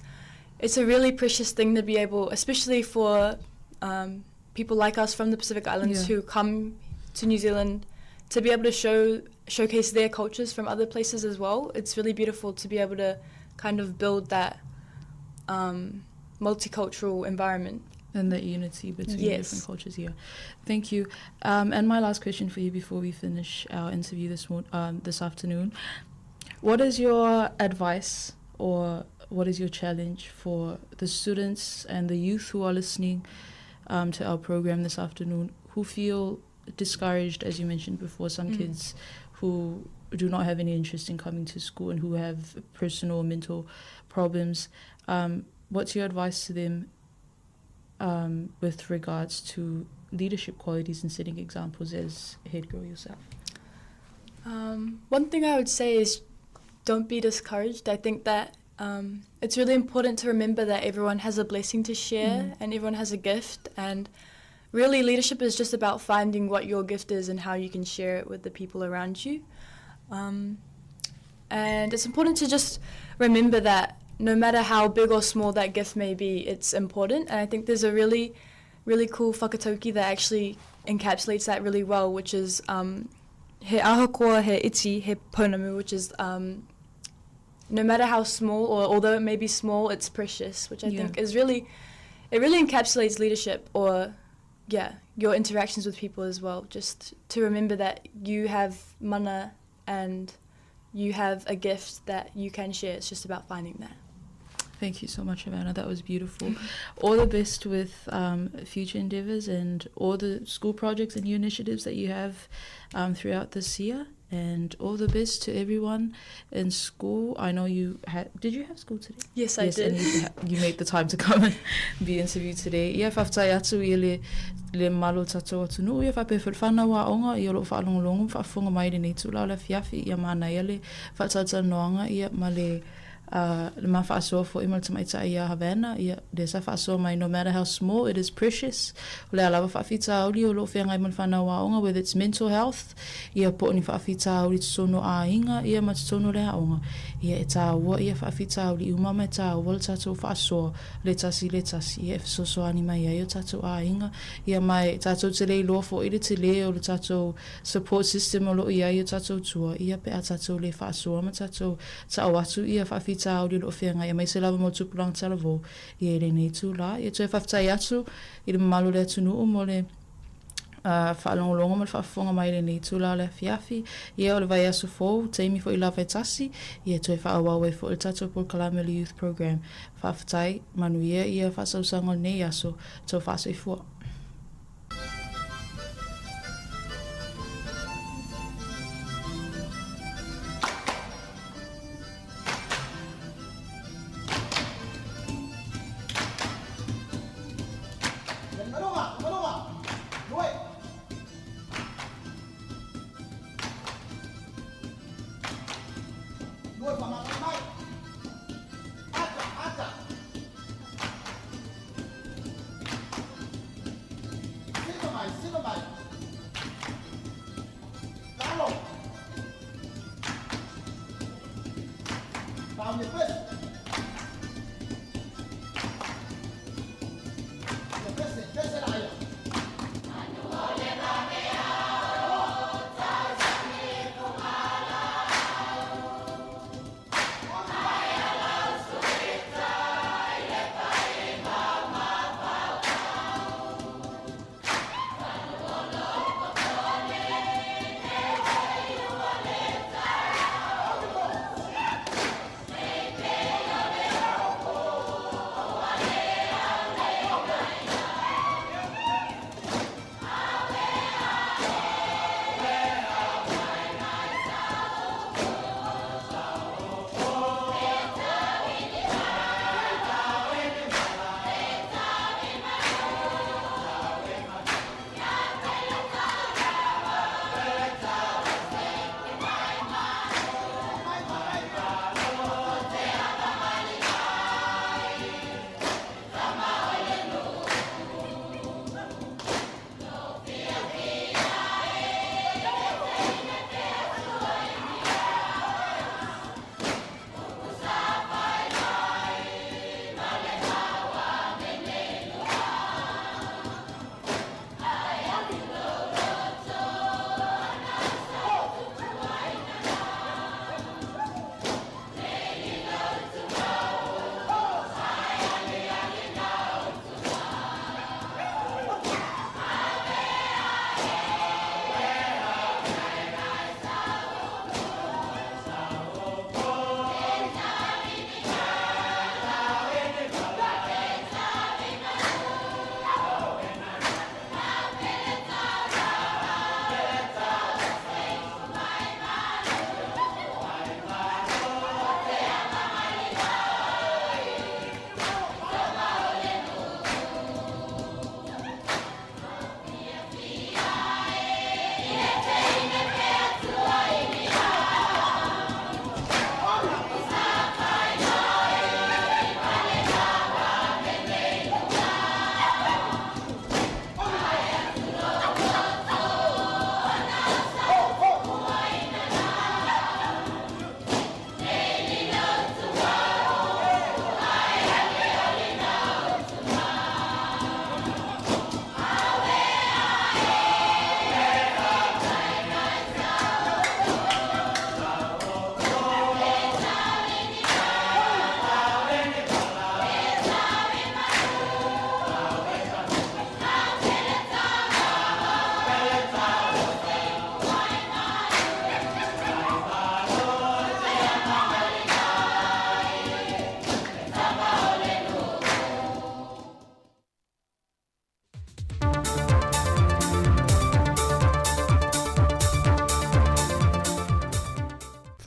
it's a really precious thing to be able, especially for um, people like us from the Pacific Islands yeah. who come to New Zealand, to be able to show showcase their cultures from other places as well. It's really beautiful to be able to kind of build that multicultural environment. And that unity between Yes. different cultures, yeah. Thank you. And my last question for you before we finish our interview this afternoon. What is your advice or what is your challenge for the students and the youth who are listening to our program this afternoon who feel discouraged, as you mentioned before, some kids who do not have any interest in coming to school and who have personal mental problems? What's your advice to them with regards to leadership qualities and setting examples as head girl yourself? One thing I would say is don't be discouraged. I think that it's really important to remember that everyone has a blessing to share and everyone has a gift, and really leadership is just about finding what your gift is and how you can share it with the people around you. And it's important to just remember that no matter how big or small that gift may be, it's important. And I think there's a really, really cool whakatauki that actually encapsulates that really well, which is he ahakoa he iti he pounamu, which is no matter how small, or although it may be small, it's precious, which I think really encapsulates leadership, or your interactions with people as well. Just to remember that you have mana and you have a gift that you can share. It's just about finding that. Thank you so much, Havana. That was beautiful. All the best with future endeavours and all the school projects and new initiatives that you have throughout this year. And all the best to everyone in school. I know you had... Did you have school today? Yes, I Yes, and did. you made the time to come and be interviewed today. Ia whaftai atu i le malo tatou atunuu, ia whape whalwhana wa onga, ia lo whaalongolongo, whaafonga mai le nei tūla o le fiafi, ia mana ia le whaatautānoanga, ia ma le le mawhaasoa fo i ma le tamaita ia Havana, ia le sa whaasoa mai, no matter how small, it is precious. O le alawa whaafita auli o lo whengai ma le whanau wa onga, whether it's mental health, ia po ni whaafita auli tsono a inga, ia ma tsono le aonga. Ia e tāua, ia whaafita auli uma me tāua le tātou whaasoa, le tasi, le tasi, ia e whasoso ani mai ia tātou a inga, ia mai tātou te lei loa fo i le te leo, le tātou support system o lo ia ia tātou tua, ia pe a tātou le whaasoa ma tātou ta o atu ia whaafita auli lo whenga, ia mai se lava mo tupulang talavo, ia e lenei tū la, ia toe whaftai atu, i le mamalu le atunuu mo le whaalongolongo ma le whaafonga mai lenei tū la o le afiafi, ia o le vai aso fou, teimi fo i lava e tasi, ia toe whaawau e fo i le tātou polokalame le youth program. Whaftai, manuia ia whaasausango nei aso, tau whaasoifua.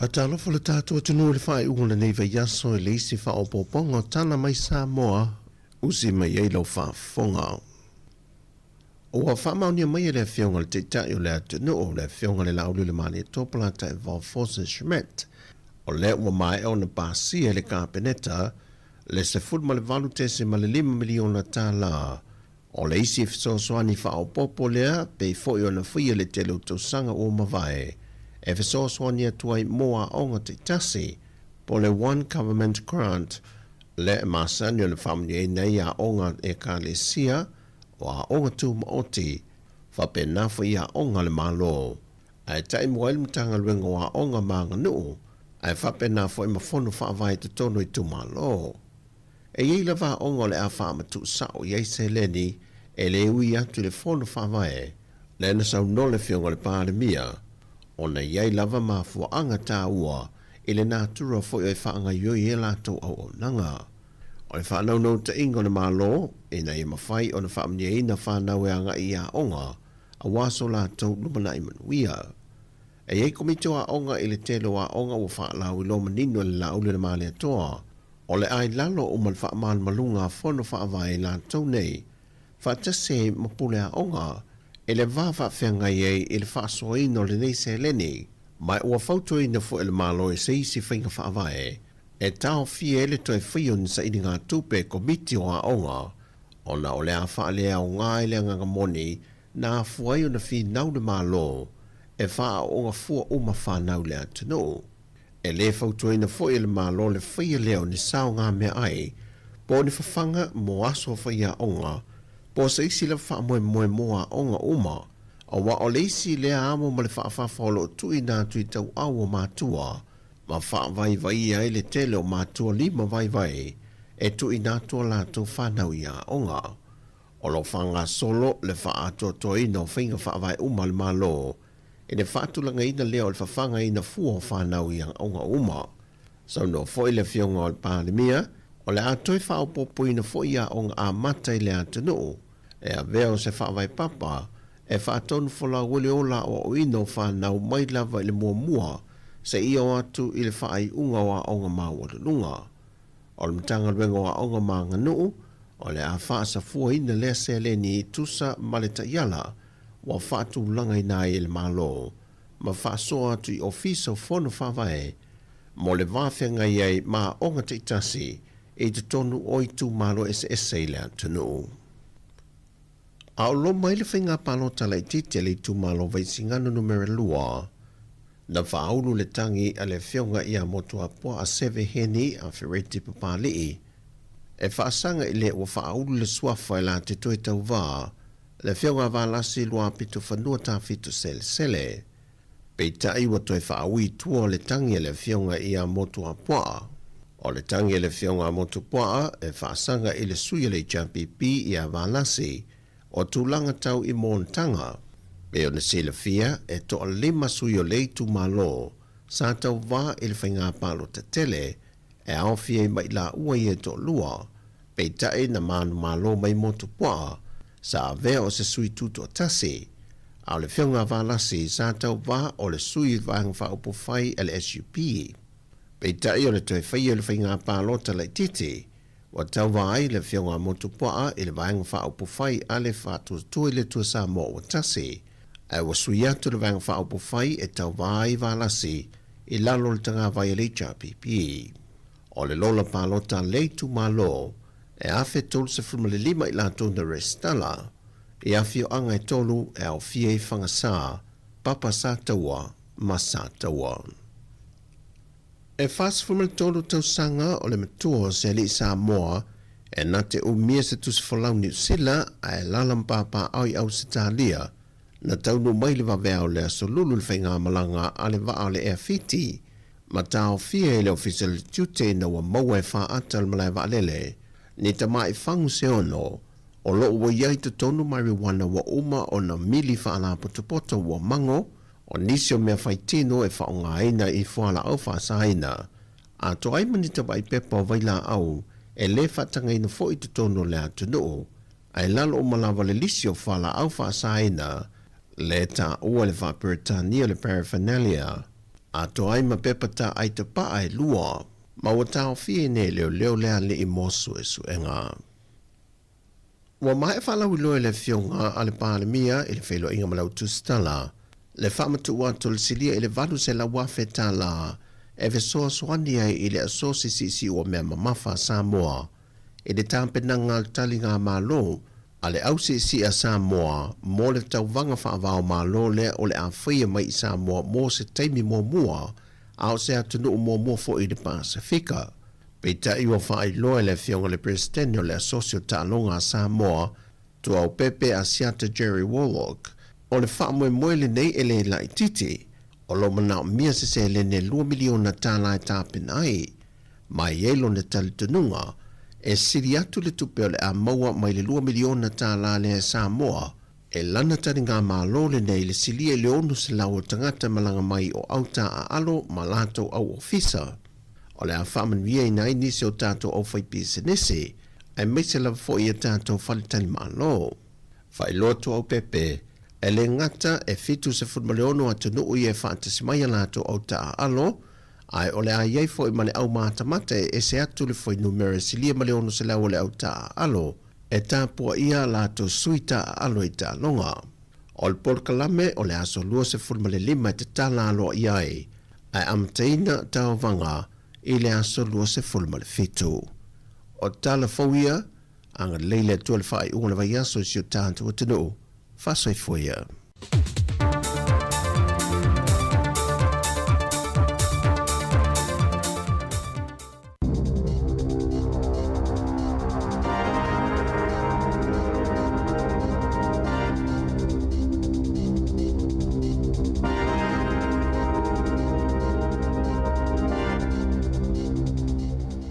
Faatalofa lo tatou atunuu i le faaiuga o lenei vaiaso i le isi faaopoopoga o tala mai Samoa usi mai ai lau faafofoga. Ua faamaonia mai e le Afioga i le Taitai o le atunuu, le Afioga i le Laaulialemalietoa Polataivao Fosi Schmidt, o lea ua maea ona pasia e le Kapeneta le $18.5 miliona tala O le isi fesoasoani faaopoopo lea, pei foi ona faia i le tele o tausaga ua mavae, e fesoasoani atu ai mo aoga taitasi, po o le One Government Grant, lea e masani ona faamanuiaina ai aoga a Ekalesia, o aoga tumaoti, faapena foi i aoga a le Malo. Ae taimua ai le Matagaluega o Aoga ma Aganuu, ae faapena foi ma fono faavae i totonu o itumalo. E i ai lava aoga o le a faamatuu sao i ai seleni e le ui atu i le Fono Faavae, lea na saunoa le Afioga i le Palemia, ona e i ai lava mafuaaga taua i le natura foi o e faagaoioi ai a latou auaunaga. O le faanaunautaiga o le Malo, ina ia mafai ona faamanuiaina fanau e agai i aoga aua so latou lumanai manuia. E i ai komiti o aoga i le tele o aoga ua faalauiloa manino e le Laauli o le Malietoa, o le a i lalo uma le faamalumaluga a Fono Faavae i latou nei, faatasi ai ma pule aoga, i le va faafeagai ai i le faasoaina o lenei seleni, ma ua fautuaina foi e le Malo i se isi faiga faavae e taofia ai le toe faia o ni sailigatupe e Komiti o Aoga, ona o le a faaleaoga ai le agaga moni na afua ai ona finau le Malo e faaaooga fua uma fanau i le atunuu. E le fautuaina foi e le Malo le faia lea o ni saogameaai po o ni fafaga mo aso faiaoga po o se isi lava faamoemoe mo aoga uma, aua o le isi lea amo ma le faafafa o lo o tuuina atu i tauau o matua ma faavaivaia ai le tele o matua lima vaivai e tuuina atu a latou fanau i aoga. O lo o faagasolo le faaatoatoaina o faiga faavae uma a le Malo i le faatulagaina lea o le fafagaina fua o fanau i aoga uma. Saunoa foi le Afioga o le Palemia, o le a toe faaopoopoina foi aoga amata i le atunuu e avea o se faavae papa e faatonufolau ai le ola aoaoina o fanau mai lava i le muamua seia oo atu i le faaiuga o aoga maualuluga. O le Matagaluega o Aoga ma Aganuu, o le a faasafuaina lea seleni tusa ma le taiala ua faatulagaina ai e le Malo ma faasoa atu i Ofisa o Fono Faavae mo le va feagai ai ma aoga taitasi i totonu o itumalo eseese i le atunuu. A o loma ai le faiga palota laitiiti a le itumalo Vaisigano Numera 2, na faaulu le tagi a le Afioga ia Motuapuaa Seve Heni a Fereti Papali'i e faasaga i le ua faaulu le suafa e la te toe tauvā le Afioga a Valasi Luapitofanua Tafito Selesele. Peitai ua toe faaui i tua le tagi a le Afioga ia Motuapuaa. O le tagi a le Afioga a Motuapuaa e faasaga i le sui o le HRPP ia Valasi o tulaga tau i monotaga. Pei ona silafia, e toalima sui o le itumalo sa tauvā i le faiga palota tele e aofia ai mai laua ia e toalua, peitai na manumalo mai Motupuaa sa avea o se sui tutoatasi, a o le Afioga a Valasi sa tauvā o le sui Vaega Faaupufai a le SUP. Peitai o le toe faia o le faiga palota laitiiti, Ua tauva ai le Afioga a Motupuaa i le Vaega Faaupufai a le Faatuatua i le Atua Samoa ua tasi, ae ua sui atu le Vaega Faaupufai e tauva ai Valasi i lalo o le tagavai a le HRPP. O le lola palota a le itumalo e 1,035 i latou na resitala i afioaga e tolu e aofia ai Fagasa, Papa Sataua ma Sataua. E 43 tausaga o le matua o se alii Samoa e na te umia se tusi folau Niu Sila ae alaala ma papaaao i Ausetalia, na taunuu mai le vaveao o le Aso Lulu i le faigamalaga a le vaa o le Air Fiti ma taofia e le Ofisa o le Tiute ina ua maua e faata o le malae vaalele ni tamai fagu se ono o lo o ua i ai totonu marijuana ua uma ona mili faalapotopoto ua mago O nisi o mea faitino e faaaogaina i fualaau faasaina, atoa ai ma ni tamai pepa o vailaau e le faatagaina foi i totonu o le atunuu, ae lalo uma lava le lisi o fualaau faasaina le taua i le faa-Peretania o le paraphernalia. atoa ai ma pepa taaai tapaa e lua, ma ua taofiaina e leoleo le alii mo suesuega. Ua maea faalauiloa e le Afioga a le Palemia i le feiloaiga ma le au tusitala le faamatuu atu o le silia i le $800,000 e fesoasoani ai i le Asosi Siisiu o Mea Mamafa a Samoa i le tapenaga a le taligamalo a le Au Siisii a Samoa mo le tauvaga faava-o-Malo lea o le a faia mai i Samoa mo se taimi muamua a o se atunuu muamua foi i le Pasefika. Peitai ua faailoa e le Afioga i le Peresetene o le Asosi o Taaloga a Samoa, Tuaopepe Asiata Jerry Warlock, o le faamoemoe lenei e le laitiiti, o lo o manaomia se seleni e $2 miliona e tapena ai, ma e i ai lona talitonuga, e sili atu le tupe o le a maua mai le $2 miliona lea e Samoa, e lana taligamalo lenei i le silia i le 600 o tagata malaga mai o au taaalo ma latou au ofisa. O le a faamanuiaina ai nisi o tatou aufaipisinisi, aemaise lava foi i a tatou faletalimalo. Faailoa Tuaopepe, e le gata e 76 atunuu ia e faatasi mai a latou au taaalo, ae o le a i ai foi ma le au matamata e ese atu le fuainumera e silia ma le 600 o le au taaalo e tapuaia a latou sui taaalo i taaloga. O le polokalame o le aso 25 e tatala aloaia ai, ae amataina taovaga i le aso 27. O tala fou ia, agalelei le Atua i le faaiuga o le vaiaso i si o tatou atunuu. Faasoifua ia.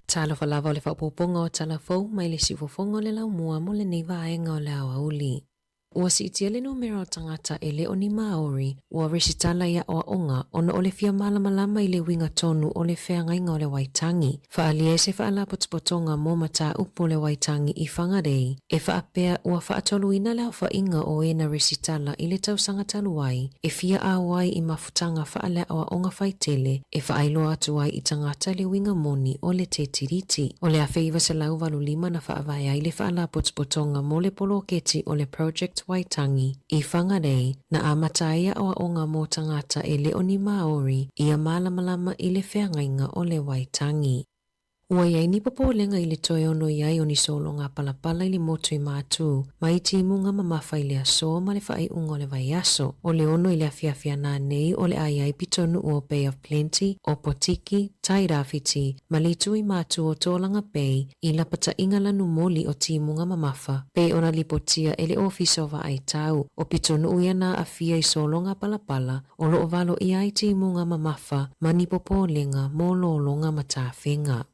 Talofa lava o le faaopoopoga o tala fou mai le siufofoga o le laumua mo lenei vaega o le aoauli. Ua siitia le numera o tagata e le o ni Māori ua resitala i aoaoga ona o le fia malamalama i le uiga tonu o le feagaiga o le Waitangi. Faaalia ai se faalapotopotoga mo mataupu o le Waitangi i Whangarei e faapea ua faatoluina le aofaiga o e na resitala i le tausaga talu ai e fia ao ai i mafutaga faaleaoaoga faitele e faailoa atu ai i tagata le uiga moni o le Te Tiriti. O le 1985 na faavae ai le faalapotopotoga mo le poloketi o le Project Waitangi i Whangarei na amata ai aoaoga mo tagata e le o ni Māori ia malamalama i le feagaiga o le Waitangi. Ua i ai ni popolega i le toe ono i ai o ni sologa palapala i le motu i Mātū ma i timuga mamafa i le asō ma le faaiuga o le vaiaso. O le ono i le afiafi ana nei o le a i ai pitonuu o Bay of Plenty, Opotiki, Tairāwhiti, ma le itu i Mātū o Tōlanga Bay i lapataiga lanumoli o timuga mamafa pei ona lipotia e le Ofisa o Vaai Tau o pitonuu ia na aafia i sologa palapala o lo o valo ʻia ai timuga mamafa ma ni popolega mo lologa ma tafega.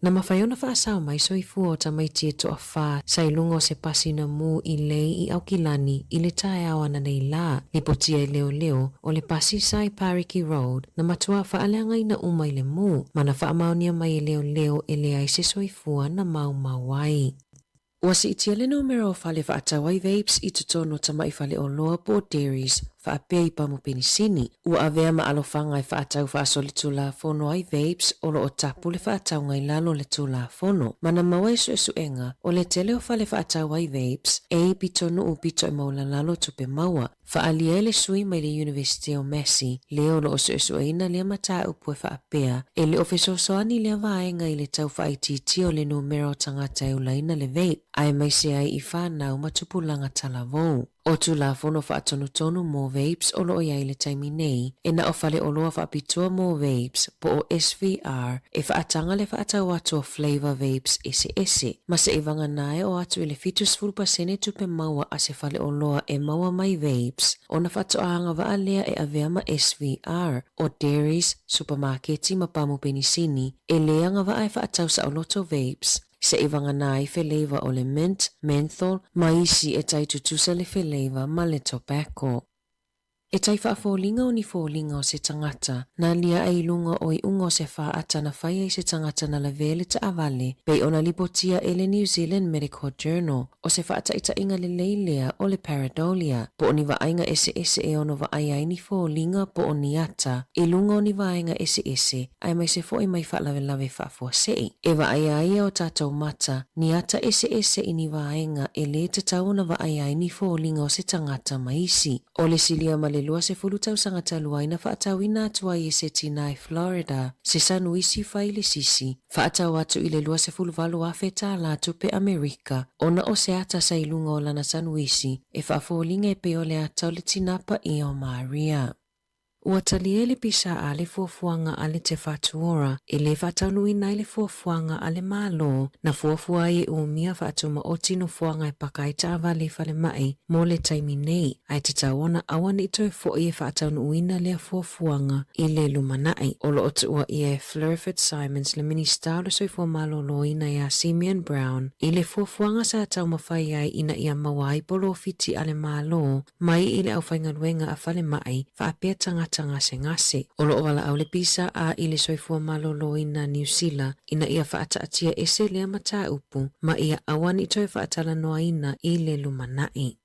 Na mafai ona faasao mai soifua o tamaiti e toafā sa i luga o se pasi na mū i lei i Aukilani i le taeao ananei lā, lipotia e leoleo o le pasi sa i Pariki Road na matuā faaleagaina uma i le mū, ma na faamaonia mai e leoleo e leai se soifua na maumau ai. Ua siitia le numera o fale faatau ai vapes i totonu o tamai faleoloa po o dairies faapea i pamu penisini. Ua avea ma alofaga e faatau faasolitulafono ai vapes o lo o tapu le faatauga i lalo o le Tulafono. Ma na maua i suesuega, o le tele o fale faatau ai vapes e i pitonuu pito e maulalalo tupe maua. Faaalia ai le sui mai le Iunivesite o Massey, le o lo o suesueina lea mataupu e faapea, e le o fesoasoani lea vaega i le tau faaitiitia o le numera o tagata e ulaina le vape, aemaise ai i fanau ma tupulaga talavou. O Tulafono faatonutonu mo vapes o lo o i ai i le taimi nei, e na o faleoloa faapitoa mo vapes, po o SVR, e faataga le faatau atu o flavour vapes eseese. Ma seivagana e oo atu i le 70% tupe maua a se faleoloa e maua mai vapes, ona faatoa agavaa lea e avea ma SVR, o dairies, supamaketi ma pamu penisini, e le agavaa e faatau saoloto vapes, seivagana ai feleiva o le mint, menthol, ma isi e tai tutusa le feleiva ma le tobacco. E tai faafoliga o ni foliga o se tagata, na alia ai i luga o iuga o se faata na fai ai se tagata na lavea i le taavale, pei ona lipotia e le New Zealand Medical Journal, o se faataitaiga lelei lea o le pareidolia, po o ni vaaiga eseese e ono vaai ai ni foliga po o ni ata i luga o ni vaega eseese aemaise foi mai faalavelave faafuasei. E vaaia ai e o tatou mata ni ata eseese i ni vaega e lē tatau ona vaaia ai ni foliga o se tagata ma isi. O le silia ma le 20 tausaga talu ai na faatauina atu ai e se tinā i Florida se sanuisi fai le sisi, faatau atu i le $28,000 tālā tupe Amerika, ona o se ata sa i luga o lana sanuisi e faafoliga e pei o le ata o le Tinā Paia o Maria. Ua talia e le PSA le fuafuaga a le Te Whatu Ora e lē faataunuuina ai le fuafuaga a le Malo na fuafua ai e umia faatumaoti nofoaga e paka ai taavale i falemai mo le taimi nei, ae tatau ona aua ne i toe foʻi e faataunuuina lea fuafuaga i le lumanai. O lo o tuuaia e Fleur Fitzsimons le Minisita o le Soifua Maloloina iā Simeon Brown i le fuafuaga sa taumafai ai ina ia maua ai polofiti a le Malo mai i le aufaigaluega a falemai faapea tagata gasegase. O lo o valaau le PSA i le Soifua Maloloina Niu Sila ina ia faataatia ese lea mataupu ma ia aua ne i toe faatalanoaina i le lumanai.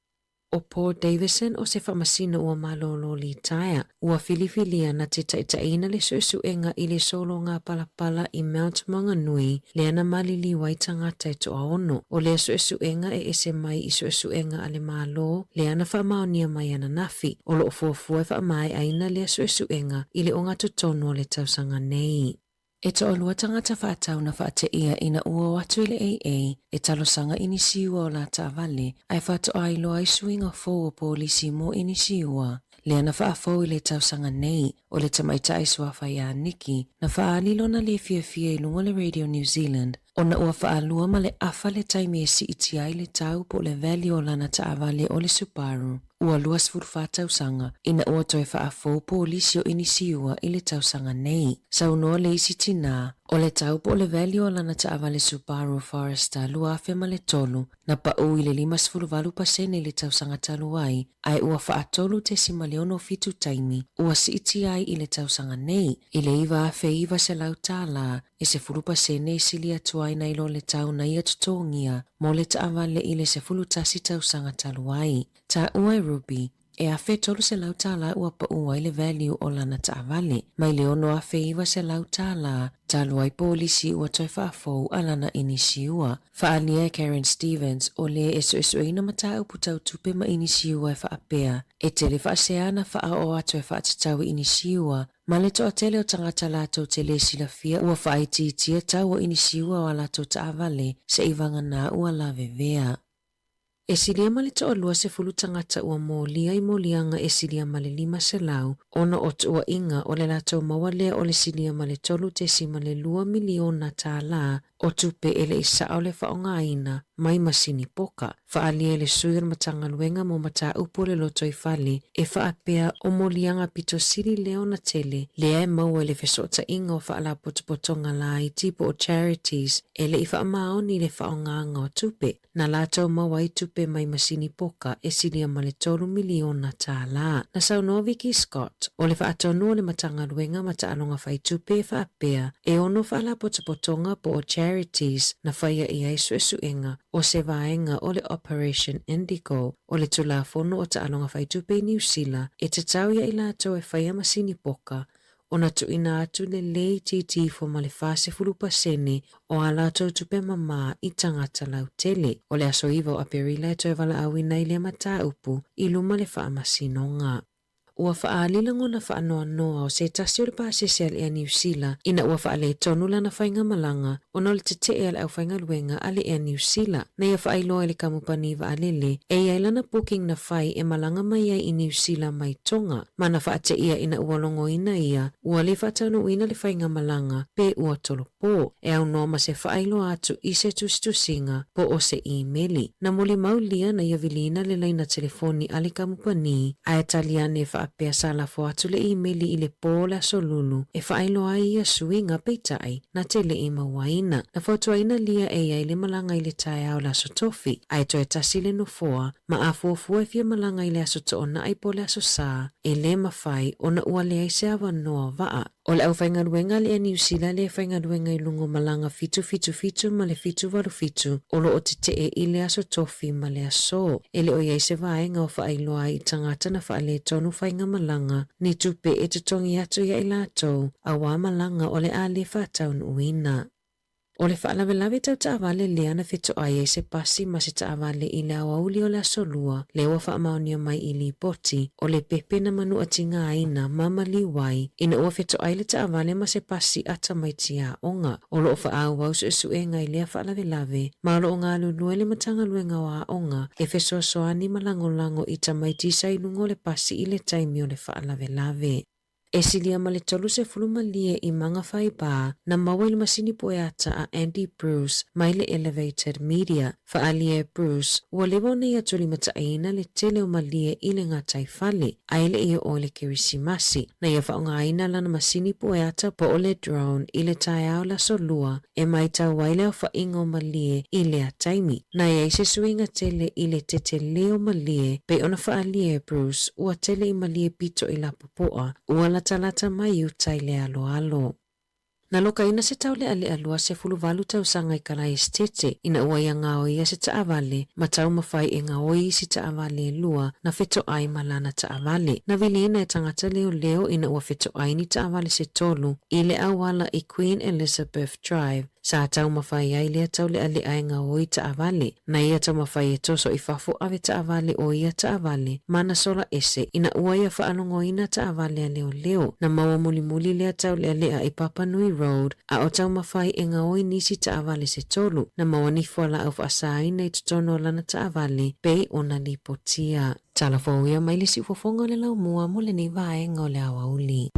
ʻO Paul Davison o se faamasino ua malōlō litaea, ua filifilia na te taitaiina le suesuega i le sologa palapala i Mount Maunganui lea na maliliu ai tagata e toaono. O lea suesuega e ese mai i suesuega a le Malo lea na faamaonia mai ananafi, o lo o fuafua e faamaeaina lea suesuega i le ogatotonu o le tausaga nei. E toalua tagata faatau na faateia ina ua o atu i le AA e talosaga i inisiua o la taavale ae faatoa iloa ai suiga fou o polisi mo inisiua. Lea na faafou i le tausaga nei, o le tamaitai suafa iā Nikki na faaali lona lē fiafia i luga o le Radio New Zealand ona ua faalua ma le afa le taimi e siitia ai le tau po o le value o lana taavale o le Subaru. Ua 24 tausaga ina ua toe faafou polisi o inisiua i le tausaga nei. Saunoa le isi tinā, o le tau po o le value o lana taavale Subaru Forester 2003 na paʻu i le 58% i le tausaga talu ai, ae ua faatolu tesima le 67 taimi ua siitia ai i le tausaga nei i le $9,900 tālā e 10% e sili atu ai nai lo le tau na ia totogia mo le taavale i le 11 tausaga talu ai. Taua e Ruby, e $1,300 tālā ua paʻu ai le value o lana taavale, mai le $6,900 tālā talu ai polisi ua toe faafou a lana inisiua. Faaalia e Karen Stevens, o lē e suesueina mataupu tau tupe ma inisiua e faapea, e tele faasea na faaoo atu e faatatau i inisiua ma le toatele o tagata latou te lē silafia ua faaitiitia tau o inisiua o a latou taavale seʻivaganā ua lavevea. E silia ma le toa-20 tagata ua molia i moliaga e silia ma le 500 ona o tuuaiga o le latou maua lea o le silia ma le $3.2 miliona tālā o tupe e le i sao le faaaogaina mai masini poka. Faaalia e le sui o le Matagaluega mo Mataupu o le Lotoifale e faapea o moliaga pito sili lea ona tele lea e maua i le fesootaiga o faalapotopotoga laiti po o charities e le i faamaoni i le faaaogaga o tupe na latou maua ai tupe mai masini poka e silia ma le $3 miliona tālā. Na saunoa Vicki Scott, o le faatonu o le Matagaluega ma Taaloga Fai Tupe e faapea, e ono faalapotopotoga po o charities na faia i ai suesuega o se vaega o le Operation Indigo o le Tulafono o Taaloga Fai Tupe i Niu Sila e tatau iā i latou e faia masini poka ona tuuina atu le lē itiiti ifo ma le 40% o a latou tupe mamā i tagata lautele. O le aso 9 o Aperila e toe valaauina ai lea mataupu i luma le faamasinoga. Ua faaali lagona faanoanoa o se tasi o le pasese a le Air Niu Sila ina ua faaletonu lana faigamalaga ona o le tetee a le aufaigaluega a le Air Niu Sila na ia faailoa i le kamupani vaalele e i ai lana booking na fai e malaga mai ai i Niu Sila mai Tonga ma na faateia ina ua logoina ia ua lē faataunuuina le faigamalaga pe ua tolopo e aunoa ma se faailoa atu i se tusitusiga po o se imeli. Na molimau lia na ia viliina le laina telefoni a le kamupani ae tali ane e. faapea sa lafo atu le imeli i le pō o le Aso Lulu e faailoa ai ia suiga, peitai, na te le i mauaina. Na fautuaina lia e i ai le malaga i le taeao o le Aso Tofi, ae toe tasi le nofoa, ma a fuafua e fia malaga i le Aso Toonai po o le Aso Sa, e le mafai ona ua leai se avanoa vaa. O le aufaigaluega a le Air Niu Sila lea e faigaluega i luga o malaga 777 ma le 787 o lo o tetee i le Aso Tofi ma le Aso. E le o i ai se vaega o faailoa ai i tagata na faaletonu faigamalaga ni tupe e totogi atu ia i latou auā malaga o le a le faataunuuina. O le faalavelave tau taavale lea na fetoai ai se pasi ma se taavale i le aoauli o le Aso Lua, lea ua faamaonia mai i lipoti, o le pepe na manuatigaina ma maliu ai ina ua fetoai le taavale ma se pasi ata mai tiaoga. O lo o faaauau suesuega i lea faalavelave ma o lo o galulue le Matagaluega o Aoga e fesoasoani ma lagolago i tamaiti sa i luga o le pasi i le taimi o le faalavelave. E silia ma le 30 malie i Magafaibā na maua i le masini pueata a Andy Bruce mai le Elevated Media. Faaalia e Bruce, ua leva ona ia tulimataiina le tele o malie i le gataifale, ae le i oo i le Kerisimasi. Na ia faaaogaina lana masini pueata po o le drone i le taeao o le Aso Lua e maitau ai le aofaiga o malie i lea taimi. Na i ai se suiga tele i le tetele o malie pei ona faaalia e Bruce ua tele i malie pito i lapopoa ua latalata mai i uta i le aloalo. Na lokaina se taulealea 28 tausaga i Kalaesetete ina ua ia gaoia se taavale ma taumafai e gaoi isi taavale e lua na fetoai ma lana taavale. Na viliina e tagata leoleo ina ua fetoai ni taavale se tolu i le auala i Queen Elizabeth Drive Sa taumafai ai lea taulealea e gaoi taavale. Na ia taumafai e toso i fafo ave taavale o ia taavale ma na sola ese ina ua ia faalogoina taavale a leoleo. Na maua mulimuli lea taulealea i Papanui Road a o taumafai e gaoi nisi taavale se tolu. Na maua ni fualaau faasaina i totonu o lana taavale pei ona lipotia. Tala fou ia mai le siufofoga o le laumua mo lenei vaega o le aoauli.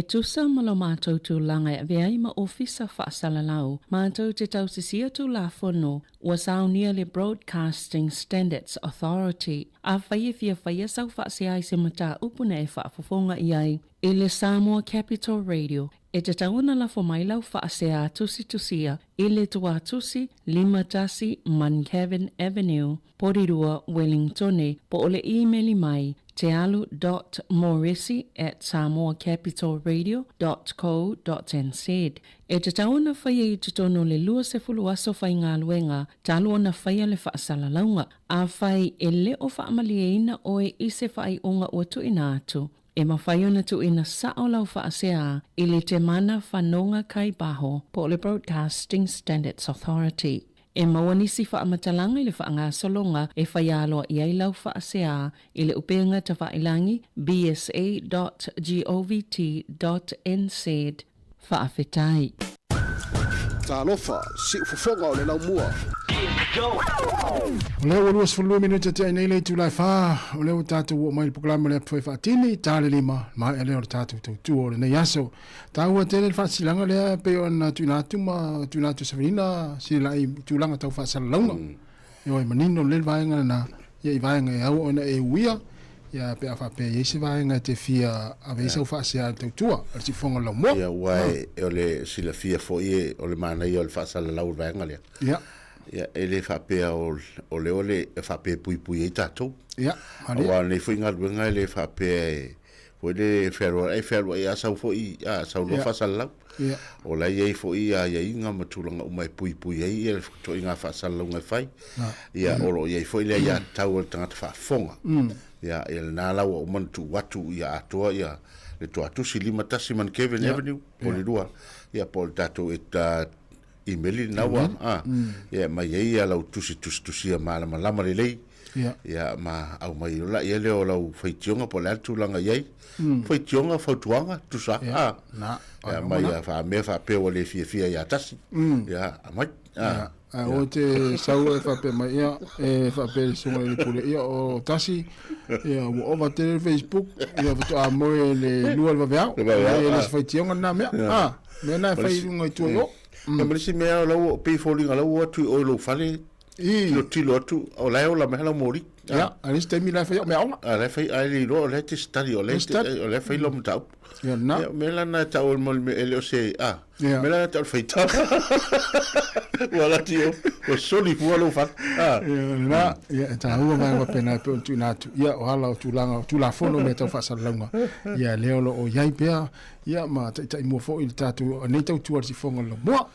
E tusa ma lo matou tulaga e avea ai ma Ofisa Faasalalau, matou te tausisia Tulafono ua saunia le Broadcasting Standards Authority. Afai e fia faia sau faasea i se mataupu na e faafofoga i ai i le Samoa Capital Radio, e tatau ona lafo mai lau faasea tusitusia i le Tuatusi 51 Muncavin Avenue, Porirua, Wellingtone, po o le imeli mai tealu dot moresi at samoacapitalradio dot co dot nz. E tatau ona faia i totonu o le 20 aso faigaluega talu ona faia le faasalalauga. Afai e le o faamalieina oe i se faaiuga ua tuuina atu, e mafai ona tuuina sao lau faasea i le Temana Fanoga Kai Baho po o le Broadcasting Standards Authority. E maua nisi faamatalaga i le faagasologa e fai aloa i ai lau faasea i le upega tafailangi bsa dot govt dot nz. Faafetai. Talofa, siufofoga o le laumua. O lea ua 22 minute tea nei le itula e 4, o lea ua tatou oo mai i le polokalame o le Apu Fai Faatini, ta le lima, maea lea o le tatou tautua o lenei aso. Taua tele le faasilasilaga lea e pei ona tuuina atu ma tuuina atu e Savelina Sililai i tulaga tau faasalalauga. Ioe, manino lelei le vaega lena, ia i vaega e au ona e uia, ia pe a faapea e i ai se vaega e te fia ave ai sau faasea i le tautua a le siufofoga o le laumua. Ia, aua o le silafia foi o le manaia o le faasalalau o le vaega lea. Ia. Ia, e le faapea o lea o le faapea e puipui ai tatou. Ia, malie. Aua o lenei foi galuega e le faapea e Foi le fealuai, fealuai a sau foi, a sau loa faasalalau. O la e i ai foi aiaiga ma tulaga uma e puipui ai ia le ituaiga faasalalauga e fai. Ia, o lo o i ai foi le aiatatau a le tagata faafofoga. Ia, ia lena la ua uma ona tuu atu ia atoa ia le tuatusi 51 Mankevin Avenue, Porirua, ia po o le tatou imeli lena ua, a, ia e aumai ai ia lau tusi tusitusia malamalama lelei. Ia. Ia, ma aumai loa ia lea o lau faitioga po o le a le tulaga i ai. Faitioga, fautuaga, tusa, Ia, a. na, Ia, aumai ia faamea faapea ua le fiafia ia tasi. Ia, aumai. A. Ia, ae aua te sau e faapea mai, ia, e faapea le susuga i le pule, ia, o tasi, ia, ua ova tele le Facebook, ia, faatoa moe i le lua o le vaveao. Le vaveao, Ia, e le a. se faitioga lena mea. A, mea na e fai i luga i tua i o. Ia, ma le isi mea, o lau, pei e foliga o la ua o atu i o i lou fale, Tilotilo atu, o la e ola mai lau moli. Ia, a le isi taimi la e fai au meaoga. A la e fai, a e le iloa o la e te study, o la e o la e fai lau mataupu. Ia, na. Ia, mea la na e tau o le mea, e le o se, a, mea la na e tau o le faitau. Ua alu atu i o, ua soli fua lou fale. A. Ia, na, ia, e taua vaega faapena e pei ona tuuina atu. Ia, o ala o tulaga o Tulafono mea tau faasalalauga. Ia, lea o lo o i ai pea, ia, ma taitaimua foi i le tatou, nei tautua i le sifofoga o le laumua.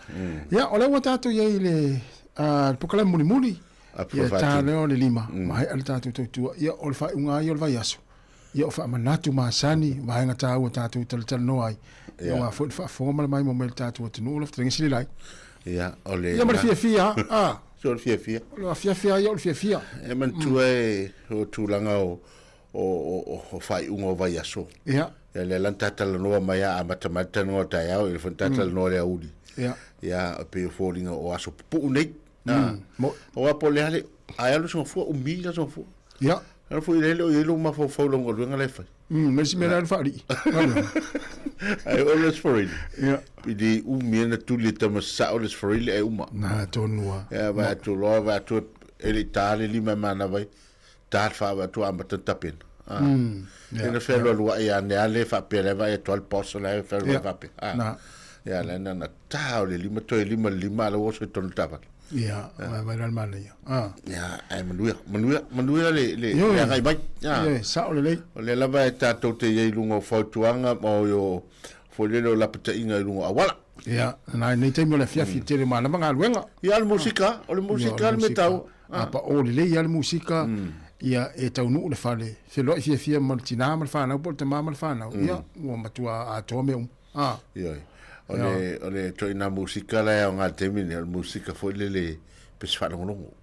Ia, o lea ua tatou i ai i le A le polokalame mulimuli, ia ta lea o le lima, maea le tatou tautua, ia o le faaiuga lava ia o le vaiaso, ia o faamanatu masani, vaega taua tatou talatalanoa ai, ia aua foi le faafofoga ma le maimoa mai a le tatou atunuu lau fetalaiga Sililai. Ia, o le... Ia ma le fiafia, a. Se o le fiafia. O le afiafi lava ia o le fiafia. E manatua e o tulaga o o faaiuga o vaiaso. Ia. Ia lea la na ta talanoa mai a amata mai le talanoa o le taeao, ia lea foi na ta talanoa i le aoauli. Ia. Ia, e pei o foliga o aso pupuu nei. Aua po o le a le, a e alu i le soifua, umi le soifua. Ia. Alu foi le o i ai lou mafaufau i lau galuega la e fai. Ma le isi mea la e alu faalii. Ae oo le Aso Faraile. Ia. I le umi ai na tuli e tama sao le Aso Faraile ae uma. Na tonu lava. Ia, vaai atu loa, vaai atu e le i ta le lima e manava ai. Ta le wha atu amata tapena. Ah. Yeah, Ina whenua ia ne ale whapea le vai atu al boss le whenua whapea. Ah. Na. Ia le na na ta o le lima toe lima le lima le oso i tonu tawala. Ia, mai mai la mana ia. Ah. Ia, ai manuia, manuia, manuia le le le agai mai. Ah. Ioe, sao lelei. O le lava e tātou te iai lunga o fautuaga ma o yo foi lele o lapataiga i lunga o auala. Ia, na nei taimi o le afiafi tele ma lava galuega. Ia, o le musika, o le musika le mea taua. A pao lelei lava le musika, ia e taunuu le fale, feloai fiafia ma le tinā ma le fanau po o le tamā ma le fanau, ia, ua matua atoa mea uma. A. Ioe. O le, o le ituaiga musika la e aoga i le taimi lenei, o le musika foi lele pe se faalogologo.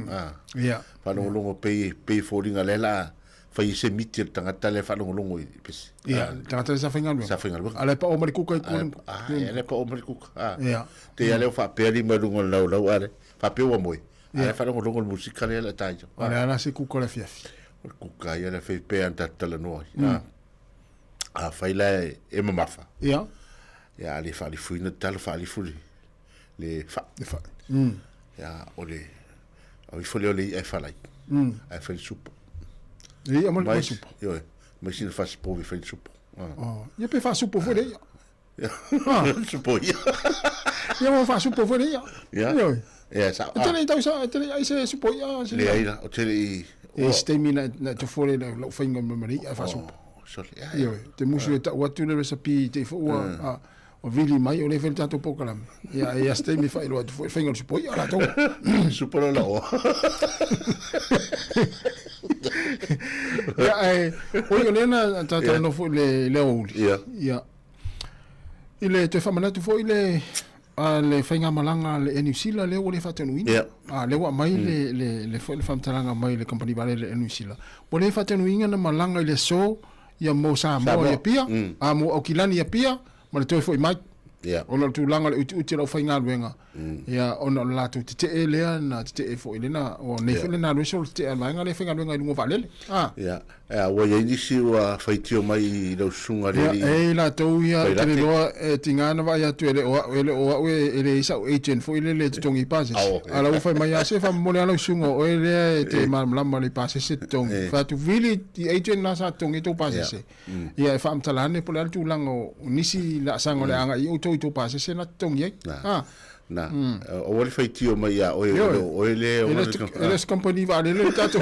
A. Ia. Faalogologo pei, pei e foliga lea o le a fai ai se miti a le tagata lea e faalogologo i pese. Ia, le tagata lea sa faigaluega. Sa faigaluega. A o la e pao mai le kuka i tua. A, a, la e pao mai le kuka. A. Ia. Te ia lea ua faapea lima i luga o le laulau, a le, faapea ua moe. A la e faalogologo i le musika lea o le a ta ai. O le a la se kuka o le afiafi? O le kuka ia le afiafi pei lava ona tatou talanoa ai. Afai la e mamafa. Ia. Ia, a le faalifuina le talo, faalifu le, le fai. Le fai. Ia, o le, au ifo lea o le i'a e falai. Ae fai le supo. Le i'a ma le supo. Ioe, mai sina fasipovi fai le supo. Oh. Ia pe faasupo foi le i'a. Supo ia. Ia ma faasupo foi le i'a. Ia. Ioe. Ia, sa. E te le i tau sa, e te le i ai se supo i'a. Se Leai la, o te le i... E se taimi na, na tofo le lau whainga ma le i'a faasupo. Oh, sorry. Ia, Ioe, te musu e tau atu le recipe te i fo ua, a, o vili mai o le fai le tatou polokalame. Ia, e a se taimi whaeroa atu foi whainga o le supo i'a latou. Supo la o. Ia, e, oi o lea na tātou no foi le, le aoauli. Ia. Ia. I le toe faamanatu foi le a le faigamalaga a le Air New Zealand lea ua le faataunuuina. Yeah. A lea ua aumai le le le foi le faamatalaga mai le kamupani vaalele Air New Zealand. Ua le faataunuuina na malaga i le aso ia mo Samoa Samoa. i Apia, a mo Aukilani i Apia ma le toe foi mai. Yeah. Ona o le tulaga o le utiuti o le aufaigaluega, ia ona o le latou tetee lea na tetee foi lena, o nei foi lena alu ese o le tetee a le vaega lea e faigaluega i luga o vaalele. A. Ia, a ua i ai nisi ua faitio mai i lau susuga le Ia, alii e i ai latou ia, ou te Pailate. le iloa e tiga ona vaai atu e le o au, e le o au e, e leai sau agent foi lele e totogi i pasese. Ao. A la ua fai mai, a se faamomoli lava lau susuga o oe lea e te malamalama i le pasese totogi. Fai atu, vili i agent la sa totogi ai tou pasese. Ia e faamatala ane po o le a le tulaga o nisi laasaga o le a agai i outou i tou pasese na totogi ai. Na. A. Na. Aua le faitio mai ia oe, Ioe. o oe le E le o se kamupani vaalele le tatou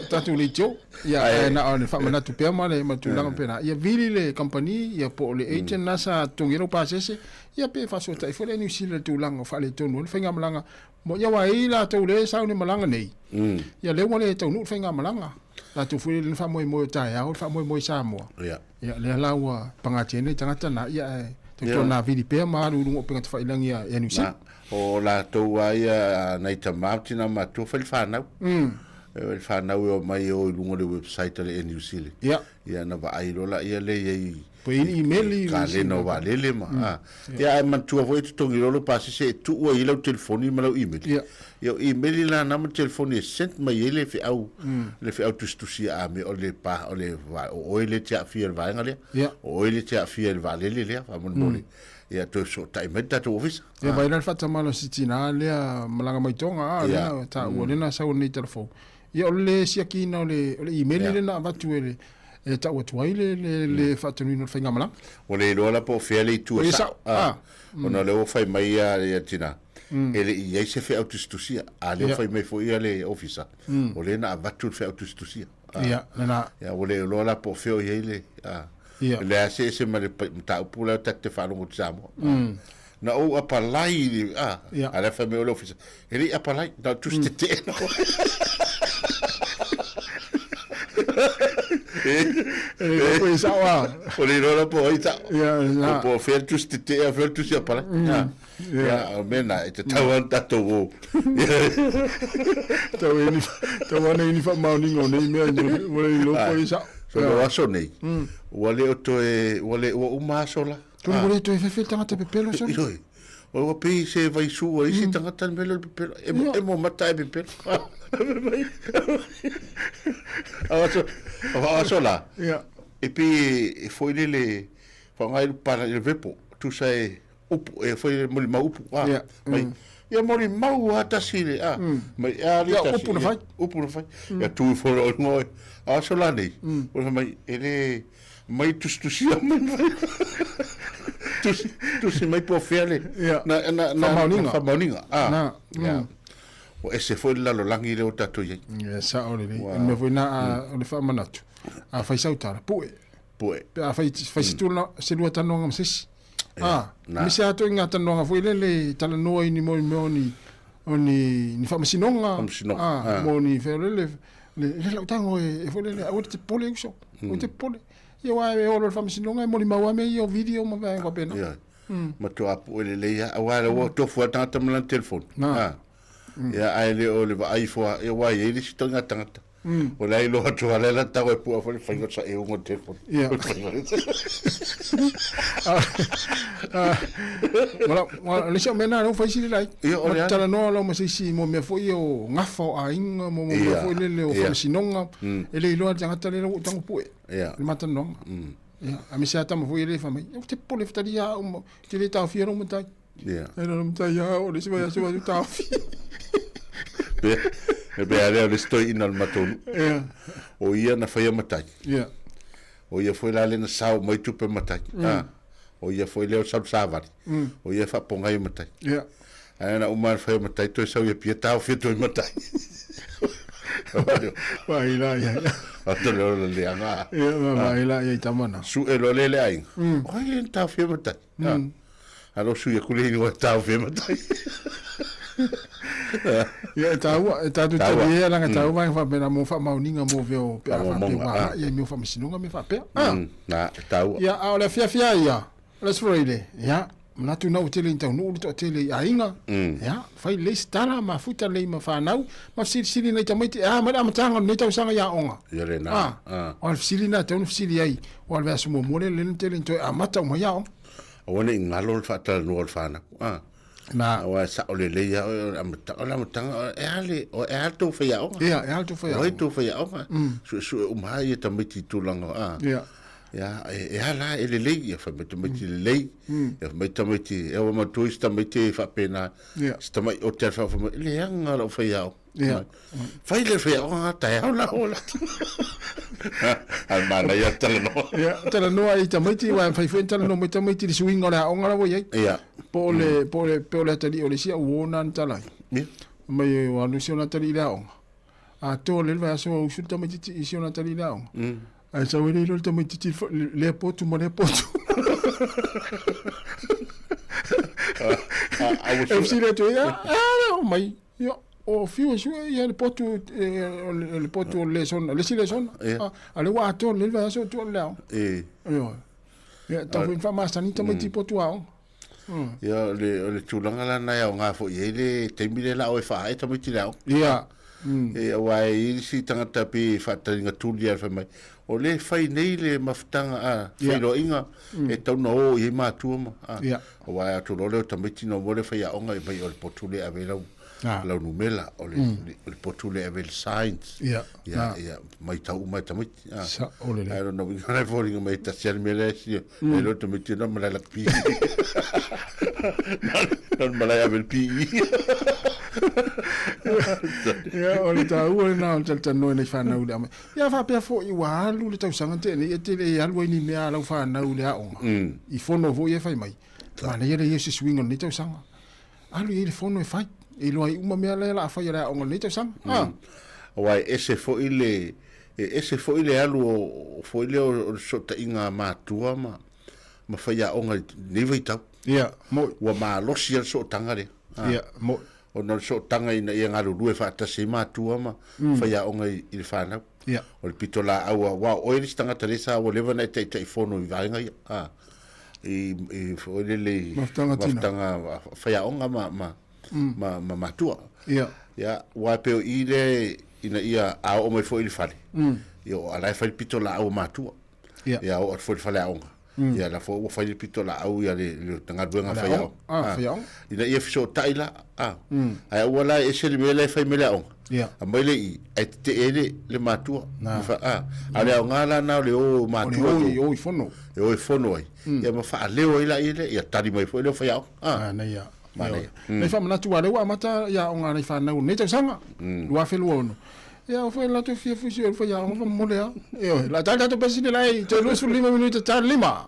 tatou leitio. Ia, ae na o le faamanatu pea ma le ma tulaga pena. Ia vili le kamupani, ia po o le agent na sa totogi ai lou pasese, ia pe faasoatai foi le Air New Zealand i le tulaga o faaletonu ai le faigamalaga. Mo ia aua e i ai latou lea e sau i le malaga nei, ia lea ua le taunuu le faigamalaga. Latou foi le faamoemoe o taeao, le faamoemoe i Samoa. Ia. Ia, lea la ua pagatia ai nai tagata na, ia ae tautuana vili pea ma alu i luga o upega tafailagi a Air New Zealand. Na, o latou lava ia nai tama ma tina matua fai le fanau. Le fanau e omai e o i luga o le website a le Air New Zealand. Ia. Ia na vaai loa laia lea i ai Po i ai imeli kalena o vaalele ma a. Ia ae manatua foi e totogi loa lou pasese e tuu ai lau telefoni ma lau imeli. Ia. Ia o imeli la na ma telefoni e send mai ai le feau le feau tusitusia a me o le pa o le o oe lea e te aafia i le vaega lea. Ia. O oe lea e te aafia i le vaalele lea faamolemole. Ia toe fesootai mai le tatou ofisa. Ia vaai la le faatamala o si tina lea malaga mai Tonga a lea taua lea na sau nei telefoni. Ia o le siakiina o le o le imeli lea na avatu e le e tau atu ai le le le faatonuina o le faigamalaga. Ua le iloa la po o fea le itu e sao. Ah. Ona o lea ua fai mai ia tina, e le i i ai se feau tusitusia, a lea ua fai mai foi ia le ofisa, o lea na avatu le feau tusitusia. Ia, lena. Ia, ua le iloa la po o fea o i ai le, Ia. le a se ese ma le mataupu la ta te faalogo i Samoa. Na ou apalai i le, a, a lea fai mai o le ofisa, e le i apalai, na o tusi tetee na. E le iloa po e sao a. O le iloa la po o ai sao. Ia, na. Po o fea le tusi tetee a fea le tusi apalai. Ia, o mea na, e tatau lava ona tatou o. Tau e ni, tau ana i ni faamaoniga o nei mea, ua le iloa po o ai sao. So, o aso nei, ua le o toe, ua le, ua uma aso la. Tonu ua le toe fefe le tagata pepelo soli. Ioe. Ua pei se vaisu a isi tagata le mea lea o le pepelo. Emo, emo mata e pepelo. A aso, a aso la, e pei e foi lele, faaaoga ai le pala i le vepo, tusa e upu, e foi le molimau upu, a, mai, ia molimau lava tasi le, a, mai, a le tasi. Upu na fai. Upu na fai. Ia tu ifo loa i luga oe. A aso la nei, ua fai mai, e le, mai tusitusia mai mai. Tusi, tusi mai po o fea le, na, na, na, Faamaoniga. faamaoniga. A, Na, ia. Ua ese foi le lalolagi lea ua tatou i ai. Ia, sao lelei. O le mea foi lena, a, o le faamanatu, a fai sau tala, pue. Pue. Pe a fai, fai se tula, se lua talanoaga ma se isi. A, Na. aemaise lava ituaiga talanoaga foi lele e talanoa i ni mea o ni, o ni, ni faamasinoga. Faamasinoga, A, a. mo ni fea lele, le, le lau tago e, e foi lele, aua te popole uso, aua te popole. Ia aua e oo loa i le faamasinoga e molimau lava mea ia o video ma vaega faapena. Ia. Matua pue lelei lava, aua ua tofu lava le tagata ma lana telefoni. Na. A. Ia, ae le o le vaai ifo lava, ia aua e i ai le isi ituaiga tagata. O le a iloa atu lava lea la tago e pua foi le faiga o le saeuga o le telefoni. Ia. Wala, wala, le isi au mea na, lea ua fai sili lai. Ia, o le a? Talanoa lau ma se isi mo mea foi ia o gafa o aiga, mo mea Ia, foi lele o ia. faamasinoga. E le iloa le tagata lea ua ou tago pue. Ia. Le ma talanoaga. Ia, aemaise lava tama foi ia lea e fai mai, ou te popole e talia au ma, ou te le taofia lou matai. Ia. E lou matai, ia, o le isi vaiaso vaiaso taofia. Pe, e pei a lea o le isi toeaina o le matou nuu. Ia. O ia na faia matai. Ia. O ia foi la lea na sao mai tupe matai. Ah. O ia foi lea o sau savali. O ia e faapogai matai. Ia. Ae na uma le faia matai toe sau i Apia taofia toe matai. Vaai la ia. Ata le ola leaga. Ia, vaai la ia i tama na. Sue loa le le aiga. O ai lea na taofia matai. A lo sui aku le ingoa e taofia matai. Ia, e taua, e tatou Taua. talia laga taua vaega faapena mo faamaoniga mo veo pe a faapea Faamaumauga, ua ah. agai ai mea o faamasinoga mea faapea. Ah. Na, e taua. Ia, a o le afiafi a ia, o le Aso Faraile, ia, manatu na ua tele ina taunuu le toatele i aiga, ia, fai lelei se tala, mafuta lelei ma fanau, ma fesilisili nai tamaiti, e a mai le amataga o lenei tausaga i aoga. Ia lena. Ah, Ah. o le fesili lena e tatau ona fesili ai, aua o le vaiaso muamua lea, lea na tele ina toe amata uma ai aoga. Aua ne i galo le faatalanoa o le fanau. Ah. Na. Aua e sao lelei lava oe o le amataga, o le amataga, e a le, e a le tou faiaoga? Ia, e a le tou faiaoga? O ai tou faiaoga? Suesue uma lava ia tamaiti i tulaga, a. Ia. Ia, e a la, e lelei, ia fai mai tamaiti lelei, ia fai mai tamaiti, e ua matua isi tamaiti e faapena, Ia. si tamai ote a le fai mai, e leaga lau faiaoga. Ia. Fai le faiaoga taeao la ola. Ae manaia le talanoa. Ia, talanoa i tamaiti, aua e mafai foi ona talanoa mai tamaiti i le suiga o le aoga la ua i ai. Ia. Po o le, po o le, po o le atalii o le isi au uo na na tala ai. Ia. Fai mai ua alu si ona atalii i le aoga. Atoa lelei le vaiaso ua usu le tamaitiiti i si ona atalii i le aoga. Ae sau ai le iloa le tamaitiiti lea potu ma lea potu. E fesili atu ai, a, a, mai, ia, o fiu e sue ia le potu, o le potu o le lesona, le isi lesona. Ia. A lea ua atoa lelei le vaiaso o tua i le aoga. E. Ioe. Ia, tau foi ina faamasani tamaiti i potu aoga. Ia, o le, o le tulaga la na e aoga foi i ai le taimi lea la o e faaee tamaiti i le aoga. Ia. E, aua e i ai isi tagata pei e faataliga tuli lava fai mai, o lea e fai nei le mafutaga a, feiloaiga, e tatau ona o i ai matua ma, a. Ia. Aua e atu loa lea o tamaiti ona omai lea faiaoga e mai o le potu lea e ave ai lau, lau numera, o le, o le potu lea e ave ai le science. Ia. Ia, ia, matau uma e tamaiti. A. Sao lelei. Ae lona uiga la e foliga mai e tasi lava le mea lea e sia, e iloa le tamaiti na o le malae lakapi. Na o le malae ave i le PE. Ia, o le taua lena o le talatalanoa i nai fanau i le aumai. Ia faapea foi ua alu le tausaga na tea nei, e te le alu ai ni mea a lau fanau i le aoga, i fono foi ia e fai mai. Manaia le ia o se suiga o lenei tausaga. Alu i ai i le fono e fai, e iloa ai uma mea la e o le a fai e le aoga i lenei tausaga. A. Aua e ese foi le, e ese foi le alu o, foi lea o le fesootaiga a matua ma, ma faiaoga i lenei vaitau. Ia, mo'i. Ua malosi lava le sootaga lea. A. Ia, mo'i. Ona o le sootaga ina ia galulue faatasi ai matua ma faiaoga i, i le fanau. Ia. O le pitolaau a, aua o oe le isi tagata lea sa ua leva ona e taitaifono i vaega ia. A. I, i foi lele i Mafutaga tina. mafutaga faiaoga ma, ma, ma, ma matua. Ia. Ia, aua e pei o i lea ina ia a oo mai foi i le fale, ia o la e fai le pitolaau a matua. Ia. Ia oo atu foi i le faleaoga. Ia la foi ua fai le pitolaau ia le, le galuega Le faiaoga. aoga. Ah, faiaoga. Ina ia fesootai la, a. Ae aua la e ese le mea la e fai mai le aoga. Ia. Aumai le i, ae tetee ai le, le matua. Na. Fa, a, a o le aoga la na o le o matua. O le o i, o i fono. E o e fono ai. Ia ma faaleo ai laia lea, ia tali mai foi le o faiaoga. A. Ah, nei ia. Manaia. Nei faamanatu aua o lea ua amata ia aoga a nai fanau o lenei tausaga, 2026. Ia o foi latou fia fusi o le faiaoga faamolemole lava. Ioe, la tali tatou pesini la i toe 25 minute tali lima.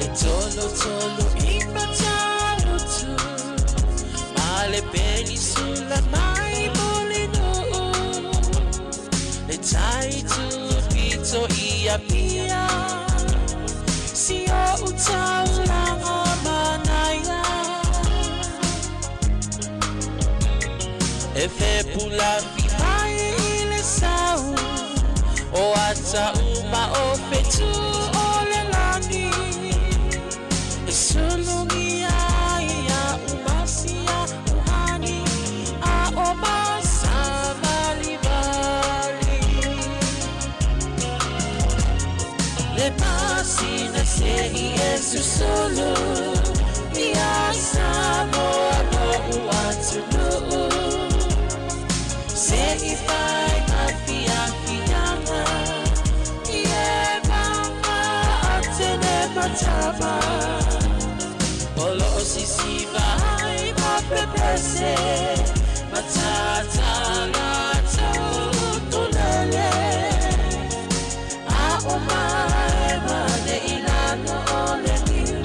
E tolo tolo i Matalutu, ma le penisula mai mo le nuu. Le tai tu pito i Apia, si o utaulanga manaia. E fepulafi mai i le sau, o ata uma o fetu o le lani. E sulungia ia umasia uha. Le masina se i e susulu Ia Samoa lo'u atunuu Se i fai ma fiafiaga I e mauga atene matama O loo sisiva ai ma pepese Matata latou ukulele A o mae ma le ilalo o le niu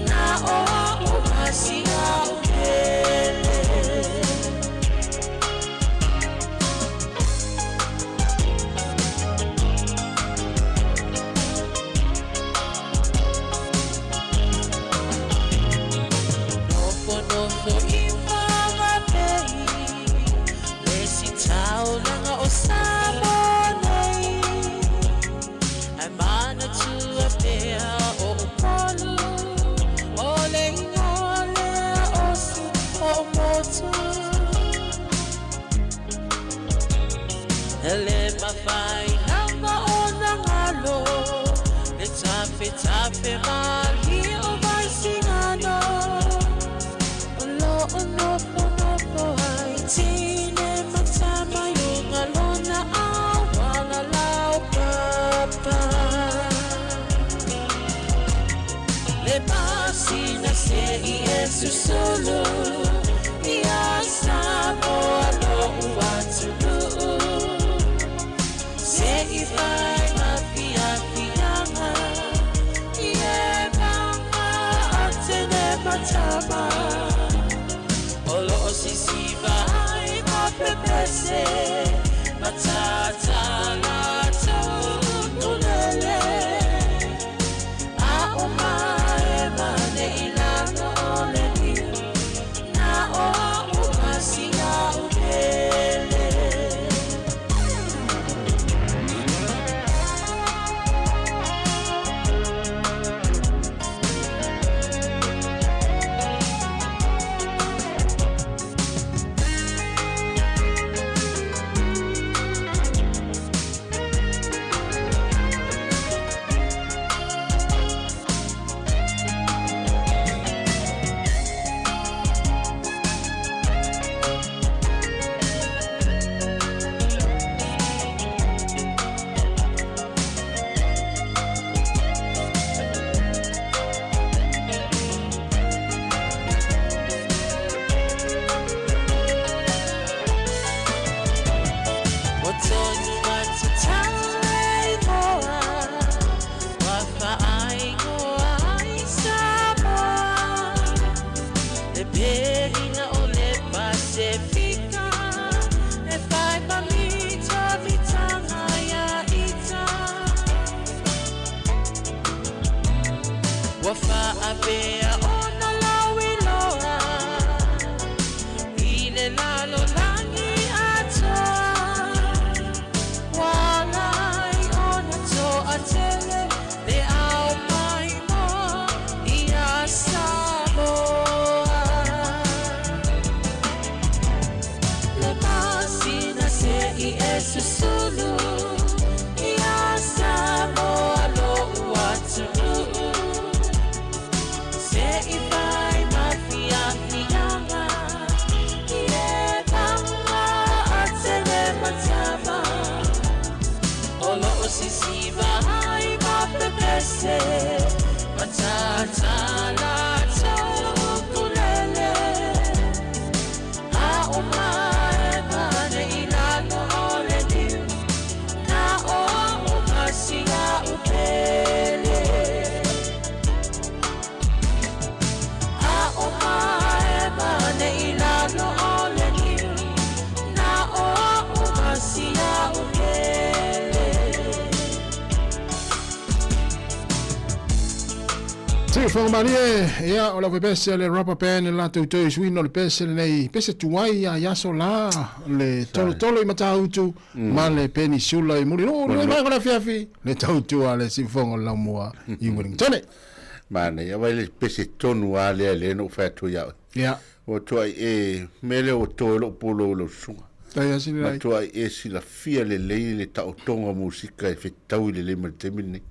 Na o a'u ma si a'u pele. Nofonofo i Whanganui Le si taulaga o Samoa nei Ae manatua pea o Upolu O le ingoa lea o si ou motu E le mafai lava ona galo Le tafetafe malie o Vaisigano O lo o nofonofo ai Tine ma tama i luga lona auala laupapa Le masina se i e susulu Ia Samoa lo'u atunuu Se i fai ma fiafiaga I e mauga atene ma tama O loo sisiva ai ma pepese Matata latou ukulele A o mae ma le ilalo o le niu Na o a'u ma si a'u pele. Ua tonu atu tau e ingoa Ua whaaingoa ai Samoa Le pelina o le Pasefika E whai ma mita mitanga ia ita Ua whaapea ona lau iloa I le lalolagi atoa Ua ala ai ona toatele Le ao mai moa ia Samoa Le masina se i e susulu Ia Samoa lo'u atunuu Se i fai ma fiafiaga I e mauga atele ma tama O loo sisiva ai ma pepese Matata latou ukulele A o mae pane i lalo o le niu Na o a'u ma si a'u pele A o mae pane i lalo o le niu Na o a'u ma si a'u pele. Siufofoga malie, ia o lau pese le rubber band le latou toe suina o le pese lenei, pese tuai ia i aso la, le tolotolo i Matautu ma le penisula i Mulinuu, le vaega o le afiafi, le tautua le siufofoga o le laumua i Wellington. Manaia, vai le pese tonu a lea le no fai atu ia oe. Ia. Ua tuai e, mea lea ua to e lou pulou i lau susuga. Matuai e silafia lelei le taotoga o musika e fetaui lelei ma le taimi lenei.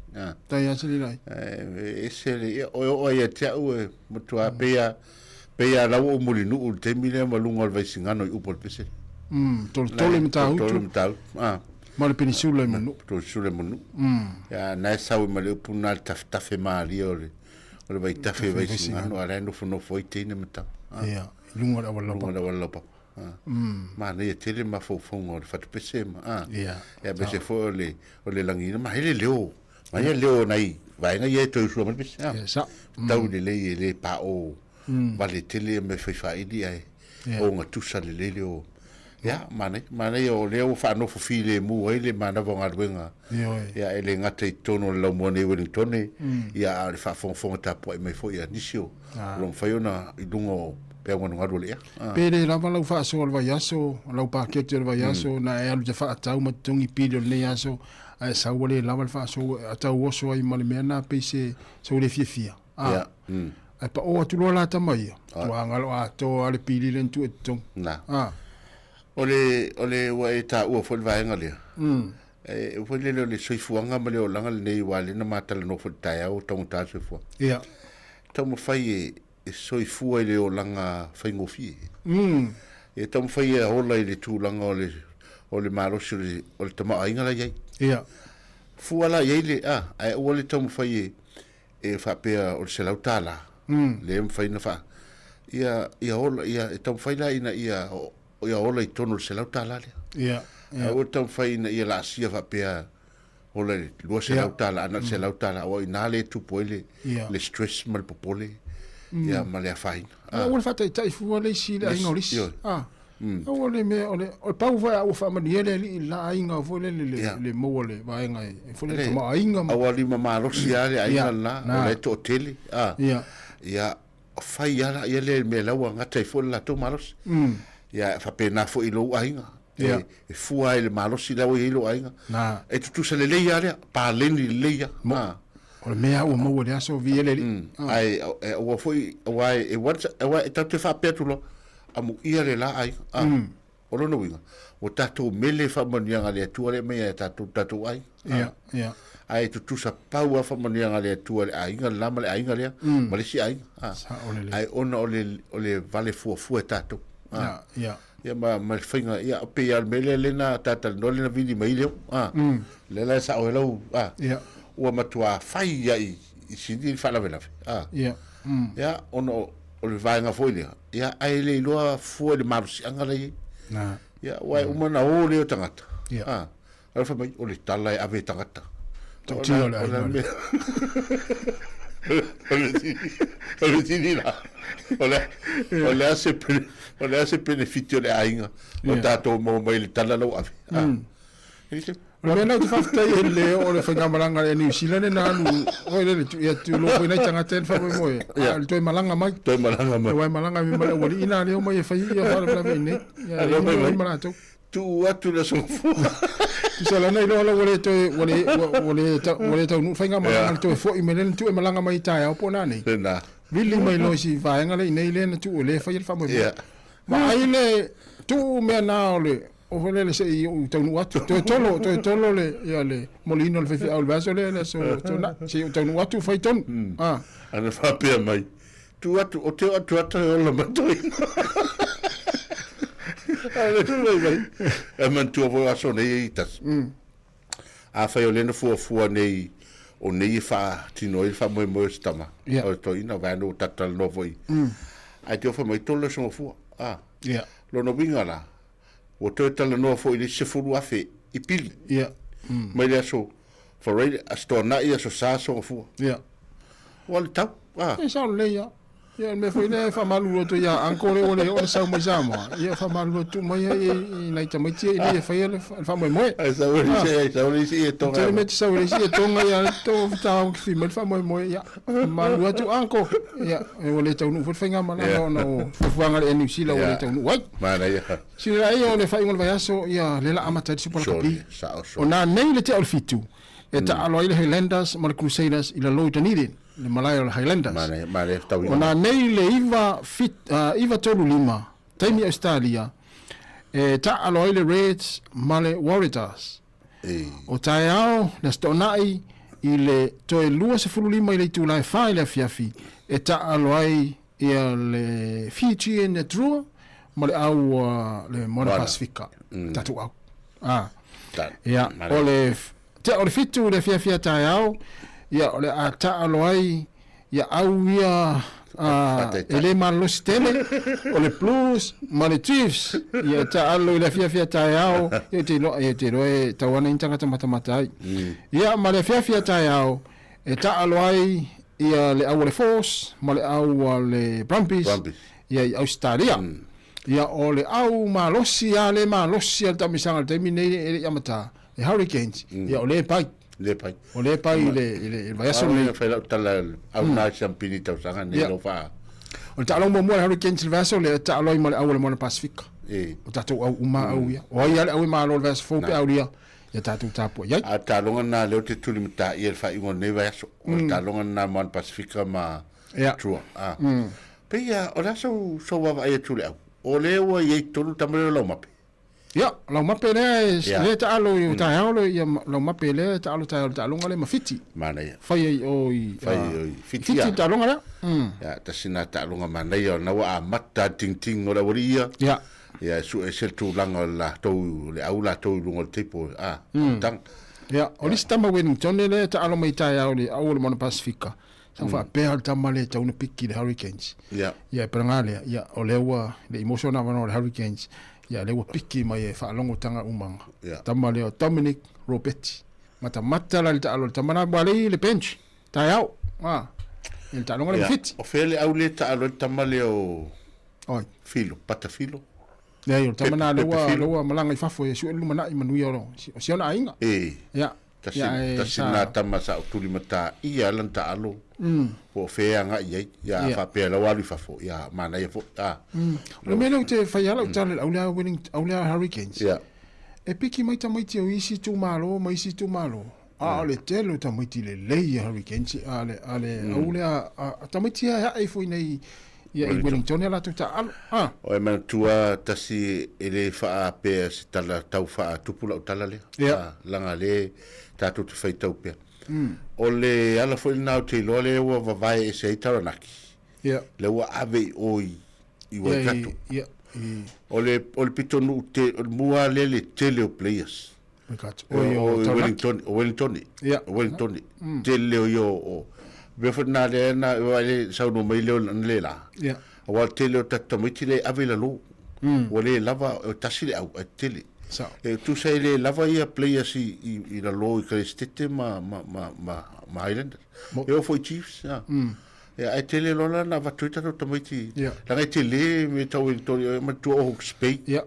Tai lava Sililai. E ese le, ia, o e oo ai ia te au e matua pei a, pei a lau ou mulinuu i le taimi lea ma luga o le Vaisigano i upu o le pese. Tolotolo i Matautu. Tolotolo i Matautu. Ma le Penisula i Manuu. Penisula i Manuu. Ia, na e sau ai ma le upu na le tafetafe malie o le, o le vaitafe i Vaisigano, a la e nofonofo ai teine ma tama. Ia, i luga o le auala laupapa. Luga o le auala laupapa. Manaia tele mafaufauga o le fatupese ma a. Ia. Ia aemaise foi o le o le lagiina ma hele leo. Maia leo o nai vaega ia e toe usua mai le pese. Ia sa. Tau lelei e le paʻo vale tele ia mea fai faaili ae ogatusa lelei le o. Ia manaia, manaia o lea ua faanofo filemu ai le manava o galuega. Ia e le gata i totonu o le laumua nei i Wellingtone, ia a o le faafogafoga tapuai mai foi a nisi o lo o mafai ona i luga o peaugalugalu o le ea. Pe le lava lau faasoa o le vaiaso, lau paketi o le vaiaso, na e alu te faatau ma totogi pili o lenei aso, ae sau ua le lava le faasoa, tau oso ai ma le mea na pei se se ua le fiafia. A, ae pao atu loa la tama ia, ua galo atoa lava le pili lea na tuu e totogi. Na. O le, o le, ua e taua foi le vaega lea. E foi lele o le soifuaga ma le olaga lenei aua o lea na ma talanoa foi i le taeao ua taugata le soifuaga. Ia. Taumafai e, e soifua i le olaga faigofie. E taumafai e ola i le tulaga o le, o le malosi o le, o le tamaoaiga la e i ai. Ia. Fua la i ai le, a, ae aua le taumafai e, e faapea o le $100 lea e mafai ona faa, ia, ia ola, ia, e taumafai la ina ia, ia ola i totonu o le $100 lea. Ia, ia. Aua le taumafai ina ia laasia faapea ola i le $200 a na o le $100 aua o i ina lea e tupu ai le, le stress ma le popole, ia ma le afaina. Aua le faataitai fua le isi i le aiga o le isi. A. Aua le mea o le, o le pau foi a ua faamanuia le Alii i le la aiga foi lele le, le maua le vaega e foi lele tamaoaiga ma. Aua lima malosi lava le aiga lena, o la e toatele, a. Ia, fai lava laia lea i le mea la ua gata ai foi le latou malosi. Ia, e faapena foi i lou aiga. E fua lava i le malosi la ua i ai lou aiga. E tutusa lelei lava lea, paleni lelei lava. O le mea ua maua i le aso, viia le Alii. Ae aua foi, aua e, aua e tatou te faapea atu loa, amuia le la aiga. O lona uiga, ua tatou mele faamanuiaga a le Atua lea e aumai ia tatou, tatou aiga. Ia, ia. Ae tutusa pau lava faamanuiaga a le Atua i le aiga le la ma le aiga lea, ma le isi aiga. Sao lelei. Ae ona o le, o le vale fuafua e tatou. Ia, ia. Ia ma, ma le faiga, ia, pei lava o le mea lea, lea na ta talanoa, lea na vili mai ai leo. Lea la e sao ai lau, Ia. Ua matua fai lava i, i Sini le faalavelave. Ia. Ia, ona o, o le vaega foi lea, ia, ae le iloa fua i le malosiaga la e i ai. Na. Ia, aua e uma ona o lea o tagata. Ia. A, ae fai mai, o le tala e ave e tagata. Tautino le aiga. O le tini la, o le, o le a se, o le a se penefiti o le aiga o tatou maua mai i le tala la ua ave. A. O le mea lena ou te faafetai ai le o le faigamalaga a le New Zealand na alu foi lele ia tulo foi nai tagata ia na faamoemoe a o le toe malaga mai. Toe malaga mai. Aua e malaga mai ma le aualii na lea omai e fai ia faalavelave i inei. Ia le omai ma latou. Tuu atu le aso fua. Tusa la na iloa la ua le toe ua le ua le ua le taunuu faigamalaga le toe foi mai lea na tuu e malaga mai i taeao po o nanei. Lena. Vili mai loa i si vaega lea i inei lea na tuu e le faia le faamoemoe. Vaai le tuu mea na o le O foi lele se i ou taunuu atu. Toe tolo, toe tolo le, ia le moliina o le faifeau i le vaiaso lea, le aso Tuanai. Se i ou taunuu atu, fai tonu. Ah. Ana faapea mai, tu atu, o te o atu atu e ola mai toeaina. A le fai mai, e manatua foi o aso nei e i tasi. Afai o lea na fuafua nei, o nei e faatino ai le faamoemoe o se tama, o le toeaina, vaeane ua tatou talanoa foi. Ae te o fai mai, tolo le aso gafua. Ah. Lona uiga la, Ua toe talanoa foi i le isi 10,000 i pili. Ia. Mai le aso Faraile, Aso Toanai, Aso Sa, Aso Gafua. Ia. Ua le tau. Ah. E sao lelei lava. Ia, o le mea foi lea e faamalulu atu ai ia uncle lea ua le oo ona sau mai Samoa, ia faamalulu atu mai ai i nai tamaiti ia ina ia faia le faamoemoe. Ai sau le isi, ai sau le isi e tonga. Tele mea te sau i le isi e tonga ia to taofi mai le faamoemoe, ia faamalulu atu uncle, ia ua le taunuu foi le faigamalaga ona o fuafuaga a le Air New Zealand ua le taunuu ai. Manaia. Silasila ia o le faaiuga o le vaiaso, ia lea la amata ai le Super Rugby. O nanei le tea o le fitu e taalo ai le Highlanders ma le Crusaders i lalo i Dunedin, le malae o le Highlanders. O nanei le 9, 9:35 taimi Australia E taalo ai le Reds ma le Waratahs. O taeao le Aso Toonai i le toe 25 i le itula e 4 i le afiafi e taalo ai ia le Fijian Drua ma le au a le Moana Pasifika, tatou au. A. Ia, o le tea o le 7 i le afiafi a taeao, ia o le a taalo ai ia au ia e le malolosi tele, o le Blues ma le Chiefs, ia e taalo i le afiafi a taeao, ia ou te iloa, ia ou te iloa e tau ana ni tagata matamata ai. Ia ma le afiafi a taeao, e taalo ai ia le au a le Force ma le au a le Brumbies, Brumbies. ia i Ausetalia. Ia o le au malosi a le malosi a le taamisaga i le taimi nei e le i amata, le Hurricanes, ia o lea e pai. Le pai. O lea e pai i le, i le, i le vaiaso lenei. Fai lau tala au nā siampini tausaga nei lo wha. O le taaloga muamua a le Hurricanes i le vaiaso lea e taalo ai ma le au a le Moana Pasifika. O tatou au uma au ia. O ai lava le au e malo i le vaiaso fou pe aulia, ia tatou tapuai ai. A o le taaloga lena lea ou te tulimataia i le faaiuga o lenei vaiaso. O le taaloga lena Moana Pasifika ma Drua. Pei a, o le a sou, sou vaavaai atu i le au? O lea ua i ai tonu tama lea o Laumape. Ia, Laumape lea e, yeah. lea e taalo i mm. taeao le, ia, Laumape lea e taalo taeao le taaloga lea ma Fiti. Manaia. Fai ai o i... Fai uh, o i Fiti. Fiti taaloga lea. Mm. Ia, tasi nā taaloga manaia o na ua amata tingting o le aualii ia. Ia. Ia, e sue se tulaga o latou, le au latou i luga o le table. Ah, mm. tanga. Ia, o le isi tama Wellington lea e taalo mai taeao le au o le Moana Pasifika. Sa mm. faapea le tama lea e tau na piki le Hurricanes. Yeah. Ia, e palaga lea, ia, o lea ua, le i moso na avanoa le Hurricanes, ia, lea ua piki mai e faalogotanga umaga. Yeah. Tama lea o Dominic Robetti. Matamata la le taalo le tama na, ua lei le bench, taeao. Ah, i le taaloga le yeah. Fiti. O fea le au le taalo le tama lea o... Oi. Filo, Pata Filo. Leai, o le tama na lea ua, lea ua malaga i fafo e sue le lumanai manuia o, o si ona aiga. E. Ia. Tasi, yeah, tasi sa... nā tama sa o tuli mata ia lan taalo. Po o fea anga i ai. Ia yeah. faapea lau alu i fafo. Ia manaia fo. Ah. O le mea lea ou te fai ala o tala au lea winning au lea Hurricanes. Yeah. E piki mai tamaiti o isi itumalo ma isi itumalo. A o le tele o tamaiti lelei a Hurricanes a le a le au lea a tamaiti e ae ifo i nei ia i Wellington ia latou taaalo. Ah. O e manatua tasi e le faapea se tala tau faatupu lau tala lea. Yeah. Laga le tatou te faitau pea. O le ala foi lena ou te iloa lea ua vavae ese ai Taranaki. Yeah. Lea ua ave i o i, i Waikato. Yeah, i, O le, o le pitonuu te, o le mua lea le tele o players. Waikato. O, o, o Wellington, o Wellington. Yeah. O Wellington. Tele o ia o, mea foi na lea na le saunoa mai lea o le la. Yeah. Aua o le tele o tatou tamaiti lea e ave i lalo. Ua le lava, e tasi le au, ae tele. Sao. E tusa e le lava ia players i, i, i lalo i Kalesitete ma, ma, ma, ma, ma Highlanders. E oo foi i Chiefs. Ya. Ya, ae tele loa la na avatu ai tatou tamaiti. Yeah. Leaga e tele me tau e tori, e matua o Hawke's Bay. Yeah.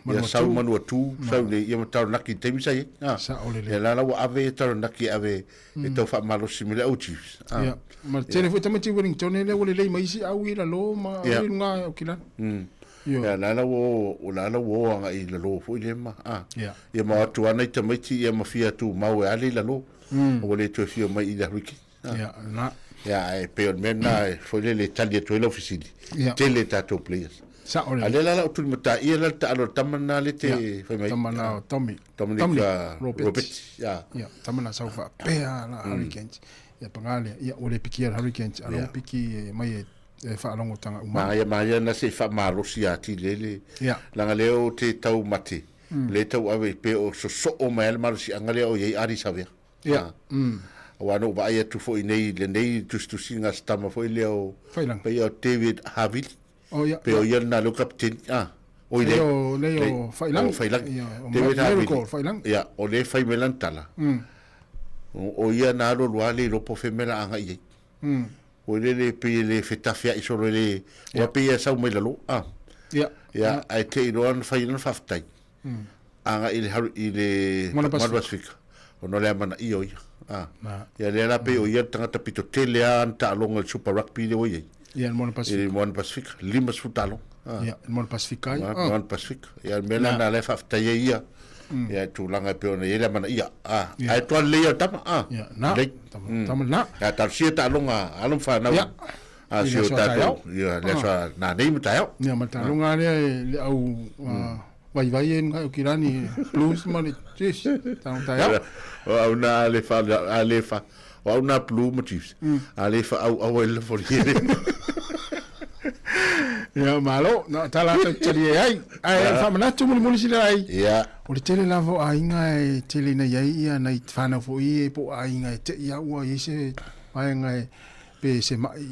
Ia sau Manuatu, sau nei, ia ma Taranaki i taimi sa i ai. Ah. Sao lelei. Ia la la ua ave ia Taranaki e ave e tau faamalosi mai le au Chiefs. Ah. Ia, ma le tele foi tamaiti Wellington lea ua lelei mai isi au i lalo ma au i luga o Kilani. Ioe. Ia la la ua o la la ua o agai i lalo foi lea ma ah. Ia. Ia ma o atu ana i tamaiti ia ma fia tumau e ale i lalo. Ua le toe fia mai i le Hurricanes. Ia, na. Ia, ae pei o le mea lena e foi lele e tali atu ai lau fesili. Ia. Tele tatou players. Sao lelei. A lea la la o tulimataia la le taalo a le tama lena lea te fai mai. Tama lena o Tommy. Dominic, Dominic Roberts. Roberts. Ia. Ia, tama lena sau faapea la Hurricanes. Ia paga lea, ia ua le pikia le Hurricanes, a o la ua piki mai e e faalogotanga uma. Manaia, manaia na se i faamalosi atili ai le, Ia. leaga lea ou te tau mate, lea e tau ave pe o sosoo mai lava le malosiaga lea o i ai Ardie Savea. Ia. Aua na ou vaai atu foi nei i lenei tusitusiga a se tama foi lea o Failaga. paia o David Havili. Oh, ia, Pe o ia lena lea o kapiteni. Ah, oi Lea lea. o- lea o Failagi. O Failagi. Ia, o David Havili. Miracle Failagi. Ia, o lea e fai mai lana tala. O ia na alu alu lava le iloa po o fea mea la agai i ai. Ua le le pei e le fetafea'i solo e le ua pei e sau mai lalo. Ah. Ia. Ia, ae te i loa na fai lana faafetai. Agai i le i le Moana Moana Pasifika. Pasifika. Ona o le amanaia o ia. Ah. Na. Ia lea la pei o ia le tagata pito tele lava ana taaloga i le Super Rugby lea ua i ai. Ia, le Moana I Pasifika. le Moana Pasifika, 50 taaloga. Ah. Ia, le Moana Pasifika ai. Moana Ah. Moana Pasifika. Ia, le mea la na la e faafetai ai ia. Ia, i tulaga e pei ona i ai le amanaia. Ah. Ia. Ae toa lelei ia o le tama. Ah. Ia, na. Lelei. Tama, tama na. Ia, talosia taaloga a alo ma fanau. Ia. A I le si o aso a tatou. taeao. Ia, le aso a nanei ma taeao. Ia, ma le taaloga lea e le au, ah, Vaivai e ngai o kilani blues ma le Chiefs. Tau tai au. O au na le fa a le fa. O au na blue ma Chiefs. A le fa au au le fo le. Ia malo, na tala atu tali e ai. Ai fa manatu muli muli sila ai. Ia. O le tele lava o aiga e tele ina i ai ia nai whanau foi e po o aiga e te ia ua i se vaega e pe se mai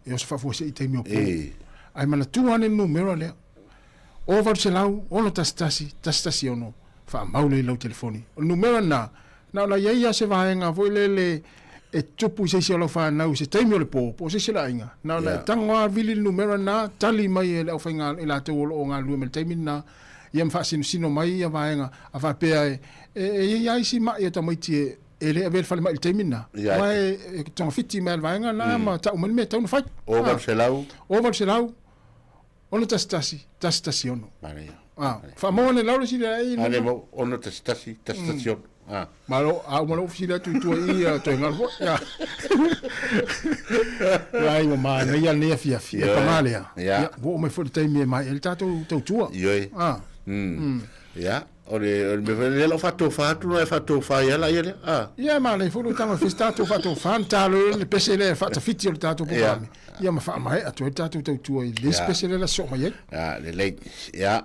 e oso faafuasei i taimi o po. Ai manatua ane le numera lea. O 800 611 116 faamau lea i lau telefoni. O le numera lena, na ona i ai lava se vaega foi lele e tupu i se isi o lau fanau i se taimi o le po, po o se isi o le aiga. Na ona e tago lava vili le numera lena, tali mai e le aufaigaluega, i latou o lo o galulue mai i le taimi lena, ia ma faasinosino mai ia vaega, a faapea e i ai lava isi mai o tamaiti e le avea i le falemai i le taimi lena. Aua e togafiti mai lava e le vaega lena ma tau mai le mea e tatau ona fai. O 800. O 800. 6 1 1 1 6. Manaia. Ah, faamaua ane lau le sili ai. Ale mau 6 1 1 1 6. Ah. Malo, a uma lou fesili atu i tua i i toe galu foi. Ia. Ai, ua manaia lenei afiafi. E pagā lea. Ia. Ua oo mai foi le taimi e maea ai le tatou tautua. Ioe. Ah. Ia, o le o le mea foi lea o lau faatofa atu na e faatofa ai lava ia lea. Ah. Ia, e manaia foi lou tago e fai se tatou faatofa, ona ta loa le pese lea e faatafiti o le tatou polokalame. Ia ma faamaea atu ai le tatou tautua i le isi pese lea o le a sosoo mai ai. Ia, lelei. Ia,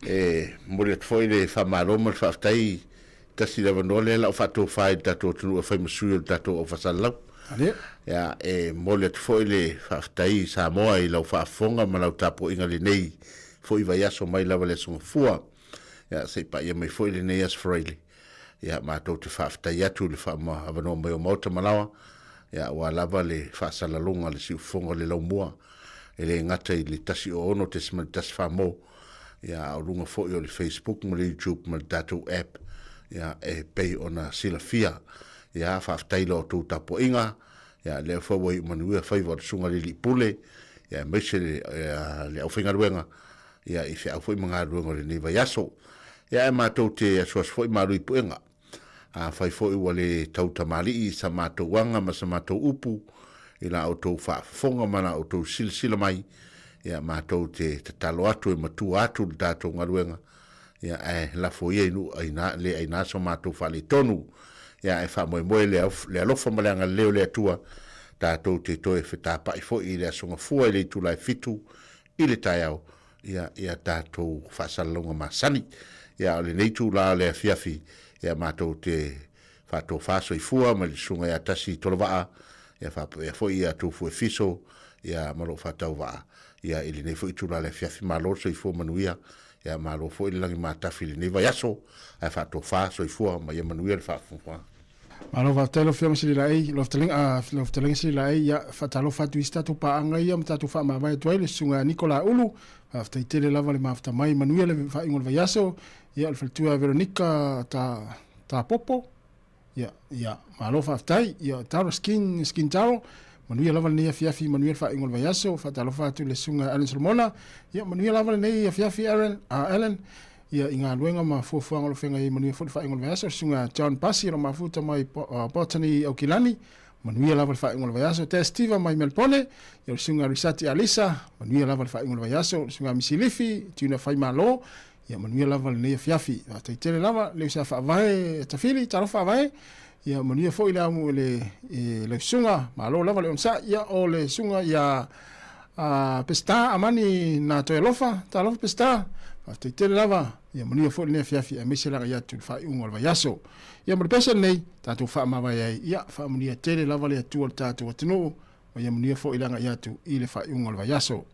e momoli atu foi le faamalo ma le faafetai tasi le avanoa lea la o faatofa i le tatou atunuu e fai ma sui o le tatou aufasalalau. Ale. Ia, e momoli atu foi le faafetai i Samoa i lau faafofoga ma lau tapuaiga lenei foi vaiaso mai lava le Aso Gafua. Ia, se i paia mai foi lenei Aso Faraile. Ia, matou te faafetai atu i le faamavanoa mai o Maota ma Laoa, ia, aua lava le faasalalauga a le siufofoga o le laumua, e le gata i le 106.14 mo, ia, a o luga foi o le Facebook ma le YouTube ma le tatou app, ia, e pei ona silafia. Ia, faafetai i la outou tapuaiga, ia, lea foi ua iu manuia faiva o le Susuga i le Alii Pule, ia, aemaise le, le aufaigaluega, ia, i feau foi ma galuega o lenei vaiaso. Ia, ae matou te asuasu foi malu i puega. Afai foi ua le tau tamalii sa matou aga ma sa matou upu i la outou faafofoga ma la outou silasila mai, ia, matou te tatalo atu e matua atu le tatou galuega, ia, ae lafo ia i nuu aina, le aina so matou faaletonu. Ia, ae faamoemoe le, le alofa ma le agalelei o le Atua, tatou te toe fetapa'i foi i le Aso Gafua i le itula e fitu i le taeao, ia, ia tatou faasalalauga masani. Ia, o lenei itula o le afiafi, ia, matou te faatofa soifua ma le Susuga ia Tasi Tolovaa, ia faapea foi ia Tufu Efiso, ia, ma lou faatauvaa, ia, i lenei foi itula o le afiafi. Malo le soifua manuia, ia, malo foi le lagi matafi i lenei vaiaso, ae faatofa soifua ma ia manuia le faafogafoga. Malo faafetai lau Afioga Sililaei, lau fetalaiga, lau fetalaiga Sililaei, ia faatalofa atu i isi tatou paaga ia ma tatou faamavae atu ai le Susuga ia Nicola Ulu, faafetai tele lava le mafuta mai, manuia le faaiuga o le vaiaso, ia o le faletua ia Veronica ta, Tapopo, ia, ia, malo faafetai, ia Taro Skin, Skin Taro, manuia lava lenei afiafi, manuia le faaiuga o le vaiaso, faatalofa atu i le Susuga ia Alan Solomona, ia manuia lava lenei afiafi Aaron, Alan, Ia, i galuega ma fuafuaga o lo o feagai ai manuia foi le faaiuga o le vaiaso, le susuga John Pasi o lo o mafuta mai Botany Aukilani, manuia lava le faaiuga o le vaiaso. Tes Stiva mai Melbourne, ia o le susuga Risati Alisa, manuia lava le faaiuga o le vaiaso. Le susuga Misi Lifi, Tuna Faimalo, ia manuia lava lenei afiafi. Faafetai tele lava, le usa faavae Tafili, talofa faavae, ia manuia foi le amu le, e, lau susuga, malo lava le onosai, ia o le susuga ia A Peseta Amani na toe alofa, talofa Peseta, faafetai tele lava, ia manuia foi lenei afiafi aemaise le agai atu i le faaiuga o le vaiaso. Ia ma le pese lenei, tatou faamavae ai, ia faamanuia tele lava le Atua i le tatou atunuu, ma ia manuia foi le agai atu i le faaiuga o le vaiaso.